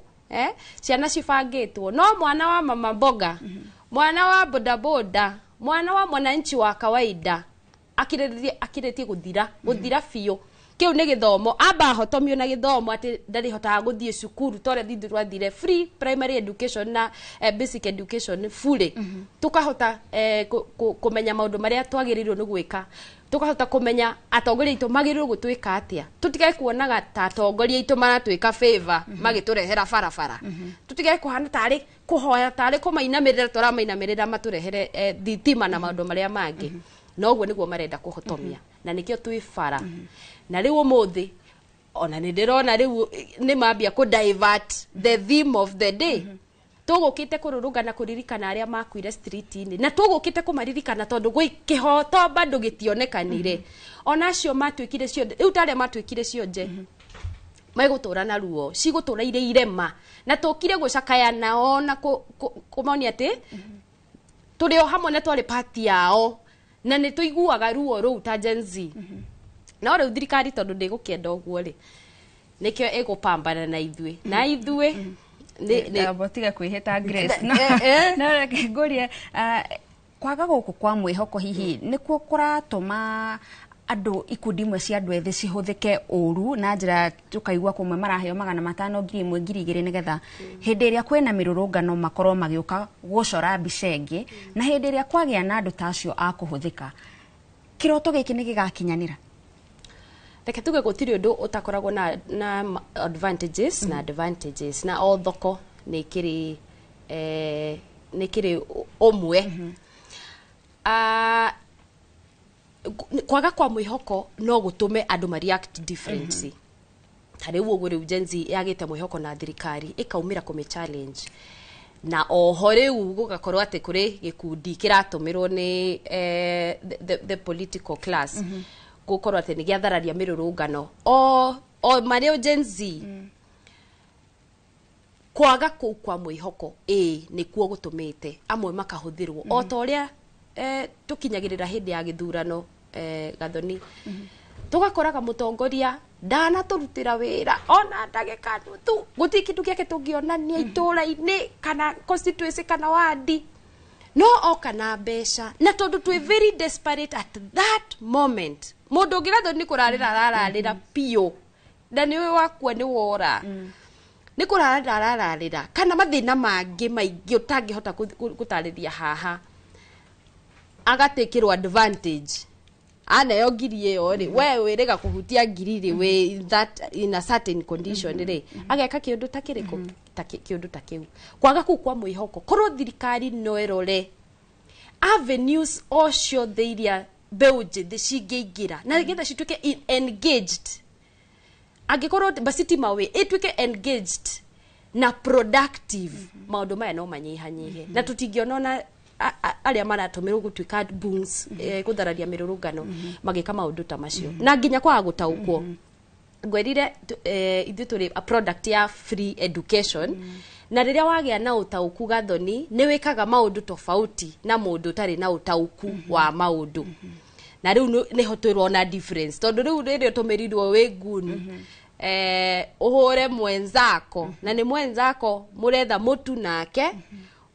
ciana cibangĩtwo. No mwana wa mama mboga, mwana wa bodaboda, mwana wa mwananchi wa kawaida akirĩtie gũthira, gũthira biũ. Kĩu nĩ gĩthomo, amba ahotomio na gĩthomo atĩ ndarĩhotaga gũthiĩ cukuru ta ũrĩa ithuĩ twathire free primary education na basic education fully, tukahota kũmenya maũndũ marĩa twagĩrĩirwo nĩ gwĩka, tukahota kũmenya atongoria aitũ magĩrĩirwo gũtwĩka atĩa, tũtigage kuonaga ta atongoria aitũ maratwĩka favor magĩtũrehera barabara, tũtigage kũhana tarĩ kũhoya, tarĩ kũmainamĩrĩra tũramainamĩrĩra matũrehere thitima na maũndũ marĩa mangĩ. Noguo nĩguo marenda kũhotomia, na nĩkĩo twĩ bara. Na rĩu ũmũthĩ ona nĩ ndĩrona rĩu nĩ mambia kũ divert the theme of the day. Tũgũkĩte kũrũrũngana kũririkana arĩa makuire street-inĩ, na tũgũkĩte kũmaririkana tondũ gwĩ kĩhoto bado gĩtionekanire. Ona acio matuĩkire cionje, rĩu ta arĩa matuĩkire cionje megũtũra na ruo, cigũtũra irĩ irema, na tũkire gũcakaya nao na kũmonia atĩ tũrĩ o hamwe na twarĩ pati yao, na nĩ tũiguaga ruo rũu ta Gen Z. No rĩu thirikari, tondũ ndĩgũkĩenda ũguo rĩ, nĩkĩo ĩgũpambana na ithuĩ na ithuĩ Ndamba tiga kwĩhĩta, Grace. No no reke ngũrie, kwaga gũkũ kwa mwĩhoko hihi nĩkuo kũratũma andũ, ikundi imwe cia andũ ethĩ cihũthĩke ũru na njĩra tũkaigua kũmwe maraheo 500, 1000, 2000, nĩgetha hĩndĩ ĩrĩa kwĩna mĩrũrũngano makorwo magĩũka gũcora mbica ĩngĩ? Na hĩndĩ ĩrĩa kwagĩa na andũ ta acio a kũhũthĩka, kĩroto gĩkĩ nĩ gĩgakinyanĩra? Reke tuge gũtirĩ ũndũ ũtakoragwo na advantages na advantages, na o thoko nĩ kĩrĩ ũmwe. Kwaga kwa mwĩhoko no gũtũme andũ ma react differently. Ta rĩu ũguo, rĩu Gen Z yagĩte mwĩhoko na thirikari, ĩkaumĩra kũmĩ challenge, na oho rĩu gũgakorwo atĩ kũrĩ gĩkundi kĩratũmĩrwo nĩ the political class gũkorwo atĩ nĩ gĩathararia mĩrũrũngano o marĩ o Gen Z. Kwaga kũu kwa mwĩhoko ĩĩ nĩkuo gũtũmĩte amwe makahũthĩrwo, o ta ũrĩa tũkinyagĩrĩra hĩndĩ ya gĩthurano, Gathoni, tũgakoraga mũtongoria ndanatũrutĩra wĩra ona ndagĩka nuthu, gũtirĩ kĩndũ gĩake tũngĩonania itũũra-inĩ kana constituency kana wadi, no oka na mbeca, na tondũ twĩ very desperate at that moment, mũndũ ũngĩ, Gathoni, nĩ kũrarĩra arararĩra biũ, na nĩ wakua nĩ wora, nĩ kũrarĩra arararĩra, kana mathĩna mangĩ maingĩ ũtangĩhota gũtarĩria haha, agatĩkĩrwo advantage, aneo ngiri ĩyo rĩ, we wĩrĩga kũhutia ngiri rĩ, wĩ in that in a certain condition rĩ, ageka kĩũndũ ta kĩrĩkũ, ta kĩũndũ ta kĩu. Kwaga kũu kwa mwĩhoko, korwo thirikari no ĩrore avenues o ciothe iria mbeũ njĩthĩ cingĩingĩra na nĩgetha cituĩke engaged, angĩkorwo basitima wĩ ĩtuĩke engaged na productive, maũndũ maya no manyihanyihe, na tũtingĩona ona arĩa maratũmĩrwo gũtuĩka booms, gũthararia mĩrũrũngano magĩka maũndũ ta macio. Na nginya kwaga gũtaũkwo, ngwĩrire ithuĩ tũrĩ a product ya free education, na rĩrĩa wagĩa na ũtaũku, Gathoni, nĩ wĩkaga maũndũ tofauti na mũndũ ũtarĩ na ũtaũku wa maũndũ. Na rĩu nĩho twĩrona difference, tondũ rĩu rĩrĩa ũtũmĩrirwo wĩ nguni ũhũre mwenzako, na nĩ mwenzako mũretha mũtu nake,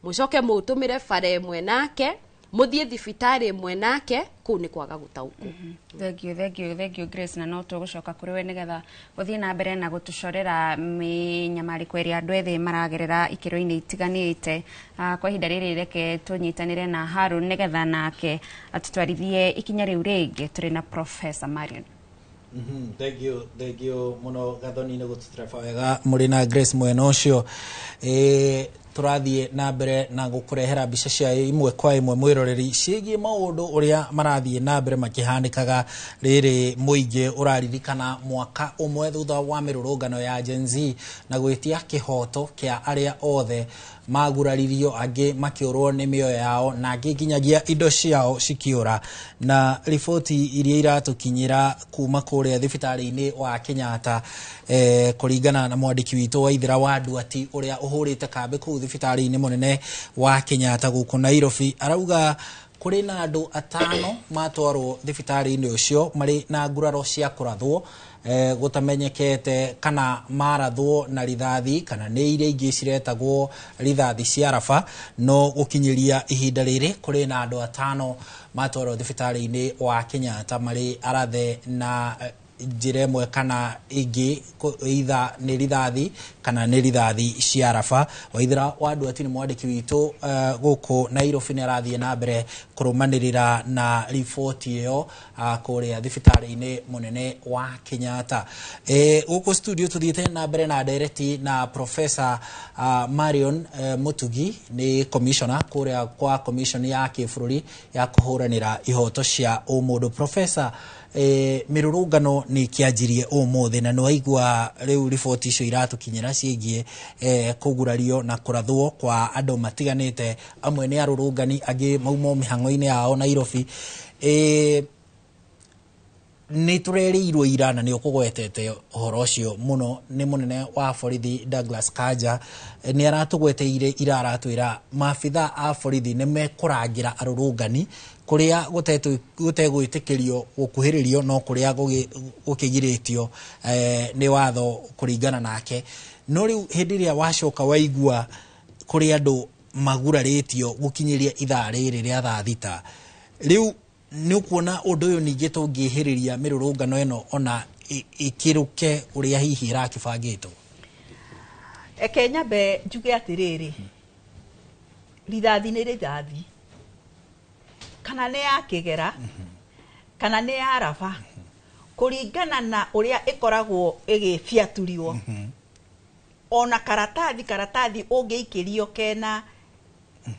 mũcoke mũtũmĩre bara ĩmwe nake, mũthiĩ thibitarĩ ĩmwe nake, kũu nĩ kwaga gũtaũkwo. Thank you, thank you, thank you, Grace. Na no tũgũcoka kũrĩ we nĩgetha gũthiĩ na mbere na gũtũcorera mĩnyamarĩko ĩrĩa andũ ethĩ maragerera ikĩro-inĩ itiganĩte. Kwa ihinda rĩrĩ reke tũnyitanĩre na Harun nĩgetha nake atũtwarithie ikinya rĩu rĩngĩ tũrĩ na Professor Marion. Thank you, thank you muno Gathoni nĩ gũtũtereba wega mũrĩ na Grace mwena ũcio. Tũrathiĩ na mbere na gũkũrehera mbica cia imwe kwa imwe mwĩroreri ciĩgiĩ maũndũ ũrĩa marathiĩ na mbere makĩhanĩkaga rĩrĩ mũingĩ ũraririkana mwaka ũmwe thutha wa mĩrũrũngano ya Gen Z na gwĩtia kĩhoto kĩa arĩa othe maguraririo, angĩ makĩũrwo nĩ mĩoyo yao na angĩ nginyagia indo ciao cikĩũra. Na riboti iria iratũkinyĩra kuma kũrĩa thibitarĩ-inĩ wa Kenyatta, kũringana na mwandĩki witũ Waithera wa Nduati ũrĩa ũhũrĩte kambĩ kũu thibitarĩ-inĩ mũnene wa Kenyatta gũkũ Nairobi, arauga kũrĩ na andũ 5 matwarwo thibitarĩ-inĩ ũcio marĩ na nguraro cia kũrathwo, gũtamenyekete kana marathwo na rithathi kana nĩ iria ingĩ ciretagwo rithathi cia raba. No gũkinyĩria ihinda rĩrĩ kũrĩ na andũ 5 matwarwo thibitarĩ-inĩ wa Kenyatta marĩ arathe na njĩra ĩmwe kana ĩngĩ, either nĩ rithathi kana nĩ rithathi cia raba. Waithera wa Nduati nĩ mwandĩki witũ gũkũ Nairobi, nĩ arathiĩ na mbere kũrũmanĩrĩra na riboti ĩyo kũrĩa thibitarĩ-inĩ mũnene wa Kenyatta. Gũkũ studio tũthiĩte na mbere na ndereti na Professor Marion Mutugi, nĩ commissioner kũrĩa kwa commission ya kĩbũrũri ya kũhũranĩra ihoto cia ũmũndũ. Professor, mĩrũrũngano nĩ kĩanjirie ũmũthĩ na nĩwaigua rĩu riboti icio iratũkinyĩra ciĩgiĩ kũgurario na kũrathwo kwa andũ matiganĩte, amwe nĩ arũrũngani, angĩ mauma mĩhang'o-inĩ yao Nairobi. Nĩ tũrerĩirwo ira na nĩ ũkũgwetete ũhoro ũcio mũno nĩ mũnene wa borithi Douglas Kanja, nĩ aratũgweteire ira, aratwĩra maabitha a borithi nĩ mekũrangĩra arũrũngani kũrĩa gũtegwĩtĩkĩrio gũkuhĩrĩrio no kũrĩa gũkĩgirĩtio nĩ watho kũringana nake. No rĩu hĩndĩ ĩrĩa wacoka waigua kũrĩ andũ magurarĩtio gũkinyĩria ithaa rĩrĩ rĩa thaa 6, rĩu nĩ ũkuona ũndũ ũyũ ningĩ tũngĩhĩrĩria mĩrũrũngano ĩno ona ĩkĩrũke ũrĩa hihi ĩrakĩbangĩtwo? Eke nyambe njuge atĩrĩrĩ, rithathi nĩ rithathi, kana nĩ ya kĩgera kana nĩ ya raba, kũringana na ũrĩa ĩkoragwo ĩgĩbiatũriwo. Ona karatathi ũngĩikĩrio kena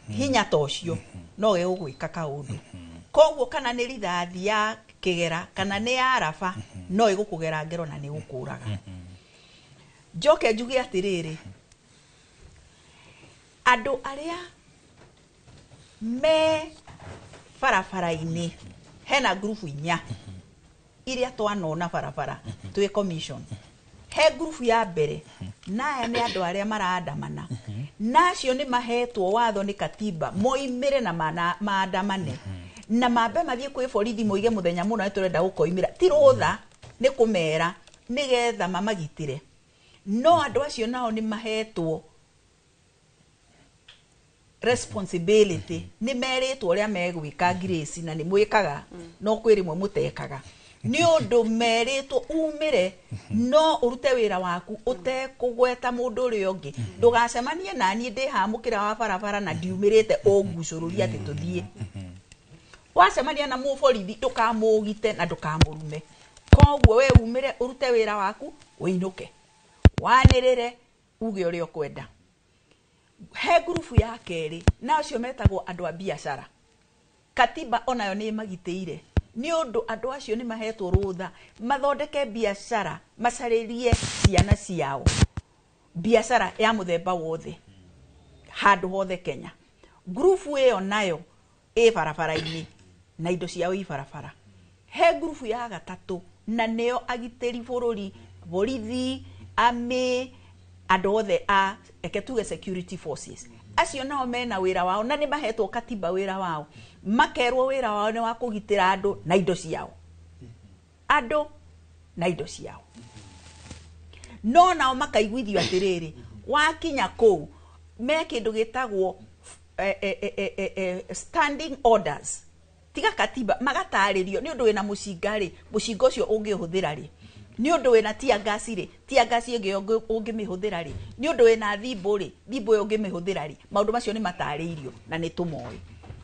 hinya ta ũcio no gegũgwĩka kaũndũ. Koguo kana nĩ rithathi ya kĩgera kana nĩ ya raba no ĩgũkũgera ngero na nĩ ĩgũkũraga. Njoke njuge atĩrĩrĩ, andũ arĩa me barabara-inĩ hena ngurubu 4 iria twanona barabara twĩ commission. He ngurubu ya mbere, naya nĩ andũ arĩa maraandamana, nacio nĩ mahetwo watho nĩ katiba moimĩre na maandamane na mambe mathiĩ kwĩ borithi moige mũthenya mũna nĩ tũrenda gũkoimĩra, ti rũtha nĩ kũmera nĩgetha mamagitĩre. No andũ acio nao nĩ mahetwo responsibility, nĩ merĩtwo ũrĩa megwĩka Grace, na nĩ mwĩkaga no kwĩ rĩmwe mũtekaga, nĩ ũndũ merĩtwo umĩre no ũrute wĩra waku ũtekũgweta mũndũ ũrĩa ũngĩ, ndũgacemanie na niĩ ndĩ haha mũkĩra wa barabara na ndiumĩrĩte ũngucũrũrie atĩ tũthiĩ. Wacemania na mũborithi ndũkamũgite na ndũkamũrume, koguo we umĩre ũrute wĩra waku ũinũke, wanĩrĩre uge ũrĩa ũkwenda. He ngurubu ya kerĩ, na acio metagwo andũ a biacara. Katiba onayo nĩ ĩmagitĩire, nĩ ũndũ andũ acio nĩ mahetwo rũtha mathondeke biacara, macarĩrie ciana ciao biacara ya mũthemba wothe handũ hothe Kenya. Ngurubu ĩyo nayo ĩ barabara-inĩ na indo ciao i barabara. He ngurubu ya gatatũ, na nĩo agitĩri bũrũri, borithi, army, andũ othe a eke tuge security forces. Acio nao mena wĩra wao na nĩ mahetwo katiba wĩra wao, makerwo wĩra wao nĩ wa kũgitĩra andũ na indo ciao, andũ na indo ciao. No nao makaiguithio atĩrĩrĩ, wakinya kũu me kĩndũ gĩtagwo standing orders, tiga katiba, magatarĩrio nĩ ũndũ wĩna mũcinga rĩ, mũcinga ũcio ũngĩũhũthĩra rĩ, nĩ ũndũ wĩna tear gas rĩ, tear gas ĩngĩ ũngĩmĩhũthĩra rĩ, nĩ ũndũ wĩna thimbo rĩ, thimbo ĩyo ũngĩmĩhũthĩra rĩ, maũndũ macio nĩ matarĩirio na nĩ tũmoĩ.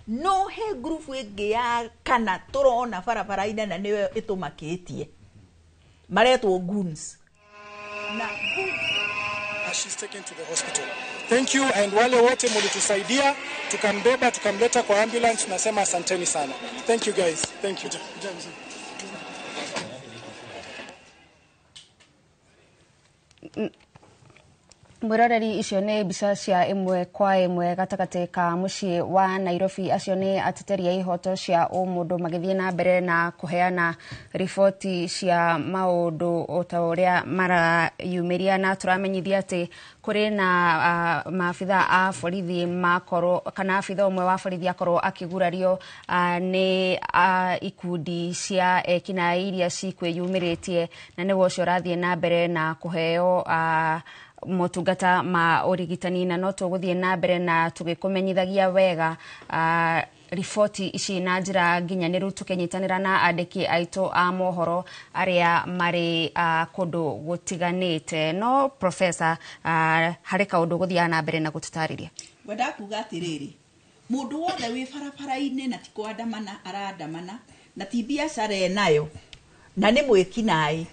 No he ngurubu ĩngĩ ya kana tũrona barabara-inĩ na nĩyo ĩtũmakĩtie, Maretwo goons. Na She's taken to the hospital. Thank you, and wale wote mulitusaidia tukambeba tukamleta kwa ambulance, tunasema asanteni sana. Thank you guys. Thank you. Mwiroreri, icio nĩ mbica cia ĩmwe kwa ĩmwe gatagatĩ ka mũciĩ wa Nairobi. Acio nĩ ateteri a ihoto cia ũmũndũ magĩthiĩ na mbere na kũheana riboti cia maũndũ o ta ũrĩa marayumĩria, na tũramenyithia atĩ kũrĩ na maabitha a borithi makorwo kana abitha ũmwe wa borithi akorwo akĩgurario nĩ ikundi cia ekinaĩ iria cikwĩyumĩrĩtie, na nĩguo ũcio ũrathiĩ na mbere na kũheo motungata ma ũrigitani. Na no tũgũthiĩ na mbere na tũgĩkũmenyithagia wega riboti ici na njĩra nginyanĩru, tũkĩnyitanĩra na andĩki aitũ a mohoro arĩa marĩ kũndũ gũtiganĩte. No professor, harĩ kaũndũ gũthiaga na mbere na gũtũtarĩria. Ngwendaga kuga atĩrĩrĩ, mũndũ wothe wĩ barabara-inĩ na ti kwandamana arandamana na ti biacara enayo na nĩ mwĩkinaĩ,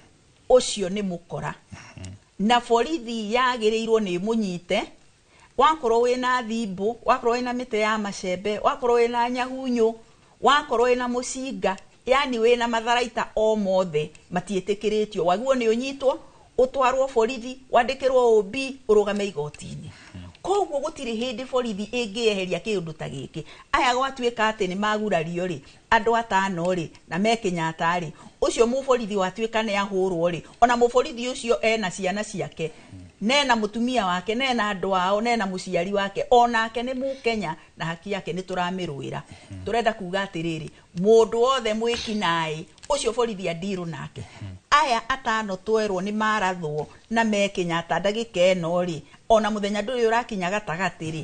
ũcio nĩ mũkora, na borithi yagĩrĩirwo nĩ mũnyite. Wakorwo wĩna thimbũ, wakorwo wĩna mĩtĩ ya macembe, wakorwo wĩna nyahunyũ, wakorwo wĩna mũcinga, yani wĩna matharaita o mothe matiĩtĩkĩrĩtio, waguo nĩ ũnyitwo ũtwarwo borithi, wandĩkĩrwo OB, ũrũgame igoti-inĩ. Koguo gũtirĩ hĩndĩ borithi ĩngĩeheria kĩũndũ ta gĩkĩ. Aya gwatuĩka atĩ nĩ magurario rĩ, andũ atano rĩ, na me Kenyatta rĩ, ũcio mũborithi watuĩka nĩ ahũrwo rĩ, ona mũborithi ũcio ena ciana ciake, nena mũtumia wake, nena andũ ao, nena mũciari wake, onake nĩ mũkenya na haki yake nĩ tũramĩrũĩra. Tũrenda kuga atĩrĩrĩ, mũndũ wothe mwĩkinaĩ ũcio borithi andirũ nake. Aya atano twerwo nĩ marathwo na me Kenyatta ndagĩka ĩno rĩ, ona mũthenya ndũrĩ ũrakinya gatagatĩ rĩ,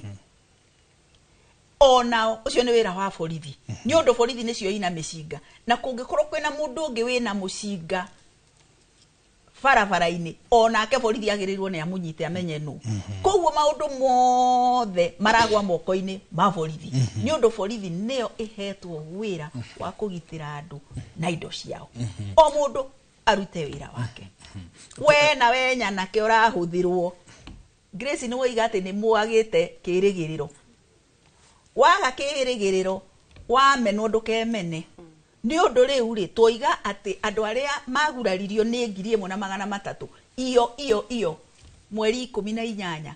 onao ũcio nĩ wĩra wa borithi, nĩ ũndũ borithi nĩcio ina mĩcinga, na kũngĩkorwo kwĩna mũndũ ũngĩ wĩna mũcinga barabara-inĩ, onake borithi agĩrĩirwo nĩ amũnyite amenye nũ. Koguo maũndũ mothe maragwa moko-inĩ ma borithi, nĩ ũndũ borithi nĩyo ĩhetwo wĩra wa kũgitĩra andũ na indo ciao. O mũndũ arute wĩra wake. We na we nyanake ũrahũthĩrwo, Grace nĩ woiga atĩ nĩ mwagĩte kĩrĩgĩrĩro. Waga kĩrĩgĩrĩro wamenwo ndũkemene. Nĩ ũndũ rĩu rĩ, twoiga atĩ andũ arĩa maguraririo nĩ 1300 iyo iyo iyo mweri 18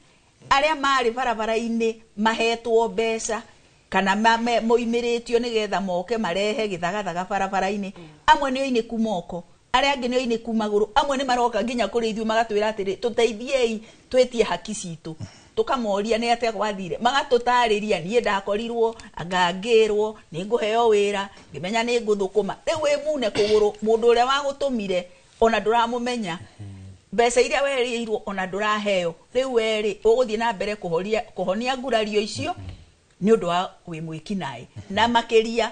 arĩa marĩ barabara-inĩ mahetwo mbeca kana moimĩrĩtio nĩgetha moke marehe gĩthagathaga barabara-inĩ, amwe nĩ oinĩku moko, arĩa angĩ nĩ oinĩku magũrũ, amwe nĩ maroka nginya kũrĩ ithuĩ magatwĩra atĩrĩ, tũteithiei twĩtie haki citũ. Tukamoria nĩ atĩa gwathire, magatũtarĩria niĩ ndakorirwo ngangĩrwo nĩ ngũheo wĩra ngĩmenya nĩ ngũthũkũma. Rĩu wĩ mune kũgũrũ, mũndũ ũrĩa wagũtũmire ona ndũramũmenya, mbeca iria werĩirwo ona ndũraheo, rĩu werĩ ũgũthiĩ na mbere kũhonia ngurario icio nĩ ũndũ wa wĩ mwĩkinaĩ. Na makĩria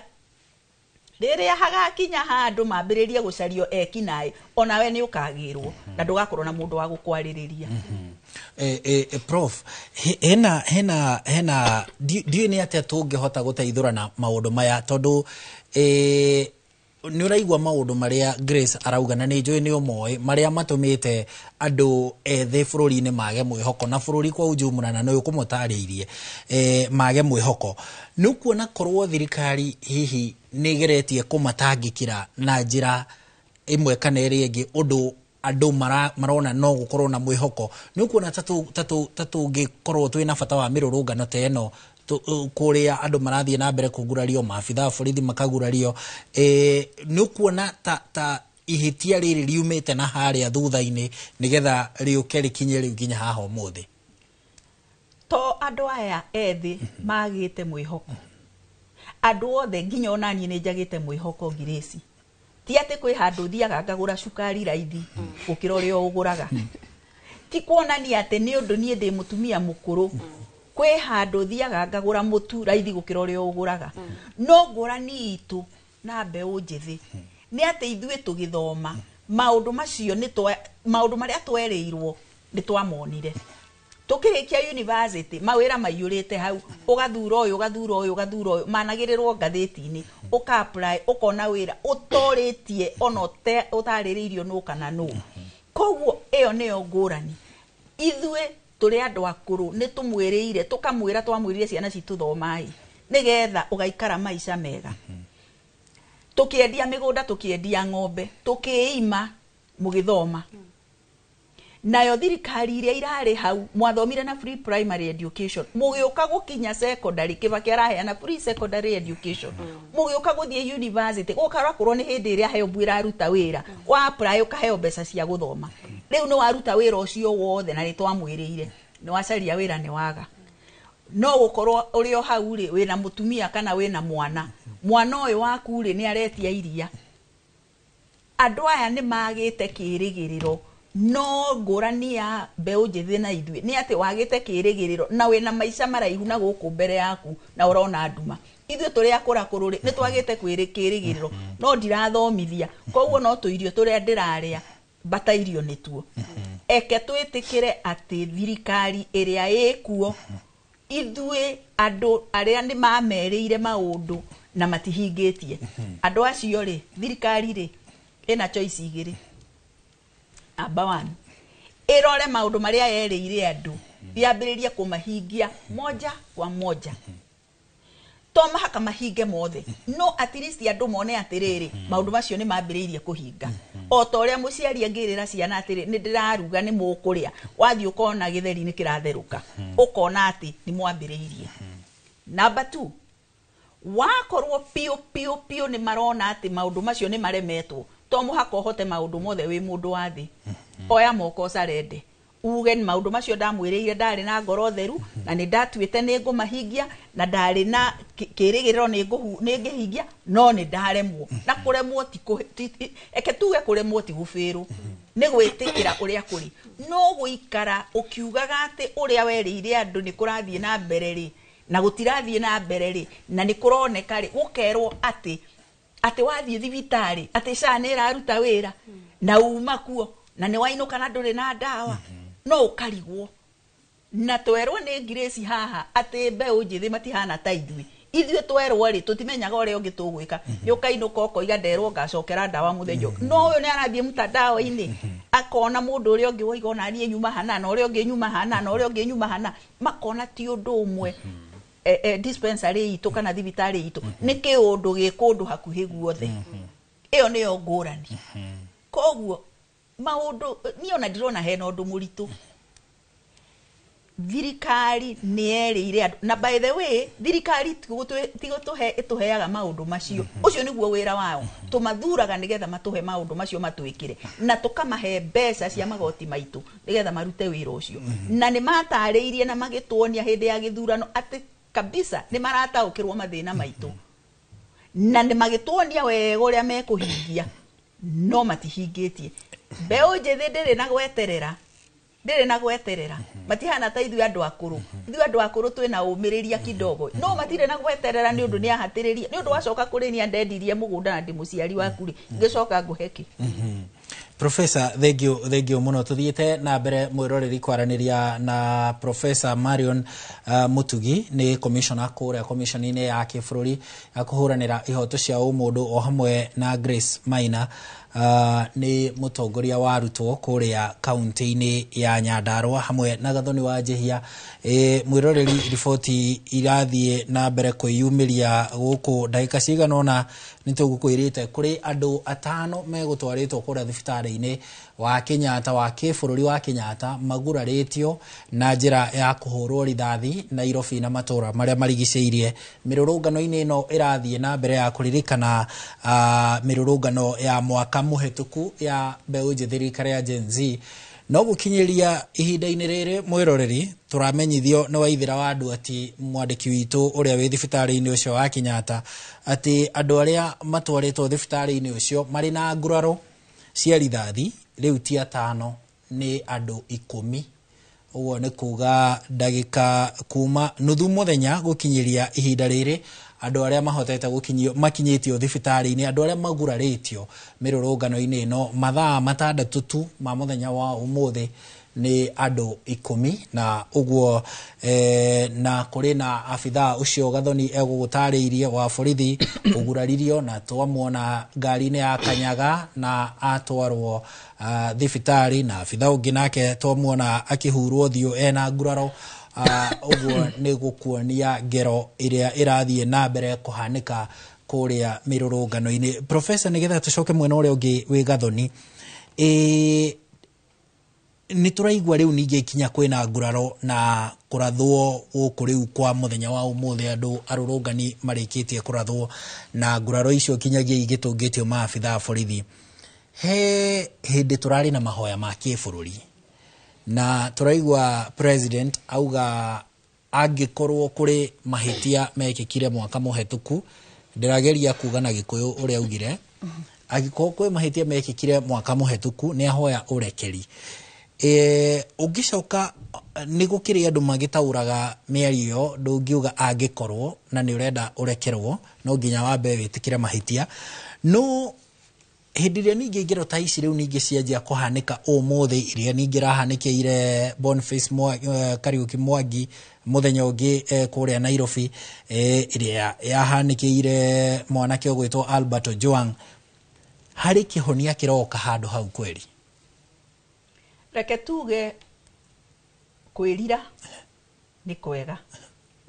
rĩrĩa hagakinya handũ mambĩrĩrie gũcario ekinaĩ, onawe nĩ ũkagĩrwo na ndũgakorwo na mũndũ wa gũkwarĩrĩria. Prof, hena hena hena ndiũĩ nĩ atĩa tũngĩhota gũteithũrana maũndũ maya, tondũ nĩ ũraigua maũndũ marĩa Grace arauga, na nĩ njũĩ nĩ ũmoĩ marĩa matũmĩte andũ ethĩ bũrũri-inĩ mage mwĩhoko, na bũrũri kwa ujumla, na nĩ ũkũmũtarĩirie mage mwĩhoko. Nĩ ũkuona korwo thirikari hihi nĩ ĩgeretie kũmatangĩkĩra na njĩra ĩmwe kana ĩrĩa ĩngĩ, ũndũ andũ marona no gũkorwo na mwĩhoko, nĩ ũkuona ta tũngĩkorwo twĩna bata wa mĩrũrũngano ta ĩno kũrĩa andũ marathiĩ na mbere kũgurario, maabitha a borithi makagurario, nĩ ũkuona ta ihĩtia rĩrĩ riumĩte na harĩa thutha-inĩ nĩgetha rĩũke rĩkinye rĩu nginya haha ũmũthĩ? To andũ aya ethĩ magĩte mwĩhoko, andũ othe nginya ona niĩ nĩ njagĩte mwĩhoko Grace. Ti atĩ kwĩ handũ thiaga ngagũra cukari raithi gũkĩra ũrĩa ũgũraga, ti kuonania atĩ nĩ ũndũ niĩ ndĩ mũtumia mũkũrũ, kwĩ handũ thiaga ngagũra mũtu raithi gũkĩra ũrĩa ũgũraga. No ngũrani itũ na mbeũ njĩthĩ nĩ atĩ ithuĩ tũgĩthoma maũndũ macio, maũndũ marĩa twerĩirwo nĩ twamonire. Tukirikia university mawira maiyurite hau, ugathura uyu ugathura uyu ugathura uyu, managirirwo ngathĩti-inĩ, uka apply ukona wira utoritie ona utarĩrĩirio nũ kana nũ. Koguo ĩyo nĩyo ngũrani. Ithuĩ tũrĩ andũ akũrũ nĩ tũmwĩrĩire tũkamwĩra twamwĩrire ciana citũ thomai nĩgetha ũgaikara maica mega. Tũkĩendia mĩgũnda, tũkĩendia ng'ombe, tũkĩima mũgĩthoma. Nayo thirikari iria irarĩ hau mwathomire na free primary education, mũgĩũka gũkinya secondary, Kibaki araheana free secondary education, mũgĩũka gũthiĩ university gũkarakorwo nĩ hĩndĩ ĩrĩa HELB ĩraruta wĩra, wa apply ũkaheo mbeca cia gũthoma. Rĩu nĩ waruta wĩra ũcio wothe na nĩ twamwĩrĩire nĩ wacaria wĩra nĩ waga. No gũkorwo ũrĩ o hau rĩ wĩna mũtumia kana wĩna mwana, mwana ũyũ waku rĩ nĩ aretia iria. Andũ aya nĩ magĩte kĩrĩgĩrĩro. No ngũrani ya mbeũ njĩthĩ na ithuĩ nĩ atĩ wagĩte kĩrĩgĩrĩro na wĩna maica maraihu na gũkũ mbere yaku na ũrona nduma. Ithuĩ tũrĩ akũrakũrũ rĩ nĩ twagĩte kĩrĩgĩrĩro, no ndirathomithia, koguo no tũirio tũrĩa ndĩrarĩa batairio nĩtuo. Eke twĩtĩkĩre atĩ thirikari ĩrĩa ĩkuo ithuĩ andũ arĩa nĩ mamerĩire maũndũ na matihingĩtie, andũ acio rĩ thirikari rĩ ĩna choice igĩrĩ. Number one, ĩrore maũndũ marĩa yerĩire andũ yambĩrĩrie kũmahingia moja kwa moja. To mahaka mahinge mothe, no at least andũ mone atĩrĩrĩ maũndũ macio nĩ mambĩrĩirie kũhinga. O ta ũrĩa mũciari angĩrĩra ciana atĩrĩ nĩ ndĩraruga nĩ mũkũrĩa, wathiĩ ũkona gĩtheri nĩ kĩratherũka, ũkona atĩ nĩ mwambĩrĩirie. Number two, wakorwo piũ piũ piũ nĩ marona atĩ maũndũ macio nĩ maremetwo, to mũhaka ũhote maũndũ mothe wĩ mũndũ wa thĩ. Oya moko ũcarende uge maũndũ macio ndamwĩrĩire ndarĩ na ngoro theru na nĩ ndatuĩte nĩ ngũmahingia na ndarĩ na kĩrĩgĩrĩro nĩ ngĩhingia, no nĩ ndaremwo. Na kũremwo ti eke tuge kũremwo ti gũbĩrwo, nĩ gwĩtĩkĩra ũrĩa kũrĩ. No gũikara ũkiugaga atĩ ũrĩa werĩire andũ nĩ kũrathiĩ na mbere rĩ na gũtirathiĩ na mbere rĩ na nĩ kũroneka rĩ, gũkerwo atĩ atĩ wathiĩ thibitarĩ atĩ SHA nĩ ĩraruta wĩra na uma kuo na nĩ wainũka na ndũrĩ na ndawa, no ũkarigwo. Na twerwo nĩ Grace haha atĩ mbeũ njĩthĩ matihana ta ithuĩ. Ithuĩ twerwo rĩ tũtimenyaga ũrĩa ũngĩ tũgwĩka, nĩ ũkainũka ũkoiga nderwo ngacokera ndawa mũthenya ũngĩ, no ũyũ nĩ arathiĩ mtandao-inĩ akona mũndũ ũrĩa ũngĩ woiga ona niĩ nyuma hana na ũrĩa ũngĩ nyuma hana na ũrĩa ũngĩ nyuma hana, makona ti ũndũ ũmwe. Dispensary itũ kana thibitarĩ itũ nĩ kĩũndũ gĩ kũndũ hakuhĩ guothe. Ĩyo nĩyo ngũrani. Koguo maũndũ niĩ ona ndirona hena ũndũ mũritũ. Thirikari nĩ yerĩire andũ, na by the way thirikari ti gũtũhe ĩtũheaga maũndũ macio, ũcio nĩguo wĩra wao, tũmathuraga nĩgetha matũhe maũndũ macio matwĩkĩre na tũkamahe mbeca cia magoti maitũ nĩgetha marute wĩra ũcio. Na nĩ matarĩirie na magĩtuonia hĩndĩ ya gĩthurano atĩ kabisa nĩ marataũkĩrwo mathĩna maitũ na nĩ magĩtuonia wega ũrĩa mekũhingia, no matihingĩtie. Mbeũ njĩthĩ ndĩrĩ na gweterera, ndĩrĩ na gweterera, matihana ta ithuĩ andũ akũrũ. Ithuĩ andũ akũrũ twĩna ũmĩrĩria kidogo, no matirĩ na gweterera nĩ ũndũ nĩ ahatĩrĩria. Nĩ ũndũ wacoka kũrĩ niĩ ndendirie mũgũnda na ndĩ mũciari waku rĩ, ngĩcoka ngũhe kĩ? Professor, thengio mũno. Tuthiĩte na mbere mwĩroreri kwaranĩria na Professor Marion Mutugi, nĩ commissioner kũrĩa commission-inĩ ya kĩbũrũri ya kũhũranĩra ihoto cia ũmũndũ, o hamwe na Grace Maina, nĩ mũtongoria wa arutwo kũrĩa kaunti-inĩ ya Nyandarua, hamwe na Gathoni wa Njihia. Mwĩroreri, riboti irathiĩ na mbere kwĩyumĩria gũkũ ndagĩka cigana ũna nĩ tũgũkwĩrĩte kũrĩ andũ atano megũtwarĩtwo kũrĩa thibitarĩ-inĩ wa Kenyatta wa kĩbũrũri wa Kenyatta magurarĩtio na njĩra ya kũhũrwo rithathi Nairobi na matũra marĩa marigicĩirie. Mĩrũrũngano-inĩ ĩno ĩrathiĩ na mbere ya kũririkana mĩrũrũngano ya mwaka mũhetũku ya mbeũ njĩthĩ rika rĩa Gen Z. No gũkinyĩria ihinda-inĩ rĩrĩ mwĩroreri, tũramenyithio nĩ Waithĩra wa andũ ati mwandĩki witũ ũrĩa wĩ thibitarĩ-inĩ ũcio wa Kenyatta atĩ andũ arĩa matwarĩtwo thibitarĩ-inĩ ũcio marĩ na nguraro cia rithathi rĩu ti atano, nĩ andũ 10. Ũguo nĩ kuga ndagĩka kuma nuthu mũthenya gũkinyĩria ihinda rĩrĩ andũ arĩa mahotete gũkinyio makinyĩtio thibitarĩ-inĩ, andũ arĩa magurarĩtio mĩrũrũngano-inĩ ĩno mathaa 6 tu ma mũthenya wa ũmũthĩ Nĩ andũ 10 na ũguo na kũrĩ na abithaa ũcio Gathoni egũgũtarĩirie wa borithi ũguraririo na twamuona ngari-inĩ ya Kanyaga na atwarwo thibitarĩ, na abithaa ũngĩ nake twamuona akĩhurwo ũthiũ ena nguraro. Ũguo nĩ gũkuonia ngero ĩrĩa ĩrathiĩ na mbere kũhanĩka kũrĩa mĩrũrũngano-inĩ. Professor, nĩgetha tũcoke mwena ũrĩa ũngĩ wĩ Gathoni, nĩ tũraigua rĩu ningĩ kinya kwĩna nguraro na kũrathwo gũkũ rĩu kwa mũthenya wa ũmũthĩ, andũ arũrũngani marĩkĩtie kũrathwo na nguraro icio kinyagia igĩtũngĩtio maabithaa a borithi. He hĩndĩ tũrarĩ na mahoya ma kĩbũrũri na tũraigua president auga angĩkorwo kũrĩ mahĩtia mekĩkire mwaka mũhetũku, ndĩrageria kuga na Gĩkũyũ ũrĩa augire, angĩkorwo kwĩ mahĩtia mekĩkire mwaka mũhetũku nĩ ahoya ũrekeri. Ũngĩcoka nĩ gũkĩrĩ andũ magĩtaũraga mĩario ĩyo, ndũngiuga angĩkorwo na nĩ ũrenda ũrekerwo no nginya wambe wĩtĩkĩre mahĩtia. No hĩndĩ ĩrĩa ningĩ ngero ta ici rĩu ningĩ cianjia kũhanĩka ũmũthĩ, iria ningĩ irahanĩkĩire Boniface Kariuki Mwangi mũthenya ũngĩ kũrĩa Nairobi, ĩrĩa yahanĩkĩire mwanake ũgwĩtwo Albert Ojwang, harĩ kĩhonia kĩroka handũ hau kweri? Reke tuge kwĩrira nĩ kwega,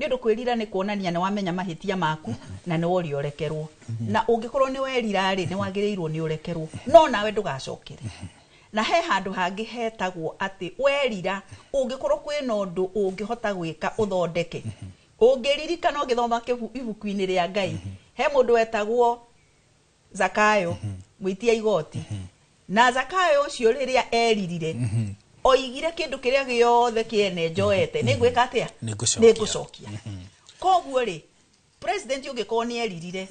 nĩ ũndũ kwĩrira nĩ kuonania nĩ wamenya mahĩtia maku na nĩ woria ũrekerwo, na ũngĩkorwo nĩ werira rĩ, nĩ wagĩrĩirwo nĩ ũrekerwo, no nawe ndũgacokere. Na he handũ hangĩ hetagwo atĩ werira, ũngĩkorwo kwĩna ũndũ ũngĩhota gwĩka ũthondeke. Ũngĩririkana ũgĩthoma ibuku-inĩ rĩa Ngai, he mũndũ wetagwo Zakayo, mwĩtia igoti. Na Zakayo ũcio rĩrĩa eririre, oigire kĩndũ kĩrĩa gĩothe kĩene njoete nĩ ngwĩka atĩa? Nĩ ngũcokia. Koguo rĩ, president ũngĩkorwo nĩ eririre,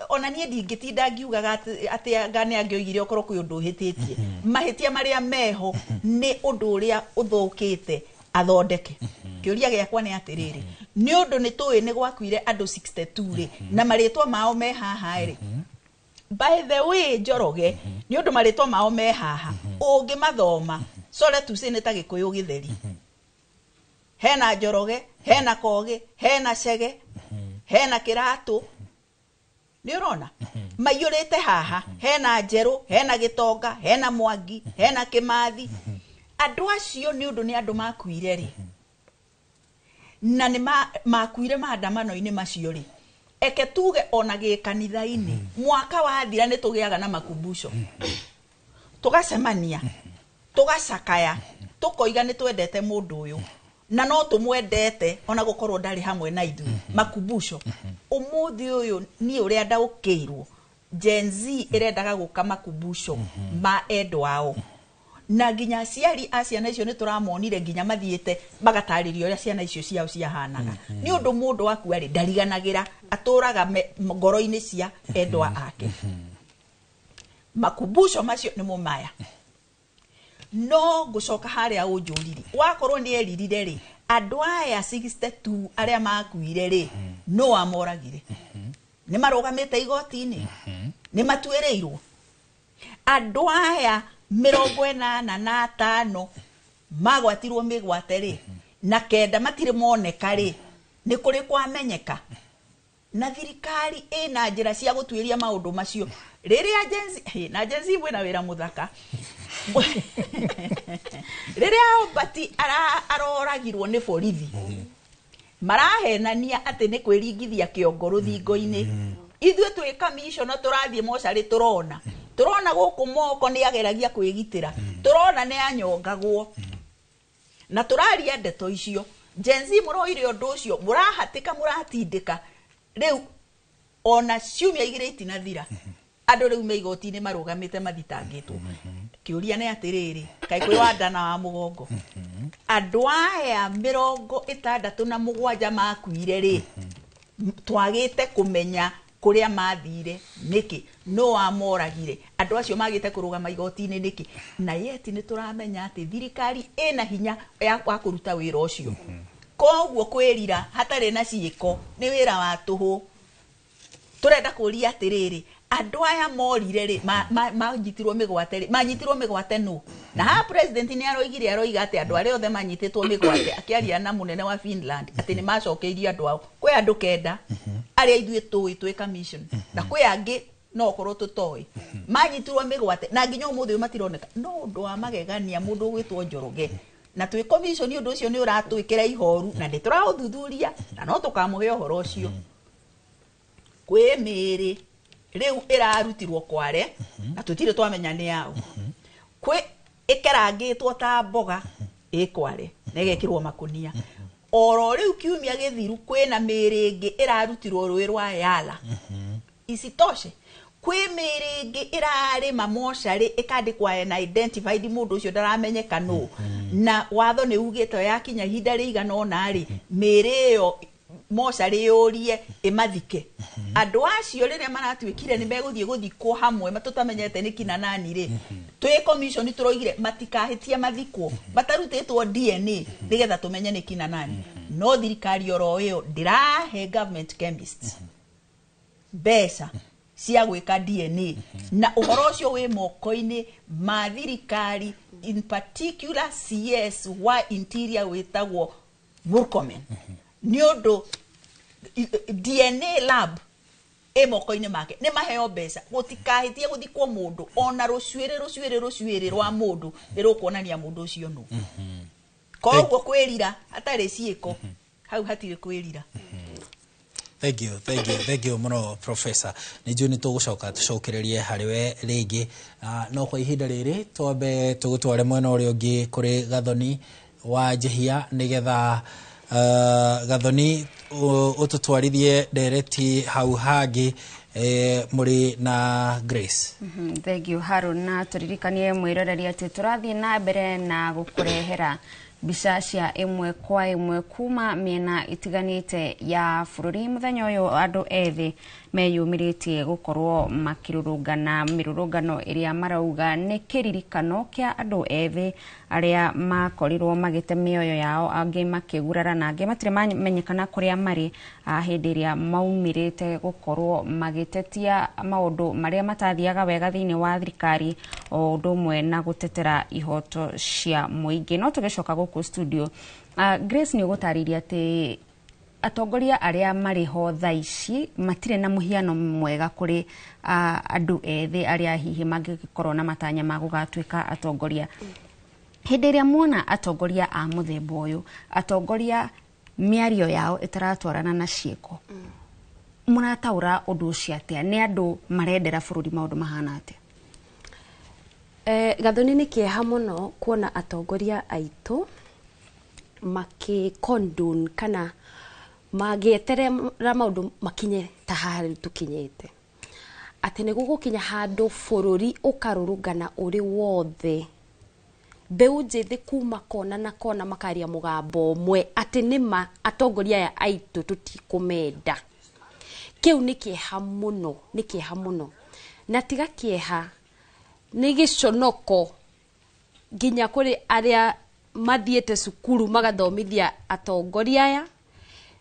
ona niĩ ndingĩtinda ngiugaga atĩ anga nĩ angĩoigire okorwo kwĩ ũndũ ũhĩtĩtie. Mahĩtia marĩa meho nĩ ũndũ ũrĩa ũthũkĩte athondeke. Kĩũria gĩakwa nĩ atĩrĩrĩ, nĩ ũndũ nĩ tũĩ nĩ gwakuire andũ 62 rĩ, na marĩtwa mao me haha rĩ, by the way Njoroge, nĩ ũndũ marĩtwa mao me haha, ũngĩmathoma sore tuce nĩ ta Gĩkũyũ gĩtheri. Hena Njoroge, hena Kogi, hena Chege, hena Kĩratũ, nĩ ũrona maiyũrĩte haha, hena Njerũ, hena Gĩtonga, hena Mwangi, hena Kĩmathi. Andũ acio nĩ ũndũ nĩ andũ makuire rĩ, na nĩ makuire maandamano-inĩ macio rĩ, eke tuge ona gĩkanitha-inĩ mwaka wathira nĩ tũgĩaga na makumbusho, tũgacemania, tũgacakaya, tũkoiga nĩ twendete mũndũ ũyũ na no tũmwendete ona gũkorwo ndarĩ hamwe na ithuĩ. Makumbusho ũmũthĩ ũyũ niĩ ũrĩa ndaũkĩirwo, Gen Z ĩrendaga gũka makumbusho ma endwa ao, na nginya aciari a ciana icio nĩ tũramonire nginya mathiĩte magatarĩria ũrĩa ciana icio ciao ciahanaga. Nĩ ũndũ mũndũ akua rĩ, ndariganagĩra, atũraga ngoro-inĩ cia endwa ake. Makumbusho macio nĩmo maya. No ngũcoka harĩa ũnjũrire, wakorwo nĩ eririre rĩ, andũ aya 62 arĩa makuire rĩ, no amoragire? Nĩ marũgamĩte igoti-inĩ? Nĩ matuĩrĩirwo? Andũ aya 85 magwatirwo mĩgwate rĩ, na 9 matirĩ moneka rĩ, nĩ kũrĩ kwamenyeka? Na thirikari ĩna njĩra cia gũtuĩria maũndũ macio. Rĩrĩa Gen Z, na Gen Z mwĩna wĩra mũthaka. Rĩrĩa Albert aroragirwo nĩ borithi, marahenania atĩ nĩ kwĩringithia kĩongo rũthingo-inĩ. Ithuĩ twĩ commissioner tũrathiĩ mocarĩ, tũrona tũrona gũkũ moko nĩ ageragia kwĩgitĩra, tũrona nĩ anyongagwo, na tũraria ndeto icio. Gen Z mũroire ũndũ ũcio, mũrahatĩka, mũratindĩka. Rĩu ona ciumia 2 itinathira, andũ rĩu me igoti-inĩ marũgamĩte mathitangĩtwo. Kĩũria nĩ atĩrĩrĩ, kaĩ kwĩ wa nda na wa mũgongo? Andũ aya 67 makuire rĩ, twagĩte kũmenya kũrĩa mathire nĩkĩ, no wamoragire? Andũ acio magĩte kũrũgama igoti-inĩ nĩkĩ? Na yeti nĩ tũramenya atĩ thirikari ĩna hinya wa kũruta wĩra ũcio. Koguo kwĩrira hatarĩ na ciĩko nĩ wĩra wa tũhũ. Tũrenda kũria atĩrĩrĩ, Andũ aya morire rĩ, manyitirwo mĩgwate rĩ, manyitirwo mĩgwate nũ? Na haha president nĩ aroigire, aroiga atĩ andũ arĩa othe manyitĩtwo mĩgwate, akĩaria na mũnene wa Finland, atĩ nĩ macokeirie andũ ao. Kwĩ andũ 9 arĩa ithuĩ tũĩ twĩ commission, na kwĩ angĩ no okorwo tũtoĩ manyitirwo mĩgwate na nginya ũmũthĩ ũyũ matironeka. No ũndũ wa magegania, mũndũ ũgwĩtwo Njoroge, na twĩ commission, ũndũ ũcio nĩ ũratwĩkĩra ihoru na nĩ tũraũthuthuria na no tũkamũhe ũhoro ũcio. Kwĩ mĩĩrĩ rĩu ĩrarutirwo Kware na tũtirĩ twamenya nĩ yaũ. Kwĩ ĩkerangĩtwo ta mboga ĩ Kware na ĩgekĩrwo makũnia. Oro rĩu kiumia gĩthiru kwĩna mĩĩrĩ ĩngĩ ĩrarutirwo rũĩ rwa Yala. Isitoshe, kwĩ mĩĩrĩ ĩngĩ ĩrarĩma mocarĩ ĩkandĩkwa na identified, mũndũ ũcio ndaramenyeka nũ. Na watho nĩ ugĩte yakinya ihinda rĩigana ũna rĩ, mĩĩrĩ ĩyo mocarĩ yũrie ĩmathike. Andũ acio rĩrĩa maratuĩkire nĩ megũthiĩ gũthikwo hamwe tũtamenyete nĩ kina nani rĩ, twĩ commission tũroigire matikahĩtie mathikwo matarutĩtwo DNA nĩgetha tũmenye nĩ kina nani. No thirikari oro ĩyo ndĩrahe government chemists mbeca cia gwĩka DNA, na ũhoro ũcio wĩ moko-inĩ ma thirikari, in particular CS wa Interior wĩtagwo Murkomen, nĩ ũndũ DNA lab ĩ moko-inĩ make. Nĩ maheo mbeca, gũtikahĩtie gũthikwo mũndũ ona rũcuĩrĩ rũcuĩrĩ rũcuĩrĩ rwa mũndũ nĩ rũkuonania mũndũ ũcio nũ. Koguo kwĩrira hatarĩ ciĩko, hau hatirĩ kwĩrira. Thank you, thank you, thank you mũno, Professor. Nĩ njũĩ nĩ tũgũcoka tũcokererie harĩ we rĩngĩ. No kwa ihinda rĩrĩ twambe tũgũtware mwena ũrĩa ũngĩ kũrĩ Gathoni wa Njihia, nĩgetha Gathoni ũtũtwarithie ndereti hau hangĩ mũrĩ na Grace. Thank you, Harun. Na tũririkanie mwĩroreri atĩ tũrathiĩ na mbere na gũkũrehera mbica cia ĩmwe kwa ĩmwe kuma mĩena itiganĩte ya bũrũri. Mũthenya ũyũ andũ ethĩ meyumĩrĩtie gũkorwo makĩrũrũngana, mĩrũrũngano ĩrĩa marauga nĩ kĩririkano kĩa andũ ethĩ arĩa makorirwo magĩte mĩoyo yao, angĩ makĩgurara na angĩ matirĩ mamenyekana kũrĩa marĩ hĩndĩ ĩrĩa maumĩrĩte gũkorwo magĩtetia maũndũ marĩa matathiaga wega thĩinĩ wa thirikari, o ũndũ ũmwe na gũtetera ihoto cia mũingĩ. No tũgĩcoka gũkũ studio, Grace, nĩ ũgũtarĩria atĩ atongoria arĩa marĩ ho thaa ici matirĩ na mũhiano mwega kũrĩ andũ ethĩ arĩa hihi mangĩkorwo na matanya ma gũgatuĩka atongoria. Hĩndĩ ĩrĩa muona atongoria a mũthemba ũyũ, atongoria mĩario yao ĩtaratwarana na ciĩko, mũrataũra ũndũ ũcio atĩa? Nĩ andũ marendera bũrũri maũndũ mahana atĩa? Gathoni, nĩ kĩeha mũno kuona atongoria aitũ makĩ condone kana magĩeterera maũndũ makinye ta haha rĩu tũkinyĩte, atĩ nĩ gũgũkinya handũ bũrũri ũkarũrũngana ũrĩ wothe, mbeũ njĩthĩ kuma kona na kona makaria mũgambo ũmwe atĩ nĩma atongoria aya aitũ tũtikũmenda. Kĩu nĩ kĩeha mũno, nĩ kĩeha mũno. Na tiga kĩeha, nĩ gĩconoko nginya kũrĩ arĩa mathiĩte cukuru magathomithia atongoria aya,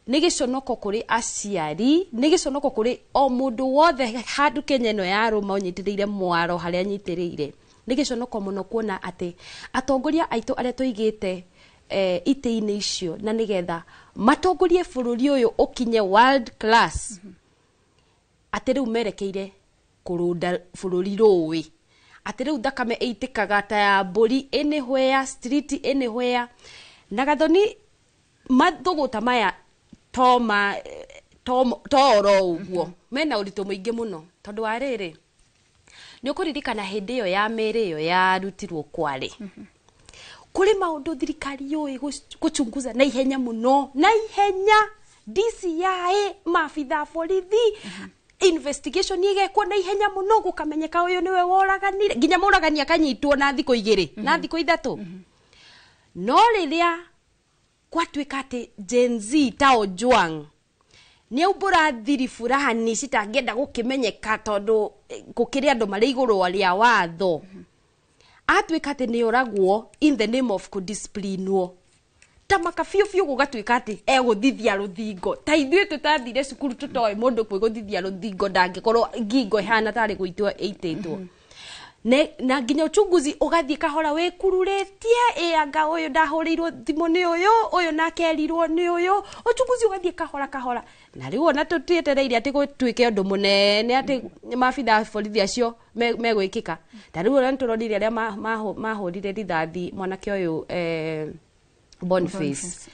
nĩ gĩconoko kũrĩ aciari, nĩ gĩconoko kũrĩ o mũndũ wothe handũ Kenya ĩno yarũma ũnyitĩrĩire mwaro harĩa anyitĩrĩire. Nĩ gĩconoko mũno kuona atĩ atongoria aitũ arĩa tũigĩte itĩ-inĩ icio na nĩgetha matongorie bũrũri ũyũ ũkinye world class, atĩ rĩu merekeire kũrũnda bũrũri rũĩ, atĩ rĩu thakame ĩitĩkaga ta ya mbũri anywhere street, anywhere. Na Gathoni, mathũgũta maya to ma to to oro ũguo mena ũritũ mũingĩ mũno, tondũ wa rĩrĩ, nĩ ũkũririkana hĩndĩ ĩyo ya mĩĩrĩ ĩyo yarutirwo Kware, kũrĩ maũndũ thirikari yũĩ gũchunguza na ihenya mũno, na ihenya DCI, maabitha a borithi, investigation igekwo na ihenya mũno, gũkamenyeka ũyũ nĩwe woraganire, nginya mũragani akanyitwo na thikũ 2 na thikũ 3. No rĩrĩa gwatuĩka atĩ Gen Z ta Ojwang nĩ aumbũra thiri fulani citangĩenda gũkĩmenyeka, tondũ gũkĩrĩ andũ marĩ igũrũ rĩa watho, atuĩka atĩ nĩ oragwo in the name of kũdisciplinwo. Tamaka biũ biũ gũgatuĩka atĩ egũthithia rũthingo. Ta ithuĩ tũtathire cukuru tũtoĩ mũndũ kwĩgũthithia rũthingo ndangĩkorwo ngingo ĩhana tarĩ gũitwo ĩitĩtwo. Na nginya uchunguzi ũgathiĩ kahora wĩkururĩtie, ĩ anga ũyũ ndahũrĩirwo thimũ nĩ ũyũ, ũyũ nake erirwo nĩ ũyũ. Uchunguzi ũgathiĩ kahora kahora. Na rĩu ona tũtietereire atĩ gũtuĩke ũndũ mũnene atĩ maabitha a borithi acio megwĩkĩka. Ta rĩu ona nĩtũronire arĩa mahũrire rithathi mwanake ũyũ Boniface.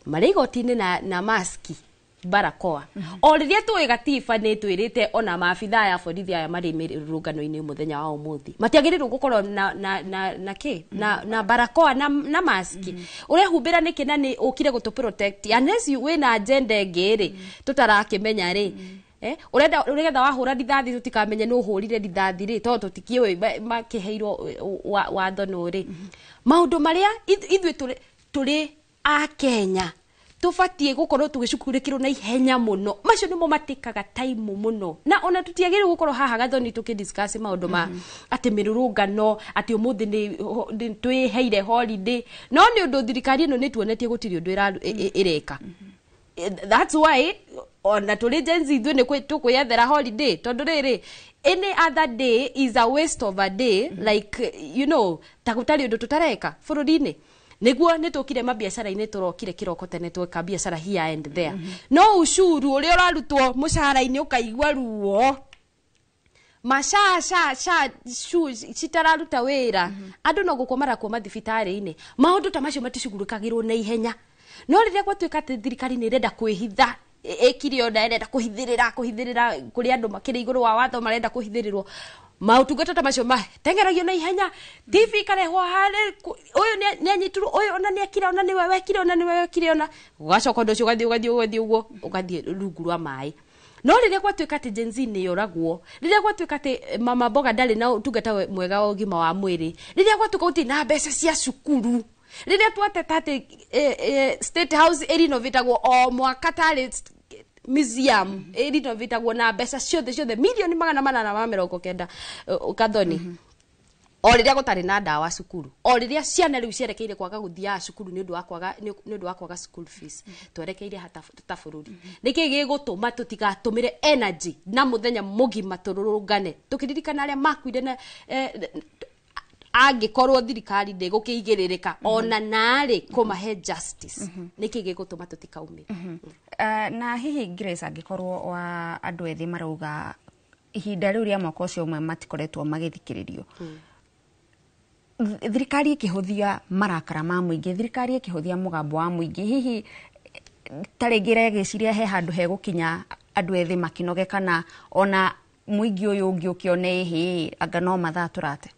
Marĩ igoti-inĩ na maski, barakoa. O rĩrĩa tũĩ gatiba nĩ twĩrĩte ona maabitha aya borithi aya marĩ mĩrũrũngano-inĩ mũthenya wa ũmũthĩ matiagĩrĩirwo gũkorwo na kĩ na barakoa na maski. Ũrehumbĩra nĩkĩ na nĩ ũkire gũtũ protect unless you wĩna agenda ĩngĩ rĩ tũtarakĩmenya rĩ. Ũrenda nĩgetha wahũra rithathi tũtikamenye nũ ũhũrire rithathi rĩ, tondũ tũtikĩũĩ makĩheirwo watho nũ rĩ. Maũndũ marĩa ithuĩ tũrĩ a Kenya tũbatiĩ gũkorwo tũgĩcukurĩkĩrwo na ihenya mũno. Macio nĩmo matĩkaga time mũno. Na ona tũtiagĩrĩirwo gũkorwo haha Gathoni tũkĩdiscuss maũndũ ma atĩ mĩrũrũngano, atĩ ũmũthĩ nĩ twĩheire holiday. No nĩ ũndũ thirikari ĩno nĩ tuonetie gũtirĩ ũndũ ĩreka. That's why ona tũrĩ Gen Z ithuĩ nĩ tũkwĩyethera holiday, tondũ rĩrĩ any other day is a waste of a day, like you know, ta gũtarĩ ũndũ tũtareka bũrũri-inĩ. Nĩguo nĩ tũkire mabiacara-inĩ, tũrokire kĩroko tene tweka biacara here and there. No ucuru ũrĩa ũrarutwo mũcara-inĩ ũkaigua ruo, masha sha sha shu citararuta wĩra, andũ no gũkua marakua mathibitarĩ-inĩ. Maũndũ ta macio maticugurĩkagĩrwo na ihenya. No rĩrĩa gwatuĩka atĩ thirikari nĩ ĩrenda kwĩhitha, ĩkire ona ĩrenda kũhithĩrĩra kũrĩ andũ makĩrĩ igũrũ wa watho marenda kũhithĩrĩrwo, maũtungata ta macio matengeragio na ihenya. TV ikarehwo harĩ ũyũ nĩ anyitirwo, ũyũ ona nĩ ekire, ona nĩwe wekire, ona nĩwe wekire, ona ũgacoka ũndũ ũcio ũgathiĩ ũguo ũgathiĩ rungu rwa maĩ. No rĩrĩa gwatuĩka atĩ Gen Z nĩ yoragwo, rĩrĩa gwatuĩka atĩ mama mboga ndarĩ na ũtungata mwega wa ũgima wa mwĩrĩ, rĩrĩa gwatuĩka gũtirĩ na mbeca cia cukuru, rĩrĩa twateta atĩ State House ĩrinovatagwo o mwaka tarĩ museum, ĩrinovatagwo na mbeca ciothe milioni 890 Gathoni. O rĩrĩa gũtarĩ na ndawa cukuru, o rĩrĩa ciana rĩu cierekeire kwaga gũthiaga cukuru nĩ ũndũ wa kwaga school fees, twerekeire ta bũrũri. Nĩkĩ gĩgũtũma tũtigatũmĩre energy na mũthenya mũgima tũrũrũngane tũkĩririkana arĩa makuire na angĩkorwo thirikari ndĩgũkĩigĩrĩrĩka ona narĩ kũmahe justice, nĩkĩ gĩgũtũma tũtikaumĩre? Na hihi Grace, angĩkorwo wa andũ ethĩ marauga ihinda rĩu rĩa mwaka ũcio ũmwe matikoretwo magĩthikĩrĩrio, thirikari ĩkĩhũthia marakara ma mũingĩ, thirikari ĩkĩhũthia mũgambo wa mũingĩ, hihi ta rĩngĩ ĩregĩciria he handũ hegũkinya andũ ethĩ makĩnoge, kana ona mũingĩ ũyũ ũngĩ ũkĩone ĩhĩ anga no mathaa tũrate?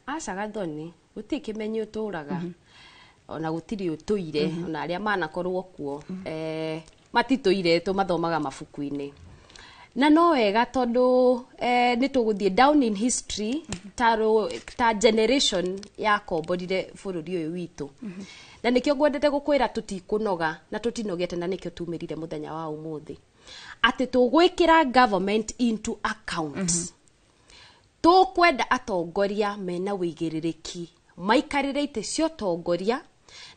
Aca Gathoni, gũtirĩ kĩmenyi ũtũraga, ona gũtirĩ ũtũire, ona arĩa manakorwo kuo matitũire, tũmathomaga mabuku-inĩ. Na no wega tondũ nĩ tũgũthiĩ down in history ta generation yakomborire bũrũri ũyũ witũ. Na nĩkĩo ngwendete gũkwĩra tũtikũnoga na tũtinogete, na nĩkĩo tumĩrire mũthenya wa ũmũthĩ atĩ tũgwĩkĩra government into account. Tũkwenda atongoria mena wĩigĩrĩrĩki, maikarĩre itĩ cia ũtongoria,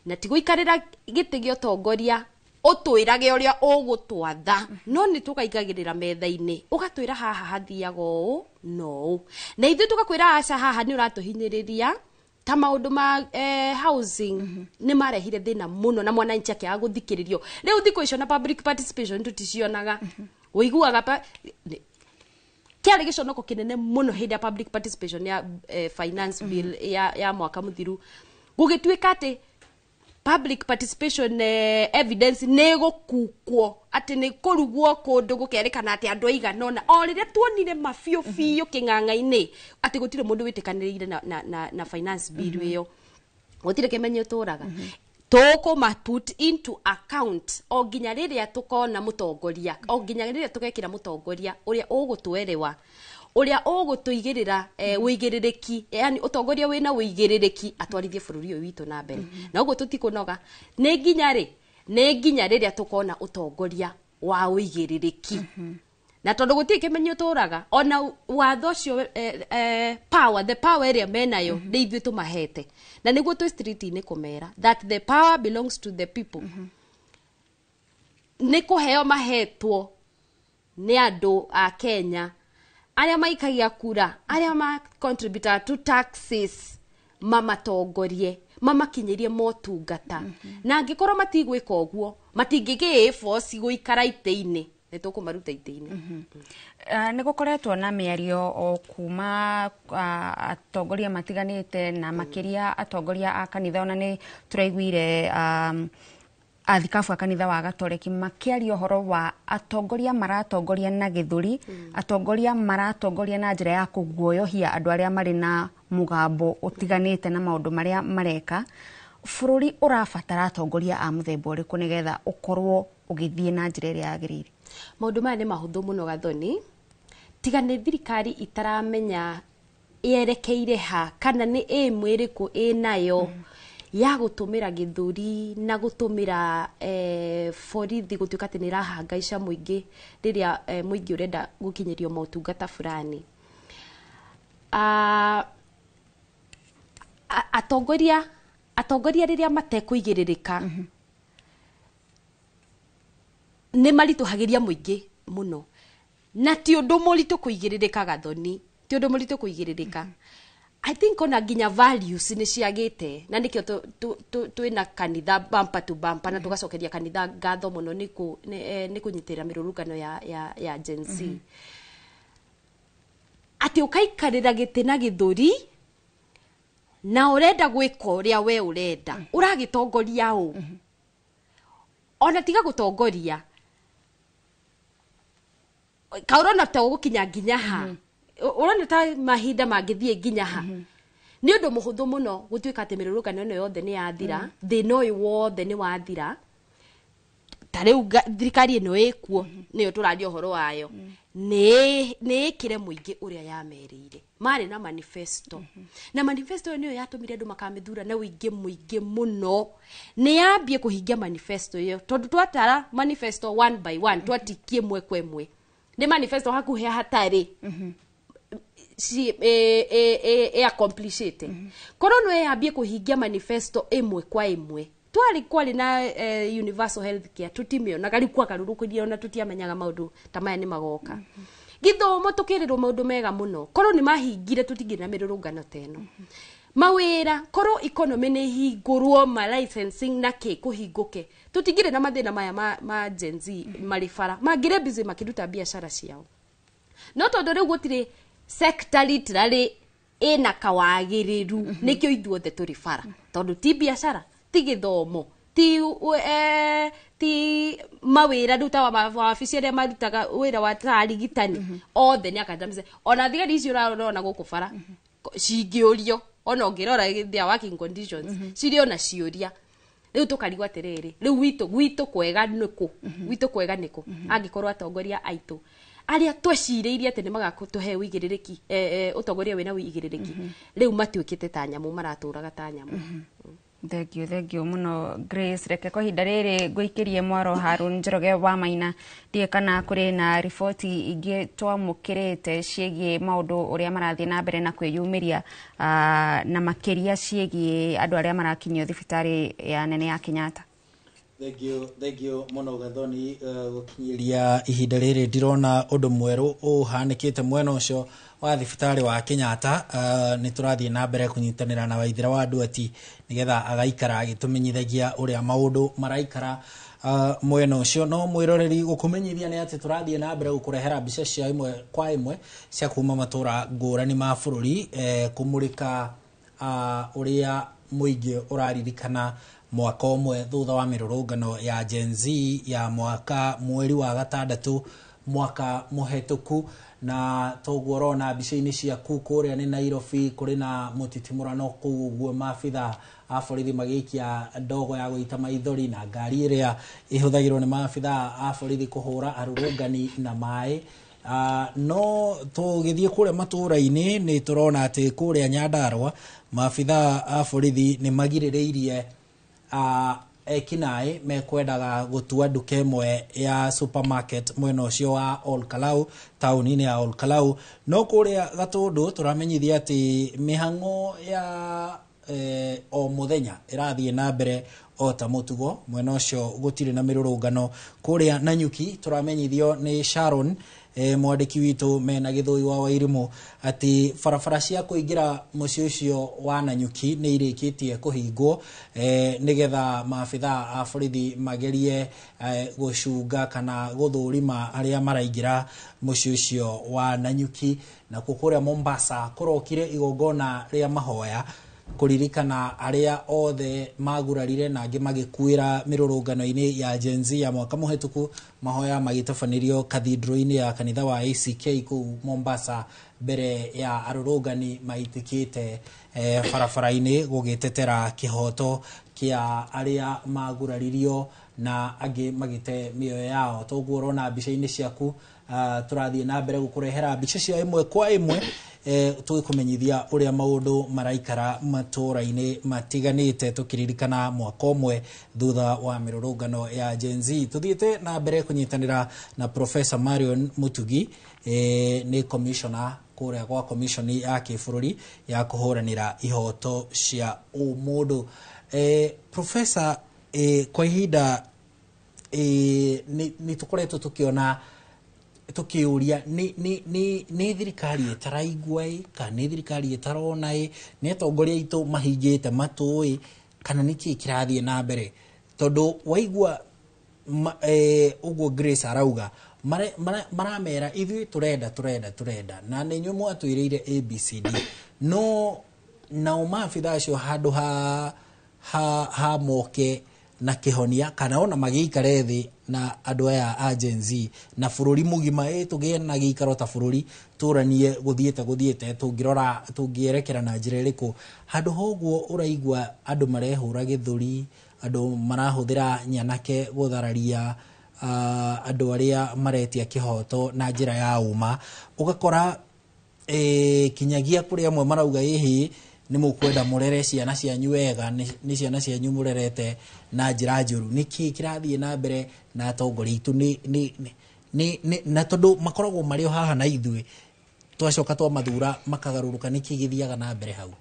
na ti gũikarĩra gĩtĩ gĩa ũtongoria ũtwĩrage ũrĩa ũgũtwatha, no nĩ tũkaigagĩrĩra metha-inĩ ũgatwĩra haha hathiaga ũũ na ũũ, na ithuĩ tũgakwĩra aca haha nĩ ũratũhinyĩrĩria. Ta maũndũ ma housing nĩ marehire thĩna mũno na mwananchi akĩaga gũthikĩrĩrio. Rĩu thikũ icio na public participation tũticionaga, ũiguaga kĩarĩ gĩconoko kĩnene mũno hĩndĩ ya public participation ya finance bill ya mwaka mũthiru, gũgĩtuĩka atĩ public participation evidence nĩ gũkukwo, atĩ nĩ kũrugwo kũndũ gũkerĩkana atĩ andũ aigana ũna. O rĩrĩa tuonire mabiũ biũ kĩng'ang'a-inĩ atĩ gũtirĩ mũndũ wĩtĩkanĩrĩire na finance bill ĩyo, gũtirĩ kĩmenyi ũtũraga. Tũkũma put into account o nginya rĩrĩa tũkona mũtongoria, o nginya rĩrĩa tũgekĩra mũtongoria ũrĩa ũgũtwerewa, ũrĩa ũgũtũigĩrĩra wĩigĩrĩrĩki, yani ũtongoria wĩna wĩigĩrĩrĩki atwarithie bũrũri ũyũ witũ na mbere. Na ũguo tũtikũnoga nĩ nginya rĩ, nĩ nginya rĩrĩa tũkona ũtongoria wa wĩigĩrĩrĩki. Na tondũ gũtirĩ kĩmenyo tũraga ona watho ũcio, power, the power ĩrĩa menayo nĩ ithuĩ tũmahete, na nĩguo twĩ street-inĩ kũmera that the power belongs to the people. Nĩ kũheo mahetwo nĩ andũ a Kenya arĩa maikagia kura, arĩa ma contributor to taxes, mamatongorie, mamakinyĩrie motungata. Na angĩkorwo matigwĩka ũguo, matingĩgĩ force gũikara itĩ-inĩ, nĩ tũkũmaruta itĩ-inĩ. Nĩ gũkoretwo na mĩario o kuma atongoria matiganĩte, na makĩria atongoria a kanitha. Ona nĩ tũraiguire athikabu a kanitha wa Gatoreki makĩaria ũhoro wa atongoria maratongoria na gĩthũri, atongoria maratongoria na njĩra ya kũguoyohia andũ arĩa marĩ na mũgambo ũtiganĩte na maũndũ marĩa mareka. Bũrũri ũrabatara atongoria a mũthemba ũrĩkũ nĩgetha ũkorwo ũgĩthiĩ na njĩra ĩrĩa yagĩrĩire? Maũndũ maya nĩ mahũthũ mũno, Gathoni, tiga nĩ thirikari itaramenya yerekeire ha kana nĩ aim ĩrĩkũ ĩnayo ya gũtũmĩra gĩthũri na gũtũmĩra borithi gũtuĩka atĩ nĩ ĩrahangaica mũingĩ rĩrĩa mũingĩ ũrenda gũkinyĩrio motungata fulani. Atongoria rĩrĩa matekũigĩrĩrĩka nĩ maritũhagĩria mũingĩ mũno, na ti ũndũ mũritũ kũigĩrĩrĩka, Gathoni, ti ũndũ mũritũ kũigĩrĩrĩka. I think ona nginya values nĩ ciagĩte, na nĩkĩo twĩna kanitha bumper to bumper, na tũgacokeria kanitha ngatho mũno nĩ kũnyitĩrĩra mĩrũrũngano ya Gen Z. Atĩ ũkaikarĩra gĩtĩ na gĩthũri na ũrenda gwĩka ũrĩa we ũrenda, ũragĩtongoria ũ? Ona tiga gũtongoria, ka ũrona ta ũgũkinya nginya ha? Ũrona ta mahinda mangĩthiĩ nginya ha? Nĩ ũndũ mũhũthũ mũno gũtuĩka atĩ mĩrũrũngano ĩno yothe nĩ yathira, thĩna ũyũ wothe nĩ wathira. Ta rĩu thirikari ĩno ĩkuo, nĩyo tũraria ũhoro wayo, nĩ ĩkĩre mũingĩ ũrĩa yamerĩire. Marĩ na manifesto, na manifesto ĩyo nĩyo yatũmire andũ makamĩthura na ũingĩ mũingĩ mũno. Nĩ yambie kũhingia manifesto ĩyo, tondũ twatara manifesto one by one, twatikie ĩmwe kwa ĩmwe, nĩ manifesto hakuhĩ hatarĩ accomplishĩte. Korwo no yambie kũhingia manifesto ĩmwe kwa ĩmwe, twarĩ kwarĩ na universal health care, tũtimĩonaga rĩu kwagarũrũkire, ona tũtiamenyaga maũndũ ta maya nĩ magoka. Gĩthomo tũkĩrĩrwo maũndũ mega mũno, korwo nĩ mahingire tũtingĩrĩ na mĩrũrũngano ta ĩno. Mawĩra, korwo economy nĩ hingũrwo, ma licensing na kĩ kũhingũke, tũtingĩrĩ na mathĩna maya ma Gen Z marĩ bara, mangĩrĩ busy makĩruta biacara ciao. No tondũ rĩu gũtirĩ sector literally ĩna kawagĩrĩru, nĩkĩo ithuothe tũrĩ bara, tondũ ti biacara, ti gĩthomo, ti mawĩra. Rĩu ta wabici arĩa marutaga wĩra wa ta arigitani othe nĩ academics, ona thigari icio ũrona gũkũ bara cingĩũrio, ona ũngĩrora their working conditions, cirĩ ona ciũria. Rĩu tũkarigwo atĩrĩrĩ, rĩu gwitũ kwega nĩkũ? Gwitũ kwega nĩkũ angĩkorwo atongoria aitũ arĩa twecirĩirie atĩ nĩ magatũhe ũigĩrĩrĩki, ũtongoria wĩna ũigĩrĩrĩki, rĩu matuĩkĩte ta nyamũ, maratũraga ta nyamũ? Thengio, thengio mũno, Grace. Reke kwa ihinda rĩrĩ ngũikĩrie mwaro Harun Njoroge wa Maina. Ndiũĩ kana kũrĩ na riboti ingĩ twamũkĩrĩte ciĩgiĩ maũndũ ũrĩa marathiĩ na mbere na kwĩyumĩria, na makĩria ciĩgiĩ andũ arĩa marakinyio thibitarĩ ya nene ya Kenyatta. Thengio, thengio mũno, Gathoni. Gũkinyĩria ihinda rĩrĩ ndirona ũndũ mwerũ ũhanĩkĩte mwena ũcio wa thibitarĩ wa Kenyatta. Nĩ tũrathiĩ na mbere kũnyitanĩra na Waithĩra wa Nduati nĩgetha agaikara agĩtũmenyithagia ũrĩa maũndũ maraikara mwena ũcio. No mwĩroreri, gũkũmenyithia nĩ atĩ tũrathiĩ na mbere gũkũrehera mbica cia ĩmwe kwa ĩmwe cia kuma matũra ngũrani ma bũrũri, kũmũrĩka ũrĩa mũingĩ ũraririkana mwaka ũmwe thutha wa mĩrũrũngano ya Gen Z ya mwaka mweri wa gatandatũ mwaka mũhetũku. Na toguo ũrona mbica-inĩ ciaku, kũrĩa nĩ Nairobi, kũrĩ na mũtitimũrano kũu ũguo, maabitha a borithi magĩikia ndogo ya gũita maithori na ngari ĩrĩa ĩhũthagĩrwo nĩ maabitha a borithi kũhũra arũrũngani na maĩ. No tũgĩthiĩ kũrĩa matũra-inĩ nĩ tũrona atĩ kũrĩa Nyandarũa maabitha a borithi nĩ magirĩrĩirie ekinaĩ mekwendaga gũtua nduka ĩmwe ya supermarket mwena ũcio wa Olkalau, taũni-inĩ ya Olkalau. No kũrĩa Gatũndũ tũramenyithia atĩ mĩhang'o ya o mũthenya ĩrathiĩ na mbere o ta mũtugo, mwena ũcio gũtirĩ na mĩrũrũngano. Kũrĩa Nanyuki tũramenyithio nĩ Sharon, mwandĩki witũ mena Gĩthũi wa Wairimũ, atĩ barabara cia kũingĩra mũciĩ ũcio wa Nanyuki nĩ irĩkĩtie kũhingwo, nĩgetha maabitha a borithi magerie gũcunga kana gũthũrima arĩa maraingĩra mũciĩ ũcio wa Nanyuki. Nakuo kũrĩa Mombasa kũrokire igongona rĩa mahoya kũririkana arĩa othe magurarire na angĩ magĩkuĩra mĩrũrũngano-inĩ ya Gen Z ya mwaka mũhĩtũku. Mahoya magĩtabanĩrio kathidro-inĩ ya kanitha wa ACK kũu Mombasa mbere ya arũrũngani maitĩkĩte barabara-inĩ gũgĩtetera kĩhoto kĩa arĩa maguraririo na angĩ magĩte mĩoyo yao. Toguo ũrona mbica-inĩ ciaku, tũrathiĩ na mbere gũkũrehera mbica cia ĩmwe kwa ĩmwe, tũgĩkũmenyithia ũrĩa maũndũ maraikara matũũra-inĩ matiganĩte, tũkĩririkana mwaka ũmwe thutha wa mĩrũrũngano ya Gen Z. Tũthiĩte na mbere kũnyitanĩra na Professor Marion Mutugi, nĩ commissioner kũrĩa gwa commission ya kĩbũrũri ya kũhũranĩra ihoto cia ũmũndũ. Professor, kwa ihinda nĩ tũkoretwo tũkĩona tukiuria ni thirikari ĩtaraigua ĩ, kana nĩ thirikari ĩtarona ĩ, nĩ atongoria aitũ mahingĩte matũ ĩ, kana nĩ kĩĩ kĩrathiĩ na mbere? Tondũ waigua ũguo Grace arauga, maramera ithuĩ tũrenda tũrenda tũrenda, na nĩ inyuĩ mwatwĩrĩire ABCD, no nao maabitha acio handũ ha moke na kĩhonia kana ona magĩikare thĩ na andũ aya a Gen Z na bũrũri mũgima, tũgĩe na gĩikaro ta bũrũri, tũranie gũthiĩte gũthiĩte, tũngĩrora tũngĩerekera na njĩra ĩrĩkũ. Handũ ha ũguo ũraigua andũ marehũra gĩthũri, andũ marahũthĩra nyanake gũthararia andũ arĩa maretia kĩhoto na njĩra ya ũma, ũgakora kinyagia kũrĩ amwe marauga ĩhĩ nĩ mũkwenda mũrere ciana cianyu wega, nĩ ciana cianyu mũrerete na njĩra njũru. Nĩkĩ kĩrathiĩ na mbere na atongoria aitũ? Na tondũ makoragwo marĩ o haha na ithuĩ, twacoka twamathura makagarũrũka, nĩkĩ gĩthiaga na mbere hau?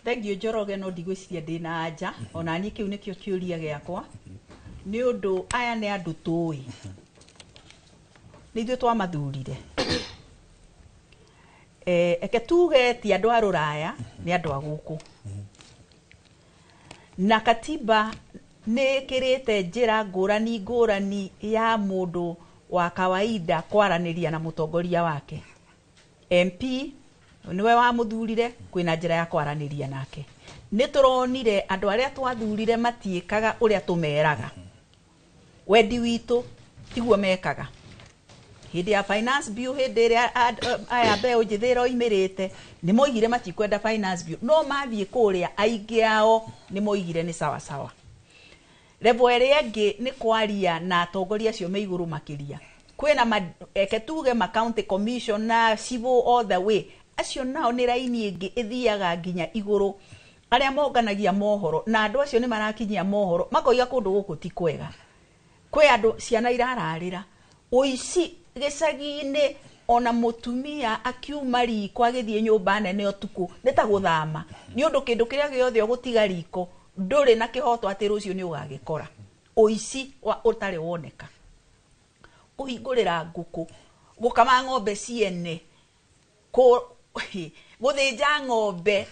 Thengiũ Njoroge, no ndigwĩciria ndĩna anja, ona niĩ kĩu nĩkĩo kĩũria gĩakwa, nĩ ũndũ aya nĩ andũ tũĩ, nĩ ithuĩ twamathurire. Eke tuge ti andũ a rũraya, nĩ andũ a gũkũ, na katiba nĩ ĩkĩrĩte njĩra ngũrani ngũrani ya mũndũ wa kawaida kwaranĩria na mũtongoria wake. MP nĩwe wamũthurire, kwĩna njĩra ya kwaranĩria nake. Nĩ tũronire andũ arĩa twathurire matiĩkaga ũrĩa tũmeraga, wendi witũ tiguo mekaga. Hĩndĩ ya finance bill, hĩndĩ ĩrĩa aya mbeũ njĩthĩ ĩroimĩrĩte, nĩ moigire matikwenda finance bill, no mathiĩ kũrĩa aingĩ ao nĩ moigire nĩ sawa sawa. Level ĩrĩa ĩngĩ nĩ kwaria na atongoria acio me igũrũ makĩria. Kwĩna eke tuge ma county commission na civil all the way, acio nao nĩ raini ĩngĩ ĩthiaga nginya igũrũ, arĩa monganagia mohoro, na andũ acio nĩ marakinyia mohoro makoiga kũndũ gũkũ ti kwega, kwĩ andũ ciana irararĩra ũici gĩcagi-inĩ, ona mũtumia akiuma riko agĩthiĩ nyũmba nene ũtukũ nĩ ta gũthama, nĩ ũndũ kĩndũ kĩrĩa gĩothe ũgũtiga riko ndũrĩ na kĩhoto atĩ rũciũ nĩ ũgagĩkora. Ũici ũtarĩ woneka, kũhingũrĩra ngũkũ, gũkama ng'ombe ciene, gũthĩnja ng'ombe,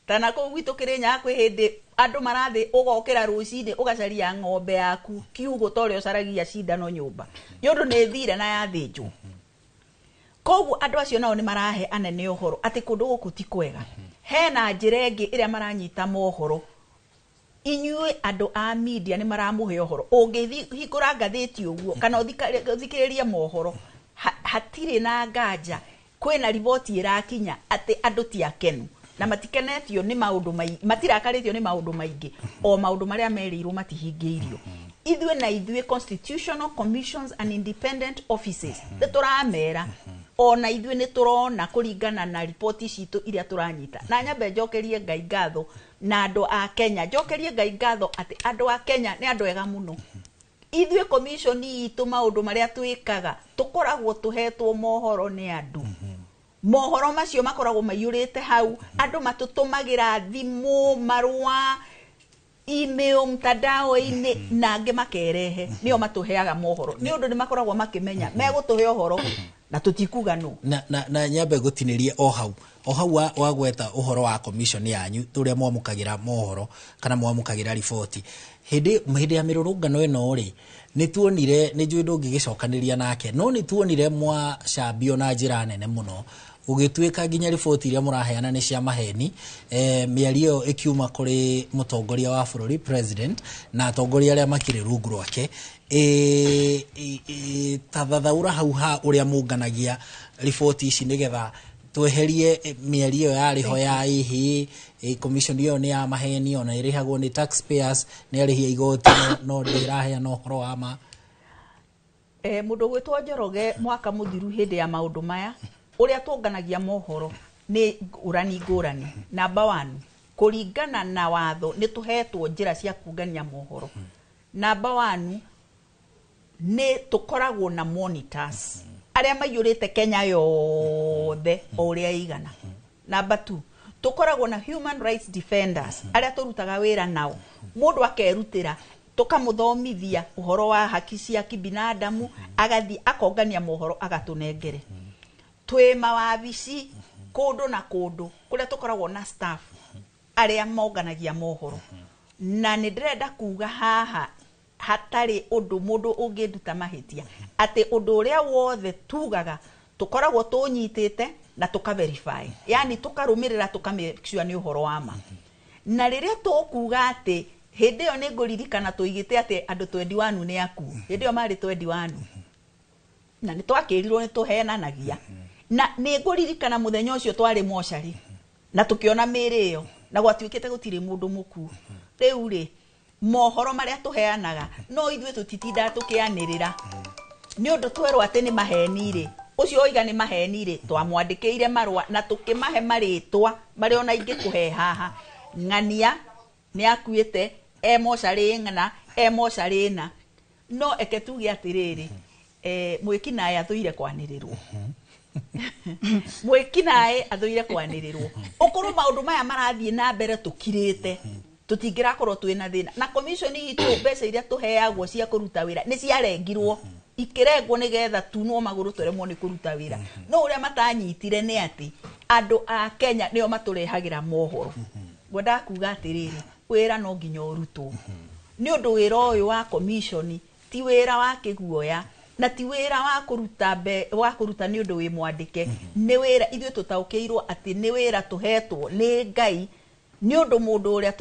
tana kũu gwitũ Kĩrĩnyaga kwĩ hĩndĩ andũ marathiĩ ũgokĩra rũcinĩ ũgacaria ng'ombe yaku kiugũ ta ũrĩa ũcaragia cindano nyũmba, nĩ ũndũ nĩ ĩthire na yathĩnjwo. Koguo andũ acio nao nĩ marahe anene ũhoro atĩ kũndũ gũkũ ti kwega. Hena njĩra ĩngĩ ĩrĩa maranyita mohoro, inyuĩ andũ a media nĩ maramũhe ũhoro, ũngĩhingũra ngathĩti ũguo kana ũthikĩrĩrie mohoro, hatirĩ na nganja, kwĩna riboti ĩrakinya atĩ andũ ti akenu na matikenetio nĩ maũndũ maingĩ, matirakarĩtio nĩ maũndũ maingĩ, o maũndũ marĩa merĩirwo matihingĩirio. Ithuĩ na ithuĩ constitutional commissions and independent offices nĩ tũramera Ona ithuĩ nĩ tũrona kũringana na riboti citũ iria tũranyita. Na nyambe njokerie Ngai ngatho na andũ a Kenya, njokerie Ngai ngatho atĩ andũ a Kenya nĩ andũ ega mũno. Ithuĩ commission itũ maũndũ marĩa twĩkaga tũkoragwo tũhetwo mohoro nĩ andũ. Mohoro macio makoragwo maiyũrĩte hau, andũ matũtũmagĩra thimũ, marũa, email, mtandao-inĩ, na angĩ makerehe, nĩo matũheaga mohoro. Nĩ ũndũ nĩ makoragwo makĩmenya megũtũhe ũhoro na tũtikuga nũ. Na nyambe gũtinĩrie o hau wagweta ũhoro wa commission yanyu ũrĩa mwamũkagĩra mohoro kana mwamũkagĩra riboti. Hĩndĩ ya mĩrũrũngano ĩno rĩ, nĩ tuonire, nĩ njũĩ ndũngĩgĩcokanĩria nake, no nĩ tuonire mwacambio na njĩra nene mũno, gũgĩtuĩka nginya riboti iria mũraheana nĩ cia maheni. Mĩario ĩyo ĩkiuma kũrĩ mũtongoria wa bũrũri president na atongoria arĩa makĩrĩ rungu rwake. Tathathaũra hau ha ũrĩa mũnganagia riboti ici nĩgetha tweherie mĩario ĩyo yarĩ ho ya ĩhĩ, commission ĩyo nĩ ya maheni, ona ĩrĩhagwo nĩ taxpayers, nĩ arĩhi a igoti, no ndĩraheana ũhoro wa ma. Mũndũ ũgwĩtwo Njoroge mwaka mũthiru hĩndĩ ya maũndũ maya, ũrĩa tũnganagia mohoro nĩ ngũrani ngũrani. Number 1, kũringana na watho nĩ tũhetwo njĩra cia kũngania mohoro. Number 1, nĩ tũkoragwo na monitors arĩa maiyũrĩte Kenya yothe o ũrĩa ĩigana. Number 2, tũkoragwo na human rights defenders arĩa tũrutaga wĩra nao. Mũndũ akerutĩra, tũkamũthomithia ũhoro wa haki cia kibinadamu, agathiĩ akongania mohoro agatũnengere. Twĩ mawabici kũndũ na kũndũ kũrĩa tũkoragwo na staff arĩa monganagia mohoro. Na nĩ ndĩrenda kuga haha hatarĩ ũndũ mũndũ ũngĩnduta mahĩtia atĩ ũndũ ũrĩa wothe tugaga tũkoragwo tũnyitĩte na tũka verify, yani tũkarũmĩrĩra tũka make sure nĩ ũhoro wa ma. Na rĩrĩa tũkuga atĩ hĩndĩ ĩyo nĩ ngũririkana tũigĩte atĩ andũ 21 nĩ akuũ, hĩndĩ ĩyo marĩ 21, na nĩ twakĩrirwo nĩ tũhenanagia. Na nĩ ngũririkana mũthenya ũcio twarĩ mocarĩ na tũkĩona mĩĩrĩ ĩyo na gwatuĩkĩte gũtirĩ mũndũ mũkuũ. Rĩu rĩ, mohoro marĩa tũheanaga no ithuĩ tũtitindaga tũkĩanĩrĩra nĩ ũndũ twerwo atĩ nĩ maheni rĩ, ũcio oiga nĩ maheni rĩ, twamwandĩkĩire marũa na tũkĩmahe marĩtwa marĩa ona ingĩkũhe haha. Ng'ania nĩ akuĩte, e mocarĩ ng'ana, e mocarĩ na. No eke tuge atĩrĩrĩ, mwĩkinaĩ athũire kwanĩrĩrwo. Mwĩkinaĩ athũire kwanĩrĩrwo. Ũkorwo maũndũ maya marathiĩ na mbere tũkirĩte, tũtingĩrakorwo twĩna thĩna. Na commission itũ mbeca iria tũheagwo cia kũruta wĩra nĩ ciarengirwo, ikĩrengwo nĩgetha tunwo magũrũ tũremwo nĩ kũruta wĩra. No ũrĩa matanyitire nĩ atĩ andũ a Kenya nĩo matũrehagĩra mohoro. Ngwendaga kuga atĩrĩrĩ, wĩra no nginya ũrutwo. Nĩ ũndũ wĩra ũyũ wa commission ti wĩra wa kĩguoya, na ti wĩra wa kũruta wa kũruta nĩ ũndũ wĩ mwandĩke. Nĩ wĩra ithuĩ tũtaũkĩirwo atĩ nĩ wĩra tũhetwo nĩ Ngai, nĩ ũndũ mũndũ ũrĩa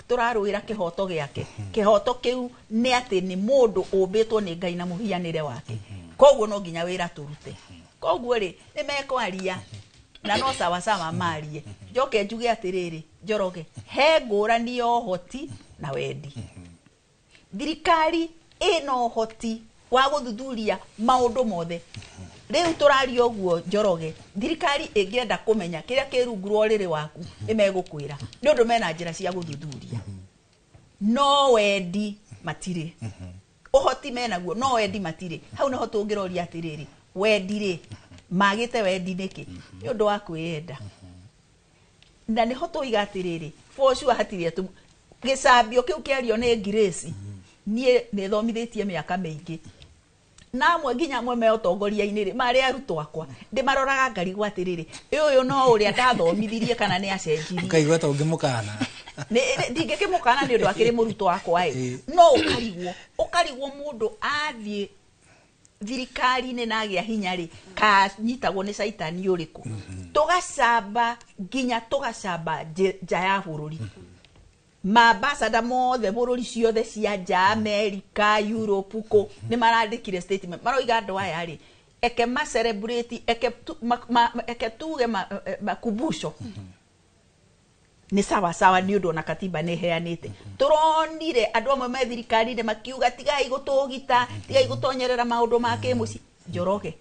tũrarũĩra kĩhoto gĩake. Kĩhoto kĩu nĩ atĩ nĩ mũndũ ũmbĩtwo nĩ Ngai na mũhianĩre wake. Koguo no nginya wĩra tũrute. Koguo rĩ, nĩ mekwaria na no sawa sawa marie. Njoke njuge atĩrĩrĩ, Njoroge, he ngũrani ya ũhoti na wendi. Thirikari ĩna ũhoti wa gũthuthuria maũndũ mothe. Rĩu tũraria ũguo Njoroge, thirikari ĩngĩenda kũmenya kĩrĩa kĩ rungu rwa ũrĩrĩ waku, nĩmegũkwĩra. Nĩ ũndũ mena njĩra cia gũthuthuria. No wendi matirĩ. Ũhoti menaguo, no wendi matirĩ. Hau nĩho tũngĩroria atĩrĩrĩ, wendi rĩ, magĩte wendi nĩkĩ? Nĩ ũndũ wa kwĩyenda. Na nĩho tũiga atĩrĩrĩ, for sure hatirĩ gĩcambio kĩu kĩario nĩ Grace, niĩ nĩ thomithĩtie mĩaka mĩingĩ. Na amwe nginya amwe me ũtongoria-inĩ rĩ, marĩ arutwo akwa, ndĩmaroraga ngarigwo atĩrĩrĩ, ũyũ no ũrĩa ndathomithirie kana nĩ acenjirie. Ũkaigua ta ũngĩmũkana. Ndingĩkĩmũkana nĩ ũndũ akĩrĩ mũrutwo wakwa ĩ. No ũkarigwo mũndũ athiĩ thirikari-inĩ na agĩa hinya rĩ, kanyitagwo nĩ caitani ũrĩkũ. Tũgacamba nginya tũgacamba nja ya bũrũri. Maambasada mothe bũrũri ciothe cia nja, America, Europe, kũ nĩ marandĩkire statement maroiga andũ aya rĩ, eke ma celebrate, eke tuge makumbusho nĩ sawa sawa nĩ ũndũ ona katiba nĩ ĩheanĩte. Tũronire andũ amwe me thirikari-inĩ makiuga tigai gũtũgita, tigai gũtonyerera maũndũ ma kĩmũciĩ. Njoroge,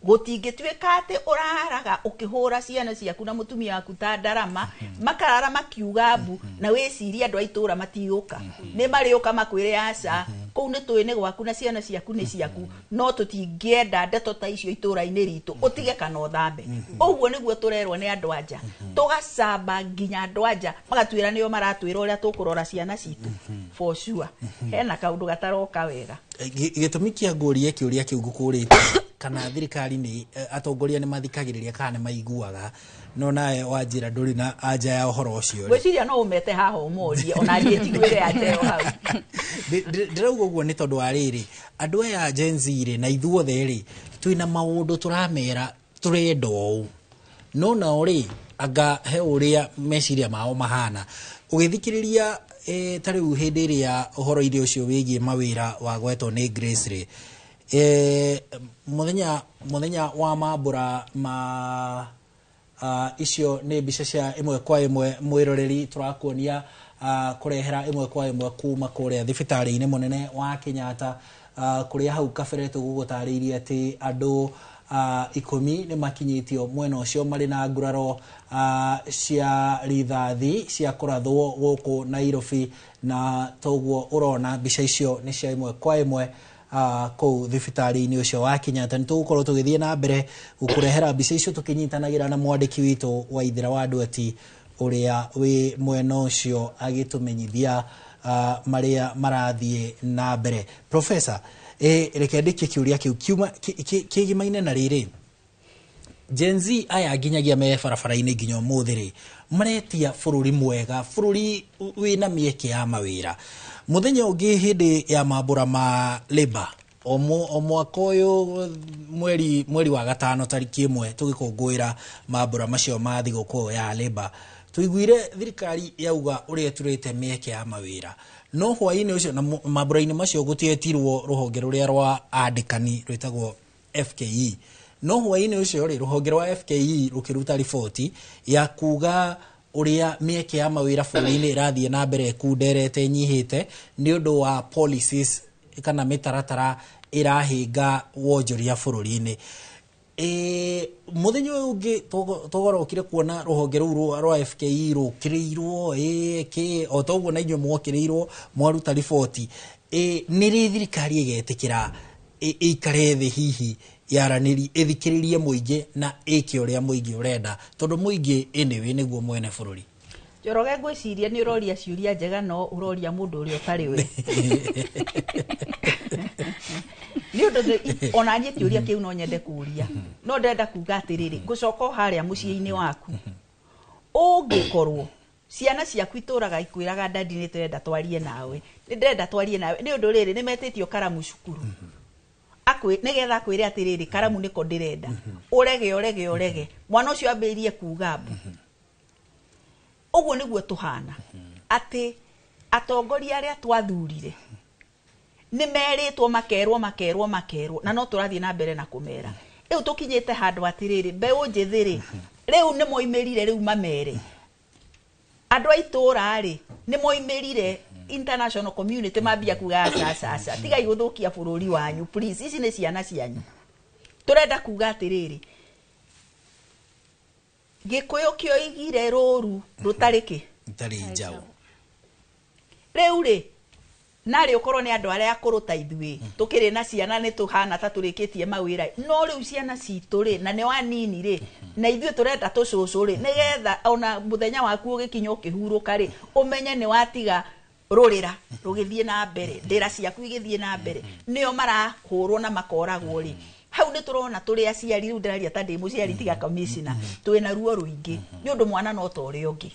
Gũtingĩtuĩka atĩ ũraraga ũkĩhũra ciana ciaku na mũtumia waku ta ndarama, makarara makiuga mbu, na wĩcirie andũ a itũũra matiũka. Nĩ marĩũka makwĩre aca, kũu nĩ tũĩ nĩ gwaku na ciana ciaku nĩ ciaku, no tũtingĩenda ndeto ta icio itũũra-inĩ ritũ, ũtige kana ũthambe. Ũguo nĩguo tũrerwo nĩ andũ anja. Tũgacamba nginya andũ anja magatwĩra nĩo maratwĩra ũrĩa tũkũrora ciana citũ. For sure hena kaũndũ gataroka wega. Gĩtũmi kĩa ngũrie kĩũria kĩu ngũkũrĩte kana thirikari nĩ atongoria nĩ mathikagĩrĩria kana nĩ maiguaga, no nawe wanjĩra ndũrĩ na anja ya ũhoro ũcio rĩ. Ngwĩciria no ũmete haha ũmorie, ona niĩ njiguĩre anja ĩyo hau. Ndĩrauga ũguo nĩ tondũ wa rĩrĩ, andũ aya Gen Z rĩ na ithuothe rĩ twĩna maũndũ tũramera tũrenda ũũ, no nao rĩ anga he ũrĩa meciria mao mahana. Ũgĩthikĩrĩria ta rĩu hĩndĩ ĩrĩa ũhoro-inĩ ũcio wĩgiĩ mawĩra wagwetwo nĩ Grace rĩ, mũthenya wa mambũra ma icio nĩ mbica cia ĩmwe kwa ĩmwe mwĩroreri tũrakuonia kũrehera ĩmwe kwa ĩmwe kuma kũrĩa thibitarĩ-inĩ mũnene wa Kenyatta, kũrĩa hau kabere tũgũgũtarĩirie atĩ andũ 10 nĩ makinyĩtio mwena ũcio marĩ na nguraro cia rithathi cia kũrathwo gũkũ Nairobi, na toguo ũrona mbica icio nĩ cia ĩmwe kwa ĩmwe kũu thibitarĩ-inĩ ũcio wa Kenyatta. Nĩ tũgũkorwo tũgĩthiĩ na mbere gũkũrehera mbica icio tũkĩnyitanagĩra na mwandĩki witũ wa Ithira wa Ndweti ũrĩa wĩ mwena ũcio agĩtũmenyithia marĩa marathiĩ na mbere. Professor, reke ndĩkie kĩũria kĩu kiuma kĩgimaine na rĩrĩ, Gen Z aya nginyagia me barabara-inĩ nginya ũmũthĩ rĩ maretia bũrũri mwega, bũrũri wĩna mĩeke ya mawĩra. Mũthenya ũngĩ hĩndĩ ya mambũra ma Labour o mwaka ũyũ mweri wa gatano tarĩki 1 tũgĩkũngũĩra mambũra macio ma thigũkũ ya Labour, tũiguire thirikari yauga ũrĩa ĩturĩte mĩeke ya mawĩra, no hwaĩ-inĩ ũcio na mambũra-inĩ macio gũtietirwo rũhonge rũrĩa rwa andĩkani rwĩtagwo FKE. No hwaĩ-inĩ ũcio rĩ rũhonge rwa FKE rũkĩruta riboti ya kuga ũrĩa mĩeke ya mawĩra bũrũri-inĩ ĩrathiĩ na mbere ĩkunderete ĩnyihĩte nĩ ũndũ wa policies kana mĩtaratara ĩrahĩnga wonjoria bũrũri-inĩ. Mũthenya ũyũ ũngĩ tũgorokire kuona rũhonge rũu rwa FKE rũkĩrĩirwo kĩ o toguo na inyuĩ mwokĩrĩirwo mwaruta riboti. Nĩ rĩ thirikari ĩgetĩkĩra ĩikare thĩ hihi yaranĩrie ĩthikĩrĩrie mũingĩ na ĩke ũrĩa mũingĩ ũrenda, tondũ mũingĩ anyway nĩguo mwene bũrũri? Njoroge, ngwĩciria nĩ ũroria ciũria njega, no ũroria mũndũ ũrĩa ũtarĩ we. Nĩ ũndũ ona niĩ kĩũria kĩu no nyende kũũria, no ndĩrenda kuga atĩrĩrĩ, ngũcoka o harĩa mũciĩ-inĩ waku, ũngĩkorwo ciana ciaku itũraga ikwĩraga dadi nĩ tũrenda twarie nawe, nĩ ndĩrenda twarie nawe, nĩ ũndũ rĩrĩ nĩ metĩtio karamu cukuru, nĩgetha akwĩre atĩrĩrĩ karamu nĩko ndĩrenda, ũrege ũrege ũrege, mwana ũcio ambĩrĩrie kuga mbu. Ũguo nĩguo tũhana, atĩ atongoria arĩa twathurire nĩ merĩtwo makerwo makerwo makerwo, na no tũrathiĩ na mbere na kũmera. Rĩu tũkinyĩte handũ atĩrĩrĩ, mbeũ njĩthĩ rĩ rĩu nĩ moimĩrire, rĩu mamere andũ a itũũra rĩ nĩ moimĩrire, international community mambia kuga aca aca aca, tigai gũthũkia bũrũri wanyu please, ici nĩ ciana cianyu. Tũrenda kuga atĩrĩrĩ, Gĩkũyũ kĩoigire rũru rũtarĩ kĩ? Rũtarĩ njaũ. Rĩu rĩ narĩ ũkorwo nĩ andũ arĩa akũrũ ta ithuĩ tũkĩrĩ na ciana nĩ tũhana ta tũrĩkĩtie mawĩra, no rĩu ciana citũ rĩ na nĩ wanini rĩ na ithuĩ tũrenda tũcũcũ rĩ, nĩgetha ona mũthenya waku ũgĩkinya ũkĩhurũka rĩ ũmenye nĩ watiga rũrĩra rũgĩthiĩ na mbere, ndĩra ciaku igĩthiĩ na mbere, nĩo marahũrwo na makoragwo rĩ. Hau nĩ tũrona tũrĩ aciari, rĩu ndĩraria ta ndĩ mũciari tiga commissioner, twĩna ruo rũingĩ nĩ ũndũ mwana no ta ũrĩa ũngĩ,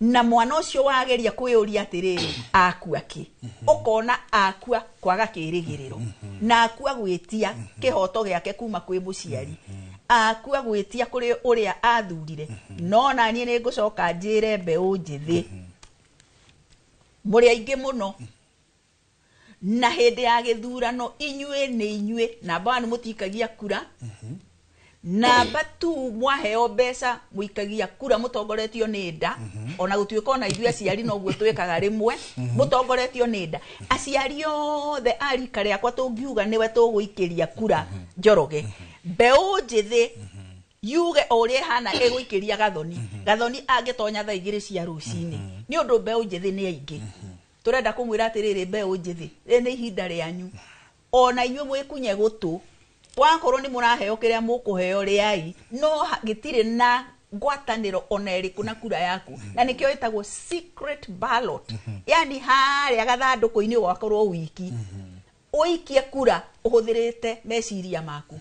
na mwana ũcio wageria kwĩyũria atĩrĩrĩ akua kĩ, ũkona akua kwaga kĩrĩgĩrĩro, na akua gwĩtia kĩhoto gĩake kuma kwĩ mũciari, akua gwĩtia kũrĩ ũrĩa athurire. No na niĩ nĩ ngũcoka njĩre mbeũ njĩthĩ mũrĩ aingĩ mũno, na hĩndĩ ya gĩthurano inyuĩ nĩ inyuĩ namba 1 mũtikagia kura, Namba tu mwaheo mbeca muikagia kura mutongoretio ni nda, ona gutuika ona ithuĩ aciari noguo twikaga rimwe, mutongoretio ni nda. Aciari othe a rika rĩakwa tũngiuga nĩwe tũgũikĩria kura Njoroge, mbeũ njĩthĩ yuge o ũrĩa ĩhana ĩgũikĩria Gathoni. Gathoni angĩtonya thaa 2 cia rũcinĩ, nĩ ũndũ mbeũ njĩthĩ nĩ aingĩ. Tũrenda kũmwĩra atĩrĩrĩ, mbeũ njĩthĩ, rĩrĩ nĩ ihinda rĩanyu, ona inyuĩ mwĩkunye gũtũ. Wakorwo nĩ mũraheo kĩrĩa mũkũheo rĩai, no gĩtirĩ na ngwatanĩro ona ĩrĩkũ na kura yaku, na nĩkĩo ĩtagwo secret ballot. Yani harĩa gathandũkũ-inĩ ũgakorwo wiki, ũikie kura ũhũthĩrĩte meciria maku.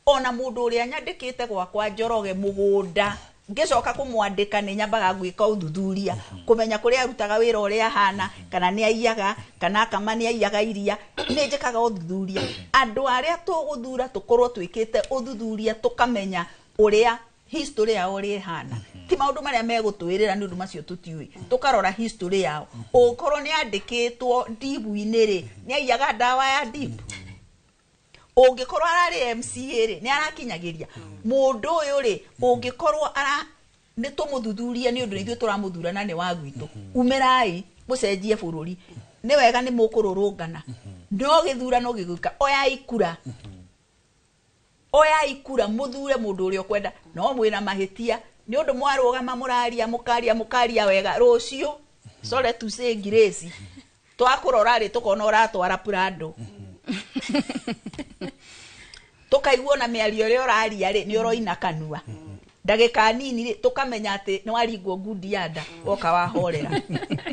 Ona mũndũ ũrĩa nyandĩkĩte gwakwa Njoroge mũgũnda, ngĩcoka kũmwandĩka nĩ nyambaga gwĩka ũthuthuria, kũmenya kũrĩa arutaga wĩra ũrĩa ahana, kana nĩ aiyaga, kana akama nĩ aiyaga iria, nĩ njĩkaga ũthuthuria. Andũ arĩa tũgũthura tũkorwo twĩkĩte ũthuthuria, tũkamenya ũrĩa history yao ũrĩa ĩhana, ti maũndũ marĩa megũtwĩrĩra nĩ ũndũ macio tũtiũĩ, tũkarora history yao. Ũkorwo nĩ andĩkĩtwo ndibu-inĩ rĩ, nĩ aiyaga ndawa ya ndibu. Ũngĩkorwo ararĩ MCA rĩ, nĩ arakinyagĩria mũndũ ũyũ rĩ, ũngĩkorwo ara nĩ tũmũthuthurie nĩ ũndũ ithuĩ tũramũthura na nĩ wa gwitũ. Umĩrai mũcenjie bũrũri. Nĩ wega nĩ mũkũrũrũngana, no gĩthurano gĩgũka, oyai kura, oyai kura mũthure mũndũ ũrĩa ũkwenda. No mwĩna mahĩtia nĩ ũndũ mwarũgama mũraria mũkaria mũkaria wega, rũciũ sorry to say Grace, twakũrora rĩ tũkona ũratwara Prado, tũkaigua na mĩario ĩrĩa ũraria rĩ nĩ ũroina kanua, ndagĩka nini rĩ tũkamenya atĩ nĩ waringwo ngundi ya nda woka wahorera.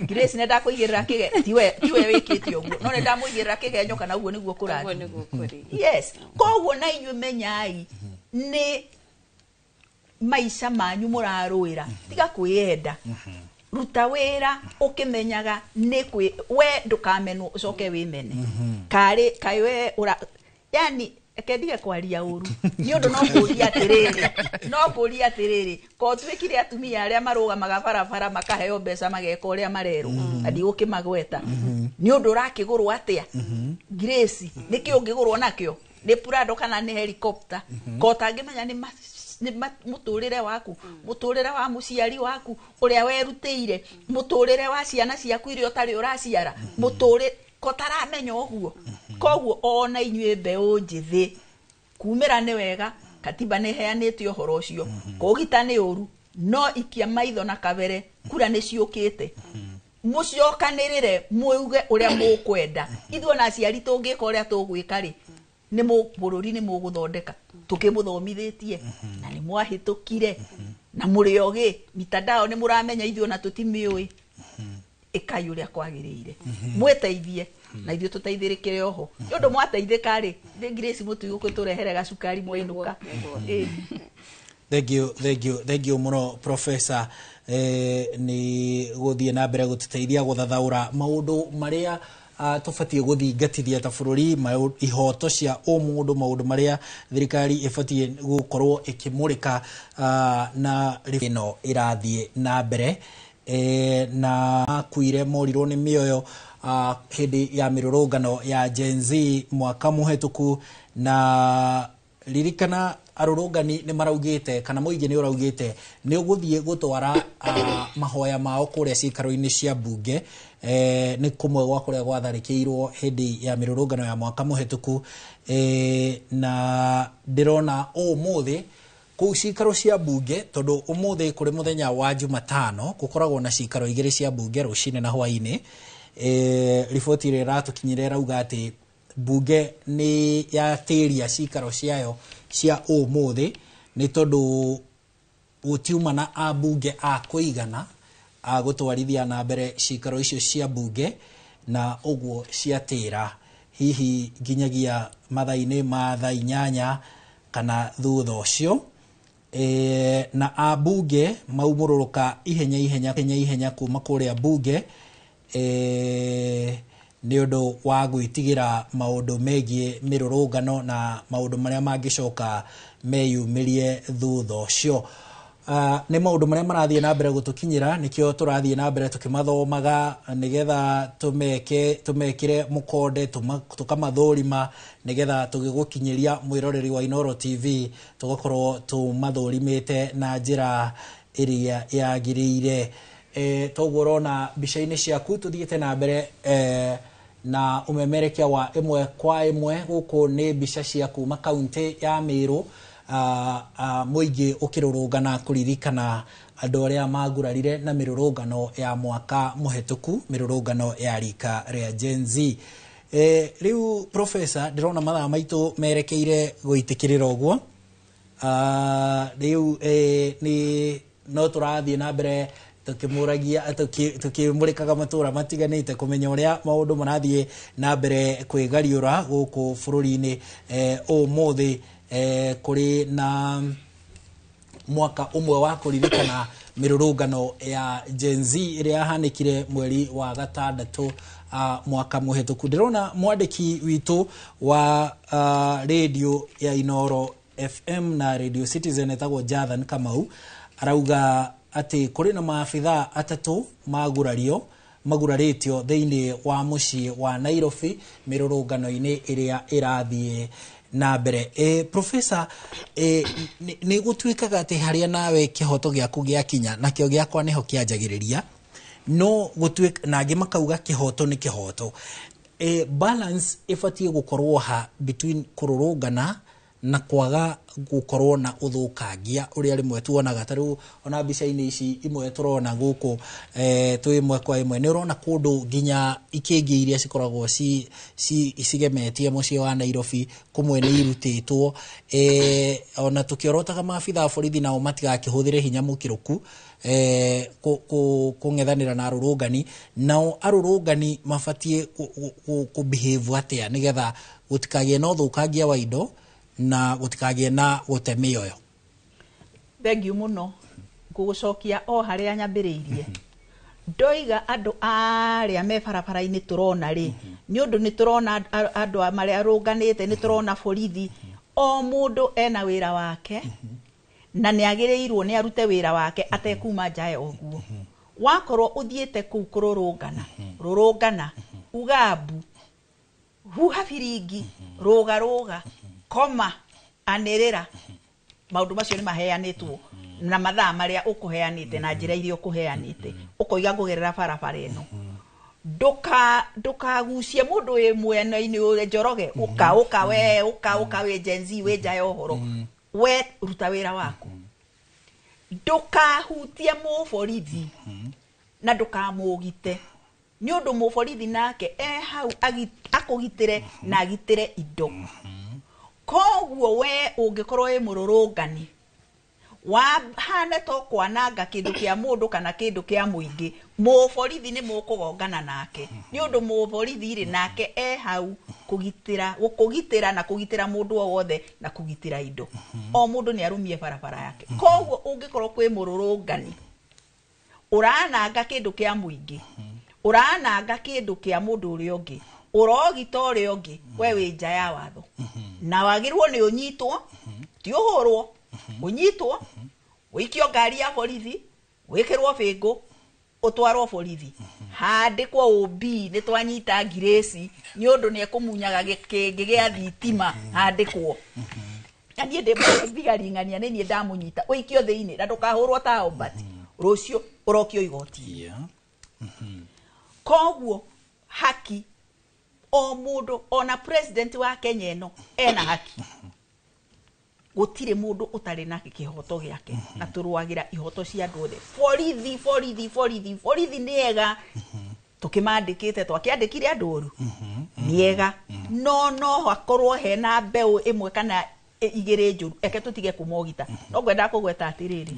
Grace nĩ ndakũigĩrĩra kĩge, tiwe wĩkĩte ũguo, no nĩ ndamũigĩrĩra kĩgenyo kana ũguo nĩguo kũrathiĩ. Yes, koguo na inyuĩ menyai nĩ maica manyu mũrarũĩra, tiga kwĩyenda. Ruta wĩra ũkĩmenyaga nĩ kwĩ we ndũkamenwo ũcoke wĩmene. Karĩ kaĩ we ũra yani kendige kwaria ũru nĩ ũndũ no kũria atĩrĩrĩ, no kũria atĩrĩrĩ, ko tuĩkire atumia arĩa marũgamaga barabara makaheo mbeca mageka ũrĩa marerwo, na ndigũkĩmagweta nĩ ũndũ ũrakĩgũrwo atĩa. Grace nĩkĩ ũngĩgũrwo nakĩo, nĩ Prado kana nĩ helicopter? Ko ũtangĩmenya nĩ mũtũrĩre waku, mũtũrĩre wa mũciari waku ũrĩa werutĩire, mũtũrĩre wa ciana ciaku iria ũtarĩ ũraciara, mũtũrĩre ko taramenya ũguo. Koguo ona inyuĩ mbeũ njĩthĩ, kumĩra nĩ wega, katiba nĩ ĩheanĩte ũhoro ũcio, kũũgita nĩ ũru, no ikia maitho na kabere, kura nĩ ciũkĩte. Mũcokanĩrĩre muge ũrĩa mũkwenda. Ithuĩ ona aciari tũngĩka ũrĩa tũgwĩka rĩ, nĩ bũrũri nĩ mũgũthondeka, tũkĩmũthomithĩtie na nĩ mwahĩtũkire na mũrĩ ogĩ, mitandao nĩ mũramenya ithuĩ ona tũtimĩũĩ. Ĩkai ũrĩa kwagĩrĩire, mwĩteithie na ithuĩ tũteithĩrĩkĩre oho. Nĩ ũndũ mwateithĩka rĩ, thĩ Grace mũtigũkĩtũrehere gacukari mwainũka. Thank you, thank you, thank you mũno Professor, nĩ gũthiĩ na mbere gũtũteithia gũthathaũra maũndũ marĩa tũbatiĩ gũthingatithia ta bũrũri, ihoto cia ũmũndũ, maũndũ marĩa thirikari ĩbatiĩ gũkorwo ĩkĩmũrĩka, na ĩno ĩrathiĩ na mbere. Na akuire morirwo nĩ mĩoyo hĩndĩ ya mĩrũrũngano ya Gen Z mwaka mũhetũku. Na ririkana arũrũngani nĩ maraugĩte kana mũingĩ nĩ ũraugĩte nĩ ũgũthiĩ gũtwara mahoya mao kũrĩa cikaro-inĩ cia mbunge, nĩ kũmwe gwa kũrĩa gwatharĩkĩirwo hĩndĩ ya mĩrũrũngano ya mwaka mũhetũku. Na ndĩrona ũmũthĩ kũu cikaro cia mbunge, tondũ ũmũthĩ kũrĩ mũthenya wa Jumatano gũkoragwo na cikaro igĩrĩ cia mbunge rũcinĩ na hwaĩ-inĩ. Riboti ĩrĩa ĩratũkinyĩra ĩrauga atĩ mbunge nĩ yatĩria cikaro ciayo cia ũmũthĩ nĩ tondũ gũtiuma na ambunge a kũigana a gũtwarithia na mbere cikaro icio cia mbunge, na ũguo ciatĩra hihi nginyagia mathaa-inĩ ma thaa 8 kana thutha ũcio. Na ambunge maumũrũrũka ihenya ihenya ihenya ihenya kuma kũrĩa mbunge, nĩ ũndũ wa gwĩtigĩra maũndũ megiĩ mĩrũrũngano na maũndũ marĩa mangĩcoka meyumĩrie thutha ũcio. Nĩ maũndũ marĩa marathiĩ na mbere gũtũkinyĩra, nĩkĩo tũrathiĩ na mbere tũkĩmathomaga nĩgetha tũmekĩre mũkonde, tũkamathũrima nĩgetha tũgĩgũkinyĩria mwĩroreri wa Inooro TV tũgakorwo tũmathũrimĩte na njĩra ĩrĩa yagĩrĩire. Toguo ũrona mbica-inĩ ciaku tũthiĩte na mbere na ũmemerekia wa ĩmwe kwa ĩmwe. Gũkũ nĩ mbica cia kuma kaunti ya Meru, mũingĩ ũkĩrũrũngana kũririkana andũ arĩa magurarire na mĩrũrũngano ya mwaka mũhetũku, mĩrũrũngano ya rika rĩa Gen Z. Rĩu professor, ndĩrona mathaa maitũ merekeire gũitĩkĩrĩra ũguo. Rĩu nĩ no tũrathiĩ na mbere tukimuragia tukimurikaga matura matiganite kumenya uria maundu marathie na mbere kwigariura guku bururi-ini. Umuthi kuri na mwaka umwe wa kuririkana mirurungano ya Gen Z iria yahanikire mweri wa gatandatu mwaka muhituku. Ndirona mwandiki witu wa radio ya Inooro FM na Radio Citizen etagwo Jathan Kamau arauga ati kuri na maabithaa atatu magurario magurarĩtio thĩinĩ wa mũciĩ wa Nairobi mĩrũrũngano-inĩ ĩrĩa ĩrathiĩ na mbere. Professor, nĩ gũtuĩkaga atĩ harĩa nawe kĩhoto gĩaku gĩakinya nakĩo gĩakwa nĩho kĩanjagĩrĩria, no gũtuĩka na angĩ makauga kĩhoto nĩ kĩhoto. Balance ĩbatiĩ gũkorwo ha between kũrũrũngana na kwaga gukorwo na uthukangia uria rimwe tuonaga ta riu ona mbica-inĩ ici imwe turona guku twi imwe kwa imwe ni urona kundu nginya ikingi iria cikoragwo cigemetie muciĩ wa Nairobi kumwe ni irutitwo ona tukiorotaga maabitha a borithi nao matigakĩhũthĩre hinya mũkĩrũku kũng'ethanĩra na arũrũngani, nao arũrũngani mabatiĩ kũ behave atĩa nĩgetha gũtikagĩe na ũthũkangia wa indo na gutikagie na gute mĩoyo? Thengiũ mũno. Ngũgũcokia o harĩa nyambĩrĩirie. Ndoiga andũ arĩa me barabara-inĩ tũrona rĩ, nĩ ũndũ nĩ tũrona andũ marĩa arũnganĩte, nĩ tũrona borithi, o mũndũ ena wĩra wake na nĩ agĩrĩirwo nĩ arute wĩra wake atekuma nja ya ũguo. Wakorwo ũthiĩte kũu kũrũrũngana, rũrũngana, uga mbu, huha biringi, rũga rũga, koma, anĩrĩra, maũndũ macio nĩ maheanĩtwo na mathaa marĩa ũkũheanĩte na njĩra iria ũkũheanĩte, ũkoiga ngũgerera barabara ĩno. Ndũkagucie mũndũ wĩ mwena-inĩ ũrĩa Njoroge, ũka ũka we, ũka ũka wĩ Gen Z wĩ nja ya ũhoro, we ruta wĩra waku. Ndũkahutie mũborithi na ndũkamũgite, nĩ ũndũ mũborithi nake e hau akũgitĩre na agitĩre indo. Koguo we ũngĩkorwo wĩ mũrũrũngani wahane to kwananga kĩndũ kĩa mũndũ kana kĩndũ kĩa mũingĩ, mũborithi nĩ mũkũgongana nake, nĩ ũndũ mũborithi rĩ nake e hau kũgitĩra, gũkũgitĩra na kũgitĩra mũndũ o wothe na kũgitĩra indo. O mũndũ nĩ arũmie barabara yake. Koguo ũngĩkorwo kwĩ mũrũrũngani ũrananga kĩndũ kĩa mũingĩ, ũrananga kĩndũ kĩa mũndũ ũrĩa ũngĩ, ũrogita ũrĩa ũngĩ, we wĩ nja ya watho na wagĩrĩirwo nĩ ũnyitwo, ti ũhũrwo, ũnyitwo, ũikio ngari ya borithi, wĩkĩrwo bĩngũ, ũtwarwo borithi, handĩkwo OB nĩ twanyita Grace nĩ ũndũ nĩ ekũmunyaga gĩkĩngĩ gĩa thitima, handĩkwo na niĩ ndĩ thigari ng'ania nĩ niĩ ndamũnyita, ũikio thĩinĩ na ndũkahũrwo ta Albert, rũciũ ũrokio igoti. Koguo haki o mũndũ, ona president wa Kenya ĩno ena haki. Gũtirĩ mũndũ ũtarĩ na kĩhoto gĩake na tũrũagĩra ihoto cia andũ othe. Borithi, borithi, borithi, borithi nĩ ega, tũkĩmandĩkĩte twakĩandĩkire andũ oru, nĩ ega, no hakorwo hena mbeũ ĩmwe kana igĩrĩ njũru, eke tũtige kũmogita. No ngwendaga kũgweta atĩrĩrĩ,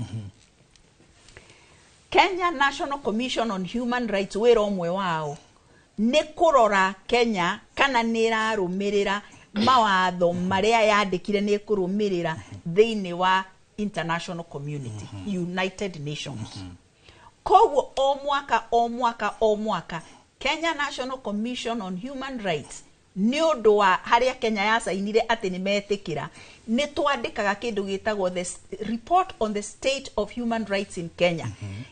Kenya National Commission on Human Rights wĩra ũmwe wao nĩ kũrora Kenya kana nĩ ĩrarũmĩrĩra mawatho marĩa yandĩkire nĩ ĩkũrũmĩrĩra thĩinĩ wa international community, United Nations. Koguo o mwaka o mwaka o mwaka Kenya National Commission on Human Rights Nĩ ũndũ wa harĩa Kenya yacainire atĩ nĩ metĩkĩra, nĩ twandĩkaga kĩndũ gĩtagwo the report on the state of human rights in Kenya.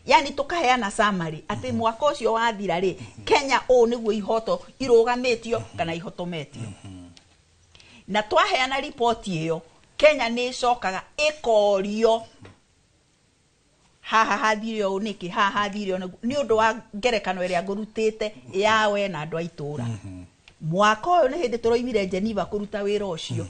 Yani tũkaheana summary atĩ mwaka ũcio wathira rĩ, Kenya ũũ nĩguo ihoto irũgamĩtio kana ihotometio. Na twaheana riboti ĩyo, Kenya nĩ ĩcokaga ĩkorio haha hathire ũũ nĩkĩ, haha hathire ũũ nĩguo. Nĩ ũndũ wa ngerekano ĩrĩa ngũrutĩte yawe na andũ a itũũra. Mwaka ũyũ nĩ hĩndĩ tũroimire Geneva kũruta wĩra ũcio,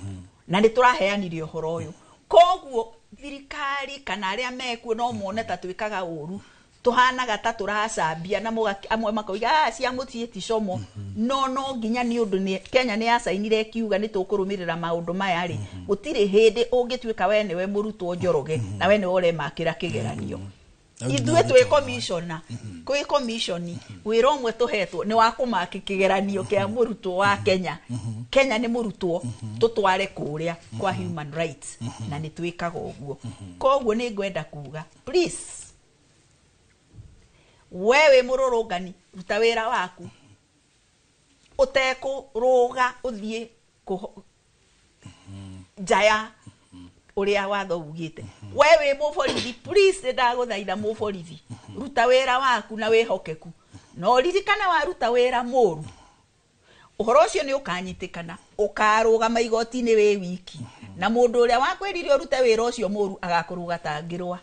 na nĩ tũraheanire ũhoro ũyũ. Koguo thirikari kana arĩa mekuo no mone ta twĩkaga ũru, tũhanaga ta tũracambia na amwe makoiga cia mũciĩ ti como. No no nginya nĩ ũndũ Kenya nĩ yacainire ĩkiuga nĩ tũkũrũmĩrĩra maũndũ maya rĩ, gũtirĩ hĩndĩ ũngĩtuĩka we nĩwe mũrutwo Njoroge na we nĩwe ũremakĩra kĩgeranio. Ithuĩ twĩ commissioner, kwĩ commission wĩra ũmwe tũhetwo nĩ wa kũmaki kĩgeranio kĩa mũrutwo wa Kenya. Kenya nĩ mũrutwo, tũtware kũrĩa kwa human rights, na nĩ twĩkaga ũguo. Koguo nĩ ngwenda kuga, please, we wĩ mũrũrũngani, ruta wĩra waku ũtekũrũga ũthiĩ nja ya ũrĩa watho ugĩte. We wĩ mũborithi, please, nĩ ndagũthaitha mũborithi, ruta wĩra waku na wĩhokeku, na ũririkane waruta wĩra mũru, ũhoro ũcio nĩ ũkanyitĩkana, ũkarũgama igoti-inĩ wĩ wiki, na mũndũ ũrĩa wakwĩrire ũrute wĩra ũcio mũru agakũrũga ta ngĩrwa.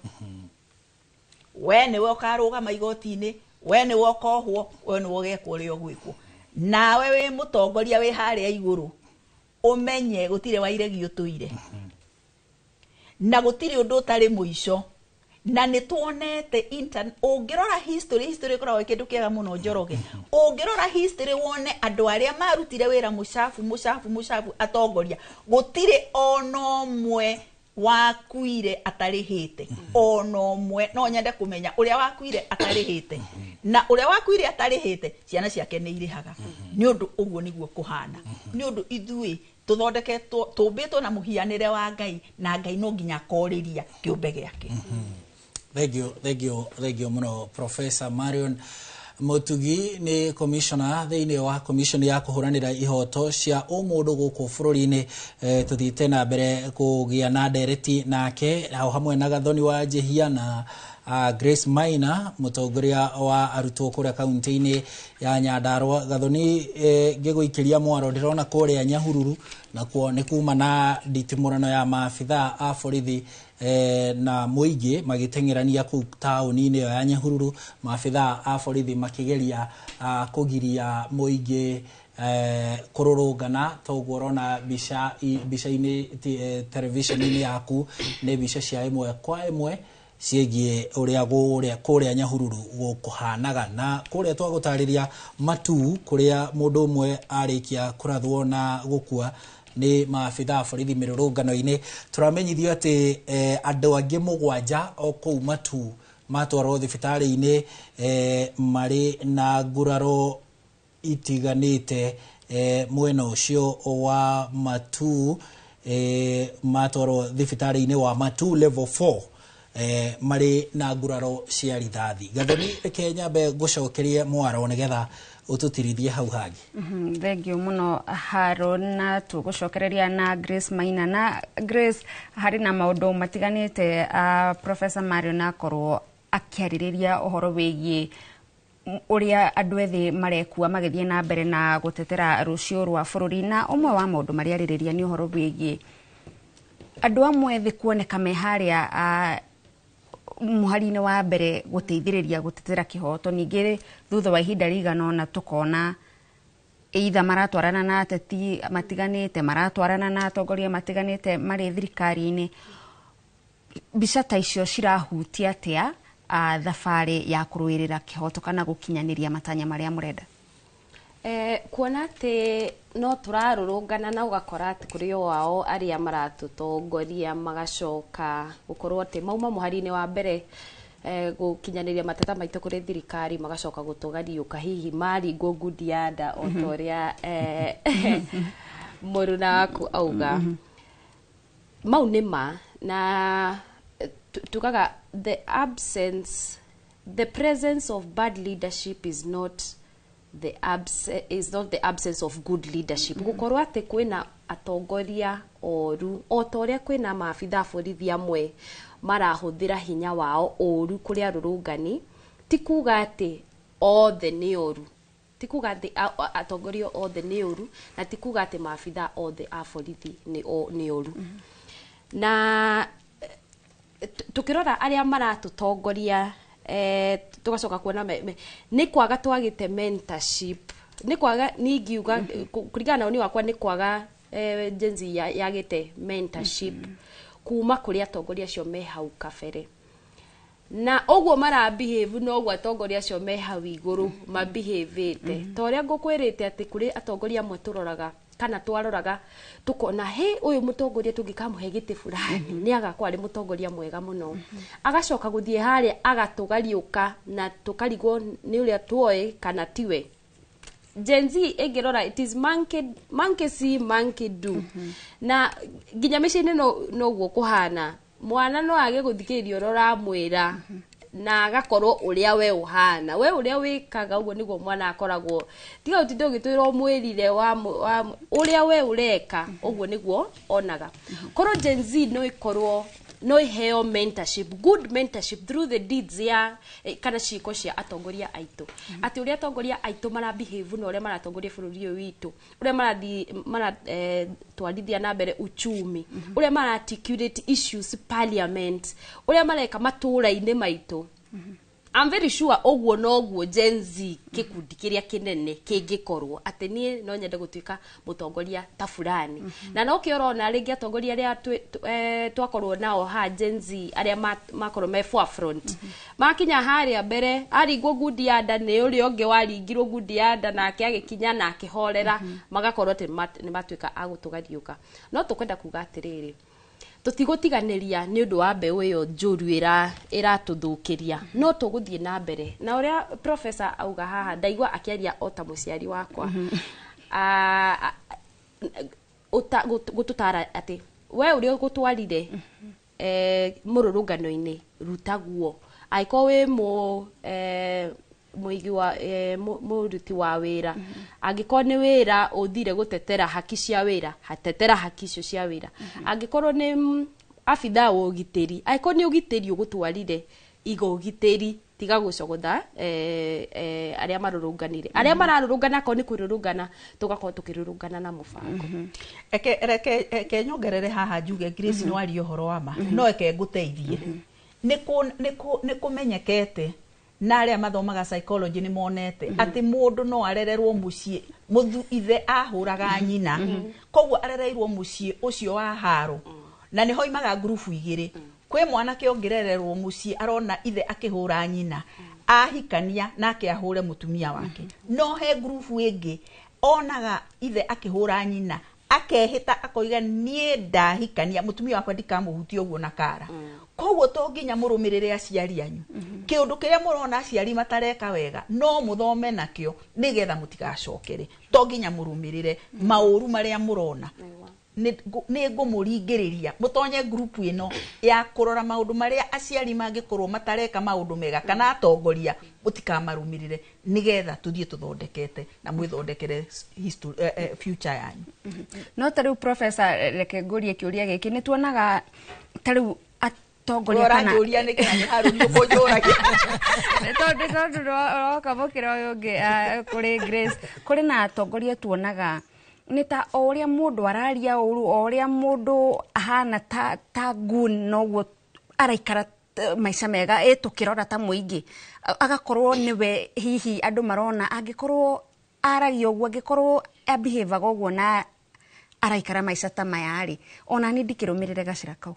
We nĩwe ũkarũgama igoti-inĩ, we nĩwe ũkohwo, we nĩwe ũgekwo ũrĩa ũgwĩkwo. Nawe wĩ mũtongoria wĩ harĩa igũrũ, ũmenye gũtirĩ wairegi ũtũire, na gũtirĩ ũndũ ũtarĩ mũico. Na nĩ tuonete ũngĩrora history, history ĩkoragwo ĩ kĩndũ kĩega mũno Njoroge. Ũngĩrora history wone andũ arĩa marutire wĩra mũcabu mũcabu mũcabu atongoria, gũtirĩ ona ũmwe wakuire atarĩhĩte, ona ũmwe. No nyende kũmenya ũrĩa wakuire atarĩhĩte, na ũrĩa wakuire atarĩhĩte ciana ciake nĩ irĩhaga. Nĩ ũndũ ũguo nĩguo kũhana, nĩ ũndũ ithuĩ tũthondeketwo, tũmbĩtwo na mũhianĩre wa Ngai, na Ngai no nginya akorĩria kĩũmbe gĩake. Thank you, thank you, thank you mũno Professor Marion Mutugi, nĩ commissioner thĩinĩ wa commission ya kũhũranĩra ihoto cia ũmũndũ gũkũ bũrũri-inĩ. Tũthiĩte na mbere kũgĩa na ndereti nake o hamwe na Gathoni wa Njihia na Grace Maina, mũtongoria wa arutwo kũrĩa kaunti-inĩ ya Nyandarua. Gathoni, ngĩgũikĩria mwaro, ndĩrona kũrĩa Nyahururu nakuo nĩ kuma na nditimũrano ya maabithaa a borithi na mũingĩ magĩteng'erania kũu taũni-inĩ ĩyo ya Nyahururu, maabithaa a borithi makĩgeria kũgiria mũingĩ kũrũrũngana. Toguo ũrona mbica-inĩ television-inĩ yaku nĩ mbica cia ĩmwe kwa ĩmwe ciĩgiĩ ũrĩa kũrĩa Nyahururu gũkũhanaga. Na kũrĩa twagũtarĩria Matu, kũrĩa mũndũ ũmwe arĩkia kũrathwo na gũkua nĩ maabithaa a borithi mĩrũrũngano-inĩ. Tũramenyithio atĩ andũ angĩ 7 o kũu Matu matwarwo thibitarĩ-inĩ marĩ na nguraro itiganĩte mwena ũcio wa Matu, matwarwo thibitarĩ-inĩ wa Matu level 4 marĩ na nguraro cia rithathi. Gathoni, reke nyambe ngũcokerie mwaro nĩgetha ũtũtirithie hau hangĩ. Thank you mũno Haron, na tũgũcokereria na Grace Maina. Na Grace, harĩ na maũndũ matiganĩte Professor Marion akorwo akĩarĩrĩria ũhoro wĩgiĩ ũrĩa andũ ethĩ marekua magĩthiĩ na mbere na gũtetera rũciũ rwa bũrũri, na ũmwe wa maũndũ marĩa arĩrĩria nĩ ũhoro wĩgiĩ andũ amwe ethĩ kuoneka me harĩa mũhari-inĩ wa mbere gũteithĩrĩria gũtetera kĩhoto, ningĩ thutha wa ihinda rĩigana ũna tũkona either maratwarana na ateti matiganĩte, maratwarana na atongoria matiganĩte marĩ thirikari-inĩ. Mbica ta icio cirahutia atĩa thabarĩ ya kũrũĩrĩra kĩhoto kana gũkinyanĩria matanya marĩa mũrenda? Kuona atĩ no tũrarũrũngana na ũgakora atĩ kũrĩ o ao arĩa maratũtongoria magacoka gũkorwo atĩ mauma mũhari-inĩ wa mbere gũkinyanĩria mateta maitũ kũrĩ thirikari, magacoka gũtũgariũka hihi maringwo ngundi ya nda o ta ũrĩa mũruna waku auga. Mau nĩ ma, na tugaga the absence, the presence of bad leadership is not the is not the absence of good leadership. Gukorwo atĩ kwĩna atongoria oru o ta ũrĩa kwĩna maabitha a borithi amwe marahũthĩra hinya wao ũru kũrĩ arũrũngani, ti kuga atĩ othe nĩ oru, ti kuga atĩ atongoria othe nĩ oru, na ti kuga atĩ maabitha othe a borithi nĩ oru. Na tukirora arĩa maratũtongoria, tugacoka kuona nĩ kwaga twagĩte mentorship, nĩ kwaga ningiuga kũringana na woni wakwa nĩ kwaga Gen Z yagĩte mentorship kuma kũrĩ atongoria acio me hau kabere, na ũguo marabehave noguo atongoria acio me hau igũrũ mabehavĩte. Ta ũrĩa ngũkwĩrĩte atĩ kũrĩ atongoria amwe tũroraga kana twaroraga tukona he ũyũ mũtongoria tũngĩkamũhe gĩtĩ fulani nĩ agakorwo arĩ mũtongoria mwega mũno, agacoka gũthiĩ harĩa agatũgariũka na tũkarigwo nĩ ũrĩa tuoĩ kana tiwe. Gen Z ĩngĩrora it is monkey, monkey see monkey do. Na nginya mĩciĩ-inĩ noguo kũhana, mwana no age gũthikĩrĩria ũrĩa ũramwĩra na agakorwo ũrĩa we ũhana, we ũrĩa wĩkaga ũguo nĩguo mwana akoragwo. Tiga ũtinde ũgĩtwĩra ũmwĩrire wa ũrĩa we ũreka ũguo nĩguo onaga. Korwo Gen Z no ĩkorwo no iheo mentorship, good mentorship through the deeds ya kana ciĩko cia atongoria aitũ, atĩ ũrĩa atongoria aitũ marabehave na ũrĩa maratongoria bũrũri ũyũ witũ, ũrĩa marathiĩ maratwarithia na mbere uchumi, ũrĩa mara articulate issues parliament, ũrĩa mareka matũũra-inĩ maitũ. I'm very sure ũguo noguo Gen Z gĩkundi kĩrĩa kĩnene kĩngĩkorwo atĩ niĩ no nyende gũtuĩka mũtongoria ta fulani. Na nokĩo ũrona rĩngĩ atongoria arĩa twakorwo nao ha Gen Z arĩa makorwo me forefront makinya harĩa mbere aringwo ngundi ya nda nĩ ũrĩa ũngĩ waringirwo ngundi ya nda nake agĩkinya na akĩhorera, magakorwo atĩ nĩ matuĩka a gũtũgariũka. No tũkwenda kuga atĩrĩrĩ, tũtigũtiganĩria nĩ ũndũ wa mbeũ ĩyo njũru ĩratũthũkĩria, no tũgũthiĩ na mbere na ũrĩa professor auga haha. Ndaigua akĩaria o ta mũciari wakwa gũtũtara atĩ we ũrĩa ũgũtwarire mũrũrũngano-inĩ rutaguo, angĩkorwo wĩ mũigi wa mũruti wa wĩra, angĩkorwo nĩ wĩra ũthire gũtetera haki cia wĩra, hatetera haki icio cia wĩra, angĩkorwo nĩ abithaa wa ũgitĩri, angĩkorwo nĩ ũgitĩri ũgũtwarire iga ũgitĩri, tiga gũcogotha arĩa marũrũnganire, arĩa mararũrũngana akorwo nĩ kũrũrũngana tũgakorwo tũkĩrũrũngana na mũbango. Eke nyongerere haha njuge Grace no arie ũhoro wa ma, no eke ngũteithie. Nĩ kũmenyekete na arĩa mathomaga psychology nĩ monete atĩ mũndũ no arererwo mũciĩ mũthu ithe ahũraga nyina, koguo arereirwo mũciĩ ũcio wa haro, na nĩho imaga ngurubu igĩrĩ. Kwĩ mwanake ũngĩrererwo mũciĩ arona ithe akĩhũra nyina ahikania nake ahũre mũtumia wake, no he ngurubu ĩngĩ onaga ithe akĩhũra nyina akehĩta akoiga niĩ ndahikania mũtumia wakwa ndikamũhutia ũguo na kara. Koguo to nginya mũrũmĩrĩre aciari anyu, kĩũndũ kĩrĩa mũrona aciari matareka wega no mũthome nakĩo nĩgetha mũtigacokere. To nginya mũrũmĩrĩre maũru marĩa mũrona. Nĩ ngũmũringĩrĩria mũtonye ngurubu ĩno ya kũrora maũndũ marĩa aciari mangĩkorwo matareka maũndũ mega kana atongoria, mũtikamarũmĩrĩre nĩgetha tũthiĩ tũthondekete na mwĩthondekere future yanyu. No ta rĩu professor, reke ngũrie kĩũria gĩkĩ, nĩ tuonaga ta rĩu atongoria kana ũranjũria nĩkĩ na nĩ Harũni ũkũnjũragia? Tondũ ũroka mũkĩra ũyũ ũngĩ kũrĩ Grace, kũrĩ na atongoria tuonaga nĩ ta o ũrĩa mũndũ araria ũru, o ũrĩa mũndũ ahana ta goon noguo araikara maica mega, tũkĩrora ta mũingĩ agakorwo nĩwe hihi andũ marona, angĩkorwo aragia ũguo, angĩkorwo abehavaga ũguo na araikara maica ta maya rĩ, ona niĩ ndikĩrũmĩrĩre gacĩra kau.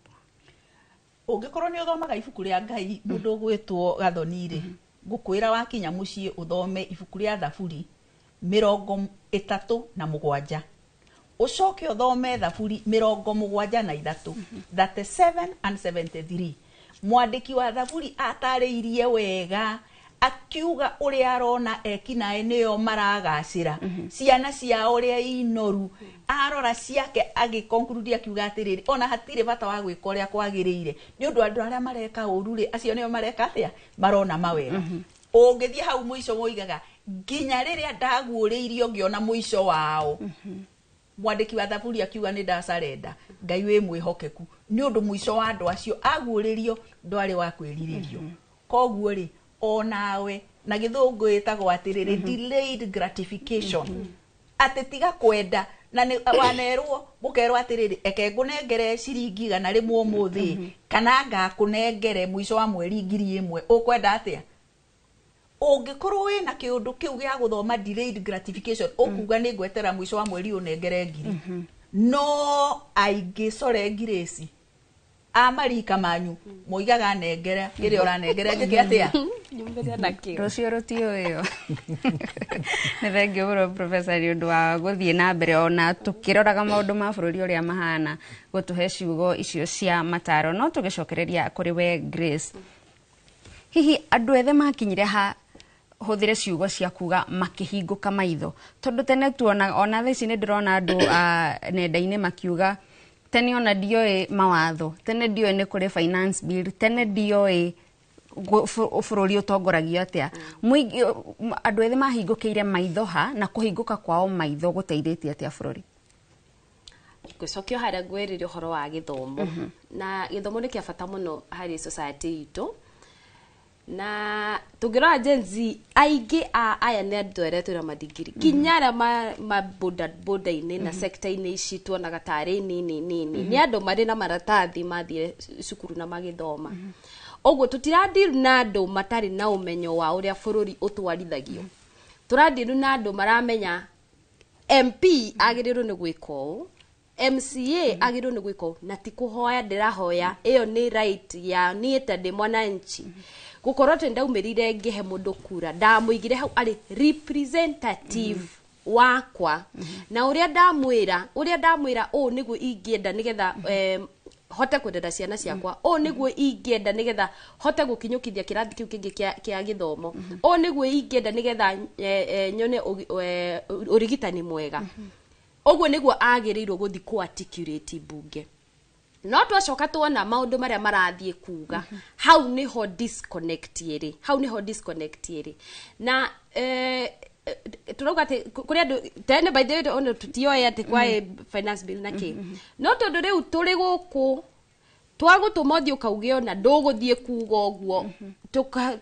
Ũngĩkorwo nĩ ũthomaga ibuku rĩa Ngai mũndũ ũgwĩtwo Gathoni rĩ, ngũkwĩra wakinya mũciĩ ũthome ibuku rĩa Thaburi 37, ũcoke ũthome Thaburi 73, 37 and 73. Mwandĩki wa Thaburi atarĩirie wega akiuga ũrĩa arona ekinaĩ nĩo maragacĩra, ciana ciao ũrĩa inoru, arora ciake agĩconclude akiuga atĩrĩrĩ, ona hatirĩ bata wa gwĩka ũrĩa kwagĩrĩire nĩ ũndũ andũ arĩa mareka ũru rĩ, acio nĩo mareka atĩa, marona mawega. Ũngĩthiĩ hau mũico woigaga Nginya rĩrĩa ndaguũrĩirio ngĩona mũico wao. Mwandĩki wa thaburi akiuga nĩ ndacarenda Ngai wĩ mwĩhokeku nĩ ũndũ mũico wa andũ acio aguũrĩrio ndwarĩ wa kwĩrirĩrio. Koguo rĩ, onawe na gĩthũngũ ĩtagwo atĩrĩrĩ delayed gratification, atĩ tiga kwenda na nĩ wanerwo mũkerwo atĩrĩrĩ, eke ngũnengere ciringi 100 ũmũthĩ kana ngakũnengere mũico wa mweri 1000, ũkwenda atĩa? Ũngĩkorwo wĩna kĩũndũ kĩu gĩa gũthoma delayed gratification, ũkuga nĩ ngwetera mũico wa mweri ũnengere 1000. No aingĩ core ngirĩci a marika manyu moigaga nengera kĩrĩa ũranengera njĩke atĩa? Nyumĩre nakĩo. Rũciũ rũtiũĩo. Nĩ thengiũ mũno professor nĩ ũndũ wa gũthiĩ na mbere ona tũkĩroraga maũndũ ma bũrũri ũrĩa mahana gũtũhe ciugo icio cia mataro. No tũgĩcokereria kũrĩ we Grace, hihi andũ ethĩ makinyire ha hũthĩre ciugo cia kuga makĩhingũka maitho? Tondũ tene tuona ona thaa ici nĩ ndĩrona andũ a nenda-inĩ makiuga tene ona ndioĩ mawatho, tene ndioĩ nĩ kũrĩ finance bill, tene ndioĩ bũrũri ũtongoragio atĩa. Mũingĩ andũ ethĩ mahingũkĩire maitho ha, na kũhingũka kwao maitho gũteithĩtie atĩa bũrũri? Ngũcokio harĩa ngwĩrire ũhoro wa gĩthomo. Na gĩthomo nĩ kĩa bata mũno harĩ society itũ. Na tũngĩrora Gen Z aingĩ a aya nĩ andũ arĩa twĩna madigiri nginya arĩa ma boda-inĩ na sector-inĩ ici tuonaga tarĩ nini nini, nĩ andũ marĩ na maratathi mathiĩ cukuru na magĩthoma. Ũguo tũtiradeal na andũ matarĩ na ũmenyo wa ũrĩa bũrũri ũtwarithagio. Tũradeal na andũ maramenya MP agĩrĩirwo nĩ gwĩka ũũ, MCA agĩrĩirwo nĩ gwĩka ũũ, na ti kũhoya ndĩrahoya, ĩyo nĩ right ya niĩ ta ndĩ mwananchi. Gũkorwo atĩ ndaumĩrire ngĩhe mũndũ kura, ndamũigire hau arĩ representative wakwa, na ũrĩa ndamwĩra ũũ nĩguo ingĩenda nĩgetha hote kwendera ciana ciakwa, ũũ nĩguo ingĩenda nĩgetha hote gũkinyũkithia kĩrathi kĩu kĩngĩ kĩa gĩthomo, ũũ nĩguo ingĩenda nĩgetha nyone ũrigitani mwega. Ũguo nĩguo agĩrĩirwo gũthiĩ kũ articulate mbunge. No twacoka tuona maũndũ marĩa marathiĩ kuga, hau nĩho disconnect ĩrĩ, hau nĩho disconnect ĩrĩ. Na tũrauga atĩ kũrĩ andũ tene, by the way, ona tũtioĩ atĩ kwaĩ finance bill na kĩ, no tondũ rĩu tũrĩ gũkũ twagũtũma ũthiĩ ũkauge ona ndũgũthiĩ kuga ũguo,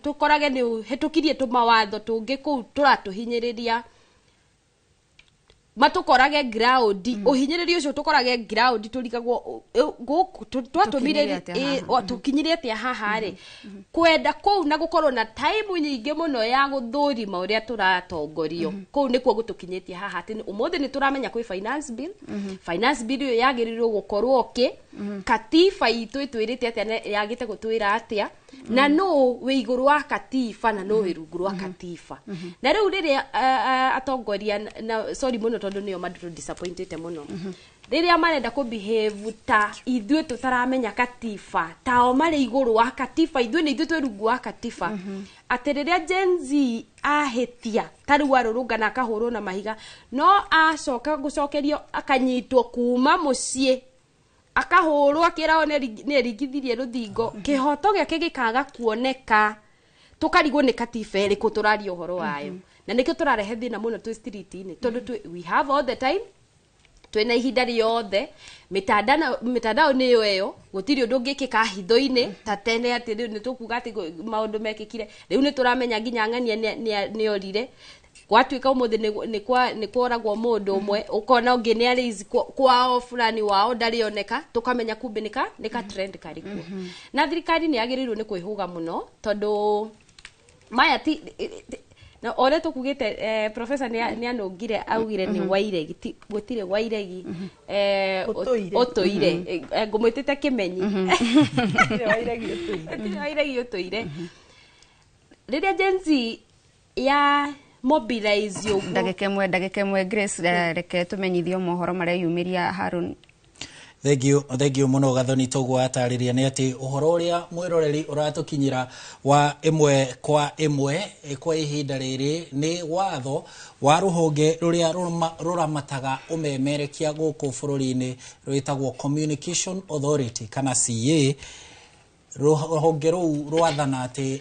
tũkorage nĩ ũhĩtũkirie tũmawatho tũngĩ kũu tũratũhinyĩrĩria, matũkorage ground, ũhinyĩrĩria ũcio tũkorage ground, tũrigagwo gũkũ twatũmire tũkinyire atĩa haha rĩ. Kwenda kũu na gũkorwo na time nyingĩ mũno ya gũthũrima ũrĩa tũratongorio, kũu nĩkuo gũtũkinyĩtie haha atĩ ũmũthĩ nĩ tũramenya kwĩ finance bill. Finance bill ĩyo yagĩrĩirwo gũkorwo kĩ, katiba itũ ĩtwĩrĩte atĩa, yagĩte gũtwĩra atĩa, na nũ wĩ igũrũ wa katiba na nũ wĩ rungu rwa katiba. Na rĩu rĩrĩa atongoria na sorry mũno tondũ nĩo mandũ disappointed mũno, rĩrĩa marenda kũ behave ta ithuĩ tũtaramenya katiba, tao marĩ igũrũ wa katiba, ithuĩ nĩ ithuĩ twĩ rungu wa katiba, atĩ rĩrĩa Gen Z ahĩtia ta rĩu arũrũngana akahũrwo na mahiga, no acoka gũcokerio akanyitwo kuma mũciĩ akahũrwo akĩragwo nĩ eringithirie rũthingo, kĩhoto gĩake gĩkaga kuoneka, tũkarigwo nĩ katiba ĩrĩkũ tũraria ũhoro wayo. Na nĩkĩo tũrarehe thĩna mũno twĩ street-inĩ, tondũ we have all the time, twĩna ihinda rĩothe, mitandao nĩyo ĩyo, gũtirĩ ũndũ ũngĩkĩka hitho-inĩ ta tene atĩ rĩu nĩ tũkuga atĩ maũndũ mekĩkire, rĩu nĩ tũramenya nginya ng'ania nĩorire. Gwatuĩka ũmũthĩ nĩ kworagwo mũndũ ũmwe, ũkona ũngĩ nĩ arĩ kwao fulani wao ndarĩoneka, tũkamenya kumbe nĩ ka trend karĩ kuo. Na thirikari nĩ yagĩrĩirwo nĩ kwĩhũga mũno, tondũ maya ti na ũrĩa tũkugĩte professor nĩ anũngire augire nĩ wairegi, gũtirĩ wairegi ũtũire, ngũmwĩtĩte kĩmenyi, gũtirĩ wairegi ũtũire. Rĩrĩa Gen Z ya mobilize ũguo, ndagĩka ĩmwe Grace, reke tũmenyithio mohoro marĩa yumĩria Harun. Thank you mũno Gathoni, toguo atarĩria nĩ atĩ ũhoro ũrĩa mwĩroreri ũratũkinyĩra wa ĩmwe kwa ĩmwe kwa ihinda rĩrĩ nĩ watho wa rũhonge rũrĩa rũramataga ũmemerekia gũkũ bũrũri-inĩ rwĩtagwo Communication Authority kana CA. Rũhonge rũu rwathana atĩ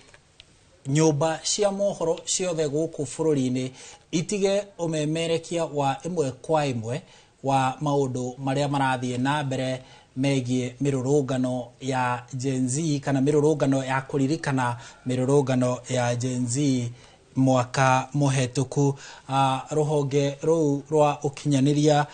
Nyũmba cia mohoro ciothe gũkũ bũrũri-inĩ itige ũmemerekia wa ĩmwe kwa ĩmwe wa maũndũ marĩa marathiĩ na mbere megiĩ mĩrũrũngano ya Gen Z kana mĩrũrũngano ya kũririkana mĩrũrũngano ya Gen Z mwaka mũhetũku. Rũhonge rũu rwa ũkinyanĩria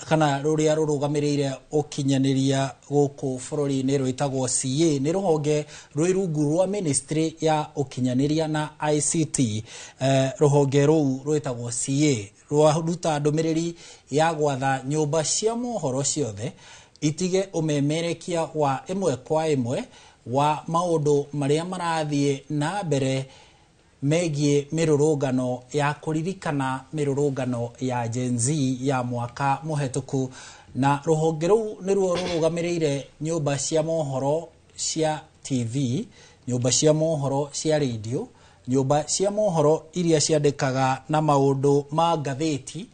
kana rũrĩa rũrũgamĩrĩire ũkinyanĩria gũkũ bũrũri-inĩ rwĩtagwo CA nĩ rũhonge rwĩ rungu rwa ministry ya ũkinyanĩria na ICT. Rũhonge rũu rwĩtagwo CA rwaruta ndũmĩrĩri ya gwatha nyũmba cia mohoro ciothe itige ũmemerekia wa ĩmwe kwa ĩmwe wa maũndũ marĩa marathiĩ na mbere megiĩ mĩrũrũngano ya kũririkana mĩrũrũngano ya Gen Z ya mwaka mũhetũku. Na rũhonge rũu nĩruo rũrũgamĩrĩire nyũmba cia mohoro cia TV, nyũmba cia mohoro cia radio, nyũmba cia mohoro iria ciandĩkaga na maũndũ ma ngathĩti.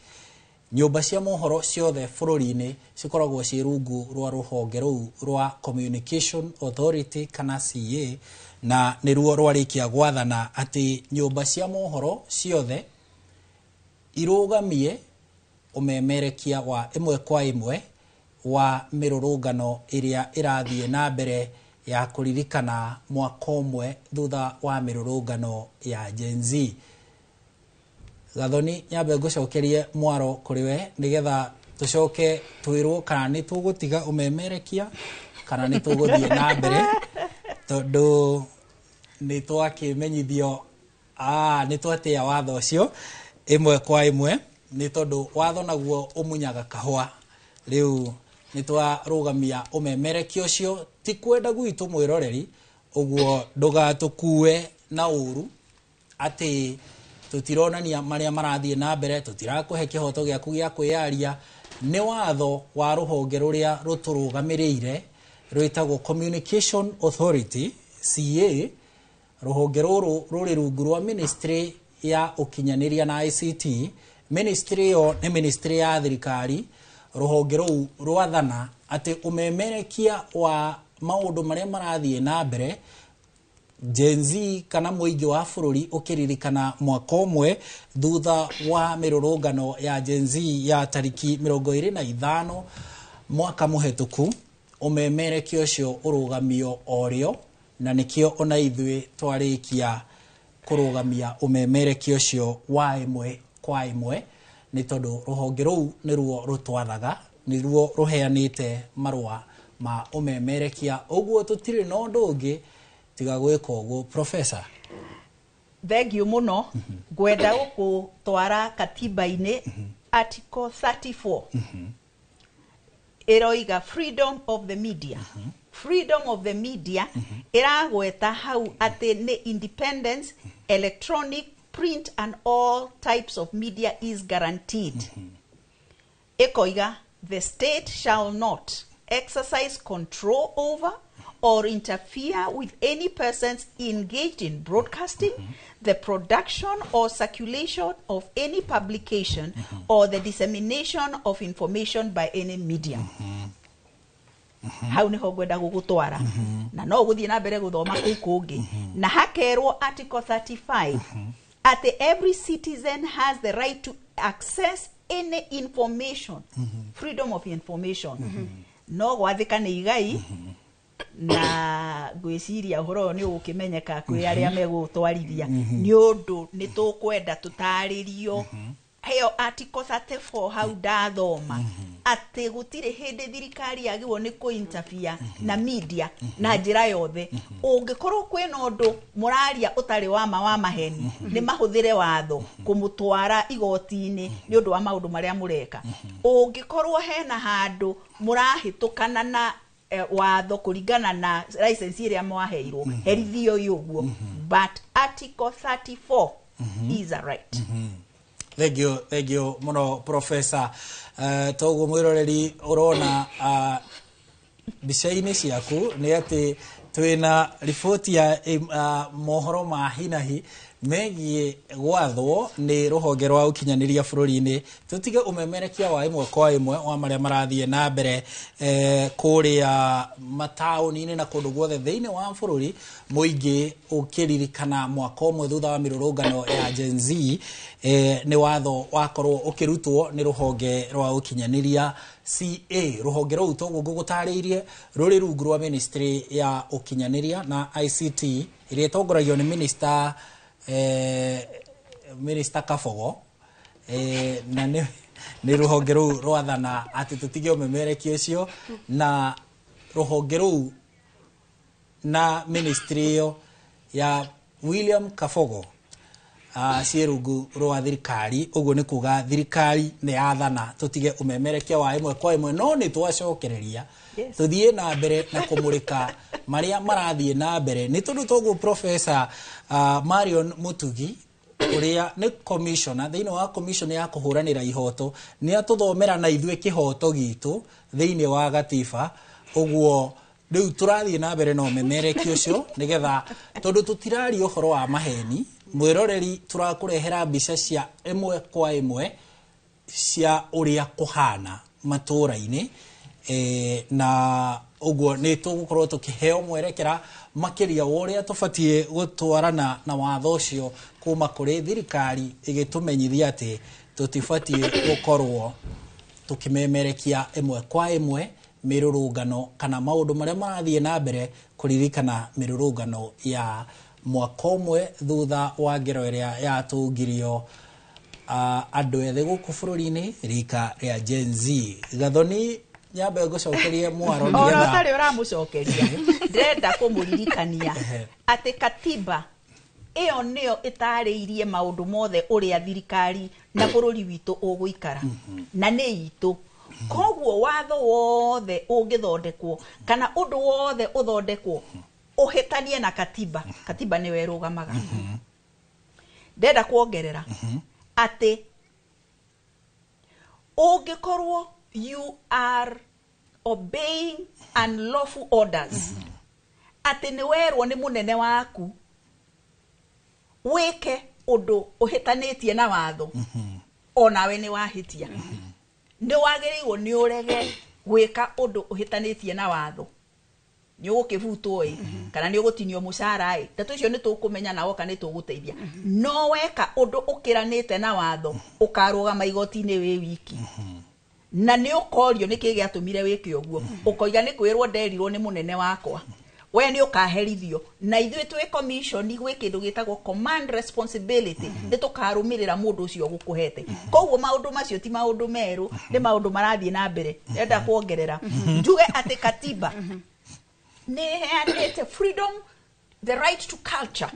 Nyũmba cia mohoro ciothe bũrũri-inĩ cikoragwo ciĩ rungu rwa rũhonge rũu rwa Communication Authority kana CA, na nĩruo rwarĩkia gwathana atĩ nyũmba cia mohoro ciothe irũgamie ũmemerekia wa ĩmwe kwa ĩmwe wa mĩrũrũngano ĩrĩa ĩrathiĩ na mbere ya kũririkana mwaka ũmwe thutha wa mĩrũrũngano ya Gen Z. Gathoni, nyambe ngũcokerie mwaro kũrĩ we nĩgetha tũcoke twĩrwo kana nĩ tũgũtiga ũmemerekia kana nĩ tũgũthiĩ na mbere, tondũ nĩ twakĩmenyithio nĩ twatĩa watho ũcio ĩmwe kwa ĩmwe, nĩ tondũ watho naguo ũmunyaga kahũa. Rĩu nĩ twarũgamia ũmemerekia ũcio, ti kwenda gwitũ mwĩroreri, ũguo ndũgatũkue na ũru atĩ tũtironania marĩa marathiĩ na mbere, tũtirakũhe kĩhoto gĩaku gĩa kwĩyaria. Nĩ watho wa rũhonge rũrĩa rũtũrũgamĩrĩire rwĩtagwo Communication Authority CA. Rũhonge rũrũ rũrĩ rungu rwa ministry ya ũkinyanĩria na ICT. Ministry ĩyo nĩ ministry ya thirikari. Rũhonge rũu rwathana atĩ ũmemerekia wa maũndũ marĩa marathiĩ na mbere Gen Z kana mũingĩ wa bũrũri ũkĩririkana mwaka ũmwe thutha wa mĩrũrũngano ya Gen Z ya tariki 25 mwaka mũhetũku, ũmemerekia ũcio ũrũgamio orĩo, na nĩkĩo ona ithuĩ twarĩkia kũrũgamia ũmemerekia ũcio wa ĩmwe kwa ĩmwe, nĩ tondũ rũhonge rũu nĩruo rũtwathaga, nĩruo rũheanĩte marũa ma ũmemerekia, ũguo tũtirĩ na ũndũ ũngĩ tiga gwĩka ũguo. Professor, thengiũ mũno. Ngwenda gũkũtwara katiba-inĩ article 34 ĩroiga freedom of the media. Freedom of the media ĩragweta hau atĩ nĩ independence, electronic, print and all types of media is guaranteed. Ĩkoiga the state shall not exercise control over or interfere with any persons engaged in broadcasting, the production or circulation of any publication, or the dissemination of information by any medium. Hau niho ngwenda gũgũtwara, na no gũthiĩ na mbere gũthoma kũu kũngĩ, na hakerwo article 35 atĩ every citizen has the right to access any information, freedom of information. No gwathĩka nĩ igai, na ngwĩciria ũhoro ũyũ nĩ ũgũkĩmenyeka kwĩ arĩa megũtwarithia, nĩ ũndũ nĩ tũkwenda tũtarĩrio heo article 34 hau ndathoma atĩ gũtirĩ hĩndĩ thirikari yagĩrĩirwo nĩ kũ-interfere na media na njĩra yothe. Ũngĩkorwo kwĩna ũndũ mũraria ũtarĩ wa ma wa maheni, nĩ mahũthĩre watho kũmũtwara igoti-inĩ nĩ ũndũ wa maũndũ marĩa mũreka. Ũngĩkorwo hena handũ mũrahĩtũkana na watho kũringana na license ĩrĩa mwaheirwo, herithio ũguo. But article 34 is a right. Thank you muno Professor. Toguo mwiroreri urona mbica-inĩ ciaku nĩ atĩ twĩna riboti ya mohoro ma hinahi Megiĩ gwathwo nĩ rũhonge rwa ũkinyanĩria bũrũri-inĩ tũtige ũmemerekia wa ĩmwe kwa ĩmwe wa marĩa marathiĩ na mbere kũrĩa mataũni-inĩ na kũndũ guothe thĩinĩ wa bũrũri mũingĩ ũkĩririkana mwaka ũmwe thutha wa mĩrũrũngano ya Gen Z. Nĩ watho wakorwo ũkĩrutwo nĩ rũhonge rwa ũkinyanĩria CA. Rũhonge rũu toguo ngũgũtarĩirie rũrĩ rungu rwa ministry ya ũkinyanĩria na ICT ĩrĩa ĩtongoragio nĩ minister Minister Kabogo, na nĩ rũhonge rũu rwathana atĩ tũtige ũmemerekia ũcio, na rũhonge rũu na ministry ĩyo ya William Kabogo ciĩ rungu rwa thirikari. Ũguo nĩ kuga thirikari nĩ yathana tũtige ũmemerekia wa ĩmwe kwa ĩmwe, no nĩ twacokereria tũthiĩ na mbere na kũmũrĩka marĩa marathiĩ na mbere nĩ tondũ toguo Professor Marion Mutugi ũrĩa nĩ commissioner thĩinĩ wa commission ya kũhũranĩra ihoto nĩ atũthomera na ithuĩ kĩhoto gitũ thĩinĩ wa gatiba. Ũguo rĩu tũrathiĩ na mbere na ũmemerekia ũcio nĩgetha tondũ tũtiraria ũhoro wa maheni mwĩroreri, tũrakũrehera mbica cia ĩmwe kwa ĩmwe cia ũrĩa kũhana matũra-inĩ, na ũguo nĩ tũgũkorwo tũkĩheo mwerekera makĩria wa ũrĩa tũbatiĩ gũtwarana na watho ũcio kuma kũrĩ thirikari ĩgĩtũmenyithia atĩ tũtibatiĩ gũkorwo tũkĩmemerekia ĩmwe kwa ĩmwe mĩrũrũngano kana maũndũ marĩa marathiĩ na mbere kũririkana mĩrũrũngano ya mwaka ũmwe thutha wa ngero ĩrĩa yatũngirio andũ ethĩ gũkũ bũrũri-inĩ rika rĩa Gen Z. Gathoni, nyambe ngũcokerie mwaro ona nĩgetha ũtarĩ ũramũcokeria, ndĩrenda kũmũririkania atĩ katiba ĩyo nĩyo ĩtarĩirie maũndũ mothe ũrĩa thirikari na bũrũri witũ ũgũikara na nĩ itũ. Koguo watho wothe ũngĩthondekwo kana ũndũ wothe ũthondekwo ũhĩtanie na katiba, katiba nĩyo ĩrũgamaga. Ndĩrenda kuongerera atĩ ũngĩkorwo you are obeying unlawful orders, atĩ nĩ werwo nĩ mũnene waku wĩke ũndũ ũhĩtanĩtie na watho, onawe nĩ wahĩtia, nĩ wagĩrĩirwo nĩ ũrege gwĩka ũndũ ũhĩtanĩtie na watho, nĩ ũgũkĩbutwo ĩ kana nĩ ũgũtinio mũcara ĩ, ndeto icio nĩ tũkũmenya na woka nĩ tũgũteithia. No weka ũndũ ũkĩranĩte na watho ũkarũgama igoti-inĩ wĩ wiki na nĩ ũkorio nĩkĩ gĩatũmire wĩke ũguo, ũkoiga nĩ kwĩrwo nderirwo nĩ mũnene wakwa, we nĩ ũkaherithio. Na ithuĩ twĩ commission gwĩ kĩndũ gĩtagwo command responsibility, nĩ tũkarũmĩrĩra mũndũ ũcio ũgũkũhete. Koguo maũndũ macio ti maũndũ merũ, nĩ maũndũ marathiĩ na mbere. Ndĩrenda kuongerera njuge atĩ katiba nĩ ĩheanĩte freedom, the right to culture.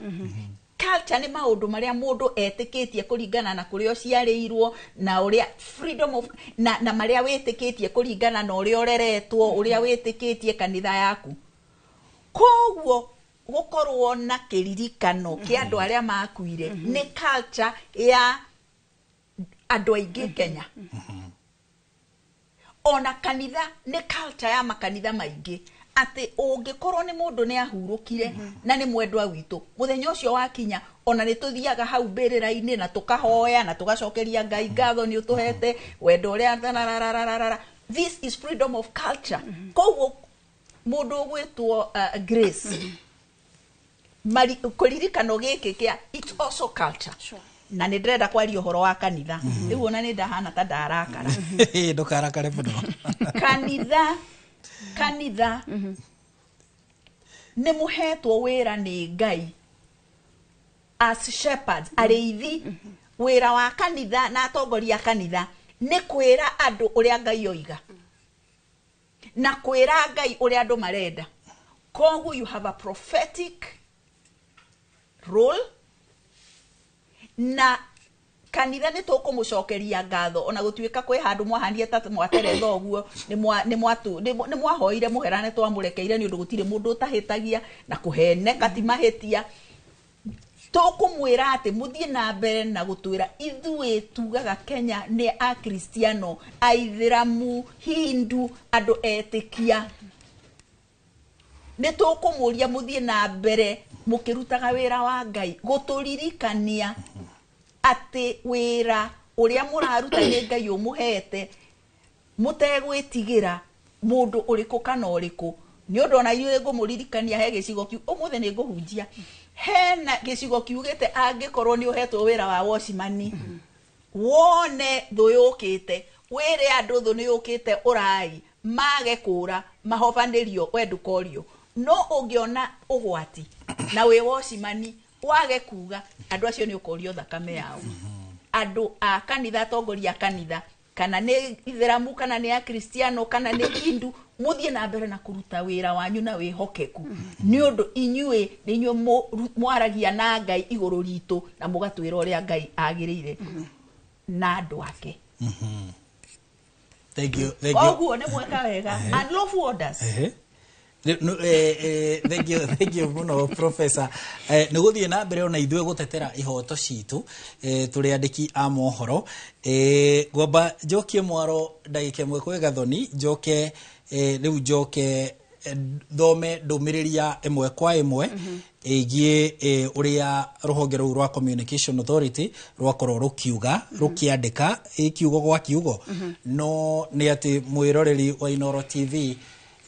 Culture nĩ maũndũ marĩa mũndũ etĩkĩtie kũringana na kũrĩa ũciarĩirwo na ũrĩa freedom of na marĩa wĩtĩkĩtie kũringana na ũrĩa ũreretwo, ũrĩa wĩtĩkĩtie kanitha yaku. Koguo gũkorwo na kĩririkano kĩa andũ arĩa makuire nĩ culture ya andũ aingĩ Kenya. Ona kanitha nĩ culture ya makanitha maingĩ, atĩ ũngĩkorwo nĩ mũndũ nĩ ahurũkire na nĩ mwendwa witũ, mũthenya ũcio wakinya ona nĩ tũthiaga hau mbĩrĩra-inĩ na tũkahoya na tũgacokeria Ngai ngatho nĩ ũtũhete wendo ũrĩa tararararara. This is freedom of culture. Koguo mũndũ ũgwĩtwo Grace, kũririkano gĩkĩ kĩa it's also culture. Na nĩ ndĩrenda kwaria ũhoro wa kanitha rĩu, ona nĩ ndahana ta ndarakara. Ndũkarakare mũno. Kanitha nĩ mũhetwo wĩra nĩ Ngai as shepherds, arĩithi. Wĩra wa kanitha na atongoria a kanitha nĩ kwĩra andũ ũrĩa Ngai oiga na kwĩra Ngai ũrĩa andũ marenda. Koguo you have a prophetic role, na kanitha nĩ tũkũmũcokeria ngatho ona gũtuĩka kwĩ handũ mwahanire ta mwateretha ũguo, nĩ mwahoire mũhera nĩ twamũrekeire nĩ ũndũ gũtirĩ mũndũ ũtahĩtagia na kũheneka ti mahĩtia. Tũkũmwĩra atĩ mũthiĩ na mbere na gũtwĩra ithuĩ tugaga Kenya nĩ akristiano, aithĩramu, hindu, andũ etĩkia. Nĩ tũkũmũria mũthiĩ na mbere mũkĩrutaga wĩra wa Ngai gũtũririkania atĩ wĩra ũrĩa mũraruta nĩ Ngai ũmũhete mũtegwĩtigĩra mũndũ ũrĩkũ kana ũrĩkũ. Nĩ ũndũ ona inyuĩ ngũmũririkania he gĩcigo kiu ũmũthĩ nĩ ngũhunjia hena gĩcigo kiugĩte angĩkorwo nĩ ũhetwo wĩra wa watchman wone thũ yũkĩte wĩre andũ thũ nĩ yũkĩte ũrai mage kũra mahobanĩrio we ndũkorio. No ũngĩona ũgwati na wĩ watchman wage kuga andũ acio nĩ ũkorio thakame yao. Andũ a kanitha, atongoria a kanitha, kana nĩ itheramu kana nĩ akristiano kana nĩ hindu, mũthiĩ na mbere na kũruta wĩra wanyu na wĩhokeku. Nĩ ũndũ inyuĩ nĩ inyuĩ mwaragia na Ngai igũrũ ritũ na mũgatwĩra ũrĩa Ngai agĩrĩire na andũ ake. Thank you, thank you. Koguo nĩ mweka wega. And lawful orders. Thank you, thank you muno Professor. Nĩ gũthiĩ na mbere ona ithuĩ gũtetera ihoto citũ tũrĩ andĩki a mohoro. Ngwamba njokie mwaro ndagĩka ĩmwe kwĩ Gathoni, njoke rĩu njoke thome ndũmĩrĩri ya ĩmwe kwa ĩmwe ĩgiĩ ũrĩa rũhonge rũu rwa Communication Authority rwakorwo rũkiuga rũkĩandĩka kiugo gwa kiugo. No nĩ atĩ mwĩroreri wa Inooro TV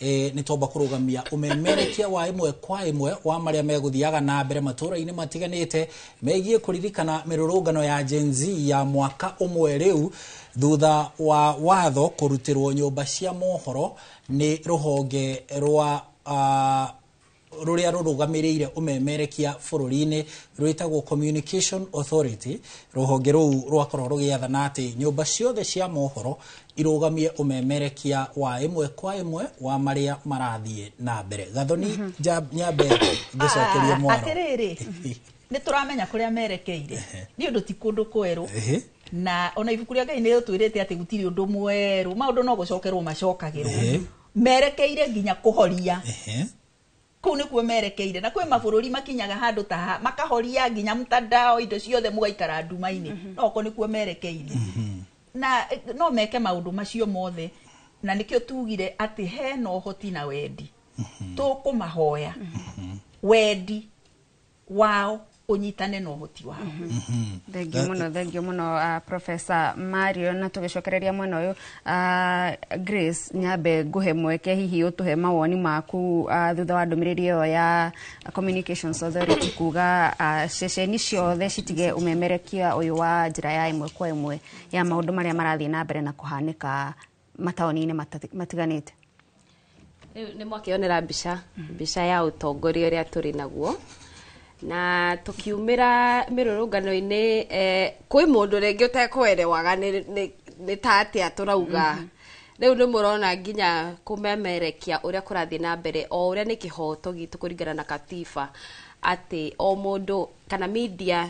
nĩ twamba kũrũgamia ũmemerekia wa ĩmwe kwa ĩmwe wa marĩa megũthiaga na mbere matũũra-inĩ matiganĩte megiĩ kũririkana mĩrũrũngano ya Gen Z ya mwaka ũmwe rĩu thutha wa watho kũrutĩrwo nyũmba cia mohoro nĩ rũhonge rwa rũrĩa rũrũgamĩrĩire ũmemerekia bũrũri-inĩ rwĩtagwo Communication Authority. Rũhonge rũu rwakorwo rũgĩathana atĩ nyũmba ciothe cia mohoro irũgamie ũmemerekia wa ĩmwe kwa ĩmwe wa marĩa marathiĩ na mbere. Gathoni, nyambe ngũcokerie mwaro. Atĩrĩrĩ, nĩ tũramenya kũrĩa merekeire nĩ ũndũ ti kũndũ kwerũ, na ona ibuku rĩa Ngai nĩ rĩtwĩrĩte atĩ gũtirĩ ũndũ mwerũ, maũndũ no gũcokerwo macokagĩrwo. Merekeire nginya kũhoria kũu nĩkuo merekeire, na kwĩ mabũrũri makinyaga handũ ta makahoria nginya mtandao indo ciothe mũgaikara nduma-inĩ, no ko nĩkuo merekeire. Na no meke maũndũ macio mothe, na nĩkĩo tugire atĩ hena ũhoti na wendi. Tũkũmahoya wendi wao ũnyitane na ũhoti wao. Thengiũ mũno Professor Mario. Na tũgĩcokereria mwena ũyũ, Grace, nyambe ngũhe mweke hihi ũtũhe mawoni maku thutha wa ndũmĩrĩri ĩyo ya Communications Authority kuga ceceni ciothe citige ũmemerekia ũyũ wa njĩra ya ĩmwe kwa ĩmwe ya maũndũ marĩa marathiĩ na mbere na kũhanĩka mataũni-inĩ matiganĩte. Rĩu nĩ mwakĩonera mbica ya ũtongoria ũrĩa tũrĩ naguo, na tukiumĩra mĩrũrũngano-inĩ kwĩ mũndũ rĩngĩ ũtekwerewaga nĩ ta atĩa tũrauga. Rĩu nĩ mũrona nginya kũmemerekia ũrĩa kũrathiĩ na mbere o ũrĩa nĩ kĩhoto gitũ kũringana na katiba atĩ o mũndũ kana media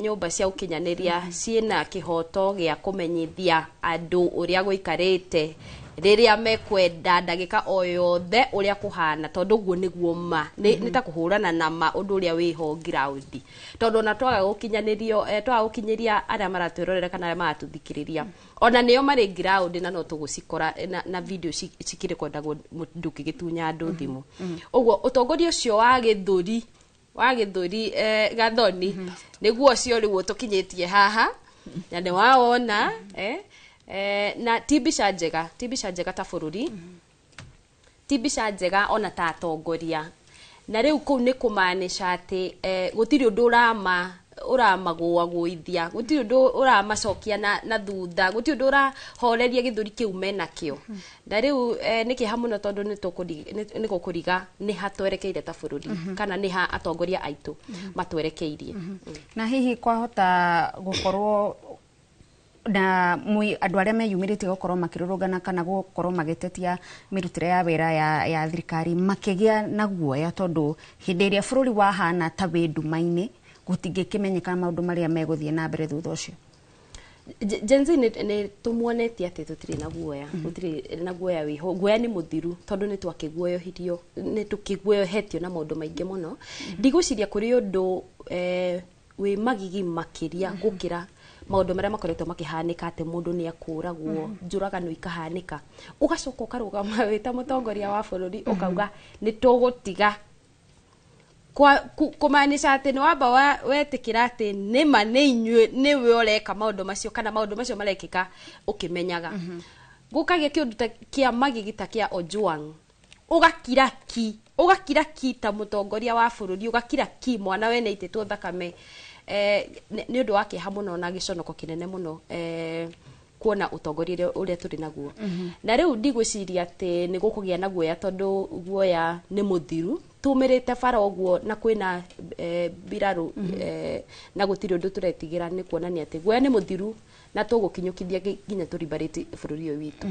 nyũmba cia ũkinyanĩria ciĩna kĩhoto gĩa kũmenyithia andũ ũrĩa gũikarĩte rĩrĩa mekwenda ndagĩka o yothe ũrĩa kũhana, tondũ ũguo nĩguo ma nĩ ta kũhũrana na ma ũndũ ũrĩa wĩho ground, tondũ ona twaga gũkinyanĩrio twaga gũkinyĩria arĩa maratwĩrorera kana arĩa maratũthikĩrĩria ona nĩo marĩ ground na no tũgũcikora na video cikĩrekondagwo ndũngĩgĩtunya andũ thimũ. Ũguo ũtongoria ũcio wa gĩthũri Gathoni nĩguo ũcio rĩu ũtũkinyĩtie haha na nĩ waona na ti mbica njega ta bũrũri, ti mbica njega ona ta atongoria. Na rĩu kũu nĩ kũmaanisha atĩ gũtirĩ ũndũ ũramagũagũithia, gũtirĩ ũndũ ũramacokia na thutha, gũtirĩ ũndũ ũrahoreria gĩthũri kĩu menakĩo. Na rĩu nĩ kĩeha mũno tondũ nĩ gũkũriga nĩ ha twerekeire ta bũrũri kana nĩ ha atongoria aitũ matwerekeirie. Na hihi kwahota gũkorwo na andũ arĩa meyumĩrĩtie gũkorwo makĩrũrũngana kana gũkorwo magĩtetia mĩrutĩre ya wĩra ya thirikari makĩgĩa na guoya, tondũ hĩndĩ ĩrĩa bũrũri wahana ta wĩ nduma-inĩ gũtingĩkĩmenyeka maũndũ marĩa megũthiĩ na mbere thutha ũcio? Gen Z nĩ tũmuonetie atĩ tũtirĩ na guoya, gũtirĩ na guoya wĩho. Guoya nĩ mũthiru tondũ nĩ twakĩguoyohirio, nĩ tũkĩguoyohetio na maũndũ maingĩ mũno. Ndigwĩciria kũrĩ ũndũ wĩ magigi makĩria gũkĩra Maũndũ marĩa makoretwo makĩhanĩka atĩ mũndũ nĩ akũragwo, njũragano ikahanĩka, ũgacoka ũkarũgama wĩ ta mũtongoria wa bũrũri ũkauga nĩ tũgũtiga, kũmaanisha atĩ nĩ wamba wetĩkĩra atĩ nĩma nĩ inyuĩ nĩwe ũreka maũndũ macio kana maũndũ macio marekĩka ũkĩmenyaga. Gũkagĩa kĩũndũ ta kĩa magigi ta kĩa Ojwang, ũgakira ki, ũgakira ki ta mũtongoria wa bũrũri, ũgakira ki mwana wene aitĩtwo thakame. Nĩ ũndũ wa kĩeha mũno na gĩconoko kĩnene mũno kuona ũtongoria ũrĩa tũrĩ naguo. Na rĩu ndigwĩciria atĩ nĩ gũkũgĩa na guoya, tondũ guoya nĩ mũthiru, tumĩrĩte bara ũguo na kwĩna mbirarũ na gũtirĩ ũndũ tũretigĩra, nĩ kuonania atĩ guoya nĩ mũthiru na tũgũkinyũkithia nginya tũribarĩte bũrũri ũyũ witũ.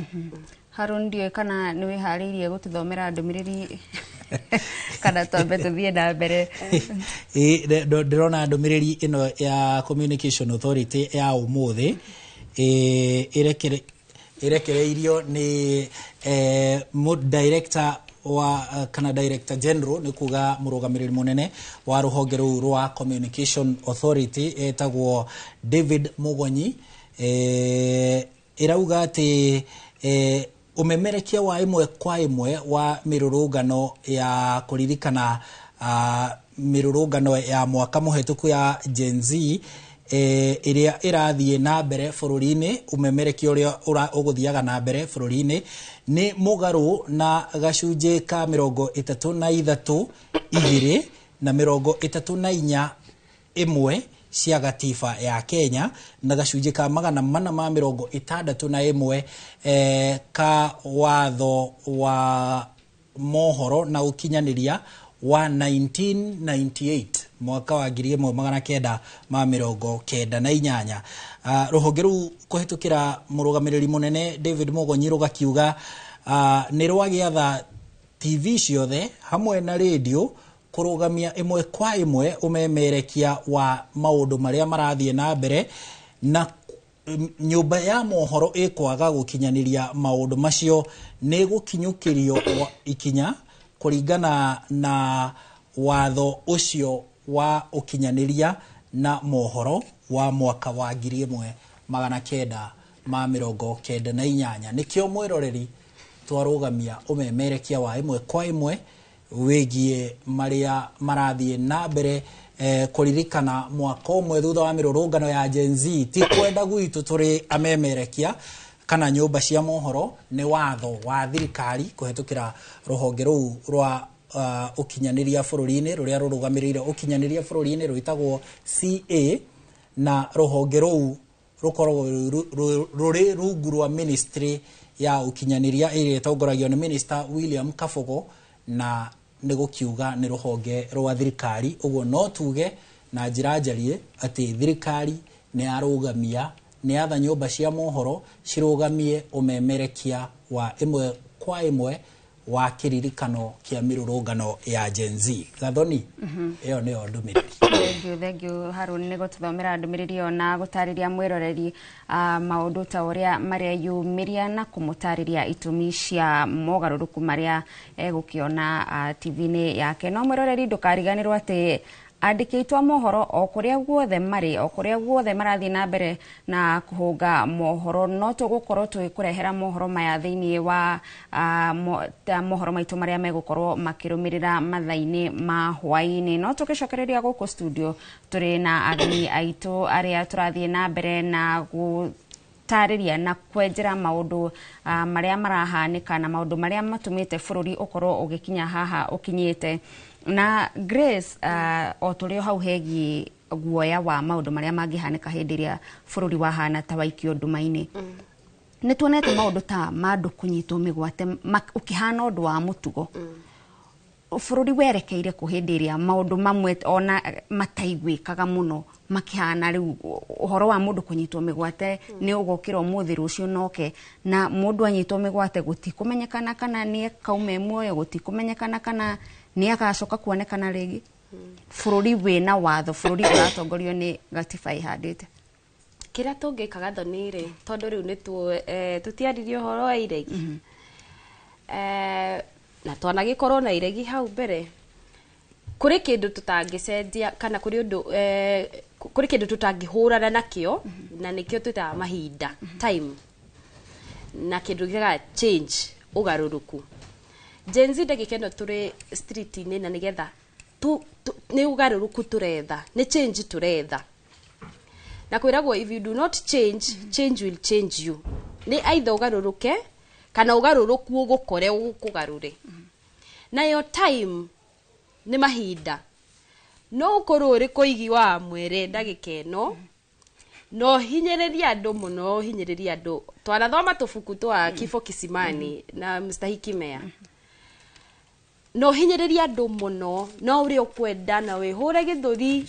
Harun, ndiũĩ kana nĩ wĩharĩirie gũtũthomera ndũmĩrĩri kana twambe tũthiĩ na mbere? Ndĩrona ndũmĩrĩri ĩno ya Communication Authority ya ũmũthĩ ĩrekereirio nĩ director wa kana director general, nĩ kuga mũrũgamĩrĩri mũnene wa rũhonge rũu rwa Communication Authority etagwo David Mugonyi. Ĩrauga atĩ ũmemerekia wa ĩmwe kwa ĩmwe wa mĩrũrũngano ya kũririkana mĩrũrũngano ya mwaka mũhetũku ya Gen Z ĩrĩa ĩrathiĩ na mbere bũrũri-inĩ, ũmemerekia ũrĩa ũgũthiaga na mbere bũrũri-inĩ nĩ mũgarũ na gacunjĩ ka 33 2 na 34 1 cia gatiba ya Kenya na gacunjĩ ka 461 ka watho wa mohoro na ũkinyanĩria wa 1998, mwaka wa 1998. Rũhonge rũu kũhetũkĩra mũrũgamĩrĩri mũnene David Mugonyi rũgakiuga nĩ rwagĩatha TV ciothe hamwe na radio kũrũgamia ĩmwe kwa ĩmwe ũmemerekia wa maũndũ marĩa marathiĩ na mbere, na nyũmba ya mohoro ĩkwaga gũkinyanĩria maũndũ macio nĩ gũkinyũkĩrio ikinya kũringana na watho ũcio wa ũkinyanĩria na mohoro wa mwaka wa 1998. Nĩkĩo mwĩroreri twarũgamia ũmemerekia wa ĩmwe kwa ĩmwe wĩgiĩ marĩa marathiĩ na mbere kũririkana mwaka ũmwe thutha wa mĩrũrũngano ya Gen Z. Ti kwenda gwitũ tũrĩ amemerekia kana nyũmba cia mohoro, nĩ watho wa thirikari kũhetũkĩra rũhonge rũu rwa ũkinyanĩria bũrũri-inĩ rũrĩa rũrũgamĩrĩire ũkinyanĩria bũrũri-inĩ rwĩtagwo CA, na rũhonge rũu rũkoragwo rũrĩ rungu rwa ministry ya ũkinyanĩria ĩrĩa ĩtongoragio nĩ Minister William Kabogo, na nĩ gũkiuga nĩ rũhonge rwa thirikari. Ũguo no tuge na njĩra njarie atĩ thirikari nĩ yarũgamia, nĩ yatha nyũmba cia mohoro cirũgamie ũmemerekia wa ĩmwe kwa ĩmwe wa kĩririkano kĩa mĩrũrũngano ya Gen Z. Gathoni, ĩyo nĩyo ndũmĩrĩri. Thank you Harun nĩ gũtũthomera ndũmĩrĩri ĩyo na gũtarĩria mwĩroreri maũndũ ta ũrĩa mareyumĩria na kũmũtarĩria itũmi cia mogarũrũku marĩa egũkĩona TV-inĩ yake. No mwĩroreri ndũkariganĩrwo atĩ andĩki aitũ a mohoro o kũrĩa guothe marĩ, o kũrĩa guothe marathiĩ na mbere na kũhũnga mohoro, no tũgũkorwo tũgĩkũrehera mohoro maya thĩinĩ wa mohoro maitũ marĩa megũkorwo makĩrũmĩrĩra mathaa-inĩ ma hwaĩ-inĩ. No tũgĩcokereria gũkũ studio tũrĩ na ageni aitũ arĩa tũrathiĩ na mbere na gũtarĩria na kwenjera maũndũ marĩa marahanĩka na maũndũ marĩa matũmĩte bũrũri ũkorwo ũgĩkinya haha ũkinyĩte. Na Grace, o tũrĩ o hau hegiĩ guoya wa maũndũ marĩa mangĩhanĩka hĩndĩ ĩrĩa bũrũri wahana ta waikio nduma-inĩ, nĩ tuonete maũndũ ta ma andũ kũnyitwo mĩgwate ũkĩhana ũndũ wa mũtugo. Bũrũri werekeire kũ hĩndĩ ĩrĩa maũndũ mamwe ona mataiguĩkaga mũno makĩhana rĩu ũhoro wa mũndũ kũnyitwo mĩgwate nĩ ũgokĩra ũmũthĩ rũciũ noke, na mũndũ anyitwo mĩgwate gũtikũmenyekana kana nĩ kaume muoyo, gũtikũmenyekana kana nĩ agacoka kuonekana rĩngĩ. Bũrũri wĩna watho, bũrũri ũratongorio nĩ gatiba ĩhandĩte. Kĩrĩa tũngĩka Gathoni rĩ, tondũ rĩu nĩ tũtiaririe ũhoro wa iregi, na twanagĩkorwo na iregi hau mbere, kũrĩ kĩndũ tũtangĩcenjia kana kũrĩ ũndũ Kũrĩ kĩndũ tũtangĩhũrana nakĩo, na nĩkĩo twĩtaga mahinda, time, na kĩndũ gĩtaga change, ũgarũrũku. Gen Z ndagĩka ĩno tũrĩ street-inĩ na nĩgetha nĩ ũgarũrũku tũretha, nĩ change tũretha. Na kwĩragwo, if you do not change, change will change you. Nĩ either ũgarũrũke kana ũgarũrũku ũgũkore ũkũgarũre. Nayo time nĩ mahinda. No ũkorwo ũrĩ kũigi wa mwere ndagĩka ĩno, no hinyĩrĩrie andũ mũno, hinyĩrĩrie andũ. Twanathoma tũbuku twa Kifo Kisimani na Mstahiki Meya. No hinyĩrĩrie andũ mũno, no ũrĩa ũkwenda na wĩhũre gĩthũri,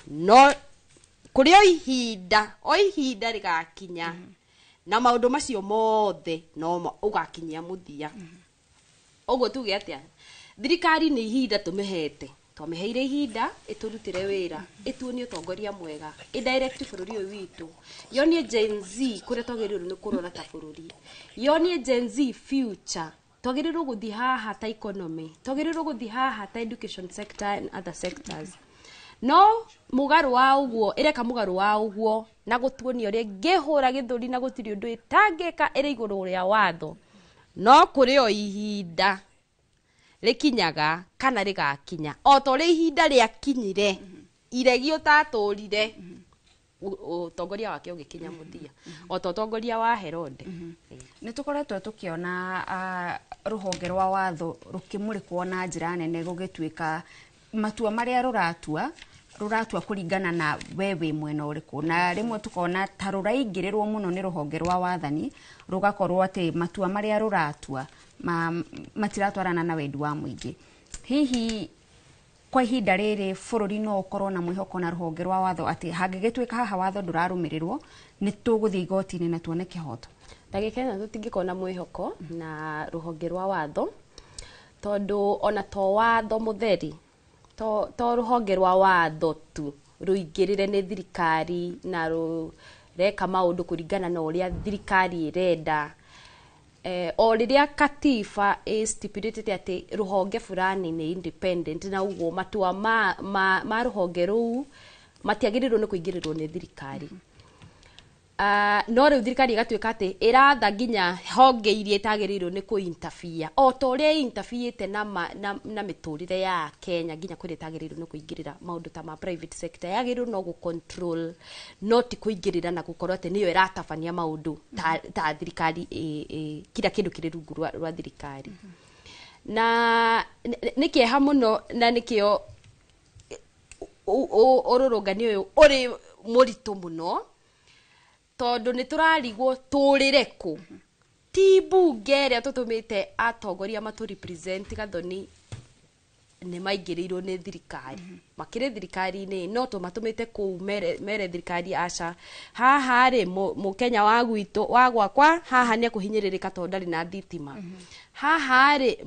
no kũrĩ o ihinda, o ihinda rĩgakinya, na maũndũ macio mothe no ũgakinyia mũthia. Ũguo tuge atĩa? Thirikari nĩ ihinda tũmĩhete. Twamĩheire ihinda ĩtũrutĩre wĩra, ĩtuonie ũtongoria mwega, ĩdirect bũrũri ũyũ witũ, yonie Gen Z kũrĩa twagĩrĩirwo nĩ kũrora ta bũrũri, yonie Gen Z future, twagĩrĩirwo gũthiĩ haha ta economy, twagĩrĩirwo gũthiĩ haha ta education sector and other sectors. No mũgarũ wa ũguo, ĩreka mũgarũ wa ũguo na gũtuonia ũrĩa ĩngĩhũra gĩthũri na gũtirĩ ũndũ ĩtangĩka ĩrĩ igũrũ rĩa watho. No kũrĩ o ihinda rĩkinyaga kana rĩgakinya, o ta ũrĩa ihinda rĩakinyire iregi ũtatũrire, ũtongoria wake ũgĩkinya mũthia, o ta ũtongoria wa Herode. Nĩ tũkoretwo tũkĩona rũhonge rwa watho rũkĩmũrĩkwo na njĩra nene, gũgĩtuĩka matua marĩa rũratua kũringana na we wĩ mwena ũrĩkũ, na rĩmwe tukona ta rũraingĩrĩrwo mũno nĩ rũhonge rwa wathani, rũgakorwo atĩ matua marĩa rũratua matiratwarana na wendi wa mũingĩ. Hihi kwa ihinda rĩrĩ bũrũri no ũkorwo na mwĩhoko na rũhonge rwa watho atĩ hangĩgĩtuĩka haha watho ndũrarũmĩrĩrwo, nĩ tũgũthiĩ igoti-inĩ na tuone kĩhoto? Ndagĩka ĩno tũtingĩkorwo na mwĩhoko na rũhonge rwa watho, tondũ ona to watho mũtheri, to rũhonge rwa watho tu rũingĩrĩre nĩ thirikari na rũreka maũndũ kũringana na ũrĩa thirikari ĩrenda. O rĩrĩa katiba ĩ stipulated atĩ rũhonge fulani nĩ independent, na ũguo matua ma rũhonge rũu matiagĩrĩirwo nĩ kũingĩrĩrwo nĩ thirikari. No rĩu thirikari ĩgatuĩka atĩ ĩratha nginya honge iria itagĩrĩirwo nĩ kũ-interfere, o ta ũrĩa ĩ-interferete na mĩtũrĩre ya Kenya nginya kũrĩa ĩtagĩrĩirwo nĩ kũingĩrĩra maũndũ ta ma private sector, yagĩrĩirwo no gũ-control, no ti kũingĩrĩra na gũkorwo atĩ nĩyo ĩratabania maũndũ ta thirikari, kila kĩndũ kĩrĩ rungu rwa thirikari. Na nĩ kĩeha mũno, na nĩkĩo ũrũrũngani ũyũ ũrĩ mũritũ mũno, tondũ nĩ tũrarigwo tũrĩre kũ. Ti mbunge ĩrĩa tũtũmĩte atongoria matũ represent Gathoni nĩ maingĩrĩirwo nĩ thirikari, makĩrĩ thirikari-inĩ, no tũmatũmĩte kũu mere thirikari aca, haha rĩ mũkenya wa gwitũ wa gwakwa haha nĩ ekũhinyĩrĩrĩka tondũ ndarĩ na thitima, haha rĩ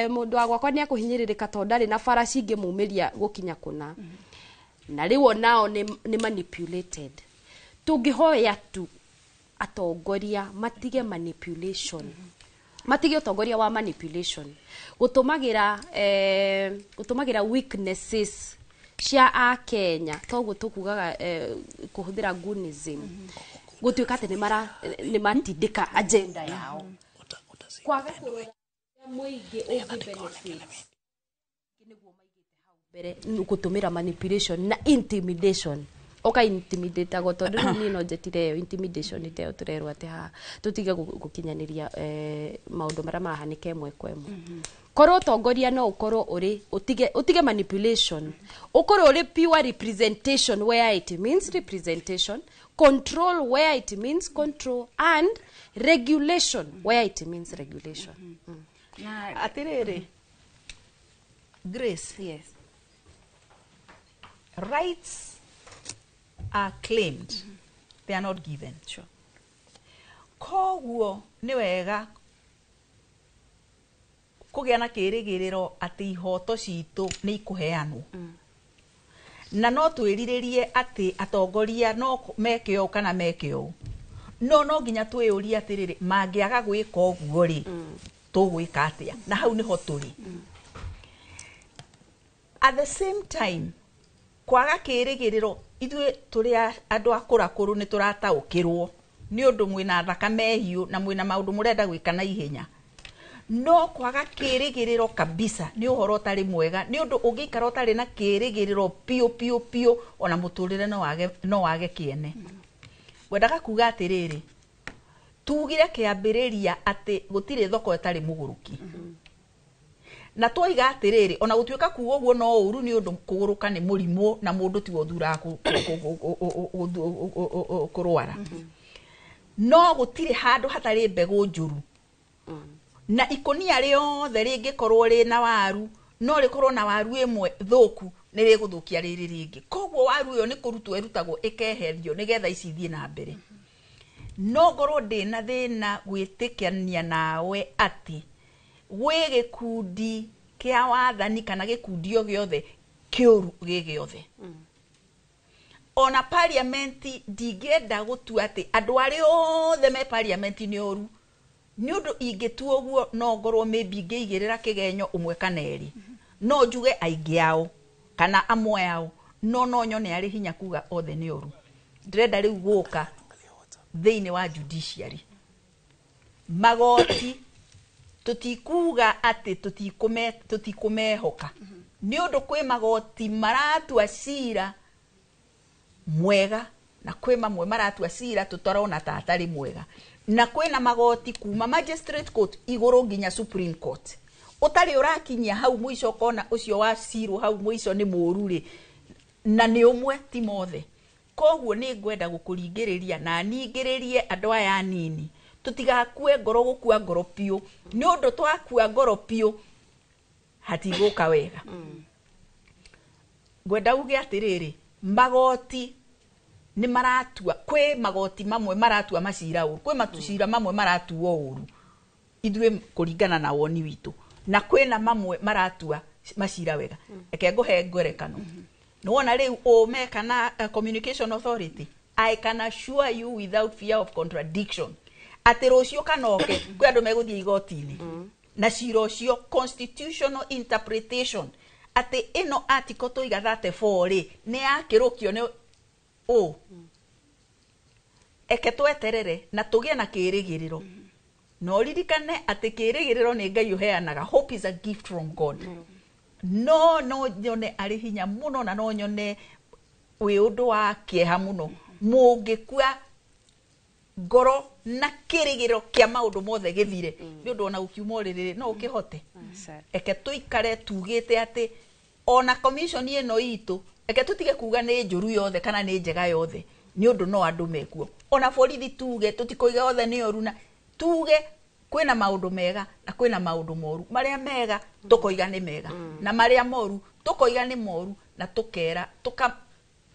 mũndũ wa gwakwa nĩ ekũhinyĩrĩrĩka tondũ ndarĩ na bara cingĩmumĩria gũkinya kũna. Na rĩu onao nĩ manipulated. Tũngĩhoya tu atongoria matige manipulation, matige ũtongoria wa manipulation, gũtũmagĩra weaknesses cia akenya, toguo tũkugaga kũhũthĩra goonism, gũtuĩka atĩ nĩ matindĩka agenda yao, kwaga kũrora mũingĩ ũngĩ benefit nĩguo maigĩte hau mbere, gũtũmĩra manipulation na intimidation. Oka intimidate go tondu rĩu niĩ no njetire ĩyo intimidation ĩyo tũrerwo atĩ haha tũtige gũkinyanĩria maũndũ marĩa marahanĩka ĩmwe kwa ĩmwe. Korwo ũtongoria no ũkorwo ũrĩ ũtige manipulation, ũkorwo ũrĩ pure representation where it means representation, control where it means control, and regulation where it means regulation. Atĩrĩrĩ Grace, yes, rights are claimed, they are not given. Sure. Koguo nĩ wega kũgĩa na kĩrĩgĩrĩro atĩ ihoto citũ nĩ ikũheanwo. Na no twĩrirĩrie atĩ atongoria no meke ũũ kana meke ũũ, no nginya twĩyũrie atĩrĩrĩ, mangĩaga gwĩka ũguo rĩ, tũgwĩka atĩa? Na hau nĩho tũrĩ. At the same time, kwaga kĩrĩgĩrĩro Ithuĩ tũrĩ andũ akũrakũrũ nĩ tũrataũkĩrwo nĩ ũndũ mwĩna thakame hiũ na mwĩna maũndũ mũrenda gwĩka na ihenya. No kwaga kĩrĩgĩrĩro kabisa nĩ ũhoro ũtarĩ mwega, nĩ ũndũ ũngĩikara ũtarĩ na kĩrĩgĩrĩro piũ piũ piũ, ona mũtũrĩre no wage kĩene. Ngwendaga kuga atĩrĩrĩ, tugire kĩambĩrĩria atĩ gũtirĩ thoko ĩtarĩ mũgũrũki. Na twoiga atĩrĩrĩ, ona gũtuĩka kuga ũguo no ũru, nĩ ũndũ kũgũrũka nĩ mũrimũ na mũndũ tiwe ũthuraga kũrwara. No gũtirĩ handũ hatarĩ mbegũ njũru. Na ikũnia rĩothe rĩngĩkorwo rĩna waru, no rĩkorwo na waru ĩmwe thũku, nĩ rĩgũthũkia rĩrĩ rĩngĩ. Koguo waru ĩyo nĩ kũrutwo ĩrutagwo ĩkeherio nĩgetha ici ithiĩ na mbere. No ngorwo ndĩna thĩna gwĩtĩkania nawe atĩ gwĩ gĩkundi kĩa wathani kana gĩkundi o gĩothe kĩũru gĩ gĩothe. Ona parliament ndingĩenda gũtua atĩ andũ arĩa othe me parliament nĩ ũru, nĩ ũndũ ingĩtua ũguo no ngorwo maybe ngĩigĩrĩra kĩgenyo ũmwe kana erĩ. No njuge aingĩ ao kana amwe ao, no nyone arĩ hinya kuga othe nĩ ũru. Ndĩrenda rĩu gũka thĩinĩ wa judiciary. Magoti tũtikuga atĩ tũtikũmehoka, nĩ ũndũ kwĩ magoti maratua cira mwega na kwĩ mamwe maratua cira tũtarona ta atarĩ mwega, na kwĩna magoti kuma magistrate court igũrũ nginya Supreme Court. Ũtarĩ ũrakinyia hau mũico ũkona ũcio wa cirwo hau mũico nĩ mũru rĩ, na nĩ ũmwe ti mothe. Koguo nĩ ngwenda gũkũringĩrĩria na ningĩrĩrie andũ aya anini tũtigakue ngoro, gũkua ngoro piũ, nĩ ũndũ twakua ngoro piũ hatigũka wega. Ngwenda uge atĩrĩrĩ, magoti nĩ maratua, kwĩ magoti mamwe maratua macira ũru, kwĩ macira mamwe maratuo ũru ithuĩ kũringana na woni witũ, na kwĩna mamwe maratua macira wega. Reke ngũhe ngerekano. Nĩwona rĩu ũmeka na Communication Authority, I can assure you without fear of contradiction atĩ rũciũ kana oke kwĩ andũ megũthiĩ igoti-inĩ na cira ũcio constitutional interpretation atĩ ĩno article tũiga 34 rĩ nĩ yakĩrũkio nĩ ũ. Eke tweterere na tũgĩe na kĩrĩgĩrĩro. Na ũririkane atĩ kĩrĩgĩrĩro nĩ Ngai ũheanaga. Hope is a gift from God. No nyone arĩ hinya mũno na no nyone wĩ ũndũ wa kĩeha mũno mũngĩkua ngoro na kĩrĩgĩrĩro kĩa maũndũ mothe gĩthire, nĩ ũndũ ona gũkiuma ũrĩrĩ no ũkĩhote. Eke tũikare tugĩte atĩ ona commission ĩno itũ, eke tũtige kuga nĩ njũru yothe kana nĩ njega yothe, nĩ ũndũ no andũ mekuo. Ona borithi tuge tũtikũiga othe nĩ ũru, na tuge kwĩna maũndũ mega na kwĩna maũndũ moru. Marĩa mega tũkoiga nĩ mega na marĩa moru tũkoiga nĩ moru, na tũkera tũka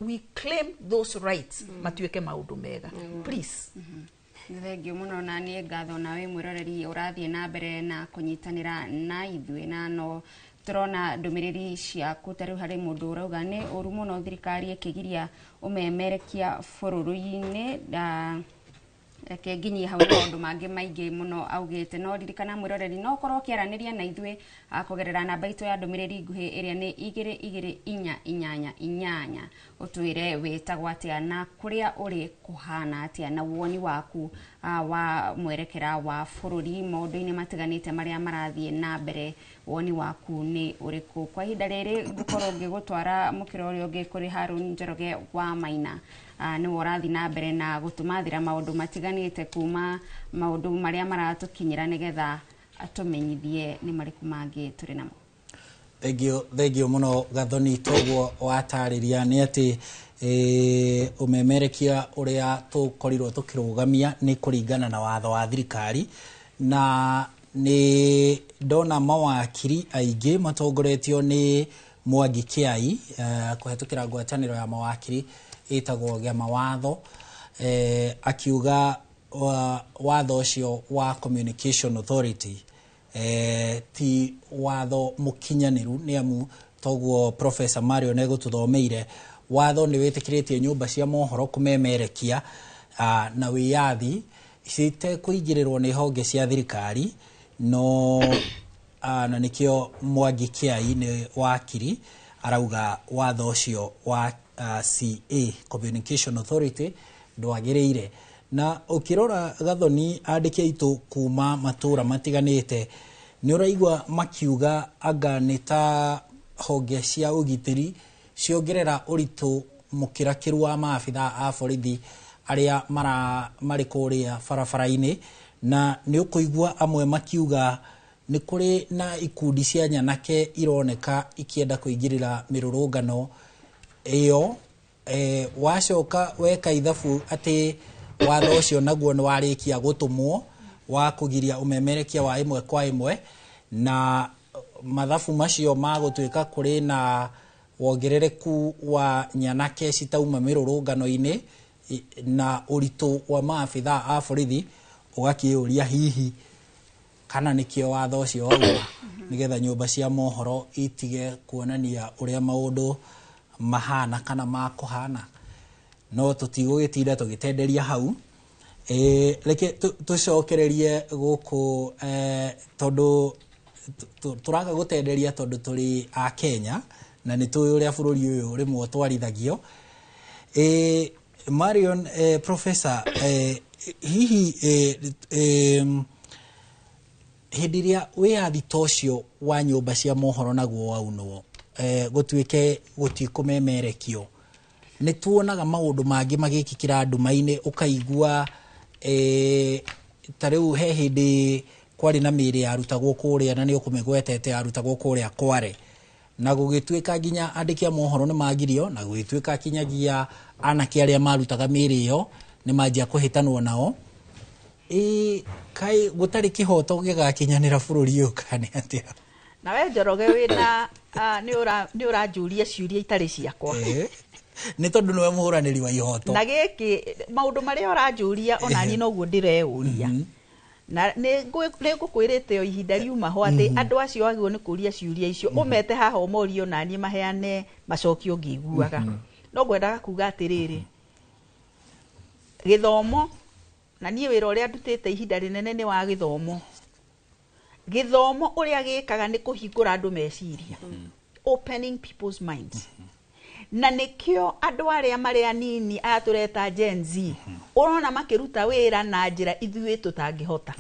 we claim those rights matuĩke maũndũ mega. Please. Thengiũ mũno na niĩ ngatho nawe mwĩroreri ũrathiĩ na mbere na kũnyitanĩra na ithuĩ, na no tũrona ndũmĩrĩri ciaku. Ta rĩu harĩ mũndũ ũrauga nĩ ũru mũno thirikari ĩkĩgiria ũmemerekia bũrũri-inĩ. Reke nginyie hau maũndũ mangĩ maingĩ mũno augĩte, no ririkana mwĩroreri no ũkorwo ũkĩaranĩria na ithuĩ kũgerera namba itũ ya ndũmĩrĩri nguhĩ ĩrĩa nĩ 2 2 4 8 8, ũtwĩre wĩtagwo atĩa na kũrĩa ũrĩ kũhana atĩa na woni waku wa mwerekera wa bũrũri maũndũ-inĩ matiganĩte marĩa marathiĩ na mbere, woni waku nĩ ũrĩkũ. Kwa ihinda rĩrĩ ngũkorwo ngĩgũtwara mũkĩra ũrĩa ũngĩ kũrĩ Harũni Njoroge wa Maina, nĩwe ũrathiĩ na mbere na gũtũmathĩra maũndũ matiganĩte kuma maũndũ marĩa maratũkinyĩra nĩgetha atũmenyithie nĩ marĩkũ mangĩ tũrĩ namo. Thengio mũno Gathoni, toguo watarĩria nĩ atĩ ũmemerekia ũrĩa tũkorirwo tũkĩrũgamia nĩ kũringana na watho wa thirikari, na nĩ ndona mawakiri aingĩ matongoretio nĩ Mwangi Kĩai kũhetũkĩra ngwatanĩro ya mawakiri ĩtagwo Gema Watho, akiuga watho ũcio wa Communication Authority ti watho mũkinyanĩru, nĩ amu toguo Professor Mario negũtũthomeire watho nĩ wĩtĩkĩrĩtie nyũmba cia mohoro kũmemerekia na wĩyathi citekũingĩrĩrwo nĩ honge cia thirikari, no na nĩkĩo Mwangi Kĩai nĩ wakiri arauga watho ũcio wa CA Communication Authority ndwagĩrĩire. Na ũkĩrora Gathoni, andĩki aitũ kuma matũra matiganĩte nĩ ũraigua makiuga anga nĩ ta honge cia ũgitĩri ciongerera ũritũ mũkĩrakĩru wa maabitha a borithi arĩa marĩ kũrĩa barabara-inĩ, na nĩ ũkũigua amwe makiuga nĩ kũrĩ na ikundi cia nyanake ironeka ikĩenda kũingĩrĩra mĩrũrũngano ĩyo. Wacoka weka ithabu atĩ watho ũcio naguo nĩ warĩkia gũtũmwo wa kũgiria ũmemerekia wa ĩmwe kwa ĩmwe, na mathabu macio magũtuĩka kũrĩ na wongerereku wa nyanake citauma mĩrũrũngano-inĩ na ũritũ wa maabitha a borithi, ũgakĩũria hihi kana nĩkĩo watho ũcio wauma nĩgetha nyũmba cia mohoro itige kuonania ũrĩa maũndũ mahana kana makũhana. No tũtigũgĩtinda tũgĩtenderia hau. Reke tũcokererie gũkũ, tondũ tũraga gũtenderia tondũ tũrĩ a Kenya na nĩ tũĩ ũrĩa bũrũri ũyũ rĩmwe ũtwarithagio. Marion, professor, hihi hĩndĩ ĩrĩa wĩyathi ta ũcio wa nyũmba cia mohoro naguo waunwo, gũtuĩke gũtikũmemerekio, nĩ tuonaga maũndũ mangĩ magĩkĩkĩra nduma-inĩ, ũkaigua ta rĩu he hĩndĩ kwarĩ na mĩĩrĩ yarutagwo kũrĩa, na nĩ ũkũmĩgwetete, yarutagwo kũrĩa Kware, na gũgĩtuĩka nginya andĩki a mohoro nĩ magirio, na gũgĩtuĩka kinyagia anake arĩa marutaga mĩĩrĩ ĩyo nĩ manjia kũhĩtanwo nao. Kaĩ gũtarĩ kĩhoto gĩgakinyanĩra bũrũri ũyũ kana atĩa? Na we Njoroge wĩna nĩ ũranjũria ciũria itarĩ ciakwa. Nĩ tondũ nĩwe mũhũranĩri wa ihoto. Na gĩkĩ maũndũ marĩa ũranjũria ona niĩ noguo ndĩreũria. Na nĩ ngũkwĩrĩte o ihinda riuma ho atĩ andũ acio wagĩrĩirwo nĩ kũria ciũria icio ũmete haha ũmorie ona niĩ maheane macokio ngĩiguaga. No ngwendaga kuga atĩrĩrĩ, gĩthomo, na niĩ wĩra ũrĩa ndutĩte ihinda rĩnene nĩ wa gĩthomo. Gĩthomo ũrĩa gĩkaga nĩ kũhingũra andũ meciria, opening people's minds. Na nĩkĩo andũ arĩa marĩ anini aya tũreta Gen Z ũrona makĩruta wĩra na njĩra ithuĩ tũtangĩhota.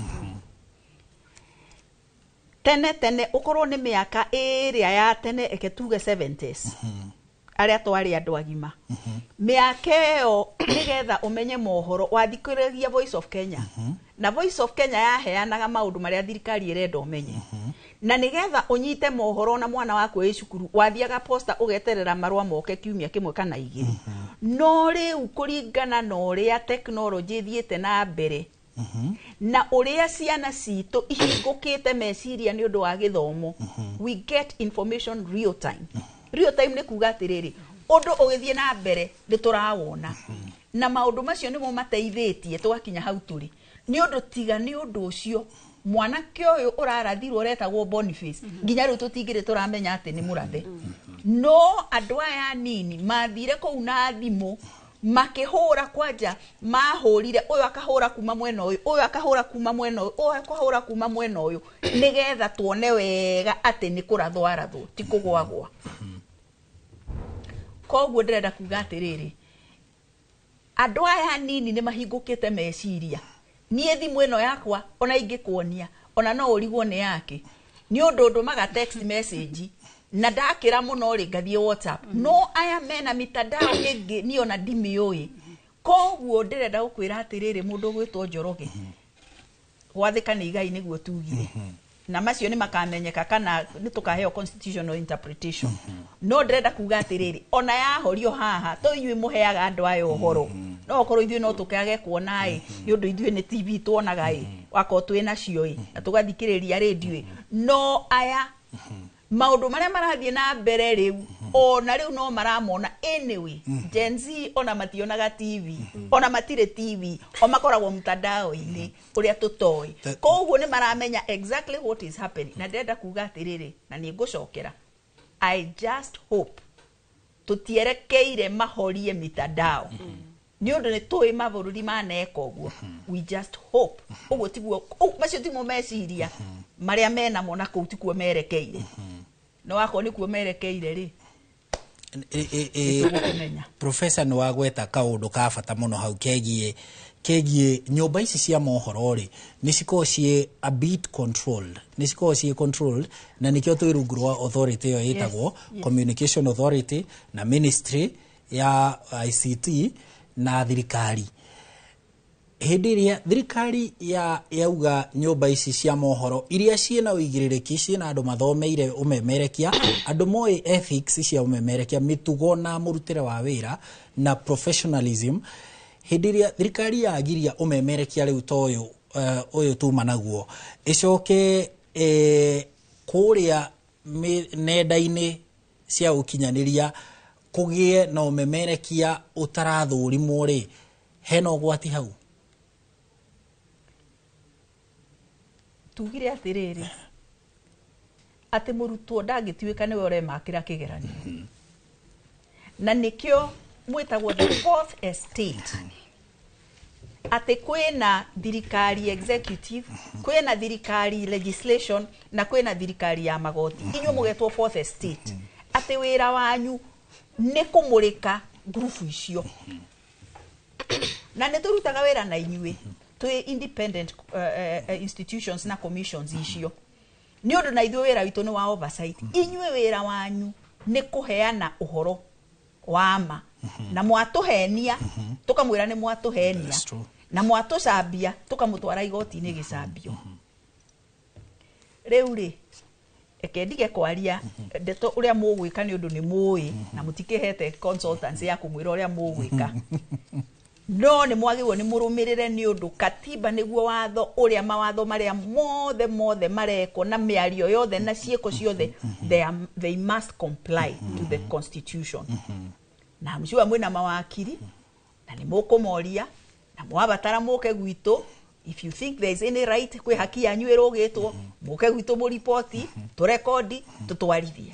Tene tene ũkorwo nĩ mĩaka ĩrĩa ya tene, eke tuge 70s, arĩa twarĩ andũ agima, mĩaka ĩyo nĩgetha ũmenye mohoro wathikĩrĩria Voice of Kenya, na Voice of Kenya yaheanaga maũndũ marĩa thirikari ĩrenda ũmenye, na nĩgetha ũnyite mohoro na mwana waku wĩ cukuru wathiaga posta ũgeterera marũa moke kiumia kĩmwe kana igĩrĩ. No rĩu kũringana na ũrĩa tekinoronjĩ ĩthiĩte na mbere na ũrĩa ciana citũ ihingũkĩte meciria nĩ ũndũ wa gĩthomo, we get information real time. Real time nĩ kuga atĩrĩrĩ, ũndũ ũgĩthiĩ na mbere nĩ tũrawona, na maũndũ macio nĩmo mateithĩtie tũgakinya hau tũrĩ. Nĩ ũndũ tiga nĩ ũndũ ũcio mwanake ũyũ ũrarathirwo ũretagwo Boniface nginya rĩu tũtingĩrĩ tũramenya atĩ nĩ mũrathe. No andũ aya anini mathire kũu na thimũ makĩhũra kwanja, mahũrire ũyũ akahũra kuma mwena ũyũ, ũyũ akahũra kuma mwena ũyũ, ũyũ akahũra kuma mwena ũyũ, nĩgetha tuone wega atĩ nĩ kũrathwo arathwo, ti kũgwagwa. Koguo ndĩrenda kuga atĩrĩrĩ, andũ aya anini nĩ mahingũkĩte meciria. Niĩ thimũ ĩno yakwa ona ingĩkuonia ona no ũrigwo nĩ yake, nĩ ũndũ ndũmaga text message na ndakĩra mũno rĩ ngathiĩ WhatsApp. No aya mena mitandao ĩngĩ niĩ ona ndimĩũĩ. Koguo ndĩrenda gũkwĩra atĩrĩrĩ, mũndũ ũgwĩtwo Njoroge, gwathĩka nĩ igai nĩguo tugire, na macio nĩ makamenyeka kana nĩ tũkaheo constitutional interpretation. No ndĩrenda kuga atĩrĩrĩ, ona yahorio haha to inyuĩ mũheaga andũ aya ũhoro, no okorwo ithuĩ no tũkage kuona ĩ, nĩ ũndũ ithuĩ nĩ TV tuonaga ĩ, wakorwo twĩ nacio ĩ, na tũgathikĩrĩria rĩndiũ ĩ, no aya maũndũ marĩa marathiĩ na mbere rĩu ona rĩu no maramona. Anyway, Gen Z ona mationaga TV, ona matirĩ TV, o makoragwo mtandao-inĩ ũrĩa tũtoĩ. Koguo nĩ maramenya exactly what is happening. Na ndĩrenda kuga atĩrĩrĩ, na nĩ ngũcokera, I just hope tũtierekeire mahorie mitandao, nĩ ũndũ nĩ tũĩ mabũrũri maneka ũguo. We just hope ũguo tiguo, macio timo meciria marĩa menamo na kũu tikuo merekeire. No akorwo nĩkuo merekeire rĩ, Nĩtũgũkĩmenya. Professor, nĩ wagweta kaũndũ ka bata mũno hau kegiĩ nyũmba ici cia mohoro rĩ, nĩ cikoragwo ciĩ a bit controlled, nĩ cikoragwo ciĩ controlled, na nĩkĩo twĩ rungu rwa authority ĩyo ĩtagwo Communication Authority na Ministry ya ICT na thirikari. Hĩndĩ ĩrĩa thirikari ya yauga nyũmba ici cia mohoro iria ciĩna ũigĩrĩrĩki, ciĩna andũ mathomeire ũmemerekia, andũ moĩ ethics cia ũmemerekia, mĩtugo na mũrutĩre wa wĩra na professionalism, hĩndĩ ĩrĩa thirikari yagiria ũmemerekia rĩu ta ũyũ, ũyũ tuma naguo, ĩcoke kũrĩa nenda-inĩ cia ũkinyanĩria kũgĩe na ũmemerekia ũtarathũrimwo rĩ, hena ũgwati hau? Tugire atĩrĩrĩ, atĩ mũrutwo ndangĩtuĩka nĩwe ũremakĩra kĩgeranio, na nĩkĩo mwĩtagwo the fourth estate, atĩ kwĩna thirikari executive, kwĩna thirikari legislation, na kwĩna thirikari ya magoti. Inyuĩ mũgetwo fourth estate, atĩ wĩra wanyu nĩ kũmũrĩka ngurubu icio, na nĩ tũrutaga wĩra na inyuĩ twĩ independent institutions na commissions icio, nĩ ũndũ na ithuĩ wĩra witũ nĩ wa oversight. Inyuĩ wĩra wanyu nĩ kũheana ũhoro wa ma, na mwatũhenia tũkamwĩra nĩ mwatũhenia, na mwatũcambia tũkamũtwara igoti-inĩ gĩcambio. Rĩu rĩ, eke ndige kwaria ndeto ũrĩa mũgwĩka, nĩ ũndũ nĩ mũĩ na mũtikĩhete consultants ya kũmwĩra ũrĩa mũgwĩka, no nĩ mwagĩrĩirwo nĩ mũrũmĩrĩre, nĩ ũndũ katiba nĩguo watho ũrĩa mawatho marĩa mothe mothe marekwo na mĩario yothe na ciĩko ciothe, they must comply to the constitution. Na mciwa mwĩna mawakiri na nĩ mũkũmoria, na mwabatara mũke gwitũ. If you think there is any right, kwĩ haki yanyu ĩrũgĩtwo, mũke gwitũ mũriboti, tũrekondi, tũtwarithie.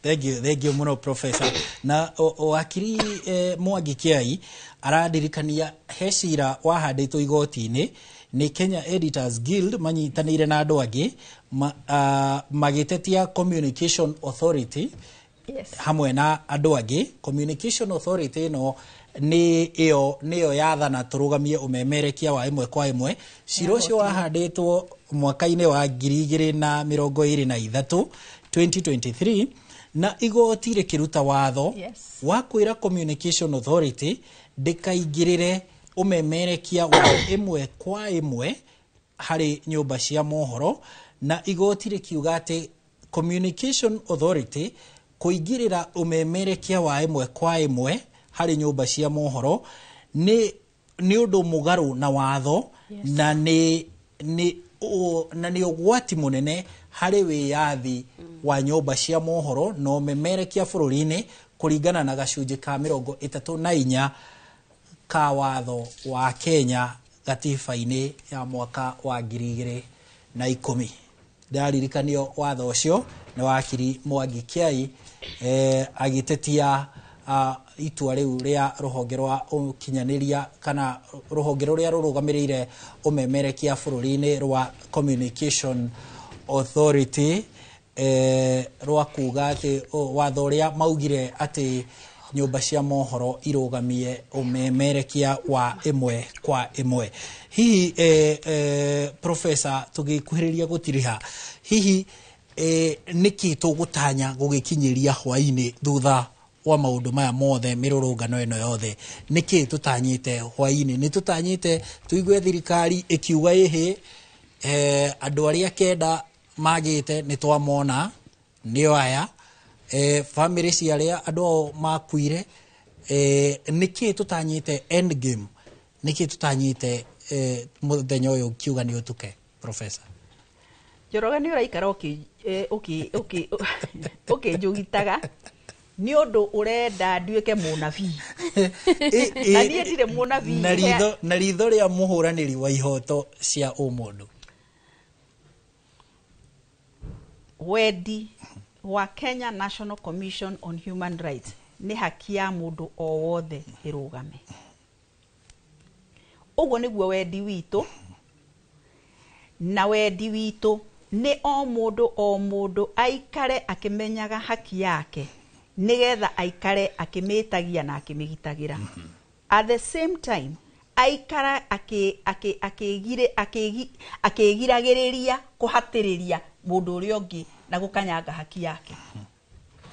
Thank you, thank you mũno, Professor. Na wakiri Mwangi Kiai arandirikania he cira wahandĩtwo igoti-inĩ nĩ Kenya Editors Guild manyitanĩire na andũ angĩ magĩtetia Communication Authority hamwe na andũ angĩ. Communication Authority ĩno nĩ ĩyo nĩyo yathana tũrũgamie ũmemerekia wa ĩmwe kwa ĩmwe. Cira ũcio wahandĩtwo mwaka-inĩ wa 2023, 2023, na igoti rĩkĩruta watho wa kwĩra Communication Authority ndĩkaingĩrĩre ũmemerekia wa ĩmwe kwa ĩmwe harĩ nyũmba cia mohoro, na igoti rĩkiuga atĩ Communication Authority kũingĩrĩra ũmemerekia wa ĩmwe kwa ĩmwe harĩ nyũmba cia mohoro nĩ ũndũ mũgarũ na watho, na nĩ ũgwati mũnene harĩ wĩyathi wa nyũmba cia mohoro na ũmemerekia bũrũri-inĩ, kũringana na gacunjĩ ka 34 ka watho wa Kenya gatiba-inĩ ya mwaka wa 2010. Ndaririkanio watho ũcio nĩ wakiri Mwangi Kiai agĩtetia itua rĩu rĩa rũhonge rwa ũkinyanĩria kana rũhonge rũrĩa rũrũgamĩrĩire ũmemerekia bũrũri-inĩ rwa Communication Authority, rwa kuga atĩ watho ũrĩa maugire atĩ nyũmba cia mohoro irũgamie ũmemerekia wa ĩmwe kwa ĩmwe. Hihi Professor, tũgĩkuhĩrĩria gũtiriha, hihi nĩkĩ tũgũtanya gũgĩkinyĩria hwaĩ-inĩ thutha wa maũndũ maya mothe, mĩrũrũngano ĩno yothe? Nĩkĩ tũtanyĩte hwaĩ-inĩ? Nĩ tũtanyĩte tũigue thirikari ĩkiuga ĩhĩ, andũ arĩa 9 magĩte nĩ twamona nĩo aya, famĩlĩ cia arĩa andũ ao makuire, nĩkĩ tũtanyĩte end game? Nĩkĩ tũtanyĩte mũthenya ũyũ kiuga nĩ ũtuke, Professor? Njoroge, nĩ ũraikara ũkĩnjũgitaga nĩ ũndũ ũrenda nduĩke mũnabii, na niĩ ndirĩ mũnabii. Na ritho rĩa mũhũranĩri wa ihoto cia ũmũndũ. Wendi wa Kenya National Commission on Human Rights nĩ haki ya mũndũ o wothe ĩrũgame. Ũguo nĩguo wendi witũ, na wendi witũ nĩ o mũndũ o mũndũ aikare akĩmenyaga haki yake Nĩgetha aikare akĩmĩtagia na akĩmĩgitagĩra. At the same time aikara akĩgiragĩrĩria kũhatĩrĩria mũndũ ũrĩa ũngĩ na gũkanyanga haki yake.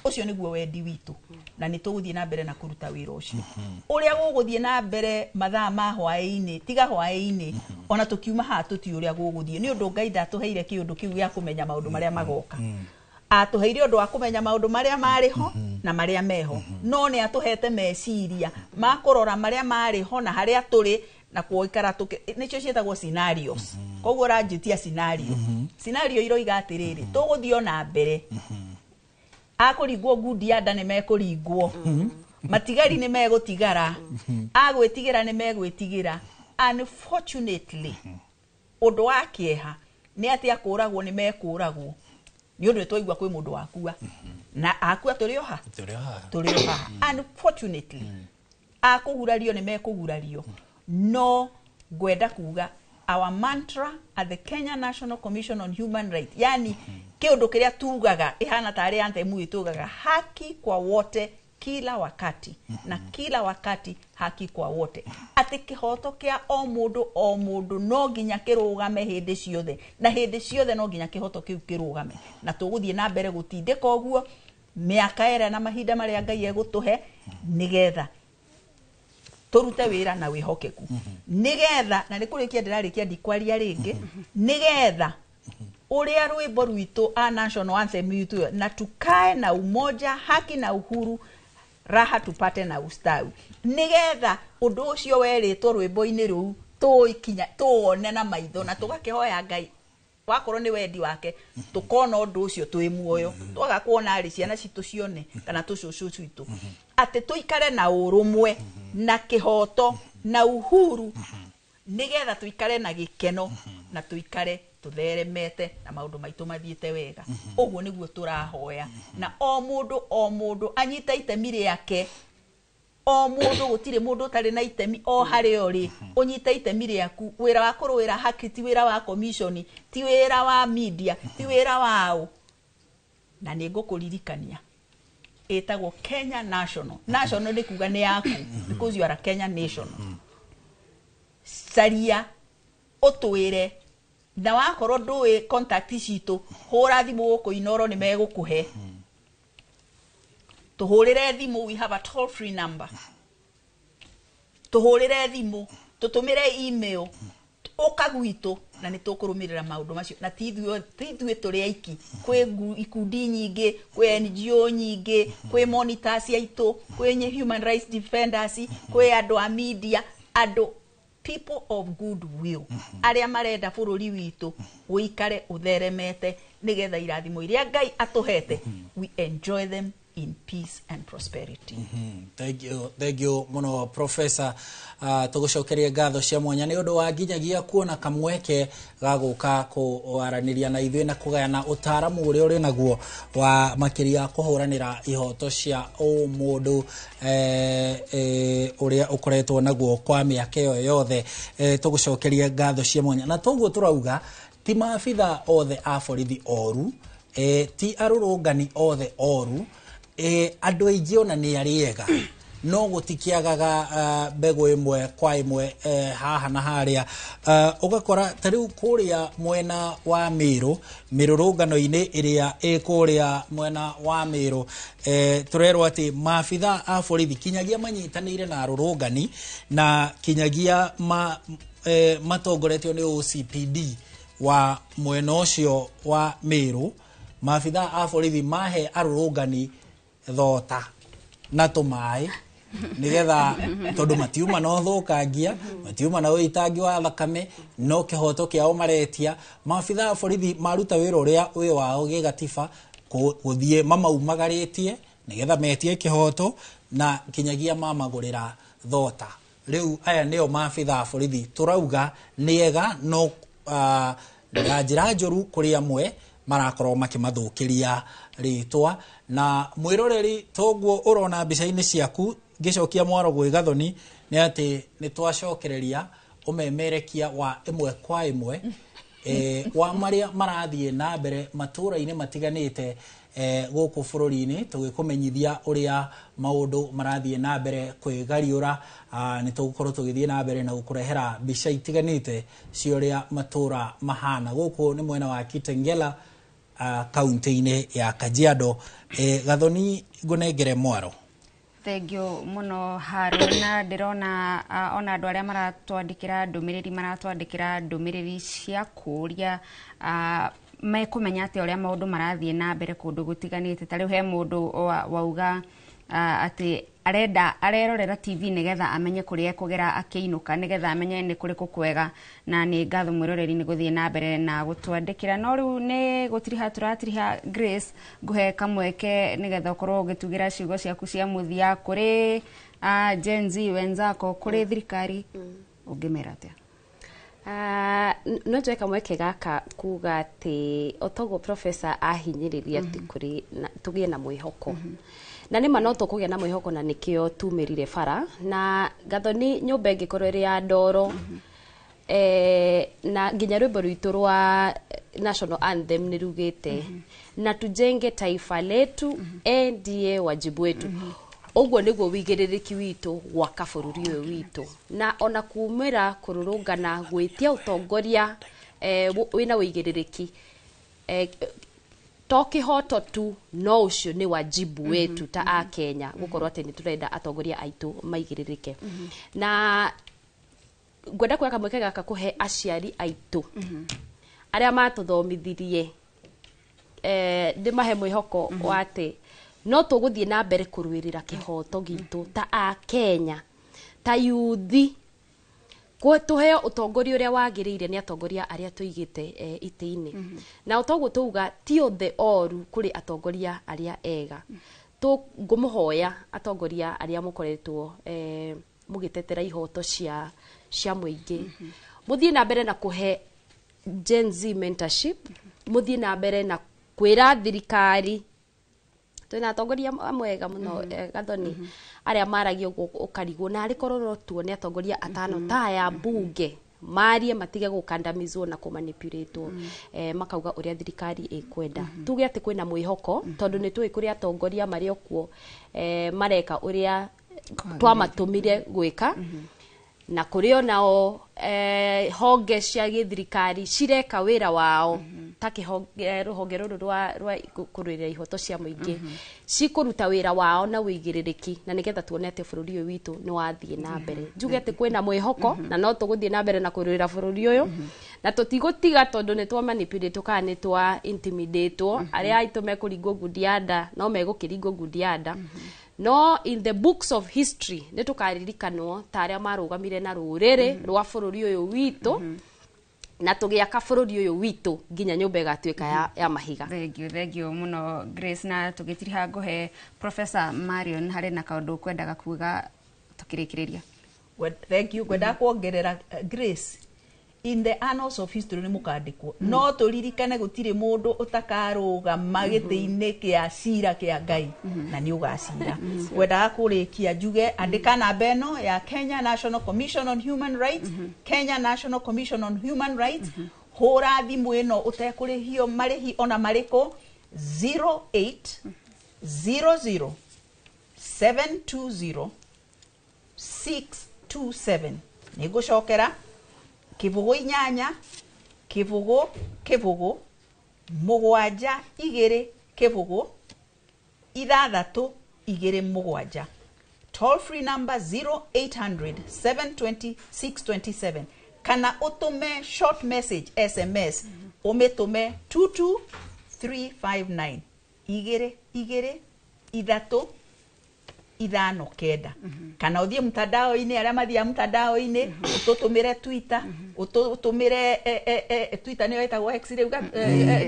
Ũcio nĩguo wendi witũ na nĩ tũgũthiĩ na mbere na kũruta wĩra ũcio. Ũrĩa gũgũthiĩ na mbere mathaa ma hwaĩ-inĩ, tiga hwaĩ-inĩ, ona tũkiuma haha tũtiũĩ ũrĩa gũgũthiĩ, nĩ ũndũ Ngai ndatũheire kĩũndũ kĩu gĩa kũmenya maũndũ marĩa magoka. Atũheire ũndũ wa kũmenya maũndũ marĩa marĩ ho na marĩa meho, no nĩ atũhete meciria ma kũrora marĩa marĩ ho na harĩa tũrĩ na kuoikara nĩcio ciĩtagwo scenarios. Koguo ũranjĩtia scenario. Scenario iroiga atĩrĩrĩ, tũgũthiĩ ona mbere, akũringwo ngundi ya nda nĩ mekũringwo, matigari nĩ megũtigara, agwĩtigĩra nĩ megwĩtigĩra. Unfortunately, ũndũ wa kĩeha nĩ atĩ akũragwo nĩ mekũragwo, nĩ ũndũ twaigua kwĩ mũndũ wakua na akua tũrĩ o ha, tũrĩ o haha. Unfortunately, akũgurario nĩ mekũgurario. No ngwenda kuga our mantra at the Kenya National Commission on Human Rights, yani kĩũndũ kĩrĩa tugaga ihana tarĩ anthem itugaga haki kwa wote kila wakati, na kila wakati haki kwa wote, atĩ kĩhoto kĩa o mũndũ no nginya kĩrũgame hĩndĩ ciothe, na hĩndĩ ciothe no nginya kĩhoto kĩu kĩrũgame, na tũgũthiĩ na mbere gũtindĩka ũguo mĩaka ĩrĩa na mahinda marĩa Ngai egũtũhe, nĩgetha tũrute wĩra na wĩhokeku, nĩgetha na nĩ kũrĩkia ndĩrarĩkia ndikwaria rĩngĩ, nĩgetha ũrĩa rwĩmbo rwitũ a national anthem itũ, na tukae na umoja, haki na uhuru, raha tupate na ustawi, nĩgetha ũndũ ũcio werĩtwo rwĩmbo-inĩ rũu tũikinya tũwone na maitho na tũgakĩhoya Ngai wakorwo nĩ wendi wake tũkona ũndũ ũcio twĩ muoyo, twaga kuona rĩ ciana citũ cione kana tũcũcũ twitũ, atĩ tũikare na ũrũmwe na kĩhoto na uhuru, nĩgetha tũikare na gĩkeno na tũikare tũtheremete na maũndũ maitũ mathiĩte wega. Ũguo nĩguo tũrahoya, na o mũndũ anyite itemi rĩake. O mũndũ, gũtirĩ mũndũ ũtarĩ na itemi o harĩa ũrĩ, ũnyite itemi rĩaku. Wĩra wa kũrũĩra haki ti wĩra wa commission, ti wĩra wa media, ti wĩra wao. Na nĩ ngũkũririkania ĩtagwo Kenya National. National nĩ kuga nĩ yaku, because you are a Kenya national. Caria ũtwĩre, na wakorwo ndũĩ contact citũ, hũra thimũ gũkũ Inoro nĩ megũkũhe. Tũhũrĩre thimũ, we have a toll free number. Tũhũrĩre thimũ, tũtũmĩre email, ũka gwitũ na nĩ tũkũrũmĩrĩra maũndũ macio. Na ti ithuĩ tũrĩ aiki, kwĩ ikundi nyingĩ, kwĩ NGO nyingĩ, kwĩ monitors aitũ, kwĩ human rights defenders, kwĩ andũ a media, andũ people of good will, arĩa marenda bũrũri witũ ũikare ũtheremete, nĩgetha irathimo iria Ngai atũhete we enjoy them in peace and prosperity. Thank you muno Professor. Tũgũcokerie ngatho cia mwanya nĩ ũndũ wa nginyagia kuona kamweke ga gũka kũaranĩria na ithuĩ na kũgayana ũtaaramu ũrĩa ũrĩ naguo wa makĩria kũhũranĩra ihoto cia ũmũndũ ũrĩa ũkoretwo naguo kwa mĩaka ĩyo yothe. Tũgũcokerie ngatho cia mwanya, na toguo tũrauga ti maabitha othe a borithi oru, ti arũrũngani othe oru, andũ aingĩ ona nĩ arĩega, no gũtikĩagaga mbegũ ĩmwe kwa ĩmwe haha na harĩa. Ũgakora ta rĩu kũrĩa mwena wa Mĩrũ, mĩrũrũngano-inĩ ĩrĩa ĩ kũrĩa mwena wa Mĩrũ, tũrerwo atĩ maabitha a borithi kinyagia manyitanĩire na arũrũngani na kinyagia matongoretio nĩ OCPD wa mwena ũcio wa Mĩrũ, maabitha a borithi mahe arũrũngani thota na tũmaĩ nigetha tondu matiuma na ũthũkangia, matiuma na ũitangi wa thakame, no kĩhoto kĩao maretia. Maabitha a borithi maruta wĩra ũrĩa wĩ wao gĩgatiba gũthiĩ mamaumagarĩtie nigetha metie kĩhoto na kinyagia mamagũrĩra thota. Rĩu aya nĩo maabitha a borithi tũrauga nĩega, no na njĩra njũru kũrĩ amwe marakorwo makĩmathũkĩria rĩtwa. Na mwĩroreri toguo ũrona mbica-inĩ ciaku ngĩcokia mwaro gwĩ Gathoni nĩ atĩ nĩ twacokereria ũmemerekia wa ĩmwe kwa ĩmwe wa maria marathie na mbere matura-inĩ matiganĩte gũkũ bũrũri-inĩ tũgĩkũmenyithia ũrĩa maũndũ marathiĩ na mbere kwĩgariũra. Nĩ tũgũkorwo tũgĩthiĩ na mbere na gũkũrehera mbica itiganĩte cia ũrĩa matũra mahana. Gũkũ nĩ mwena wa Kitengela, kaunti-inĩ ya Kajiado. Gathoni, ngũnengere mwaro. Thengiũ mũno Haruna. Ndĩrona ona andũ arĩa maratwandĩkĩra ndũmĩrĩri maratwandĩkĩra ndũmĩrĩri cia kũũria mekũmenya atĩa ũrĩa maũndũ marathiĩ na mbere kũndũ gũtiganĩte. Ta rĩu he mũndũ wauga atĩ arenda arerorera TV nĩgetha amenye kũrĩa ekũgera akĩinũka, nĩgetha amenye nĩ kũrĩkũ kwega. Na nĩ ngatho mwĩroreri nĩ gũthiĩ na mbere na gũtwandĩkĩra. No rĩu nĩ gũtiriha tũratiriha. Grace, ngũhe kamweke nĩgetha ũkorwo ũgĩtugĩra ciugo ciaku cia mũthia kũrĩ Gen Z wenzako, kũrĩ thirikari, ũngĩmera atĩa? No njoe kamweke gaka kuga atĩ otoguo professor ahinyĩrĩria atĩ kũrĩ tũgĩe na mwĩhoko, na nĩma no tũkũgĩa na mwĩhoko, na nĩkĩo tumĩrire bara na Gathoni nyũmba ĩngĩkorwo ĩrĩ ya ndoro, na nginya rwĩmbo rwitũ rwa national anthem nĩ rugĩte na tujenge taifa letu, ndiye wajibu wetu. Ũguo nĩguo wĩigĩrĩrĩki witũ gwaka bũrũri ũyũ witũ, na ona kumĩra kũrũrũngana gwĩtia ũtongoria wĩna wĩigĩrĩrĩki, to kĩhoto tu, no ũcio nĩ wajibu wetu ta a Kenya gũkorwo atĩ nĩ tũrenda atongoria aitũ maigĩrĩrĩke. Na ngwenda kuoya kamweke gaka kũhe aciari aitũ arĩa matũthomithirie, ndĩmahe mwĩhoko wa atĩ no tũgũthiĩ na mbere kũrũĩrĩra kĩhoto gitũ ta a Kenya, ta yuthi, tũheo ũtongoria ũrĩa wagĩrĩire nĩ atongoria arĩa tũigĩte itĩ-inĩ. Na toguo tũuga ti othe oru, kũrĩ atongoria arĩa ega. Ngũmũhoya atongoria arĩa mũkoretwo mũgĩtetera ihoto cia mũingĩ, mũthiĩ na mbere na kũhe Gen Z mentorship, mũthiĩ na mbere na kwĩra thirikari twĩna atongoria amwe ega mũno, Gathoni, arĩa maragia ũguo ũkarigwo na arĩ korwo no tuone atongoria atano ta aya mbunge marie matige gũkandamizwo na kũmanipulatwo, makauga ũrĩa thirikari ĩkwenda. Tuge atĩ kwĩna mwĩhoko tondũ nĩ tũĩ kũrĩ atongoria marĩ o kuo mareka ũrĩa twamatũmire gwĩka, na kũrĩ onao honge cia gĩthirikari cireka wĩra wao ta rũhonge rũrũ rwa kũrũĩrĩra ihoto cia mũingĩ, cikũruta wĩra wao na wĩigĩrĩrĩki, na nĩgetha tuone atĩ bũrũri ũyũ witũ nĩ wathiĩ na mbere. Njuge atĩ kwĩna mwĩhoko na no tũgũthiĩ na mbere na kũrũĩrĩra bũrũri ũyũ, na tũtigũtiga tondũ nĩ twa manipulate kana nĩ twa intimidatwo. Arĩa aitũ mekũringwo ngundi ya nda no megũkĩringwo ngundi ya nda, no in the books of history nĩ tũkaririkanwo ta arĩa marũgamire na rũrĩrĩ rwa bũrũri ũyũ witũ, na tũgĩaka bũrũri ũyũ witũ nginya nyũmba ĩgatuĩka ya mahiga. Thengiũ mũno Grace. Na tũgĩtiriha ngũhe Professor Marion harĩ na kaũndũ kwendaga kuga tũkĩrĩkĩrĩria. Thank you. Ngwenda kuongerera, Grace, in the annals of history nĩ mũkandĩkwo, no tũririkane gũtirĩ mũndũ ũtakarũgama gĩtĩ-inĩ kĩa cira kĩa Ngai, na nĩ ũgacira. Ngwendaga kũrĩkia njuge andĩka namba ĩno ya Kenya National Commission on Human Rights, Kenya National Commission on Human Rights. Hũra thimũ ĩno ũtekũrĩhio marĩhi ona marĩkũ, 0800 720 627. Nĩ ngũcokera, 08 0 0 7 2 0 6 2 7. Toll free number 0800 720 627, kana ũtũme short message SMS, ũmĩtũme 22359, 2 2 3 5 9, kana ũthiĩ mtandao-inĩ, arĩa mathiaga mtandao-inĩ, ũtũtũmĩre Twitter, ũtũtũmĩre Twitter nĩyo ĩtagwo X rĩu,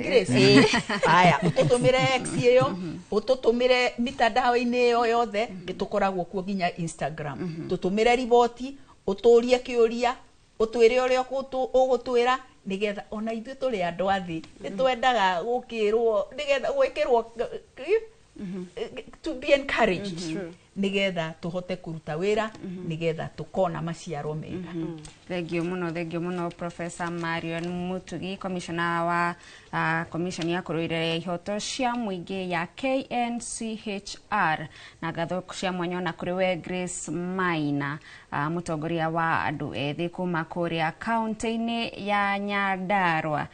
Grace, aya, ũtũtũmĩre X ĩyo, ũtũtũmĩre mitandao-inĩ ĩyo yothe, nĩ tũkoragwo kuo nginya Instagram. Tũtũmĩre riboti, ũtũrie kĩũria, ũtwĩre ũrĩa ũgũtwĩra, nĩgetha ona ithuĩ tũrĩ andũ a thĩ nĩ twendaga gũkĩrwo, nĩgetha gwĩkĩrwo, to be encouraged. Nigetha tuhote kuruta wira, nigetha tukona maciaro mega. Thengio muno, thengio muno Professor Marion Mutugi, commissioner wa commission ya kũrũĩrĩra ihoto cia mũingĩ ya KNCHR, na ngatho cia mwanya ona kũrĩ we Grace Maina, mũtongoria wa andũ ethĩ kuma kũrĩa kaunti-inĩ ya Nyandarua.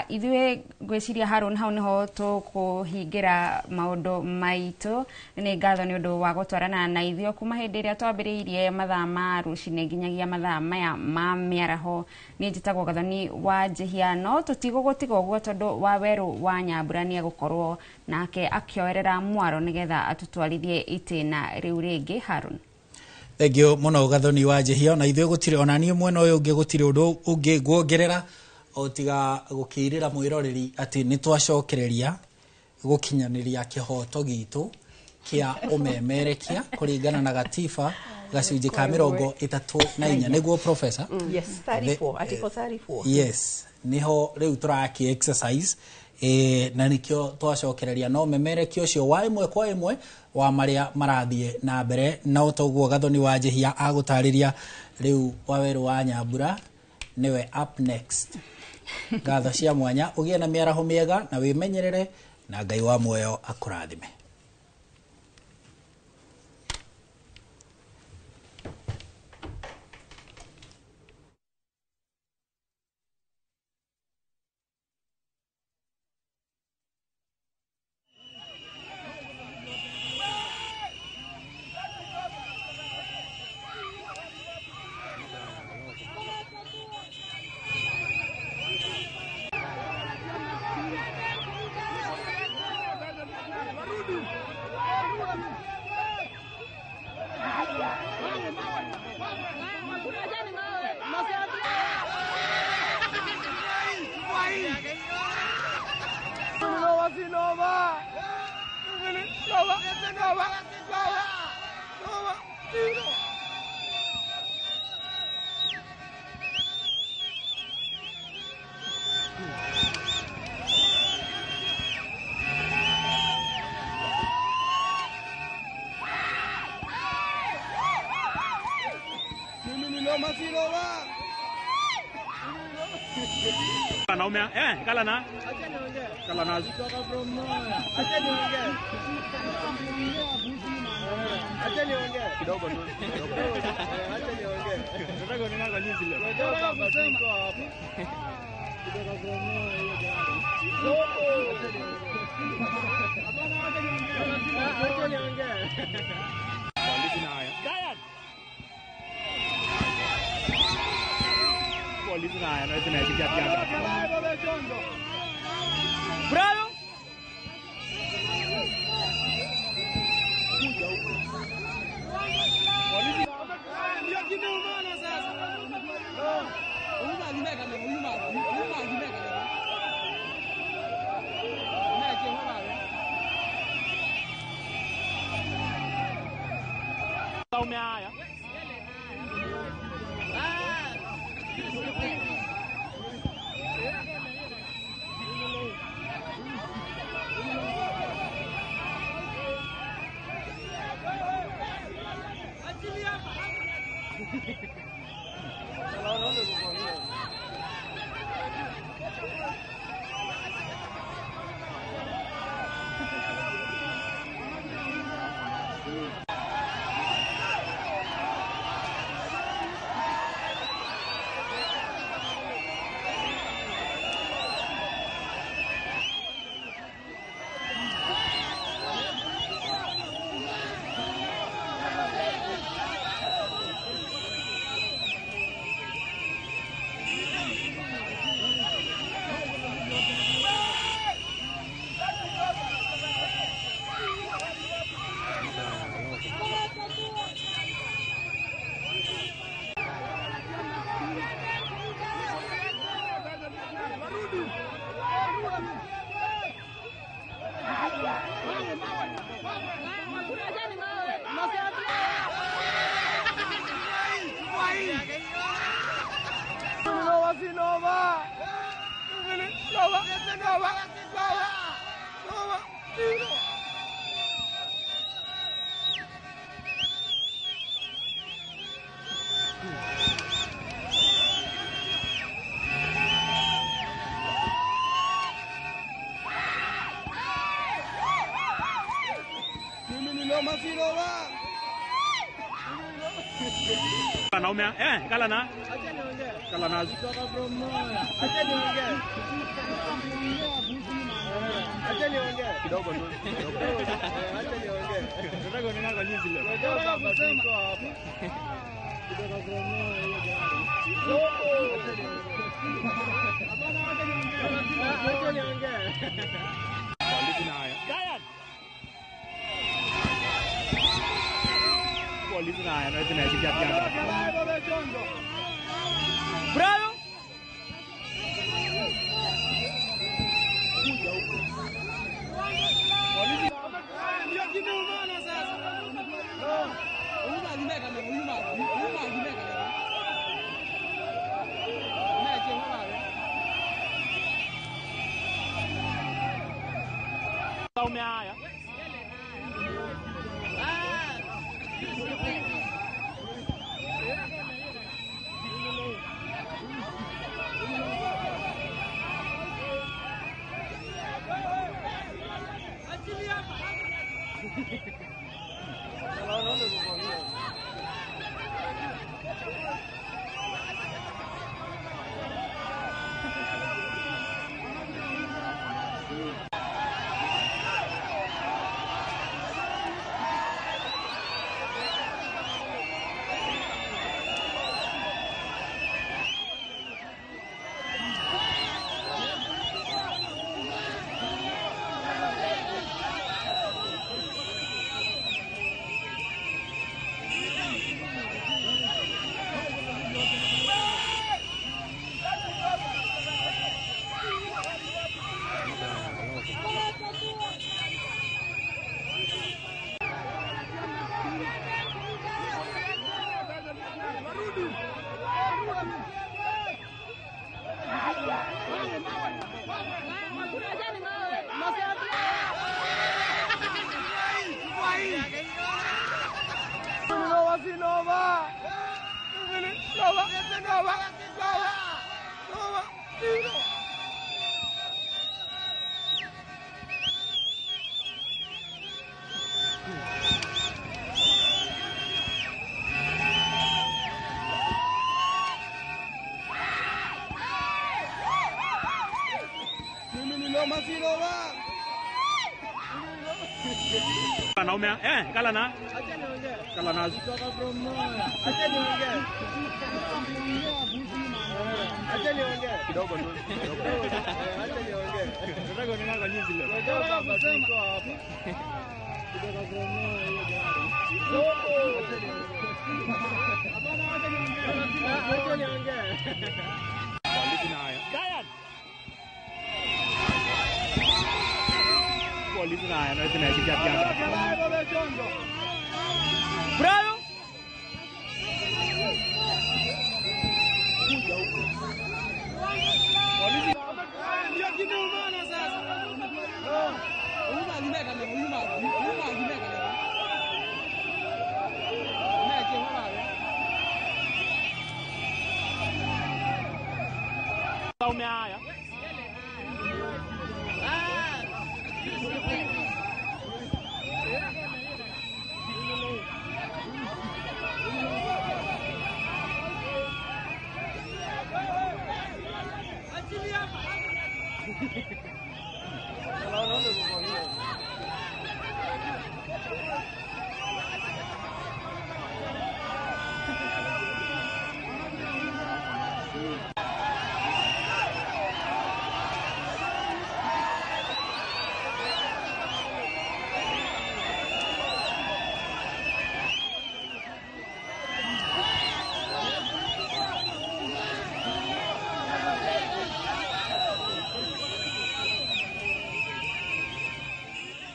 Ithuĩ ngwĩciria Harun hau nĩho tũkũhingĩra maũndũ maitũ. Nĩ ngatho nĩ ũndũ wa gũtwarana na ithuĩ kuma hĩndĩ ĩrĩa twambĩrĩirie mathaa ma rũcinĩ nginyagia mathaa maya ma mĩaraho. Niĩ njĩtagwo Gathoni wa Njihia, no tũtigũgũtiga ũguo tondũ wa werũ wa Nyambura nĩ egũkorwo nake akĩoerera mwaro nĩgetha atũtwarithie itĩna rĩu rĩngĩ. Harun. Thengio mũno Gathoni wa Njihia, ona ithuĩ gũtirĩ, ona niĩ mwena ũyũ ũngĩ gũtirĩ ũndũ ũngĩ nguongerera o tiga gũkĩirĩra mwĩroreri atĩ nĩ twacokereria gũkinyanĩria kĩhoto gitũ kĩa ũmemerekia kũringana na gatiba gacunjĩ ka 34 nĩguo Professor? Yes, 34, article 34. Yes, niho rĩu tũraki exercise, na nikio twacokereria no memerekia ũcio wa ĩmwe kwa ĩmwe wa marĩa marathiĩ na mbere, na toguo Gathoni wa Njihia agũtarĩria rĩu Wawerũ wa Nyambura nĩwe up next. Ngatho cia mwanya, ũgĩe na mĩaraho mĩega na wĩmenyerere, na Ngai wa muoyo akũrathime.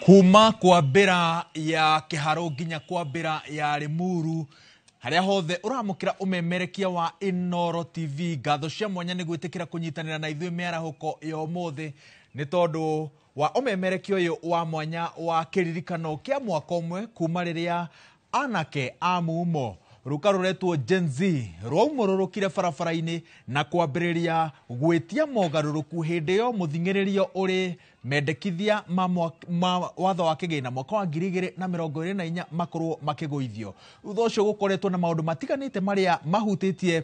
Kuma kwa mbĩra ya Kĩharũ nginya kwa mbĩra ya Limuru harĩa hothe ũramũkĩra ũmemerekia wa Inooro TV, ngatho cia mwanya nĩ gwĩtĩkĩra kũnyitanĩra na ithuĩ mĩarahũko ya ũmũthĩ nĩ tondũ wa ũmemerekia ũyũ wa mwanya wa kĩririkano kĩa mwaka ũmwe kuma rĩrĩa anake a mumo Ruka rũretwo Gen Z rwaumũrũrũkire barabara-inĩ na kwambĩrĩria gwĩtia mogarũrũku hĩndĩ ĩyo mũthing'ĩrĩrio ũrĩ mendekithia ma watho wa kĩgĩna mwaka wa 2024 makorwo makĩgũithio. Thutha ũcio gũkoretwo na maũndũ matiganĩte marĩa mahutĩtie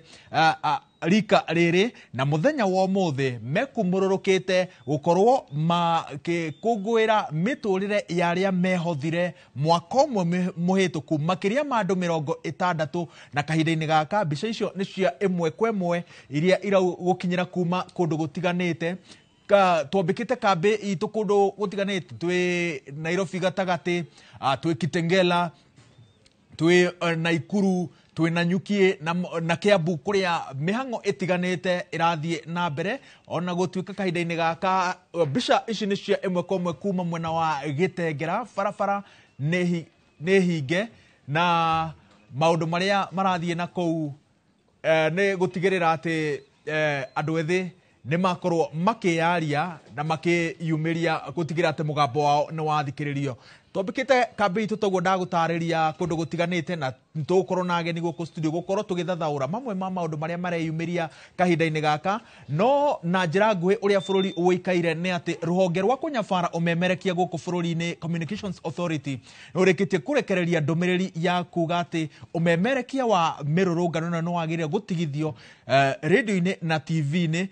rika rĩrĩ, na mũthenya wa ũmũthĩ mekumũrũrũkĩte gũkorwo makĩkũngũĩra mĩtũrĩre ya arĩa mehothire mwaka ũmwe mũhĩtũku, makĩria ma andũ 60, na kahinda-inĩ gaka mbica icio nĩ cia ĩmwe kwa ĩmwe iria iragũkinyĩra kuma kũndũ gũtiganĩte. Twambĩkĩte kambĩ itũ kũndũ gũtiganĩte, twĩ Nairobi gatagatĩ, twĩ Kitengela, twĩ Naikuru, twĩ Nanyuki na Kiambu, kũrĩa mĩhang'o ĩtiganĩte ĩrathiĩ na mbere. Ona gũtuĩka kahinda-inĩ gaka mbica ici nĩ cia ĩmwe kwa ĩmwe kuma mwena wa Gĩtengera, barabara nĩ hinge, na maũndũ marĩa marathiĩ na kũu nĩ gũtigĩrĩra atĩ andũ ethĩ nĩ makorwo makĩyaria na makĩyumĩria gũtigĩrĩra atĩ mũgambo wao nĩ wathikĩrĩrio. Twambĩkĩte kambĩ itũ toguo ndagũtarĩria kũndũ gũtiganĩte, na tũgũkorwo na ageni gũkũ studio gũkorwo tũgĩthathaũra mamwe ma maũndũ marĩa mareyumĩria kahinda-inĩ gaka. No na njĩra nguhĩ ũrĩa bũrũri ũikaire nĩ atĩ rũhonge rwa kũnyabara ũmemerekia gũkũ bũrũri-inĩ Communications Authority rũrĩkĩtie kũrekereria ndũmĩrĩri ya kuga atĩ ũmemerekia wa mĩrũrũngano ĩno nĩ wagĩrĩire gũtigithio rĩndiũ-inĩ na TV-inĩ,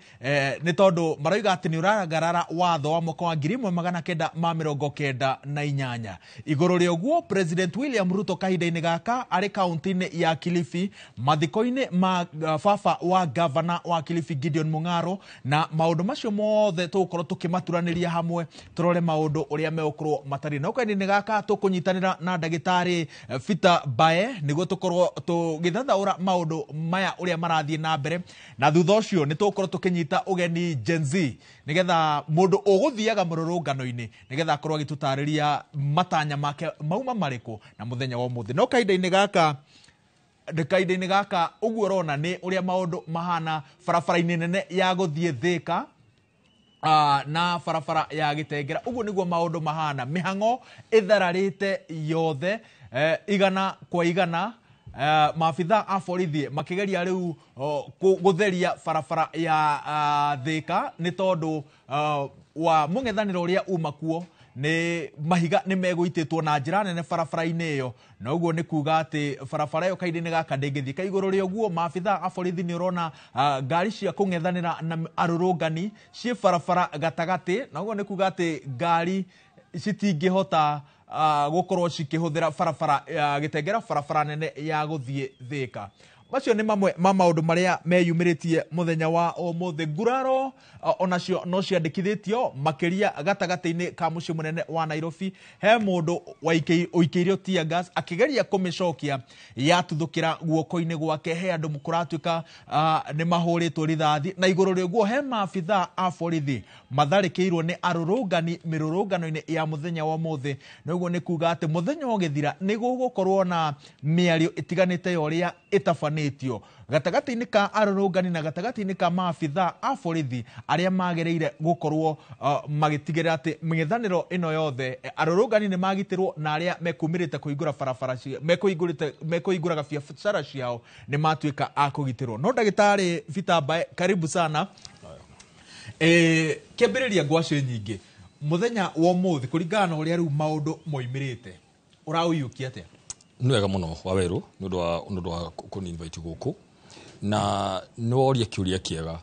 nĩ tondũ maroiga atĩ nĩ ũragarara watho wa mwaka wa 1998. Igũrũ rĩa ũguo President William Ruto kahinda-inĩ gaka arĩ kaunti-inĩ ya Kilifi mathiko-inĩ ma baba wa gavana wa Kilifi Gideon Mung'aro, na maũndũ macio mothe tũgũkorwo tũkĩmaturanĩria hamwe tũrore maũndũ ũrĩa megũkorwo matariĩ. No kahinda-inĩ gaka tũkũnyitanĩra na ndagĩtarĩ Peter Mbae nĩguo tũkorwo tũgĩthathaũra maũndũ maya ũrĩa marathiĩ na mbere, na thutha ũcio nĩ tũgũkorwo tũkĩnyita ũgeni Gen Z nĩgetha mũndũ ũgũthiaga mũrũrũngano-inĩ nĩgetha akorwo agĩtũtarĩria matanya make mauma marĩkũ na mũthenya wa ũmũthĩ. No kahinda-inĩ gaka ũguo ũrona nĩ ũrĩa maũndũ mahana barabara-inĩ nene ya gũthiĩ Thĩka na barabara ya Gĩtengera. Ũguo nĩguo maũndũ mahana, mĩhang'o ĩthararĩte yothe igana kwa igana. Maabitha a borithi makĩgeria rĩu gũtheria barabara ya Thĩka nĩ tondũ wa mũng'ethanĩro ũrĩa uma kuo nĩ mahiga nĩ megũitĩtwo na njĩra nene barabara-inĩ ĩyo, na ũguo nĩ kuga atĩ barabara ĩyo kahinda-inĩ gaka ndĩngĩthiĩka. Igũrũ rĩa ũguo maabitha a borithi nĩ ũrona ngari cia kũng'ethanĩra na arũrũngani ciĩ barabara gatagatĩ, na ũguo nĩ kuga atĩ ngari citingĩhota gũkorwo cikĩhũthĩra barabara ya Gĩtengera, barabara nene ya gũthiĩ Thĩka. Macio nĩ mamwe ma maũndũ marĩa meyumĩrĩtie mũthenya wa ũmũthĩ. Nguraro onacio no ciandĩkithĩtio makĩria gatagatĩ-inĩ ka mũciĩ mũnene wa Nairobi. He mũndũ ũikĩirio tear gas akĩgeria kũmĩcokia yatuthũkĩra guoko-inĩ gwake. He andũ kũratuĩka nĩ mahũrĩtwo rithathi, na igũrũ rĩa ũguo he maabitha a borithi matharĩkĩirwo nĩ arũrũngani mĩrũrũngano-inĩ ya mũthenya wa ũmũthĩ. Na ũguo nĩ kuga atĩ mũthenya ũgĩthira nĩ gũgũkorwo na mĩario ĩtiganĩte ya ũrĩa ĩtabanĩtio gatagatĩ-inĩ ka arũrũngani na gatagatĩ-inĩ ka maabitha a borithi arĩa magereire gũkorwo magĩtigĩrĩra atĩ mĩng'ethanĩro ĩno yothe arũrũngani nĩ magitĩrwo, na arĩa mekumĩrĩte kũhingũra barabara mekũhingũraga biacara ciao nĩ matuĩka a kũgitĩrwo. No ndagĩtarĩ Peter Mbae, karibu sana. Kĩambĩrĩria ngwacĩ nyingĩ mũthenya wa ũmũthĩ kũringana na ũrĩa rĩu maũndũ moimĩrĩte, ũraũiyũkia atĩa? Nĩ wega mũno Wawerũ nĩ ũndũ wa kũni-invite gũkũ, na nĩ woria kĩũria kĩega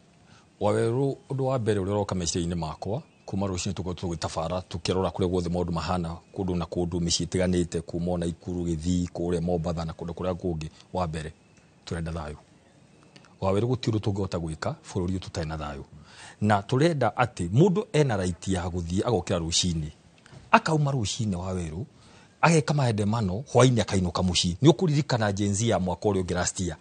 Wawerũ. Ũndũ wa mbere ũrĩa ũroka meciria-inĩ makwa kuma rũcinĩ tũkoretwo tũgĩtabara tũkĩrora kũrĩa guothe maũndũ mahana kũndũ na kũndũ mĩciĩ ĩtiganĩte, kuma ona Ikuru, Gĩthii, kũrĩa Mombatha na kũndũ kũrĩa kũngĩ. Wa mbere tũrenda thayũ Wawerũ, gũtirĩ ũndũ tũngĩhota gwĩka bũrũri ũyũ tũtarĩ na thayũ, na tũrenda atĩ mũndũ ena right ya gũthiĩ agokĩra rũcinĩ akauma rũcinĩ Wawerũ ageka maandamano hwainĩ akainũka mũciĩ. Nĩ ũkũririkana Gen Z ya mwaka ũrĩa ũngĩ last year,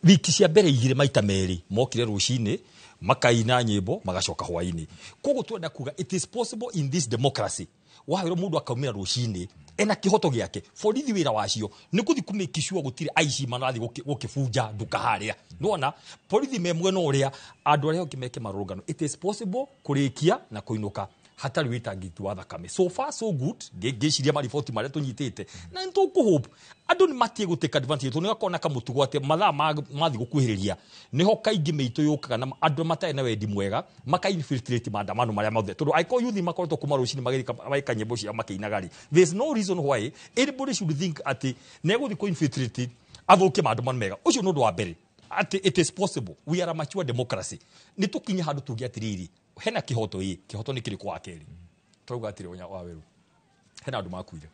wiki cia mbere igĩrĩ maita merĩ mokire rũcinĩ makaina nyĩmbo magacoka hwainĩ. Koguo twenda kuga it is possible in this democracy Wawerũ mũndũ akaumĩra rũcinĩ ena kĩhoto gĩake. Borithi wĩra wacio nĩ gũthiĩ kũ-make sure gũtirĩ aici marathiĩ gũkĩbunja nduka harĩa. Nĩwona borithi me mwena ũrĩa andũ arĩa angĩ meke marũrũngano. It is possible kũrĩkia na kũinũka hatarĩ wĩitangĩki wa thakame. So far so good, ngĩciria mariboti marĩa tũnyitĩte, na nĩ tũkũhope Andũ nĩ matie gũtake advantage tondũ nĩgakorwo na kamũtugo atĩ mathaa mathiĩ gũkuhĩrĩria nĩho kaingĩ mĩitũ yũkaga na andũ matarĩ na wendi mwega maka infiltrate maandamano marĩa mothe, tondũ angĩkorwo youth makoretwo kuma rũcinĩ magĩka nyĩmbo ciao makĩinaga rĩ, there is no reason why anybody should think atĩ nĩegũthiĩ kũ infiltrate athũkie maandamano mega. Ũcio nĩ ũndũ wa mbere, atĩ it is possible. We are a mature democracy. Nĩ tũkinye handũ tuge atĩrĩrĩ, hena kĩhoto ĩ kĩhoto nĩ kĩrĩkũ? Wa kerĩ, tũrauga atĩrĩ, onya wa werũ, hena andũ makuire,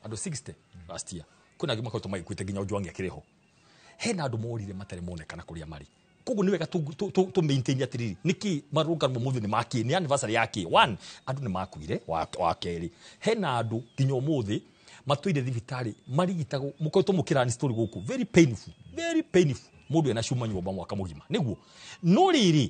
andũ 60 last year, kwĩna angĩ makoretwo magĩkuĩte nginya Ojwang akĩrĩ ho, hena andũ morire matarĩ monekana kũrĩa marĩ. Koguo nĩ wega tũ maintain atĩrĩrĩ, nĩkĩ marũngano mũthĩ nĩ makĩ, nĩ anniversary ya kĩ? One, andũ nĩ makuire. Wa kerĩ, hena andũ nginya ũmũthĩ matũire thibitarĩ marigitagwo, mũkoretwo mũkĩrani story gũkũ, very painful, very painful. Mũndũ ena cuma nyũmba mwaka mũgima nĩguo. No rĩrĩ,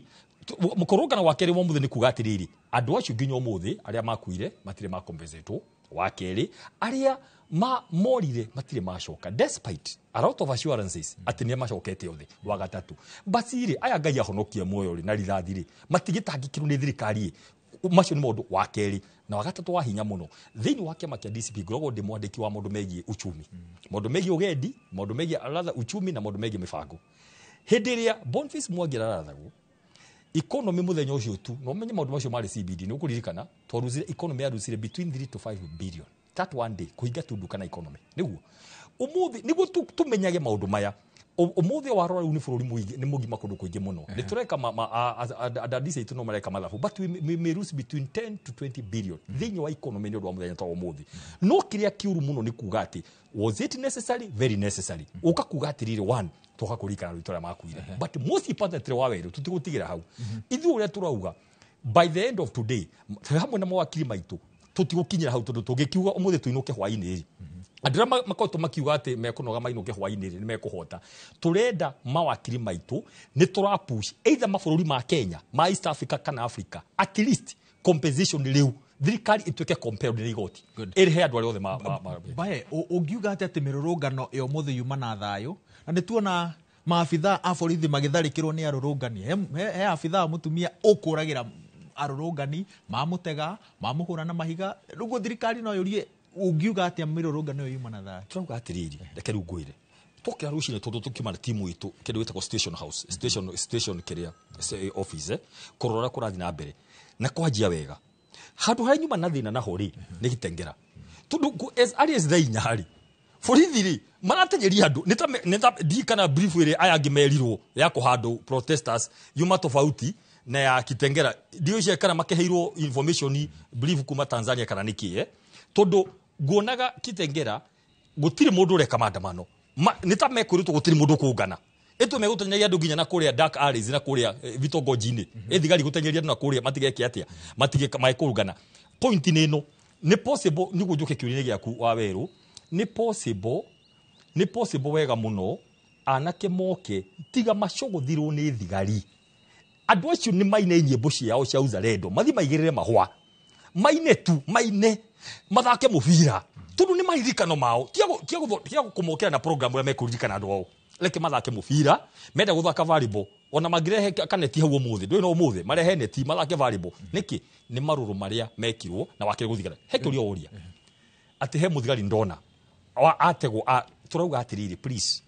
mũkorũngano wa kerĩ wa mũthĩ nĩ kuga atĩrĩrĩ, andũ acio nginya ũmũthĩ arĩa makuire matirĩ makompensetwo. Wa kerĩ, arĩa ma morire matirĩ macoka despite a lot of assurances atĩ nĩ macokete othe. Wa gatatũ, basi rĩ, aya Ngai ahonokie muoyo rĩ na rithathi rĩ, matigĩtangĩkĩrwo nĩ thirikari ĩ. Macio nĩ maũndũ wa kerĩ na wa gatatũ wa hinya mũno. Thĩinĩ wa kĩama kĩa DCP ngoragwo ndĩ mwandĩki wa maũndũ megiĩ uchumi, maũndũ megiĩ ũgendi, maũndũ megiĩ rather uchumi na maũndũ megiĩ mĩbango. Hĩndĩ ĩrĩa Boniface Mwangi ararathagwo economy mũthenya ũcio tu, no menye maũndũ macio marĩ CBD, nĩ ũkũririkana twaruzire economy yaruzire between 3 to 5 billion that one day, kũhinga tu nduka na economy. Nĩguo ũmũthĩ nĩguo tũmenyage maũndũ maya. Ũmũthĩ warora rĩu nĩ bũrũri nĩ mũgima kũndũ kũingĩ mũno, nĩ tũreka andandisi aitũ no mareka mathabu, but we may lose between 10 to 20 billion thĩinĩ wa economy nĩ ũndũ wa mũthenya ta wa ũmũthĩ. No kĩrĩa kĩũru mũno nĩ kuga atĩ, was it necessary? Very necessary. Ũka kuga atĩrĩrĩ, one, twoka kũririkana rwitũ arĩa makuire, but most importantly, wa werũ, tũtigũtigĩra hau. Ithuĩ ũrĩa tũrauga, by the end of today, hamwe na mawakiri maitũ, tũtigũkinyĩra hau, tondũ tũngĩkiuga ũmũthĩ tũinũke hwaĩ-inĩ rĩ, andũ arĩa makoretwo makiuga atĩ mekũnoga mainũke hwaĩ-inĩ rĩ, nĩ mekũhota. Tũrenda mawakiri maitũ, nĩ tũra push either mabũrũri ma Kenya, ma East Africa kana Africa, at least compensation rĩu thirikari ĩtuĩke compelled nĩ igoti ĩrĩhe andũ arĩa othe Bae, ũngiuga atĩ mĩrũrũngano ya ũmũthĩ yuma na thayũ, na nĩ tuona maabithaa a borithi magĩtharĩkĩrwo nĩ arũrũngani, he abithaa mũtumia ũkũragĩra arũrũngani, mamũtega, mamũhũra na mahiga, rĩu thirikari no yũrie, ũngiuga atĩa mĩrũrũngano ĩyo yuma na thayũ? Turauga atĩrĩrĩ, reke rĩu ngwĩre, twokĩra rũcinĩ tondũ tũkiuma na timu itũ kĩndũ gĩtagwo station house, station kĩrĩa office, kũrora ũrĩa kũrathiĩ na mbere na kwanjia wega. Handũ harĩa nyuma na thĩna naho rĩ, nĩ Gĩtengera, tondũ as early as thaa 4 rĩ, borithi rĩ maratenyeria andũ nĩ ta ndiĩ kana brief ĩrĩa aya angĩ merirwo ya kũhandũ protesters yuma tofauti na ya Kitengera. Ndiũĩ cia kana makĩheirwo information brief kuma Tanzania kana nĩkĩ, tondũ nguonaga Kitengera gũtirĩ mũndũ ũreka maandamano. Nĩ ta mekwĩrĩtwo gũtirĩ mũndũ kũngana, ĩtũ megũtenyeria andũ nginya na kũrĩa dark alleys na kũrĩa vitongoji-inĩ. Ĩ thigari gũtenyeria andũ na kũrĩa matigeke atĩa, matige mekũrũngana. Point nĩ ĩno, nĩ possible, nĩguo njũke kĩũria-inĩ gĩaku wa werũ, nĩ possible, nĩ possible wega mũno anake moke tiga macũgũthirwo nĩ thigari. Andũ acio nĩ maine nyĩmbo ciao cia uzalendo, mathiĩ maigĩrĩre mahũa, maine tu, maine mathake mũbira, tondũ nĩ maririkano mao. Tiga kũmokĩra na program ũrĩa mekũririkana andũ ao. Reke mathake mũbira, menda gũthaka volleyball, ona mangĩrehe kaneti hau ũmũthĩ, ndũĩ no ũmũthĩ marehe neti mathake volleyball. Nĩkĩ? Nĩ marũrũ marĩa mekirwo na wakĩrĩ gũthigara. He kĩũria ũria atĩ he mũthigari ndona ategwo tũrauga atĩrĩrĩ, please,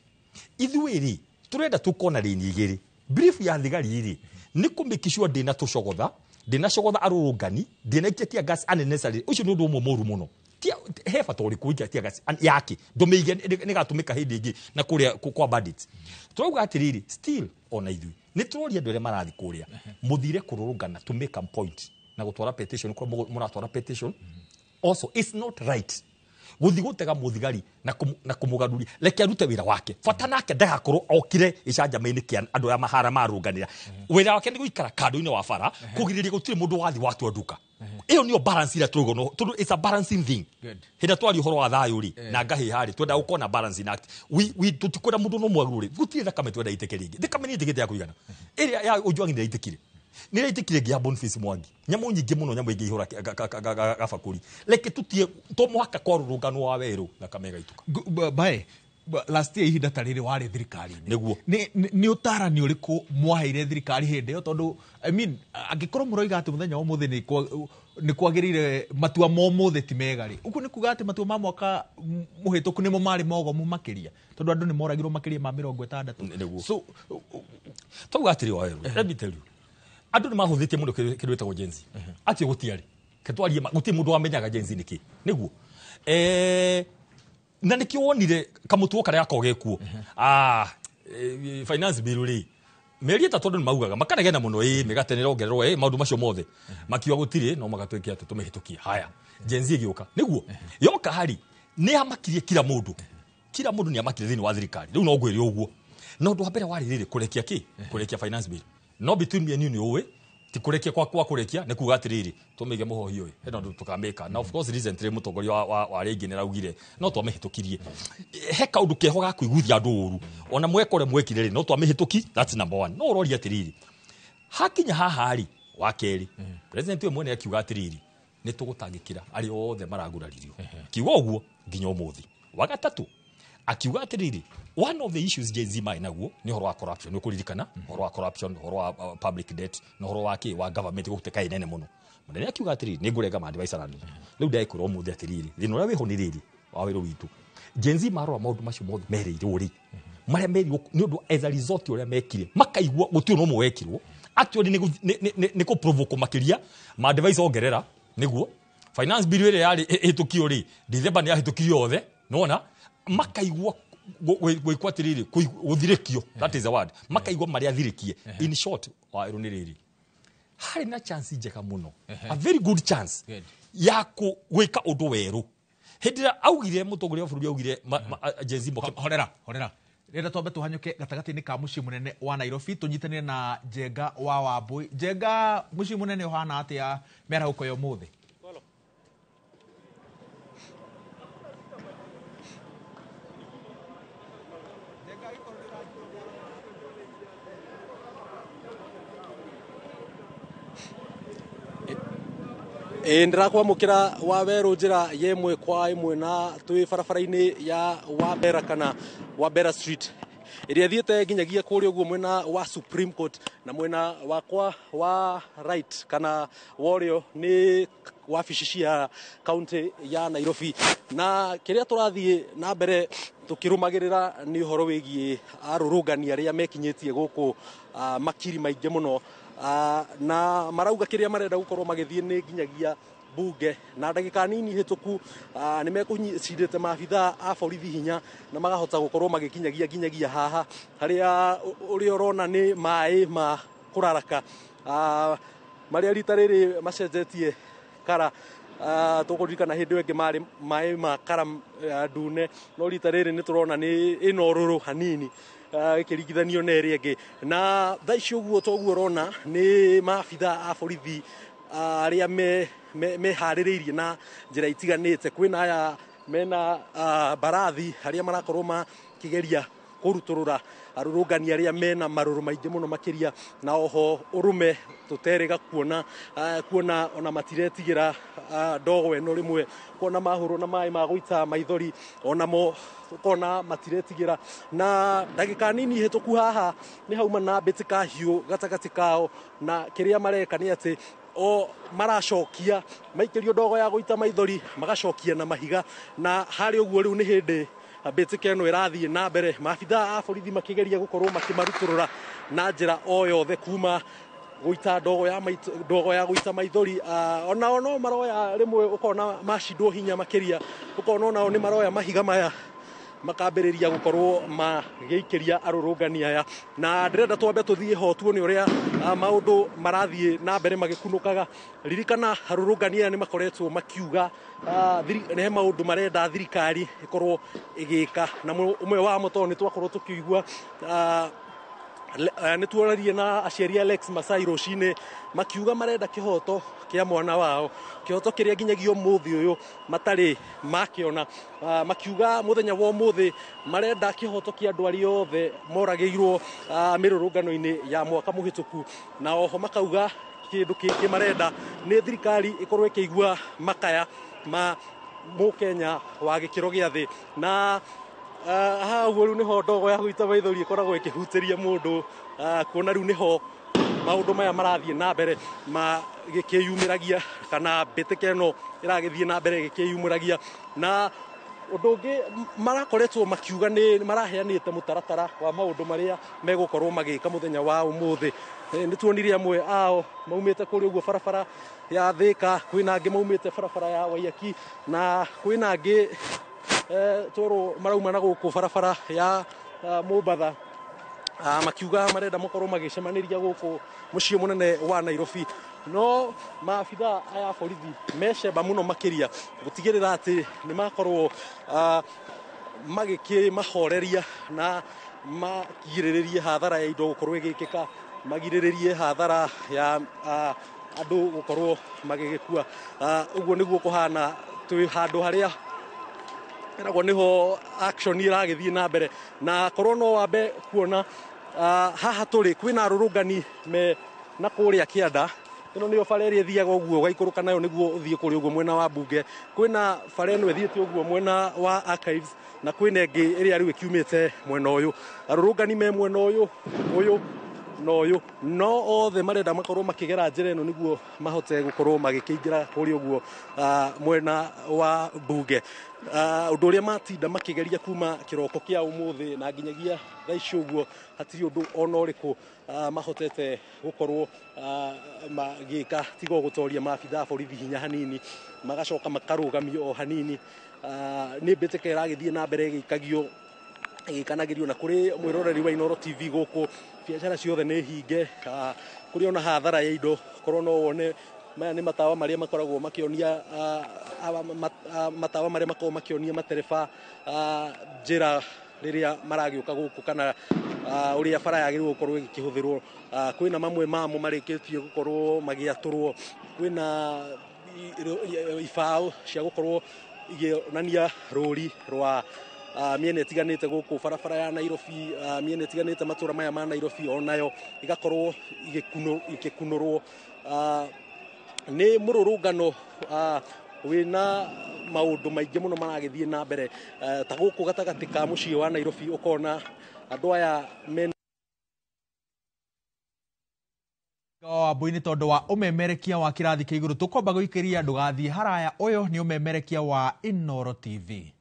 ithuĩ rĩ tũrenda tũkona rĩni igĩrĩ. Brief ya thigari rĩ nĩ kũ make sure ndĩna tũcogotha, ndĩna cogotha arũrũngani, ndĩna ikia tear gas unnecessary. Ũcio nĩ ũndũ ũmwe mũru mũno. He bata ũrĩkũ ikia tear gas yake ndũmĩige nĩgatũmĩka hĩndĩ ĩngĩ na kũrĩa kwa bandits? Tũrauga atĩrĩrĩ, still ona ithuĩ nĩ tũroria andũ arĩa marathiĩ kũrĩa mũthire kũrũrũngana to make a point na gũtwara petition kũrĩa mũratwara petition. Also, it's not right gũthiĩ gũtega mũthigari na kũmũgaruria. Reke arute wĩra wake, bata nake ndagakorwo okire gĩcanjama-inĩ kĩa andũ arĩa mahara marũnganĩra. Wĩra wake nĩ gũikara kando-inĩ wa bara kũgirĩrĩria gũtirĩ mũndũ wathi watua nduka. Ĩyo nĩyo balance ĩrĩa tũrauga, no tondũ it's a balancing thing. Hĩndĩ ĩrĩa twaria ũhoro wa thayũ rĩ na ngahĩha rĩ, twenda gũkorwo na balancing act. We tũtikwenda mũndũ no mwagũrũ rĩ, gũtirĩ thakame twenda itĩke rĩngĩ. Thakame nĩ ĩtĩkĩte ya kũigana. Ĩrĩa ya Ojwang nĩ ĩraitĩkire, nĩ ĩraitĩkire ĩngĩ ya Boniface Mwangi, nyamũ nyingĩ mũno, nyamũ ingĩ ihũra gabakũri. Reke tũtie to mũhaka kwarũrũnganwo wa werũ thakame ĩgaitũka. Bae, last year ihinda ta rĩrĩ warĩ thirikari-inĩ. Nĩguo. Nĩ ũtarani ũrĩkũ mwaheire thirikari hĩndĩ ĩyo? Tondũ I mean, angĩkorwo mũroiga atĩ mũthenya wa ũmũthĩ nĩ Nĩ kwagĩrĩire matua ma ũmũthĩ ti mega rĩ, ũguo nĩ kuga atĩ matua ma mwaka mũhĩtũku nĩmo marĩ mogomu makĩria, tondũ andũ nĩ moragirwo makĩria ma 60. Nĩguo. So Tauga atĩrĩ, Waweru, let me tell you, andũ nĩ mahũthĩtie mũno kĩndũ gĩtagwo Gen Z. Atĩ gũtiarĩ ketwarie gũtirĩ mũndũ wamenyaga Gen Z nĩkĩ nĩguo na nĩkĩo wonire kamũtuo karĩa gakoragwo gekuo finance bill rĩ, mĩeri 3 andũ nĩ maugaga makanegena mũno, ĩ mĩgate nĩ ĩrongererwo, ĩ maũndũ macio mothe makiuga gũtirĩ, no magatwĩke atĩ tũmĩhĩtũkie. Haya, Gen Z ĩgĩũka, nĩguo yoka hari nĩ yamakirie kila mũndũ, kila mũndũ nĩ amakire thĩinĩ wa thirikari. Rĩu no ngwĩre ũguo, na ũndũ wa mbere warĩ rĩrĩ, kũrekia kĩ, kũrekia finance bill. No between me and you, nĩ ũĩ ti kũrekia kwa kũrekia, nĩ kuga atĩrĩrĩ, tũmĩige mũhohi ũyũ hena ũndũ tũkamĩka. Na of course recently mũtongoria wa arĩa aingĩ nĩ araugire no twamĩhĩtũkirie, he kaũndũ keho ga kũiguithia andũ ũru, ona mweka ũrĩa mwekire rĩ, no twamĩhĩtũki. That's number one. No ũroria atĩrĩrĩ, hakinya haha rĩ, wa kerĩ, president we mwene akiuga atĩrĩrĩ, nĩ tũgũtangĩkĩra arĩa othe maraguraririo. Akiuga ũguo nginya ũmũthĩ. Wa gatatũ akiuga atĩrĩrĩ, one of the issues Gen Z marĩ naguo nĩ ũhoro wa corruption. Nĩ ũkũririkana ũhoro wa corruption, ũhoro wa public debt, na ũhoro wa kĩ wa government gũteka inene mũno. Mũnene akiuga atĩrĩrĩ, nĩ ngũrenga ma-advice na nuthu. Rĩu ndagĩkwĩra ũmũthĩ atĩrĩrĩ, thĩna ũrĩa wĩho nĩ rĩrĩ wa wĩra witũ, Gen Z marora maũndũ macio mothe merĩirwo rĩ, marĩa merirwo nĩ ũndũ as a result ũrĩa mekire, makaigua gũtirĩ ũndũ ũmwe wekirwo. Actually nĩ kũprovoke makĩria ma-advice ongerera nĩguo finance bill ĩrĩa yarĩ ĩhĩtũkio rĩ, December nĩ yahĩtũkirio yothe. Nĩwona makaigua gwĩkwo atĩrĩrĩ, gũthirĩkio, that is the word, makaigua marĩa athirĩkie. In short, Waweru, nĩ rĩrĩ, harĩ na chance njega mũno, a very good chance ya gwĩka ũndũ werũ hĩndĩ ĩrĩa augire, mũtongoria wa bũrũri augire Gen Z moke. Horera, horera, rĩrĩa twambe tũhanyũke gatagatĩ-inĩ ka mũciĩ mũnene wa Nairobi, tũnyitanĩre na Njenga wa Wambui. Njenga, mũciĩ mũnene ũhana atĩa mĩarahũko ya ũmũthĩ? Ĩ ndĩrakwamũkĩra wa werũ njĩra ya ĩmwe kwa ĩmwe, na twĩ barabara-inĩ ya Wabera kana Wabera Street ĩrĩa ĩthiĩte nginyagia kũrĩa ũguo mwena wa Supreme Court, na mwena wakwa wa right kana wa ũrĩo nĩ wabici cia kaunti ya Nairobi. Na kĩrĩa tũrathiĩ na mbere tũkĩrũmagĩrĩra nĩ ũhoro wĩgiĩ arũrũngani arĩa mekinyĩtie gũkũ, makiri maingĩ mũno, na marauga kĩrĩa marenda gũkorwo magĩthiĩ nĩ nginyagia bunge. Na ndagĩka nini hĩtũku nĩ mekũcindĩte maabitha a borithi hinya na magahota gũkorwo magĩkinyagia nginyagia haha harĩa ũrĩa ũrona nĩ maĩ ma kũraraka, marĩa rita rĩrĩ macenjetie kara. Tũkũririkana hĩndĩ ĩyo ĩngĩ marĩ maĩ ma kara ndune, no rita rĩrĩ nĩ tũrona nĩ ĩna ũrũrũ hanini ĩkĩringithanio na ĩrĩa ĩngĩ. Na thaa ici ũguo toguo ũrona nĩ maabitha a borithi arĩa meharĩrĩirie na njĩra itiganĩte. Kwĩna aya mena mbarathi arĩa marakorwo makĩgeria kũrutũrũra arũrũngani arĩa mena marũrũ maingĩ mũno makĩria, na oho ũrũme tũterĩga kuona, kuona ona matiretigĩra ndogo ĩno, rĩmwe kuona mahũrwo na maĩ ma gũita maithori, onamo ũkona matiretigĩra. Na ndagĩka nini hĩtũku haha nĩ hauma na mbĩtĩka hiũ gatagatĩ kao, na kĩrĩa mareka nĩ atĩ o maracokia maikĩrio ndogo ya gũita maithori, magacokia na mahiga. Na harĩ ũguo rĩu nĩ hĩndĩ mbĩtĩka ĩno ĩrathiĩ na mbere, maabitha a borithi makĩgeria gũkorwo makĩmarutũrũra na njĩra o yothe, kuma gũita ndogo ya gũita maithori, onao no maroya rĩmwe, ũkona macindwo hinya makĩria, ũkona onao nĩ maroya mahiga maya makambĩrĩria gũkorwo magĩikĩria arũrũngani aya. Na ndĩrenda twambe tũthiĩ ho tuone ũrĩa maũndũ marathiĩ na mbere magĩkunũkaga. Ririkana arũrũngani aya nĩ makoretwo makiuga nĩ maũndũ marenda thirikari ĩkorwo ĩgĩka, na ũmwe wamo tondũ nĩ twakorwo tũkĩigua, nĩ tuonarie na aciari a Alex Masai rũcinĩ makiuga marenda kĩhoto kĩa mwana wao, kĩhoto kĩrĩa nginyagia ũmũthĩ ũyũ matarĩ makĩona. Makiuga mũthenya wa ũmũthĩ marenda kĩhoto kĩa andũ arĩa othe moragĩirwo mĩrũrũngano-inĩ ya mwaka mũhĩtũku, na oho makauga kĩndũ kĩngĩ marenda nĩ thirikari ĩkorwo ĩkĩigua makaya ma mũkenya wa gĩkĩro gĩa thĩ. Na haha ũguo rĩu nĩho ndogo ya gũita maithori ĩkoragwo ĩkĩhutĩria mũndũ, kuona rĩu nĩho maũndũ maya marathiĩ na mbere ma Gĩkĩyumĩragia kana mbĩtĩka ĩno ĩragĩthiĩ na mbere gĩkĩyumĩragia. Na ũndũ ũngĩ marakoretwo makiuga nĩ maraheanĩte mũtaratara wa maũndũ marĩa megũkorwo magĩka mũthenya wa ũmũthĩ. Nĩ tuonire amwe ao maumĩte kũrĩa ũguo barabara ya Thĩka, kwĩna angĩ maumĩte barabara ya Waiyaki, na kwĩna angĩ twerwo marauma na gũkũ barabara ya Mombatha, makiuga marenda makorwo magĩcemanĩria gũkũ mũciĩ mũnene wa Nairobi. No maabitha aya a borithi mecemba mũno makĩria gũtigĩrĩra atĩ nĩ makorwo magĩkĩmahoreria na magirĩrĩrie hathara ya indo gũkorwo ĩgĩkĩka, magirĩrĩrie hathara ya andũ gũkorwo magĩgĩkua. Ũguo nĩguo kũhana twĩ handũ harĩa ĩragwo nĩho action ĩragĩthiĩ na mbere. Na korwo no wambe kuona haha tũrĩ kwĩna arũrũngani me na kũrĩa kĩanda. Ĩno nĩyo bara ĩrĩa ĩthiaga ũguo ũgaikũrũka nayo nĩguo ũthiĩ kũrĩa ũguo mwena wa mbunge. Kwĩna bara ĩno ĩthiĩte ũguo mwena wa archives, na kwĩna ĩngĩ ĩrĩa rĩu ĩkiumĩte mwena ũyũ. Arũrũngani me mwena ũyũ, ũyũ na ũyũ, no othe marenda makorwo makĩgera njĩra ĩno nĩguo mahote gũkorwo magĩkĩingĩra kũrĩa ũguo mwena wa mbunge. Ũndũ ũrĩa matinda makĩgeria kuma kĩroko kĩa ũmũthĩ na nginyagia thaa ici ũguo hatirĩ ũndũ ona ũrĩkũ mahotete gũkorwo magĩka tiga gũtoria maabitha a borithi hinya hanini, magacoka makarũgamio o hanini. Nĩ mbĩtĩka ĩragĩthiĩ na mbere ĩgĩikagio ĩgĩkanagĩrio. Na kũrĩ mwĩroreri wa Inooro TV gũkũ biacara ciothe nĩ hinge, kũrĩ ona hathara ya indo. Korwo no wone maya nĩ matawa marĩa makoragwo makĩonia matawa marĩa makoragwo makĩonia matereba njĩra rĩrĩa maragĩũka gũkũ kana ũrĩa bara yagĩrĩirwo gũkorwo ĩgĩkĩhũthĩrwo. Kwĩna mamwe mamo marĩkĩtie gũkorwo magĩatũrwo, kwĩna ibaũ cia gũkorwo igĩonania rũri rwa mĩena ĩtiganĩte gũkũ barabara ya Nairobi, mĩena ĩtiganĩte matũra maya ma Nairobi onayo igakorwo igĩkunũrwo. Nĩ mũrũrũngano wĩna maũndũ maingĩ mũno maragĩthiĩ na mbere, ta gũkũ gatagatĩ ka mũciĩ wa Nairobi ũkona andũ aya mena Wambui-inĩ tondũ wa ũmemerekia wa kĩrathi kĩa igũrũ. Tũkwamba gũikĩria ndũgathiĩ haraya, ũyũ nĩ ũmemerekia wa Inooro TV.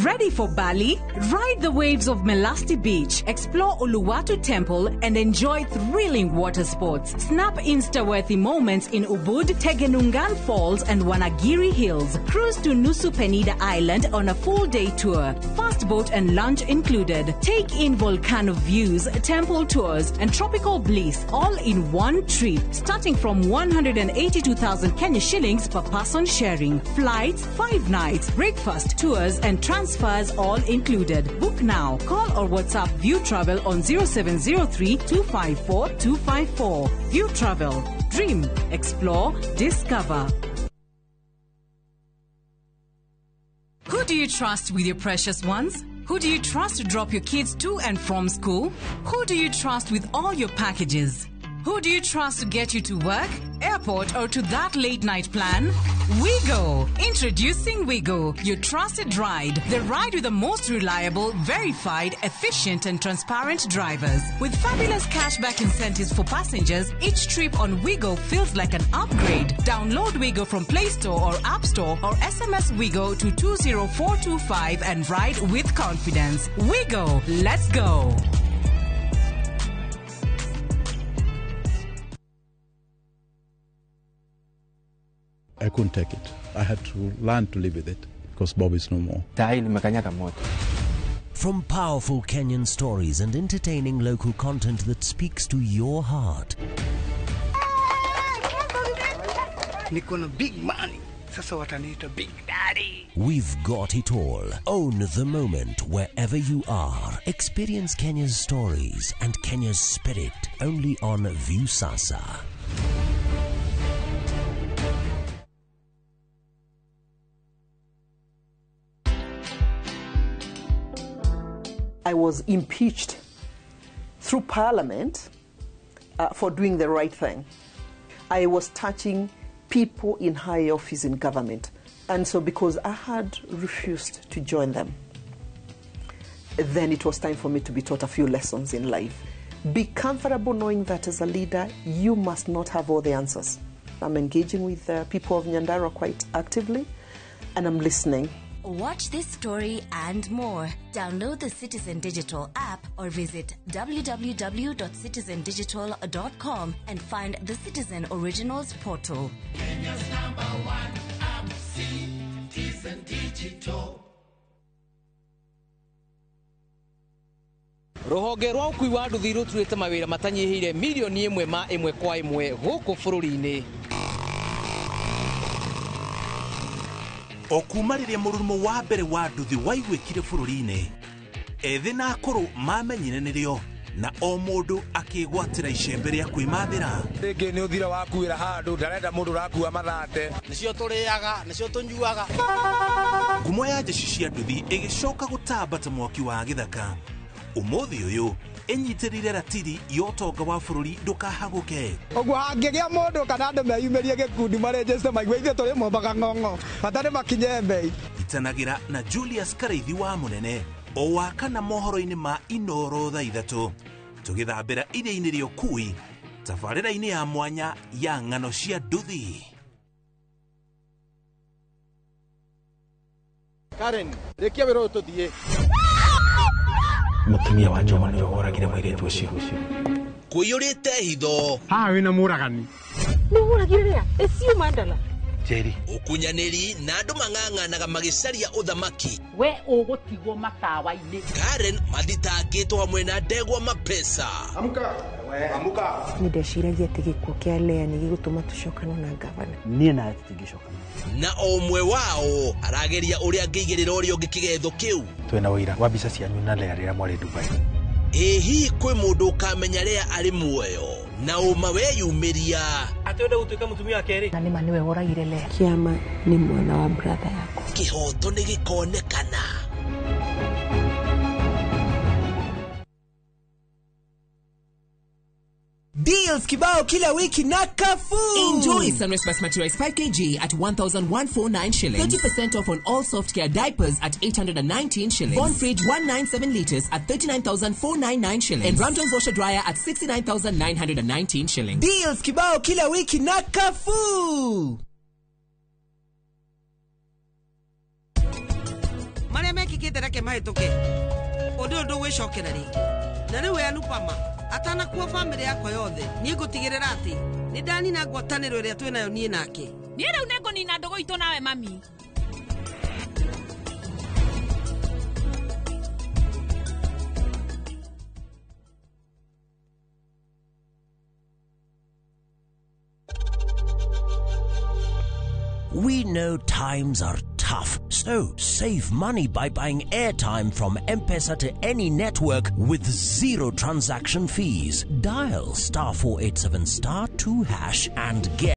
Ready for Bali? Ride the waves of Melasti Beach, explore Uluwatu Temple, and enjoy thrilling water sports. Snap Insta-worthy moments in Ubud, Tegenungan Falls, and Wanagiri Hills. Cruise to Nusa Penida Island on a full-day tour. Fast boat and lunch included. Take in volcano views, temple tours, and tropical bliss all in one trip. Starting from 182,000 Kenya shillings per person sharing. Flights, 5 nights, breakfast, tours, and transfers all included. Book now. Call or WhatsApp View Travel on 0703 254 254. View Travel. Dream, explore, discover. Who do you trust with your precious ones? Who do you trust to drop your kids to and from school? Who do you trust with all your packages? Who do you trust to get you to work, airport, or to that late night plan? Wigo! Introducing Wigo, your trusted ride. The ride with the most reliable, verified, efficient, and transparent drivers. With fabulous cashback incentives for passengers, each trip on Wigo feels like an upgrade. Download Wigo from Play Store or App Store or SMS Wigo to 20425 and ride with confidence. Wigo, let's go! I couldn't take it. I had to learn to live with it because Bob is no more. From powerful Kenyan stories and entertaining local content that speaks to your heart. Niko na big money. Sasa wataniita Big Daddy. We've got it all. Own the moment wherever you are. Experience Kenya's stories and Kenya's spirit only on Viusasa. I was impeached through parliament for doing the right thing. I was touching people in high office in government. And so because I had refused to join them, then it was time for me to be taught a few lessons in life. Be comfortable knowing that as a leader, you must not have all the answers. I'm engaging with the people of Nyandarua quite actively, and I'm listening. Watch this story and more. Download the Citizen Digital app or visit www.citizendigital.com and find the Citizen Originals portal. Kenya's number one app, Citizen Digital. Ruhonge rwa ũkui wa nduthi rũturĩte mawĩra matanyihĩire mirioni 1 ma 1 kwa 1 gũkũ bũrũri-inĩ. O kuma rĩrĩa mũrurumo wa mbere wa nduthi waiguĩkire bũrũri-inĩ, ethĩ na akũrũ mamenyire nĩrĩo na o mũndũ akĩgwatĩra icembe rĩa kwĩmathĩra. Rĩngĩ nĩ ũthira wakuĩra handũ ndarenda mũndũ ũrakua mathate. Nĩcio tũrĩaga, nĩcio tũnyuaga. Ngumo ya njeci cia nduthi ĩgĩcoka gũtamba ta mwaki wa gĩthaka. Ũmũthĩ ũyũ ĩnyitĩrĩire ratiri ya ũtonga wa bũrũri ndũkahagũke. Ũguo hangĩgĩa mũndũ kana andũ meyumĩrie gĩkundi marenjeste maigue ithuĩ tũrĩ mombaga ng'ong'o bata nĩ makinye mbei. Itanagĩra na Julius Karaithi wa Mũnene o wa kana mohoro-inĩ ma Inoro thaa 3 tũgĩthambĩra iria-inĩ rĩa ũkui tabarĩra-inĩ ya mwanya ya ng'ano cia nduthi. Karen, rĩkia wĩra ũyũ tũthiĩ. Mũtumia wa Njoma nĩwe woragire mũirĩtu ũcio. Kũiyũrĩte hitho. Haha wĩna mũragani. Nĩ ũragire rĩa? Ĩcio mandala. Njeri. Ũkunyanĩri na andũ mang'ang'anaga magĩcaria ũthamaki. We ũgũtigwo matawa-inĩ. Karen mathitangĩtwo hamwe na ndegwa mapesa. Amuka. Amuka. Nĩ ndeciragia atĩ gĩkuũ kĩa Lea nĩ gĩgũtũma tũcokane na ngavana. Niĩ nawe tũtingĩcokana. Na o ũmwe wao arageria ũrĩa angĩigĩrĩra ũrĩa ũngĩ kĩgetho kĩu. Twĩna ũira wa mbica cianyu na Lea rĩrĩa mwarĩ Dubai. Ĩ hihi kwĩ mũndũ ũkamenya Lea arĩ muoyo na ũma weyumĩria atĩ wenda gũtuĩka mũtumia wa kerĩ? Na nĩma nĩwe woragire Lea. Kĩama nĩ mwana wa brother yakwa. Kĩhoto nĩ gĩkonekana. Deals kibao kila wiki na Carrefour. Enjoy Sunrise Basmati Rice 5 kg at 1,149 shillings. 30% off on all soft care diapers at 819 shillings. Bond fridge 197 liters at 39,499 shillings. And Ramdon washer dryer at 69,919 shillings. Deals kibao kila wiki na Carrefour. Maria mekikite reke mahĩtũke. Ũndũ ũyũ ndũgwĩcokera rĩngĩ. Na rĩu Anupama atanakuo famĩlĩ yakwa yothe niĩ ngũtigĩrĩra atĩ nĩ ndanina ngwatanĩro ĩrĩa twĩ nayo niĩ nake. Niĩ rĩu nĩngũnina ndũgũ itũ nawe mami. We know times are tough, so save money by buying airtime from M-Pesa to any network with zero transaction fees. Dial *487*2# and get